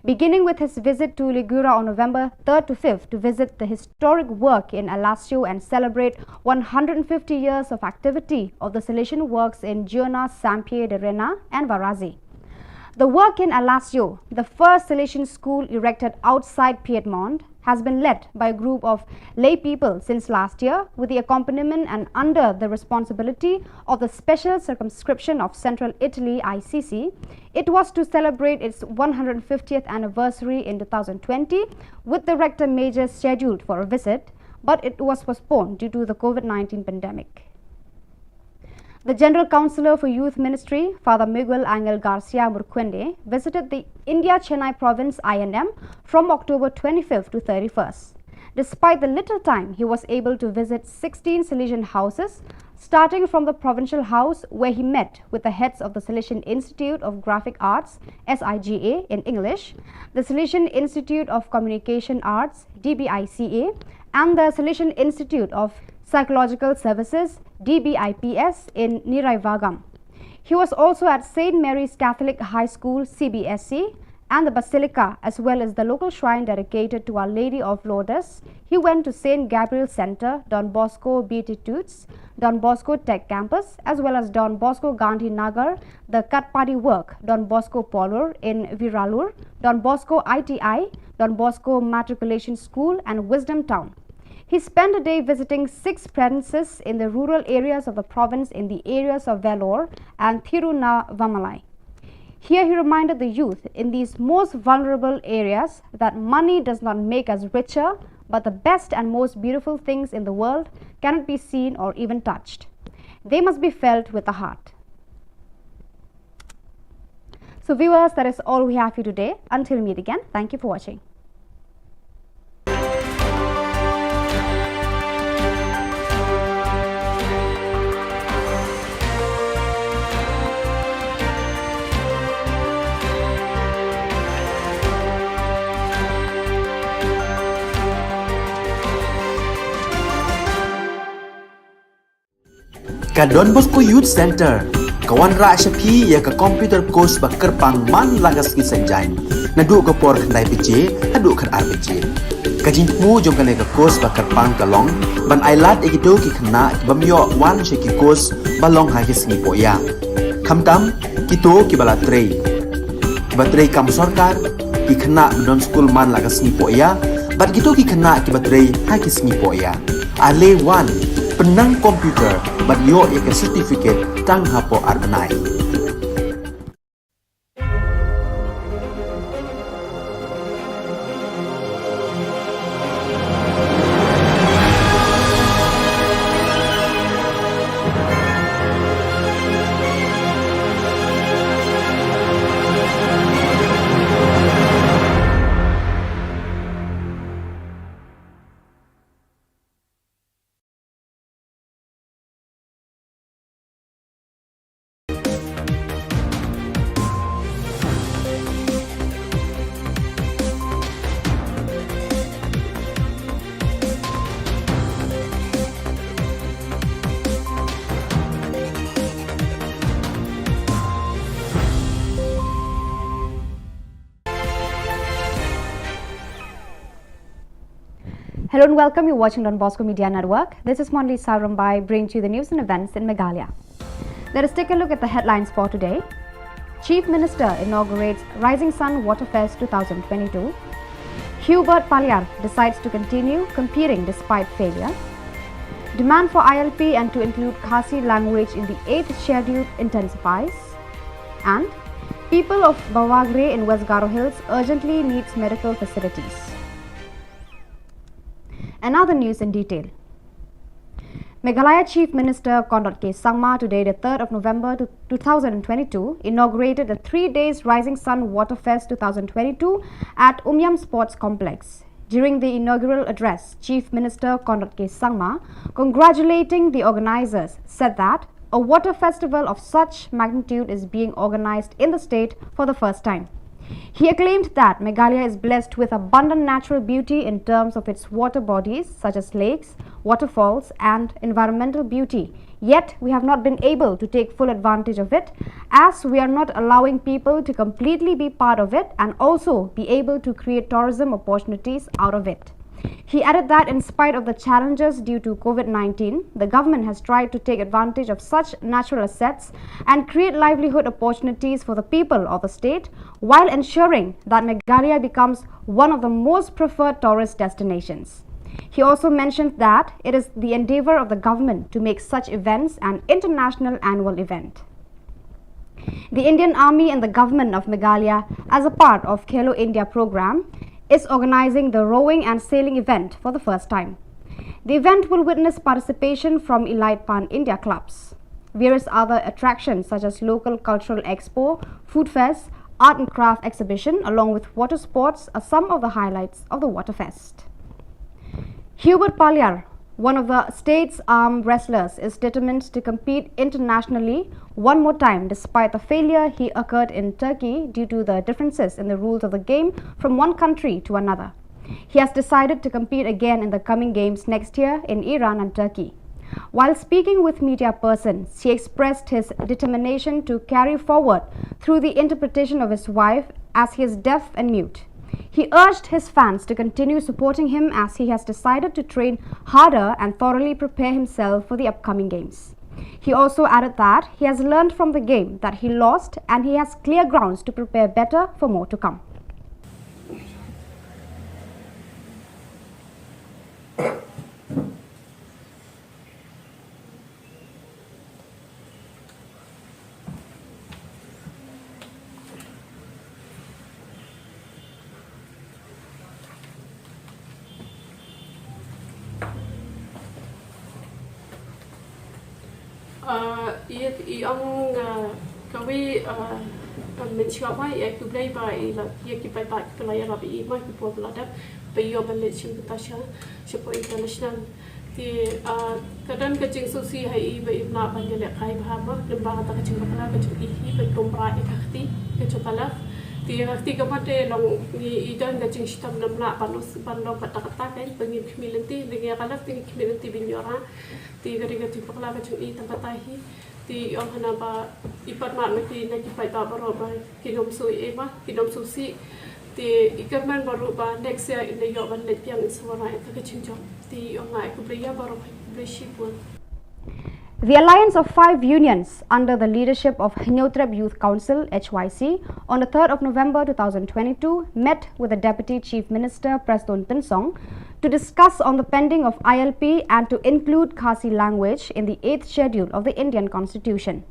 Beginning with his visit to Ligura on November third to fifth to visit the historic work in Alassio and celebrate one hundred fifty years of activity of the Salesian works in Giona, Sampier de Rena, and Varazi. The work in Alassio, the first Salesian school erected outside Piedmont, has been led by a group of lay people since last year, with the accompaniment and under the responsibility of the Special Circumscription of Central Italy, I C C. It was to celebrate its one hundred fiftieth anniversary in two thousand twenty, with the Rector Major scheduled for a visit, but it was postponed due to the COVID nineteen pandemic. The General Councillor for Youth Ministry, Father Miguel Angel Garcia Murcuende, visited the India Chennai province I N M from October twenty-fifth to thirty-first. Despite the little time, he was able to visit sixteen Salesian houses, starting from the provincial house where he met with the heads of the Salesian Institute of Graphic Arts, S I G A in English, the Salesian Institute of Communication Arts, D B I C A, and the Salesian Institute of Psychological Services, D B I P S, in Niraivagam. He was also at Saint Mary's Catholic High School, C B S C, and the Basilica, as well as the local shrine dedicated to Our Lady of Lourdes. He went to Saint Gabriel Center, Don Bosco Beatitudes, Don Bosco Tech Campus, as well as Don Bosco Gandhi Nagar, the Katpadi Work, Don Bosco Polur in Viralur, Don Bosco I T I, Don Bosco Matriculation School, and Wisdom Town. He spent a day visiting six premises in the rural areas of the province in the areas of Vellore and Thiruvannamalai. Here he reminded the youth in these most vulnerable areas that money does not make us richer, but the best and most beautiful things in the world cannot be seen or even touched. They must be felt with the heart. So viewers, that is all we have for you today. Until we meet again, thank you for watching. Ka Don Bosco Youth Center ka wanrah sha phi ïa ka computer course ba kyrpang man la ka sngi Saitjaiñ, naduh ka por khyndai baje haduh khatar baje. Ka jingthmu jong kane ka course ba kyrpang ka long ban ai lad ïa kito ki khynnah ki bym ïoh wan sha ki course ba long ha ki sngi pohiah. Khamtam kito ki ba la trei, ki ba trei kam sorkar, ki khynnah ba don skul man la ka sngi pohiah, bad kito ki khynnah ki ba trei ha ki sngi pohiah. Ale wan, pynnang computer bad ïoh ïa ka certificate tang hapoh ar bnai. Hello and welcome. You're watching Don Bosco Media Network. This is Monli Sarumbai, bringing to you the news and events in Meghalaya. Let us take a look at the headlines for today. Chief Minister inaugurates Rising Sun Waterfest two thousand twenty-two. Hubert Paliar decides to continue competing despite failure. Demand for I L P and to include Khasi language in the eighth schedule intensifies. And people of Bawagre in West Garo Hills urgently needs medical facilities. Another news in detail. Meghalaya Chief Minister Conrad K Sangma today, the third of November to two thousand twenty-two, inaugurated the three days Rising Sun Waterfest two thousand twenty-two at Umiam Sports Complex. During the inaugural address, Chief Minister Conrad K Sangma, congratulating the organizers, said that a water festival of such magnitude is being organized in the state for the first time. He acclaimed that Meghalaya is blessed with abundant natural beauty in terms of its water bodies such as lakes, waterfalls, and environmental beauty. Yet, we have not been able to take full advantage of it, as we are not allowing people to completely be part of it and also be able to create tourism opportunities out of it. He added that in spite of the challenges due to COVID nineteen, the government has tried to take advantage of such natural assets and create livelihood opportunities for the people of the state while ensuring that Meghalaya becomes one of the most preferred tourist destinations. He also mentioned that it is the endeavor of the government to make such events an international annual event. The Indian Army and the government of Meghalaya, as a part of Khelo India program, is organizing the rowing and sailing event for the first time. The event will witness participation from elite pan-India clubs. Various other attractions such as local cultural expo, food fest, art and craft exhibition along with water sports are some of the highlights of the Waterfest. Hubert Paliar, one of the state's arm wrestlers, is determined to compete internationally one more time despite the failure he occurred in Turkey due to the differences in the rules of the game from one country to another. He has decided to compete again in the coming games next year in Iran and Turkey. While speaking with media persons, he expressed his determination to carry forward through the interpretation of his wife, as he is deaf and mute. He urged his fans to continue supporting him as he has decided to train harder and thoroughly prepare himself for the upcoming games. He also added that he has learned from the game that he lost and he has clear grounds to prepare better for more to come. Ah, ïa, i ong, ah, kawei, ah, ah, mynshuwa ma, ïa khublei ba i la, ïa ki paidbah kiba la ïarap ïa i ma, ki por ba la dep ba i ïoh ban leit shim bynta sha, shapoh international. Te, ah, ka don ka jingsngewsih ha i ba im lah ban ïalehkai bha ma, lyngba kata ka jingbakla ka jong i hi ban kum bra ïa ka kti ka jong ka left. Te ïa ka kti ka mut te long ngi i don ka jingshitom, ym lah ban us, ban long katta katta, ka ba ngim khmih lynti, te ïa ka left te ngi khmih lynti ba ngin ïoh rah. Te ka dei ka jingbakla ka jong i tang katta hi. Te i ong hana ba i pan ma na ki, na ki paidbah baroh ba kin ym shu ïa i ma, kin ym sngewsih. Te i kyrmen baroh ba next year in da ïoh ban leit biang in sa wanrah ïa ka jingjop. Te ong nga ïa khublei ïa baroh, khublei shibun. The Alliance of Five Unions, under the leadership of Hynñiewtrep Youth Council, H Y C, on the third of November two thousand twenty-two, met with the Deputy Chief Minister Prestone Tynsong to discuss on the pending of I L P and to include Khasi language in the eighth Schedule of the Indian Constitution.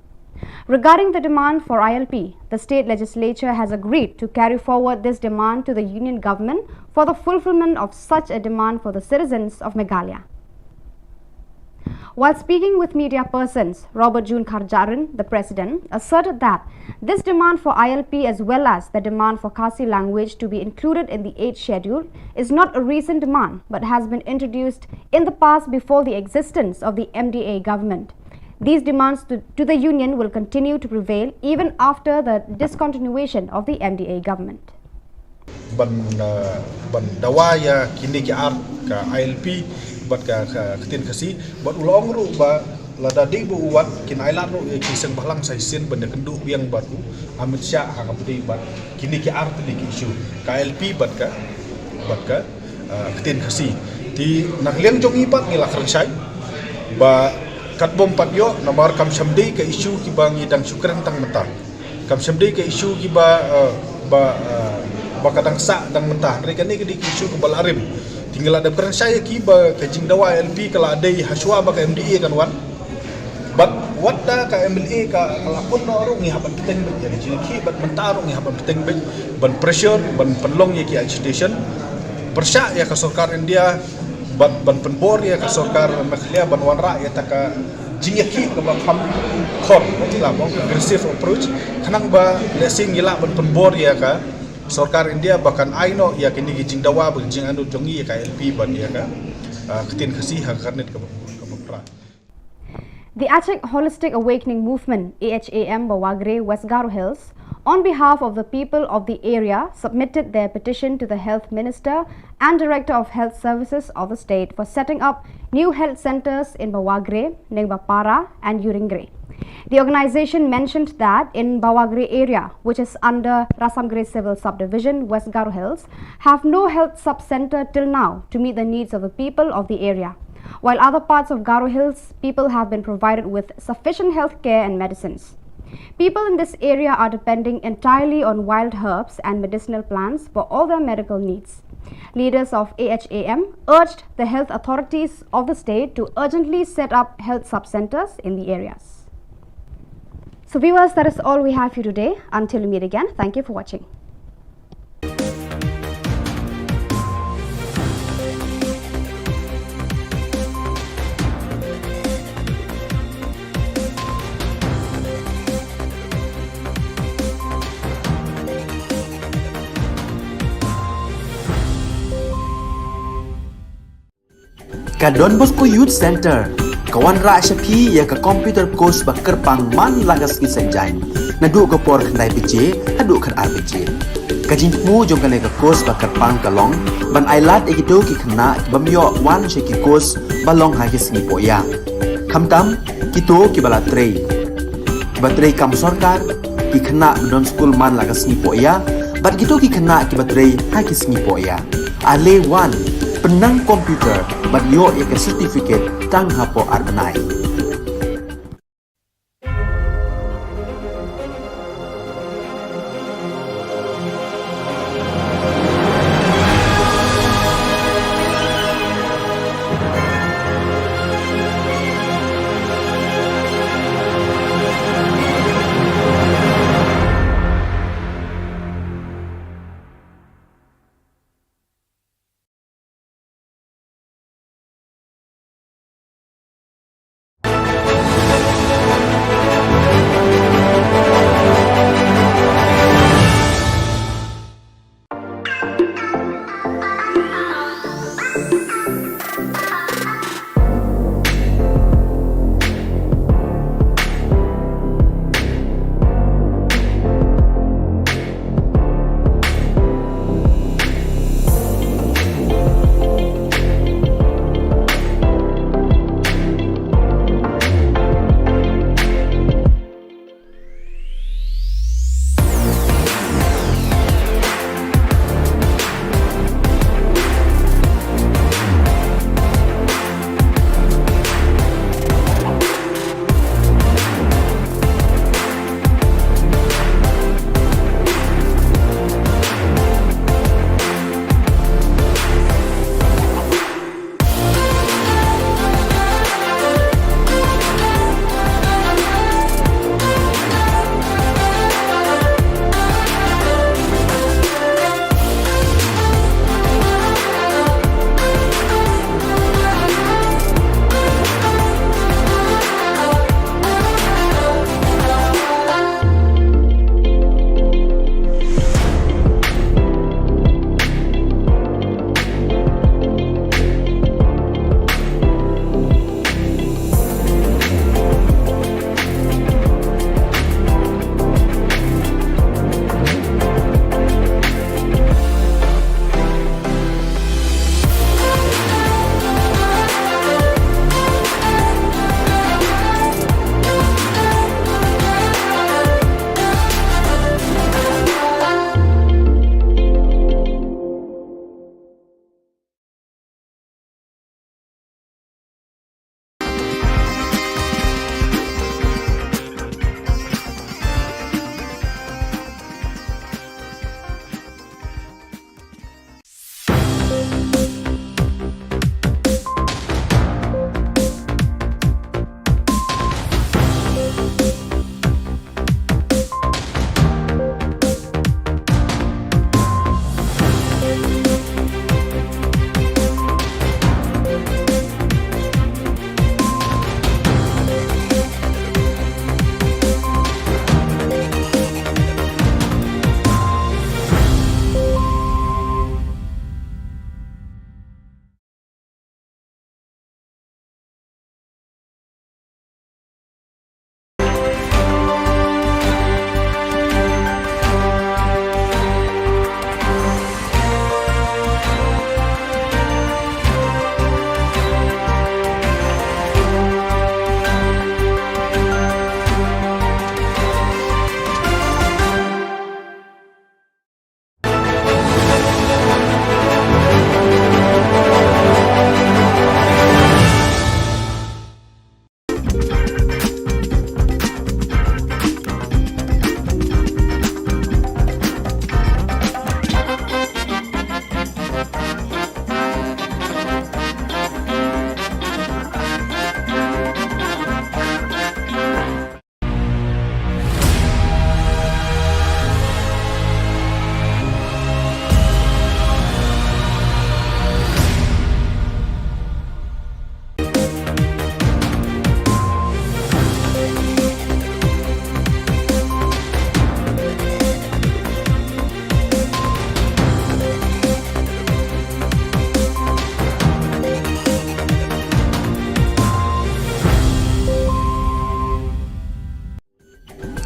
Regarding the demand for I L P, the state legislature has agreed to carry forward this demand to the union government for the fulfillment of such a demand for the citizens of Meghalaya. While speaking with media persons, Robert June Kharjahrin, the president, asserted that this demand for I L P as well as the demand for Khasi language to be included in the eighth Schedule is not a recent demand but has been introduced in the past before the existence of the M D A government. These demands to, to the union will continue to prevail even after the discontinuation of the M D A government. Ban, uh, ban dawa ïa kine ki ar, ka I L P bad ka, ka ktien Khasi, bad u la ong ruh ba lada dei ba u wad, kin ailad ruh ïa ki seng bhalang sa shisien ban ïakynduh biang bad u Amit Shah ha kaba ïadei bad kine ki ar tylli ki issue, ka I L P bad ka, bad ka, uh, ktien Khasi. Te na ka liang jong ngi pat ngi la kren shai ba katba ym pat ïoh, namar kam shym dei ka issue kiba ngi dang shu kren tang mynta. Kam shym dei ka issue kiba, eh, ba, eh, ba ka dang sah dang mynta. Hynrei kane ka dei ka issue kaba la rim. Te ngi la dep kren shai ïa ki ba ka jingdawa I L P ka la dei hashwa ba ka M D A kan wan. Bad wat da ka M L A ka, ka la pun noh ruh ngi hap ban bteng beit ïa ka jingïakhih, bad mynta ruh ngi hap ban bteng beit ban pressure, ban pynlong ïa ki agitation. Pyrshah ïa ka sorkar India bad ban pynbor ïa ka sorkar Meghalaya ban wanrah ïa kata ka jingïakhih kaba kham khor, ngi la ong aggressive approach, khnang ba lehse ngi lah ban pynbor ïa ka sorkar India ba kan ai noh ïa kine ki jingdawa bad jingangnud jong ngi ïa ka I L P bad ïa ka, ah, ktien Khasi ha ka kyrnit kaba, kaba phra. The Achik Holistic Awakening Movement, A H A M, Bawagre, West Garo Hills, on behalf of the people of the area, submitted their petition to the Health Minister and Director of Health Services of the state for setting up new health centers in Bawagre, Nengbapara, and Uringre. The organization mentioned that in Bawagre area, which is under Rasamgre Civil Subdivision, West Garo Hills, have no health sub-center till now to meet the needs of the people of the area. While other parts of Garo Hills, people have been provided with sufficient health care and medicines. People in this area are depending entirely on wild herbs and medicinal plants for all their medical needs. Leaders of A H A M urged the health authorities of the state to urgently set up health sub-centers in the areas. So viewers, that is all we have for you today. Until we meet again, thank you for watching. Ka Don Bosco Youth Center ka wanrah sha phi ïa ka computer course ba kyrpang man la ka sngi Saitjaiñ, naduh ka por khyndai baje haduh khatar baje. Ka jingthmu jong kane ka course ba kyrpang ka long ban ailad ïa kito ki khynnah ki bym ïoh wan sha ki course ba long ha ki sngi pohïa, khamtam kito kiba la trei, kiba trei kam sorkar, ki khynnah ba don skul man la ka sngi pohïa, bad kito ki khynnah kiba trei ha ki sngi pohïa. Ale wan, pynnang computer bad ïoh ïa ka certificate tang hapoh ar bnai.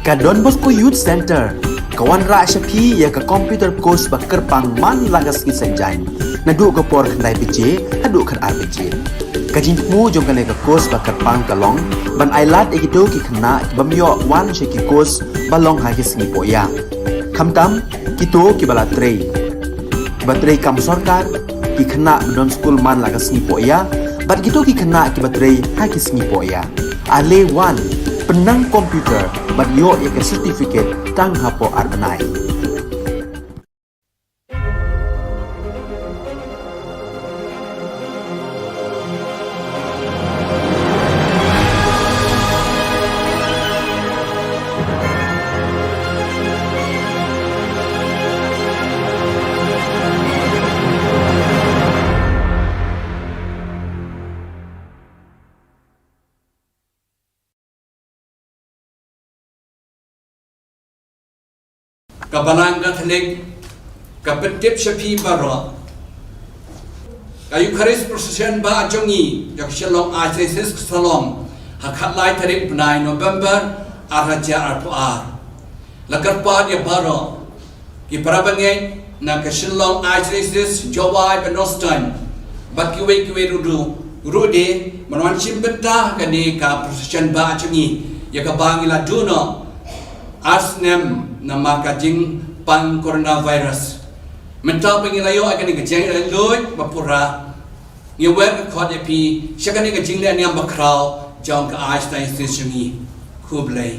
Ka Don Bosco Youth Centre ka wanrah sha phi ïa ka computer course ba kyrpang man la ka sngi Saitjaiñ, naduh ka por khyndai baje haduh khatar baje. Ka jingthmu jong kane ka course ba kyrpang ka long ban ailad ïa kito ki khynnah ki bym ïoh wan sha ki course ba long ha ki sngi pohïa, khamtam kito kiba la trei, kiba trei kam sorkar, ki khynnah ba don skul man la ka sngi pohïa, bad kito ki khynnah kiba trei ha ki sngi pohïa. Ale wan, pynnang computer bad ïoh ïa ka certificate tang hapoh ar bnai. Ka Balang Katholik ka pyntip sha phi baroh, ka Eucharist Procession ba jong ngi jong ka Shillong Archdiocese ka sa long ha khatlai tarik bnai November ar hajar arphew ar. La kyrpad ïa baroh ki para bangeit na ka Shillong Archdiocese, Jowai bad North Star, bad kiwei kiwei ruh, ruh de, ban wan shim bynta ha kane ka procession ba jong ngi, ïa kaba ngi la duh noh ar snem namar ka jingpang coronavirus. Mynta ba ngi la ïoh ïa kane ka jingïaid luid ba pura, ngi wer ka khot ïa phi sha kane ka jingleh niam bakhraw jong ka Archdiocese jong ngi. Khublei.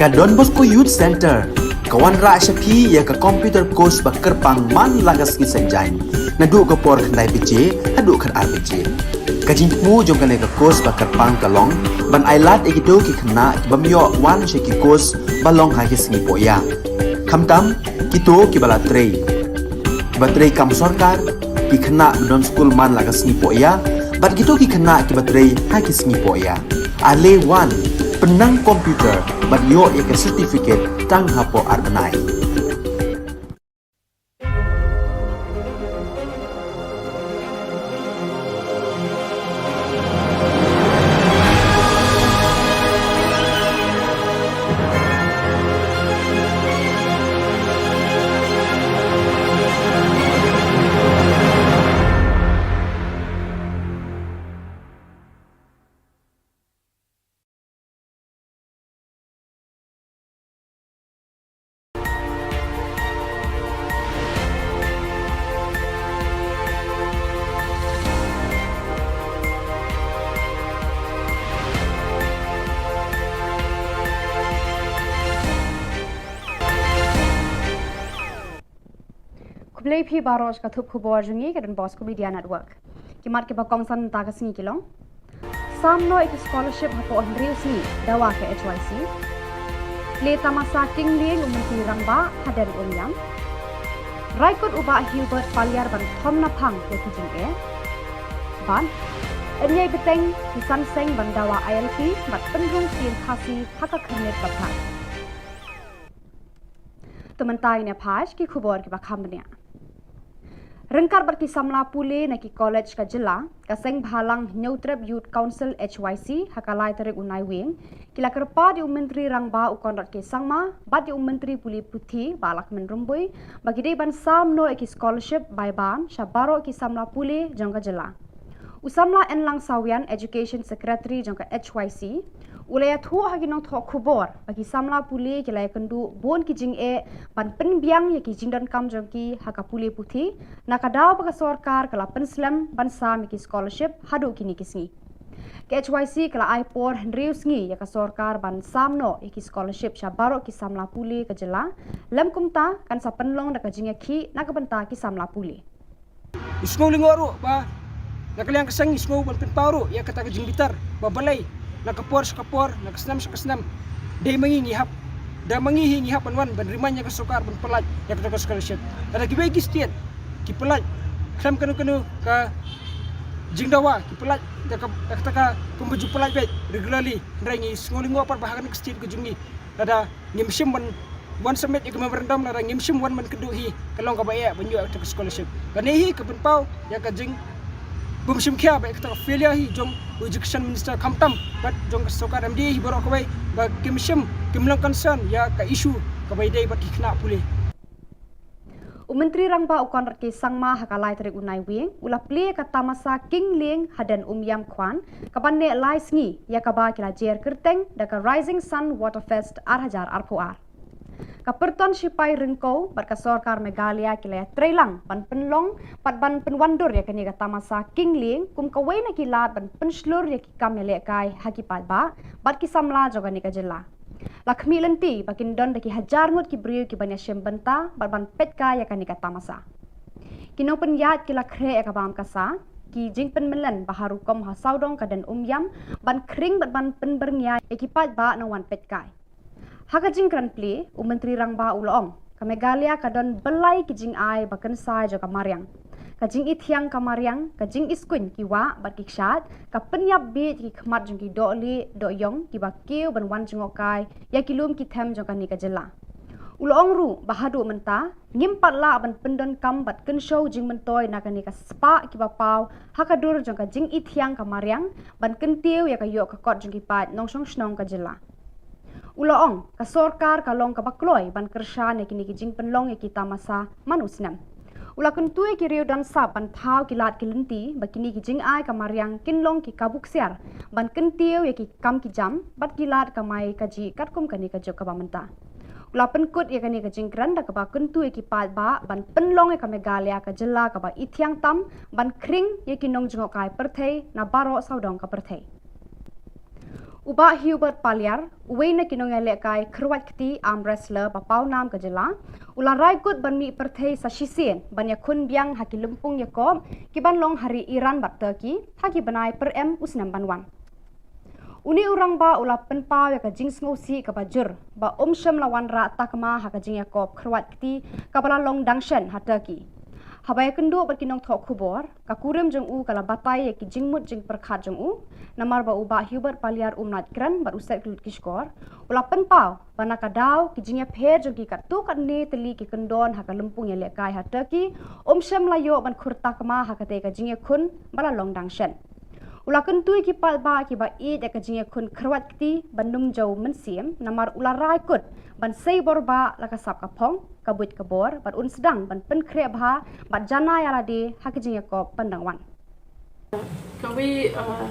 Ka Don Bosco Youth Centre ka wanrah sha phi ïa ka computer course ba kyrpang man la ka sngi Saitjaiñ, naduh ka por khyndai baje haduh khatar baje. Ka jingthmu jong kane ka course ba kyrpang ka long ban ailad ïa kito ki khynnah ki bym ïoh wan sha ki course ba long ha ki sngi pohïa, khamtam kito kiba la trei, kiba trei kam sorkar, ki khynnah ba don skul man la ka sngi pohïa, bad kito ki khynnah kiba trei ha ki sngi pohïa. Ale wan, pynnang computer bad ïoh ïa ka certificate tang hapoh ar bnai. Khublei phi baroh sha ka thup khubor jong ngi ka Don Bosco Media Network. Ki mat kiba kongsan mynta ka sngi ki long: Sam noh ïa ki scholarship hapoh hynriew sngi dawa ka H Y C. Plie tamasa king lieng u Myntri Rangbah hadien Umiam. Rai kut u Bah Hubert Paliar ban thom naphang ïa ki jingeh. Bad yn ïai bteng ki san seng ban dawa I L P bad pynrung ktien Khasi ha ka khyrnit ba phai. To mynta ngin ïa peit ki khubor kiba kham bniah. Ryngkat bad ki samla pule na ki college ka jylla, ka Seng Bhalang Hynñiewtrep Youth Council H Y C ha ka lai tarik u Naiwieng ki la kyrpad ïa u Myntri Rangbah u Conrad K Sangma bad ïa u Myntri Pule Puthi Bah Lahkmen Rymbui ba ki dei ban sam noh ïa ki scholarship bai bam sha baroh ki samla pule jong ka jylla. U samla Enlang Sawian, Education Secretary jong ka H Y C, u la ïathuh ha ki nongthoh khubor ba ki samla pule ki la ïakynduh bun ki jingeh ban pynbiang ïa ki jingdonkam jong ki ha ka pule puthi, na ka daw ba ka sorkar ka la pynslem ban sam ïa ki scholarship haduh kine ki sngi. Ka H Y C ka la ai por hynriew sngi ïa ka sorkar ban sam noh ïa ki scholarship sha baroh ki samla pule ka jylla, lym kumta kan sa pynlong da ka jingïakhih na ka bynta ki samla pule. Ngi sngew lyngngoh ruh ba na ka liang ka seng ngi sngew ban pynpaw ruh ïa kata ka jingbitar ba balei na ka por sha ka por, na ka snem sha ka snem, dei ma ngi ngi hap, dei ma ngi hi ngi hap ban wan ban remind ïa ka sorkar ban pynlait ïa kata ka scholarship. Lada kiwei ki state ki pynlait khlem kano kano ka jingdawa, ki pynlait da ka, da kata ka kum ba ju pynlait beit regularly, hynrei ngi sngew lyngngoh pat ba ha kane ka state ka jong ngi lada ngim shym wan, wan submit ïa ka memorandum, lada ngim shym wan ban kynduh hi, ka long kaba eh ban ïoh ïa ka scholarship. Kane hi ka pynpaw ïa ka jingbymshim khia bad ïa kata ka failure hi jong u Education Minister khamtam bad jong ka sorkar M D A hi baroh kawei, ba kim shym, kim long concern ïa ka issue kaba ïadei bad ki khynnah pule. U Myntri Rangbah u Conrad K Sangma ha ka lai tarik u Naiwieng u la plie ka tamasa king lieng hadien Umiam Kwan, kaban neh lai sngi, ïa kaba ki la jer kyrteng da ka Rising Sun Waterfest ar hajar arphew ar. Ka pyrton shipai ryngkew bad ka sorkar Meghalaya ki la ïatreilang ban pynlong bad ban pynwandur ïa kane ka tamasa king lieng kum kawei na ki lad ban pynshlur ïa ki kam ïalehkai ha ki paidbah bad ki samla jong kane ka jylla. La khmih lynti ba kin don da ki hajar ngut ki briew kiban ïashim bynta bad ban peitkai ïa kane ka tamasa. Ki nongpynïaid ki la khreh ïa ka bam ka sa, ki jingpynmyllen ba ha rukom ha sawdong ka dien Umiam ban khring bad ban pynbyrngia ïa ki paidbah nongwan peitkai. Ha ka jingkren plie, u Myntri Rangbah u la ong, ka Meghalaya ka don byllai ki jingai ba kynsai jong ka mariang. Ka jingithiang ka mariang, ka jingiskuiñ ki wah bad ki kshaid, ka pynïap bieit ïa ki khmat jong ki dohlieh dohïong kiba kiew ban wan jngohkai ïa ki lum ki them jong kane ka jylla. U la ong ruh ba haduh mynta ngim pat lah ban pyndonkam bad kynshew jingmyntoi na kane ka spah kiba paw ha ka dur jong ka jingithiang ka mariang ban kyntiew ïa ka ïoh ka kot jong ki paid nongshong shnong ka jylla. U la ong, ka sorkar ka long kaba kloi ban kyrshan ïa kine ki jingpynlong ïa ki tamasa man u snem. U la kyntu ïa ki riew don sap ban thaw ki lad ki lynti ba kine ki jingai ka mariang kin long ki kabu ksiar ban kyntiew ïa ki kam ki jam bad ki lad kamai kajih katkum kane ka juk kaba mynta. U la pynkut ïa kane ka jingkren da kaba kyntu ïa ki paidbah ban pynlong ïa ka Meghalaya ka jylla kaba ithiang tam ban khring ïa ki nongjngohkai pyrthei na baroh sawdong ka pyrthei. U Bah Hubert Paliar, uwei na ki nongïalehkai kyrwat kti arm wrestler ba pawnam ka jylla, u la rai kut ban mih pyrthei sa shisien ban ïakhun biang ha ki lympung ïakop kiban long ha ri Iran bad Turkey ha ki bnai pyrem u snem ban wan. Une u rangbah u la pynpaw ïa ka jingsngewsih kaba jur ba um shym la wanrah takma ha ka jingïakop kyrwat kti kaba la long dang shen ha Turkey. Haba ïakynduh bad ki nongthoh khubor, ka kurim jong u ka la batai ïa ki jingmut jingpyrkhat jong u, namar ba u Bah Hubert Paliar um lait kren bad u set ki lut ki shkor. U la pynpaw ba na ka daw ki jingïapher jong ki katto katne tylli ki kyndon ha ka lympung ïalehkai ha Turkey, um shym la ïoh ban khur takma ha katei ka jingïakhun ba la long dang shen. U la kyntu ïa ki paidbah kiba ïeit ïa ka jingïakhun kyrwat kti ban ym jew mynsiem, namar u la rai kut ban sei bor bah la ka sap ka phong, ka buit ka bor, bad un sdang ban pynkhreh bha bad janai ïa lade ha ka jingïakop ban dang wan. Kawei, uh,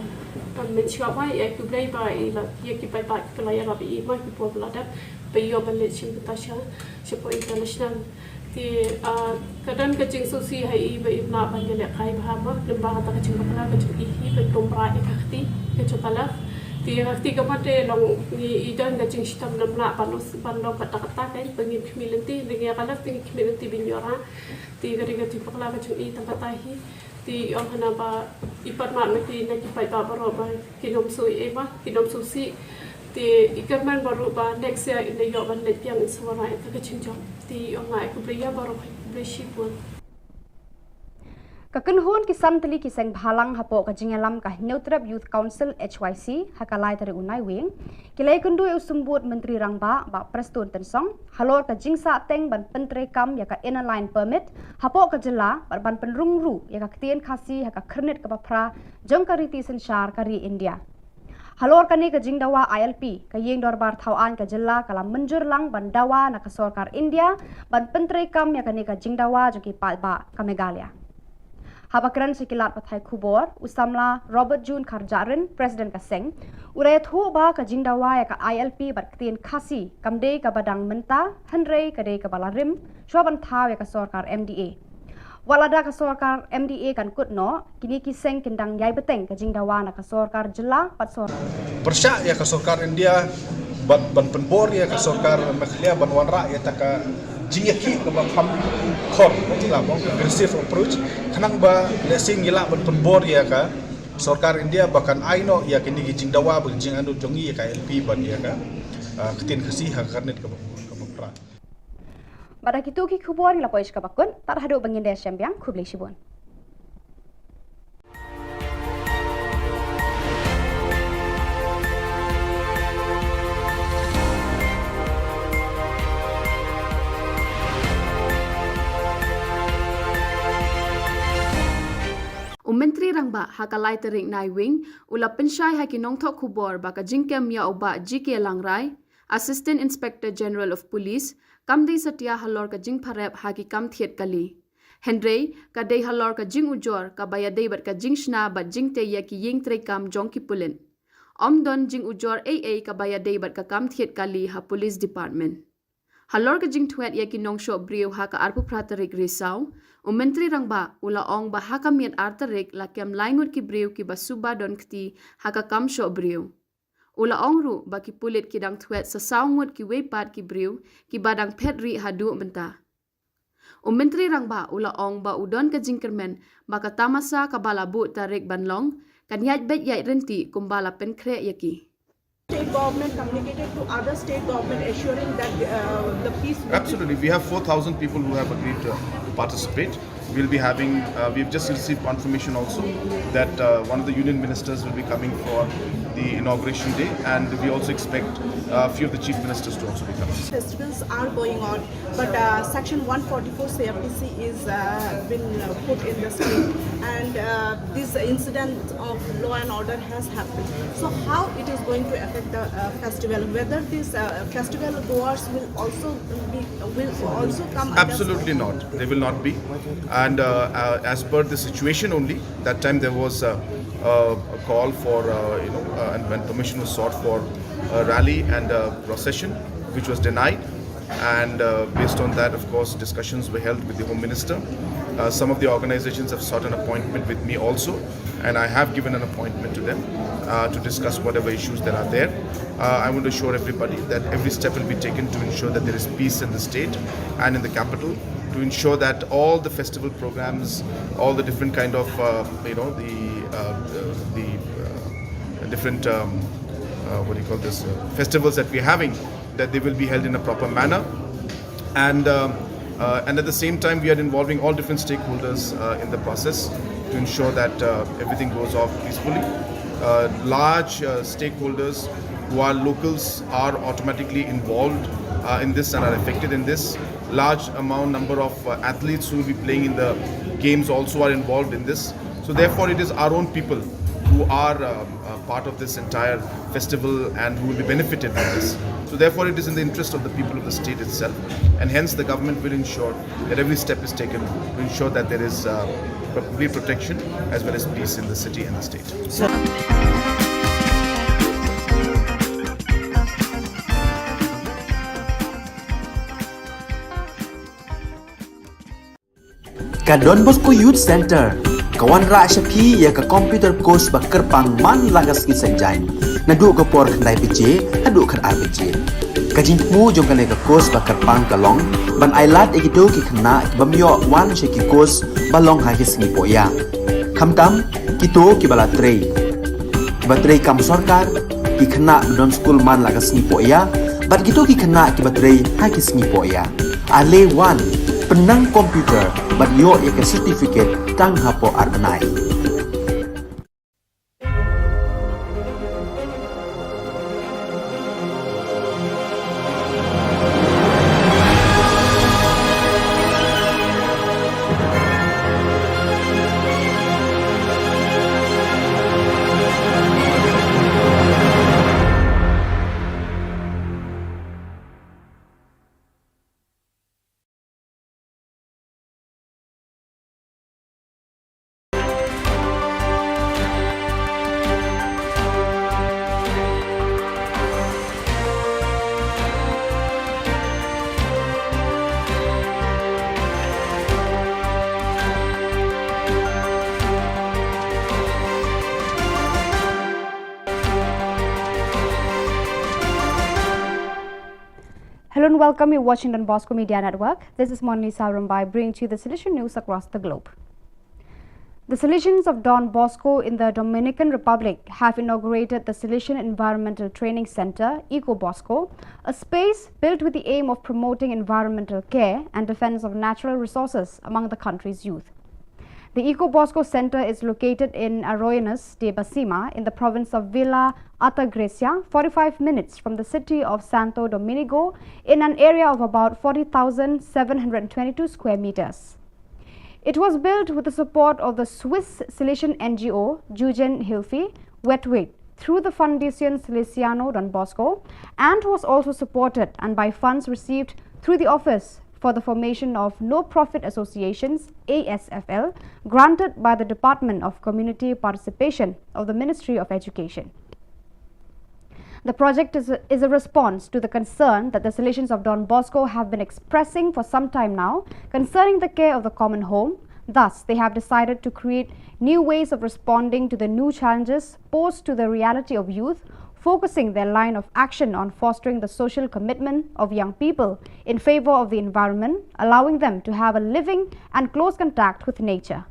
uh, mynshuwa ba ïa khublei ba ïa la, ïa ki paidbah kiba la ïarap ïa i ma ki por ba la dep ba ïoh ban leit shim bynta sha, shapoh international. Te, ah, ka don ka jingsngewsih ha i ba im lah ban ïalehkai bha ma, lyngba kata ka jingbakla ka jong i hi ban tum bra ïa ka kti ka jong ka left. Te ka kti ka mat te long ngi i don ka jingshitom namlah ban long, ban long katta katta, ka ba ngin khmih lynti, hynrei ïa ka lad te ngi khmih lynti ban ïoh ra. Te ka dei ka jingpakla ka jong i tang katta hi. Te i ong hana ba i pat mat ma ki na ki paidbah baroh ba kin ym shu i ei ba kin ym shu sih. Te i kyrmen baroh ba next year in da ïoh ban leit biang in sa wanrah ïa ka jingjop. Te i ong nga ai khublei ïa baroh, khublei shibun. Ka kynhun ki san tylli ki seng bhalang hapoh ka jingïalam ka Hynñiewtrep Youth Council, H Y C, ha ka lai tarik u Naiwieng, ki la ïakynduh ïa u Symbud Myntri Rangbah, Bah Prestone Tynsong, halor ka jingsahteng ban pyntreikam ïa ka Inner Line Permit hapoh ka jylla bad ban pynrung ruh ïa ka ktien Khasi ha ka khyrnit kaba phra jong ka riti synshar ka ri India. Halor kane ka jingdawa, I L P, ka Ïing Dorbar Thaw Aiñ ka jylla ka la mynjur lang ban dawa na ka sorkar India ban pyntreikam ïa kane ka jingdawa jong ki paidbah ka Meghalaya. Haba kren sha ki lad pathai khubor, u samla Robert June Kharjahrin, President ka seng, u la ïathuh ba ka jingdawa ïa ka I L P bad ktien Khasi kam dei kaba dang mynta, hynrei ka dei kaba la rim shwa ban thaw ïa ka sorkar M D A. Wat lada ka sorkar M D A kan kut noh, kine ki seng kin dang ïai bteng ka jingdawa na ka sorkar jylla bad sorkar. Pyrshah ïa ka sorkar India bad ban pynbor ïa ka sorkar Meghalaya ban wanrah ïa kata ka jingïakhih kaba kham khor, ka jingla bong aggressive approach, khnang ba lehse ngi lah ban pynbor ïa ka sorkar India ba kan ai noh ïa kine ki jingdawa bad jingangnud jong ngi ïa ka I L P bad ïa ka, ah, ktien Khasi ha ka khyrnit kaba, kaba phra. Bad da kito ki khubor ngi la poi sha kaba kut, tad haduh ba ngin da shem biang, khublei shibun. U Myntri Rangbah ha ka lai tarik Naiwieng u la pynshai ha ki nongthoh khubor ba ka jingkem ïa u Bah G K Langrai, Assistant Inspector General of Police, kam dei satia halor ka jingpharep ha ki kam thied kali. Hynrei ka dei halor ka jingujor kaba ïadei bad ka jingshna bad jingtei ïa ki ïing treikam jong ki pulit. Ym don jingujor ei ei kaba ïadei bad ka kam thied kali ha Police Department. Halor ka jingthwet ïa ki nongshoh briew ha ka arphew phra tarik Risaw, u Myntri Rangbah u la ong ba ha ka miet ar tarik la kem lai ngut ki briew kiba suba don kti ha ka kam shoh briew. U la ong ruh ba ki pulit ki dang thwet sa saw ngut kiwei pat ki briew kiba dang phet rieh haduh mynta. U Myntri Rangbah u la ong ba u don ka jingkyrmen ba ka tamasa kaba la buh tarik ban long kan ïaid beit ïaid ryntih kumba la pynkhreh ïa ki. State government communicated to other state government assuring that, uh, the peace will be. Absolutely. We have four thousand people who have agreed to, to participate. We'll be having, uh, we've just received confirmation also that, uh, one of the union ministers will be coming for the inauguration day, and we also expect, uh, a few of the chief ministers to also be coming. Festivals are going on, but, uh, section one forty-four C R P C is, uh, been, uh, put in the state, and, uh, this incident of law and order has happened. So how it is going to affect the, uh, festival? Whether these, uh, festival goers will also be, will also come under. Absolutely not. They will not be. And, uh, uh, as per the situation only, that time there was, uh, uh, a call for, uh, you know, uh, and, and permission was sought for a rally and a procession, which was denied. And, uh, based on that, of course, discussions were held with the Home Minister. Uh, some of the organizations have sought an appointment with me also, and I have given an appointment to them, uh, to discuss whatever issues that are there. Uh, I want to assure everybody that every step will be taken to ensure that there is peace in the state and in the capital, to ensure that all the festival programs, all the different kind of, uh, you know, the, uh, uh, the, uh, different, um, uh, what do you call this, uh, festivals that we're having, that they will be held in a proper manner. And, um, uh, and at the same time, we are involving all different stakeholders, uh, in the process to ensure that, uh, everything goes off peacefully. Uh, large, uh, stakeholders who are locals are automatically involved, uh, in this and are affected in this. Large amount number of, uh, athletes who will be playing in the games also are involved in this. So therefore, it is our own people who are, uh, uh, part of this entire festival and who will be benefited by this. So therefore, it is in the interest of the people of the state itself, and hence the government will ensure that every step is taken to ensure that there is, uh, complete protection as well as peace in the city and the state. Ka Don Bosco Youth Centre ka wanrah sha phi ïa ka computer course ba kyrpang man la ka sngi Saitjaiñ. Naduh ka por khyndai baje haduh khatar baje. Ka jingthmu jong kane ka course ba kyrpang ka long ban ai lad ïa kito ki khynnah ki bym ïoh wan sha ki course ba long ha ki sngi pohïa. Khamtam kito kiba la trei, kiba trei kam sorkar, ki khynnah ba don skul man la ka sngi pohïa, bad kito ki khynnah kiba trei ha ki sngi pohïa. Ale wan, pynnang computer bad ïoh ïa ka certificate tang hapoh ar bnai. Hello and welcome. You're watching Don Bosco Media Network. This is Monalisa Rumbai bringing to you the Salesian news across the globe. The Salesians of Don Bosco in the Dominican Republic have inaugurated the Salesian Environmental Training Center, Eco Bosco, a space built with the aim of promoting environmental care and defense of natural resources among the country's youth. The Eco Bosco Center is located in Arroyuelos de Besima in the province of Villa Altagracia, forty-five minutes from the city of Santo Domingo, in an area of about forty thousand seven hundred twenty-two square meters. It was built with the support of the Swiss Salesian N G O Jugendhilfe Wetwig through the Fundación Salesiano Don Bosco and was also supported and by funds received through the Office for the Formation of No Profit Associations, A S F L, granted by the Department of Community Participation of the Ministry of Education. The project is a, is a response to the concern that the Salesians of Don Bosco have been expressing for some time now concerning the care of the common home. Thus, they have decided to create new ways of responding to the new challenges posed to the reality of youth, focusing their line of action on fostering the social commitment of young people in favor of the environment, allowing them to have a living and close contact with nature.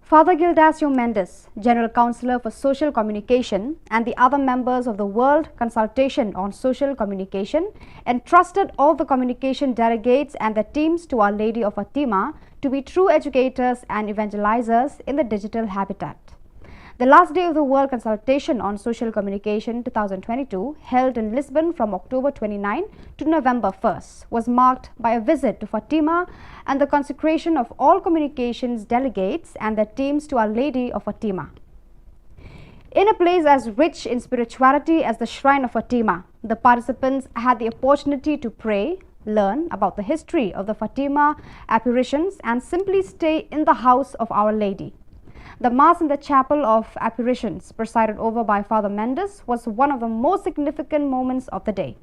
Father Gildas Mendes, General Counsellor for Social Communication, and the other members of the World Consultation on Social Communication entrusted all the communication delegates and their teams to Our Lady of Fatima to be true educators and evangelizers in the digital habitat. The last day of the World Consultation on Social Communication twenty twenty-two, held in Lisbon from October twenty-ninth to November first, was marked by a visit to Fatima and the consecration of all communications delegates and their teams to Our Lady of Fatima. In a place as rich in spirituality as the Shrine of Fatima, the participants had the opportunity to pray, learn about the history of the Fatima apparitions, and simply stay in the house of Our Lady. The Mass in the Chapel of Apparitions, presided over by Father Mendes, was one of the most significant moments of the day.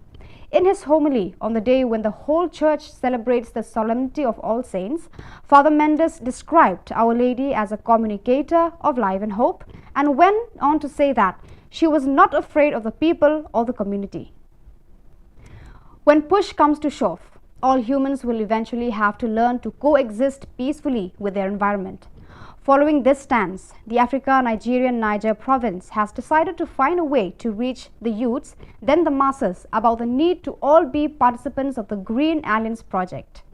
In his homily on the day when the whole church celebrates the Solemnity of All Saints, Father Mendes described Our Lady as a communicator of life and hope and went on to say that she was not afraid of the people or the community. When push comes to shove, all humans will eventually have to learn to coexist peacefully with their environment. Following this stance, the Africa Nigerian Niger province has decided to find a way to reach the youths, then the masses, about the need to all be participants of the Green Alliance project.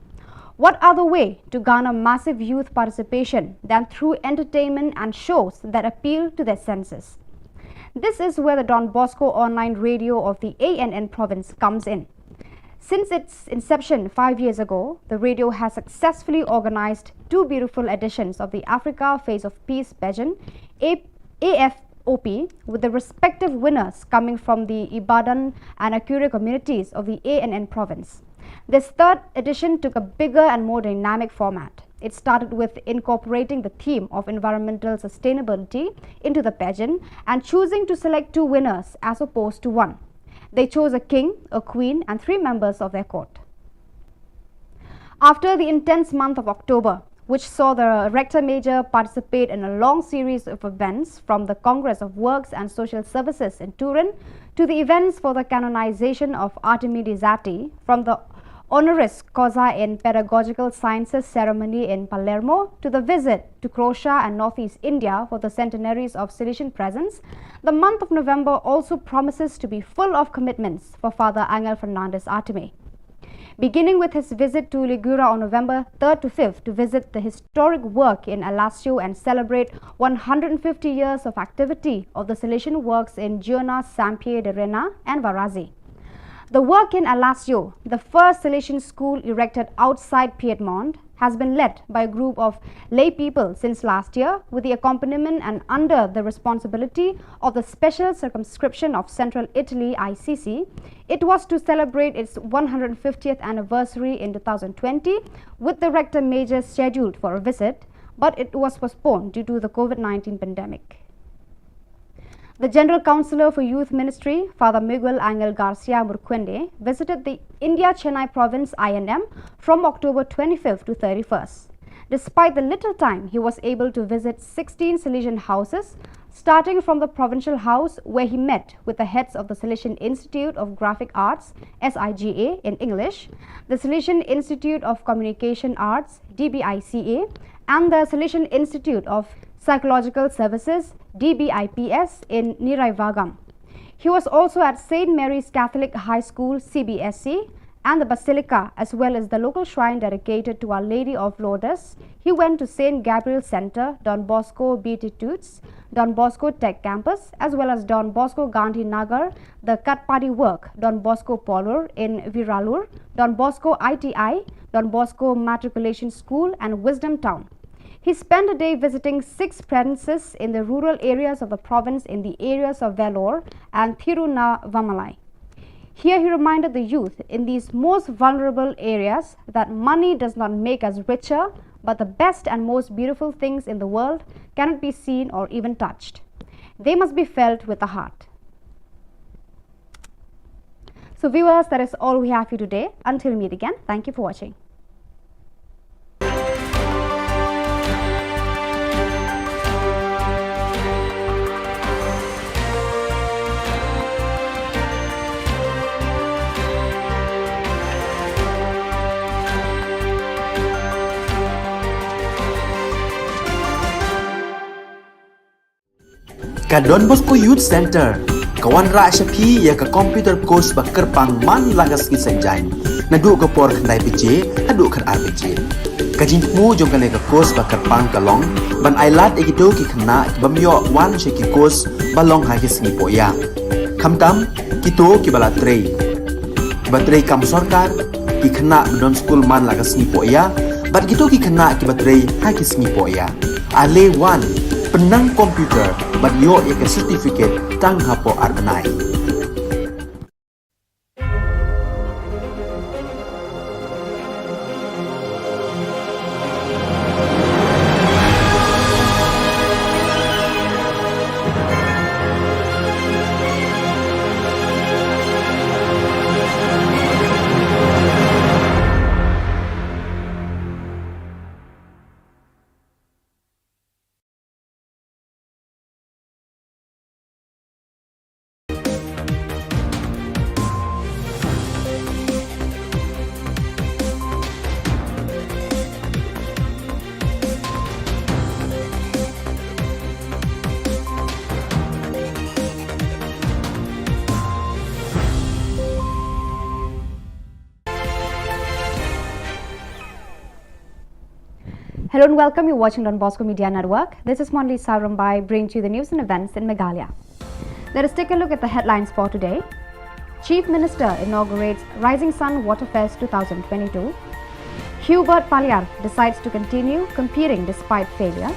What other way to garner massive youth participation than through entertainment and shows that appeal to their senses? This is where the Don Bosco online radio of the A N N province comes in. Since its inception five years ago, the radio has successfully organized two beautiful editions of the Africa Face of Peace pageant, A- A F O P, with the respective winners coming from the Ibadan and Akure communities of the A N N province. This third edition took a bigger and more dynamic format. It started with incorporating the theme of environmental sustainability into the pageant and choosing to select two winners as opposed to one. They chose a king, a queen, and three members of their court. After the intense month of October, which saw the Rector Major participate in a long series of events, from the Congress of Works and Social Services in Turin to the events for the canonization of Artemides Zati, from the honoris causa in pedagogical sciences ceremony in Palermo to the visit to Croatia and northeast India for the centenaries of Salesian presence, the month of November also promises to be full of commitments for Father Angel Fernandez Artime. Beginning with his visit to Ligura on November third to fifth to visit the historic work in Alassio and celebrate one hundred fifty years of activity of the Salesian works in Giona, Sampier de Rena, and Varazi. The work in Alassio, the first Salesian school erected outside Piedmont, has been led by a group of lay people since last year, with the accompaniment and under the responsibility of the Special Circumscription of Central Italy, I C C. It was to celebrate its one hundred fiftieth anniversary in two thousand twenty, with the Rector Major scheduled for a visit, but it was postponed due to the COVID nineteen pandemic. The General Councillor for Youth Ministry, Father Miguel Angel Garcia Murcuende, visited the India Chennai province, I N M, from October twenty-fifth to thirty-first. Despite the little time, he was able to visit sixteen Salesian houses, starting from the provincial house where he met with the heads of the Salesian Institute of Graphic Arts, S I G A in English, the Salesian Institute of Communication Arts, D B I C A, and the Salesian Institute of Psychological Services, D B I P S, in Niraivagam. He was also at Saint Mary's Catholic High School, C B S C, and the Basilica, as well as the local shrine dedicated to Our Lady of Lourdes. He went to Saint Gabriel Center, Don Bosco Beatitudes, Don Bosco Tech Campus, as well as Don Bosco Gandhi Nagar, the Katpadi Work, Don Bosco Polur in Viralur, Don Bosco I T I, Don Bosco Matriculation School, and Wisdom Town. He spent a day visiting six premises in the rural areas of the province in the areas of Vellore and Thiruvannamalai. Here he reminded the youth in these most vulnerable areas that money does not make us richer, but the best and most beautiful things in the world cannot be seen or even touched. They must be felt with the heart. So viewers, that is all we have for you today. Until we meet again, thank you for watching. Ka Don Bosco Youth Center ka wanrah sha phi ïa ka computer course ba kyrpang man la ka sngi Saitjaiñ, naduh ka por khyndai baje haduh khatar baje. Ka jingthmu jong kane ka course ba kyrpang ka long ban ailad ïa kito ki khynnah ki bym ïoh wan sha ki course ba long ha ki sngi pohïa, khamtam kito kiba la trei, kiba trei kam sorkar, ki khynnah ba don skul man la ka sngi pohïa, bad kito ki khynnah kiba trei ha ki sngi pohïa. Ale wan, pynnang computer bad ïoh ïa ka certificate tang hapoh ar bnai. Hello and welcome. You're watching Don Bosco Media Network. This is Monli Sarumbai, bringing to you the news and events in Meghalaya. Let us take a look at the headlines for today. Chief Minister inaugurates Rising Sun Waterfest two thousand twenty-two. Hubert Paliar decides to continue competing despite failure.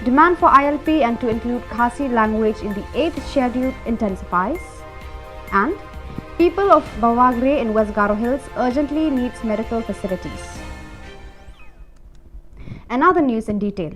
Demand for I L P and to include Khasi language in the eighth schedule intensifies. And people of Bawagre in West Garo Hills urgently needs medical facilities. And now the news in detail.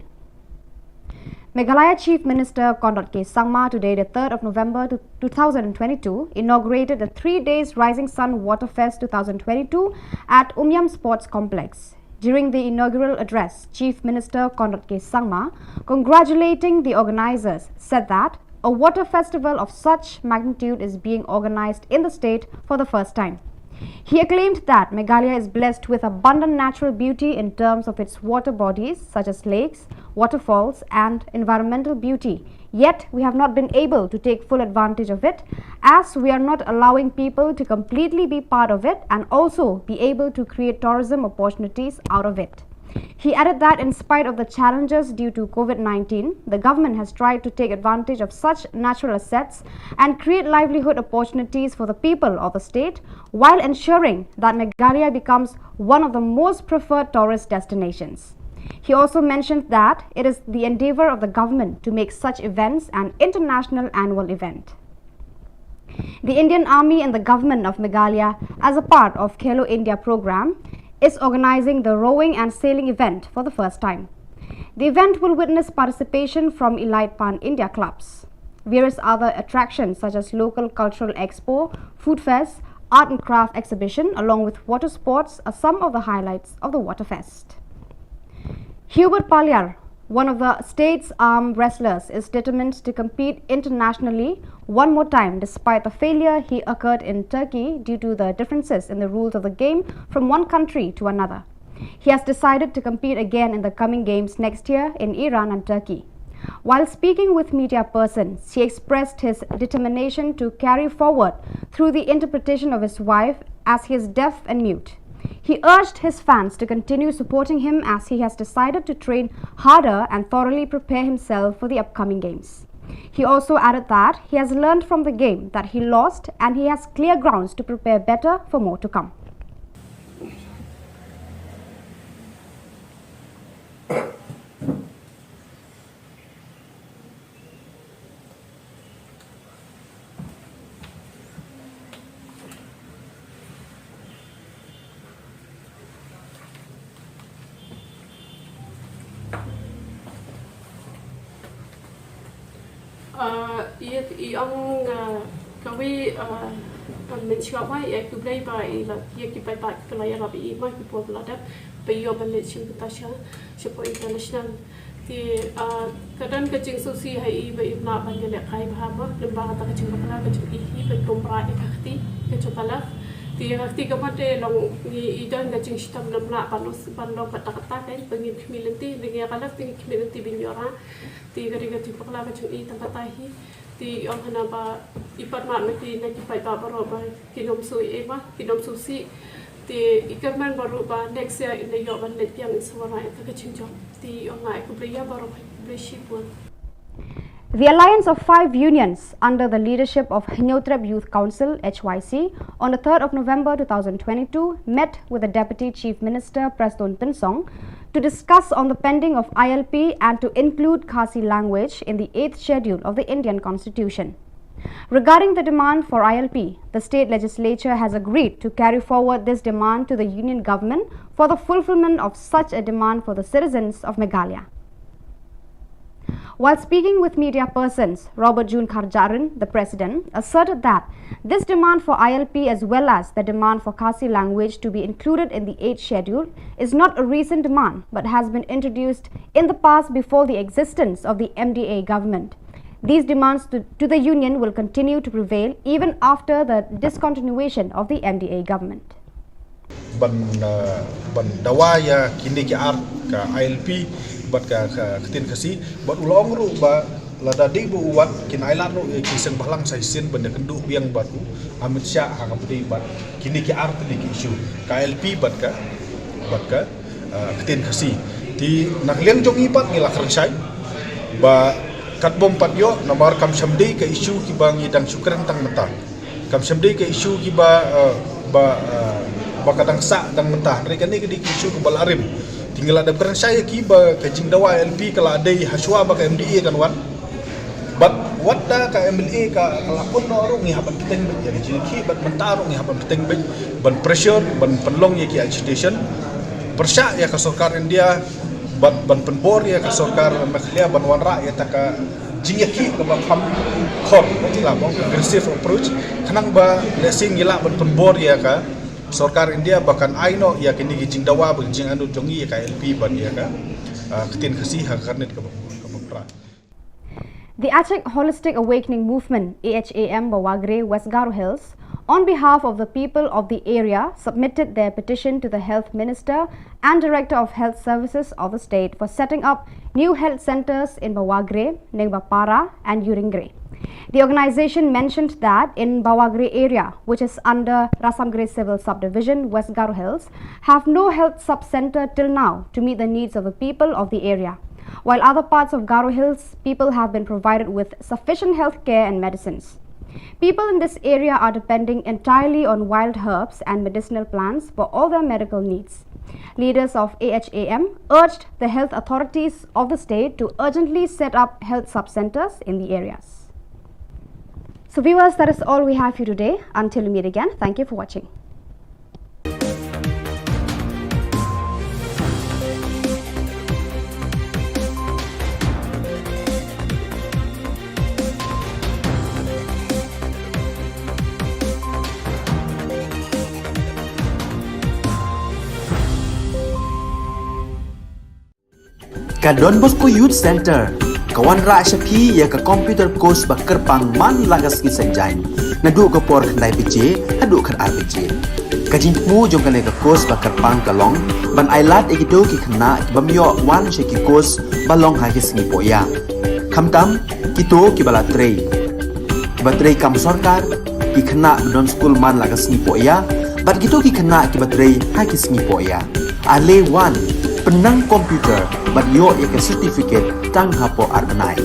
Meghalaya Chief Minister Conrad K Sangma today, the third of November two thousand twenty-two, inaugurated the three days Rising Sun Waterfest two thousand twenty-two at Umiam Sports Complex. During the inaugural address, Chief Minister Conrad K Sangma, congratulating the organizers, said that a water festival of such magnitude is being organized in the state for the first time. He acclaimed that Meghalaya is blessed with abundant natural beauty in terms of its water bodies such as lakes, waterfalls, and environmental beauty. Yet, we have not been able to take full advantage of it, as we are not allowing people to completely be part of it and also be able to create tourism opportunities out of it. He added that in spite of the challenges due to COVID nineteen, the government has tried to take advantage of such natural assets and create livelihood opportunities for the people of the state while ensuring that Meghalaya becomes one of the most preferred tourist destinations. He also mentioned that it is the endeavor of the government to make such events an international annual event. The Indian Army and the government of Meghalaya, as a part of Khelo India program, is organizing the rowing and sailing event for the first time. The event will witness participation from elite pan India clubs. Various other attractions such as local cultural expo, food fest, art and craft exhibition, along with water sports, are some of the highlights of the Water Fest. Hubert Palyar, one of the state's arm wrestlers, is determined to compete internationally one more time despite the failure he occurred in Turkey due to the differences in the rules of the game from one country to another. He has decided to compete again in the coming games next year in Iran and Turkey. While speaking with media persons, he expressed his determination to carry forward through the interpretation of his wife, as he is deaf and mute. He urged his fans to continue supporting him as he has decided to train harder and thoroughly prepare himself for the upcoming games. He also added that he has learned from the game that he lost and he has clear grounds to prepare better for more to come. Ah, ïa, i ong, ah, kawei, ah, ah, mynshuwa ma, ïa khublei ba i la, ïa ki paidbah ki la ïarap ïa i ma ki por ba la dep, ba i ïoh ban leit shim bynta sha, shapoh international. Te, ah, ka don ka jingsngewsih ha i ba im lah ban ïalehkai bha ma, lyngba kata ka jingbakla ka jong i hi ban kum bra ïa ka kti ka jong ka left. Te ïa ka kti ka mat te long ngi i don ka jingshitom nym lah ban us, ban long katta katta, ka ba ngim khmih lynti, te ïa ka left te ngi khmih lynti ban ïoh rah. Te ka dei ka jingbakla ka jong i tang katta hi. Te i ong hana ba i pan ma, ma te na ki paidbah baroh ba kin ym shu ïa i ma, kin ym shu sih. Te i kyrmen baroh ba next year in da ïoh ban leit biang in sa wanrah ïa ka jingjop. Te i ong nga ai khublei ïa baroh, khublei shibun. The Alliance of Five Unions under the leadership of Hynñiewtrep Youth Council, H Y C, on the third of November two thousand twenty-two met with the Deputy Chief Minister Prestone Tynsong to discuss on the pending of I L P and to include Khasi language in the eighth schedule of the Indian Constitution. Regarding the demand for I L P, the state legislature has agreed to carry forward this demand to the union government for the fulfillment of such a demand for the citizens of Meghalaya. While speaking with media persons, Robert June Kharjahrin, the president, asserted that this demand for I L P as well as the demand for Khasi language to be included in the eighth schedule is not a recent demand but has been introduced in the past before the existence of the M D A government. These demands to, to the union will continue to prevail even after the discontinuation of the M D A government. Ban, uh, ban dawa ïa kine ki ar, ka I L P bad ka, ka ktien Khasi, bad u la ong ruh ba lada dei ba u wad kin ailad ruh ïa ki seng bhalang sa shisien ban ïakynduh biang bad u Amit Shah ha kaba ïadei bad kine ki ar tylli ki issue, ka I L P bad ka, bad ka, uh, ktien Khasi. Te na ka liang jong ngi pat ngi la kren shai ba katba ym pat ïoh namar kam shym dei ka issue kiba ngi dang shu kren tang mynta. Kam shym dei ka issue kiba, eh, ba, eh, ba ka dang sah dang mynta. Hynrei kane ka dei ka issue kaba la rim. Te ngi la dep kren shai ïa ki ba ka jingdawa I L P ka la dei hashwa ba ka M D A kan wan. Bad wat la ka M L A ka, ka la pun noh ruh ngi hap ban bteng beit ïa ka jingïakhih bad mynta ruh ngi hap ban bteng beit ban pressure, ban pynlong ïa ki agitation. Pyrshah ïa ka sorkar India bad ban pynbor ïa ka sorkar Meghalaya ban wanrah ïa kata ka jingïakhih kaba kham khor, la ba ong aggressive approach, khnang ba lehse ngi lah ban pynbor ïa ka, Sorkar India ba kan ai noh ïa kine ki jingdawa bad jingangnud jong ngi ïa ka L P bad ïa ka, ah, ktien Khasi ha ka kyrnit kaba, kaba phra. The Achik Holistic Awakening Movement, A H A M, Bawagre, West Garo Hills, on behalf of the people of the area, submitted their petition to the Health Minister and Director of Health Services of the state for setting up new health centers in Bawagre, Nengbapara, and Yuringre. The organization mentioned that in Bawagre area, which is under Rasamgre Civil Subdivision, West Garo Hills, have no health sub-center till now to meet the needs of the people of the area. While other parts of Garo Hills, people have been provided with sufficient health care and medicines. People in this area are depending entirely on wild herbs and medicinal plants for all their medical needs. Leaders of A H A M urged the health authorities of the state to urgently set up health sub-centers in the areas. So viewers, that is all we have for you today. Until we meet again, thank you for watching. Ka Don Bosco Youth Center ka wanrah sha phi ïa ka computer course ba kyrpang man la ka sngi Saitjaiñ, naduh ka por khyndai baje haduh khatar baje. Ka jingthmu jong kane ka course ba kyrpang ka long ban ailad ïa kito ki khynnah ki bym ïoh wan sha ki course ba long ha ki sngi pohïa, khamtam kito kiba la trei, kiba trei kam sorkar, ki khynnah ba don skul man la ka sngi pohïa bad kito ki khynnah kiba trei ha ki sngi pohïa. Ale wan, pynnang computer bad ïoh ïa ka certificate tang hapoh ar bnai.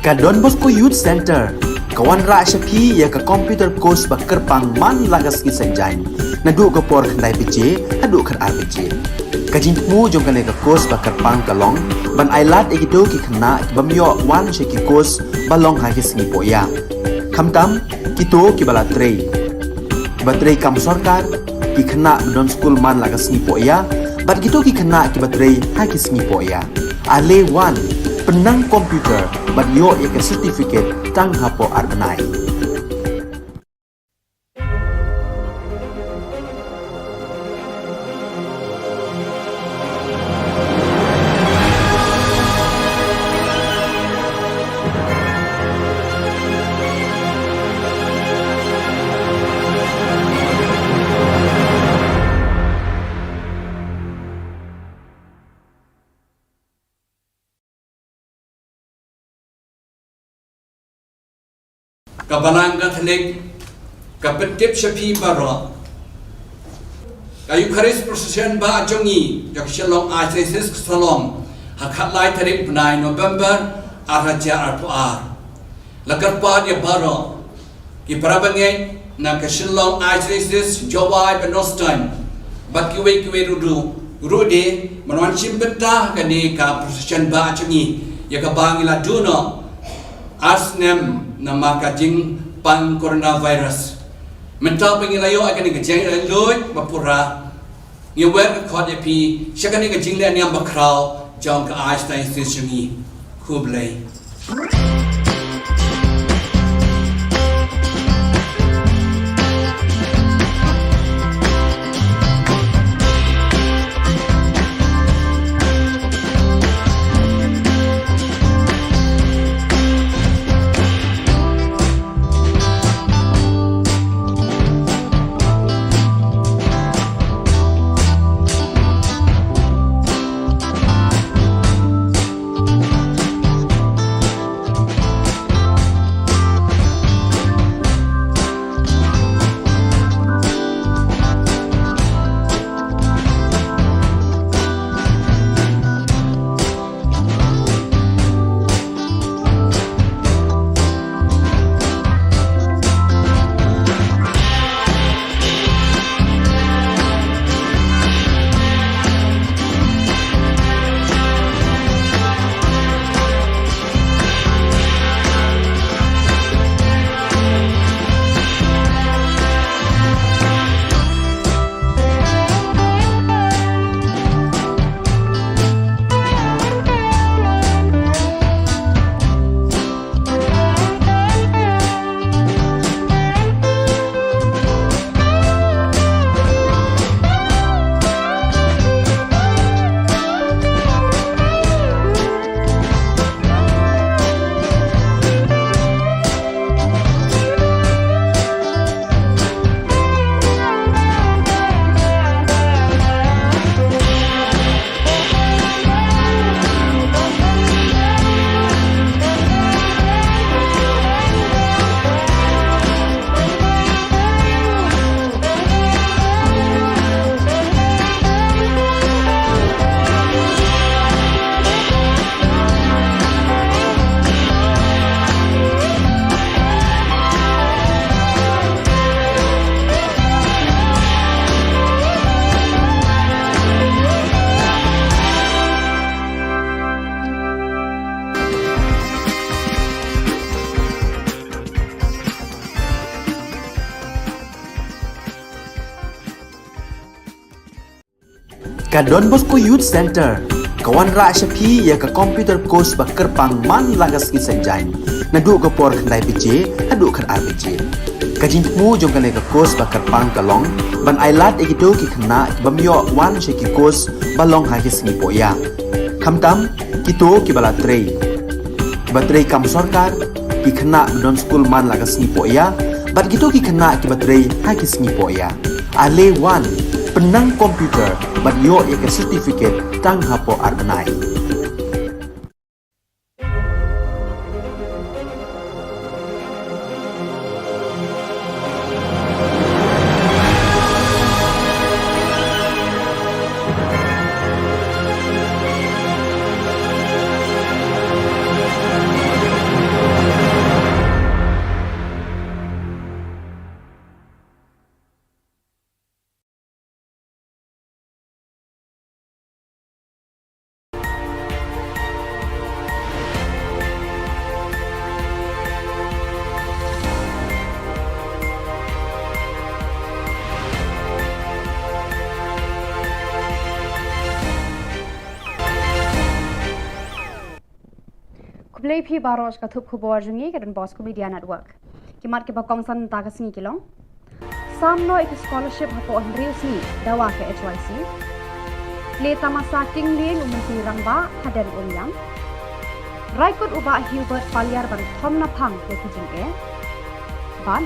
Ka Don Bosco Youth Centre ka wanrah sha phi ïa ka computer course ba kyrpang man la ka sngi Saitjaiñ, naduh ka por khyndai baje haduh khatar baje. Ka jingthmu jong kane ka course ba kyrpang ka long ban ai lad ïa kito ki khynnah ki bym ïoh wan sha ki course ba long ha ki sngi pohïa, khamtam kito kiba la trei, kiba trei kam sorkar, ki khynnah ba don skul man la ka sngi pohïa, bad kito ki khynnah kiba trei ha ki sngi pohïa. Ale wan, pynnang computer bad ïoh ïa ka certificate tang hapoh ar bnai. Ka Balang Katholik ka pyntip sha phi baroh, ka Eucharist Procession ba jong ngi jong ka Shillong Archdiocese ka sa long ha khatlai tarik bnai November arhajar arphew ar. La kyrpad ïa baroh ki para bangeit na ka Shillong Archdiocese, Jowai bad North Star, bad kiwei kiwei ruh, ruh de, ban wan shim bynta ha kane ka procession ba jong ngi, ïa kaba ngi la duh noh ar snem namar ka jingpang coronavirus. Mynta ba ngi la ïoh ïa kane ka jingïaid lynti ba pura, ngi wer ka khot ïa phi sha kane ka jingleh niam bakhraw jong ka Archdiocese jong ngi. Khublei. Ka Don Bosco Youth Centre ka wanrah sha phi ïa ka computer course ba kyrpang man la ka sngi Saitjaiñ, naduh ka por khyndai baje haduh khatar baje. Ka jingthmu jong kane ka course ba kyrpang ka long ban ai lad ïa kito ki khynnah ki bym ïoh wan sha ki course ba long ha ki sngi pohïa, khamtam kito kiba la trei, kiba trei kam sorkar, ki khynnah ba don skul man la ka sngi pohïa, bad kito ki khynnah kiba trei ha ki sngi pohïa. Ale wan, pynnang computer bad ïoh ïa ka certificate tang hapoh ar bnai. Khublei phi baroh sha ka thup khubor jong ngi ka Don Bosco Media Network. Ki mat kiba kongsan mynta ka sngi ki long: Sam noh ïa ki scholarship hapoh hynriew sngi dawa ka H Y C. Leh tamasa king lieng u Myntri Rangbah hadien Umiam. Rai kut u Bah Hubert Paliar ban thom naphang ïa ki jingeh. Bad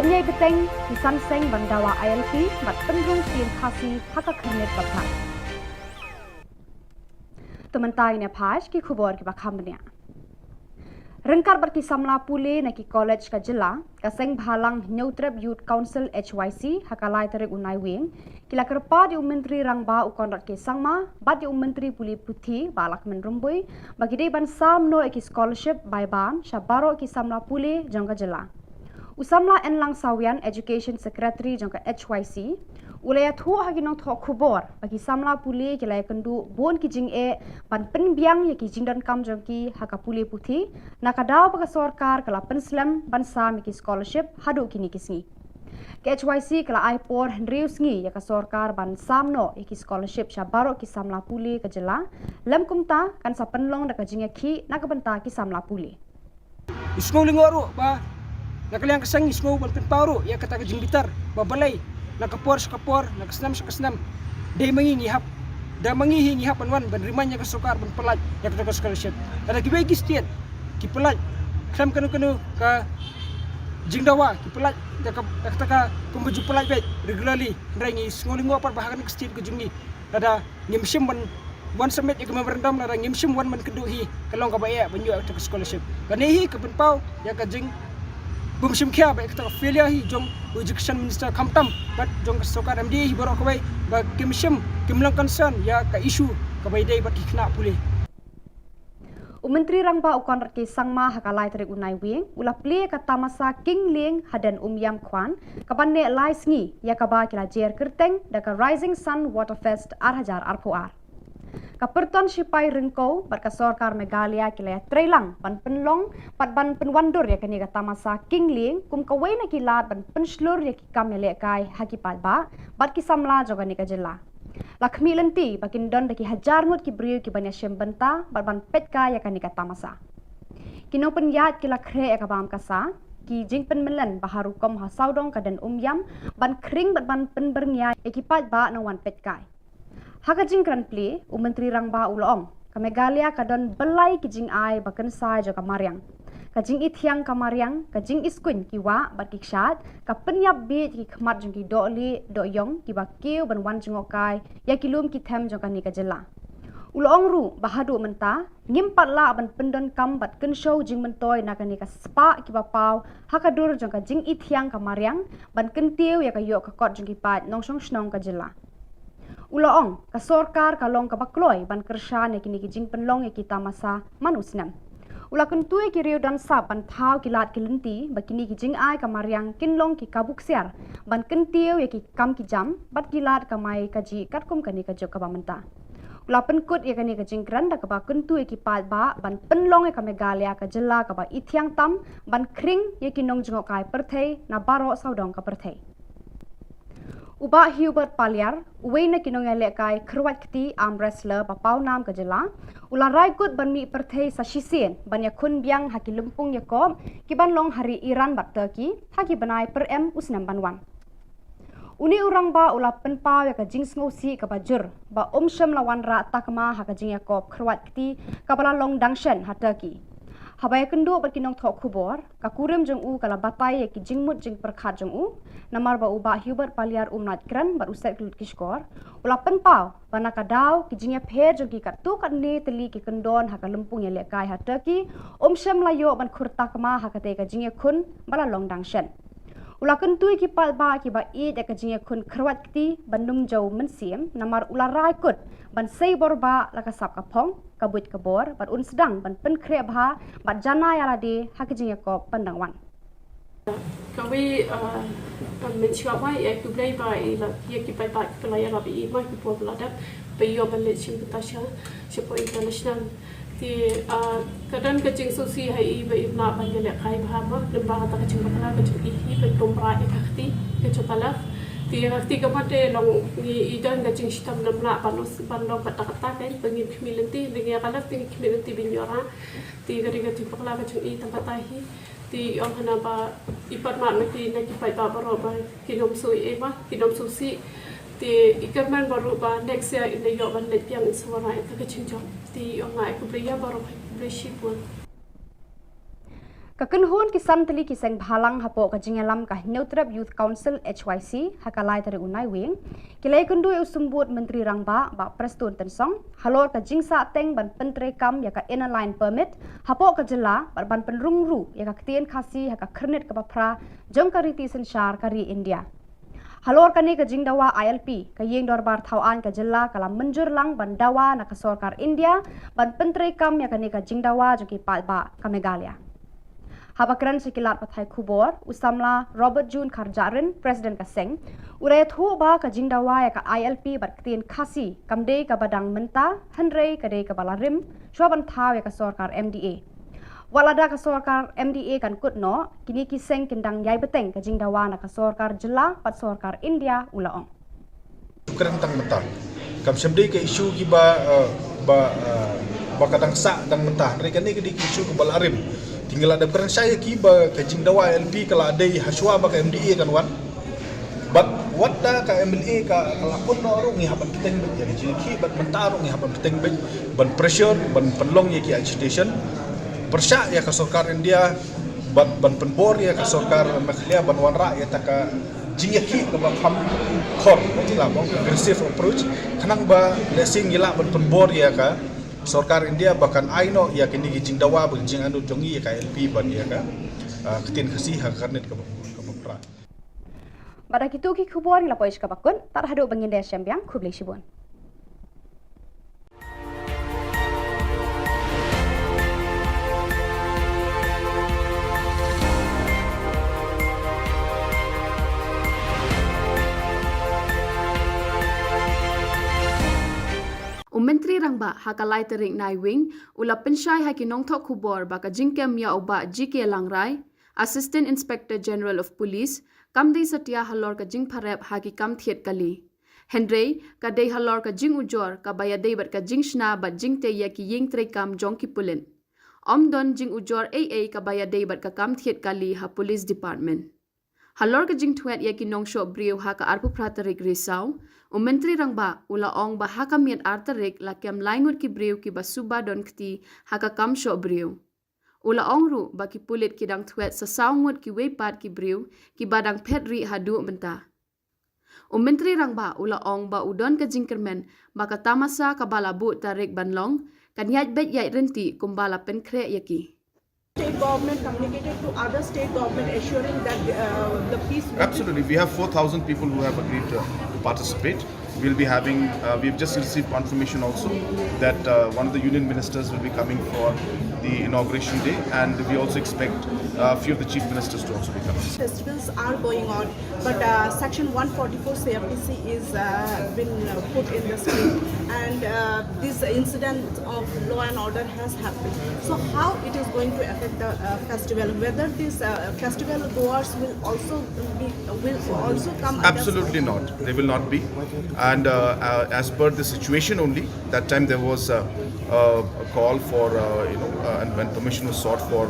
yn ïai bteng ki san seng ban dawa I L P bad pynrung ktien Khasi ha ka khyrnit ba phai. To mynta ngin ïa peit ki khubor kiba kham bniah. Ryngkat bad ki samla pule na ki college ka jylla, ka Seng Bhalang Hynñiewtrep Youth Council H Y C ha ka lai tarik u Naiwieng ki la kyrpad ïa u Myntri Rangbah u Conrad K Sangma bad ïa u Myntri Pule Puthi Bah Lahkmen Rymbui ba ki dei ban sam noh ïa ki scholarship bai bam sha baroh ki samla pule jong ka jylla. U samla Enlang Sawian, Education Secretary jong ka H Y C, u la ïathuh ha ki nongthoh khubor ba ki samla pule ki la ïakynduh bun ki jingeh ban pynbiang ïa ki jingdonkam jong ki ha ka pule puthi, na ka daw ba ka sorkar ka la pynslem ban sam ïa ki scholarship haduh kine ki sngi. Ka H Y C ka la ai por hynriew sngi ïa ka sorkar ban sam noh ïa ki scholarship sha baroh ki samla pule ka jylla, lym kumta kan sa pynlong da ka jingïakhih na ka bynta ki samla pule. Ngi sngew lyngngoh ruh ba na ka liang ka seng ngi sngew ban pynpaw ruh ïa kata ka jingbitar ba balei na ka por sha ka por, na ka snem sha ka snem, dei ma ngi ngi hap, dei ma ngi hi ngi hap ban wan ban remind ïa ka sorkar ban pyllait ïa kata ka scholarship. Lada kiwei ki state ki pyllait khlem kano kano ka jingdawa, ki pyllait da ka, da kata ka kumba ju pyllait beit regularly, hynrei ngi sngew lyngngoh pat ba ha kane ka state ka jong ngi, lada ngim shym ban wan submit ïa ka memorandum, lada ngim shym wan ban kynduh hi, ka long kaba eh ban ïoh ïa kata ka scholarship. Kane hi ka pynpaw ïa ka jingbymshim khia bad ïa kata ka failure hi jong u Education Minister khamtam bad jong ka sorkar M D A hi baroh kawei, ba kim shym, kim long concern ïa ka issue kaba ïadei bad ki khynnah pule. U Myntri Rangbah u Conrad K Sangma ha ka lai tarik u Naiwieng u la plie ïa ka tamasa king lieng hadien Umiam Khuan, kaban neh lai sngi, ïa kaba ki la jer kyrteng da ka Rising Sun Waterfest ar hajar arphew ar. Ka pyrton shipai ryngkew bad ka sorkar Meghalaya ki la ïatreilang ban pynlong bad ban pynwandur ïa kane ka tamasa king lieng kum kawei na ki lad ban pynshlur ïa ki kam ïalehkai ha ki paidbah bad ki samla jong kane ka jylla. La khmih lynti ba kin don da ki hajar ngut ki briew kiban ïashim bynta bad ban peitkai ïa kane ka tamasa. Ki nongpynïaid ki la khreh ïa ka bam ka sa, ki jingpynmyllen ba ha rukom ha sawdong ka dien Umiam ban khring bad ban pynbyrngia ïa ki paidbah nongwan peitkai. Ha ka jingkren plie, u Myntri Rangbah u la ong, ka Meghalaya ka don byllai ki jingai ba kynsai jong ka mariang. Ka jingithiang ka mariang, ka jingiskuiñ ki wah bad ki kshaid, ka pynïap bieit ïa ki khmat jong ki dohlieh dohïong kiba kiew ban wan jngohkai ïa ki lum ki them jong kane ka jylla. U la ong ruh ba haduh mynta ngim pat lah ban pyndonkam bad kynshew jingmyntoi na kane ka spah kiba paw ha ka dur jong ka jingithiang ka mariang ban kyntiew ïa ka ïoh ka kot jong ki paid nongshong shnong ka jylla. U la ong, ka sorkar ka long kaba kloi ban kyrshan ïa kine ki jingpynlong ïa ki tamasa man u snem. U la kyntu ïa ki riew don sap ban thaw ki lad ki lynti ba kine ki jingai ka mariang kin long ki kabu ksiar ban kyntiew ïa ki kam ki jam bad ki lad kamai kajih katkum kane ka juk kaba mynta. U la pynkut ïa kane ka jingkren da kaba kyntu ïa ki paidbah ban pynlong ïa ka Meghalaya ka jylla kaba ithiang tam ban khring ïa ki nongjngohkai pyrthei na baroh sawdong ka pyrthei. U Bah Hubert Paliar, uwei na ki nongïalehkai kyrwat kti arm wrestler ba paw nam ka jylla, u la rai kut ban mih pyrthei sa shisien ban ïakhun biang ha ki lympung ïakop kiban long ha ri Iran bad Turkey ha ki bnai pyrem u snem ban wan. Une u rangbah u la pynpaw ïa ka jingsngewsih kaba jur ba um shym la wanrah takma ha ka jingïakop kyrwat kti kaba la long dang shen ha Turkey. Haba ïakynduh bad ki nongthoh khubor, ka kurim jong u ka la batai ïa ki jingmut jingpyrkhat jong u, namar ba u Bah Hubert Paliar um lait kren bad u set ki lut ki shkor. U la pynpaw ba na ka daw ki jingïapher jong ki katto katne tylli ki kyndon ha ka lympung ïalehkai ha Turkey, um shym la ïoh ban khur takma ha katei ka jingïakhun ba la long dang shen. U la kyntu ïa ki paidbah kiba ïeit ïa ka jingïakhun kyrwat kti ban ym jew mynsiem, namar u la rai kut ban sei bor bah la ka sap ka phong, ka buit ka bor, bad un sdang ban pynkhreh bha bad janai ïa lade ha ka jingïakop ban dang wan. Kawei, ah, ah, mynshuwa ba ïa khublei ba ïa la, ïa ki paidbah kiba la ïarap ïa i ma ki por ba la dep ba ïoh ban leit shim bynta sha, shapoh international. Te, ah, ka don ka jingsngewsih ha i ba im lah ban ïalehkai bha ma, lyngba kata ka jingbakla ka jong i hi ban tumrah ïa ka kti ka jong ka left. Te ka kti ka mat te long ngi i don ka jingshitom namlah ban long, ban long katta katta, ka ba ngi khmih lynti, ngi ka lap te ngi khmih lynti ban ïoh rah. Te ka dei ka jingpakla ka jong i tang katta hi. Te i ong hana ba i pat mat ma ki na ki paidbah baroh ba kin ym shu i ba kin ym shu sih. Te i kyrmen baroh ba next year in ïoh ban leit biang in sa wanrah ïa ka jingjop. Te i ong nga ai khublei ïa baroh, khublei shibun. Ka kynhun ki san tylli ki seng bhalang hapoh ka jingïalam ka Hynñiewtrep Youth Council, H Y C, ha ka lai tarik u Naiwieng, ki la ïakynduh ïa u Symbud Myntri Rangbah Bah Prestone Tynsong halor ka jingsahteng ban pyntreikam ïa ka Inner Line Permit hapoh ka jylla bad ban pynrung ruh ïa ka ktien Khasi ha ka khyrnit kaba phra jong ka riti synshar ka ri India. Halor kane ka jingdawa, I L P, ka Ïing Dorbar Thaw Aiñ ka jylla ka la mynjur lang ban dawa na ka sorkar India ban pyntreikam ïa kane ka jingdawa jong ki paidbah ka Meghalaya. Haba kren sha ki lad pathai khubor, u samla Robert June Kharjahrin, President ka seng, u la ïathuh ba ka jingdawa ïa ka I L P bad ktien Khasi kam dei kaba dang mynta, hynrei ka dei kaba la rim shwa ban thaw ïa ka sorkar M D A. Wat lada ka sorkar M D A kan kut noh, kine ki seng kin dang ïai bteng ka jingdawa na ka sorkar jylla bad sorkar India, u la ong. Kren tang mynta. Kam shym dei ka issue kiba, eh, ba, eh, ba ka dang sah dang mynta. Hynrei kane ka dei ka issue kaba la rim. Te ngi la dep kren shai ïa ki ba ka jingdawa I L P ka la dei hashwa ba ka M D A kan wan. Bad wat da ka M L A ka, ka la pun noh ruh ngi hap ban bteng beit ïa ka jingïakhih, bad mynta ruh ngi hap ban bteng beit ban pressure, ban pynlong ïa ki agitation. Pyrshah ïa ka sorkar India bad ban pynbor ïa ka sorkar Meghalaya ban wanrah ïa ta ka jingïakhih kaba kham khor, kata la ong ka aggressive approach, khnang ba lehse ngi lah ban pynbor ïa ka sorkar India ba kan ai noh ïa kine ki jingdawa bad jingangnud jong ngi ïa ka I L P bad ïa ka, ah, ktien Khasi ha ka khyrnit kaba, kaba phra. Bad da kito ki khubor ngi la poi sha kaba kut, tad haduh ba ngin ïashem biang, khublei shibun. U Myntri Rangbah ha ka lai tarik Naiwieng u la pynshai ha ki nongthoh khubor ba ka jingkem ïa u Bah G K Langrai, Assistant Inspector General of Police, kam dei satia halor ka jingpharep ha ki kam thied kali. Hynrei ka dei halor ka jingujor kaba ïadei bad ka jingshna bad jingtei ïa ki ïing treikam jong ki pulit. Ym don jingujor ei ei kaba ïadei bad ka kam thied kali ha Police Department. Halor ka jingtwet ïa ki nongshoh briew ha ka arphew phra tarik Risaw, u Myntri Rangbah u la ong ba ha ka miet ar tarik la kem lai ngut ki briew kiba suba don kti ha ka kam shoh briew. U la ong ruh ba ki pulit ki dang twet sa saw ngut kiwei pat ki briew kiba dang phet rieh haduh mynta. U Myntri Rangbah u la ong ba u don ka jingkyrmen ba ka tamasa kaba la buh tarik ban long kan ïaid beit ïaid rynti kumba la pynkhreh ïa ki. State government communicated to other state government assuring that, uh, the peace will be. Absolutely. We have four thousand people who have agreed to, to participate. We'll be having, uh, we've just received confirmation also that, uh, one of the union ministers will be coming for the inauguration day, and we also expect, uh, a few of the chief ministers to also be coming. Festivals are going on, but, uh, Section one forty-four C R P C is, uh, been, uh, put in the state, and, uh, this incident of law and order has happened. So how it is going to affect the, uh, festival? Whether these, uh, festival goers will also be, will also come under. Absolutely not. They will not be. And, uh, uh, as per the situation only, that time there was, uh, uh, a call for, uh, you know, uh, and when permission was sought for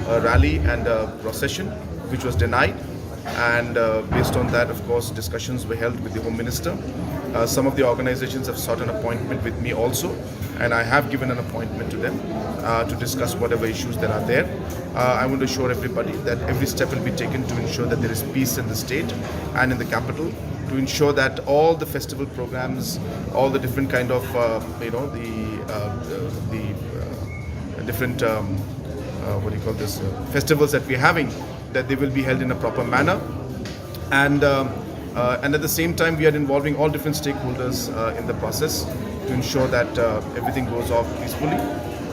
a rally and a procession, which was denied. And, uh, based on that, of course, discussions were held with the Home Minister. Uh, some of the organizations have sought an appointment with me also, and I have given an appointment to them, uh, to discuss whatever issues that are there. Uh, I want to assure everybody that every step will be taken to ensure that there is peace in the state and in the capital, to ensure that all the festival programs, all the different kind of, uh, you know, the, uh, uh, the, uh, different, um, uh, what do you call this, uh, festivals that we're having, that they will be held in a proper manner. And, um, uh, and at the same time, we are involving all different stakeholders, uh, in the process to ensure that, uh, everything goes off peacefully.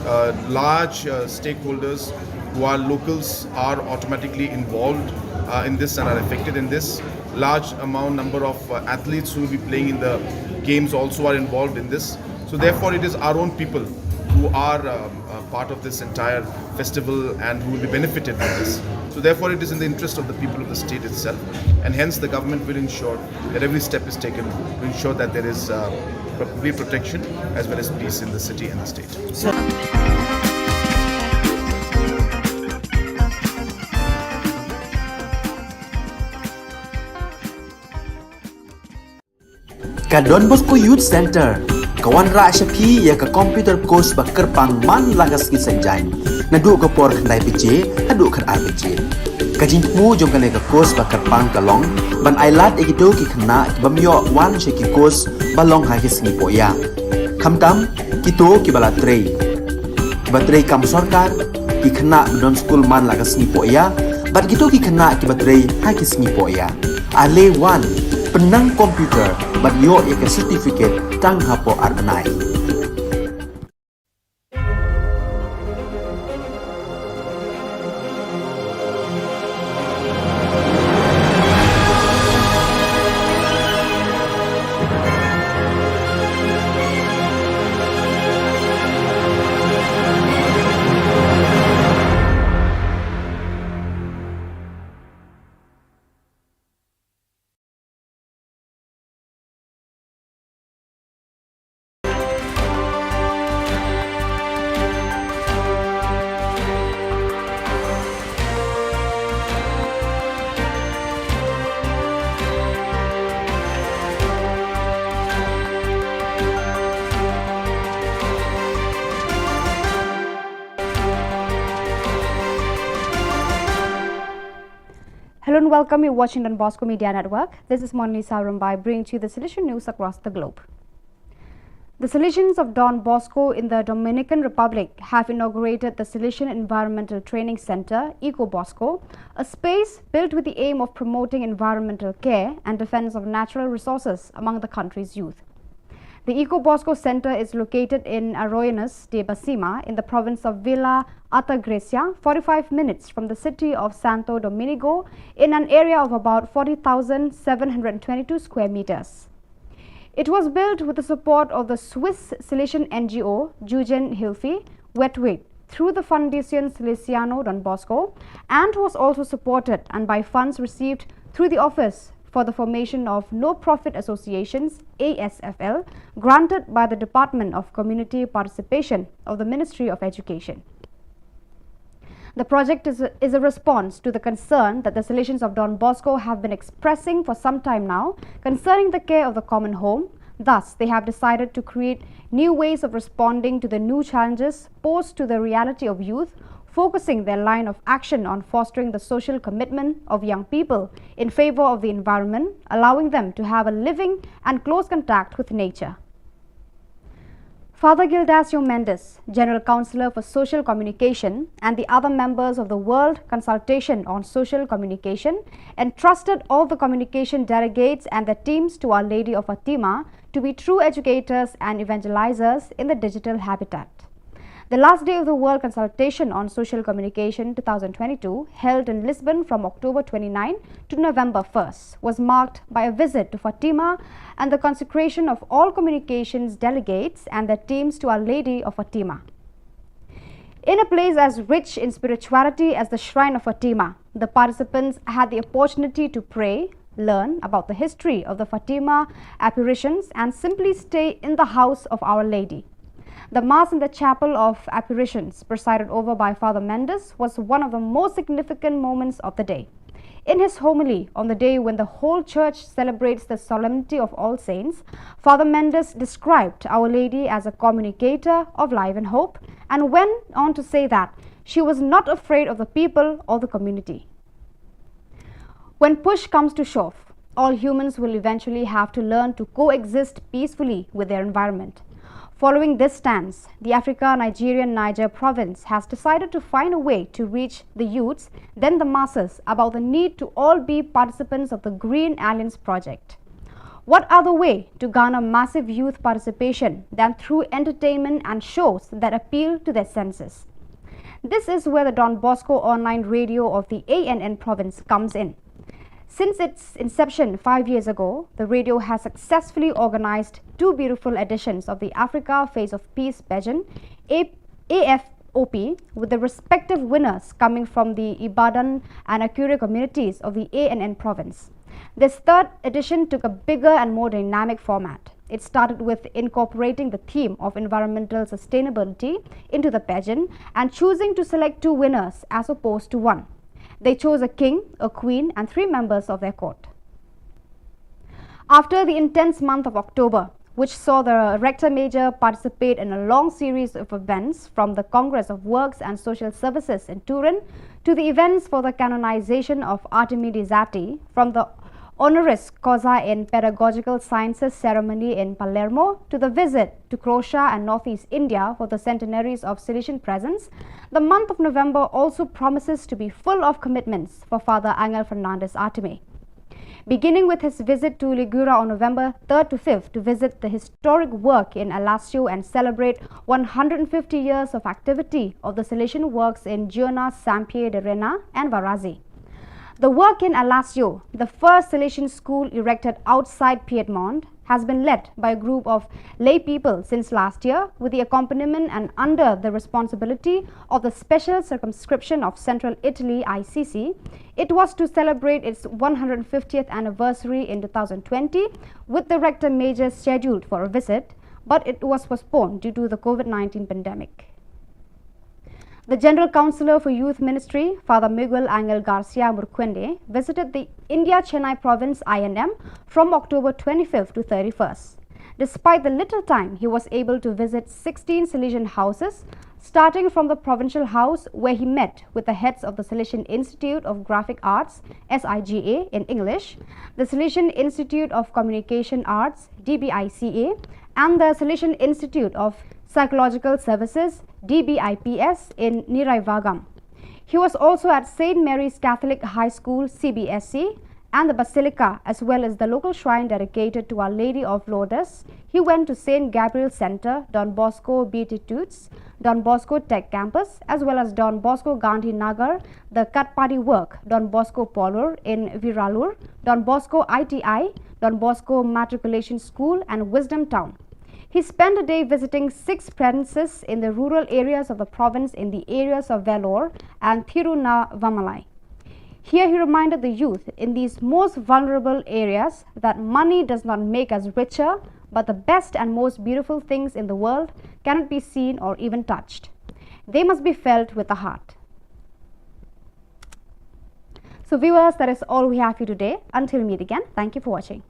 Uh, large, uh, stakeholders who are locals are automatically involved, uh, in this and are affected in this. Large amount number of, uh, athletes who will be playing in the games also are involved in this. So therefore, it is our own people who are, uh, uh, part of this entire festival and who will be benefited by this. So therefore, it is in the interest of the people of the state itself, and hence the government will ensure that every step is taken to ensure that there is uh, pro- complete protection as well as peace in the city and the state. Ka Don Bosco Youth Centre ka wanrah sha phi ïa ka computer course ba kyrpang man la ka sngi Saitjaiñ, naduh ka por khyndai baje haduh khatar baje. Ka jingthmu jong kane ka course ba kyrpang ka long ban ailad ïa kito ki khynnah ki bym ïoh wan sha ki course ba long ha ki sngi pohïa. Khamtam kito kiba la trei, kiba trei kam sorkar, ki khynnah ba don skul man la ka sngi pohïa, bad kito ki khynnah kiba trei ha ki sngi pohïa. Ale wan, pynnang computer bad ïoh ïa ka certificate tang hapoh ar bnai. Hello and welcome. You're watching Don Bosco Media Network. This is Monlisa Rumbai bringing to you the Salesian news across the globe. The Salesians of Don Bosco in the Dominican Republic have inaugurated the Salesian Environmental Training Center, Eco Bosco, a space built with the aim of promoting environmental care and defense of natural resources among the country's youth. The Eco Bosco Center is located in Arroyuelos de Besima in the province of Villa Altagracia, forty-five minutes from the city of Santo Domingo, in an area of about forty thousand seven hundred twenty-two square meters. It was built with the support of the Swiss Salesian N G O Jugend Hilfe Wedgwood through the Fundación Salesiano Don Bosco and was also supported and by funds received through the Office for the Formation of No Profit Associations, A S F L, granted by the Department of Community Participation of the Ministry of Education. The project is a, is a response to the concern that the Salesians of Don Bosco have been expressing for some time now concerning the care of the common home. Thus, they have decided to create new ways of responding to the new challenges posed to the reality of youth, focusing their line of action on fostering the social commitment of young people in favor of the environment, allowing them to have a living and close contact with nature. Father Gildacio Mendes, General Counsellor for Social Communication, and the other members of the World Consultation on Social Communication entrusted all the communication delegates and their teams to Our Lady of Fatima to be true educators and evangelizers in the digital habitat. The last day of the World Consultation on Social Communication twenty twenty-two, held in Lisbon from October twenty-ninth to November first, was marked by a visit to Fatima and the consecration of all communications delegates and their teams to Our Lady of Fatima. In a place as rich in spirituality as the Shrine of Fatima, the participants had the opportunity to pray, learn about the history of the Fatima apparitions, and simply stay in the house of Our Lady. The Mass in the Chapel of Apparitions, presided over by Father Mendes, was one of the most significant moments of the day. In his homily on the day when the whole church celebrates the Solemnity of All Saints, Father Mendes described Our Lady as a communicator of life and hope and went on to say that she was not afraid of the people or the community. When push comes to shove, all humans will eventually have to learn to coexist peacefully with their environment. Following this stance, the Africa Nigerian Niger province has decided to find a way to reach the youths, then the masses, about the need to all be participants of the Green Alliance project. What other way to garner massive youth participation than through entertainment and shows that appeal to their senses? This is where the Don Bosco online radio of the A N N province comes in. Since its inception five years ago, the radio has successfully organized two beautiful editions of the Africa Face of Peace pageant, A- A F O P, with the respective winners coming from the Ibadan and Akure communities of the A N N province. This third edition took a bigger and more dynamic format. It started with incorporating the theme of environmental sustainability into the pageant and choosing to select two winners as opposed to one. They chose a king, a queen, and three members of their court. After the intense month of October, which saw the Rector Major participate in a long series of events, from the Congress of Works and Social Services in Turin to the events for the canonization of Artemi di Zatti, from the honoris causa in pedagogical sciences ceremony in Palermo to the visit to Croatia and Northeast India for the centenaries of Salesian presence, the month of November also promises to be full of commitments for Father Angel Fernandez Artemi. Beginning with his visit to Ligura on November third to fifth to visit the historic work in Alassio and celebrate one hundred fifty years of activity of the Salesian works in Giona, Sampier de Rena, and Varazi. The work in Alassio, the first Salesian school erected outside Piedmont, has been led by a group of lay people since last year, with the accompaniment and under the responsibility of the Special Circumscription of Central Italy, I C C. It was to celebrate its one hundred fiftieth anniversary in two thousand twenty, with the Rector Major scheduled for a visit, but it was postponed due to the COVID nineteen pandemic. The General Councillor for Youth Ministry, Father Miguel Angel Garcia Murcuende, visited the India Chennai Province I N M from October twenty-fifth to thirty-first. Despite the little time, he was able to visit sixteen Salesian houses, starting from the provincial house where he met with the heads of the Salesian Institute of Graphic Arts, S I G A in English, the Salesian Institute of Communication Arts, D B I C A, and the Salesian Institute of Psychological Services, D B I P S, in Niraivagam. He was also at Saint Mary's Catholic High School, C B S E, and the Basilica, as well as the local shrine dedicated to Our Lady of Lourdes. He went to Saint Gabriel Center, Don Bosco Beatitudes, Don Bosco Tech Campus, as well as Don Bosco Gandhi Nagar, the Katpadi Work, Don Bosco Polur in Viralur, Don Bosco I T I, Don Bosco Matriculation School, and Wisdom Town. He spent a day visiting six premises in the rural areas of the province in the areas of Vellore and Thiruvannamalai. Here he reminded the youth in these most vulnerable areas that money does not make us richer, but the best and most beautiful things in the world cannot be seen or even touched. They must be felt with the heart. So viewers, that is all we have for you today. Until we meet again, thank you for watching.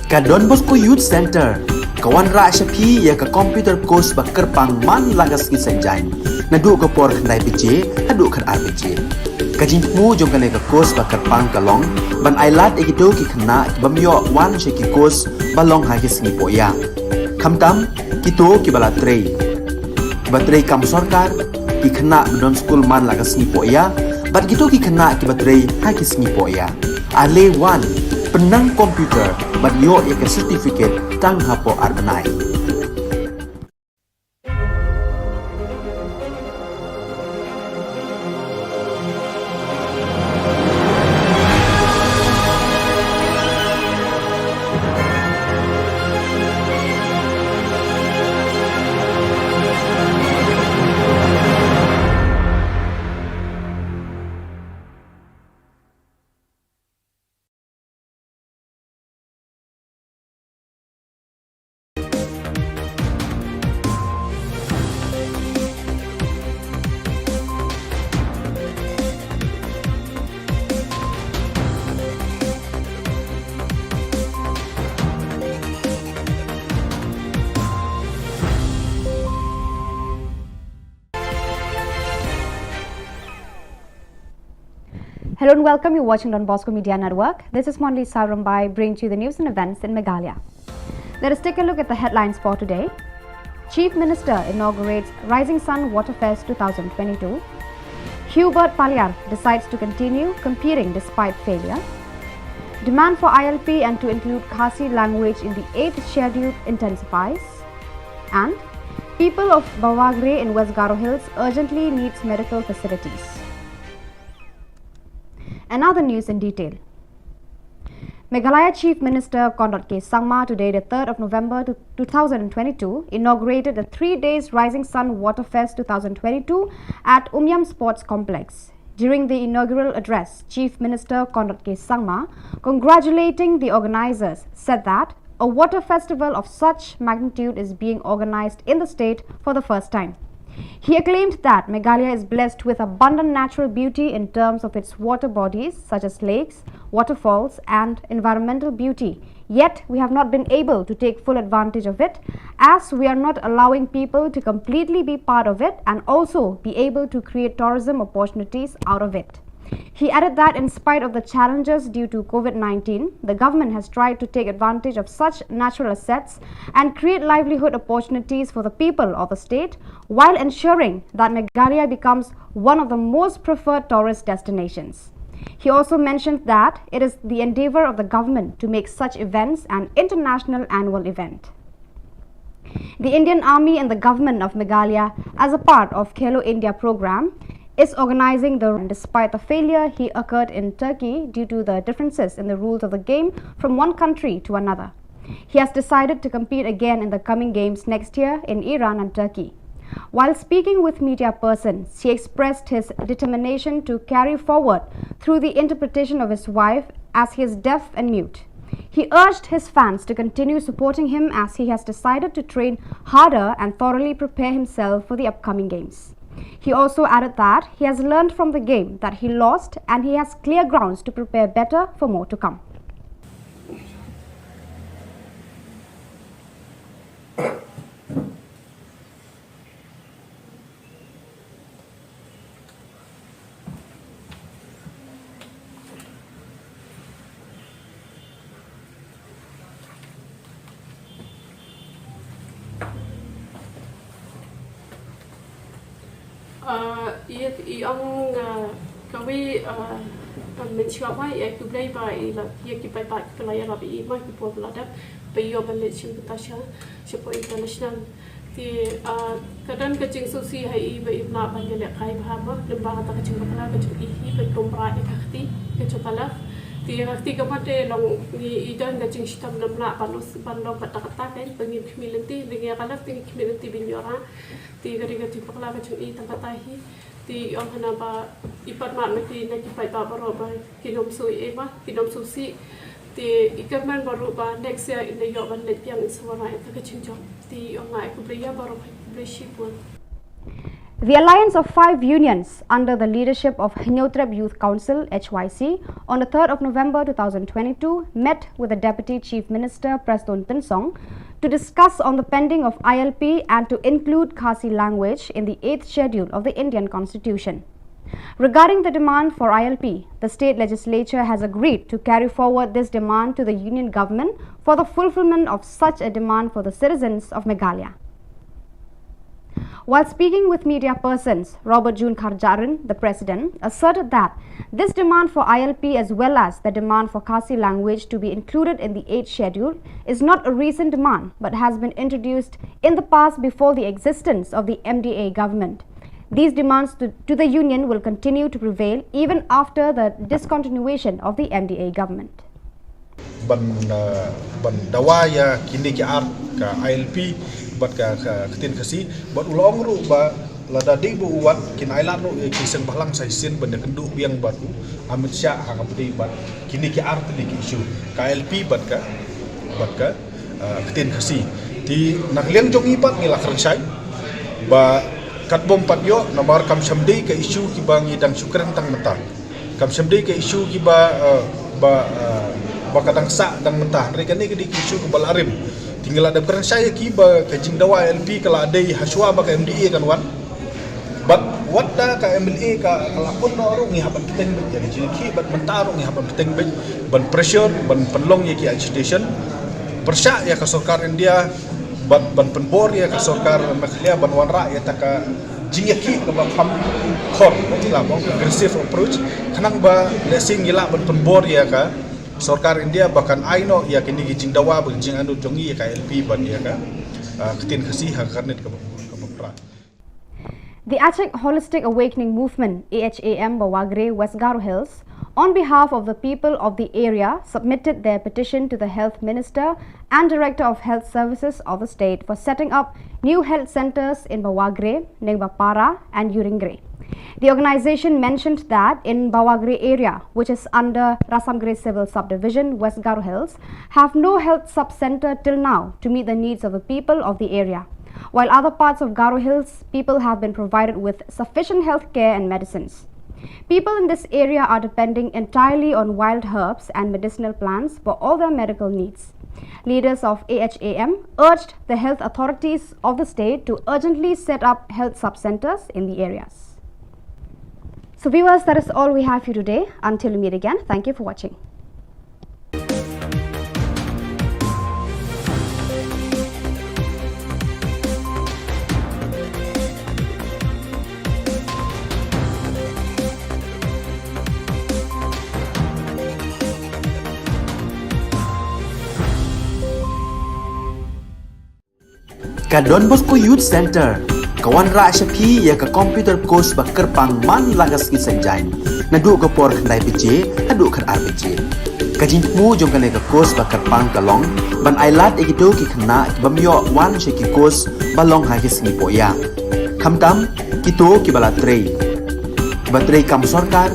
Ka Don Bosco Youth Center ka wanrah sha phi ïa ka computer course ba kyrpang man la ka sngi Saitjaiñ, naduh ka por khyndai baje haduh khatar baje. Ka jingthmu jong kane ka course ba kyrpang ka long ban ailad ïa kito ki khynnah ki bym ïoh wan sha ki course ba long ha ki sngi pohïa, khamtam kito kiba la trei, kiba trei kam sorkar, ki khynnah ba don skul man la ka sngi pohïa, bad kito ki khynnah kiba trei ha ki sngi pohïa. Ale wan, pynnang computer bad ïoh ïa ka certificate tang hapoh ar bnai. Hello and welcome. You're watching Don Bosco Media Network. This is Monli Sarumbai bringing to you the news and events in Meghalaya. Let us take a look at the headlines for today. Chief Minister inaugurates Rising Sun Waterfest two thousand twenty-two. Hubert Paliar decides to continue competing despite failure. Demand for I L P and to include Khasi language in the eighth schedule intensifies. And people of Bawagre in West Garo Hills urgently needs medical facilities. Another news in detail. Meghalaya Chief Minister Conrad K Sangma today, the third of November two thousand twenty-two, inaugurated the three days Rising Sun Water Fest two thousand twenty-two at Umiam Sports Complex. During the inaugural address, Chief Minister Conrad K Sangma congratulating the organizers said that a water festival of such magnitude is being organized in the state for the first time. He acclaimed that Meghalaya is blessed with abundant natural beauty in terms of its water bodies such as lakes, waterfalls, and environmental beauty. Yet, we have not been able to take full advantage of it, as we are not allowing people to completely be part of it and also be able to create tourism opportunities out of it. He added that in spite of the challenges due to COVID nineteen, the government has tried to take advantage of such natural assets and create livelihood opportunities for the people of the state while ensuring that Meghalaya becomes one of the most preferred tourist destinations. He also mentioned that it is the endeavor of the government to make such events an international annual event. The Indian Army and the government of Meghalaya, as a part of Khelo India program, is organizing the, despite the failure he occurred in Turkey due to the differences in the rules of the game from one country to another. He has decided to compete again in the coming games next year in Iran and Turkey. While speaking with media persons, he expressed his determination to carry forward through the interpretation of his wife, as he is deaf and mute. He urged his fans to continue supporting him as he has decided to train harder and thoroughly prepare himself for the upcoming games. He also added that he has learned from the game that he lost and he has clear grounds to prepare better for more to come. Ah, ïa, i ong, ah, kawei, ah, ah, mynshuwa ba ïa khublei ba i la, ïa ki paidbah ki la ïarap ïa i ma ki por ba la dep ba i ïoh ban leit shim bynta sha, shapoh international. Te, ah, ka don ka jingsngewsih ha i ba im lah ban ïalehkai bha mo, lyngba kata ka jingbakla ka jong i hi ban kum rah ïa ka kti ka jong ka left. Te ïa ka kti ka mut te long ngi i don ka jingshitom, ym lah ban long, ban long kata kata, kan, ba ngin khmih lynti, ba ngi ïa ka left te ngi khmih lynti ban ïoh rah. Te ka dei ka jingbakla ka jong i tang kata hi. Te i ong hana ba i pan mad ma ki, na ki paidbah baroh ba kin ym shu ïa, ba kin ym sngewsih. Te i kyrmen baroh ba next year in da ïoh ban leit biang, in sa wanrah ïa ka jingjop. Te i ong nga ai khublei ïa baroh, khublei shibun. The Alliance of Five Unions under the leadership of Hynñiewtrep Youth Council, H Y C, on the third of November two thousand twenty-two met with the Deputy Chief Minister Prestone Tynsong to discuss on the pending of I L P and to include Khasi language in the eighth schedule of the Indian Constitution. Regarding the demand for I L P, the state legislature has agreed to carry forward this demand to the union government for the fulfillment of such a demand for the citizens of Meghalaya. While speaking with media persons, Robert June Kharjahrin, the president, asserted that this demand for I L P as well as the demand for Khasi language to be included in the eighth schedule is not a recent demand but has been introduced in the past before the existence of the M D A government. These demands to, to the union will continue to prevail even after the discontinuation of the M D A government. Ban, uh, ban dawa ïa kine ki ar, ka I L P bad ka, ka ktien Khasi, bad u la ong ruh ba lada dei ba u wad kin ailad ruh ïa ki seng bhalang sa shisien ban ïakynduh biang bad u Amit Shah ha kaba ïadei bad kine ki ar tylli ki issue, ka I L P bad ka, bad ka, uh, ktien Khasi. Te na ka liang jong ngi pat ngi la kren shai ba katba ym pat ïoh namar kam shym dei ka issue kiba ngi dang shu kren tang mynta. Kam shym dei ka issue kiba, eh, ba, eh, ba ka dang sah dang mynta. Hynrei kane ka dei ka issue kaba la rim. Te ngi la dep kren shai ïa ki ba ka jingdawa I L P ka la dei hashwa ba ka M D A kan wan. Bad wat da ka M L A ka, ka la pun noh ruh ngi hap ban bteng beit ïa ka jingïakhih, bad mynta ruh ngi hap ban bteng beit ban pressure, ban pynlong ïa ki agitation pyrshah ïa ka sorkar India, bad ban pynbor ïa ka sorkar Meghalaya ban wanrah ïa kata ka jingïakhih kaba kham khor, la ong aggressive approach, khnang ba lehse ngi lah ban pynbor ïa ka Sorkar India ba kan ai noh ïa kine ki jingdawa bad jingangnud jong ngi ïa ka I L P bad ïa ka, ah, ktien Khasi ha ka kyrnit kaba, kaba pra. The Achik Holistic Awakening Movement, A H A M, Bawagre, West Garo Hills, on behalf of the people of the area, submitted their petition to the Health Minister and Director of Health Services of the state for setting up new health centers in Bawagre, Nengbapara, and Yuringre. The organization mentioned that in Bawagre area, which is under Rasamgre Civil Subdivision, West Garo Hills, have no health sub-center till now to meet the needs of the people of the area. While other parts of Garo Hills, people have been provided with sufficient health care and medicines. People in this area are depending entirely on wild herbs and medicinal plants for all their medical needs. Leaders of A H A M urged the health authorities of the state to urgently set up health sub-centers in the areas. So viewers, that is all we have for you today. Until we meet again, thank you for watching. Ka Don Bosco Youth Center ka wanrah sha phi ïa ka computer course ba kyrpang man la ka sngi Saitjaiñ, naduh ka por khyndai baje haduh khatar baje. Ka jingthmu jong kane ka course ba kyrpang ka long ban ai lad ïa kito ki khynnah ki bym ïoh wan sha ki course ba long ha ki sngi pohïa, khamtam kito kiba la trei, kiba trei kam sorkar,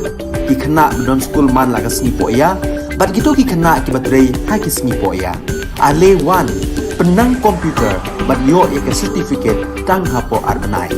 ki khynnah ba don skul man la ka sngi pohïa, bad kito ki khynnah kiba trei ha ki sngi pohïa. Ale wan, pynnang computer bad ïoh ïa ka certificate tang hapoh ar bnai.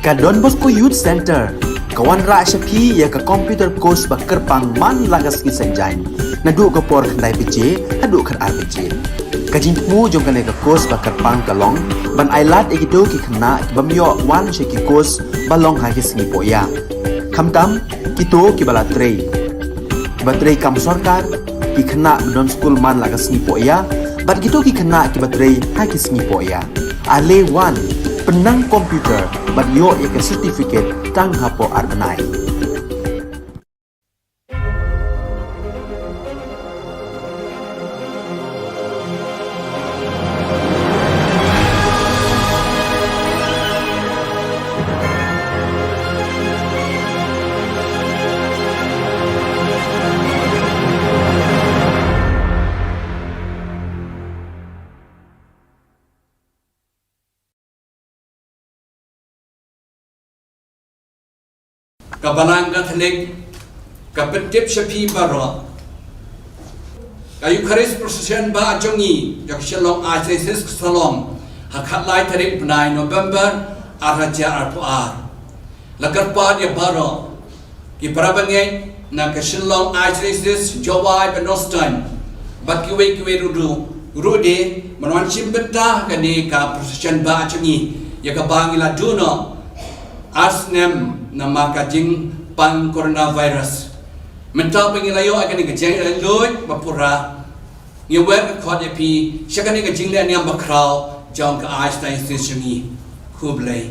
Ka Don Bosco Youth Centre ka wanrah sha phi ïa ka computer course ba kyrpang man la ka sngi Saitjaiñ, naduh ka por khyndai baje haduh khatar baje. Ka jingthmu jong kane ka course ba kyrpang ka long ban ailad ïa kito ki khynnah ki bym ïoh wan sha ki course ba long ha ki sngi pohïa. Khamtam kito kiba la trei, kiba trei kam sorkar, ki khynnah ba don skul man la ka sngi pohïa, bad kito ki khynnah kiba trei ha ki sngi pohïa. Ale wan, pynnang computer bad ïoh ïa ka certificate tang hapoh ar bnai. Ka Balang Katholik ka pyntip sha phi baroh, ka Eucharist Procession ba jong ngi jong ka Shillong Archdiocese ka sdang ha khatlai tarik bnai November ar hajar arphew ar. La kyrpad ïa baroh ki para bangeit na ka Shillong Archdiocese, Jowai bad North Star bad kiwei kiwei ruh, ruh de ban wan shim bynta ha kane ka procession ba jong ngi, ïa kaba ngi la duh noh ar snem namar ka jingpang coronavirus. Mynta ba ngi la ïoh ïa kane ka jingïaid luid ba pura, ngi wer ka khot ïa phi sha kane ka jingleh niam bakhraw jong ka Archdiocese jong ngi. Khublei.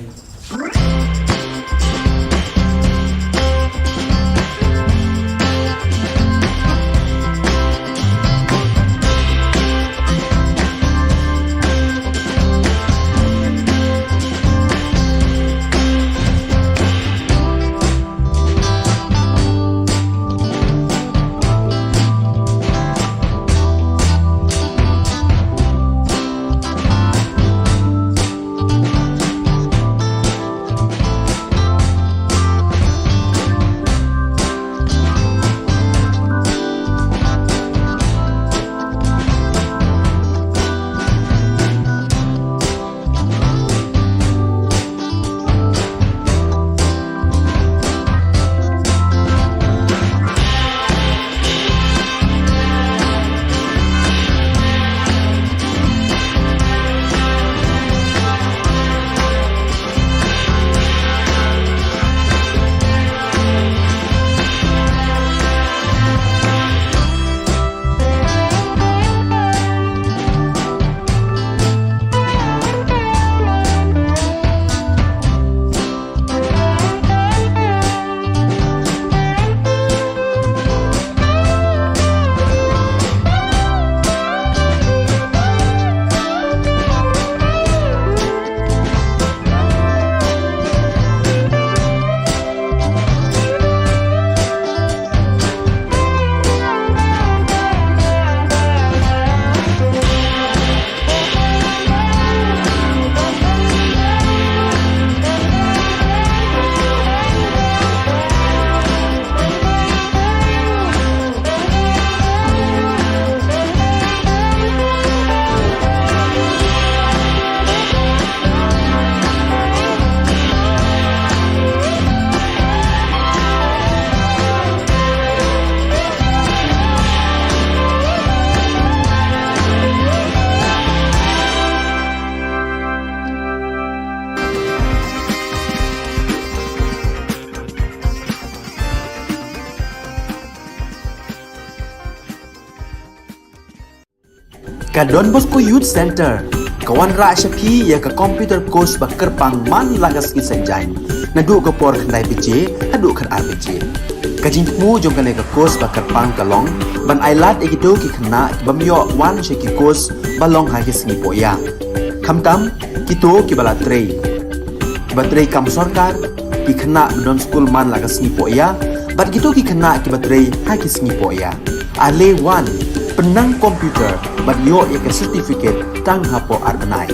Ka Don Bosco Youth Centre ka wanrah sha phi ïa ka computer course ba kyrpang man la ka sngi Saitjaiñ, naduh ka por khyndai baje haduh khatar baje. Ka jingthmu jong kane ka course ba kyrpang ka long ban ailad ïa kito ki khynnah ki bym ïoh wan sha ki course ba long ha ki sngi pohïa. Khamtam kito kiba la trei, kiba trei kam sorkar, ki khynnah ba don skul man la ka sngi pohïa, bad kito ki khynnah kiba trei ha ki sngi pohïa. Ale wan, pynnang computer bad ïoh ïa ka certificate tang hapoh ar bnai.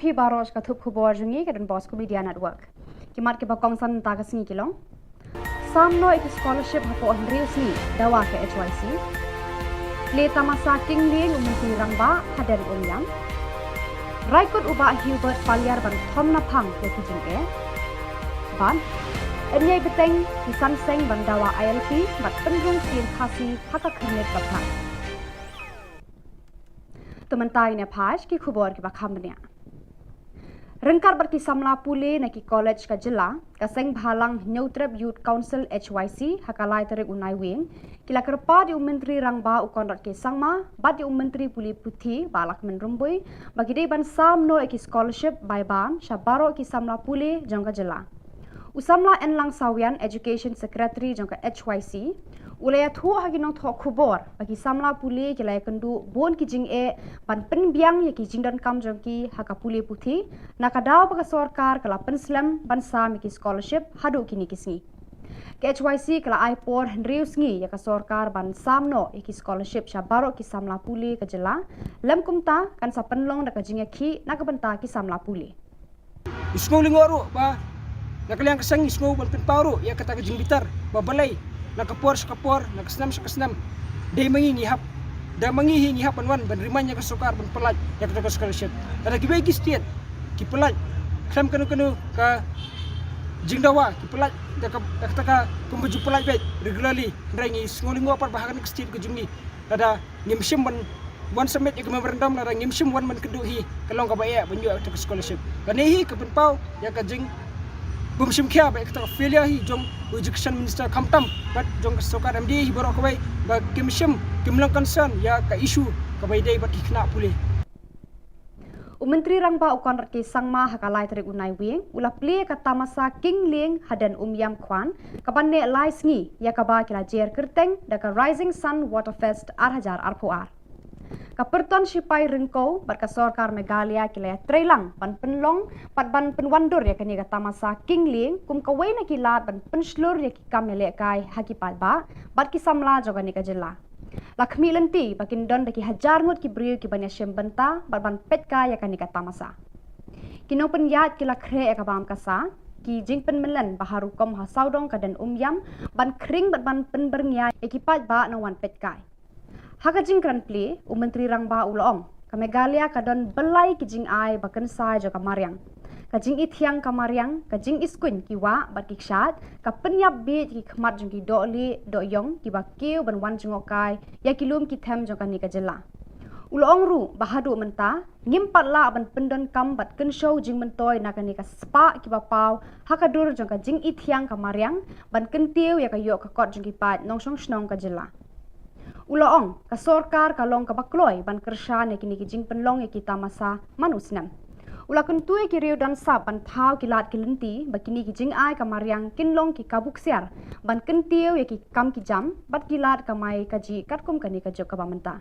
Hi baroh ka thup khubor jong ngi ka Don Bosco Media Network. Ki mat kiba kongsan mynta ka sngi ki long: Sam noh ïa ki scholarship hapoh hynriew sngi dawa ka H Y C. Plie tamasa king lieng u Myntri Rangbah hadien Umiam. Rai kut u Bah Hubert Paliar ban thom naphang ïa ki jingeh. Bad yn ïai bteng ki san seng ban dawa I L P bad pynrung ktien Khasi ha ka khyrnit ba phlang. To mynta ngin ïa peit ki khubor kiba kham bniah. Ryngkat bad ki samla pule na ki college ka jylla, ka Seng Bhalang Hynñiewtrep Youth Council H Y C ha ka lai tarik u Naiwieng ki la kyrpad ïa u Myntri Rangbah u Conrad K Sangma bad ïa u Myntri Pule Puthi Bah Lahkmen Rymbui ba ki dei ban sam noh ïa ki scholarship bai bam sha baroh ki samla pule jong ka jylla. U samla Enlang Sawian, Education Secretary jong ka H Y C, u la ïathuh ha ki nongthoh khubor ba ki samla pule ki la ïakynduh bun ki jingeh ban pynbiang ïa ki jingdonkam jong ki ha ka pule puthi, na ka daw ba ka sorkar ka la pynslem ban sam ïa ki scholarship haduh kine ki sngi. Ka H Y C ka la ai por hynriew sngi ïa ka sorkar ban sam noh ïa ki scholarship sha baroh ki samla pule ka jylla, lym kumta kan sa pynlong da ka jingïakhih na ka bynta ki samla pule. Ngi sngew lyngngoh ruh ba na ka liang ka seng ngi sngew ban pynpaw ruh ïa kata ka jingbitar ba balei na ka por sha ka por, na ka snem sha ka snem, dei ma ngi ngi hap, dei ma ngi hi ngi hap ban wan ban remind ïa ka sorkar ban pyllait ïa kata ka scholarship. Lada kiwei ki state ki pyllait khlem kano kano ka jingdawa, ki pyllait da ka, da kata ka kum ba ju pyllait beit regularly, hynrei ngi sngew lyngngoh pat ba ha kane ka state ka jong ngi lada ngim shym ban wan submit ïa ka memorandum, lada ngim shym wan ban kynduh hi, ka long kaba eh ban ïoh ïa ka scholarship. Kane hi ka pynpaw ïa ka jingbymshim khia bad ïa kata ka failure hi jong u Education Minister khamtam bad jong ka sorkar M D A hi baroh kawei ba kim shym, kim long concern ïa ka issue kaba ïadei bad ki khynnah pule. U Myntri Rangbah u Conrad K Sangma ha ka lai tarik u Naiwieng u la plie ka tamasa king lieng hadien Umiam Kwan, kaban neh lai sngi, ïa kaba ki la jer kyrteng da ka Rising Sun Water Fest ar hajar arphew ar. Ka pyrton shipai ryngkew bad ka sorkar Meghalaya ki la ïatreilang ban pynlong bad ban pynwandur ïa kane ka tamasa king lieng kum kawei na ki lad ban pynshlur ïa ki kam ïalehkai ha ki paidbah bad ki samla jong kane ka jylla. La khmih lynti ba kin don da ki hajar ngut ki briew kiban ïashim bynta bad ban peitkai ïa kane ka tamasa. Ki nongpynïaid ki la khreh ïa ka bam ka sa, ki jingpynmyllen ba ha rukom ha sawdong ka dien Umiam ban khring bad ban pynbyrngia ïa ki paidbah nongwan peitkai. Ha ka jingkren plie, u Myntri Rangbah u la ong, ka Meghalaya ka don byllai ki jingai ba kynsai jong ka mariang. Ka jingithiang ka mariang, ka jingiskuiñ ki wah bad ki kshaid, ka pynïap bieit ki khmat jong ki dohlieh dohïong kiba kiew ban wan jngohkai ïa ki lum ki them jong kane ka jylla. U la ong ruh ba haduh mynta ngim pat lah ban pyndonkam bad kynshew jingmyntoi na kane ka spah kiba paw ha ka dur jong ka jingithiang ka mariang ban kyntiew ïa ka ïoh ka kot jong ki paid nongshong shnong ka jylla. U la ong, ka sorkar ka long kaba kloi ban kyrshan ïa kine ki jingpynlong ïa ki tamasa man u snem. U la kyntu ïa ki riew don sap ban thaw ki lad ki lynti ba kine ki jingai ka mariang kin long ki kabu ksiar ban kyntiew ïa ki kam ki jam bad ki lad kamai kajih katkum kane ka juk kaba mynta.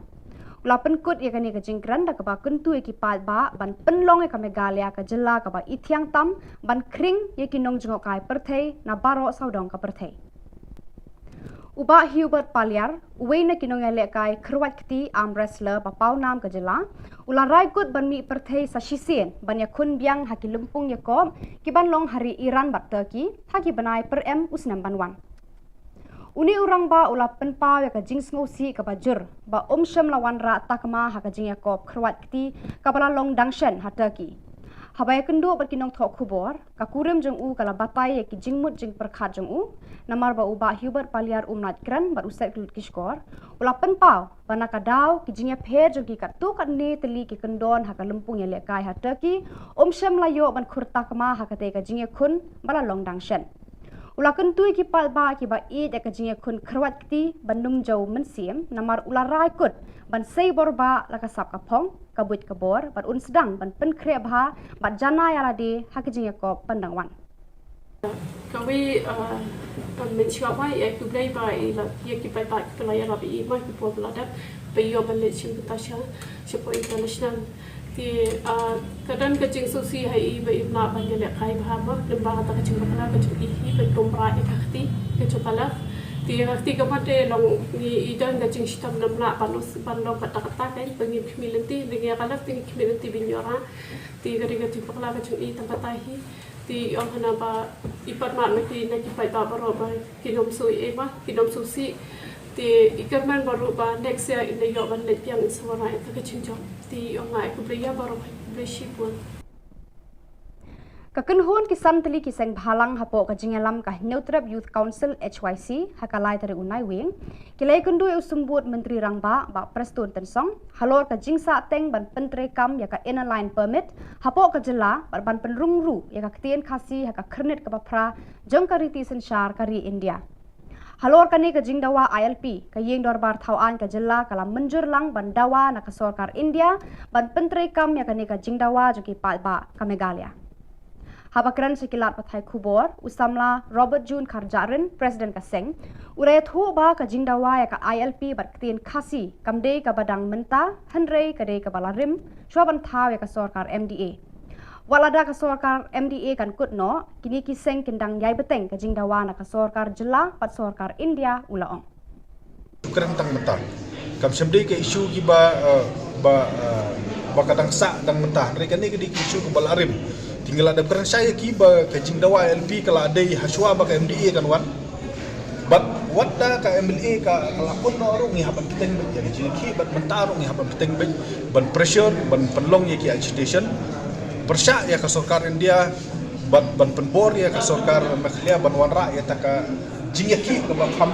U la pynkut ïa kane ka jingkren da kaba kyntu ïa ki paidbah ban pynlong ïa ka Meghalaya ka jylla kaba ithiang tam ban khring ïa ki nongjngohkai pyrthei na baroh sawdong ka pyrthei. U Bah Hubert Paliar, uwei na ki nongïalehkai kyrwat kti arm wrestler ba pawnam ka jylla, u la rai kut ban mih pyrthei sa shisien ban ïakhun biang ha ki lympung ïakop kiban long ha ri Iran bad Turkey ha ki bnai pyrem u snem ban wan. Une u rangbah u la pynpaw ïa ka jingsngewsih kaba jur ba um shym la wanrah takma ha ka jingïakop kyrwat kti kaba la long dang shen ha Turkey. Haba ïakynduh bad ki nongthoh khubor, ka kurim jong u ka la batai ïa ki jingmut jingpyrkhat jong u, namar ba u Bah Hubert Paliar um lait kren bad u set ki lut ki shkor. U la pynpaw ba na ka daw ki jingïapher jong ki katto katne tylli ki kyndon ha ka lympung ïalehkai ha Turkey, um shym la ïoh ban khur takma ha katei ka jingïakhun ba la long dang shen. U la kyntu ïa ki paidbah kiba ïeit ïa ka jingïakhun kyrwat kti ban nym jew mynsiem, namar u la rai kut ban sei bor bah la ka sap ka phong, ka buit ka bor, bad un sdang ban pynkhreh bha bad janai ïa lade ha ka jingïakop pyndang wan. Kawei, ah, ban mynshuwa ba ïa khublei ba ïa la, ïa ki paidbah kiba la ïarap ïa i ma ki por ba la dep ba ïoh ban leit shim bynta sha, shapoh international. Te, ah, ka don ka jingsngewsih ha i ba im lah ban ïalehkai bha ma, lyngba kata ka jingbakla ka jong i hi ban kum bra ïa ka kti ka jong ka lad. Te ka kti ka mat te long ngi i don ka jingshitom namar ban long, ban long kata kata ka, ba ngim khmih lynti, te ngi ka lap te ngi khmih lynti ba ngin ïoh rah. Te ka dei ka jingbakla ka jong i tang kata hi. Te i ong hana ba i pat mat ma ki na ki paidbah baroh ba kin ym shu i ei ba kin ym shu sih. Te i kyrmen baroh ba next year in da ïoh ban leit biang in sa wanrah ïa ka jingjop. Te i ong nga ai khublei ïa baroh, khublei shibun. Ka kynhun ki san tylli ki seng bhalang hapoh ka jingïalam ka Hynñiewtrep Youth Council H Y C ha ka lai tarik u Naiwieng ki la ïakynduh ïa u Symbud Myntri Rangbah Bah Prestone Tynsong halor ka jingsah teng ban pyntreikam ïa ka Inner Line Permit hapoh ka jylla bad ban pynrung ruh ïa ka ktien Khasi ha ka khyrnit kaba phra jong ka riti synshar ka ri India. Halor kane ka jingdawa I L P, ka Ïing Dorbar Thaw Aiñ ka jylla ka la mynjur lang ban dawa na ka sorkar India ban pyntreikam ïa kane ka jingdawa jong ki paidbah ka Meghalaya. Haba kren sha ki lad pathai khubor, u samla Robert June Kharjahrin, President ka seng, u la ïathuh ba ka jingdawa ïa ka I L P bad ktien Khasi kam dei kaba dang mynta, hynrei ka dei kaba la rim shwa ban thaw ïa ka sorkar M D A. Wat lada ka sorkar M D A kan kut noh, kine ki seng kin dang ïai bteng ka jingdawa na ka sorkar jylla bad sorkar India, u la ong. Kren tang mynta. Kam shym dei ka issue kiba, eh, ba, eh, ba ka dang sah dang mynta. Hynrei kane ka dei ka issue kaba la rim. Te ngi la dep kren shai ïa ki ba ka jingdawa I L P ka la dei hashwa ba ka M D A kan wan. Bad wat da ka M L A ka, ka la pun noh ruh ngi hap ban bteng beit ïa ka jingïakhih, bad mynta ruh ngi hap ban bteng beit ban pressure, ban pynlong ïa ki agitation. Pyrshah ïa ka sorkar India bad ban pynbor ïa ka sorkar Meghalaya ban wanrah ïa kata ka jingïakhih kaba kham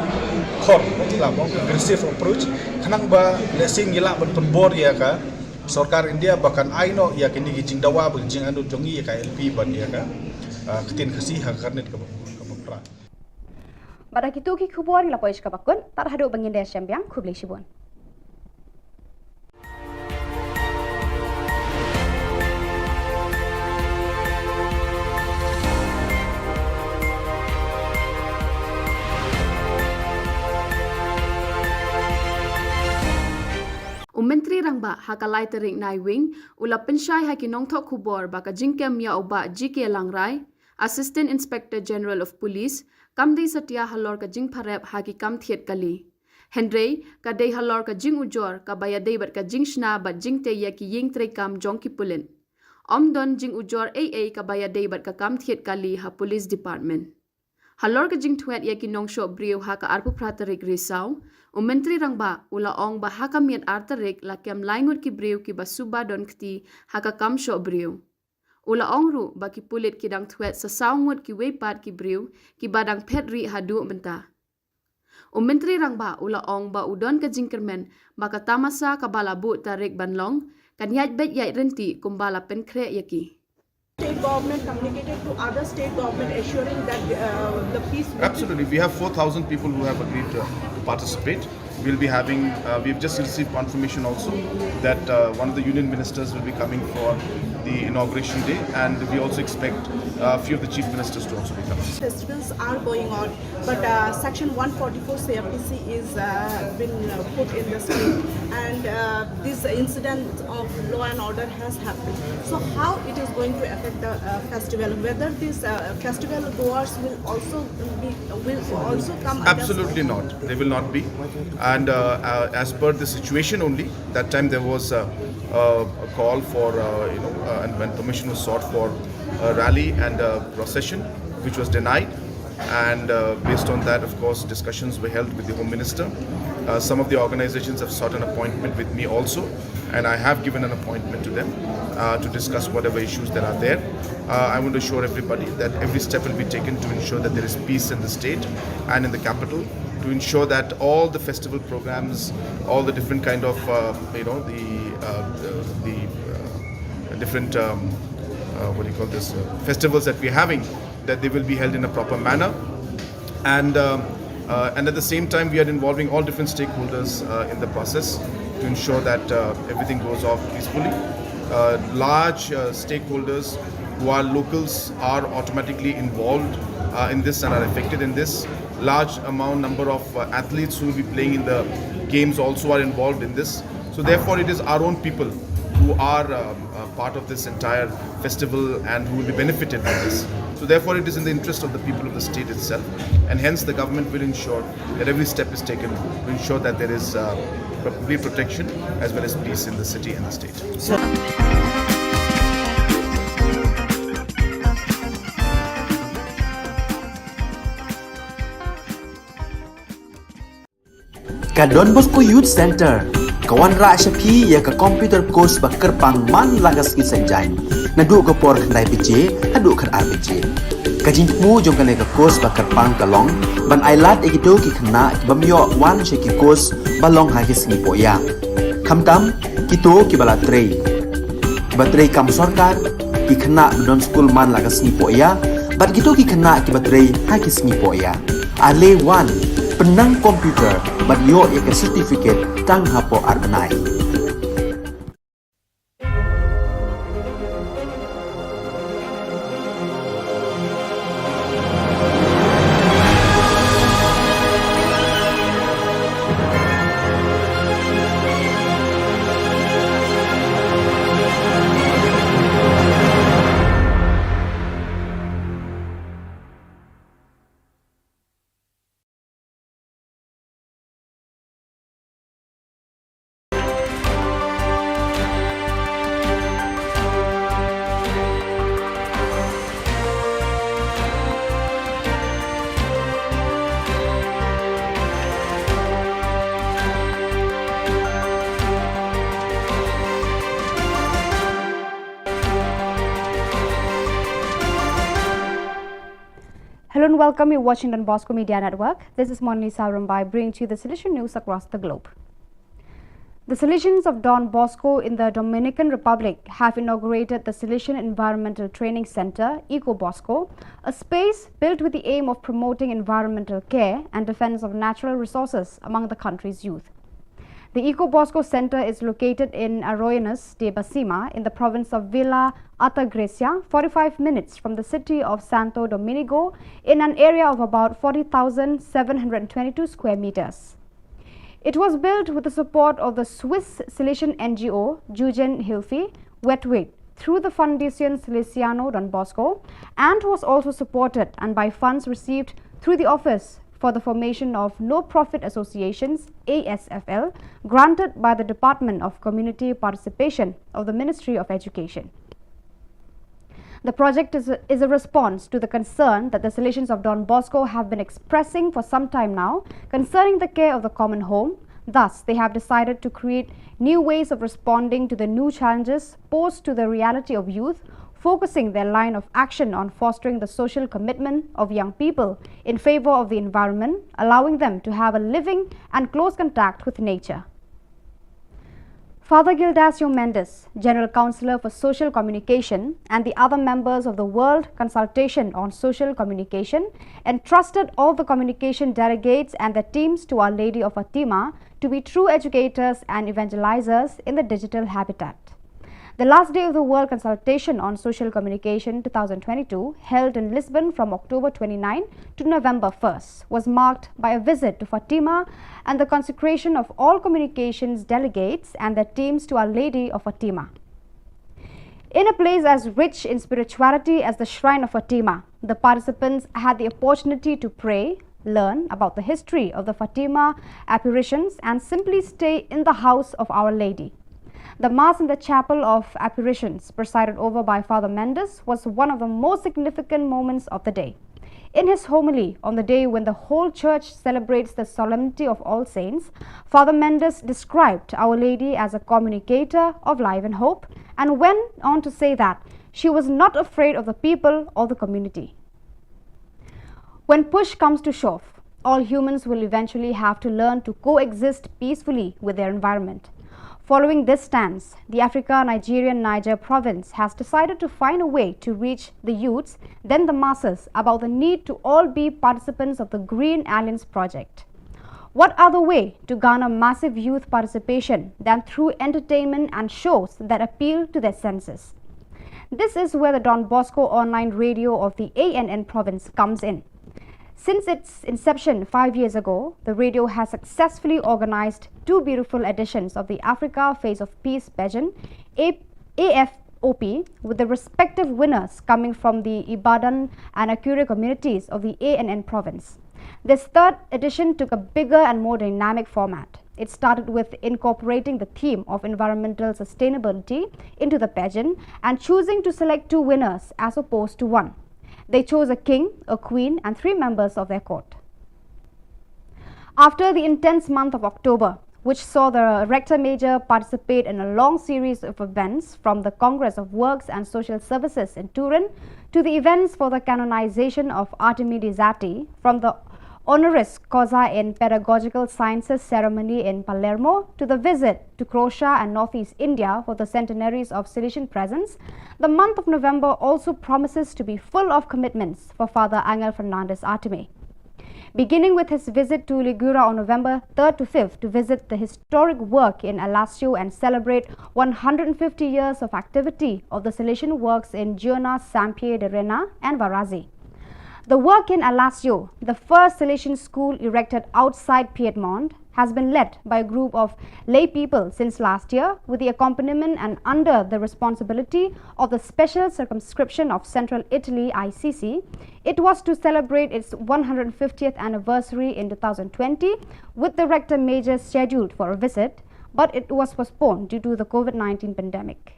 khor, kata la ong ka aggressive approach, khnang ba lehse ngi lah ban pynbor ïa ka sorkar India ba kan ai noh ïa kine ki jingdawa bad jingangnud jong ngi ïa ka I L P bad ïa ka, ah, ktien Khasi ha ka khyrnit kaba, kaba phra. Bad da kito ki khubor ngi la poi sha kaba kut, tad haduh ba ngin da shem biang, khublei shibun. U Myntri Rangbah ha ka lai tarik Naiwieng u la pynshai ha ki nongthoh khubor ba ka jingkem ïa u Bah G K Langrai, Assistant Inspector General of Police, kam dei satia halor ka jingpharep ha ki kam thied kali. Hynrei ka dei halor ka jingujor kaba ïadei bad ka jingshna bad jingtei ïa ki ïing treikam jong ki pulit. Ym don jingujor ei ei kaba ïadei bad ka kam thied kali ha Police Department. Halor ka jingthwet ïa ki nongshoh briew ha ka arphew phra tarik Risaw, u Myntri Rangbah u la ong ba ha ka miet ar tarik la kem lai ngut ki briew kiba suba don kti ha ka kam shoh briew. U la ong ruh ba ki pulit ki dang thwet sa saw ngut kiwei pat ki briew kiba dang phet rieh haduh mynta. U Myntri Rangbah u la ong ba u don ka jingkyrmen ba ka tamasa kaba la buh tarik ban long kan ïaid beit ïaid rynti kumba la pynkhreh ïa ki. State government communicated to other state government assuring that, uh, the peace will be. Absolutely. We have four thousand people who have agreed to, to participate. We'll be having, uh, we've just received confirmation also that, uh, one of the union ministers will be coming for the inauguration day, and we also expect, uh, a few of the chief ministers to also be coming. Festivals are going on, but, uh, Section one forty-four C R P C is, uh, been, uh, put in the state, and, uh, this incident of law and order has happened. So how it is going to affect the, uh, festival? Whether these, uh, festival goers will also be, will also come under. Absolutely not. They will not be. And, uh, uh, as per the situation only, that time there was, uh, uh, a call for, uh, you know, uh, and when permission was sought for a rally and a procession, which was denied. And, uh, based on that, of course, discussions were held with the Home Minister. Uh, some of the organizations have sought an appointment with me also, and I have given an appointment to them, uh, to discuss whatever issues that are there. Uh, I want to assure everybody that every step will be taken to ensure that there is peace in the state and in the capital, to ensure that all the festival programs, all the different kind of, uh, you know, the, uh, uh, the, uh, different, um, uh, what do you call this, uh, festivals that we're having, that they will be held in a proper manner. And, um, uh, and at the same time, we are involving all different stakeholders, uh, in the process to ensure that, uh, everything goes off peacefully. Uh, large, uh, stakeholders who are locals are automatically involved, uh, in this and are affected in this. Large amount number of, uh, athletes who will be playing in the games also are involved in this. So therefore, it is our own people who who are um, uh, part of this entire festival and who will be benefited by this. So therefore, it is in the interest of the people of the state itself, and hence the government will ensure that every step is taken to ensure that there is uh, complete protection as well as peace in the city and the state. Ka Don Bosco Youth Centre ka wanrah sha phi ïa ka computer course ba kyrpang man la ka sngi Saitjaiñ, naduh ka por khyndai baje haduh khatar baje. Ka jingthmu jong kane ka course ba kyrpang ka long ban ailad ïa kito ki khynnah ki bym ïoh wan sha ki course ba long ha ki sngi pohïa, khamtam kito kiba la trei, kiba trei kam sorkar, ki khynnah ba don skul man la ka sngi pohïa, bad kito ki khynnah kiba trei ha ki sngi pohïa. Ale wan, pynnang computer bad ïoh ïa ka certificate tang hapoh ar bnai. Hello and welcome. You're watching Don Bosco Media Network. This is Monalisa Rumbai bringing to you the Salesian news across the globe. The Salesians of Don Bosco in the Dominican Republic have inaugurated the Salesian Environmental Training Center, Eco Bosco, a space built with the aim of promoting environmental care and defense of natural resources among the country's youth. The Eco Bosco Center is located in Arroyuelos de Besima in the province of Villa Altagracia, forty-five minutes from the city of Santo Domingo, in an area of about forty thousand seven hundred twenty-two square meters. It was built with the support of the Swiss Salesian N G O Jugendhilfe Wedwig through the Fundación Salesiano Don Bosco and was also supported and by funds received through the Office for the Formation of No-Profit Associations, A S F L, granted by the Department of Community Participation of the Ministry of Education. The project is a, is a response to the concern that the Salesians of Don Bosco have been expressing for some time now concerning the care of the common home. Thus, they have decided to create new ways of responding to the new challenges posed to the reality of youth, focusing their line of action on fostering the social commitment of young people in favor of the environment, allowing them to have a living and close contact with nature. Father Gildacio Mendez, General Counselor for Social Communication, and the other members of the World Consultation on Social Communication entrusted all the communication delegates and their teams to Our Lady of Fatima to be true educators and evangelizers in the digital habitat. The last day of the World Consultation on Social Communication twenty twenty-two, held in Lisbon from October twenty-ninth to November first, was marked by a visit to Fatima and the consecration of all communications delegates and their teams to Our Lady of Fatima. In a place as rich in spirituality as the Shrine of Fatima, the participants had the opportunity to pray, learn about the history of the Fatima apparitions, and simply stay in the house of Our Lady. The Mass in the Chapel of Apparitions, presided over by Father Mendez, was one of the most significant moments of the day. In his homily on the day when the whole church celebrates the Solemnity of All Saints, Father Mendez described Our Lady as a communicator of life and hope and went on to say that she was not afraid of the people or the community. When push comes to shove, all humans will eventually have to learn to coexist peacefully with their environment. Following this stance, the Africa Nigerian Niger province has decided to find a way to reach the youths, then the masses, about the need to all be participants of the Green Alliance project. What other way to garner massive youth participation than through entertainment and shows that appeal to their senses? This is where the Don Bosco online radio of the A N N province comes in. Since its inception five years ago, the radio has successfully organized two beautiful editions of the Africa Face of Peace pageant, A- A F O P, with the respective winners coming from the Ibadan and Akure communities of the A N N province. This third edition took a bigger and more dynamic format. It started with incorporating the theme of environmental sustainability into the pageant and choosing to select two winners as opposed to one. They chose a king, a queen, and three members of their court. After the intense month of October, which saw the Rector Major participate in a long series of events, from the Congress of Works and Social Services in Turin to the events for the canonization of Artemi di Zatti, from the honoris causa in pedagogical sciences ceremony in Palermo to the visit to Croatia and Northeast India for the centenaries of Salesian presence, the month of November also promises to be full of commitments for Father Angel Fernandez Artemi. Beginning with his visit to Ligura on November third to fifth to visit the historic work in Alassio and celebrate one hundred fifty years of activity of the Salesian works in Giona, Sampier de Rena, and Varazi. The work in Alassio, the first Salesian school erected outside Piedmont, has been led by a group of lay people since last year, with the accompaniment and under the responsibility of the Special Circumscription of Central Italy, I C C. It was to celebrate its one hundred fiftieth anniversary in two thousand twenty, with the Rector Major scheduled for a visit, but it was postponed due to the COVID nineteen pandemic.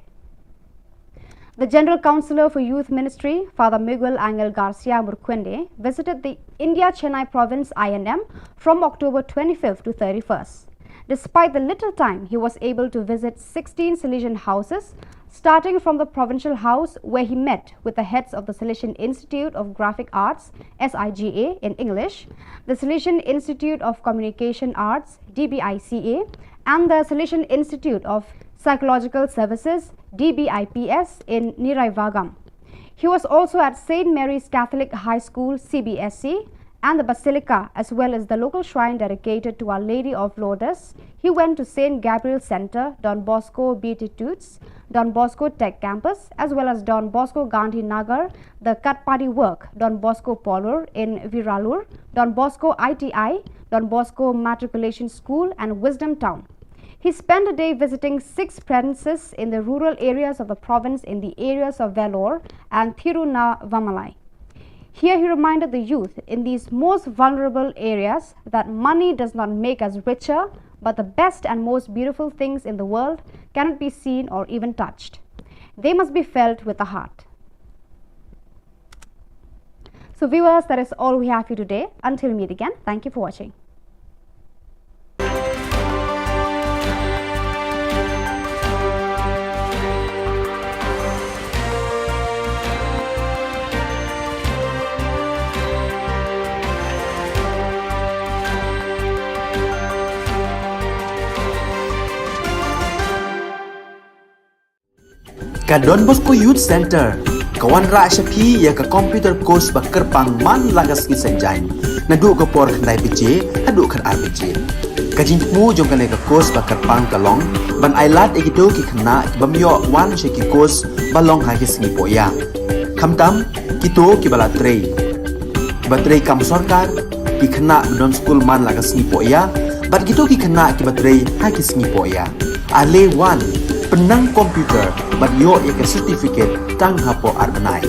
The General Councillor for Youth Ministry, Father Miguel Angel Garcia Murcuende, visited the India Chennai province I N M from October twenty-fifth to thirty-first. Despite the little time, he was able to visit sixteen Salesian houses, starting from the provincial house where he met with the heads of the Salesian Institute of Graphic Arts, S I G A in English, the Salesian Institute of Communication Arts, D B I C A, and the Salesian Institute of Psychological Services, D B I P S, in Niraivagam. He was also at Saint Mary's Catholic High School, C B S C, and the Basilica, as well as the local shrine dedicated to Our Lady of Lourdes. He went to Saint Gabriel Centre, Don Bosco Beatitudes, Don Bosco Tech Campus, as well as Don Bosco Gandhi Nagar, the Katpadi Work, Don Bosco Polur in Viralur, Don Bosco I T I, Don Bosco Matriculation School, and Wisdom Town. He spent a day visiting six premises in the rural areas of the province in the areas of Vellore and Thiruvannamalai. Here he reminded the youth in these most vulnerable areas that money does not make us richer, but the best and most beautiful things in the world cannot be seen or even touched. They must be felt with the heart. So viewers, that is all we have for you today. Until we meet again, thank you for watching. Ka Don Bosco Youth Centre ka wanrah sha phi ïa ka computer course ba kyrpang man la ka sngi Saitjaiñ, naduh ka por khyndai baje haduh khatar baje. Ka jingthmu jong kane ka course ba kyrpang ka long ban ailad ïa kito ki khynnah ki bym ïoh wan sha ki course ba long ha ki sngi pohïa. Khamtam kito kiba la trei, kiba trei kam sorkar, ki khynnah ba don skul man la ka sngi pohïa, bad kito ki khynnah kiba trei ha ki sngi pohïa. Ale wan, pynnang computer bad ïoh ïa ka certificate tang hapoh ar bnai.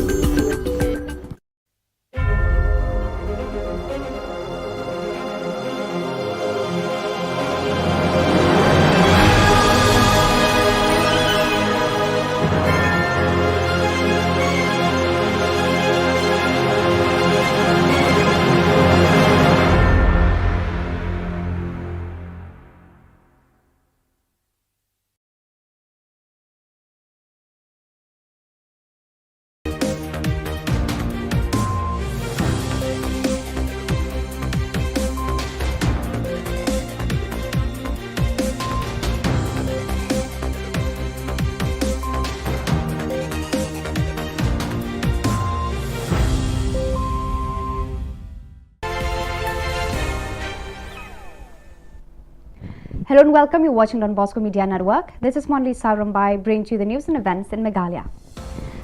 Hello and welcome. You're watching Don Bosco Media Network. This is Monli Sarumbai bringing to you the news and events in Meghalaya.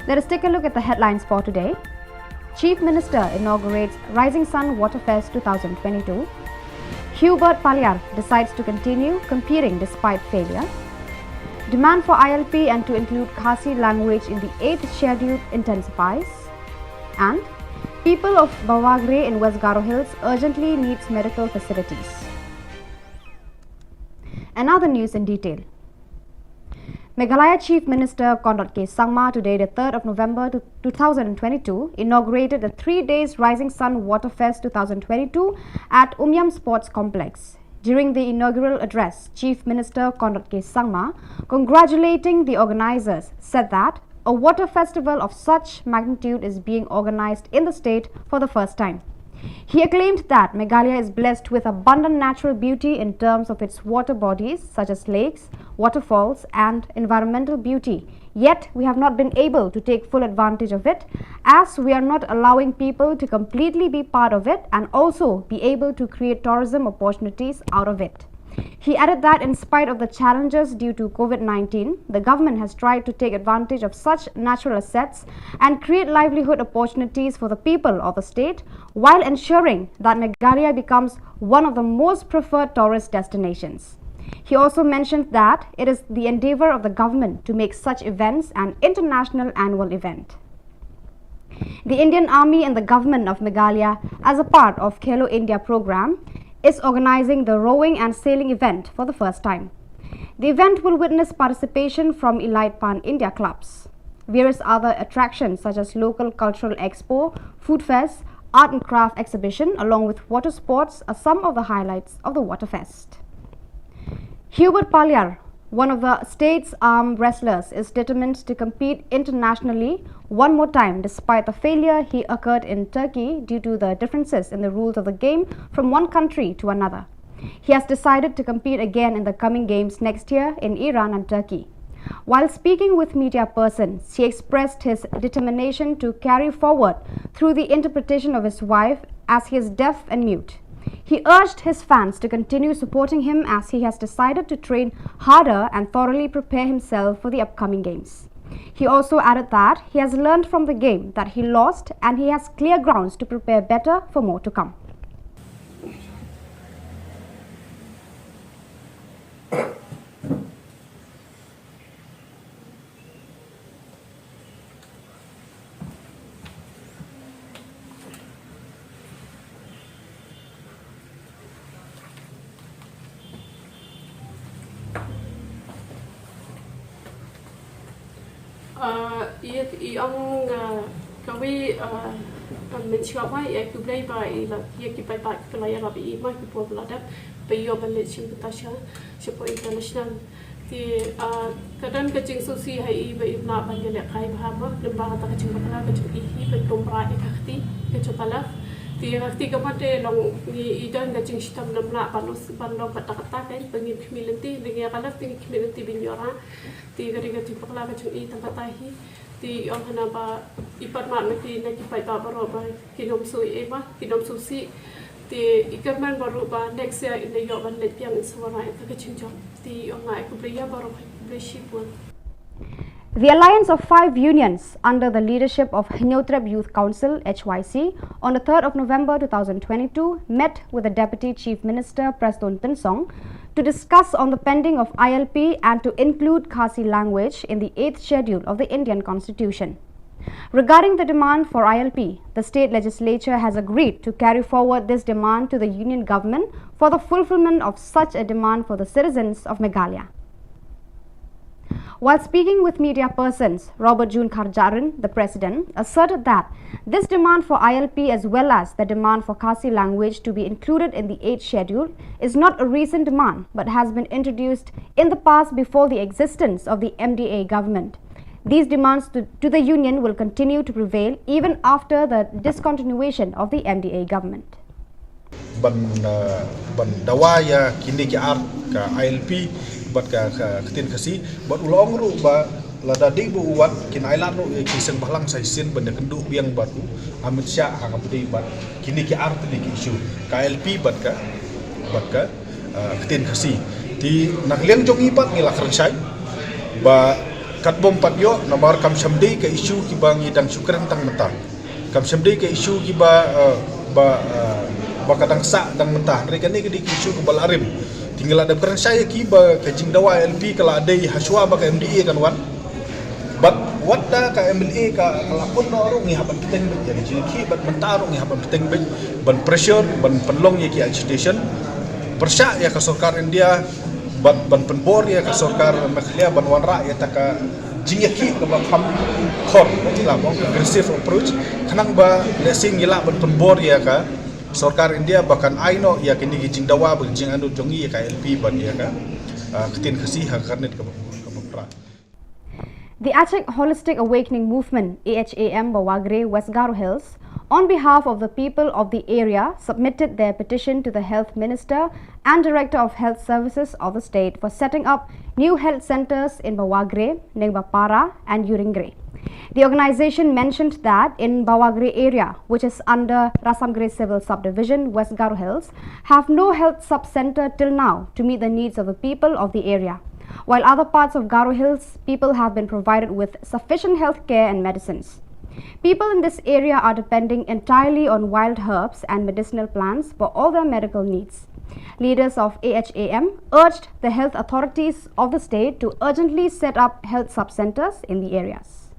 Let us take a look at the headlines for today. Chief Minister inaugurates Rising Sun Waterfest two thousand twenty-two. Hubert Paliar decides to continue competing despite failure. Demand for I L P and to include Khasi language in the eighth schedule intensifies. And people of Bawagre in West Garo Hills urgently needs medical facilities. And now the news in detail. Meghalaya Chief Minister Conrad K Sangma today, the third of November two thousand twenty-two, inaugurated the three days Rising Sun Waterfest two thousand twenty-two at Umiam Sports Complex. During the inaugural address, Chief Minister Conrad K Sangma, congratulating the organizers, said that a water festival of such magnitude is being organized in the state for the first time. He acclaimed that Meghalaya is blessed with abundant natural beauty in terms of its water bodies such as lakes, waterfalls, and environmental beauty. Yet, we have not been able to take full advantage of it, as we are not allowing people to completely be part of it and also be able to create tourism opportunities out of it. He added that in spite of the challenges due to COVID nineteen, the government has tried to take advantage of such natural assets and create livelihood opportunities for the people of the state while ensuring that Meghalaya becomes one of the most preferred tourist destinations. He also mentioned that it is the endeavor of the government to make such events an international annual event. The Indian Army and the government of Meghalaya, as a part of Khelo India program, is organizing the rowing and sailing event for the first time. The event will witness participation from elite pan-India clubs. Various other attractions such as local cultural expo, food fest, art and craft exhibition along with water sports are some of the highlights of the Waterfest. Hubert Paliar, one of the state's arm wrestlers, is determined to compete internationally one more time despite the failure he occurred in Turkey due to the differences in the rules of the game from one country to another. He has decided to compete again in the coming games next year in Iran and Turkey. While speaking with media persons, he expressed his determination to carry forward through the interpretation of his wife, as he is deaf and mute. He urged his fans to continue supporting him as he has decided to train harder and thoroughly prepare himself for the upcoming games. He also added that he has learned from the game that he lost and he has clear grounds to prepare better for more to come. Ah, ïa, i ong, ah, kawei, ah, ah, mynshuwa ba ïa khublei ba ïa la, ïa ki paidbah ki la ïarap ïa i ma ki por ba la dep ba ïoh ban leit shim bynta sha, shapoh international. Te, ah, ka don ka jingsngewsih ha i ba im lah ban ïalehkai bha mo, lyngba kata ka jingbakla ka jong i hi ban tum bra ïa ka kti ka jong ka left. Te ka kti ka mut te long ngi i don ka jingshitom, ym lah ban long, ban long katta katta, ka ba ngin khmih lynti, te ngi ïa ka left te ngi khmih lynti ban ïoh rah. Te ka dei ka jingbakla ka jong i tang katta hi. Te i ong hana ba i pan mad na ki, na ki paidbah baroh ba kin ym shu ïa ba kin ym sngewsih. Te i kyrmen baroh ba next year in da ïoh ban leit biang in sa wanrah ïa ka jingjop. Te i ong nga ai khublei ïa baroh, khublei shibun. The Alliance of Five Unions, under the leadership of Hynñiewtrep Youth Council, H Y C, on the third of November two thousand twenty-two, met with the Deputy Chief Minister Prestone Tynsong to discuss on the pending of I L P and to include Khasi language in the eighth schedule of the Indian Constitution. Regarding the demand for I L P, the state legislature has agreed to carry forward this demand to the union government for the fulfillment of such a demand for the citizens of Meghalaya. While speaking with media persons, Robert June Kharjahrin, the president, asserted that this demand for I L P as well as the demand for Khasi language to be included in the eighth schedule is not a recent demand but has been introduced in the past before the existence of the M D A government. These demands to, to the union will continue to prevail even after the discontinuation of the M D A government. Ban, uh, ban dawa ïa kine ki ar, ka I L P bad ka, ka ktien Khasi, bad u la ong ruh ba lada dei ba u wad kin ailad ruh ïa ki seng bhalang sa shisien ban ïakynduh biang bad u Amit Shah ha kaba ïadei bad kine ki ar tylli ki issue, ka I L P bad ka, bad ka, uh, ktien Khasi. Te na ka liang jong ngi pat ngi la kren shai ba katba ym pat ïoh namar kam shym dei ka issue kiba ngi dang shu kren tang mynta. Kam shym dei ka issue kiba, eh, ba, eh, ba ka dang sah dang mynta. Hynrei kane ka dei ka issue kaba la rim. Te ngi la dep kren shai ïa ki ba ka jingdawa I L P ka la dei hashwa ba ka M D A kan wan. Bad wat da ka M L A ka, ka la pun noh ruh ngi hap ban bteng beit ïa ka jingïakhih, bad mynta ruh ngi hap ban bteng beit ban pressure, ban pynlong ïa ki agitation, pyrshah ïa ka sorkar India, bad ban pynbor ïa ka sorkar Meghalaya ban wanrah ïa kata ka jingïakhih kaba kham khor, la ong aggressive approach, khnang ba lehse ngi lah ban pynbor ïa ka sorkar India ba kan ai noh ïa kine ki jingdawa bad jingangnud jong ngi ïa ka I L P bad ïa ka, ah, ktien Khasi ha ka kyrnit kaba, kaba phra. The Achik Holistic Awakening Movement, A H A M, Bawagre, West Garo Hills, on behalf of the people of the area, submitted their petition to the Health Minister and Director of Health Services of the state for setting up new health centers in Bawagre, Nengbapara, and Yuringre. The organization mentioned that in Bawagre area, which is under Rasamgre Civil Subdivision, West Garo Hills, have no health sub-center till now to meet the needs of the people of the area, while other parts of Garo Hills, people have been provided with sufficient health care and medicines. People in this area are depending entirely on wild herbs and medicinal plants for all their medical needs. Leaders of A H A M urged the health authorities of the state to urgently set up health sub-centers in the areas.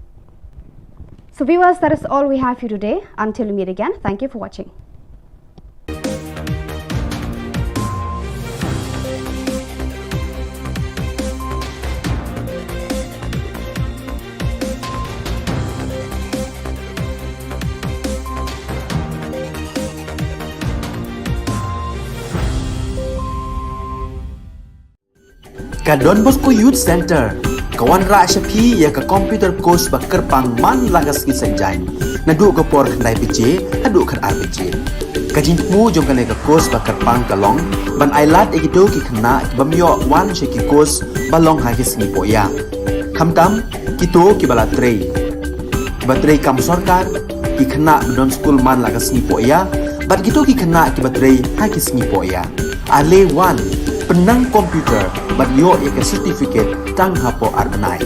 So viewers, that is all we have for you today. Until we meet again, thank you for watching. Ka Don Bosco Youth Center ka wanrah sha phi ïa ka computer course ba kyrpang man la ka sngi Saitjaiñ, naduh ka por khyndai baje haduh khatar baje. Ka jingthmu jong kane ka course ba kyrpang ka long ban ai lad ïa kito ki khynnah ki bym ïoh wan sha ki course ba long ha ki sngi pohïa. Khamtam kito kiba la trei, kiba trei kam sorkar, ki khynnah ba don skul man la ka sngi pohïa, bad kito ki khynnah kiba trei ha ki sngi pohïa. Ale wan, pynnang computer bad ïoh ïa ka certificate tang hapoh ar bnai.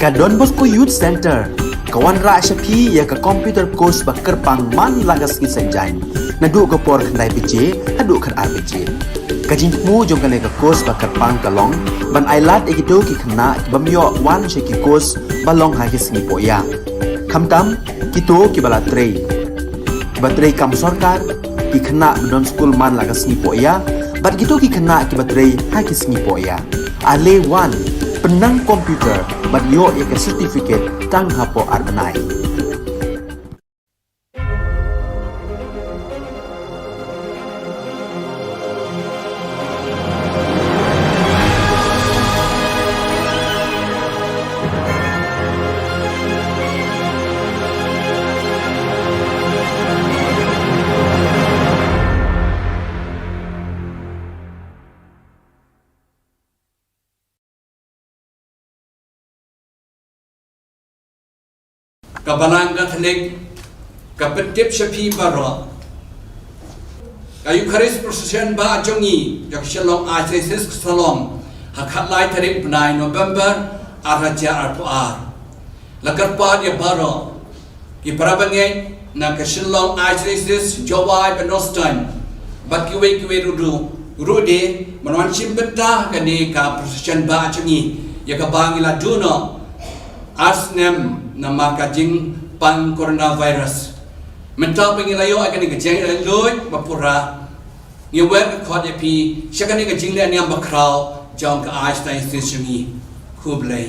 Ka Don Bosco Youth Centre ka wanrah sha phi ïa ka computer course ba kyrpang man la ka sngi Saitjaiñ, naduh ka por khyndai baje haduh khatar baje. Ka jingthmu jong kane ka course ba kyrpang ka long ban ailad ïa kito ki khynnah ki bym ïoh wan sha ki course ba long ha ki sngi pohïa, khamtam kito kiba la trei, kiba trei kam sorkar, ki khynnah ba don skul man la ka sngi pohïa, bad kito ki khynnah kiba trei ha ki sngi pohïa. Ale wan, pynnang computer bad ïoh ïa ka certificate tang hapoh ar bnai. Ka Balang Katholik ka pyntip sha phi baroh, ka Eucharist Procession ba jong ngi jong ka Shillong Archdiocese ka sa long ha khatlai tarik bnai November ar hajar arphew ar. La kyrpad ïa baroh ki para bangeit na ka Shillong Archdiocese, Jowai bad North Star, bad kiwei kiwei ruh, ruh de, ban wan shim bynta ha kane ka procession ba jong ngi, ïa kaba ngi la duh noh ar snem namar ka jingpang coronavirus. Mynta ba ngi la ïoh ïa kane ka jingïaid luid ba pura, ngi wer ka khot ïa phi sha kane ka jingleh niam bakhraw jong ka Archdiocese jong ngi. Khublei.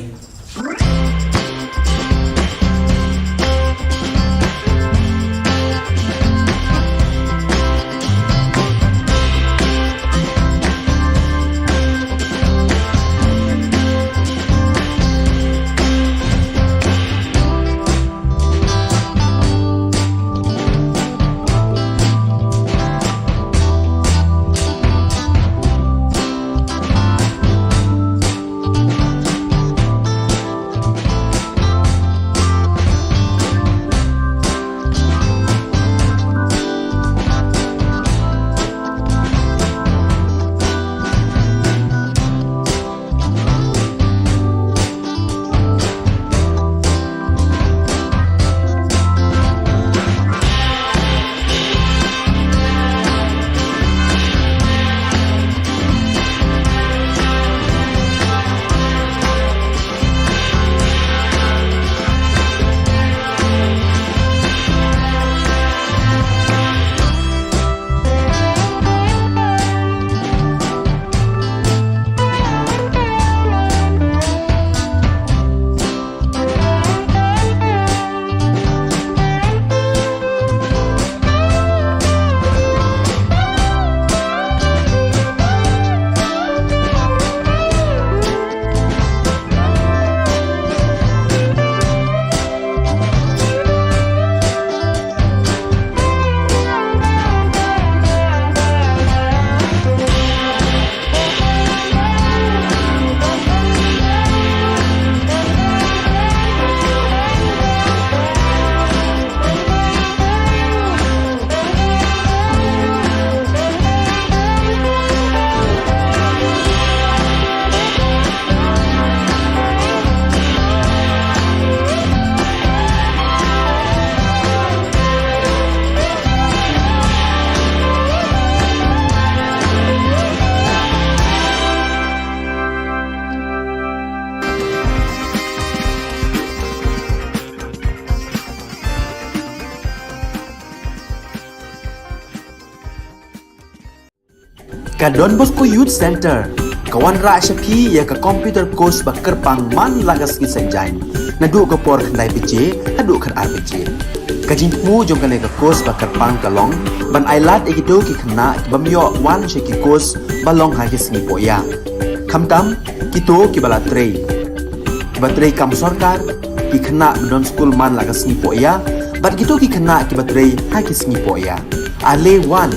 Ka Don Bosco Youth Centre ka wanrah sha phi ïa ka computer course ba kyrpang man la ka sngi Saitjaiñ, naduh ka por khyndai baje haduh khatar baje. Ka jingthmu jong kane ka course ba kyrpang ka long ban ailad ïa kito ki khynnah ki bym ïoh wan sha ki course ba long ha ki sngi pohïa, khamtam kito kiba la trei, kiba trei kam sorkar, ki khynnah ba don skul man la ka sngi pohïa, bad kito ki khynnah kiba trei ha ki sngi pohïa. Ale wan,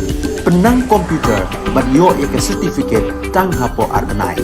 pynnang computer bad ïoh ïa ka certificate tang hapoh ar bnai.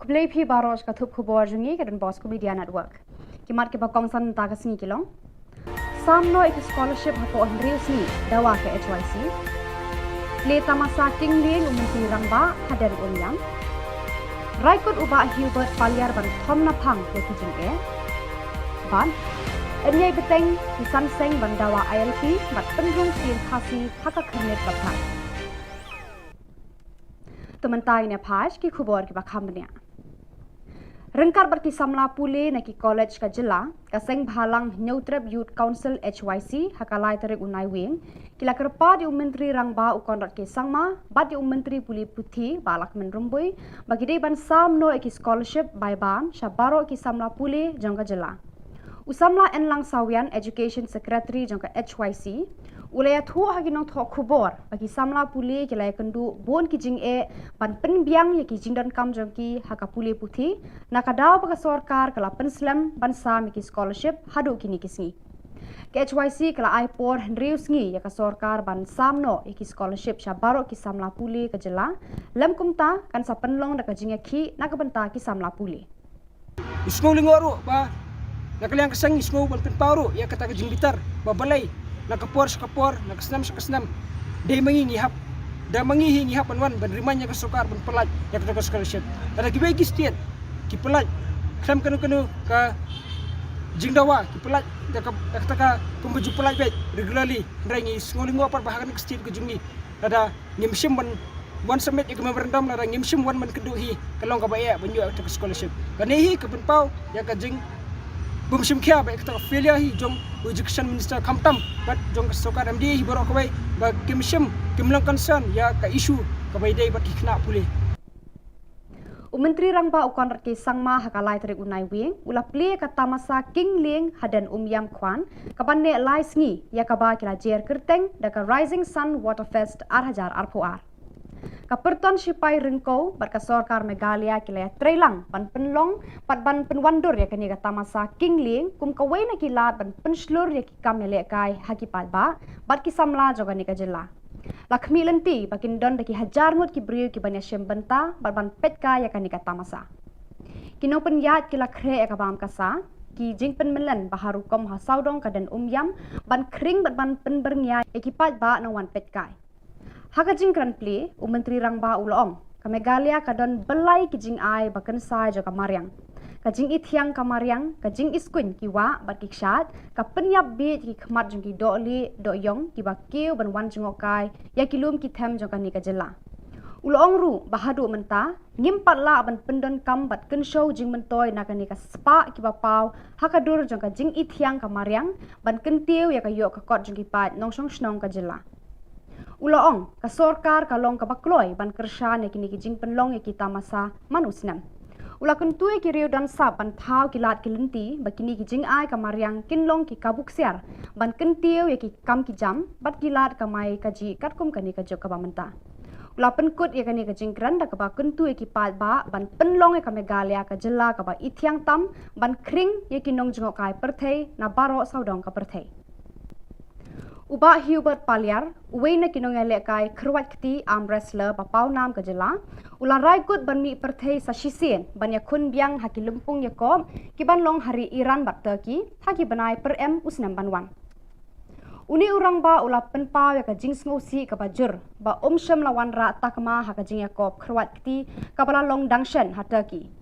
Khublei phi baroh sha ka thup khubor jong ngi ka Don Bosco Media Network. Ki mat kiba kongsan mynta ka sngi ki long: Sam noh ïa ki scholarship hapoh hynriew sngi dawa ka H Y C. Plie tamasa King Lieng u Myntri Rangbah hadien Umïam. Rai kut u Bah Hubert Paliar ban thom naphang ïa ki jingeh. Bad yn ïai bteng ki san seng ban dawa I L P bad pynrung ktien Khasi ha ka khyrnit ba pher. To mynta ngin ïa peit ki khubor kiba kham bniah. Ryngkat bad ki samla pule na ki college ka jylla, ka Seng Bhalang Hynñiewtrep Youth Council H Y C ha ka lai tarik u Naiwieng ki la kyrpad ïa u Myntri Rangbah u Conrad K Sangma bad ïa u Myntri Pule Puthi Bah Lahkmen Rymbui ba ki dei ban sam noh ïa ki scholarship bai bam sha baroh ki samla pule jong ka jylla. U samla Enlang Sawian, Education Secretary jong ka H Y C, u la ïathuh ha ki nongthoh khubor ba ki samla pule ki la ïakynduh bun ki jingeh ban pynbiang ïa ki jingdonkam jong ki ha ka pule puthi, na ka daw ba ka sorkar ka la pynslem ban sam ïa ki scholarship haduh kine ki sngi. Ka H Y C ka la ai por hynriew sngi ïa ka sorkar ban sam noh ïa ki scholarship sha baroh ki samla pule ka jylla, lym kumta kan sa pynlong da ka jingïakhih na ka bynta ki samla pule. Ngi sngew lyngngoh ruh ba na ka liang ka seng ngi sngew ban pynpaw ruh ïa kata ka jingbitar ba balei na ka por sha ka por, na ka snem sha ka snem, dei ma ngi ngi hap, da ma ngi hi ngi hap ban wan ban remind ïa ka sorkar ban pyllait ïa kata ka scholarship. Lada kiwei ki state ki pyllait khlem kano kano ka jingdawa, ki pyllait da ka, da kata ka kumba ju pyllait beit regularly, hynrei ngi sngew lyngngoh pat ba ha kane ka state ka jong ngi lada ngim shym wan, wan submit ïa ka memorandum, lada ngim shym wan ban kynduh hi, ka long kaba eh ban ïoh ïa ka scholarship. Kane hi ka pynpaw ïa ka jingbymshim khia bad ïa kata ka failure hi jong u Education Minister khamtam bad jong ka sorkar M D A hi baroh kawei ba kim shym, kim long concern ïa ka issue kaba ïadei bad ki khynnah pule. U Myntri Rangbah u Conrad K Sangma ha ka lai tarik u Naiwieng u la plie ka tamasa King Lieng hadien Umïam Kwan, kaban neh lai sngi, ïa kaba ki la jer kyrteng da ka Rising Sun Waterfest ar hajar arphew ar. Ka pyrton shipai ryngkew bad ka sorkar Meghalaya ki la ïatreilang ban pynlong bad ban pynwandur ïa kane ka tamasa King Lieng kum kawei na ki lad ban pynshlur ïa ki kam ïalehkai ha ki paidbah bad ki samla jong kane ka jylla. La khmih lynti ba kin don da ki hajar ngut ki briew kiban ïashim bynta bad ban peitkai ïa kane ka tamasa. Ki nongpynïaid ki la khreh ïa ka bam ka sa, ki jingpynmyllen ba ha rukom ha sawdong ka dien Umïam ban khring bad ban pynbyrngia ïa ki paidbah nongwan peitkai. Ha ka jingkren plie, u Myntri Rangbah u la ong, ka Meghalaya ka don byllai ki jingai ba kynsai jong ka mariang. Ka jingithiang ka mariang, ka jingiskuiñ ki wah bad ki kshaid, ka pynïap bieit ki khmat jong ki dohlieh dohïong kiba kiew ban wan jngohkai ïa ki lum ki them jong kane ka jylla. U la ong ruh ba haduh mynta ngim pat lah ban pyndonkam bad kynshew jingmyntoi na kane ka spah kiba paw ha ka dur jong ka jingithiang ka mariang ban kyntiew ïa ka ïoh ka kot jong ki paid nongshong shnong ka jylla. U la ong, ka sorkar ka long kaba kloi ban kyrshan ïa kine ki jingpynlong ïa ki tamasa man u snem. U la kyntu ïa ki riew don sap ban thaw ki lad ki lynti ba kine ki jingai ka mariang kin long ki kabu ksiar ban kyntiew ïa ki kam ki jam bad ki lad kamai kajih katkum kane ka juk kaba mynta. U la pynkut ïa kane ka jingkren da kaba kyntu ïa ki paidbah ban pynlong ïa ka Meghalaya ka jylla kaba ithiang tam ban khring ïa ki nongjngohkai pyrthei na baroh sawdong ka pyrthei. U Bah Hubert Paliar, uwei na ki nongïalehkai kyrwat kti arm wrestler ba paw nam ka jylla, u la rai kut ban mih pyrthei sa shisien ban ïakhun biang ha ki lympung ïakop kiban long ha ri Iran bad Turkey ha ki bnai pyrem u snem ban wan. Une u rangbah u la pynpaw ïa ka jingsngewsih kaba jur ba um shym la wanrah takma ha ka jingïakop kyrwat kti kaba la long dang shen ha Turkey.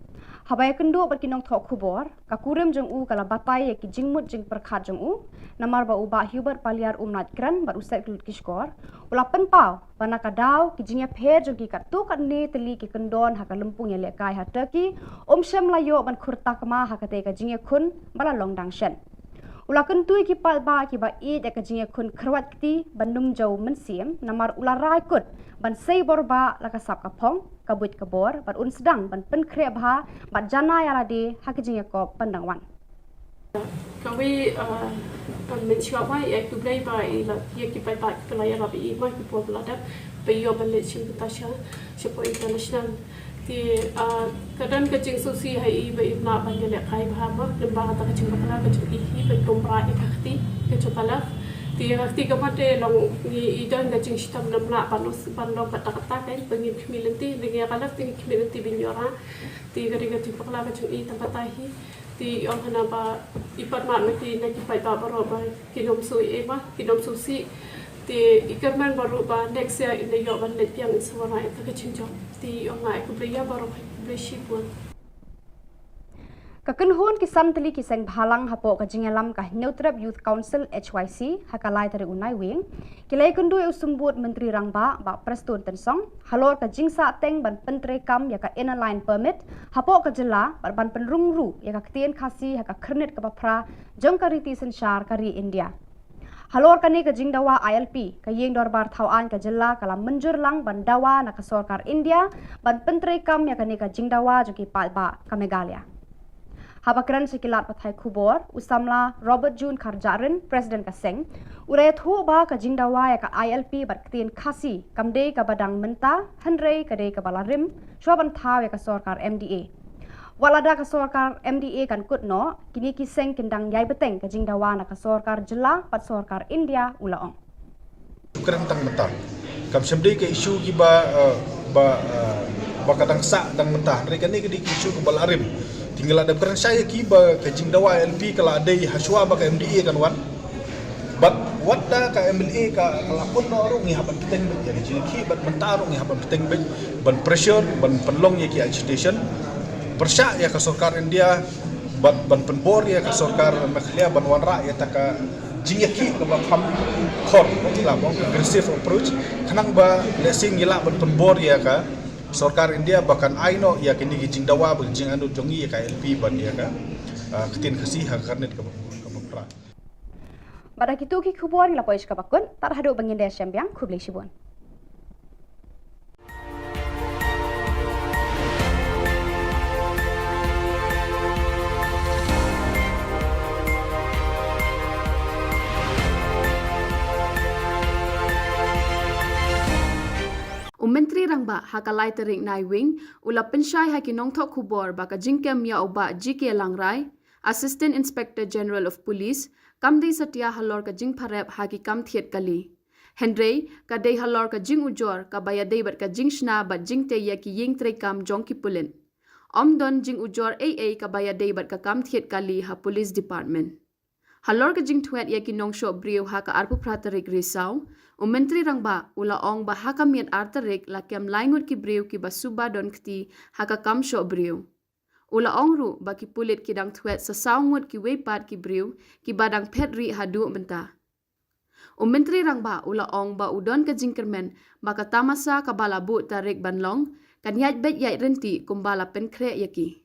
Haba ïakynduh bad ki nongthoh khubor, ka kurim jong u ka la batai ïa ki jingmut jingpyrkhat jong u, namar ba u Bah Hubert Paliar um lait kren bad u set ki lut ki shkor. U la pynpaw ba na ka daw ki jingïapher jong ki katto katne tylli ki kyndon ha ka lympung ïalehkai ha Turkey um shym la ïoh ban khur takma ha katei ka jingïakhun ba la long dang shen. U la kyntu ïa ki paidbah kiba ïeit ïa ka jingïakhun kyrwat kti ban nym jew mynsiem, namar u la rai kut ban sei bor bah la ka sap ka phong, ka buit ka bor bad un sdang ban pynkhreh bha bad janai ïa lade ha ka jingïakop ban dang wan. Kawei, ah, ah, mynshuwa ba ïa khublei ba ïa la, ïa ki paidbah kiba la ïarap ïa i ma ki por ba la dep ba ïoh ban leit shim bynta sha, shapoh international. Te, ah, ka don ka jingsngewsih ha i ba im lah ban ïalehkai bha ma lyngba kata ka jingbakla ka jong i hi ban tum bha ïa ka kti ka jong ka lad. Te ka kti ka mat te long ngi i don ka jingshitom namlah ban long, ban long katta katta, kan ba ngin khmih lynti, ba ngi ïa ka lad te ngi khmih lynti ban ïoh ra. Te ka dei ka jingpakla ka jong i tang katta hi. Te ong hana ba i pat mat ma ki na ki paidbah baroh ba kin ym shu ïa ba kin ym shu sih. Te i kyrmen baroh ba next year in da ïoh ban leit biang in sa wanrah ïa ka jingjop. Te ong nga ai khublei ïa baroh, khublei shibun. Ka kynhun ki san tylli ki seng bhalang hapoh ka jingïalam ka Hynñiewtrep Youth Council, H Y C, ha ka lai tarik u Naiwieng, ki la ïakynduh ïa u Symbud Myntri Rangbah, Bah Prestone Tynsong, halor ka jingsah teng ban pyntreikam ïa ka Inner Line Permit hapoh ka jylla bad ban pynrung ruh ïa ka ktien Khasi ha ka khyrnit kaba phra jong ka riti synshar ka ri India. Halor kane ka jingdawa I L P, ka Ïing Dorbar Thaw Aiñ ka jylla ka la mynjur lang ban dawa na ka sorkar India ban pyntreikam ïa kane ka jingdawa jong ki paidbah ka Meghalaya. Haba kren sha ki lad pathai khubor, u samla Robert June Kharjahrin, President ka seng, u la ïathuh ba ka jingdawa ïa ka I L P bad ktien Khasi kam dei kaba dang mynta, hynrei ka dei kaba la rim shuwa ban thaw ïa ka sorkar M D A. Wat lada ka sorkar M D A kan kut noh, kine ki seng kin dang ïai bteng ka jingdawa na ka sorkar jylla bad sorkar India, u la ong. Kren tang mynta. Kam shym dei ka issue kiba, eh, ba, eh, ba ka dang sah dang mynta. Hynrei kane ka dei ka issue kaba la rim. Te ngi la dep kren shai ïa ki ba ka jingdawa I L P ka la dei hashwa ba ka M D A kan wan. Bad wat da ka M L A ka, ka la pun noh ruh ngi hap ban bteng beit ïa ka jingïakhih, bad mynta ruh ngi hap ban bteng beit ban pressure, ban pynlong ïa ki agitation. Pyrshah ïa ka sorkar India, bad ban pynbor ïa ka sorkar Meghalaya ban wanrah ïa kata ka jingïakhih kaba kham khor, la ong aggressive approach, khnang ba lehse ngi lah ban pynbor ïa ka sorkar India ba kan ai noh ïa kine ki jingdawa bad jingangnud jong ngi ïa ka I L P bad ïa ka, ah, ktien Khasi ha ka khyrnit kaba, kaba phra. Bad da kito ki khubor ngi la poi sha kaba kut, tad haduh ba ngin da shim biang, khublei shibun. U Myntri Rangbah ha ka lai tarik Naiwieng u la pynshai ha ki nongthoh khubor ba ka jingkem ïa u Bah G K Langrai, Assistant Inspector General of Police, kam dei satia halor ka jingpharep ha ki kam thied kali. Hynrei ka dei halor ka jingujor kaba ïadei bad ka jingshna bad jingtei ïa ki ïing treikam jong ki pulit. Ym don jingujor ei ei kaba ïadei bad ka kam thied kali ha Police Department. Halor ka jingthwet ïa ki nongshoh briew ha ka arphew phra tarik Risaw, u Myntri Rangbah u la ong ba ha ka miet ar tarik la kem lai ngut ki briew kiba suba don kti ha ka kam shoh briew. U la ong ruh ba ki pulit ki dang thwet sa saw ngut kiwei pat ki briew kiba dang phet rieh haduh mynta. U Myntri Rangbah u la ong ba u don ka jingkyrmen ba ka tamasa kaba la buh tarik ban long kan ïaid beit ïaid ryntih kumba la pynkhreh ïa ki.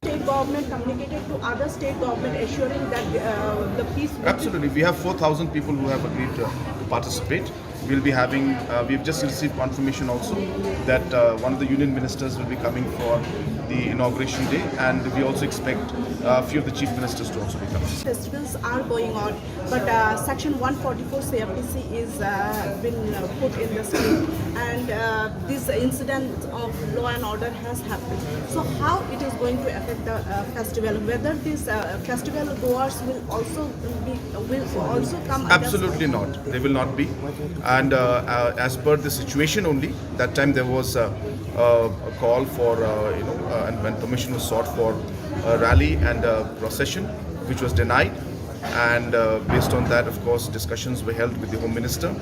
State government communicated to other state government assuring that, uh, the peace will be. Absolutely. We have four thousand people who have agreed to, to participate. We'll be having, uh, we've just received confirmation also that, uh, one of the union ministers will be coming for the inauguration day, and we also expect, uh, a few of the chief ministers to also be coming. Festivals are going on, but, uh, Section one forty-four C R P C is, uh, been, uh, put in the state, and, uh, this incident of law and order has happened. So how it is going to affect the, uh, festival? Whether these, uh, festival goers will also be, will also come under. Absolutely not. They will not be. And, uh, uh, as per the situation only, that time there was a, a, a call for, uh, you know, uh, and when permission was sought for a rally and a procession, which was denied. And, uh, based on that, of course, discussions were held with the Home Minister.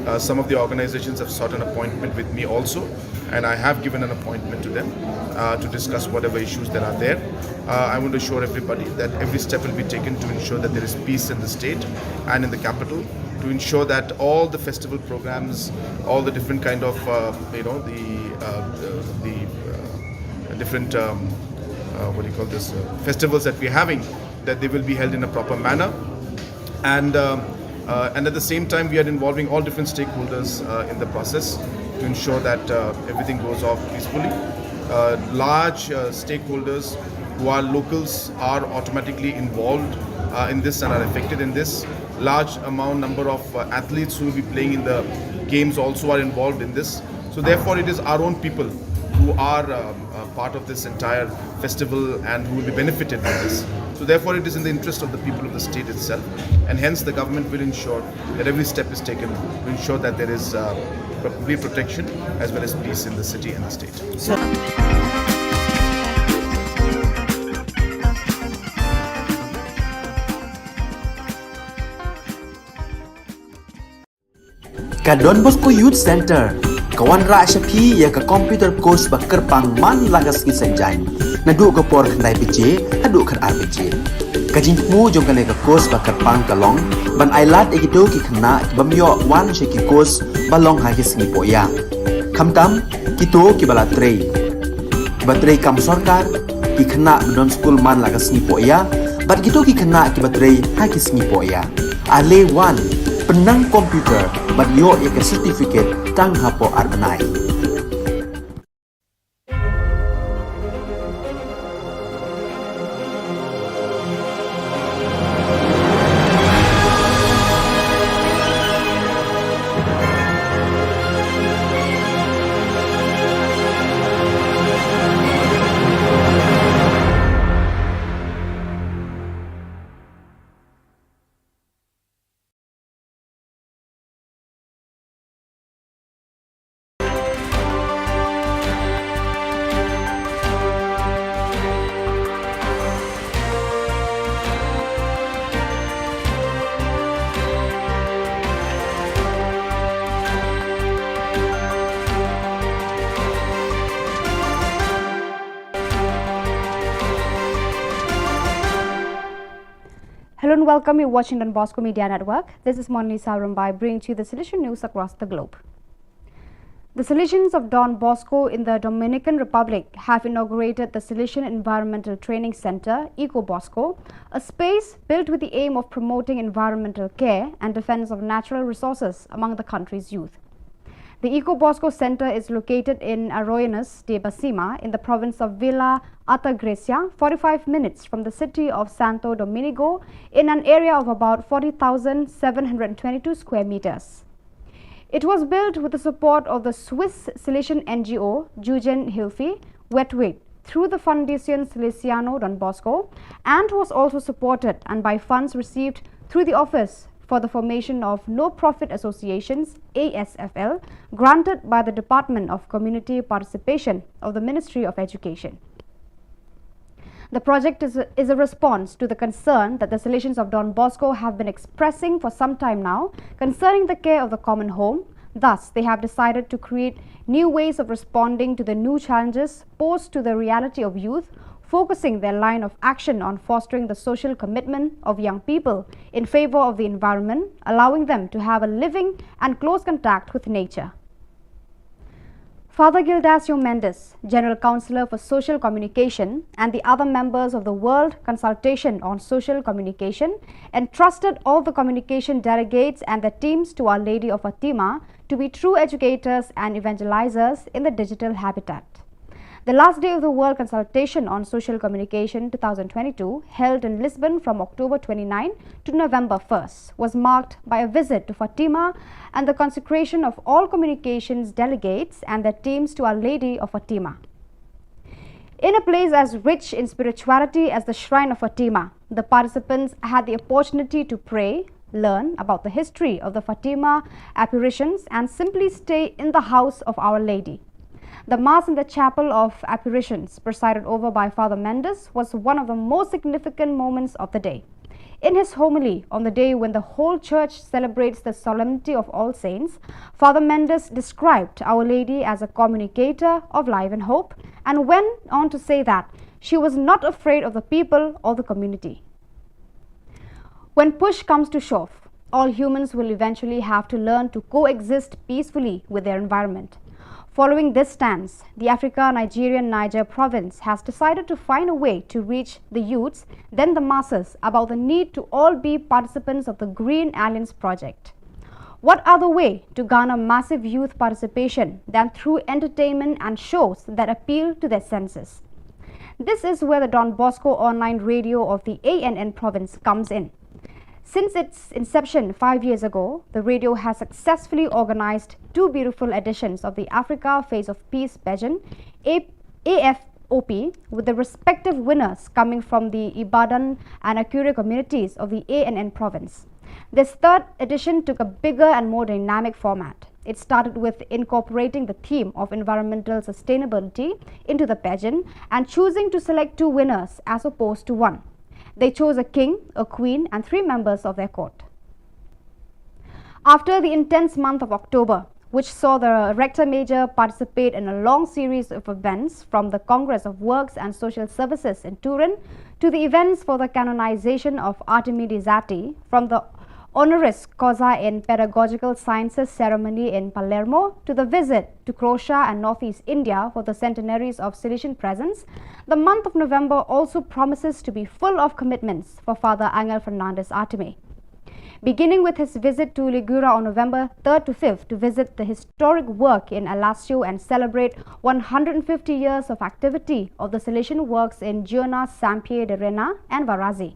Uh, some of the organizations have sought an appointment with me also, and I have given an appointment to them, uh, to discuss whatever issues that are there. Uh, I want to assure everybody that every step will be taken to ensure that there is peace in the state and in the capital, to ensure that all the festival programs, all the different kind of, uh, you know, the, uh, the, the, uh, different, um, uh, what do you call this, uh, festivals that we're having, that they will be held in a proper manner. And, um, uh, and at the same time, we are involving all different stakeholders, uh, in the process to ensure that, uh, everything goes off peacefully. Uh, large, uh, stakeholders who are locals are automatically involved, uh, in this and are affected in this. Large amount, number of, uh, athletes who will be playing in the games also are involved in this. So therefore, it is our own people who are um, uh, part of this entire festival and who will be benefited by this. So therefore, it is in the interest of the people of the state itself, and hence the government will ensure that every step is taken to ensure that there is uh, complete protection as well as peace in the city and the state. Ka Don Bosco Youth Center ka wanrah sha phi ïa ka computer course ba kyrpang man la ka sngi Saitjaiñ, naduh ka por khyndai baje haduh khatar baje. Ka jingthmu jong kane ka course ba kyrpang ka long ban ailad ïa kito ki khynnah ki bym ïoh wan sha ki course ba long ha ki sngi pohïa, khamtam kito kiba la trei, kiba trei kam sorkar, ki khynnah ba don skul man la ka sngi pohïa bad kito ki khynnah kiba trei ha ki sngi pohïa. Ale wan, pynnang computer bad ïoh ïa ka certificate tang hapoh ar bnai. Hello and welcome. You're watching Don Bosco Media Network. This is Monlisa Rumbai bringing to you the Salesian news across the globe. The Salesians of Don Bosco in the Dominican Republic have inaugurated the Salesian Environmental Training Center, Eco Bosco, a space built with the aim of promoting environmental care and defense of natural resources among the country's youth. The Eco Bosco Center is located in Arroyuelos de Besima in the province of Villa Altagracia, forty-five minutes from the city of Santo Domingo, in an area of about forty thousand seven hundred twenty-two square meters. It was built with the support of the Swiss Salesian N G O Jugendhilfe Wetwit through the Fundación Salesiano Don Bosco and was also supported and by funds received through the Office for the Formation of No-Profit Associations, A S F L, granted by the Department of Community Participation of the Ministry of Education. The project is a, is a response to the concern that the Salesians of Don Bosco have been expressing for some time now concerning the care of the common home. Thus, they have decided to create new ways of responding to the new challenges posed to the reality of youth, focusing their line of action on fostering the social commitment of young people in favor of the environment, allowing them to have a living and close contact with nature. Father Gildacio Mendes, General Counsellor for Social Communication, and the other members of the World Consultation on Social Communication entrusted all the communication delegates and their teams to Our Lady of Fatima to be true educators and evangelizers in the digital habitat. The last day of the World Consultation on Social Communication two thousand twenty-two, held in Lisbon from October twenty-ninth to November first, was marked by a visit to Fatima and the consecration of all communications delegates and their teams to Our Lady of Fatima. In a place as rich in spirituality as the Shrine of Fatima, the participants had the opportunity to pray, learn about the history of the Fatima apparitions, and simply stay in the house of Our Lady. The Mass in the Chapel of Apparitions, presided over by Father Mendes, was one of the most significant moments of the day. In his homily on the day when the whole church celebrates the Solemnity of All Saints, Father Mendes described Our Lady as a communicator of life and hope and went on to say that she was not afraid of the people or the community. When push comes to shove, all humans will eventually have to learn to coexist peacefully with their environment. Following this stance, the Africa Nigerian Niger province has decided to find a way to reach the youths, then the masses, about the need to all be participants of the Green Alliance project. What other way to garner massive youth participation than through entertainment and shows that appeal to their senses? This is where the Don Bosco online radio of the A N N province comes in. Since its inception five years ago, the radio has successfully organized two beautiful editions of the Africa Face of Peace pageant, A- A F O P, with the respective winners coming from the Ibadan and Akure communities of the A N N province. This third edition took a bigger and more dynamic format. It started with incorporating the theme of environmental sustainability into the pageant and choosing to select two winners as opposed to one. They chose a king, a queen, and three members of their court. After the intense month of October, which saw the Rector Major participate in a long series of events, from the Congress of Works and Social Services in Turin to the events for the canonization of Artemi di Zatti, from the honoris causa in pedagogical sciences ceremony in Palermo to the visit to Croatia and Northeast India for the centenaries of Salesian presence, the month of November also promises to be full of commitments for Father Angel Fernandez Artemi. Beginning with his visit to Ligura on November third to fifth to visit the historic work in Alassio and celebrate one hundred fifty years of activity of the Salesian works in Giona, Sampier de Rena, and Varazi.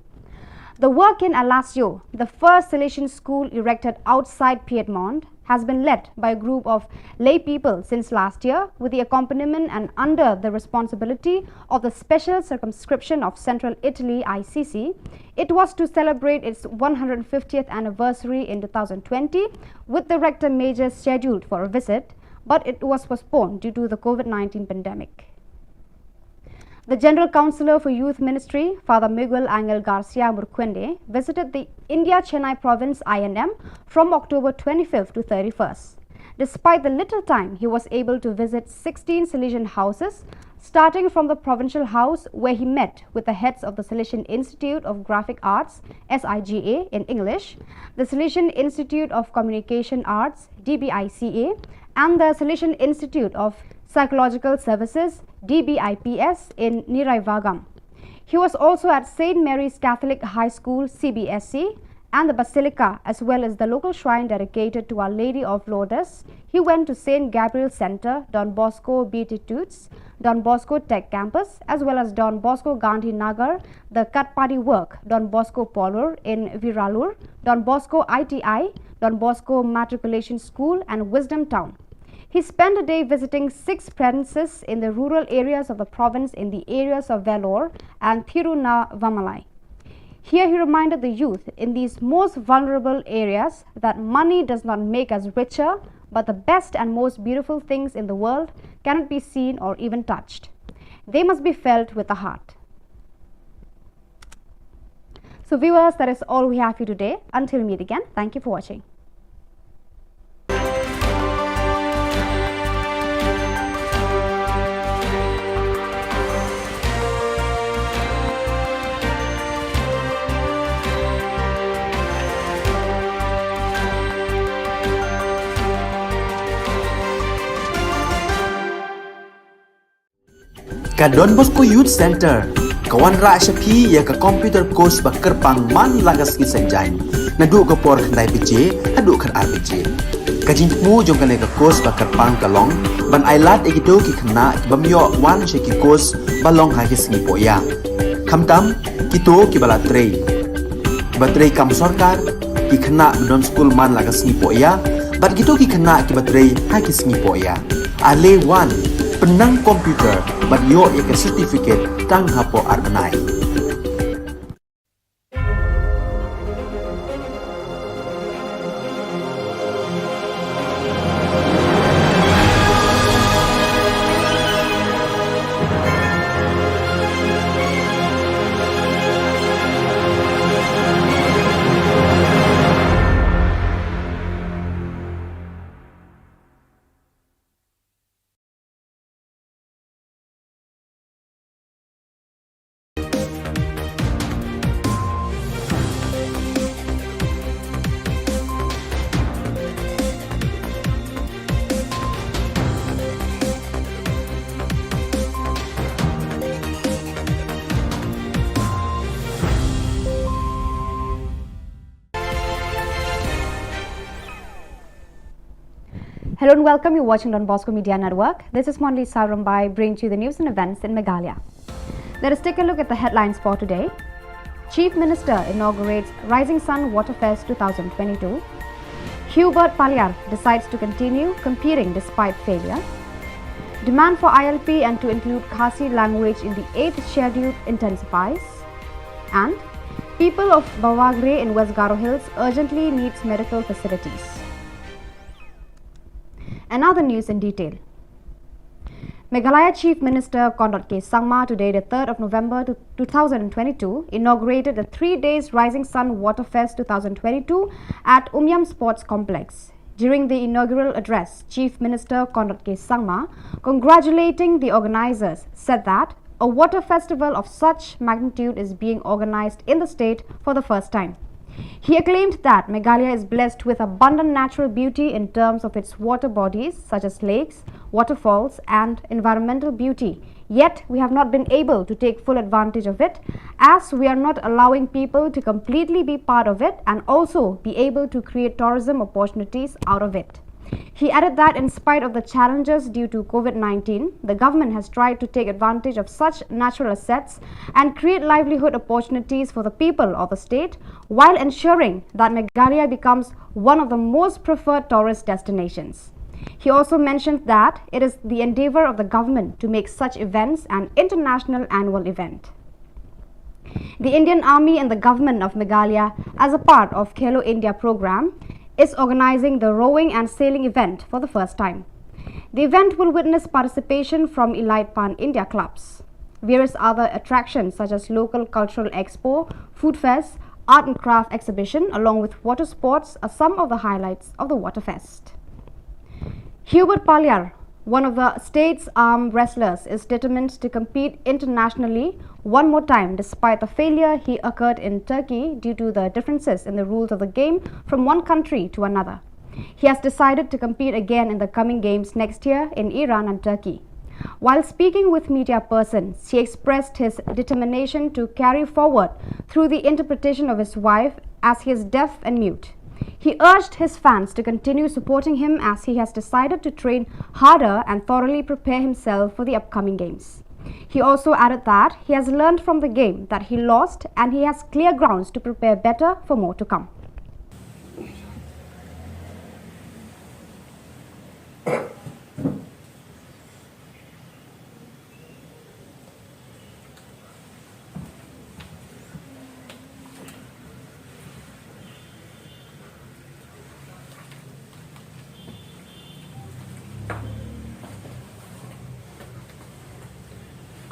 The work in Alassio, the first Salesian school erected outside Piedmont, has been led by a group of lay people since last year, with the accompaniment and under the responsibility of the Special Circumscription of Central Italy, I C C. It was to celebrate its one hundred fiftieth anniversary in two thousand twenty, with the Rector Major scheduled for a visit, but it was postponed due to the COVID nineteen pandemic. The General Councillor for Youth Ministry, Father Miguel Angel Garcia Murcuende, visited the India Chennai province I N M from October twenty-fifth to thirty-first. Despite the little time, he was able to visit sixteen Salesian houses, starting from the provincial house where he met with the heads of the Salesian Institute of Graphic Arts, S I G A in English, the Salesian Institute of Communication Arts, D B I C A, and the Salesian Institute of Psychological Services, D B I P S, in Niraivagam. He was also at Saint Mary's Catholic High School, C B S C, and the Basilica, as well as the local shrine dedicated to Our Lady of Lourdes. He went to Saint Gabriel Centre, Don Bosco Beatitudes, Don Bosco Tech Campus, as well as Don Bosco Gandhi Nagar, the Katpadi Work, Don Bosco Polur in Viralur, Don Bosco I T I, Don Bosco Matriculation School, and Wisdom Town. He spent a day visiting six premises in the rural areas of the province in the areas of Vellore and Thiruvannamalai. Here he reminded the youth in these most vulnerable areas that money does not make us richer, but the best and most beautiful things in the world cannot be seen or even touched. They must be felt with the heart. So viewers, that is all we have for you today. Until we meet again, thank you for watching. Ka Don Bosco Youth Centre ka wanrah sha phi ïa ka computer course ba kyrpang man la ka sngi Saitjaiñ, naduh ka por khyndai baje haduh khatar baje. Ka jingthmu jong kane ka course ba kyrpang ka long ban ailad ïa kito ki khynnah ki bym ïoh wan sha ki course ba long ha ki sngi pohïa, khamtam kito kiba la trei, kiba trei kam sorkar, ki khynnah ba don skul man la ka sngi pohïa, bad kito ki khynnah kiba trei ha ki sngi pohïa. Ale wan, pynnang computer bad ïoh ïa ka certificate tang hapoh ar bnai. Hello and welcome. You're watching Don Bosco Media Network. This is Monli Sarumbai bringing to you the news and events in Meghalaya. Let us take a look at the headlines for today. Chief Minister inaugurates Rising Sun Waterfest two thousand twenty-two. Hubert Paliar decides to continue competing despite failure. Demand for I L P and to include Khasi language in the eighth schedule intensifies. And people of Bawagre in West Garo Hills urgently needs medical facilities. And now the news in detail. Meghalaya Chief Minister Conrad K Sangma today, the third of November two thousand twenty-two, inaugurated the three days Rising Sun Waterfest two thousand twenty-two at Umiam Sports Complex. During the inaugural address, Chief Minister Conrad K Sangma, congratulating the organizers, said that a water festival of such magnitude is being organized in the state for the first time. He acclaimed that Meghalaya is blessed with abundant natural beauty in terms of its water bodies such as lakes, waterfalls, and environmental beauty. Yet, we have not been able to take full advantage of it, as we are not allowing people to completely be part of it and also be able to create tourism opportunities out of it. He added that in spite of the challenges due to COVID nineteen, the government has tried to take advantage of such natural assets and create livelihood opportunities for the people of the state while ensuring that Meghalaya becomes one of the most preferred tourist destinations. He also mentioned that it is the endeavor of the government to make such events an international annual event. The Indian Army and the government of Meghalaya, as a part of Khelo India program, is organizing the rowing and sailing event for the first time. The event will witness participation from elite pan-India clubs. Various other attractions such as local cultural expo, food fest, art and craft exhibition along with water sports are some of the highlights of the Waterfest. Hubert Paliar, one of the state's arm wrestlers, is determined to compete internationally one more time despite the failure he occurred in Turkey due to the differences in the rules of the game from one country to another. He has decided to compete again in the coming games next year in Iran and Turkey. While speaking with media persons, he expressed his determination to carry forward through the interpretation of his wife, as he is deaf and mute. He urged his fans to continue supporting him as he has decided to train harder and thoroughly prepare himself for the upcoming games. He also added that he has learned from the game that he lost and he has clear grounds to prepare better for more to come.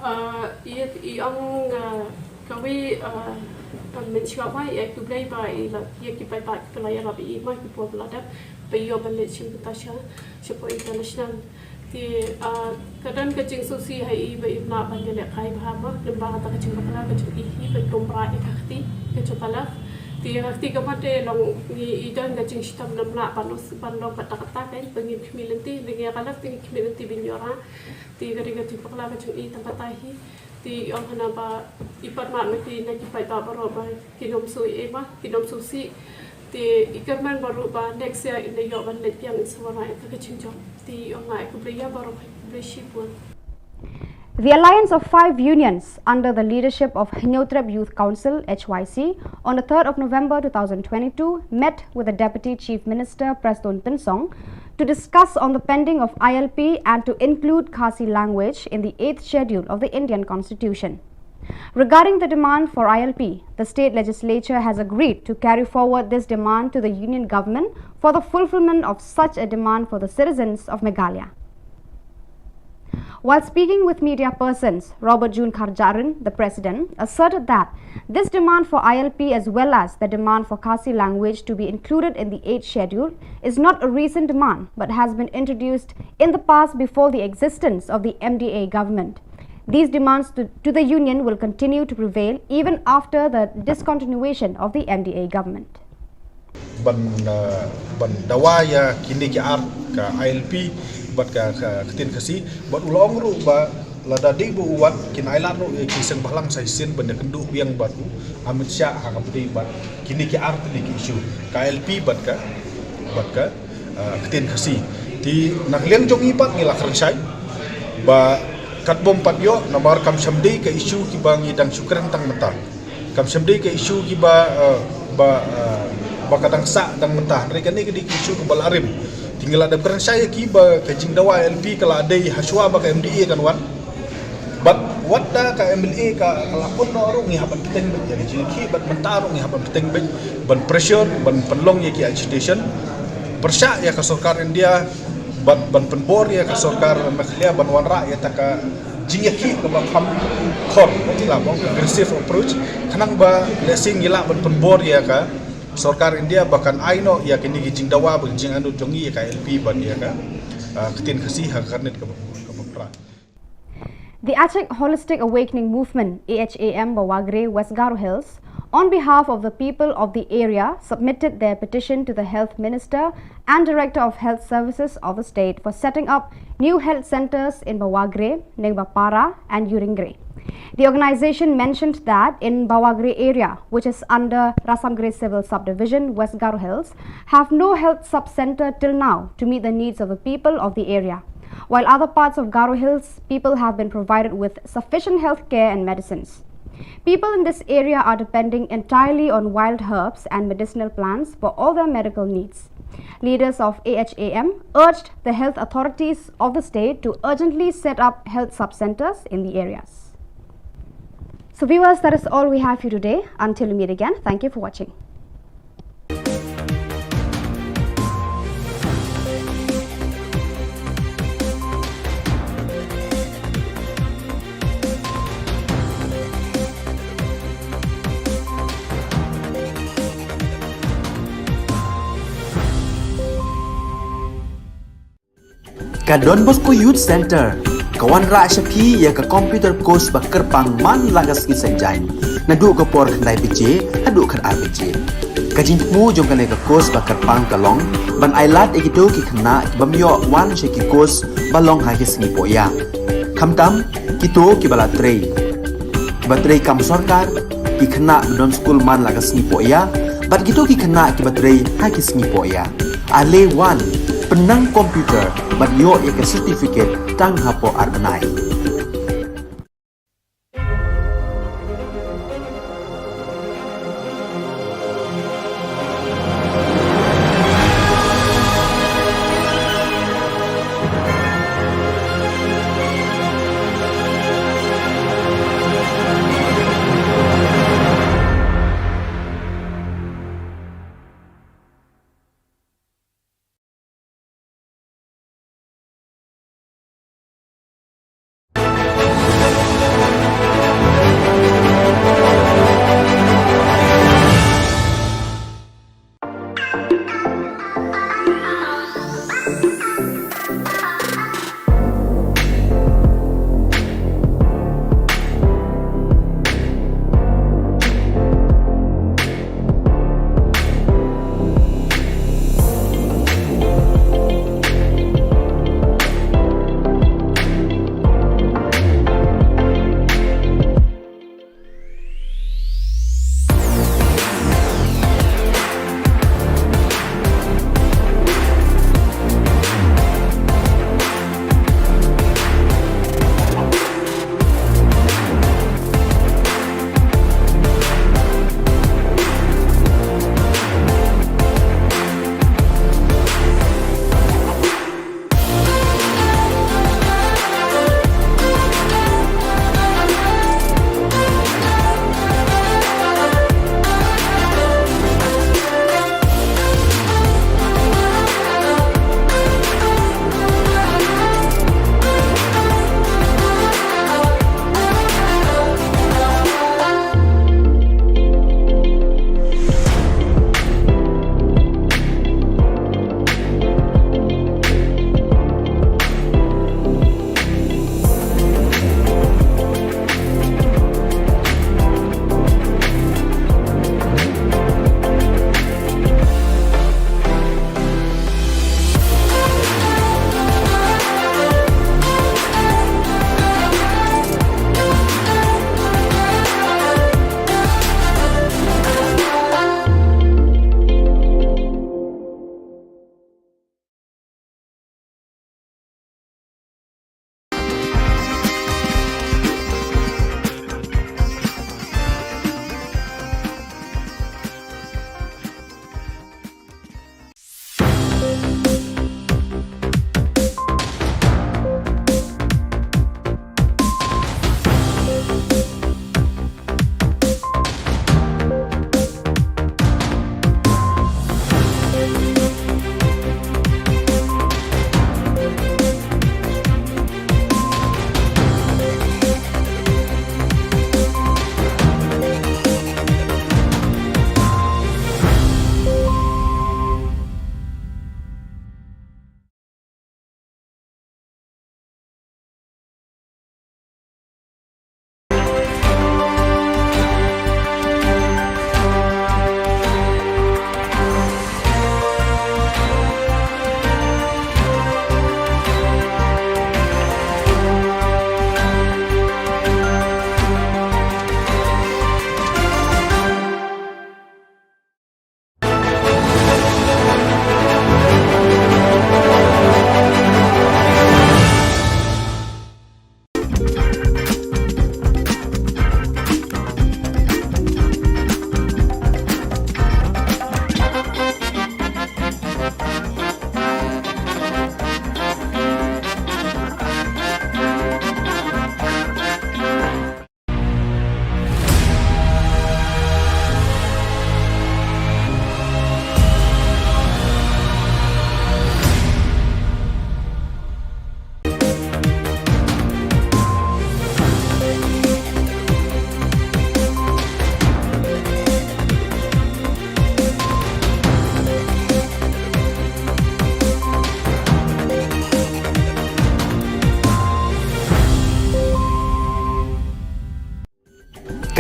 Ah, ïa, i ong, ah, kawei, ah, ban mynshuwa ba ïa ki blei ba i la, ïa ki paidbah ki la ïarap ïa i ma ki por ba la dep ba ïoh ban leit shim bynta sha, shapoh international. Te, ah, ka don ka jingsngewsih ha i ba im lah ban ïalehkai bha mo, lyngba kata ka jingbakla ka jong i hi ban tum bha ïa ka kti ka jong ka left. Te ïa ka kti ka mut te long i, i don ka jingshitom, ym lah ban, ban long katta katta, kein ba ngin khmih lynti, lynti ïa ka left te ngin khmih lynti ban ïoh rah. Te ka dei ka jingbakla ka jong i tang katta hi. Te i ong hana ba i pan mad na ki, na ki paidbah baroh ba kin ym shu ïa i ma, kin ym sngewsih. Te i kyrmen baroh ba next year in da ïoh ban leit biang in sa wanrah ïa ka jingjop. Te i ong nga ai khublei ïa baroh, khublei shibun. The Alliance of Five Unions, under the leadership of Hynñiewtrep Youth Council, H Y C, on the third of November two thousand twenty-two, met with the Deputy Chief Minister Prestone Tynsong to discuss on the pending of I L P and to include Khasi language in the eighth schedule of the Indian Constitution. Regarding the demand for I L P, the state legislature has agreed to carry forward this demand to the union government for the fulfillment of such a demand for the citizens of Meghalaya. While speaking with media persons, Robert June Kharjahrin, the president, asserted that this demand for I L P as well as the demand for Khasi language to be included in the eighth schedule is not a recent demand but has been introduced in the past before the existence of the M D A government. These demands to, to the union will continue to prevail even after the discontinuation of the M D A government. Ban, uh, ban dawa ïa kine ki ar, ka I L P bad ka, ka ktien Khasi, bad u la ong ruh ba lada dei ba u wad kin ailad ruh ïa ki seng bhalang sa shisien ban ïakynduh biang bad u Amit Shah ha kaba ïadei bad kine ki ar tylli ki issue, ka I L P bad ka, bad ka, uh, ktien Khasi. Te na ka liang jong ngi pat ngi la kren shai ba katba ym pat ïoh namar kam shym dei ka issue kiba ngi dang shu kren tang mynta. Kam shym dei ka issue kiba, eh, ba, eh, ba ka dang sah dang mynta. Hynrei kane ka dei ka issue kaba la rim. Te ngi la dep kren shai ïa ki ba ka jingdawa I L P ka la dei hashuwa ba ka M D A kan wan. Bad wat da ka M L A ka, ka la pun noh ruh ngi hap ban bteng beit ïa ka jingïakhih, bad mynta ruh ngi hap ban bteng beit ban pressure, ban pynlong ïa ki agitation. Pyrshah ïa ka sorkar India, bad ban pynbor ïa ka sorkar Meghalaya ban wanrah ïa kata ka jingïakhih kaba kham khor, kata la ong aggressive approach, khnang ba lehse ngi lah ban pynbor ïa ka sorkar India ba kan ai noh ïa kine ki jingdawa bad jingangnud jong ngi ïa ka I L P bad ïa ka, ah, ktien Khasi ha ka kyrnit kaba, kaba phra. The Achik Holistic Awakening Movement, A H A M, Bawagre, West Garo Hills, on behalf of the people of the area, submitted their petition to the Health Minister and Director of Health Services of the state for setting up new health centers in Bawagre, Nengbapara, and Yuringre. The organization mentioned that in Bawagre area, which is under Rasamgre Civil Subdivision, West Garo Hills, have no health sub-center till now to meet the needs of the people of the area, while other parts of Garo Hills, people have been provided with sufficient health care and medicines. People in this area are depending entirely on wild herbs and medicinal plants for all their medical needs. Leaders of A H A M urged the health authorities of the state to urgently set up health sub-centers in the areas. So viewers, that is all we have for you today. Until we meet again, thank you for watching. Ka Don Bosco Youth Center ka wanrah sha phi ïa ka computer course ba kyrpang man la ka sngi Saitjaiñ, naduh ka por khyndai baje haduh khatar baje. Ka jingthmu jong kane ka course ba kyrpang ka long ban ai lad ïa kito ki khynnah ki bym ïoh wan sha ki course ba long ha ki sngi pohïa, khamtam kito kiba la trei, kiba trei kam sorkar, ki khynnah ba don skul man la ka sngi pohïa, bad kito ki khynnah kiba trei ha ki sngi pohïa. Ale wan, pynnang computer bad ïoh ïa ka certificate tang hapoh ar bnai.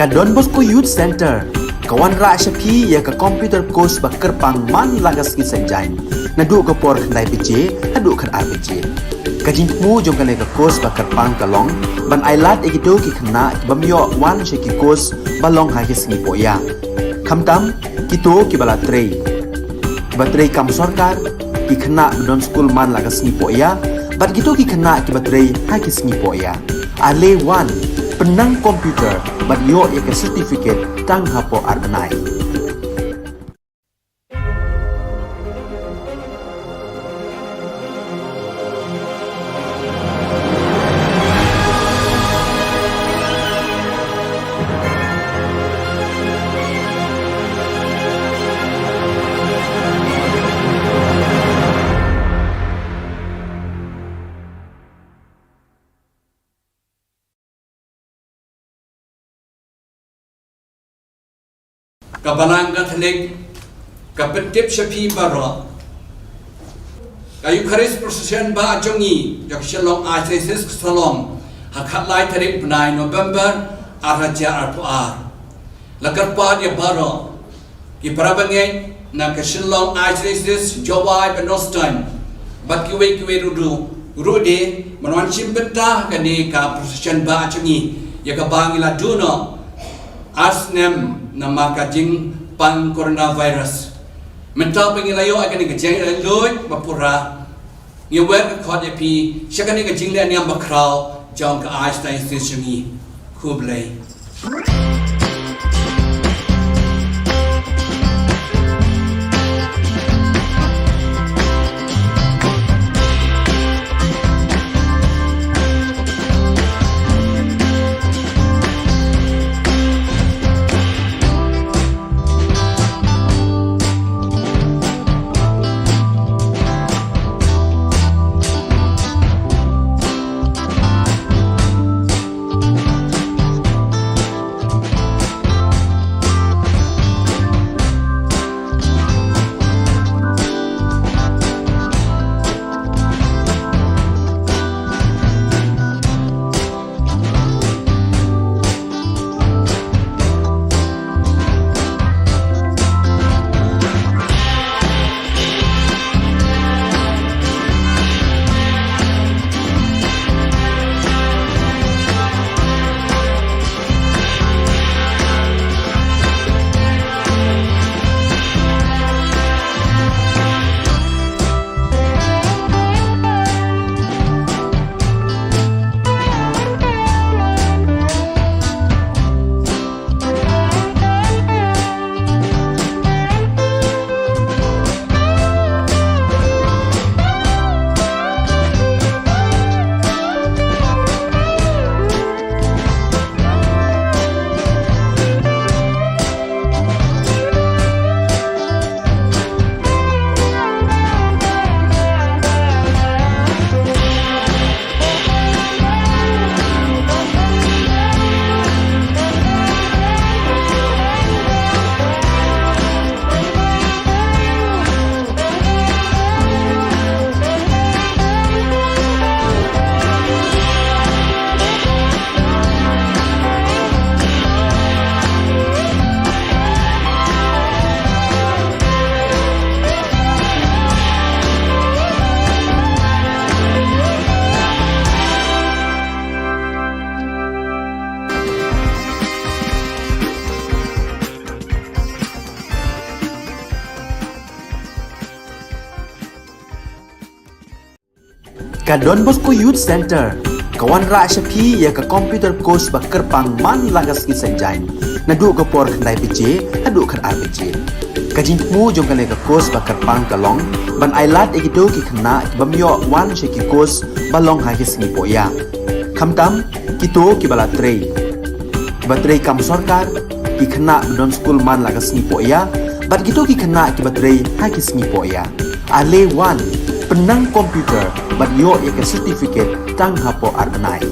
Ka Don Bosco Youth Centre ka wanrah sha phi ïa ka computer course ba kyrpang man la ka sngi Saitjaiñ, naduh ka por khyndai baje haduh khatar baje. Ka jingthmu jong kane ka course ba kyrpang ka long ban ailad ïa kito ki khynnah ki bym ïoh wan sha ki course ba long ha ki sngi pohïa, khamtam kito kiba la trei, kiba trei kam sorkar, ki khynnah ba don skul man la ka sngi pohïa bad kito ki khynnah kiba trei ha ki sngi pohïa. Ale wan, pynnang computer bad ïoh ïa ka certificate tang hapoh ar bnai. Ka Balang Katholik ka pyntip sha phi baroh, ka Eucharist Procession ba jong ngi jong ka Shillong Archdiocese ka sa long ha khatlai tarik bnai November ar hajar arphew ar. La kyrpad ïa baroh ki para bangeit na ka Shillong Archdiocese, Jowai bad North Star bad kiwei kiwei ruh, ruh de ban wan shim bynta ha kane ka procession ba jong ngi ïa kaba ngi la duh noh ar snem namar ka jingpang coronavirus. Mynta ba ngi la ïoh ïa kane ka jingïaluid ba pura, ngi wer ka khot ïa phi sha kane ka jingleh niam bakhraw jong ka Archdiocese jong ngi. Khublei. Ka Don Bosco Youth Centre ka wanrah sha phi ïa ka computer course ba kyrpang man la ka sngi Saitjaiñ, naduh ka por khyndai baje haduh khatar baje. Ka jingthmu jong kane ka course ba kyrpang ka long ban ailad ïa kito ki khynnah ki bym ïoh wan sha ki course ba long ha ki sngi pohïa, khamtam kito kiba la trei, kiba trei kam sorkar, ki khynnah ba don skul man la ka sngi pohïa bad kito ki khynnah kiba trei ha ki sngi pohïa. Ale wan, pynnang computer bad ïoh ïa ka certificate tang hapoh ar bnai.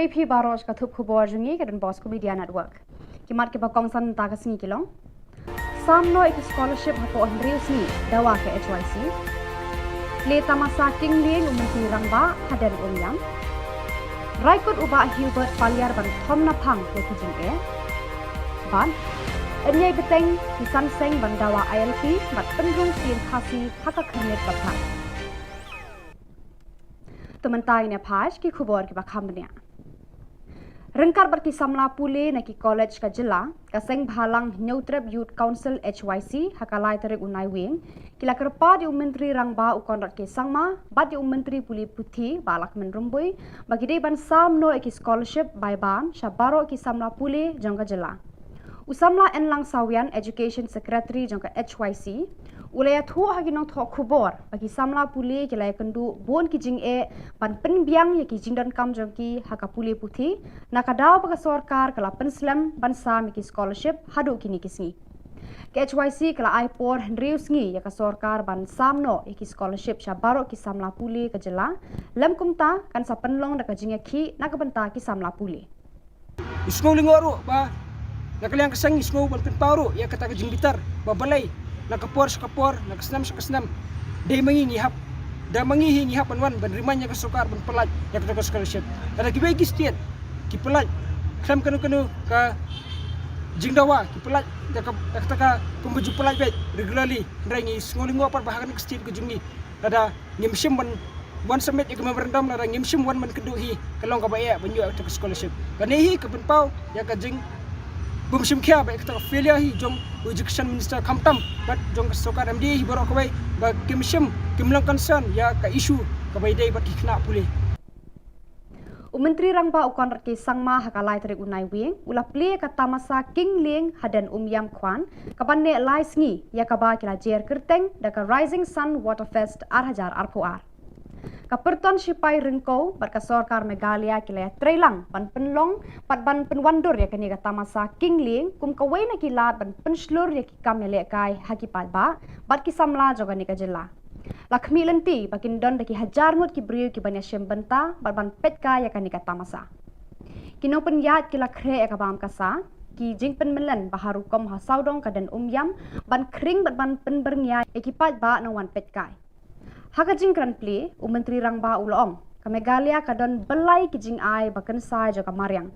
Phi baroh sha ka thup khubor jong ngi ka Don Bosco Media Network. Ki mat kiba kongsan mynta ka sngi ki long: Sam noh ïa ki scholarship hapoh hynriew sngi dawa ka H Y C. Plie tamasa king lieng u Myntri Rangbah hadien Umiam. Rai kut u Bah Hubert Paliar ban thom naphang ïa ki jingeh. Bad yn ïai bteng ki san seng ban dawa I L P bad pynrung ktien Khasi ha ka khyrnit ba pher. To mynta ngin ïa phai sha ki khubor kiba kham bniah. Ryngkat bad ki samla pule na ki college ka jylla, ka Seng Bhalang Hynñiewtrep Youth Council H Y C ha ka lai tarik u Naiwieng ki la kyrpad ïa u Myntri Rangbah u Conrad K Sangma bad ïa u Myntri Pule Puthi Bah Lahkmen Rymbui ba ki dei ban sam noh ïa ki scholarship bai bam sha baroh ki samla pule jong ka jylla. U samla Enlang Sawian, Education Secretary jong ka H Y C, u la ïathuh ha ki nongthoh khubor ba ki samla pule ki la ïakynduh bun ki jingeh ban pynbiang ïa ki jingdonkam jong ki ha ka pule puthi, na ka daw ba ka sorkar ka la pynslem ban sam ïa ki scholarship haduh kine ki sngi. Ka H Y C ka la ai por hynriew sngi ïa ka sorkar ban sam noh ïa ki scholarship sha baroh ki samla pule ka jylla, lym kumta kan sa pynlong da ka jingïakhih na ka bynta ki samla pule. Ngi sngew lyngngoh ruh ba na ka liang ka seng ngi sngew ban pynpaw ruh ïa kata ka jingbitar ba balei na ka por sha ka por, na ka snem sha ka snem, dei ma ngi ngi hap, da ma ngi hi ngi hap ban wan ban remind ïa ka sorkar ban pyllait ïa kata ka scholarship. Lada kiwei ki state ki pyllait khlem kano kano ka jingdawa, ki pyllait da ka, da kata ka kumba ju pyllait beit regularly, hynrei ngi sngew lyngngoh pat ba ha kane ka state ka jong ngi lada ngim shym ban wan submit ïa ka memorandum, lada ngim shym wan ban kynduh hi, ka long kaba eh ban ïoh ïa kata ka scholarship. Kane hi ka pynpaw ïa ka jingbymshim khia bad ïa kata ka failure hi jong u Education Minister, khamtam bad jong ka sorkar M D A hi baroh kawei, ba kim shym, kim long concern ïa ka issue kaba ïadei bad ki khynnah pule. U Myntri Rangbah u Conrad K Sangma ha ka lai tarik u Naiwieng u la plie ïa ka tamasa king lieng hadien Umiam Kwan, kaban neh lai sngi, ïa kaba ki la jer kyrteng da ka Rising Sun Waterfest ar hajar arphew ar. Ka pyrton shipai ryngkew bad ka sorkar Meghalaya ki la ïatreilang ban pynlong bad ban pynwandur ïa kane ka tamasa king lieng kum kawei na ki lad ban pynshlur ïa ki kam ïalehkai ha ki paidbah bad ki samla jong kane ka jylla. La khmih lynti ba kin don da ki hajar ngut ki briew kiban ïashim bynta bad ban peitkai ïa kane ka tamasa. Ki nongpynïaid ki la khreh ïa ka bam ka sa, ki jingpynmyllen ba ha rukom ha sawdong ka dien Umiam ban khring bad ban pynbyrngia ïa ki paidbah nongwan peitkai. Ha ka jingkren plie, u Myntri Rangbah u la ong, ka Meghalaya ka don byllai ki jingai ba kynsai jong ka mariang.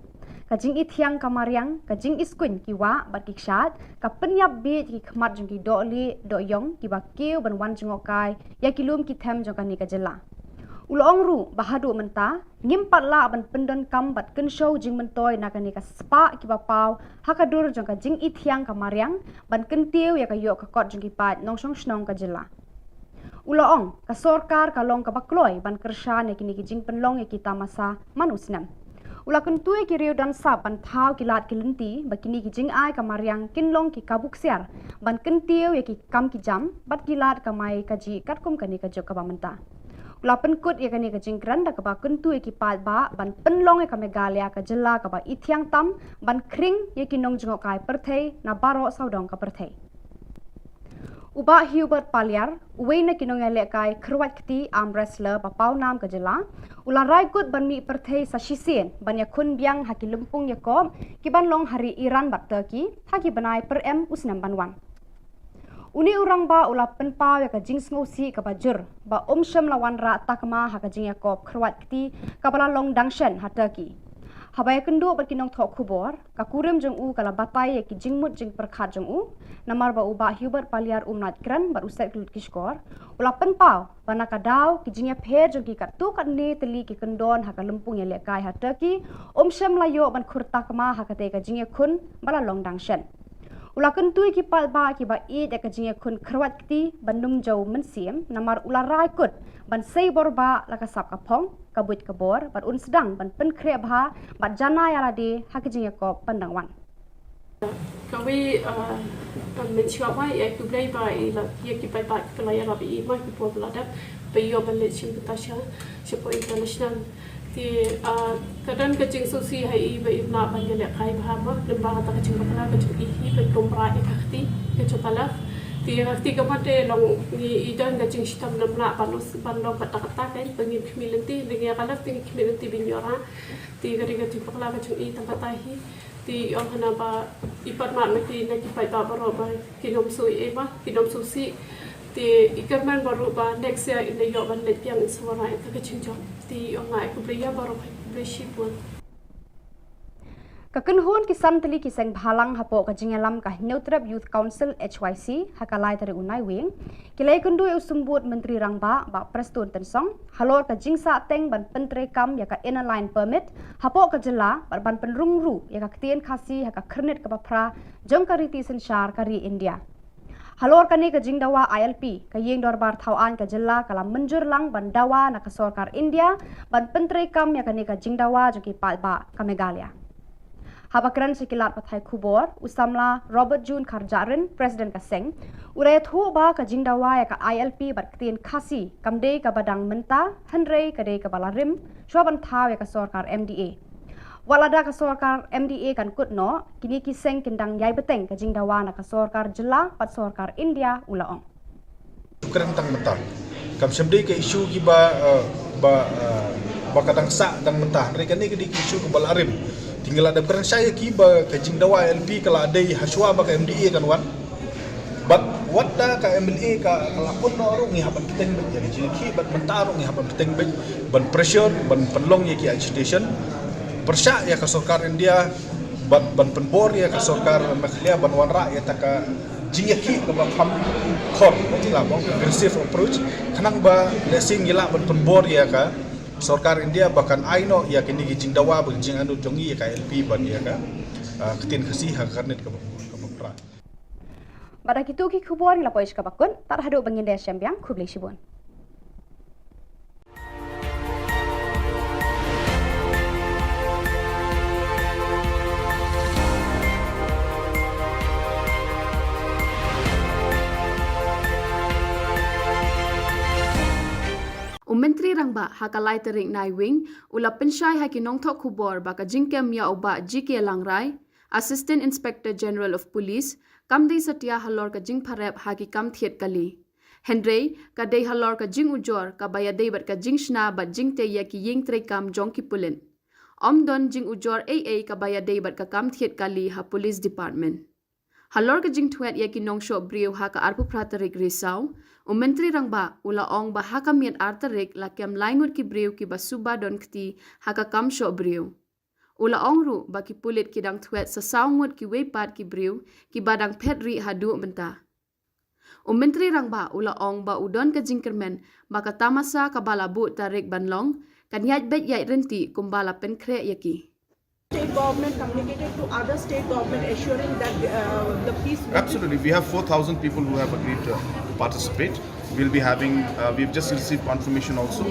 Ka jingithiang ka mariang, ka jingiskuiñ ki wah bad ki kshaid, ka pynïap bieit ïa ki khmat jong ki dohlieh dohïong kiba kiew ban wan jngohkai ïa ki lum ki them jong kane ka jylla. U la ong ruh ba haduh mynta ngim pat lah ban pyndonkam bad kynshew jingmyntoi na kane ka spah kiba paw ha ka dur jong ka jingithiang ka mariang ban kyntiew ïa ka ïoh ka kot jong ki paid nongshong shnong ka jylla. U la ong, ka sorkar ka long kaba kloi ban kyrshan ïa kine ki jingpynlong ïa ki tamasa man u snem. U la kyntu ïa ki riew don sap ban thaw ki lad ki lynti ba kine ki jingai ka mariang kin long ki kabu ksiar ban kyntiew ïa ki kam ki jam bad ki lad kamai kajih katkum kane ka juk kaba mynta. U la pynkut ïa kane ka jingkren da kaba kyntu ïa ki paidbah ban pynlong ïa ka Meghalaya ka jylla kaba ithiang tam ban khring ïa ki nongjngohkai pyrthei na baroh sawdong ka pyrthei. U Bah Hubert Paliar, uwei na ki nongïalehkai kyrwat kti arm wrestler ba pawnam ka jylla, u la rai kut ban mih pyrthei sa shisien ban ïakhun biang ha ki lympung ïakop kiban long ha ri Iran bad Turkey ha ki bnai pyrem u snem ban wan. Une u rangbah u la pynpaw ïa ka jingsngewsih kaba jur ba um shym la wanrah takma ha ka jingïakop kyrwat kti kaba la long dang shen ha Turkey. Haba ïakynduh bad ki nongthoh khubor, ka kurim jong u ka la batai ïa ki jingmut jingpyrkhat jong u, namar ba u Bah Hubert Paliar um nait kren bad u set kyllut ki shkor. U la pynpaw ba na ka daw ki jingïapher jong ki katto katne tylli ki kyndon ha ka lympung ïalehkai ha Turkey, um shym la ïoh ban khur takma ha katei ka jingïakhun ba la long dang shen. U la kyntu ïa ki paidbah kiba ïeit ïa ka jingïakhun kyrwat kti ban ym jew mynsiem, namar u la rai kut ban sei bor bah la ka sap ka phong, ka buit ka bor, bad un sdang ban pynkhreh bha bad janai ïa lade ha ka jingïakop ban dang wan. Kawei, ah, ban mynshuwa ïa ki Blei ba i la, ïa ki paidbah kiba la ïarap ïa i ma ki por ba la dep ba i ïoh ban leit shim bynta sha, shapoh international. Te, ah, ka don ka jingsngewsih ha i ba i bna ban ïalehkai bha ma, lyngba kata ka jingbakla ka jong i hi ban tum bra ïa ka kti ka jong ka lad. Te ka kti ka mat te long ngi i don ka jingshitom namlah ban long, ban long kata kata, kan, ba ngi khmih lynti, ngi ka lap te ngi khmih lynti ba ngi ïoh rah. Te ka dei ka jingbakla ka jong i tang kata hi. Te i ong hana ba i pat mat ma ki na ki paidbah baroh ba kin ym shu ïeh, ba kin ym shu sih. Te i kyrmen baroh ba next year in ïoh ban leit biang i sngewbha ïa ka jingjop. Te i ong nga ïa khublei ïa baroh, khublei shibun. Ka kynhun ki san tylli ki seng bhalang hapoh ka jingïalam ka Hynñiewtrep Youth Council, H Y C, ha ka lai tarik u Naiwieng, ki la ïakynduh ïa u Symbud Myntri Rangbah, Bah Prestone Tynsong, halor ka jingsahteng ban pyntreikam ïa ka Inner Line Permit hapoh ka jylla bad ban pynrung ruh ïa ka ktien Khasi ha ka khyrnit kaba phra jong ka riti synshar ka ri India. Halor kane ka jingdawa, I L P, ka Ïing Dorbar Thaw Aiñ ka jylla ka la mynjur lang ban dawa na ka sorkar India ban pyntreikam ïa kane ka jingdawa jong ki paidbah ka Meghalaya. Haba kren sha ki lad pathai khubor, u samla Robert June Kharjahrin, President ka seng, u la ïathuh ba ka jingdawa ïa ka I L P bad ktien Khasi kam dei kaba dang mynta, hynrei ka dei kaba la rim shwa ban thaw ïa ka sorkar M D A. Wat lada ka sorkar M D A kan kut noh, kine ki seng kin dang ïai bteng ka jingdawa na ka sorkar jylla bad sorkar India, u la ong. Kren tang mynta. Kam shym dei ka issue kiba, eh, ba, eh, ba ka dang sah tang mynta. Hynrei kane ka dei ka issue kaba la rim. Te ngi la dep kren shai ïa ki ba ka jingdawa I L P ka la dei hashwa ba ka M D A kan wan. Bad wat da ka M L A ka, ka la kut noh ruh ngi hap ban bteng beit ïa ka jingïakhih, bad mynta ruh ngi hap ban bteng beit ban pressure, ban pynlong ïa ki agitation. Pyrshah ïa ka sorkar India bad ban pynbor ïa ka sorkar Meghalaya ban wanrah ïa kata ka jingïakhih kaba kham khor, kata la ong aggressive approach, khnang ba lehse ngi lah ban pynbor ïa ka sorkar India ba kan ai noh ïa kine ki jingdawa bad jingangnud jong ngi ïa ka I L P bad ïa ka, ah, ktien Khasi ha ka khyrnit kaba, kaba phra. Bad da kito ki khubor ngi la poi sha kaba kut, tad haduh ba ngin ïashem biang, khublei shibun. U Myntri Rangbah ha ka lai tarik Naiwieng u la pynshai ha ki nongthoh khubor ba ka jingkem ïa u Bah G K Langrai, Assistant Inspector General of Police, kam dei satia halor ka jingpharep ha ki kam thied kali. Hynrei ka dei halor ka jingujor kaba ïadei bad ka jingshna bad jingtei ïa ki ïing treikam jong ki pulit. Ym don jingujor ei ei kaba ïadei bad ka kam thied kali ha Police Department. Halor ka jingtwet ïa ki nongshoh briew ha ka arphew phra tarik Risaw, u Myntri Rangbah u la ong ba ha ka miet ar tarik la kem lai ngut ki briew kiba suba don kti ha ka kam shoh briew. U la ong ruh ba ki pulit ki dang twet sa saw ngut kiwei pat ki briew kiba dang phet rieh haduh mynta. U Myntri Rangbah u la ong ba u don ka jingkyrmen ba ka tamasa kaba la buh tarik ban long kan ïaid beit ïaid ryntih kumba la pynkhreh ïa ki. State government communicated to other state government assuring that, uh, the peace will be. Absolutely. We have four thousand people who have agreed to participate. We'll be having, uh, we've just received confirmation also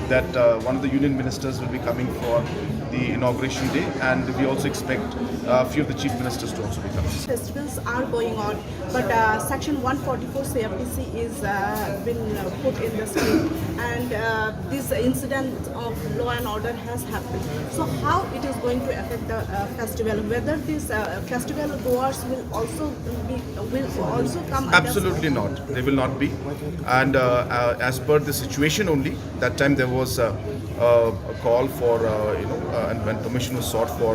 that, uh, one of the union ministers will be coming for the inauguration day, and we also expect, uh, a few of the chief ministers to also be coming. Festivals are going on, but, uh, Section one forty-four C F D C is, uh, been, uh, put in the state, and, uh, this incident of law and order has happened. So how it is going to affect the, uh, festival? Whether these, uh, festival goers will also be, will also come under. Absolutely not. They will not be. And, uh, uh, as per the situation only, that time there was, uh, uh, a call for, uh, you know, uh, and when permission was sought for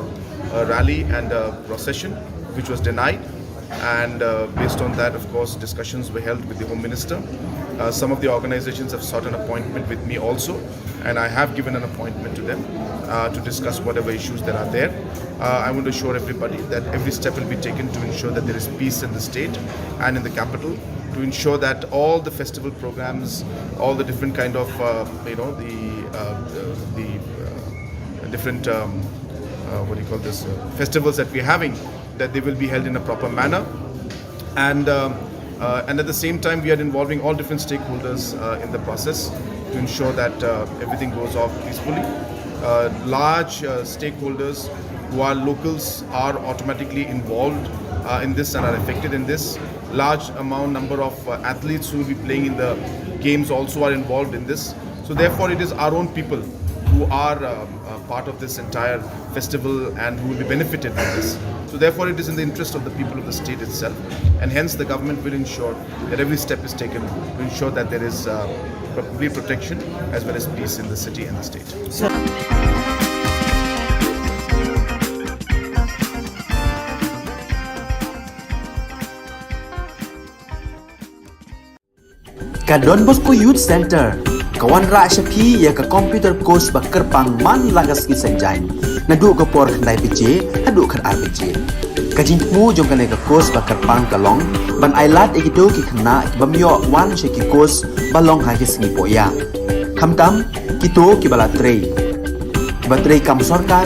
a rally and a procession, which was denied. And, uh, based on that, of course, discussions were held with the Home Minister. Uh, some of the organizations have sought an appointment with me also, and I have given an appointment to them, uh, to discuss whatever issues that are there. Uh, I want to assure everybody that every step will be taken to ensure that there is peace in the state and in the capital, to ensure that all the festival programs, all the different kind of, uh, you know, the, uh, uh, the, uh, different, um, uh, what do you call this, uh, festivals that we're having, that they will be held in a proper manner. And, um, uh, and at the same time, we are involving all different stakeholders, uh, in the process to ensure that, uh, everything goes off peacefully. Uh, large, uh, stakeholders who are locals are automatically involved, uh, in this and are affected in this. Large amount number of, uh, athletes who will be playing in the games also are involved in this. So therefore, it is our own people who are um, uh, part of this entire festival and who will be benefited by this. So therefore, it is in the interest of the people of the state itself, and hence the government will ensure that every step is taken to ensure that there is uh, pro- complete protection as well as peace in the city and the state. Ka Don Bosco Youth Center ka wanrah sha phi ïa ka computer course ba kyrpang man la ka sngi Saitjaiñ, naduh ka por khyndai baje haduh khatar baje. Ka jingthmu jong kane ka course ba kyrpang ka long ban ailad ïa kito ki khynnah ki bym ïoh wan sha ki course ba long ha ki sngi pohïa, khamtam kito kiba la trei, kiba trei kam sorkar,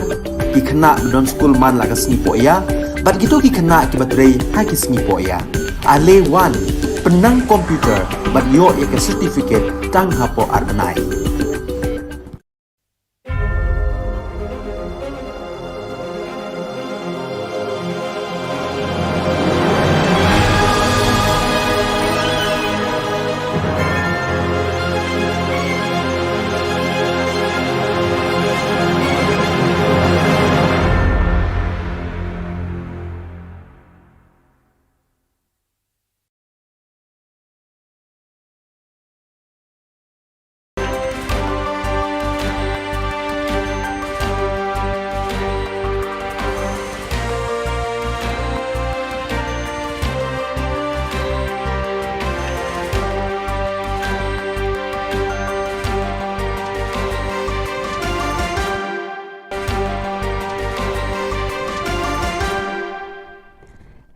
ki khynnah ba don skul man la ka sngi pohïa, bad kito ki khynnah kiba trei ha ki sngi pohïa. Ale wan, pynnang computer bad ïoh ïa ka certificate tang hapoh ar bnai.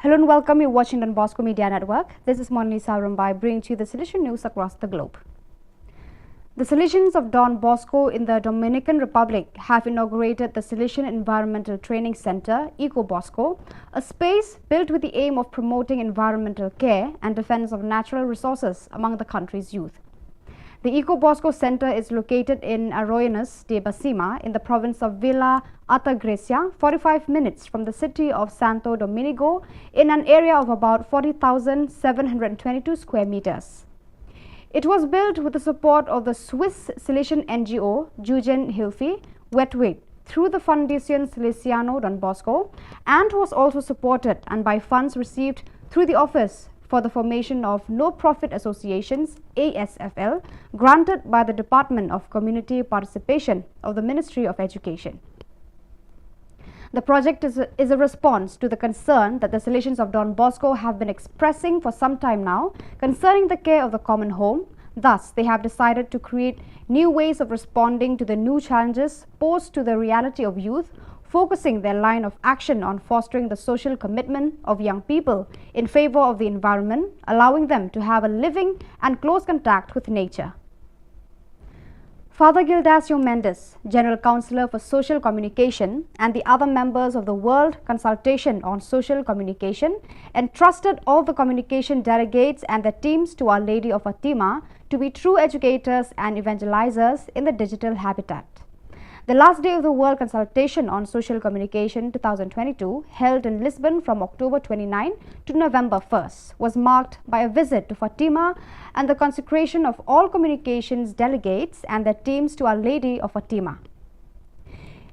Hello and welcome. You're watching Don Bosco Media Network. This is Monalisa Rumbai bringing to you the Salesian news across the globe. The Salesians of Don Bosco in the Dominican Republic have inaugurated the Salesian Environmental Training Center, Eco Bosco, a space built with the aim of promoting environmental care and defense of natural resources among the country's youth. The Eco Bosco Center is located in Arroyuelos de Besima in the province of Villa Altagracia, forty-five minutes from the city of Santo Domingo, in an area of about forty thousand seven hundred twenty-two square meters. It was built with the support of the Swiss Salesian N G O Jugendhilfe Wetwig through the Fundación Salesiano Don Bosco and was also supported and by funds received through the Office for the Formation of No-Profit Associations, A S F L, granted by the Department of Community Participation of the Ministry of Education. The project is a, is a response to the concern that the Salesians of Don Bosco have been expressing for some time now concerning the care of the common home. Thus, they have decided to create new ways of responding to the new challenges posed to the reality of youth, focusing their line of action on fostering the social commitment of young people in favor of the environment, allowing them to have a living and close contact with nature. Father Gildas Mendes, General Counsellor for Social Communication, and the other members of the World Consultation on Social Communication entrusted all the communication delegates and their teams to Our Lady of Fatima to be true educators and evangelizers in the digital habitat. The last day of the World Consultation on Social Communication twenty twenty-two, held in Lisbon from October twenty-ninth to November first, was marked by a visit to Fatima and the consecration of all communications delegates and their teams to Our Lady of Fatima.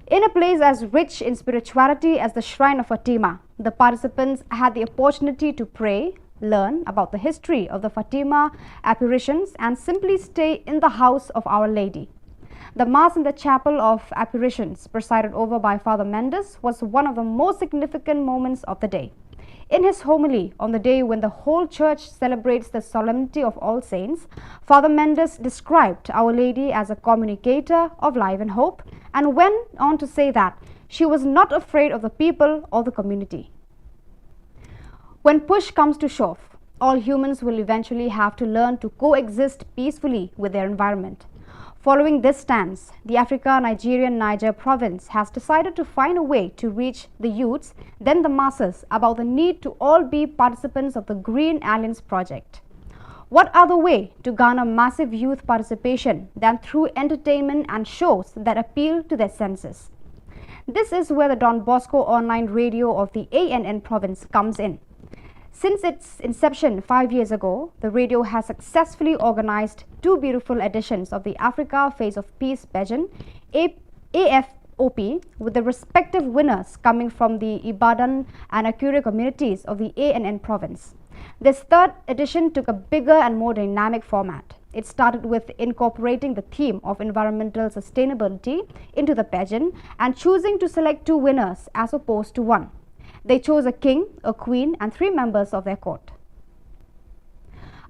In a place as rich in spirituality as the Shrine of Fatima, the participants had the opportunity to pray, learn about the history of the Fatima apparitions, and simply stay in the house of Our Lady. The Mass in the Chapel of Apparitions, presided over by Father Mendes, was one of the most significant moments of the day. In his homily on the day when the whole church celebrates the Solemnity of All Saints, Father Mendes described Our Lady as a communicator of life and hope and went on to say that she was not afraid of the people or the community. When push comes to shove, all humans will eventually have to learn to coexist peacefully with their environment. Following this stance, the Africa Nigerian Niger province has decided to find a way to reach the youths, then the masses, about the need to all be participants of the Green Alliance project. What other way to garner massive youth participation than through entertainment and shows that appeal to their senses? This is where the Don Bosco online radio of the A N N province comes in. Since its inception five years ago, the radio has successfully organized two beautiful editions of the Africa Face of Peace pageant, A- A F O P, with the respective winners coming from the Ibadan and Akure communities of the A N N province. This third edition took a bigger and more dynamic format. It started with incorporating the theme of environmental sustainability into the pageant and choosing to select two winners as opposed to one. They chose a king, a queen, and three members of their court.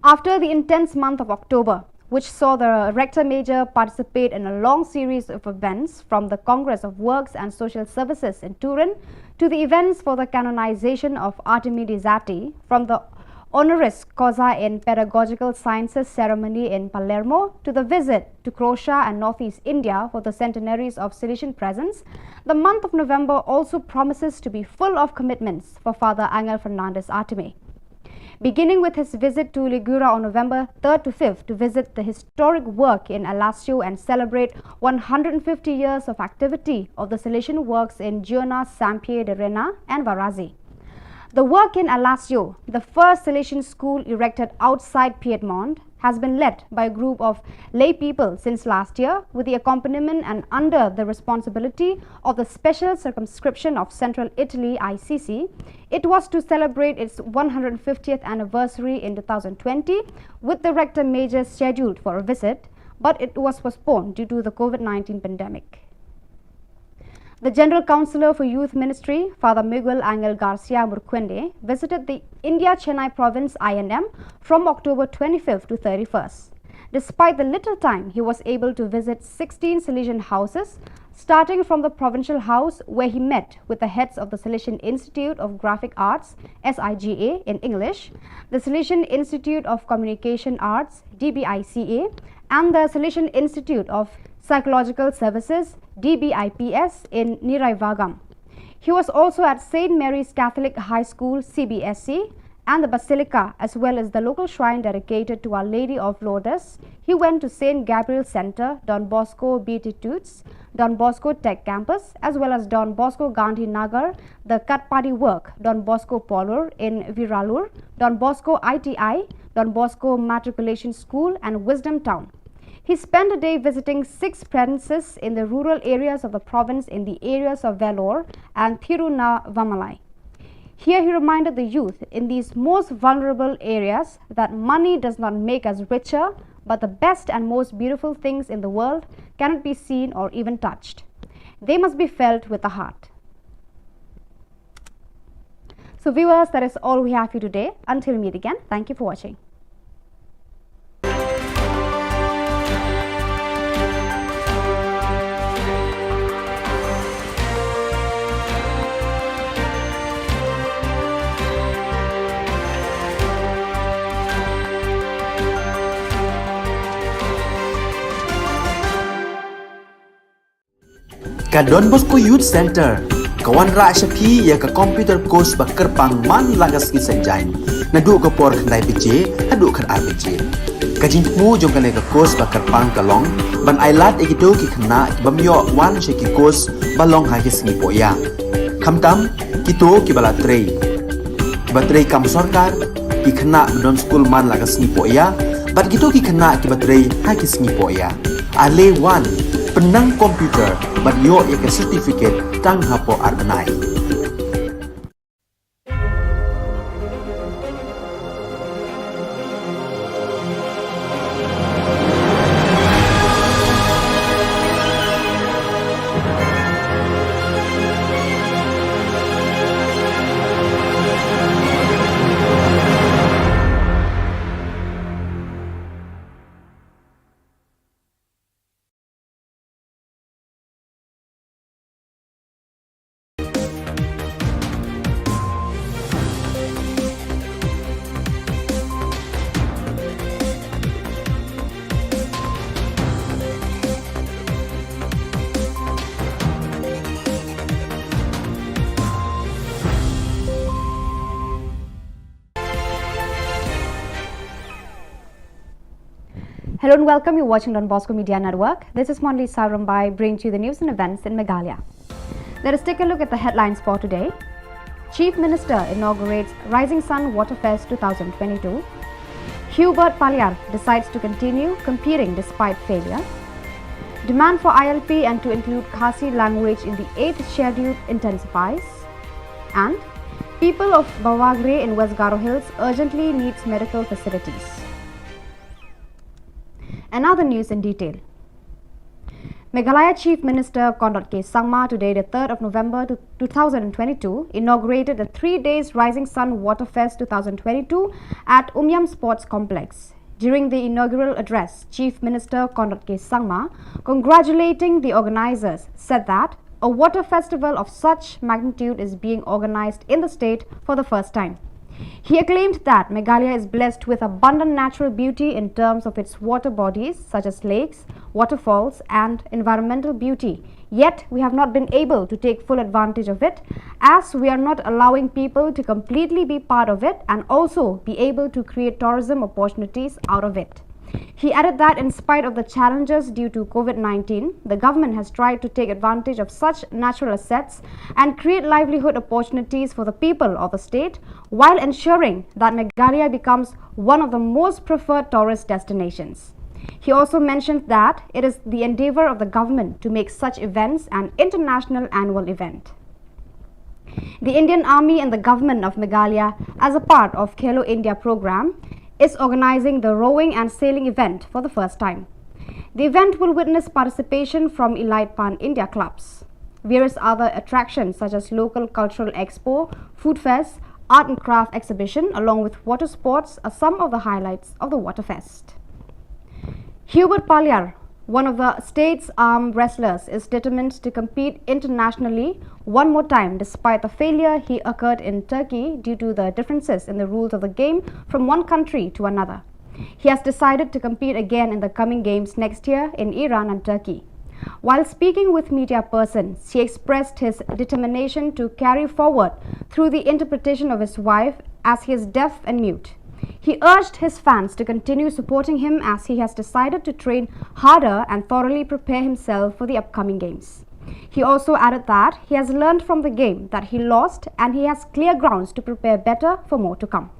After the intense month of October, which saw the Rector Major participate in a long series of events, from the Congress of Works and Social Services in Turin to the events for the canonization of Artemi di Zatti, from the honoris causa in pedagogical sciences ceremony in Palermo to the visit to Croatia and Northeast India for the centenaries of Salesian presence, the month of November also promises to be full of commitments for Father Angel Fernandez Artemi. Beginning with his visit to Ligura on November third to fifth to visit the historic work in Alassio and celebrate one hundred fifty years of activity of the Salesian works in Giona, Sampier de Rena, and Varazi. The work in Alassio, the first Salesian school erected outside Piedmont, has been led by a group of lay people since last year, with the accompaniment and under the responsibility of the Special Circumscription of Central Italy, I C C. It was to celebrate its one hundred fiftieth anniversary in two thousand twenty, with the Rector Major scheduled for a visit, but it was postponed due to the COVID nineteen pandemic. The General Councillor for Youth Ministry, Father Miguel Angel Garcia Murcuende, visited the India Chennai province I N M from October twenty-fifth to thirty-first. Despite the little time, he was able to visit sixteen Salesian houses, starting from the provincial house where he met with the heads of the Salesian Institute of Graphic Arts, S I G A in English, the Salesian Institute of Communication Arts, D B I C A, and the Salesian Institute of Psychological Services, D B I P S, in Niraivagam. He was also at Saint Mary's Catholic High School, C B S C, and the Basilica, as well as the local shrine dedicated to Our Lady of Lourdes. He went to Saint Gabriel Centre, Don Bosco Beatitudes, Don Bosco Tech Campus, as well as Don Bosco Gandhi Nagar, the Katpadi Work, Don Bosco Polur in Viralur, Don Bosco I T I, Don Bosco Matriculation School, and Wisdom Town. He spent a day visiting six premises in the rural areas of the province in the areas of Vellore and Thiruvannamalai. Here he reminded the youth in these most vulnerable areas that money does not make us richer, but the best and most beautiful things in the world cannot be seen or even touched. They must be felt with the heart. So viewers, that is all we have for you today. Until we meet again, thank you for watching. Ka Don Bosco Youth Centre ka wanrah sha phi ïa ka computer course ba kyrpang man la ka sngi Saitjaiñ, naduh ka por khyndai baje haduh khatar baje. Ka jingthmu jong kane ka course ba kyrpang ka long ban ailad ïa kito ki khynnah ki bym ïoh wan sha ki course ba long ha ki sngi pohïa. Khamtam kito kiba la trei, kiba trei kam sorkar, ki khynnah ba don skul man la ka sngi pohïa, bad kito ki khynnah kiba trei ha ki sngi pohïa. Ale wan, pynnang computer bad ïoh ïa ka certificate tang hapoh ar bnai. Hello and welcome. You're watching Don Bosco Media Network. This is Monli Sarumbai bringing to you the news and events in Meghalaya. Let us take a look at the headlines for today. Chief Minister inaugurates Rising Sun Waterfest two thousand twenty-two. Hubert Paliar decides to continue competing despite failure. Demand for I L P and to include Khasi language in the eighth schedule intensifies. And people of Bawagre in West Garo Hills urgently needs medical facilities. And now the news in detail. Meghalaya Chief Minister Conrad K Sangma today, the third of November two thousand twenty-two, inaugurated the three days Rising Sun Waterfest two thousand twenty-two at Umiam Sports Complex. During the inaugural address, Chief Minister Conrad K Sangma, congratulating the organizers, said that a water festival of such magnitude is being organized in the state for the first time. He acclaimed that Meghalaya is blessed with abundant natural beauty in terms of its water bodies such as lakes, waterfalls, and environmental beauty. Yet, we have not been able to take full advantage of it, as we are not allowing people to completely be part of it and also be able to create tourism opportunities out of it. He added that in spite of the challenges due to COVID nineteen, the government has tried to take advantage of such natural assets and create livelihood opportunities for the people of the state while ensuring that Meghalaya becomes one of the most preferred tourist destinations. He also mentioned that it is the endeavor of the government to make such events an international annual event. The Indian Army and the government of Meghalaya, as a part of Khelo India program, is organizing the rowing and sailing event for the first time. The event will witness participation from elite pan-India clubs. Various other attractions such as local cultural expo, food fest, art and craft exhibition along with water sports are some of the highlights of the Waterfest. Hubert Paliar, one of the state's arm wrestlers, is determined to compete internationally one more time despite the failure he occurred in Turkey due to the differences in the rules of the game from one country to another. He has decided to compete again in the coming games next year in Iran and Turkey. While speaking with media persons, he expressed his determination to carry forward through the interpretation of his wife, as he is deaf and mute. He urged his fans to continue supporting him as he has decided to train harder and thoroughly prepare himself for the upcoming games. He also added that he has learned from the game that he lost and he has clear grounds to prepare better for more to come.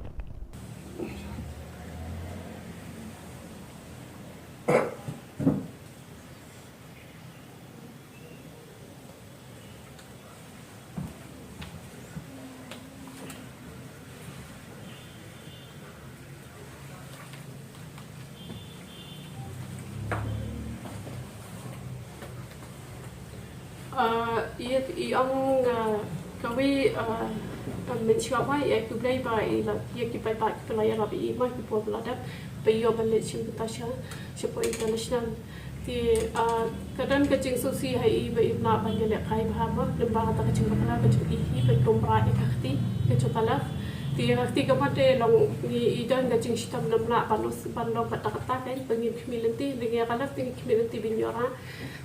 Ah, ïa, i ong, ah, kawei, ah, ah, mynshuwa ma ïa khublei ba i la, ïa ki paidbah kiba la ïarap ïa i ma ki por ba la dep ba ïoh ban leit shim bynta sha, shapoh international. Te, ah, ka don ka jingsngewsih ha i ba im lah ban ïalehkai bha ma lyngba kata ka jingbakla ka jong i hi ba i kum bra ïa ka kti ka jong ka left. Te ïa ka kti ka mat te long ngi i don ka jingshitom nym lah ban, ban long katta katta kein ba ngin khmih lynti, hynrei ïa ka left te ngi khmih lynti ban ïoh rah.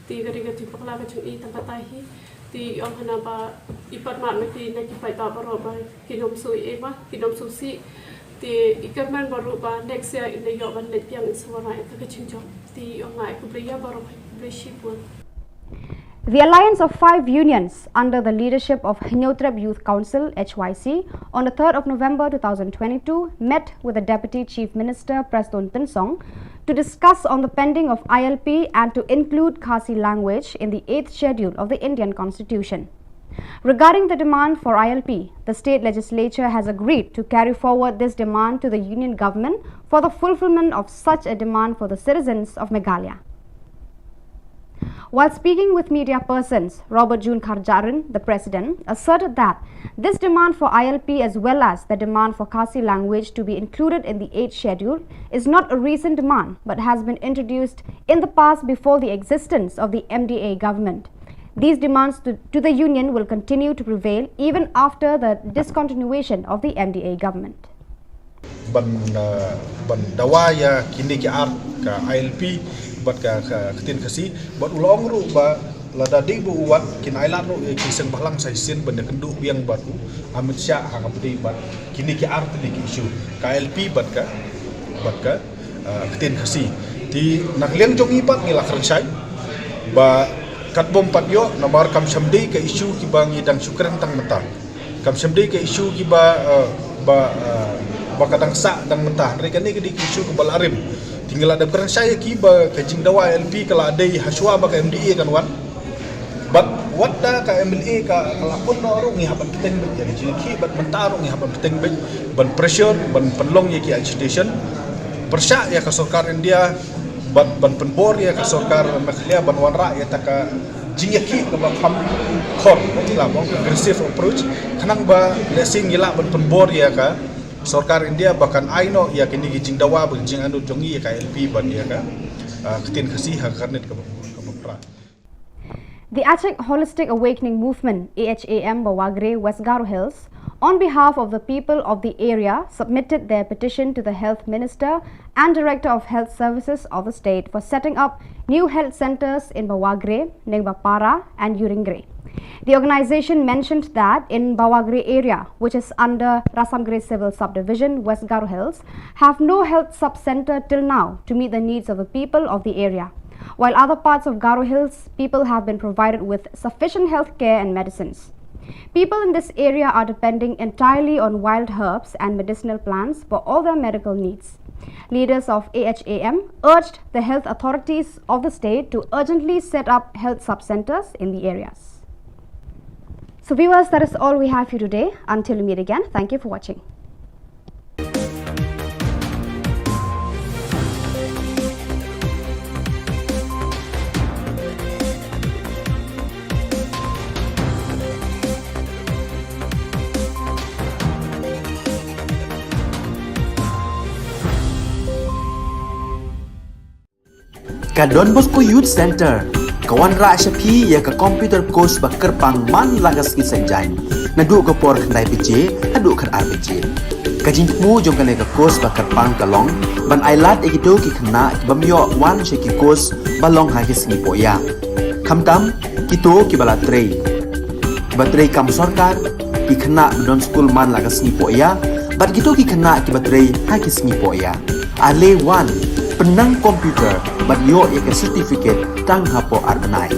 Te ka dei ka jingbakla ka jong i tang katta hi. Te i ong hana ba i pan mad ma te na ki paidbah baroh ba kin ym shu ïeh ma, kin ym shu sih. Te i kyrmen baroh ba next year in da ïoh ban leit biang in sa wanrah ïa ka jingjop. Te i ong nga ai khublei ïa baroh, khublei shibun. The Alliance of Five Unions, under the leadership of Hynñiewtrep Youth Council, H Y C, on the third of November two thousand twenty-two, met with the Deputy Chief Minister Prestone Tynsong to discuss on the pending of I L P and to include Khasi language in the eighth schedule of the Indian Constitution. Regarding the demand for I L P, the state legislature has agreed to carry forward this demand to the union government for the fulfillment of such a demand for the citizens of Meghalaya. While speaking with media persons, Robert June Kharjahrin, the president, asserted that this demand for I L P as well as the demand for Khasi language to be included in the eighth schedule is not a recent demand but has been introduced in the past before the existence of the M D A government. These demands to, to the union will continue to prevail even after the discontinuation of the M D A government. Ban, uh, ban dawa ïa kine ki art ka I L P bad ka, ka ktien Khasi bad u la ong ruh ba lada dei ba u wan kin ailad ruh ïa ki seng bhalang sa shisien ban ïakynduh biang bad u Amit Shah ha kaba ïadei bad kine ki art ne ki issue ka I L P bad ka, bad ka, uh, ktien Khasi. Te na ka liang jong ngi pat ngi la kren shai ba katba ym pat ïoh namar kam shym dei ka issue kiba ngi dang shu kren tang mynta. Kam shym dei ka issue kiba, eh, ba, eh, ba ka dang sah dang mynta. Hynrei kane ka dei ka issue kaba la rim. Te ngi la dep kren shai ïa ki ba ka jingdawa L P ka la dei hashwa ba ka M D A kan wan. Bad wat da ka M L A ka, ka la pun noh ruh ngi hap ban bteng beit ïa ka jingïakhih, bad mynta ruh ngi hap ban bteng beit ban pressure, ban pynlong ïa ki agitation. Pyrshah ïa ka sorkar India, bad ban pynbor ïa ka sorkar Meghalaya ban wanrah ïa kata ka jingïakhih kaba kham khor, la ban aggressive approach, khnang ba lehse ngi lah ban pynbor ïa ka sorkar India ba kan ai noh ïa kine ki jingdawa bad jingangnud jong ngi ïa ka L P bad ïa ka, ah, ktien Khasi ha ka kyrnit kaba, kaba phra. The Achik Holistic Awakening Movement, A H A M, Bawagre, West Garo Hills, on behalf of the people of the area, submitted their petition to the Health Minister and Director of Health Services of the state for setting up new health centers in Bawagre, Nengbapara, and Yuringre. The organization mentioned that in Bawagre area, which is under Rasamgre Civil Subdivision, West Garo Hills, have no health sub-center till now to meet the needs of the people of the area. While other parts of Garo Hills, people have been provided with sufficient health care and medicines. People in this area are depending entirely on wild herbs and medicinal plants for all their medical needs. Leaders of A H A M urged the health authorities of the state to urgently set up health sub-centers in the areas. So viewers, that is all we have for you today. Until we meet again, thank you for watching. Ka Don Bosco Youth Center ka wanrah sha phi ïa ka computer course ba kyrpang man la ka sngi Saitjaiñ, naduh ka por khyndai baje haduh khatar baje. Ka jingthmu jong kane ka course ba kyrpang ka long ban ailad ïa kito ki khynnah ki bym ïoh wan sha ki course ba long ha ki sngi pohïa, khamtam kito kiba la trei, kiba trei kam sorkar, ki khynnah ba don skul man la ka sngi pohïa, bad kito ki khynnah kiba trei ha ki sngi pohïa. Ale wan, pynnang computer bad ïoh ïa ka certificate tang hapoh ar bnai.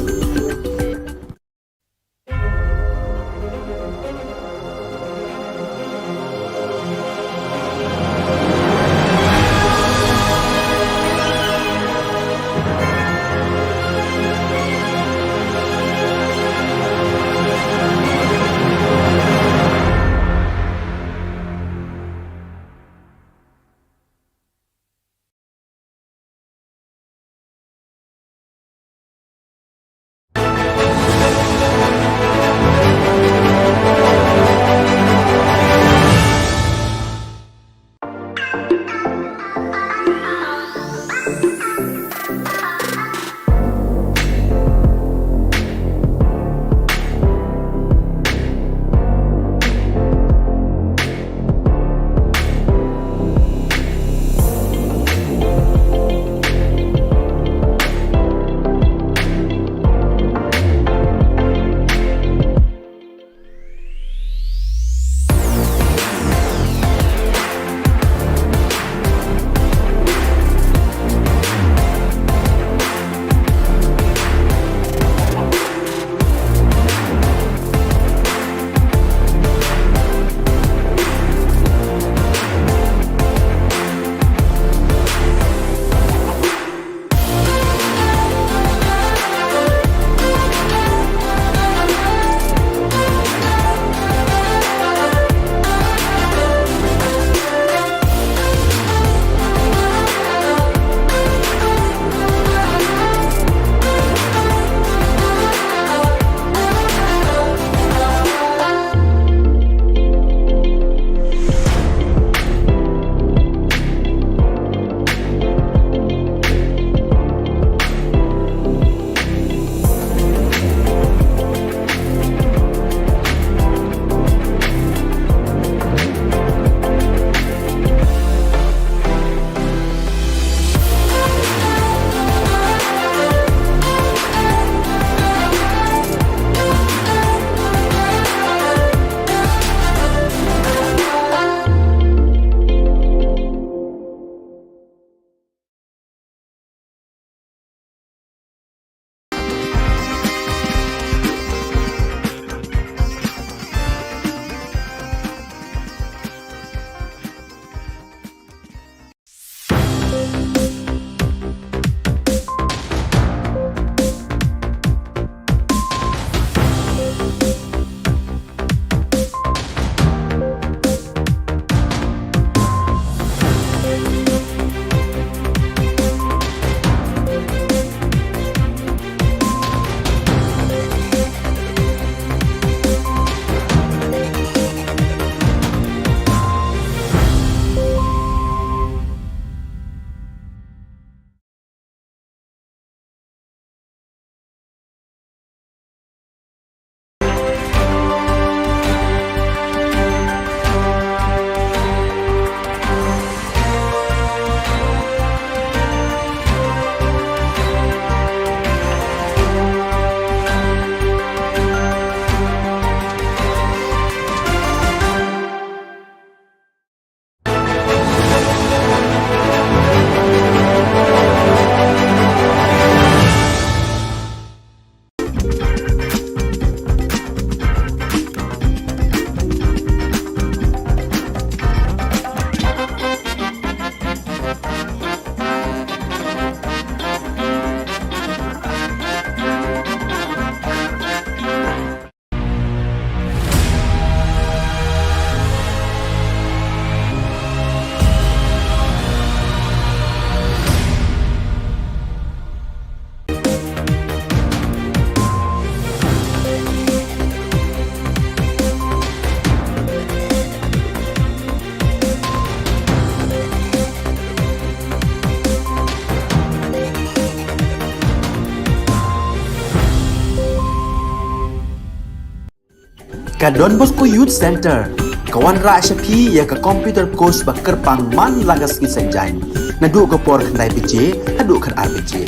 Ka Don Bosco Youth Centre ka wanrah sha phi ïa ka computer course ba kyrpang man la ka sngi Saitjaiñ, naduh ka por khyndai baje haduh khatar baje.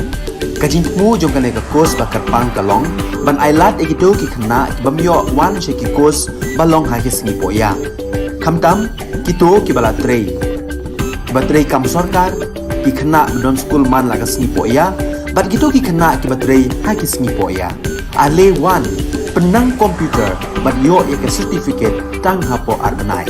Ka jingthmu jong kane ka course ba kyrpang ka long ban ailad ïa kito ki khynnah ki bym ïoh wan sha ki course ba long ha ki sngi pohïa, khamtam kito kiba la trei, kiba trei kam sorkar, ki khynnah ba don skul man la ka sngi pohïa, bad kito ki khynnah kiba trei ha ki sngi pohïa. Ale wan, pynnang computer bad ïoh ïa ka certificate tang hapoh ar bnai.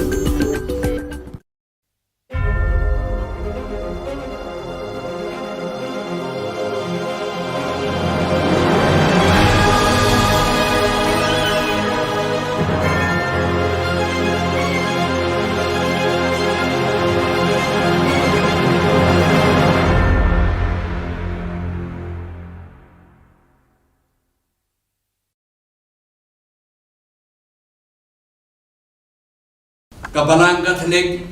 Ka Balang Katholik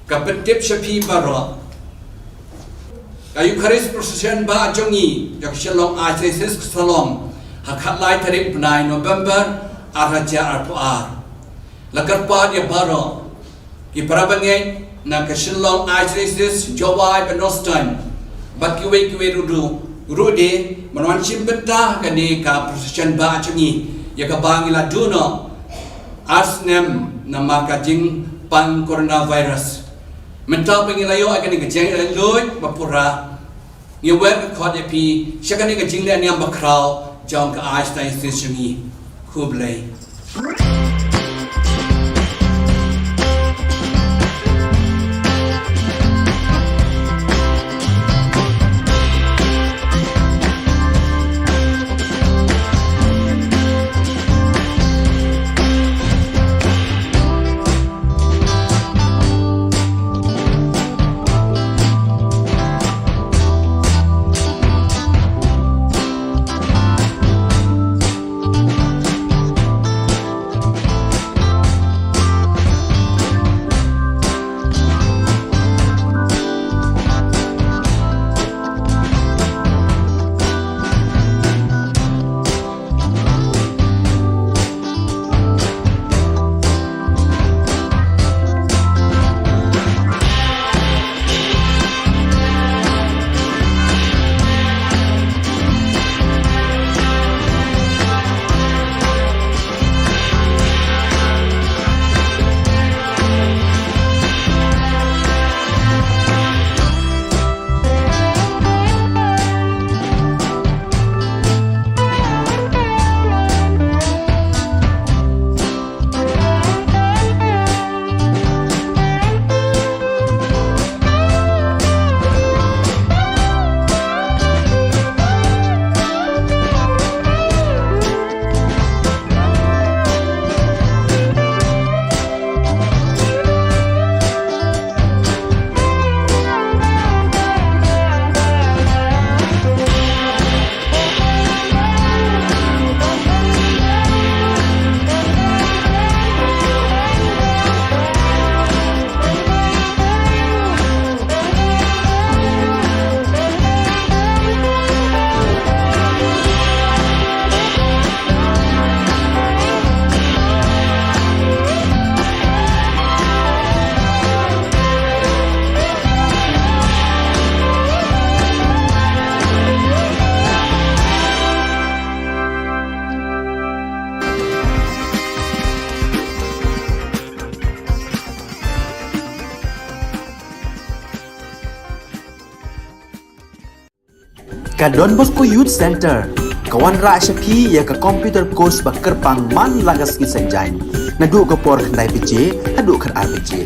ka pyntip sha phi baroh, ka Eucharist Procession ba jong ngi jong ka Shillong Archdiocese ka sa long ha khatlai tarik bnai November ar hajar arphew ar. La kyrpad ïa baroh ki para bangeit na ka Shillong Archdiocese, Jowai bad North Star, bad kiwei kiwei ruh, ruh de, ban wan shim bynta ha kane ka procession ba jong ngi, ïa kaba ngi la duh noh ar snem namar ka jingpang coronavirus. Mynta ba ngi la ïoh ïa kane ka jingïaid luid ba pura, ngi wer ka khot ïa phi sha kane ka jingleh niam bakhraw jong ka Archdiocese jong ngi. Khublei. Ka Don Bosco Youth Centre ka wanrah sha phi ïa ka computer course ba kyrpang man la ka sngi Saitjaiñ, naduh ka por khyndai baje haduh khatar baje.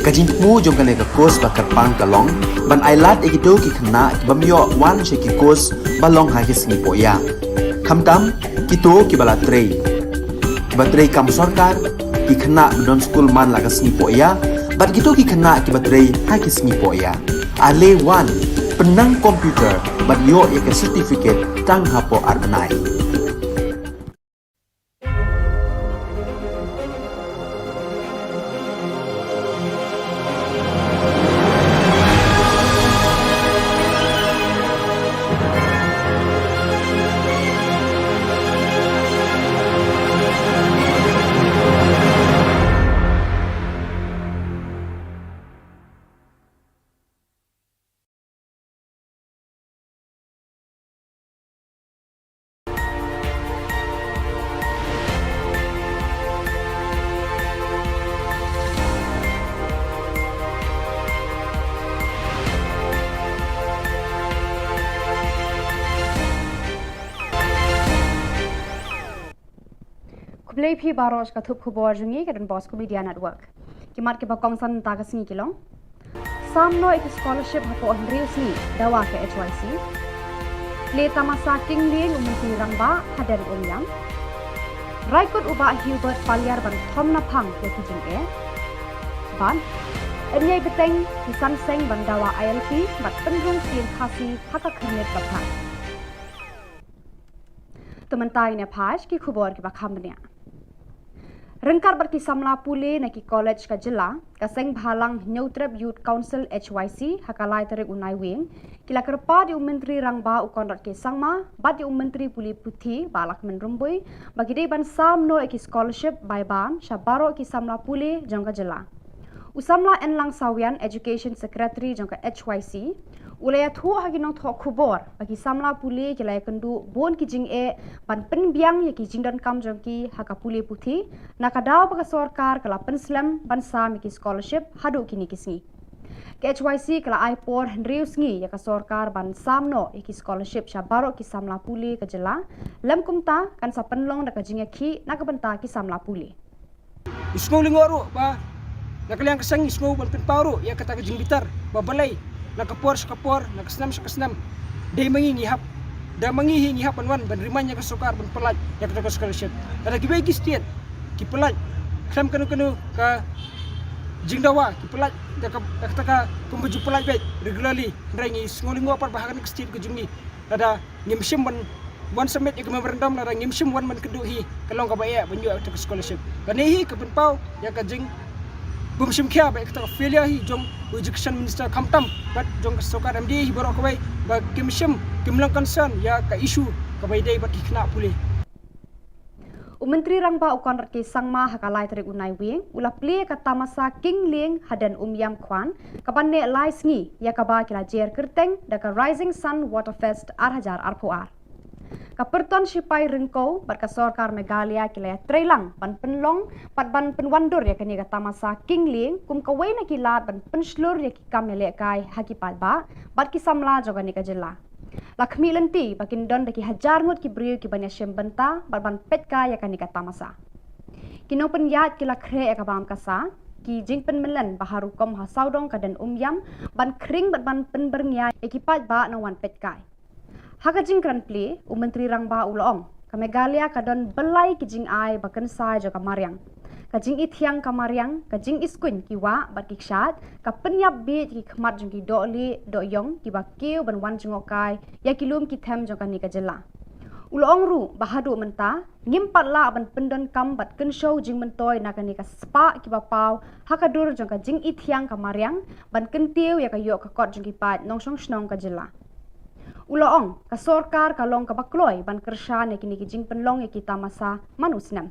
Ka jingthmu jong kane ka course ba kyrpang ka long ban ailad ïa kito ki khynnah ki bym ïoh wan sha ki course ba long ha ki sngi pohïa, khamtam kito kiba la trei, kiba trei kam sorkar, ki khynnah ba don skul man la ka sngi pohïa, bad kito ki khynnah kiba trei ha ki sngi pohïa. Ale wan, pynnang computer bad ïoh ïa ka certificate tang hapoh ar bnai. Khublei phi baroh sha ka thup khubor jong ngi ka Don Bosco Media Network. Ki mat kiba kongsan mynta ka sngi ki long: Sam noh ïa ki scholarship hapoh hynriew sngi dawa ka H Y C. Plie tamasa king lieng u Myntri Rangbah hadien Umiam. Rai kut u Bah Hubert Paliar ban thom naphang ïa ki jingeh. Bad yn ïai bteng ki san seng ban dawa I L P bad pynrung ktien Khasi ha ka khyrnit ba pher. To mynta ngin ïa phai sha ki khubor kiba kham bniah. Ryngkat bad ki samla pule na ki college ka jylla, ka Seng Bhalang Hynñiewtrep Youth Council H Y C ha ka lai tarik u Naiwieng ki la kyrpad ïa u Myntri Rangbah u Conrad K Sangma bad ïa u Myntri Pule Puthi Bah Lahkmen Rymbui ba ki dei ban sam noh ïa ki scholarship bai ban sha baroh ki samla pule jong ka jylla. U samla Enlang Sawian, Education Secretary jong ka H Y C, u la ïathuh ha ki nongthoh khubor ba ki samla pule ki la ïakynduh bun ki jingeh ban pynbiang ïa ki jingdonkam jong ki ha ka pule puthi, na ka daw ba ka sorkar ka la pynslem ban sam ïa ki scholarship haduh kine ki sngi. Ka H Y C ka la ai por hynriew sngi ïa ka sorkar ban sam noh ïa ki scholarship sha baroh ki samla pule ka jylla, lym kumta kan sa pynlong da ka jingïakhih na ka bynta ki samla pule. Ngi sngew lyngngoh ruh ba na ka liang ka seng ngi sngew ban pynpaw ruh ïa kata ka jingbitar ba balei na ka por sha ka por, na ka snem sha ka snem, dei ma ngi ngi hap, da ma ngi hi ngi hap ban wan ban remind ïa ka sorkar ban pyllait ïa kata ka scholarship. Lada kiwei ki state ki pyllait khlem kano kano ka jingdawa, ki pyllait da ka, da kata ka kumba ju pyllait beit regularly, hynrei ngi sngew lyngngoh pat ba ha kane ka state ka jong ngi lada ngim shym ban wan submit ïa ka memorandum, lada ngim shym wan ban kynduh hi, ka long kaba eh ban ïoh ïa ka scholarship. Kane hi ka pynpaw ïa ka jingbymshim khia ba ïa kata ka failure hi jong u Education Minister khamtam bad jong ka sorkar M D A hi baroh kawei, ba kim shym, kim long concern ïa ka issue kaba ïadei bad ki khynnah pule. U Myntri Rangbah u Conrad K Sangma ha ka lai tarik u Naiwieng u la plie ka tamasa king lieng hadien Umiam Khwan, kaban neh lai sngi, ïa kaba ki la jer kyrteng da ka Rising Sun Water Fest ar hajar arphew ar. Ka pyrton shipai ryngkew bad ka sorkar Meghalaya ki la ïatreilang ban pynlong bad ban pynwandur ïa kane ka tamasa king lieng kum kawei na ki lad ban pynshlur ïa ki kam ïalehkai ha ki paidbah bad ki samla jong kane ka jylla. La khmih lynti ba kin don da ki hajar ngut ki briew kiban ïashim bynta bad ban peitkai ïa kane ka tamasa. Ki nongpynïaid ki la khreh ïa ka bam ka sa, ki jingpynmlien ba ha rukom ha sawdong ka dien Umiam ban khring bad ban pynbyrngia ïa ki paidbah nongwan peitkai. Ha ka jingkren plie, u Myntri Rangbah u la ong, ka Meghalaya ka don byllai ki jingai ba kynsai jong ka mariang. Ka jingithiang ka mariang, ka jingiskuiñ ki wah bad ki kshaid, ka pynïap bieit ki khmat jong ki dohlieh dohïong kiba kiew ban wan jngohkai ïa ki lum ki them jong kane ka jylla. U la ong ruh ba haduh mynta ngim pat lah ban pyndonkam bad kynshew jingmyntoi na kane ka spah kiba paw ha ka dur jong ka jingithiang ka mariang ban kyntiew ïa ka ïoh ka kot jong ki paid nongshong shnong ka jylla. U la ong, ka sorkar ka long kaba kloi ban kyrshan ïa kine ki jingpynlong ïa ki tamasa man u snem.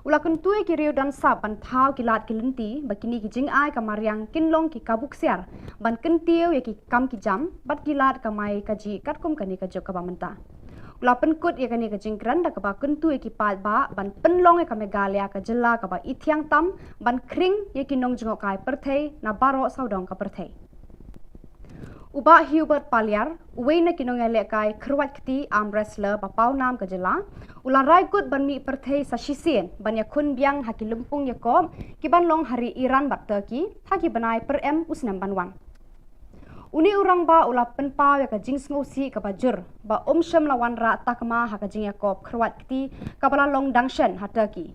U la kyntu ïa ki riew don sap ban thaw ki lad ki lynti ba kine ki jingai ka mariang kin long ki kabu ksiar ban kyntiew ïa ki kam ki jam bad ki lad kamai kajih katkum kane ka juk kaba mynta. U la pynkut ïa kane ka jingkren da kaba kyntu ïa ki paidbah ban pynlong ïa ka Meghalaya ka jylla kaba ithiang tam ban khring ïa ki nongjngohkai pyrthei na baroh sawdong ka pyrthei. U Bah Hubert Paliar, uwei na ki nongïalehkai kyrwat kti arm wrestler ba pawnam ka jylla, u la rai kut ban mih pyrthei sa shisien ban ïakhun biang ha ki lympung ïakop kiban long ha ri Iran bad Turkey ha ki bnai pyrem u snem ban wan. Une u rangbah u la pynpaw ïa ka jingsngewsih kaba jur ba um shym la wanrah takma ha ka jingïakop kyrwat kti kaba la long dang shen ha Turkey.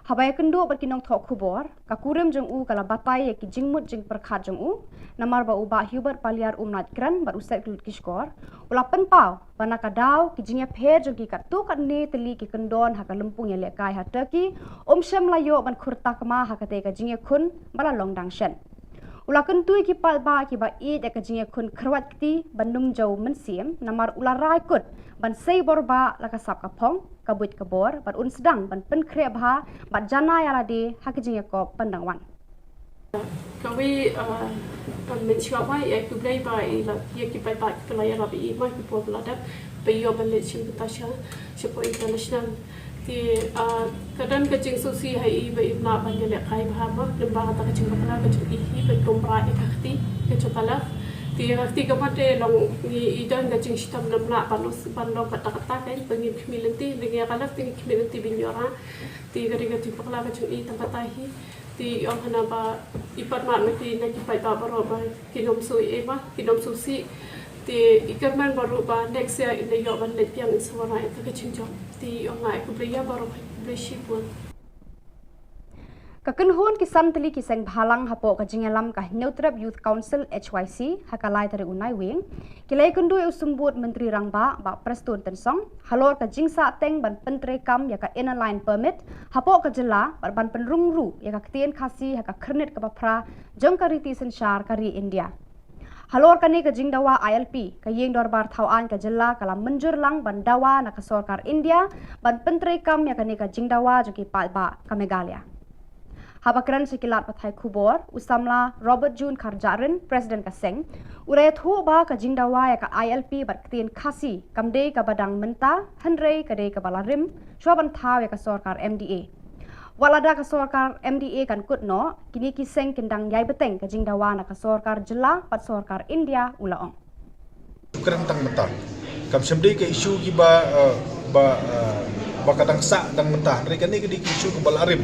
Haba ïakynduh bad ki nongthoh khubor, ka kurim jong u ka la batai ïa ki jingmut jingpyrkhat jong u, namar ba u Bah Hubert Paliar um lait kren bad u set kyllut ki shkor. U la pynpaw ba na ka daw ki jingïapher jong ki katto katne tylli ki kyndon ha ka lympung ïalehkai ha Turkey, um shym la ïoh ban khur takma ha katei ka jingïakhun ba la long dang shen. U la kyntu ïa ki paidbah kiba ïeit ïa ka jingïakhun kyrwat kti ban ym jew mynsiem, namar u la rai kut ban sei bor bah la ka sap ka phong, ka buit ka bor, bad un sdang ban pynkhreh bha bad janai ïa lade ha ka jingïakop ban dang wan. Kawei, ah, ah, mynshuwa ba ïa khublei ba ïa la, ïa ki paidbah kiba la ïarap ïa i ma ki por ba la dep ba ïoh ban leit shim bynta sha, shapoh international. Te, ah, ka don ka jingsngewsih ha i ba i bna ban ïalehkai bha ma, lyngba kata ka jingbakla ka jong i hi ban tum bra ïa ka kti ka jong ka left. Te ka kti ka mat te long ngi i don ka jingshitom namlah ban long, ban long katta katta, kan, ba ngim khmih lynti, ngi ïa ka lok te ngi khmih lynti ban ïoh ra. Te ka dei ka jingpakla ka jong i tang katta hi. Te i ong hana ba i pat mat ma ki na ki paidbah baroh ba kin ym shu ïa ma, kin ym shu sih. Te i kyrmen baroh ba next year in ïoh ban leit biang in sa wanrah ïa ka jingjop. Te i ong nga ïa khublei ïa baroh, khublei shibun. Ka kynhun ki san tylli ki seng bhalang hapoh ka jingïalam ka Hynñiewtrep Youth Council, H Y C, ha ka lai tarik u Naiwieng, ki la ïakynduh ïa u Symbud Myntri Rangbah, Bah Prestone Tynsong, halor ka jingsahteng ban pyntreikam ïa ka Inner Line Permit hapoh ka jylla bad ban pynrung ruh ïa ka ktien Khasi ha ka khyrnit kaba phra jong ka riti synshar ka ri India. Halor kane ka jingdawa I L P, ka Ïing Dorbar Thaw Aiñ ka jylla ka la mynjur lang ban dawa na ka sorkar India ban pyntreikam ïa kane ka jingdawa jong ki paidbah ka Meghalaya. Haba kren sha ki lad pathai khubor, u samla Robert June Kharjahrin, President ka seng, u la ïathuh ba ka jingdawa ïa ka I L P bad ktien Khasi kam dei kaba dang mynta, hynrei ka dei kaba la rim shwa ban thaw ïa ka sorkar M D A. Wat lada ka sorkar M D A kan kut noh, kine ki seng kin dang ïai bteng ka jingdawa na ka sorkar jylla bad sorkar India, u la ong. Kren tang mynta. Kam shym dei ka issue kiba, eh, ba, eh, ba ka dang sah dang mynta. Hynrei kane ka dei ka issue kaba la rim.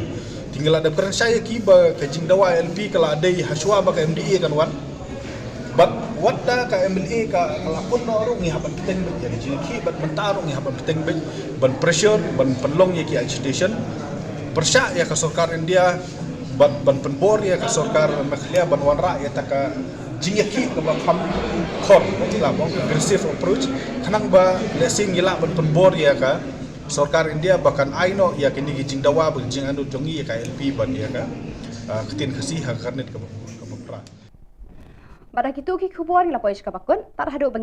Te ngi la dep kren shai ïa ki ba ka jingdawa I L P ka la dei hashwa ba ka M D A kan wan. Bad wat da ka M L A ka, ka la pun noh ruh ngi hap ban bteng beit ïa ka jingïakhih, bad mynta ruh ngi hap ban bteng beit ban pressure, ban pynlong ïa ki agitation. Pyrshah ïa ka sorkar India bad ban pynbor ïa ka sorkar Meghalaya ban wanrah ïa kata ka jingïakhih kaba kham khor, ngi lah ban ong aggressive approach, khnang ba lehse ngi lah ban pynbor ïa ka sorkar India ba kan ai noh ïa kine ki jingdawa bad jingangnud jong ngi ïa ka I L P bad ïa ka, ah, ktien Khasi ha ka khyrnit kaba, kaba phra. Bad da kito ki khubor ngi la poi sha kaba kut, tad haduh ba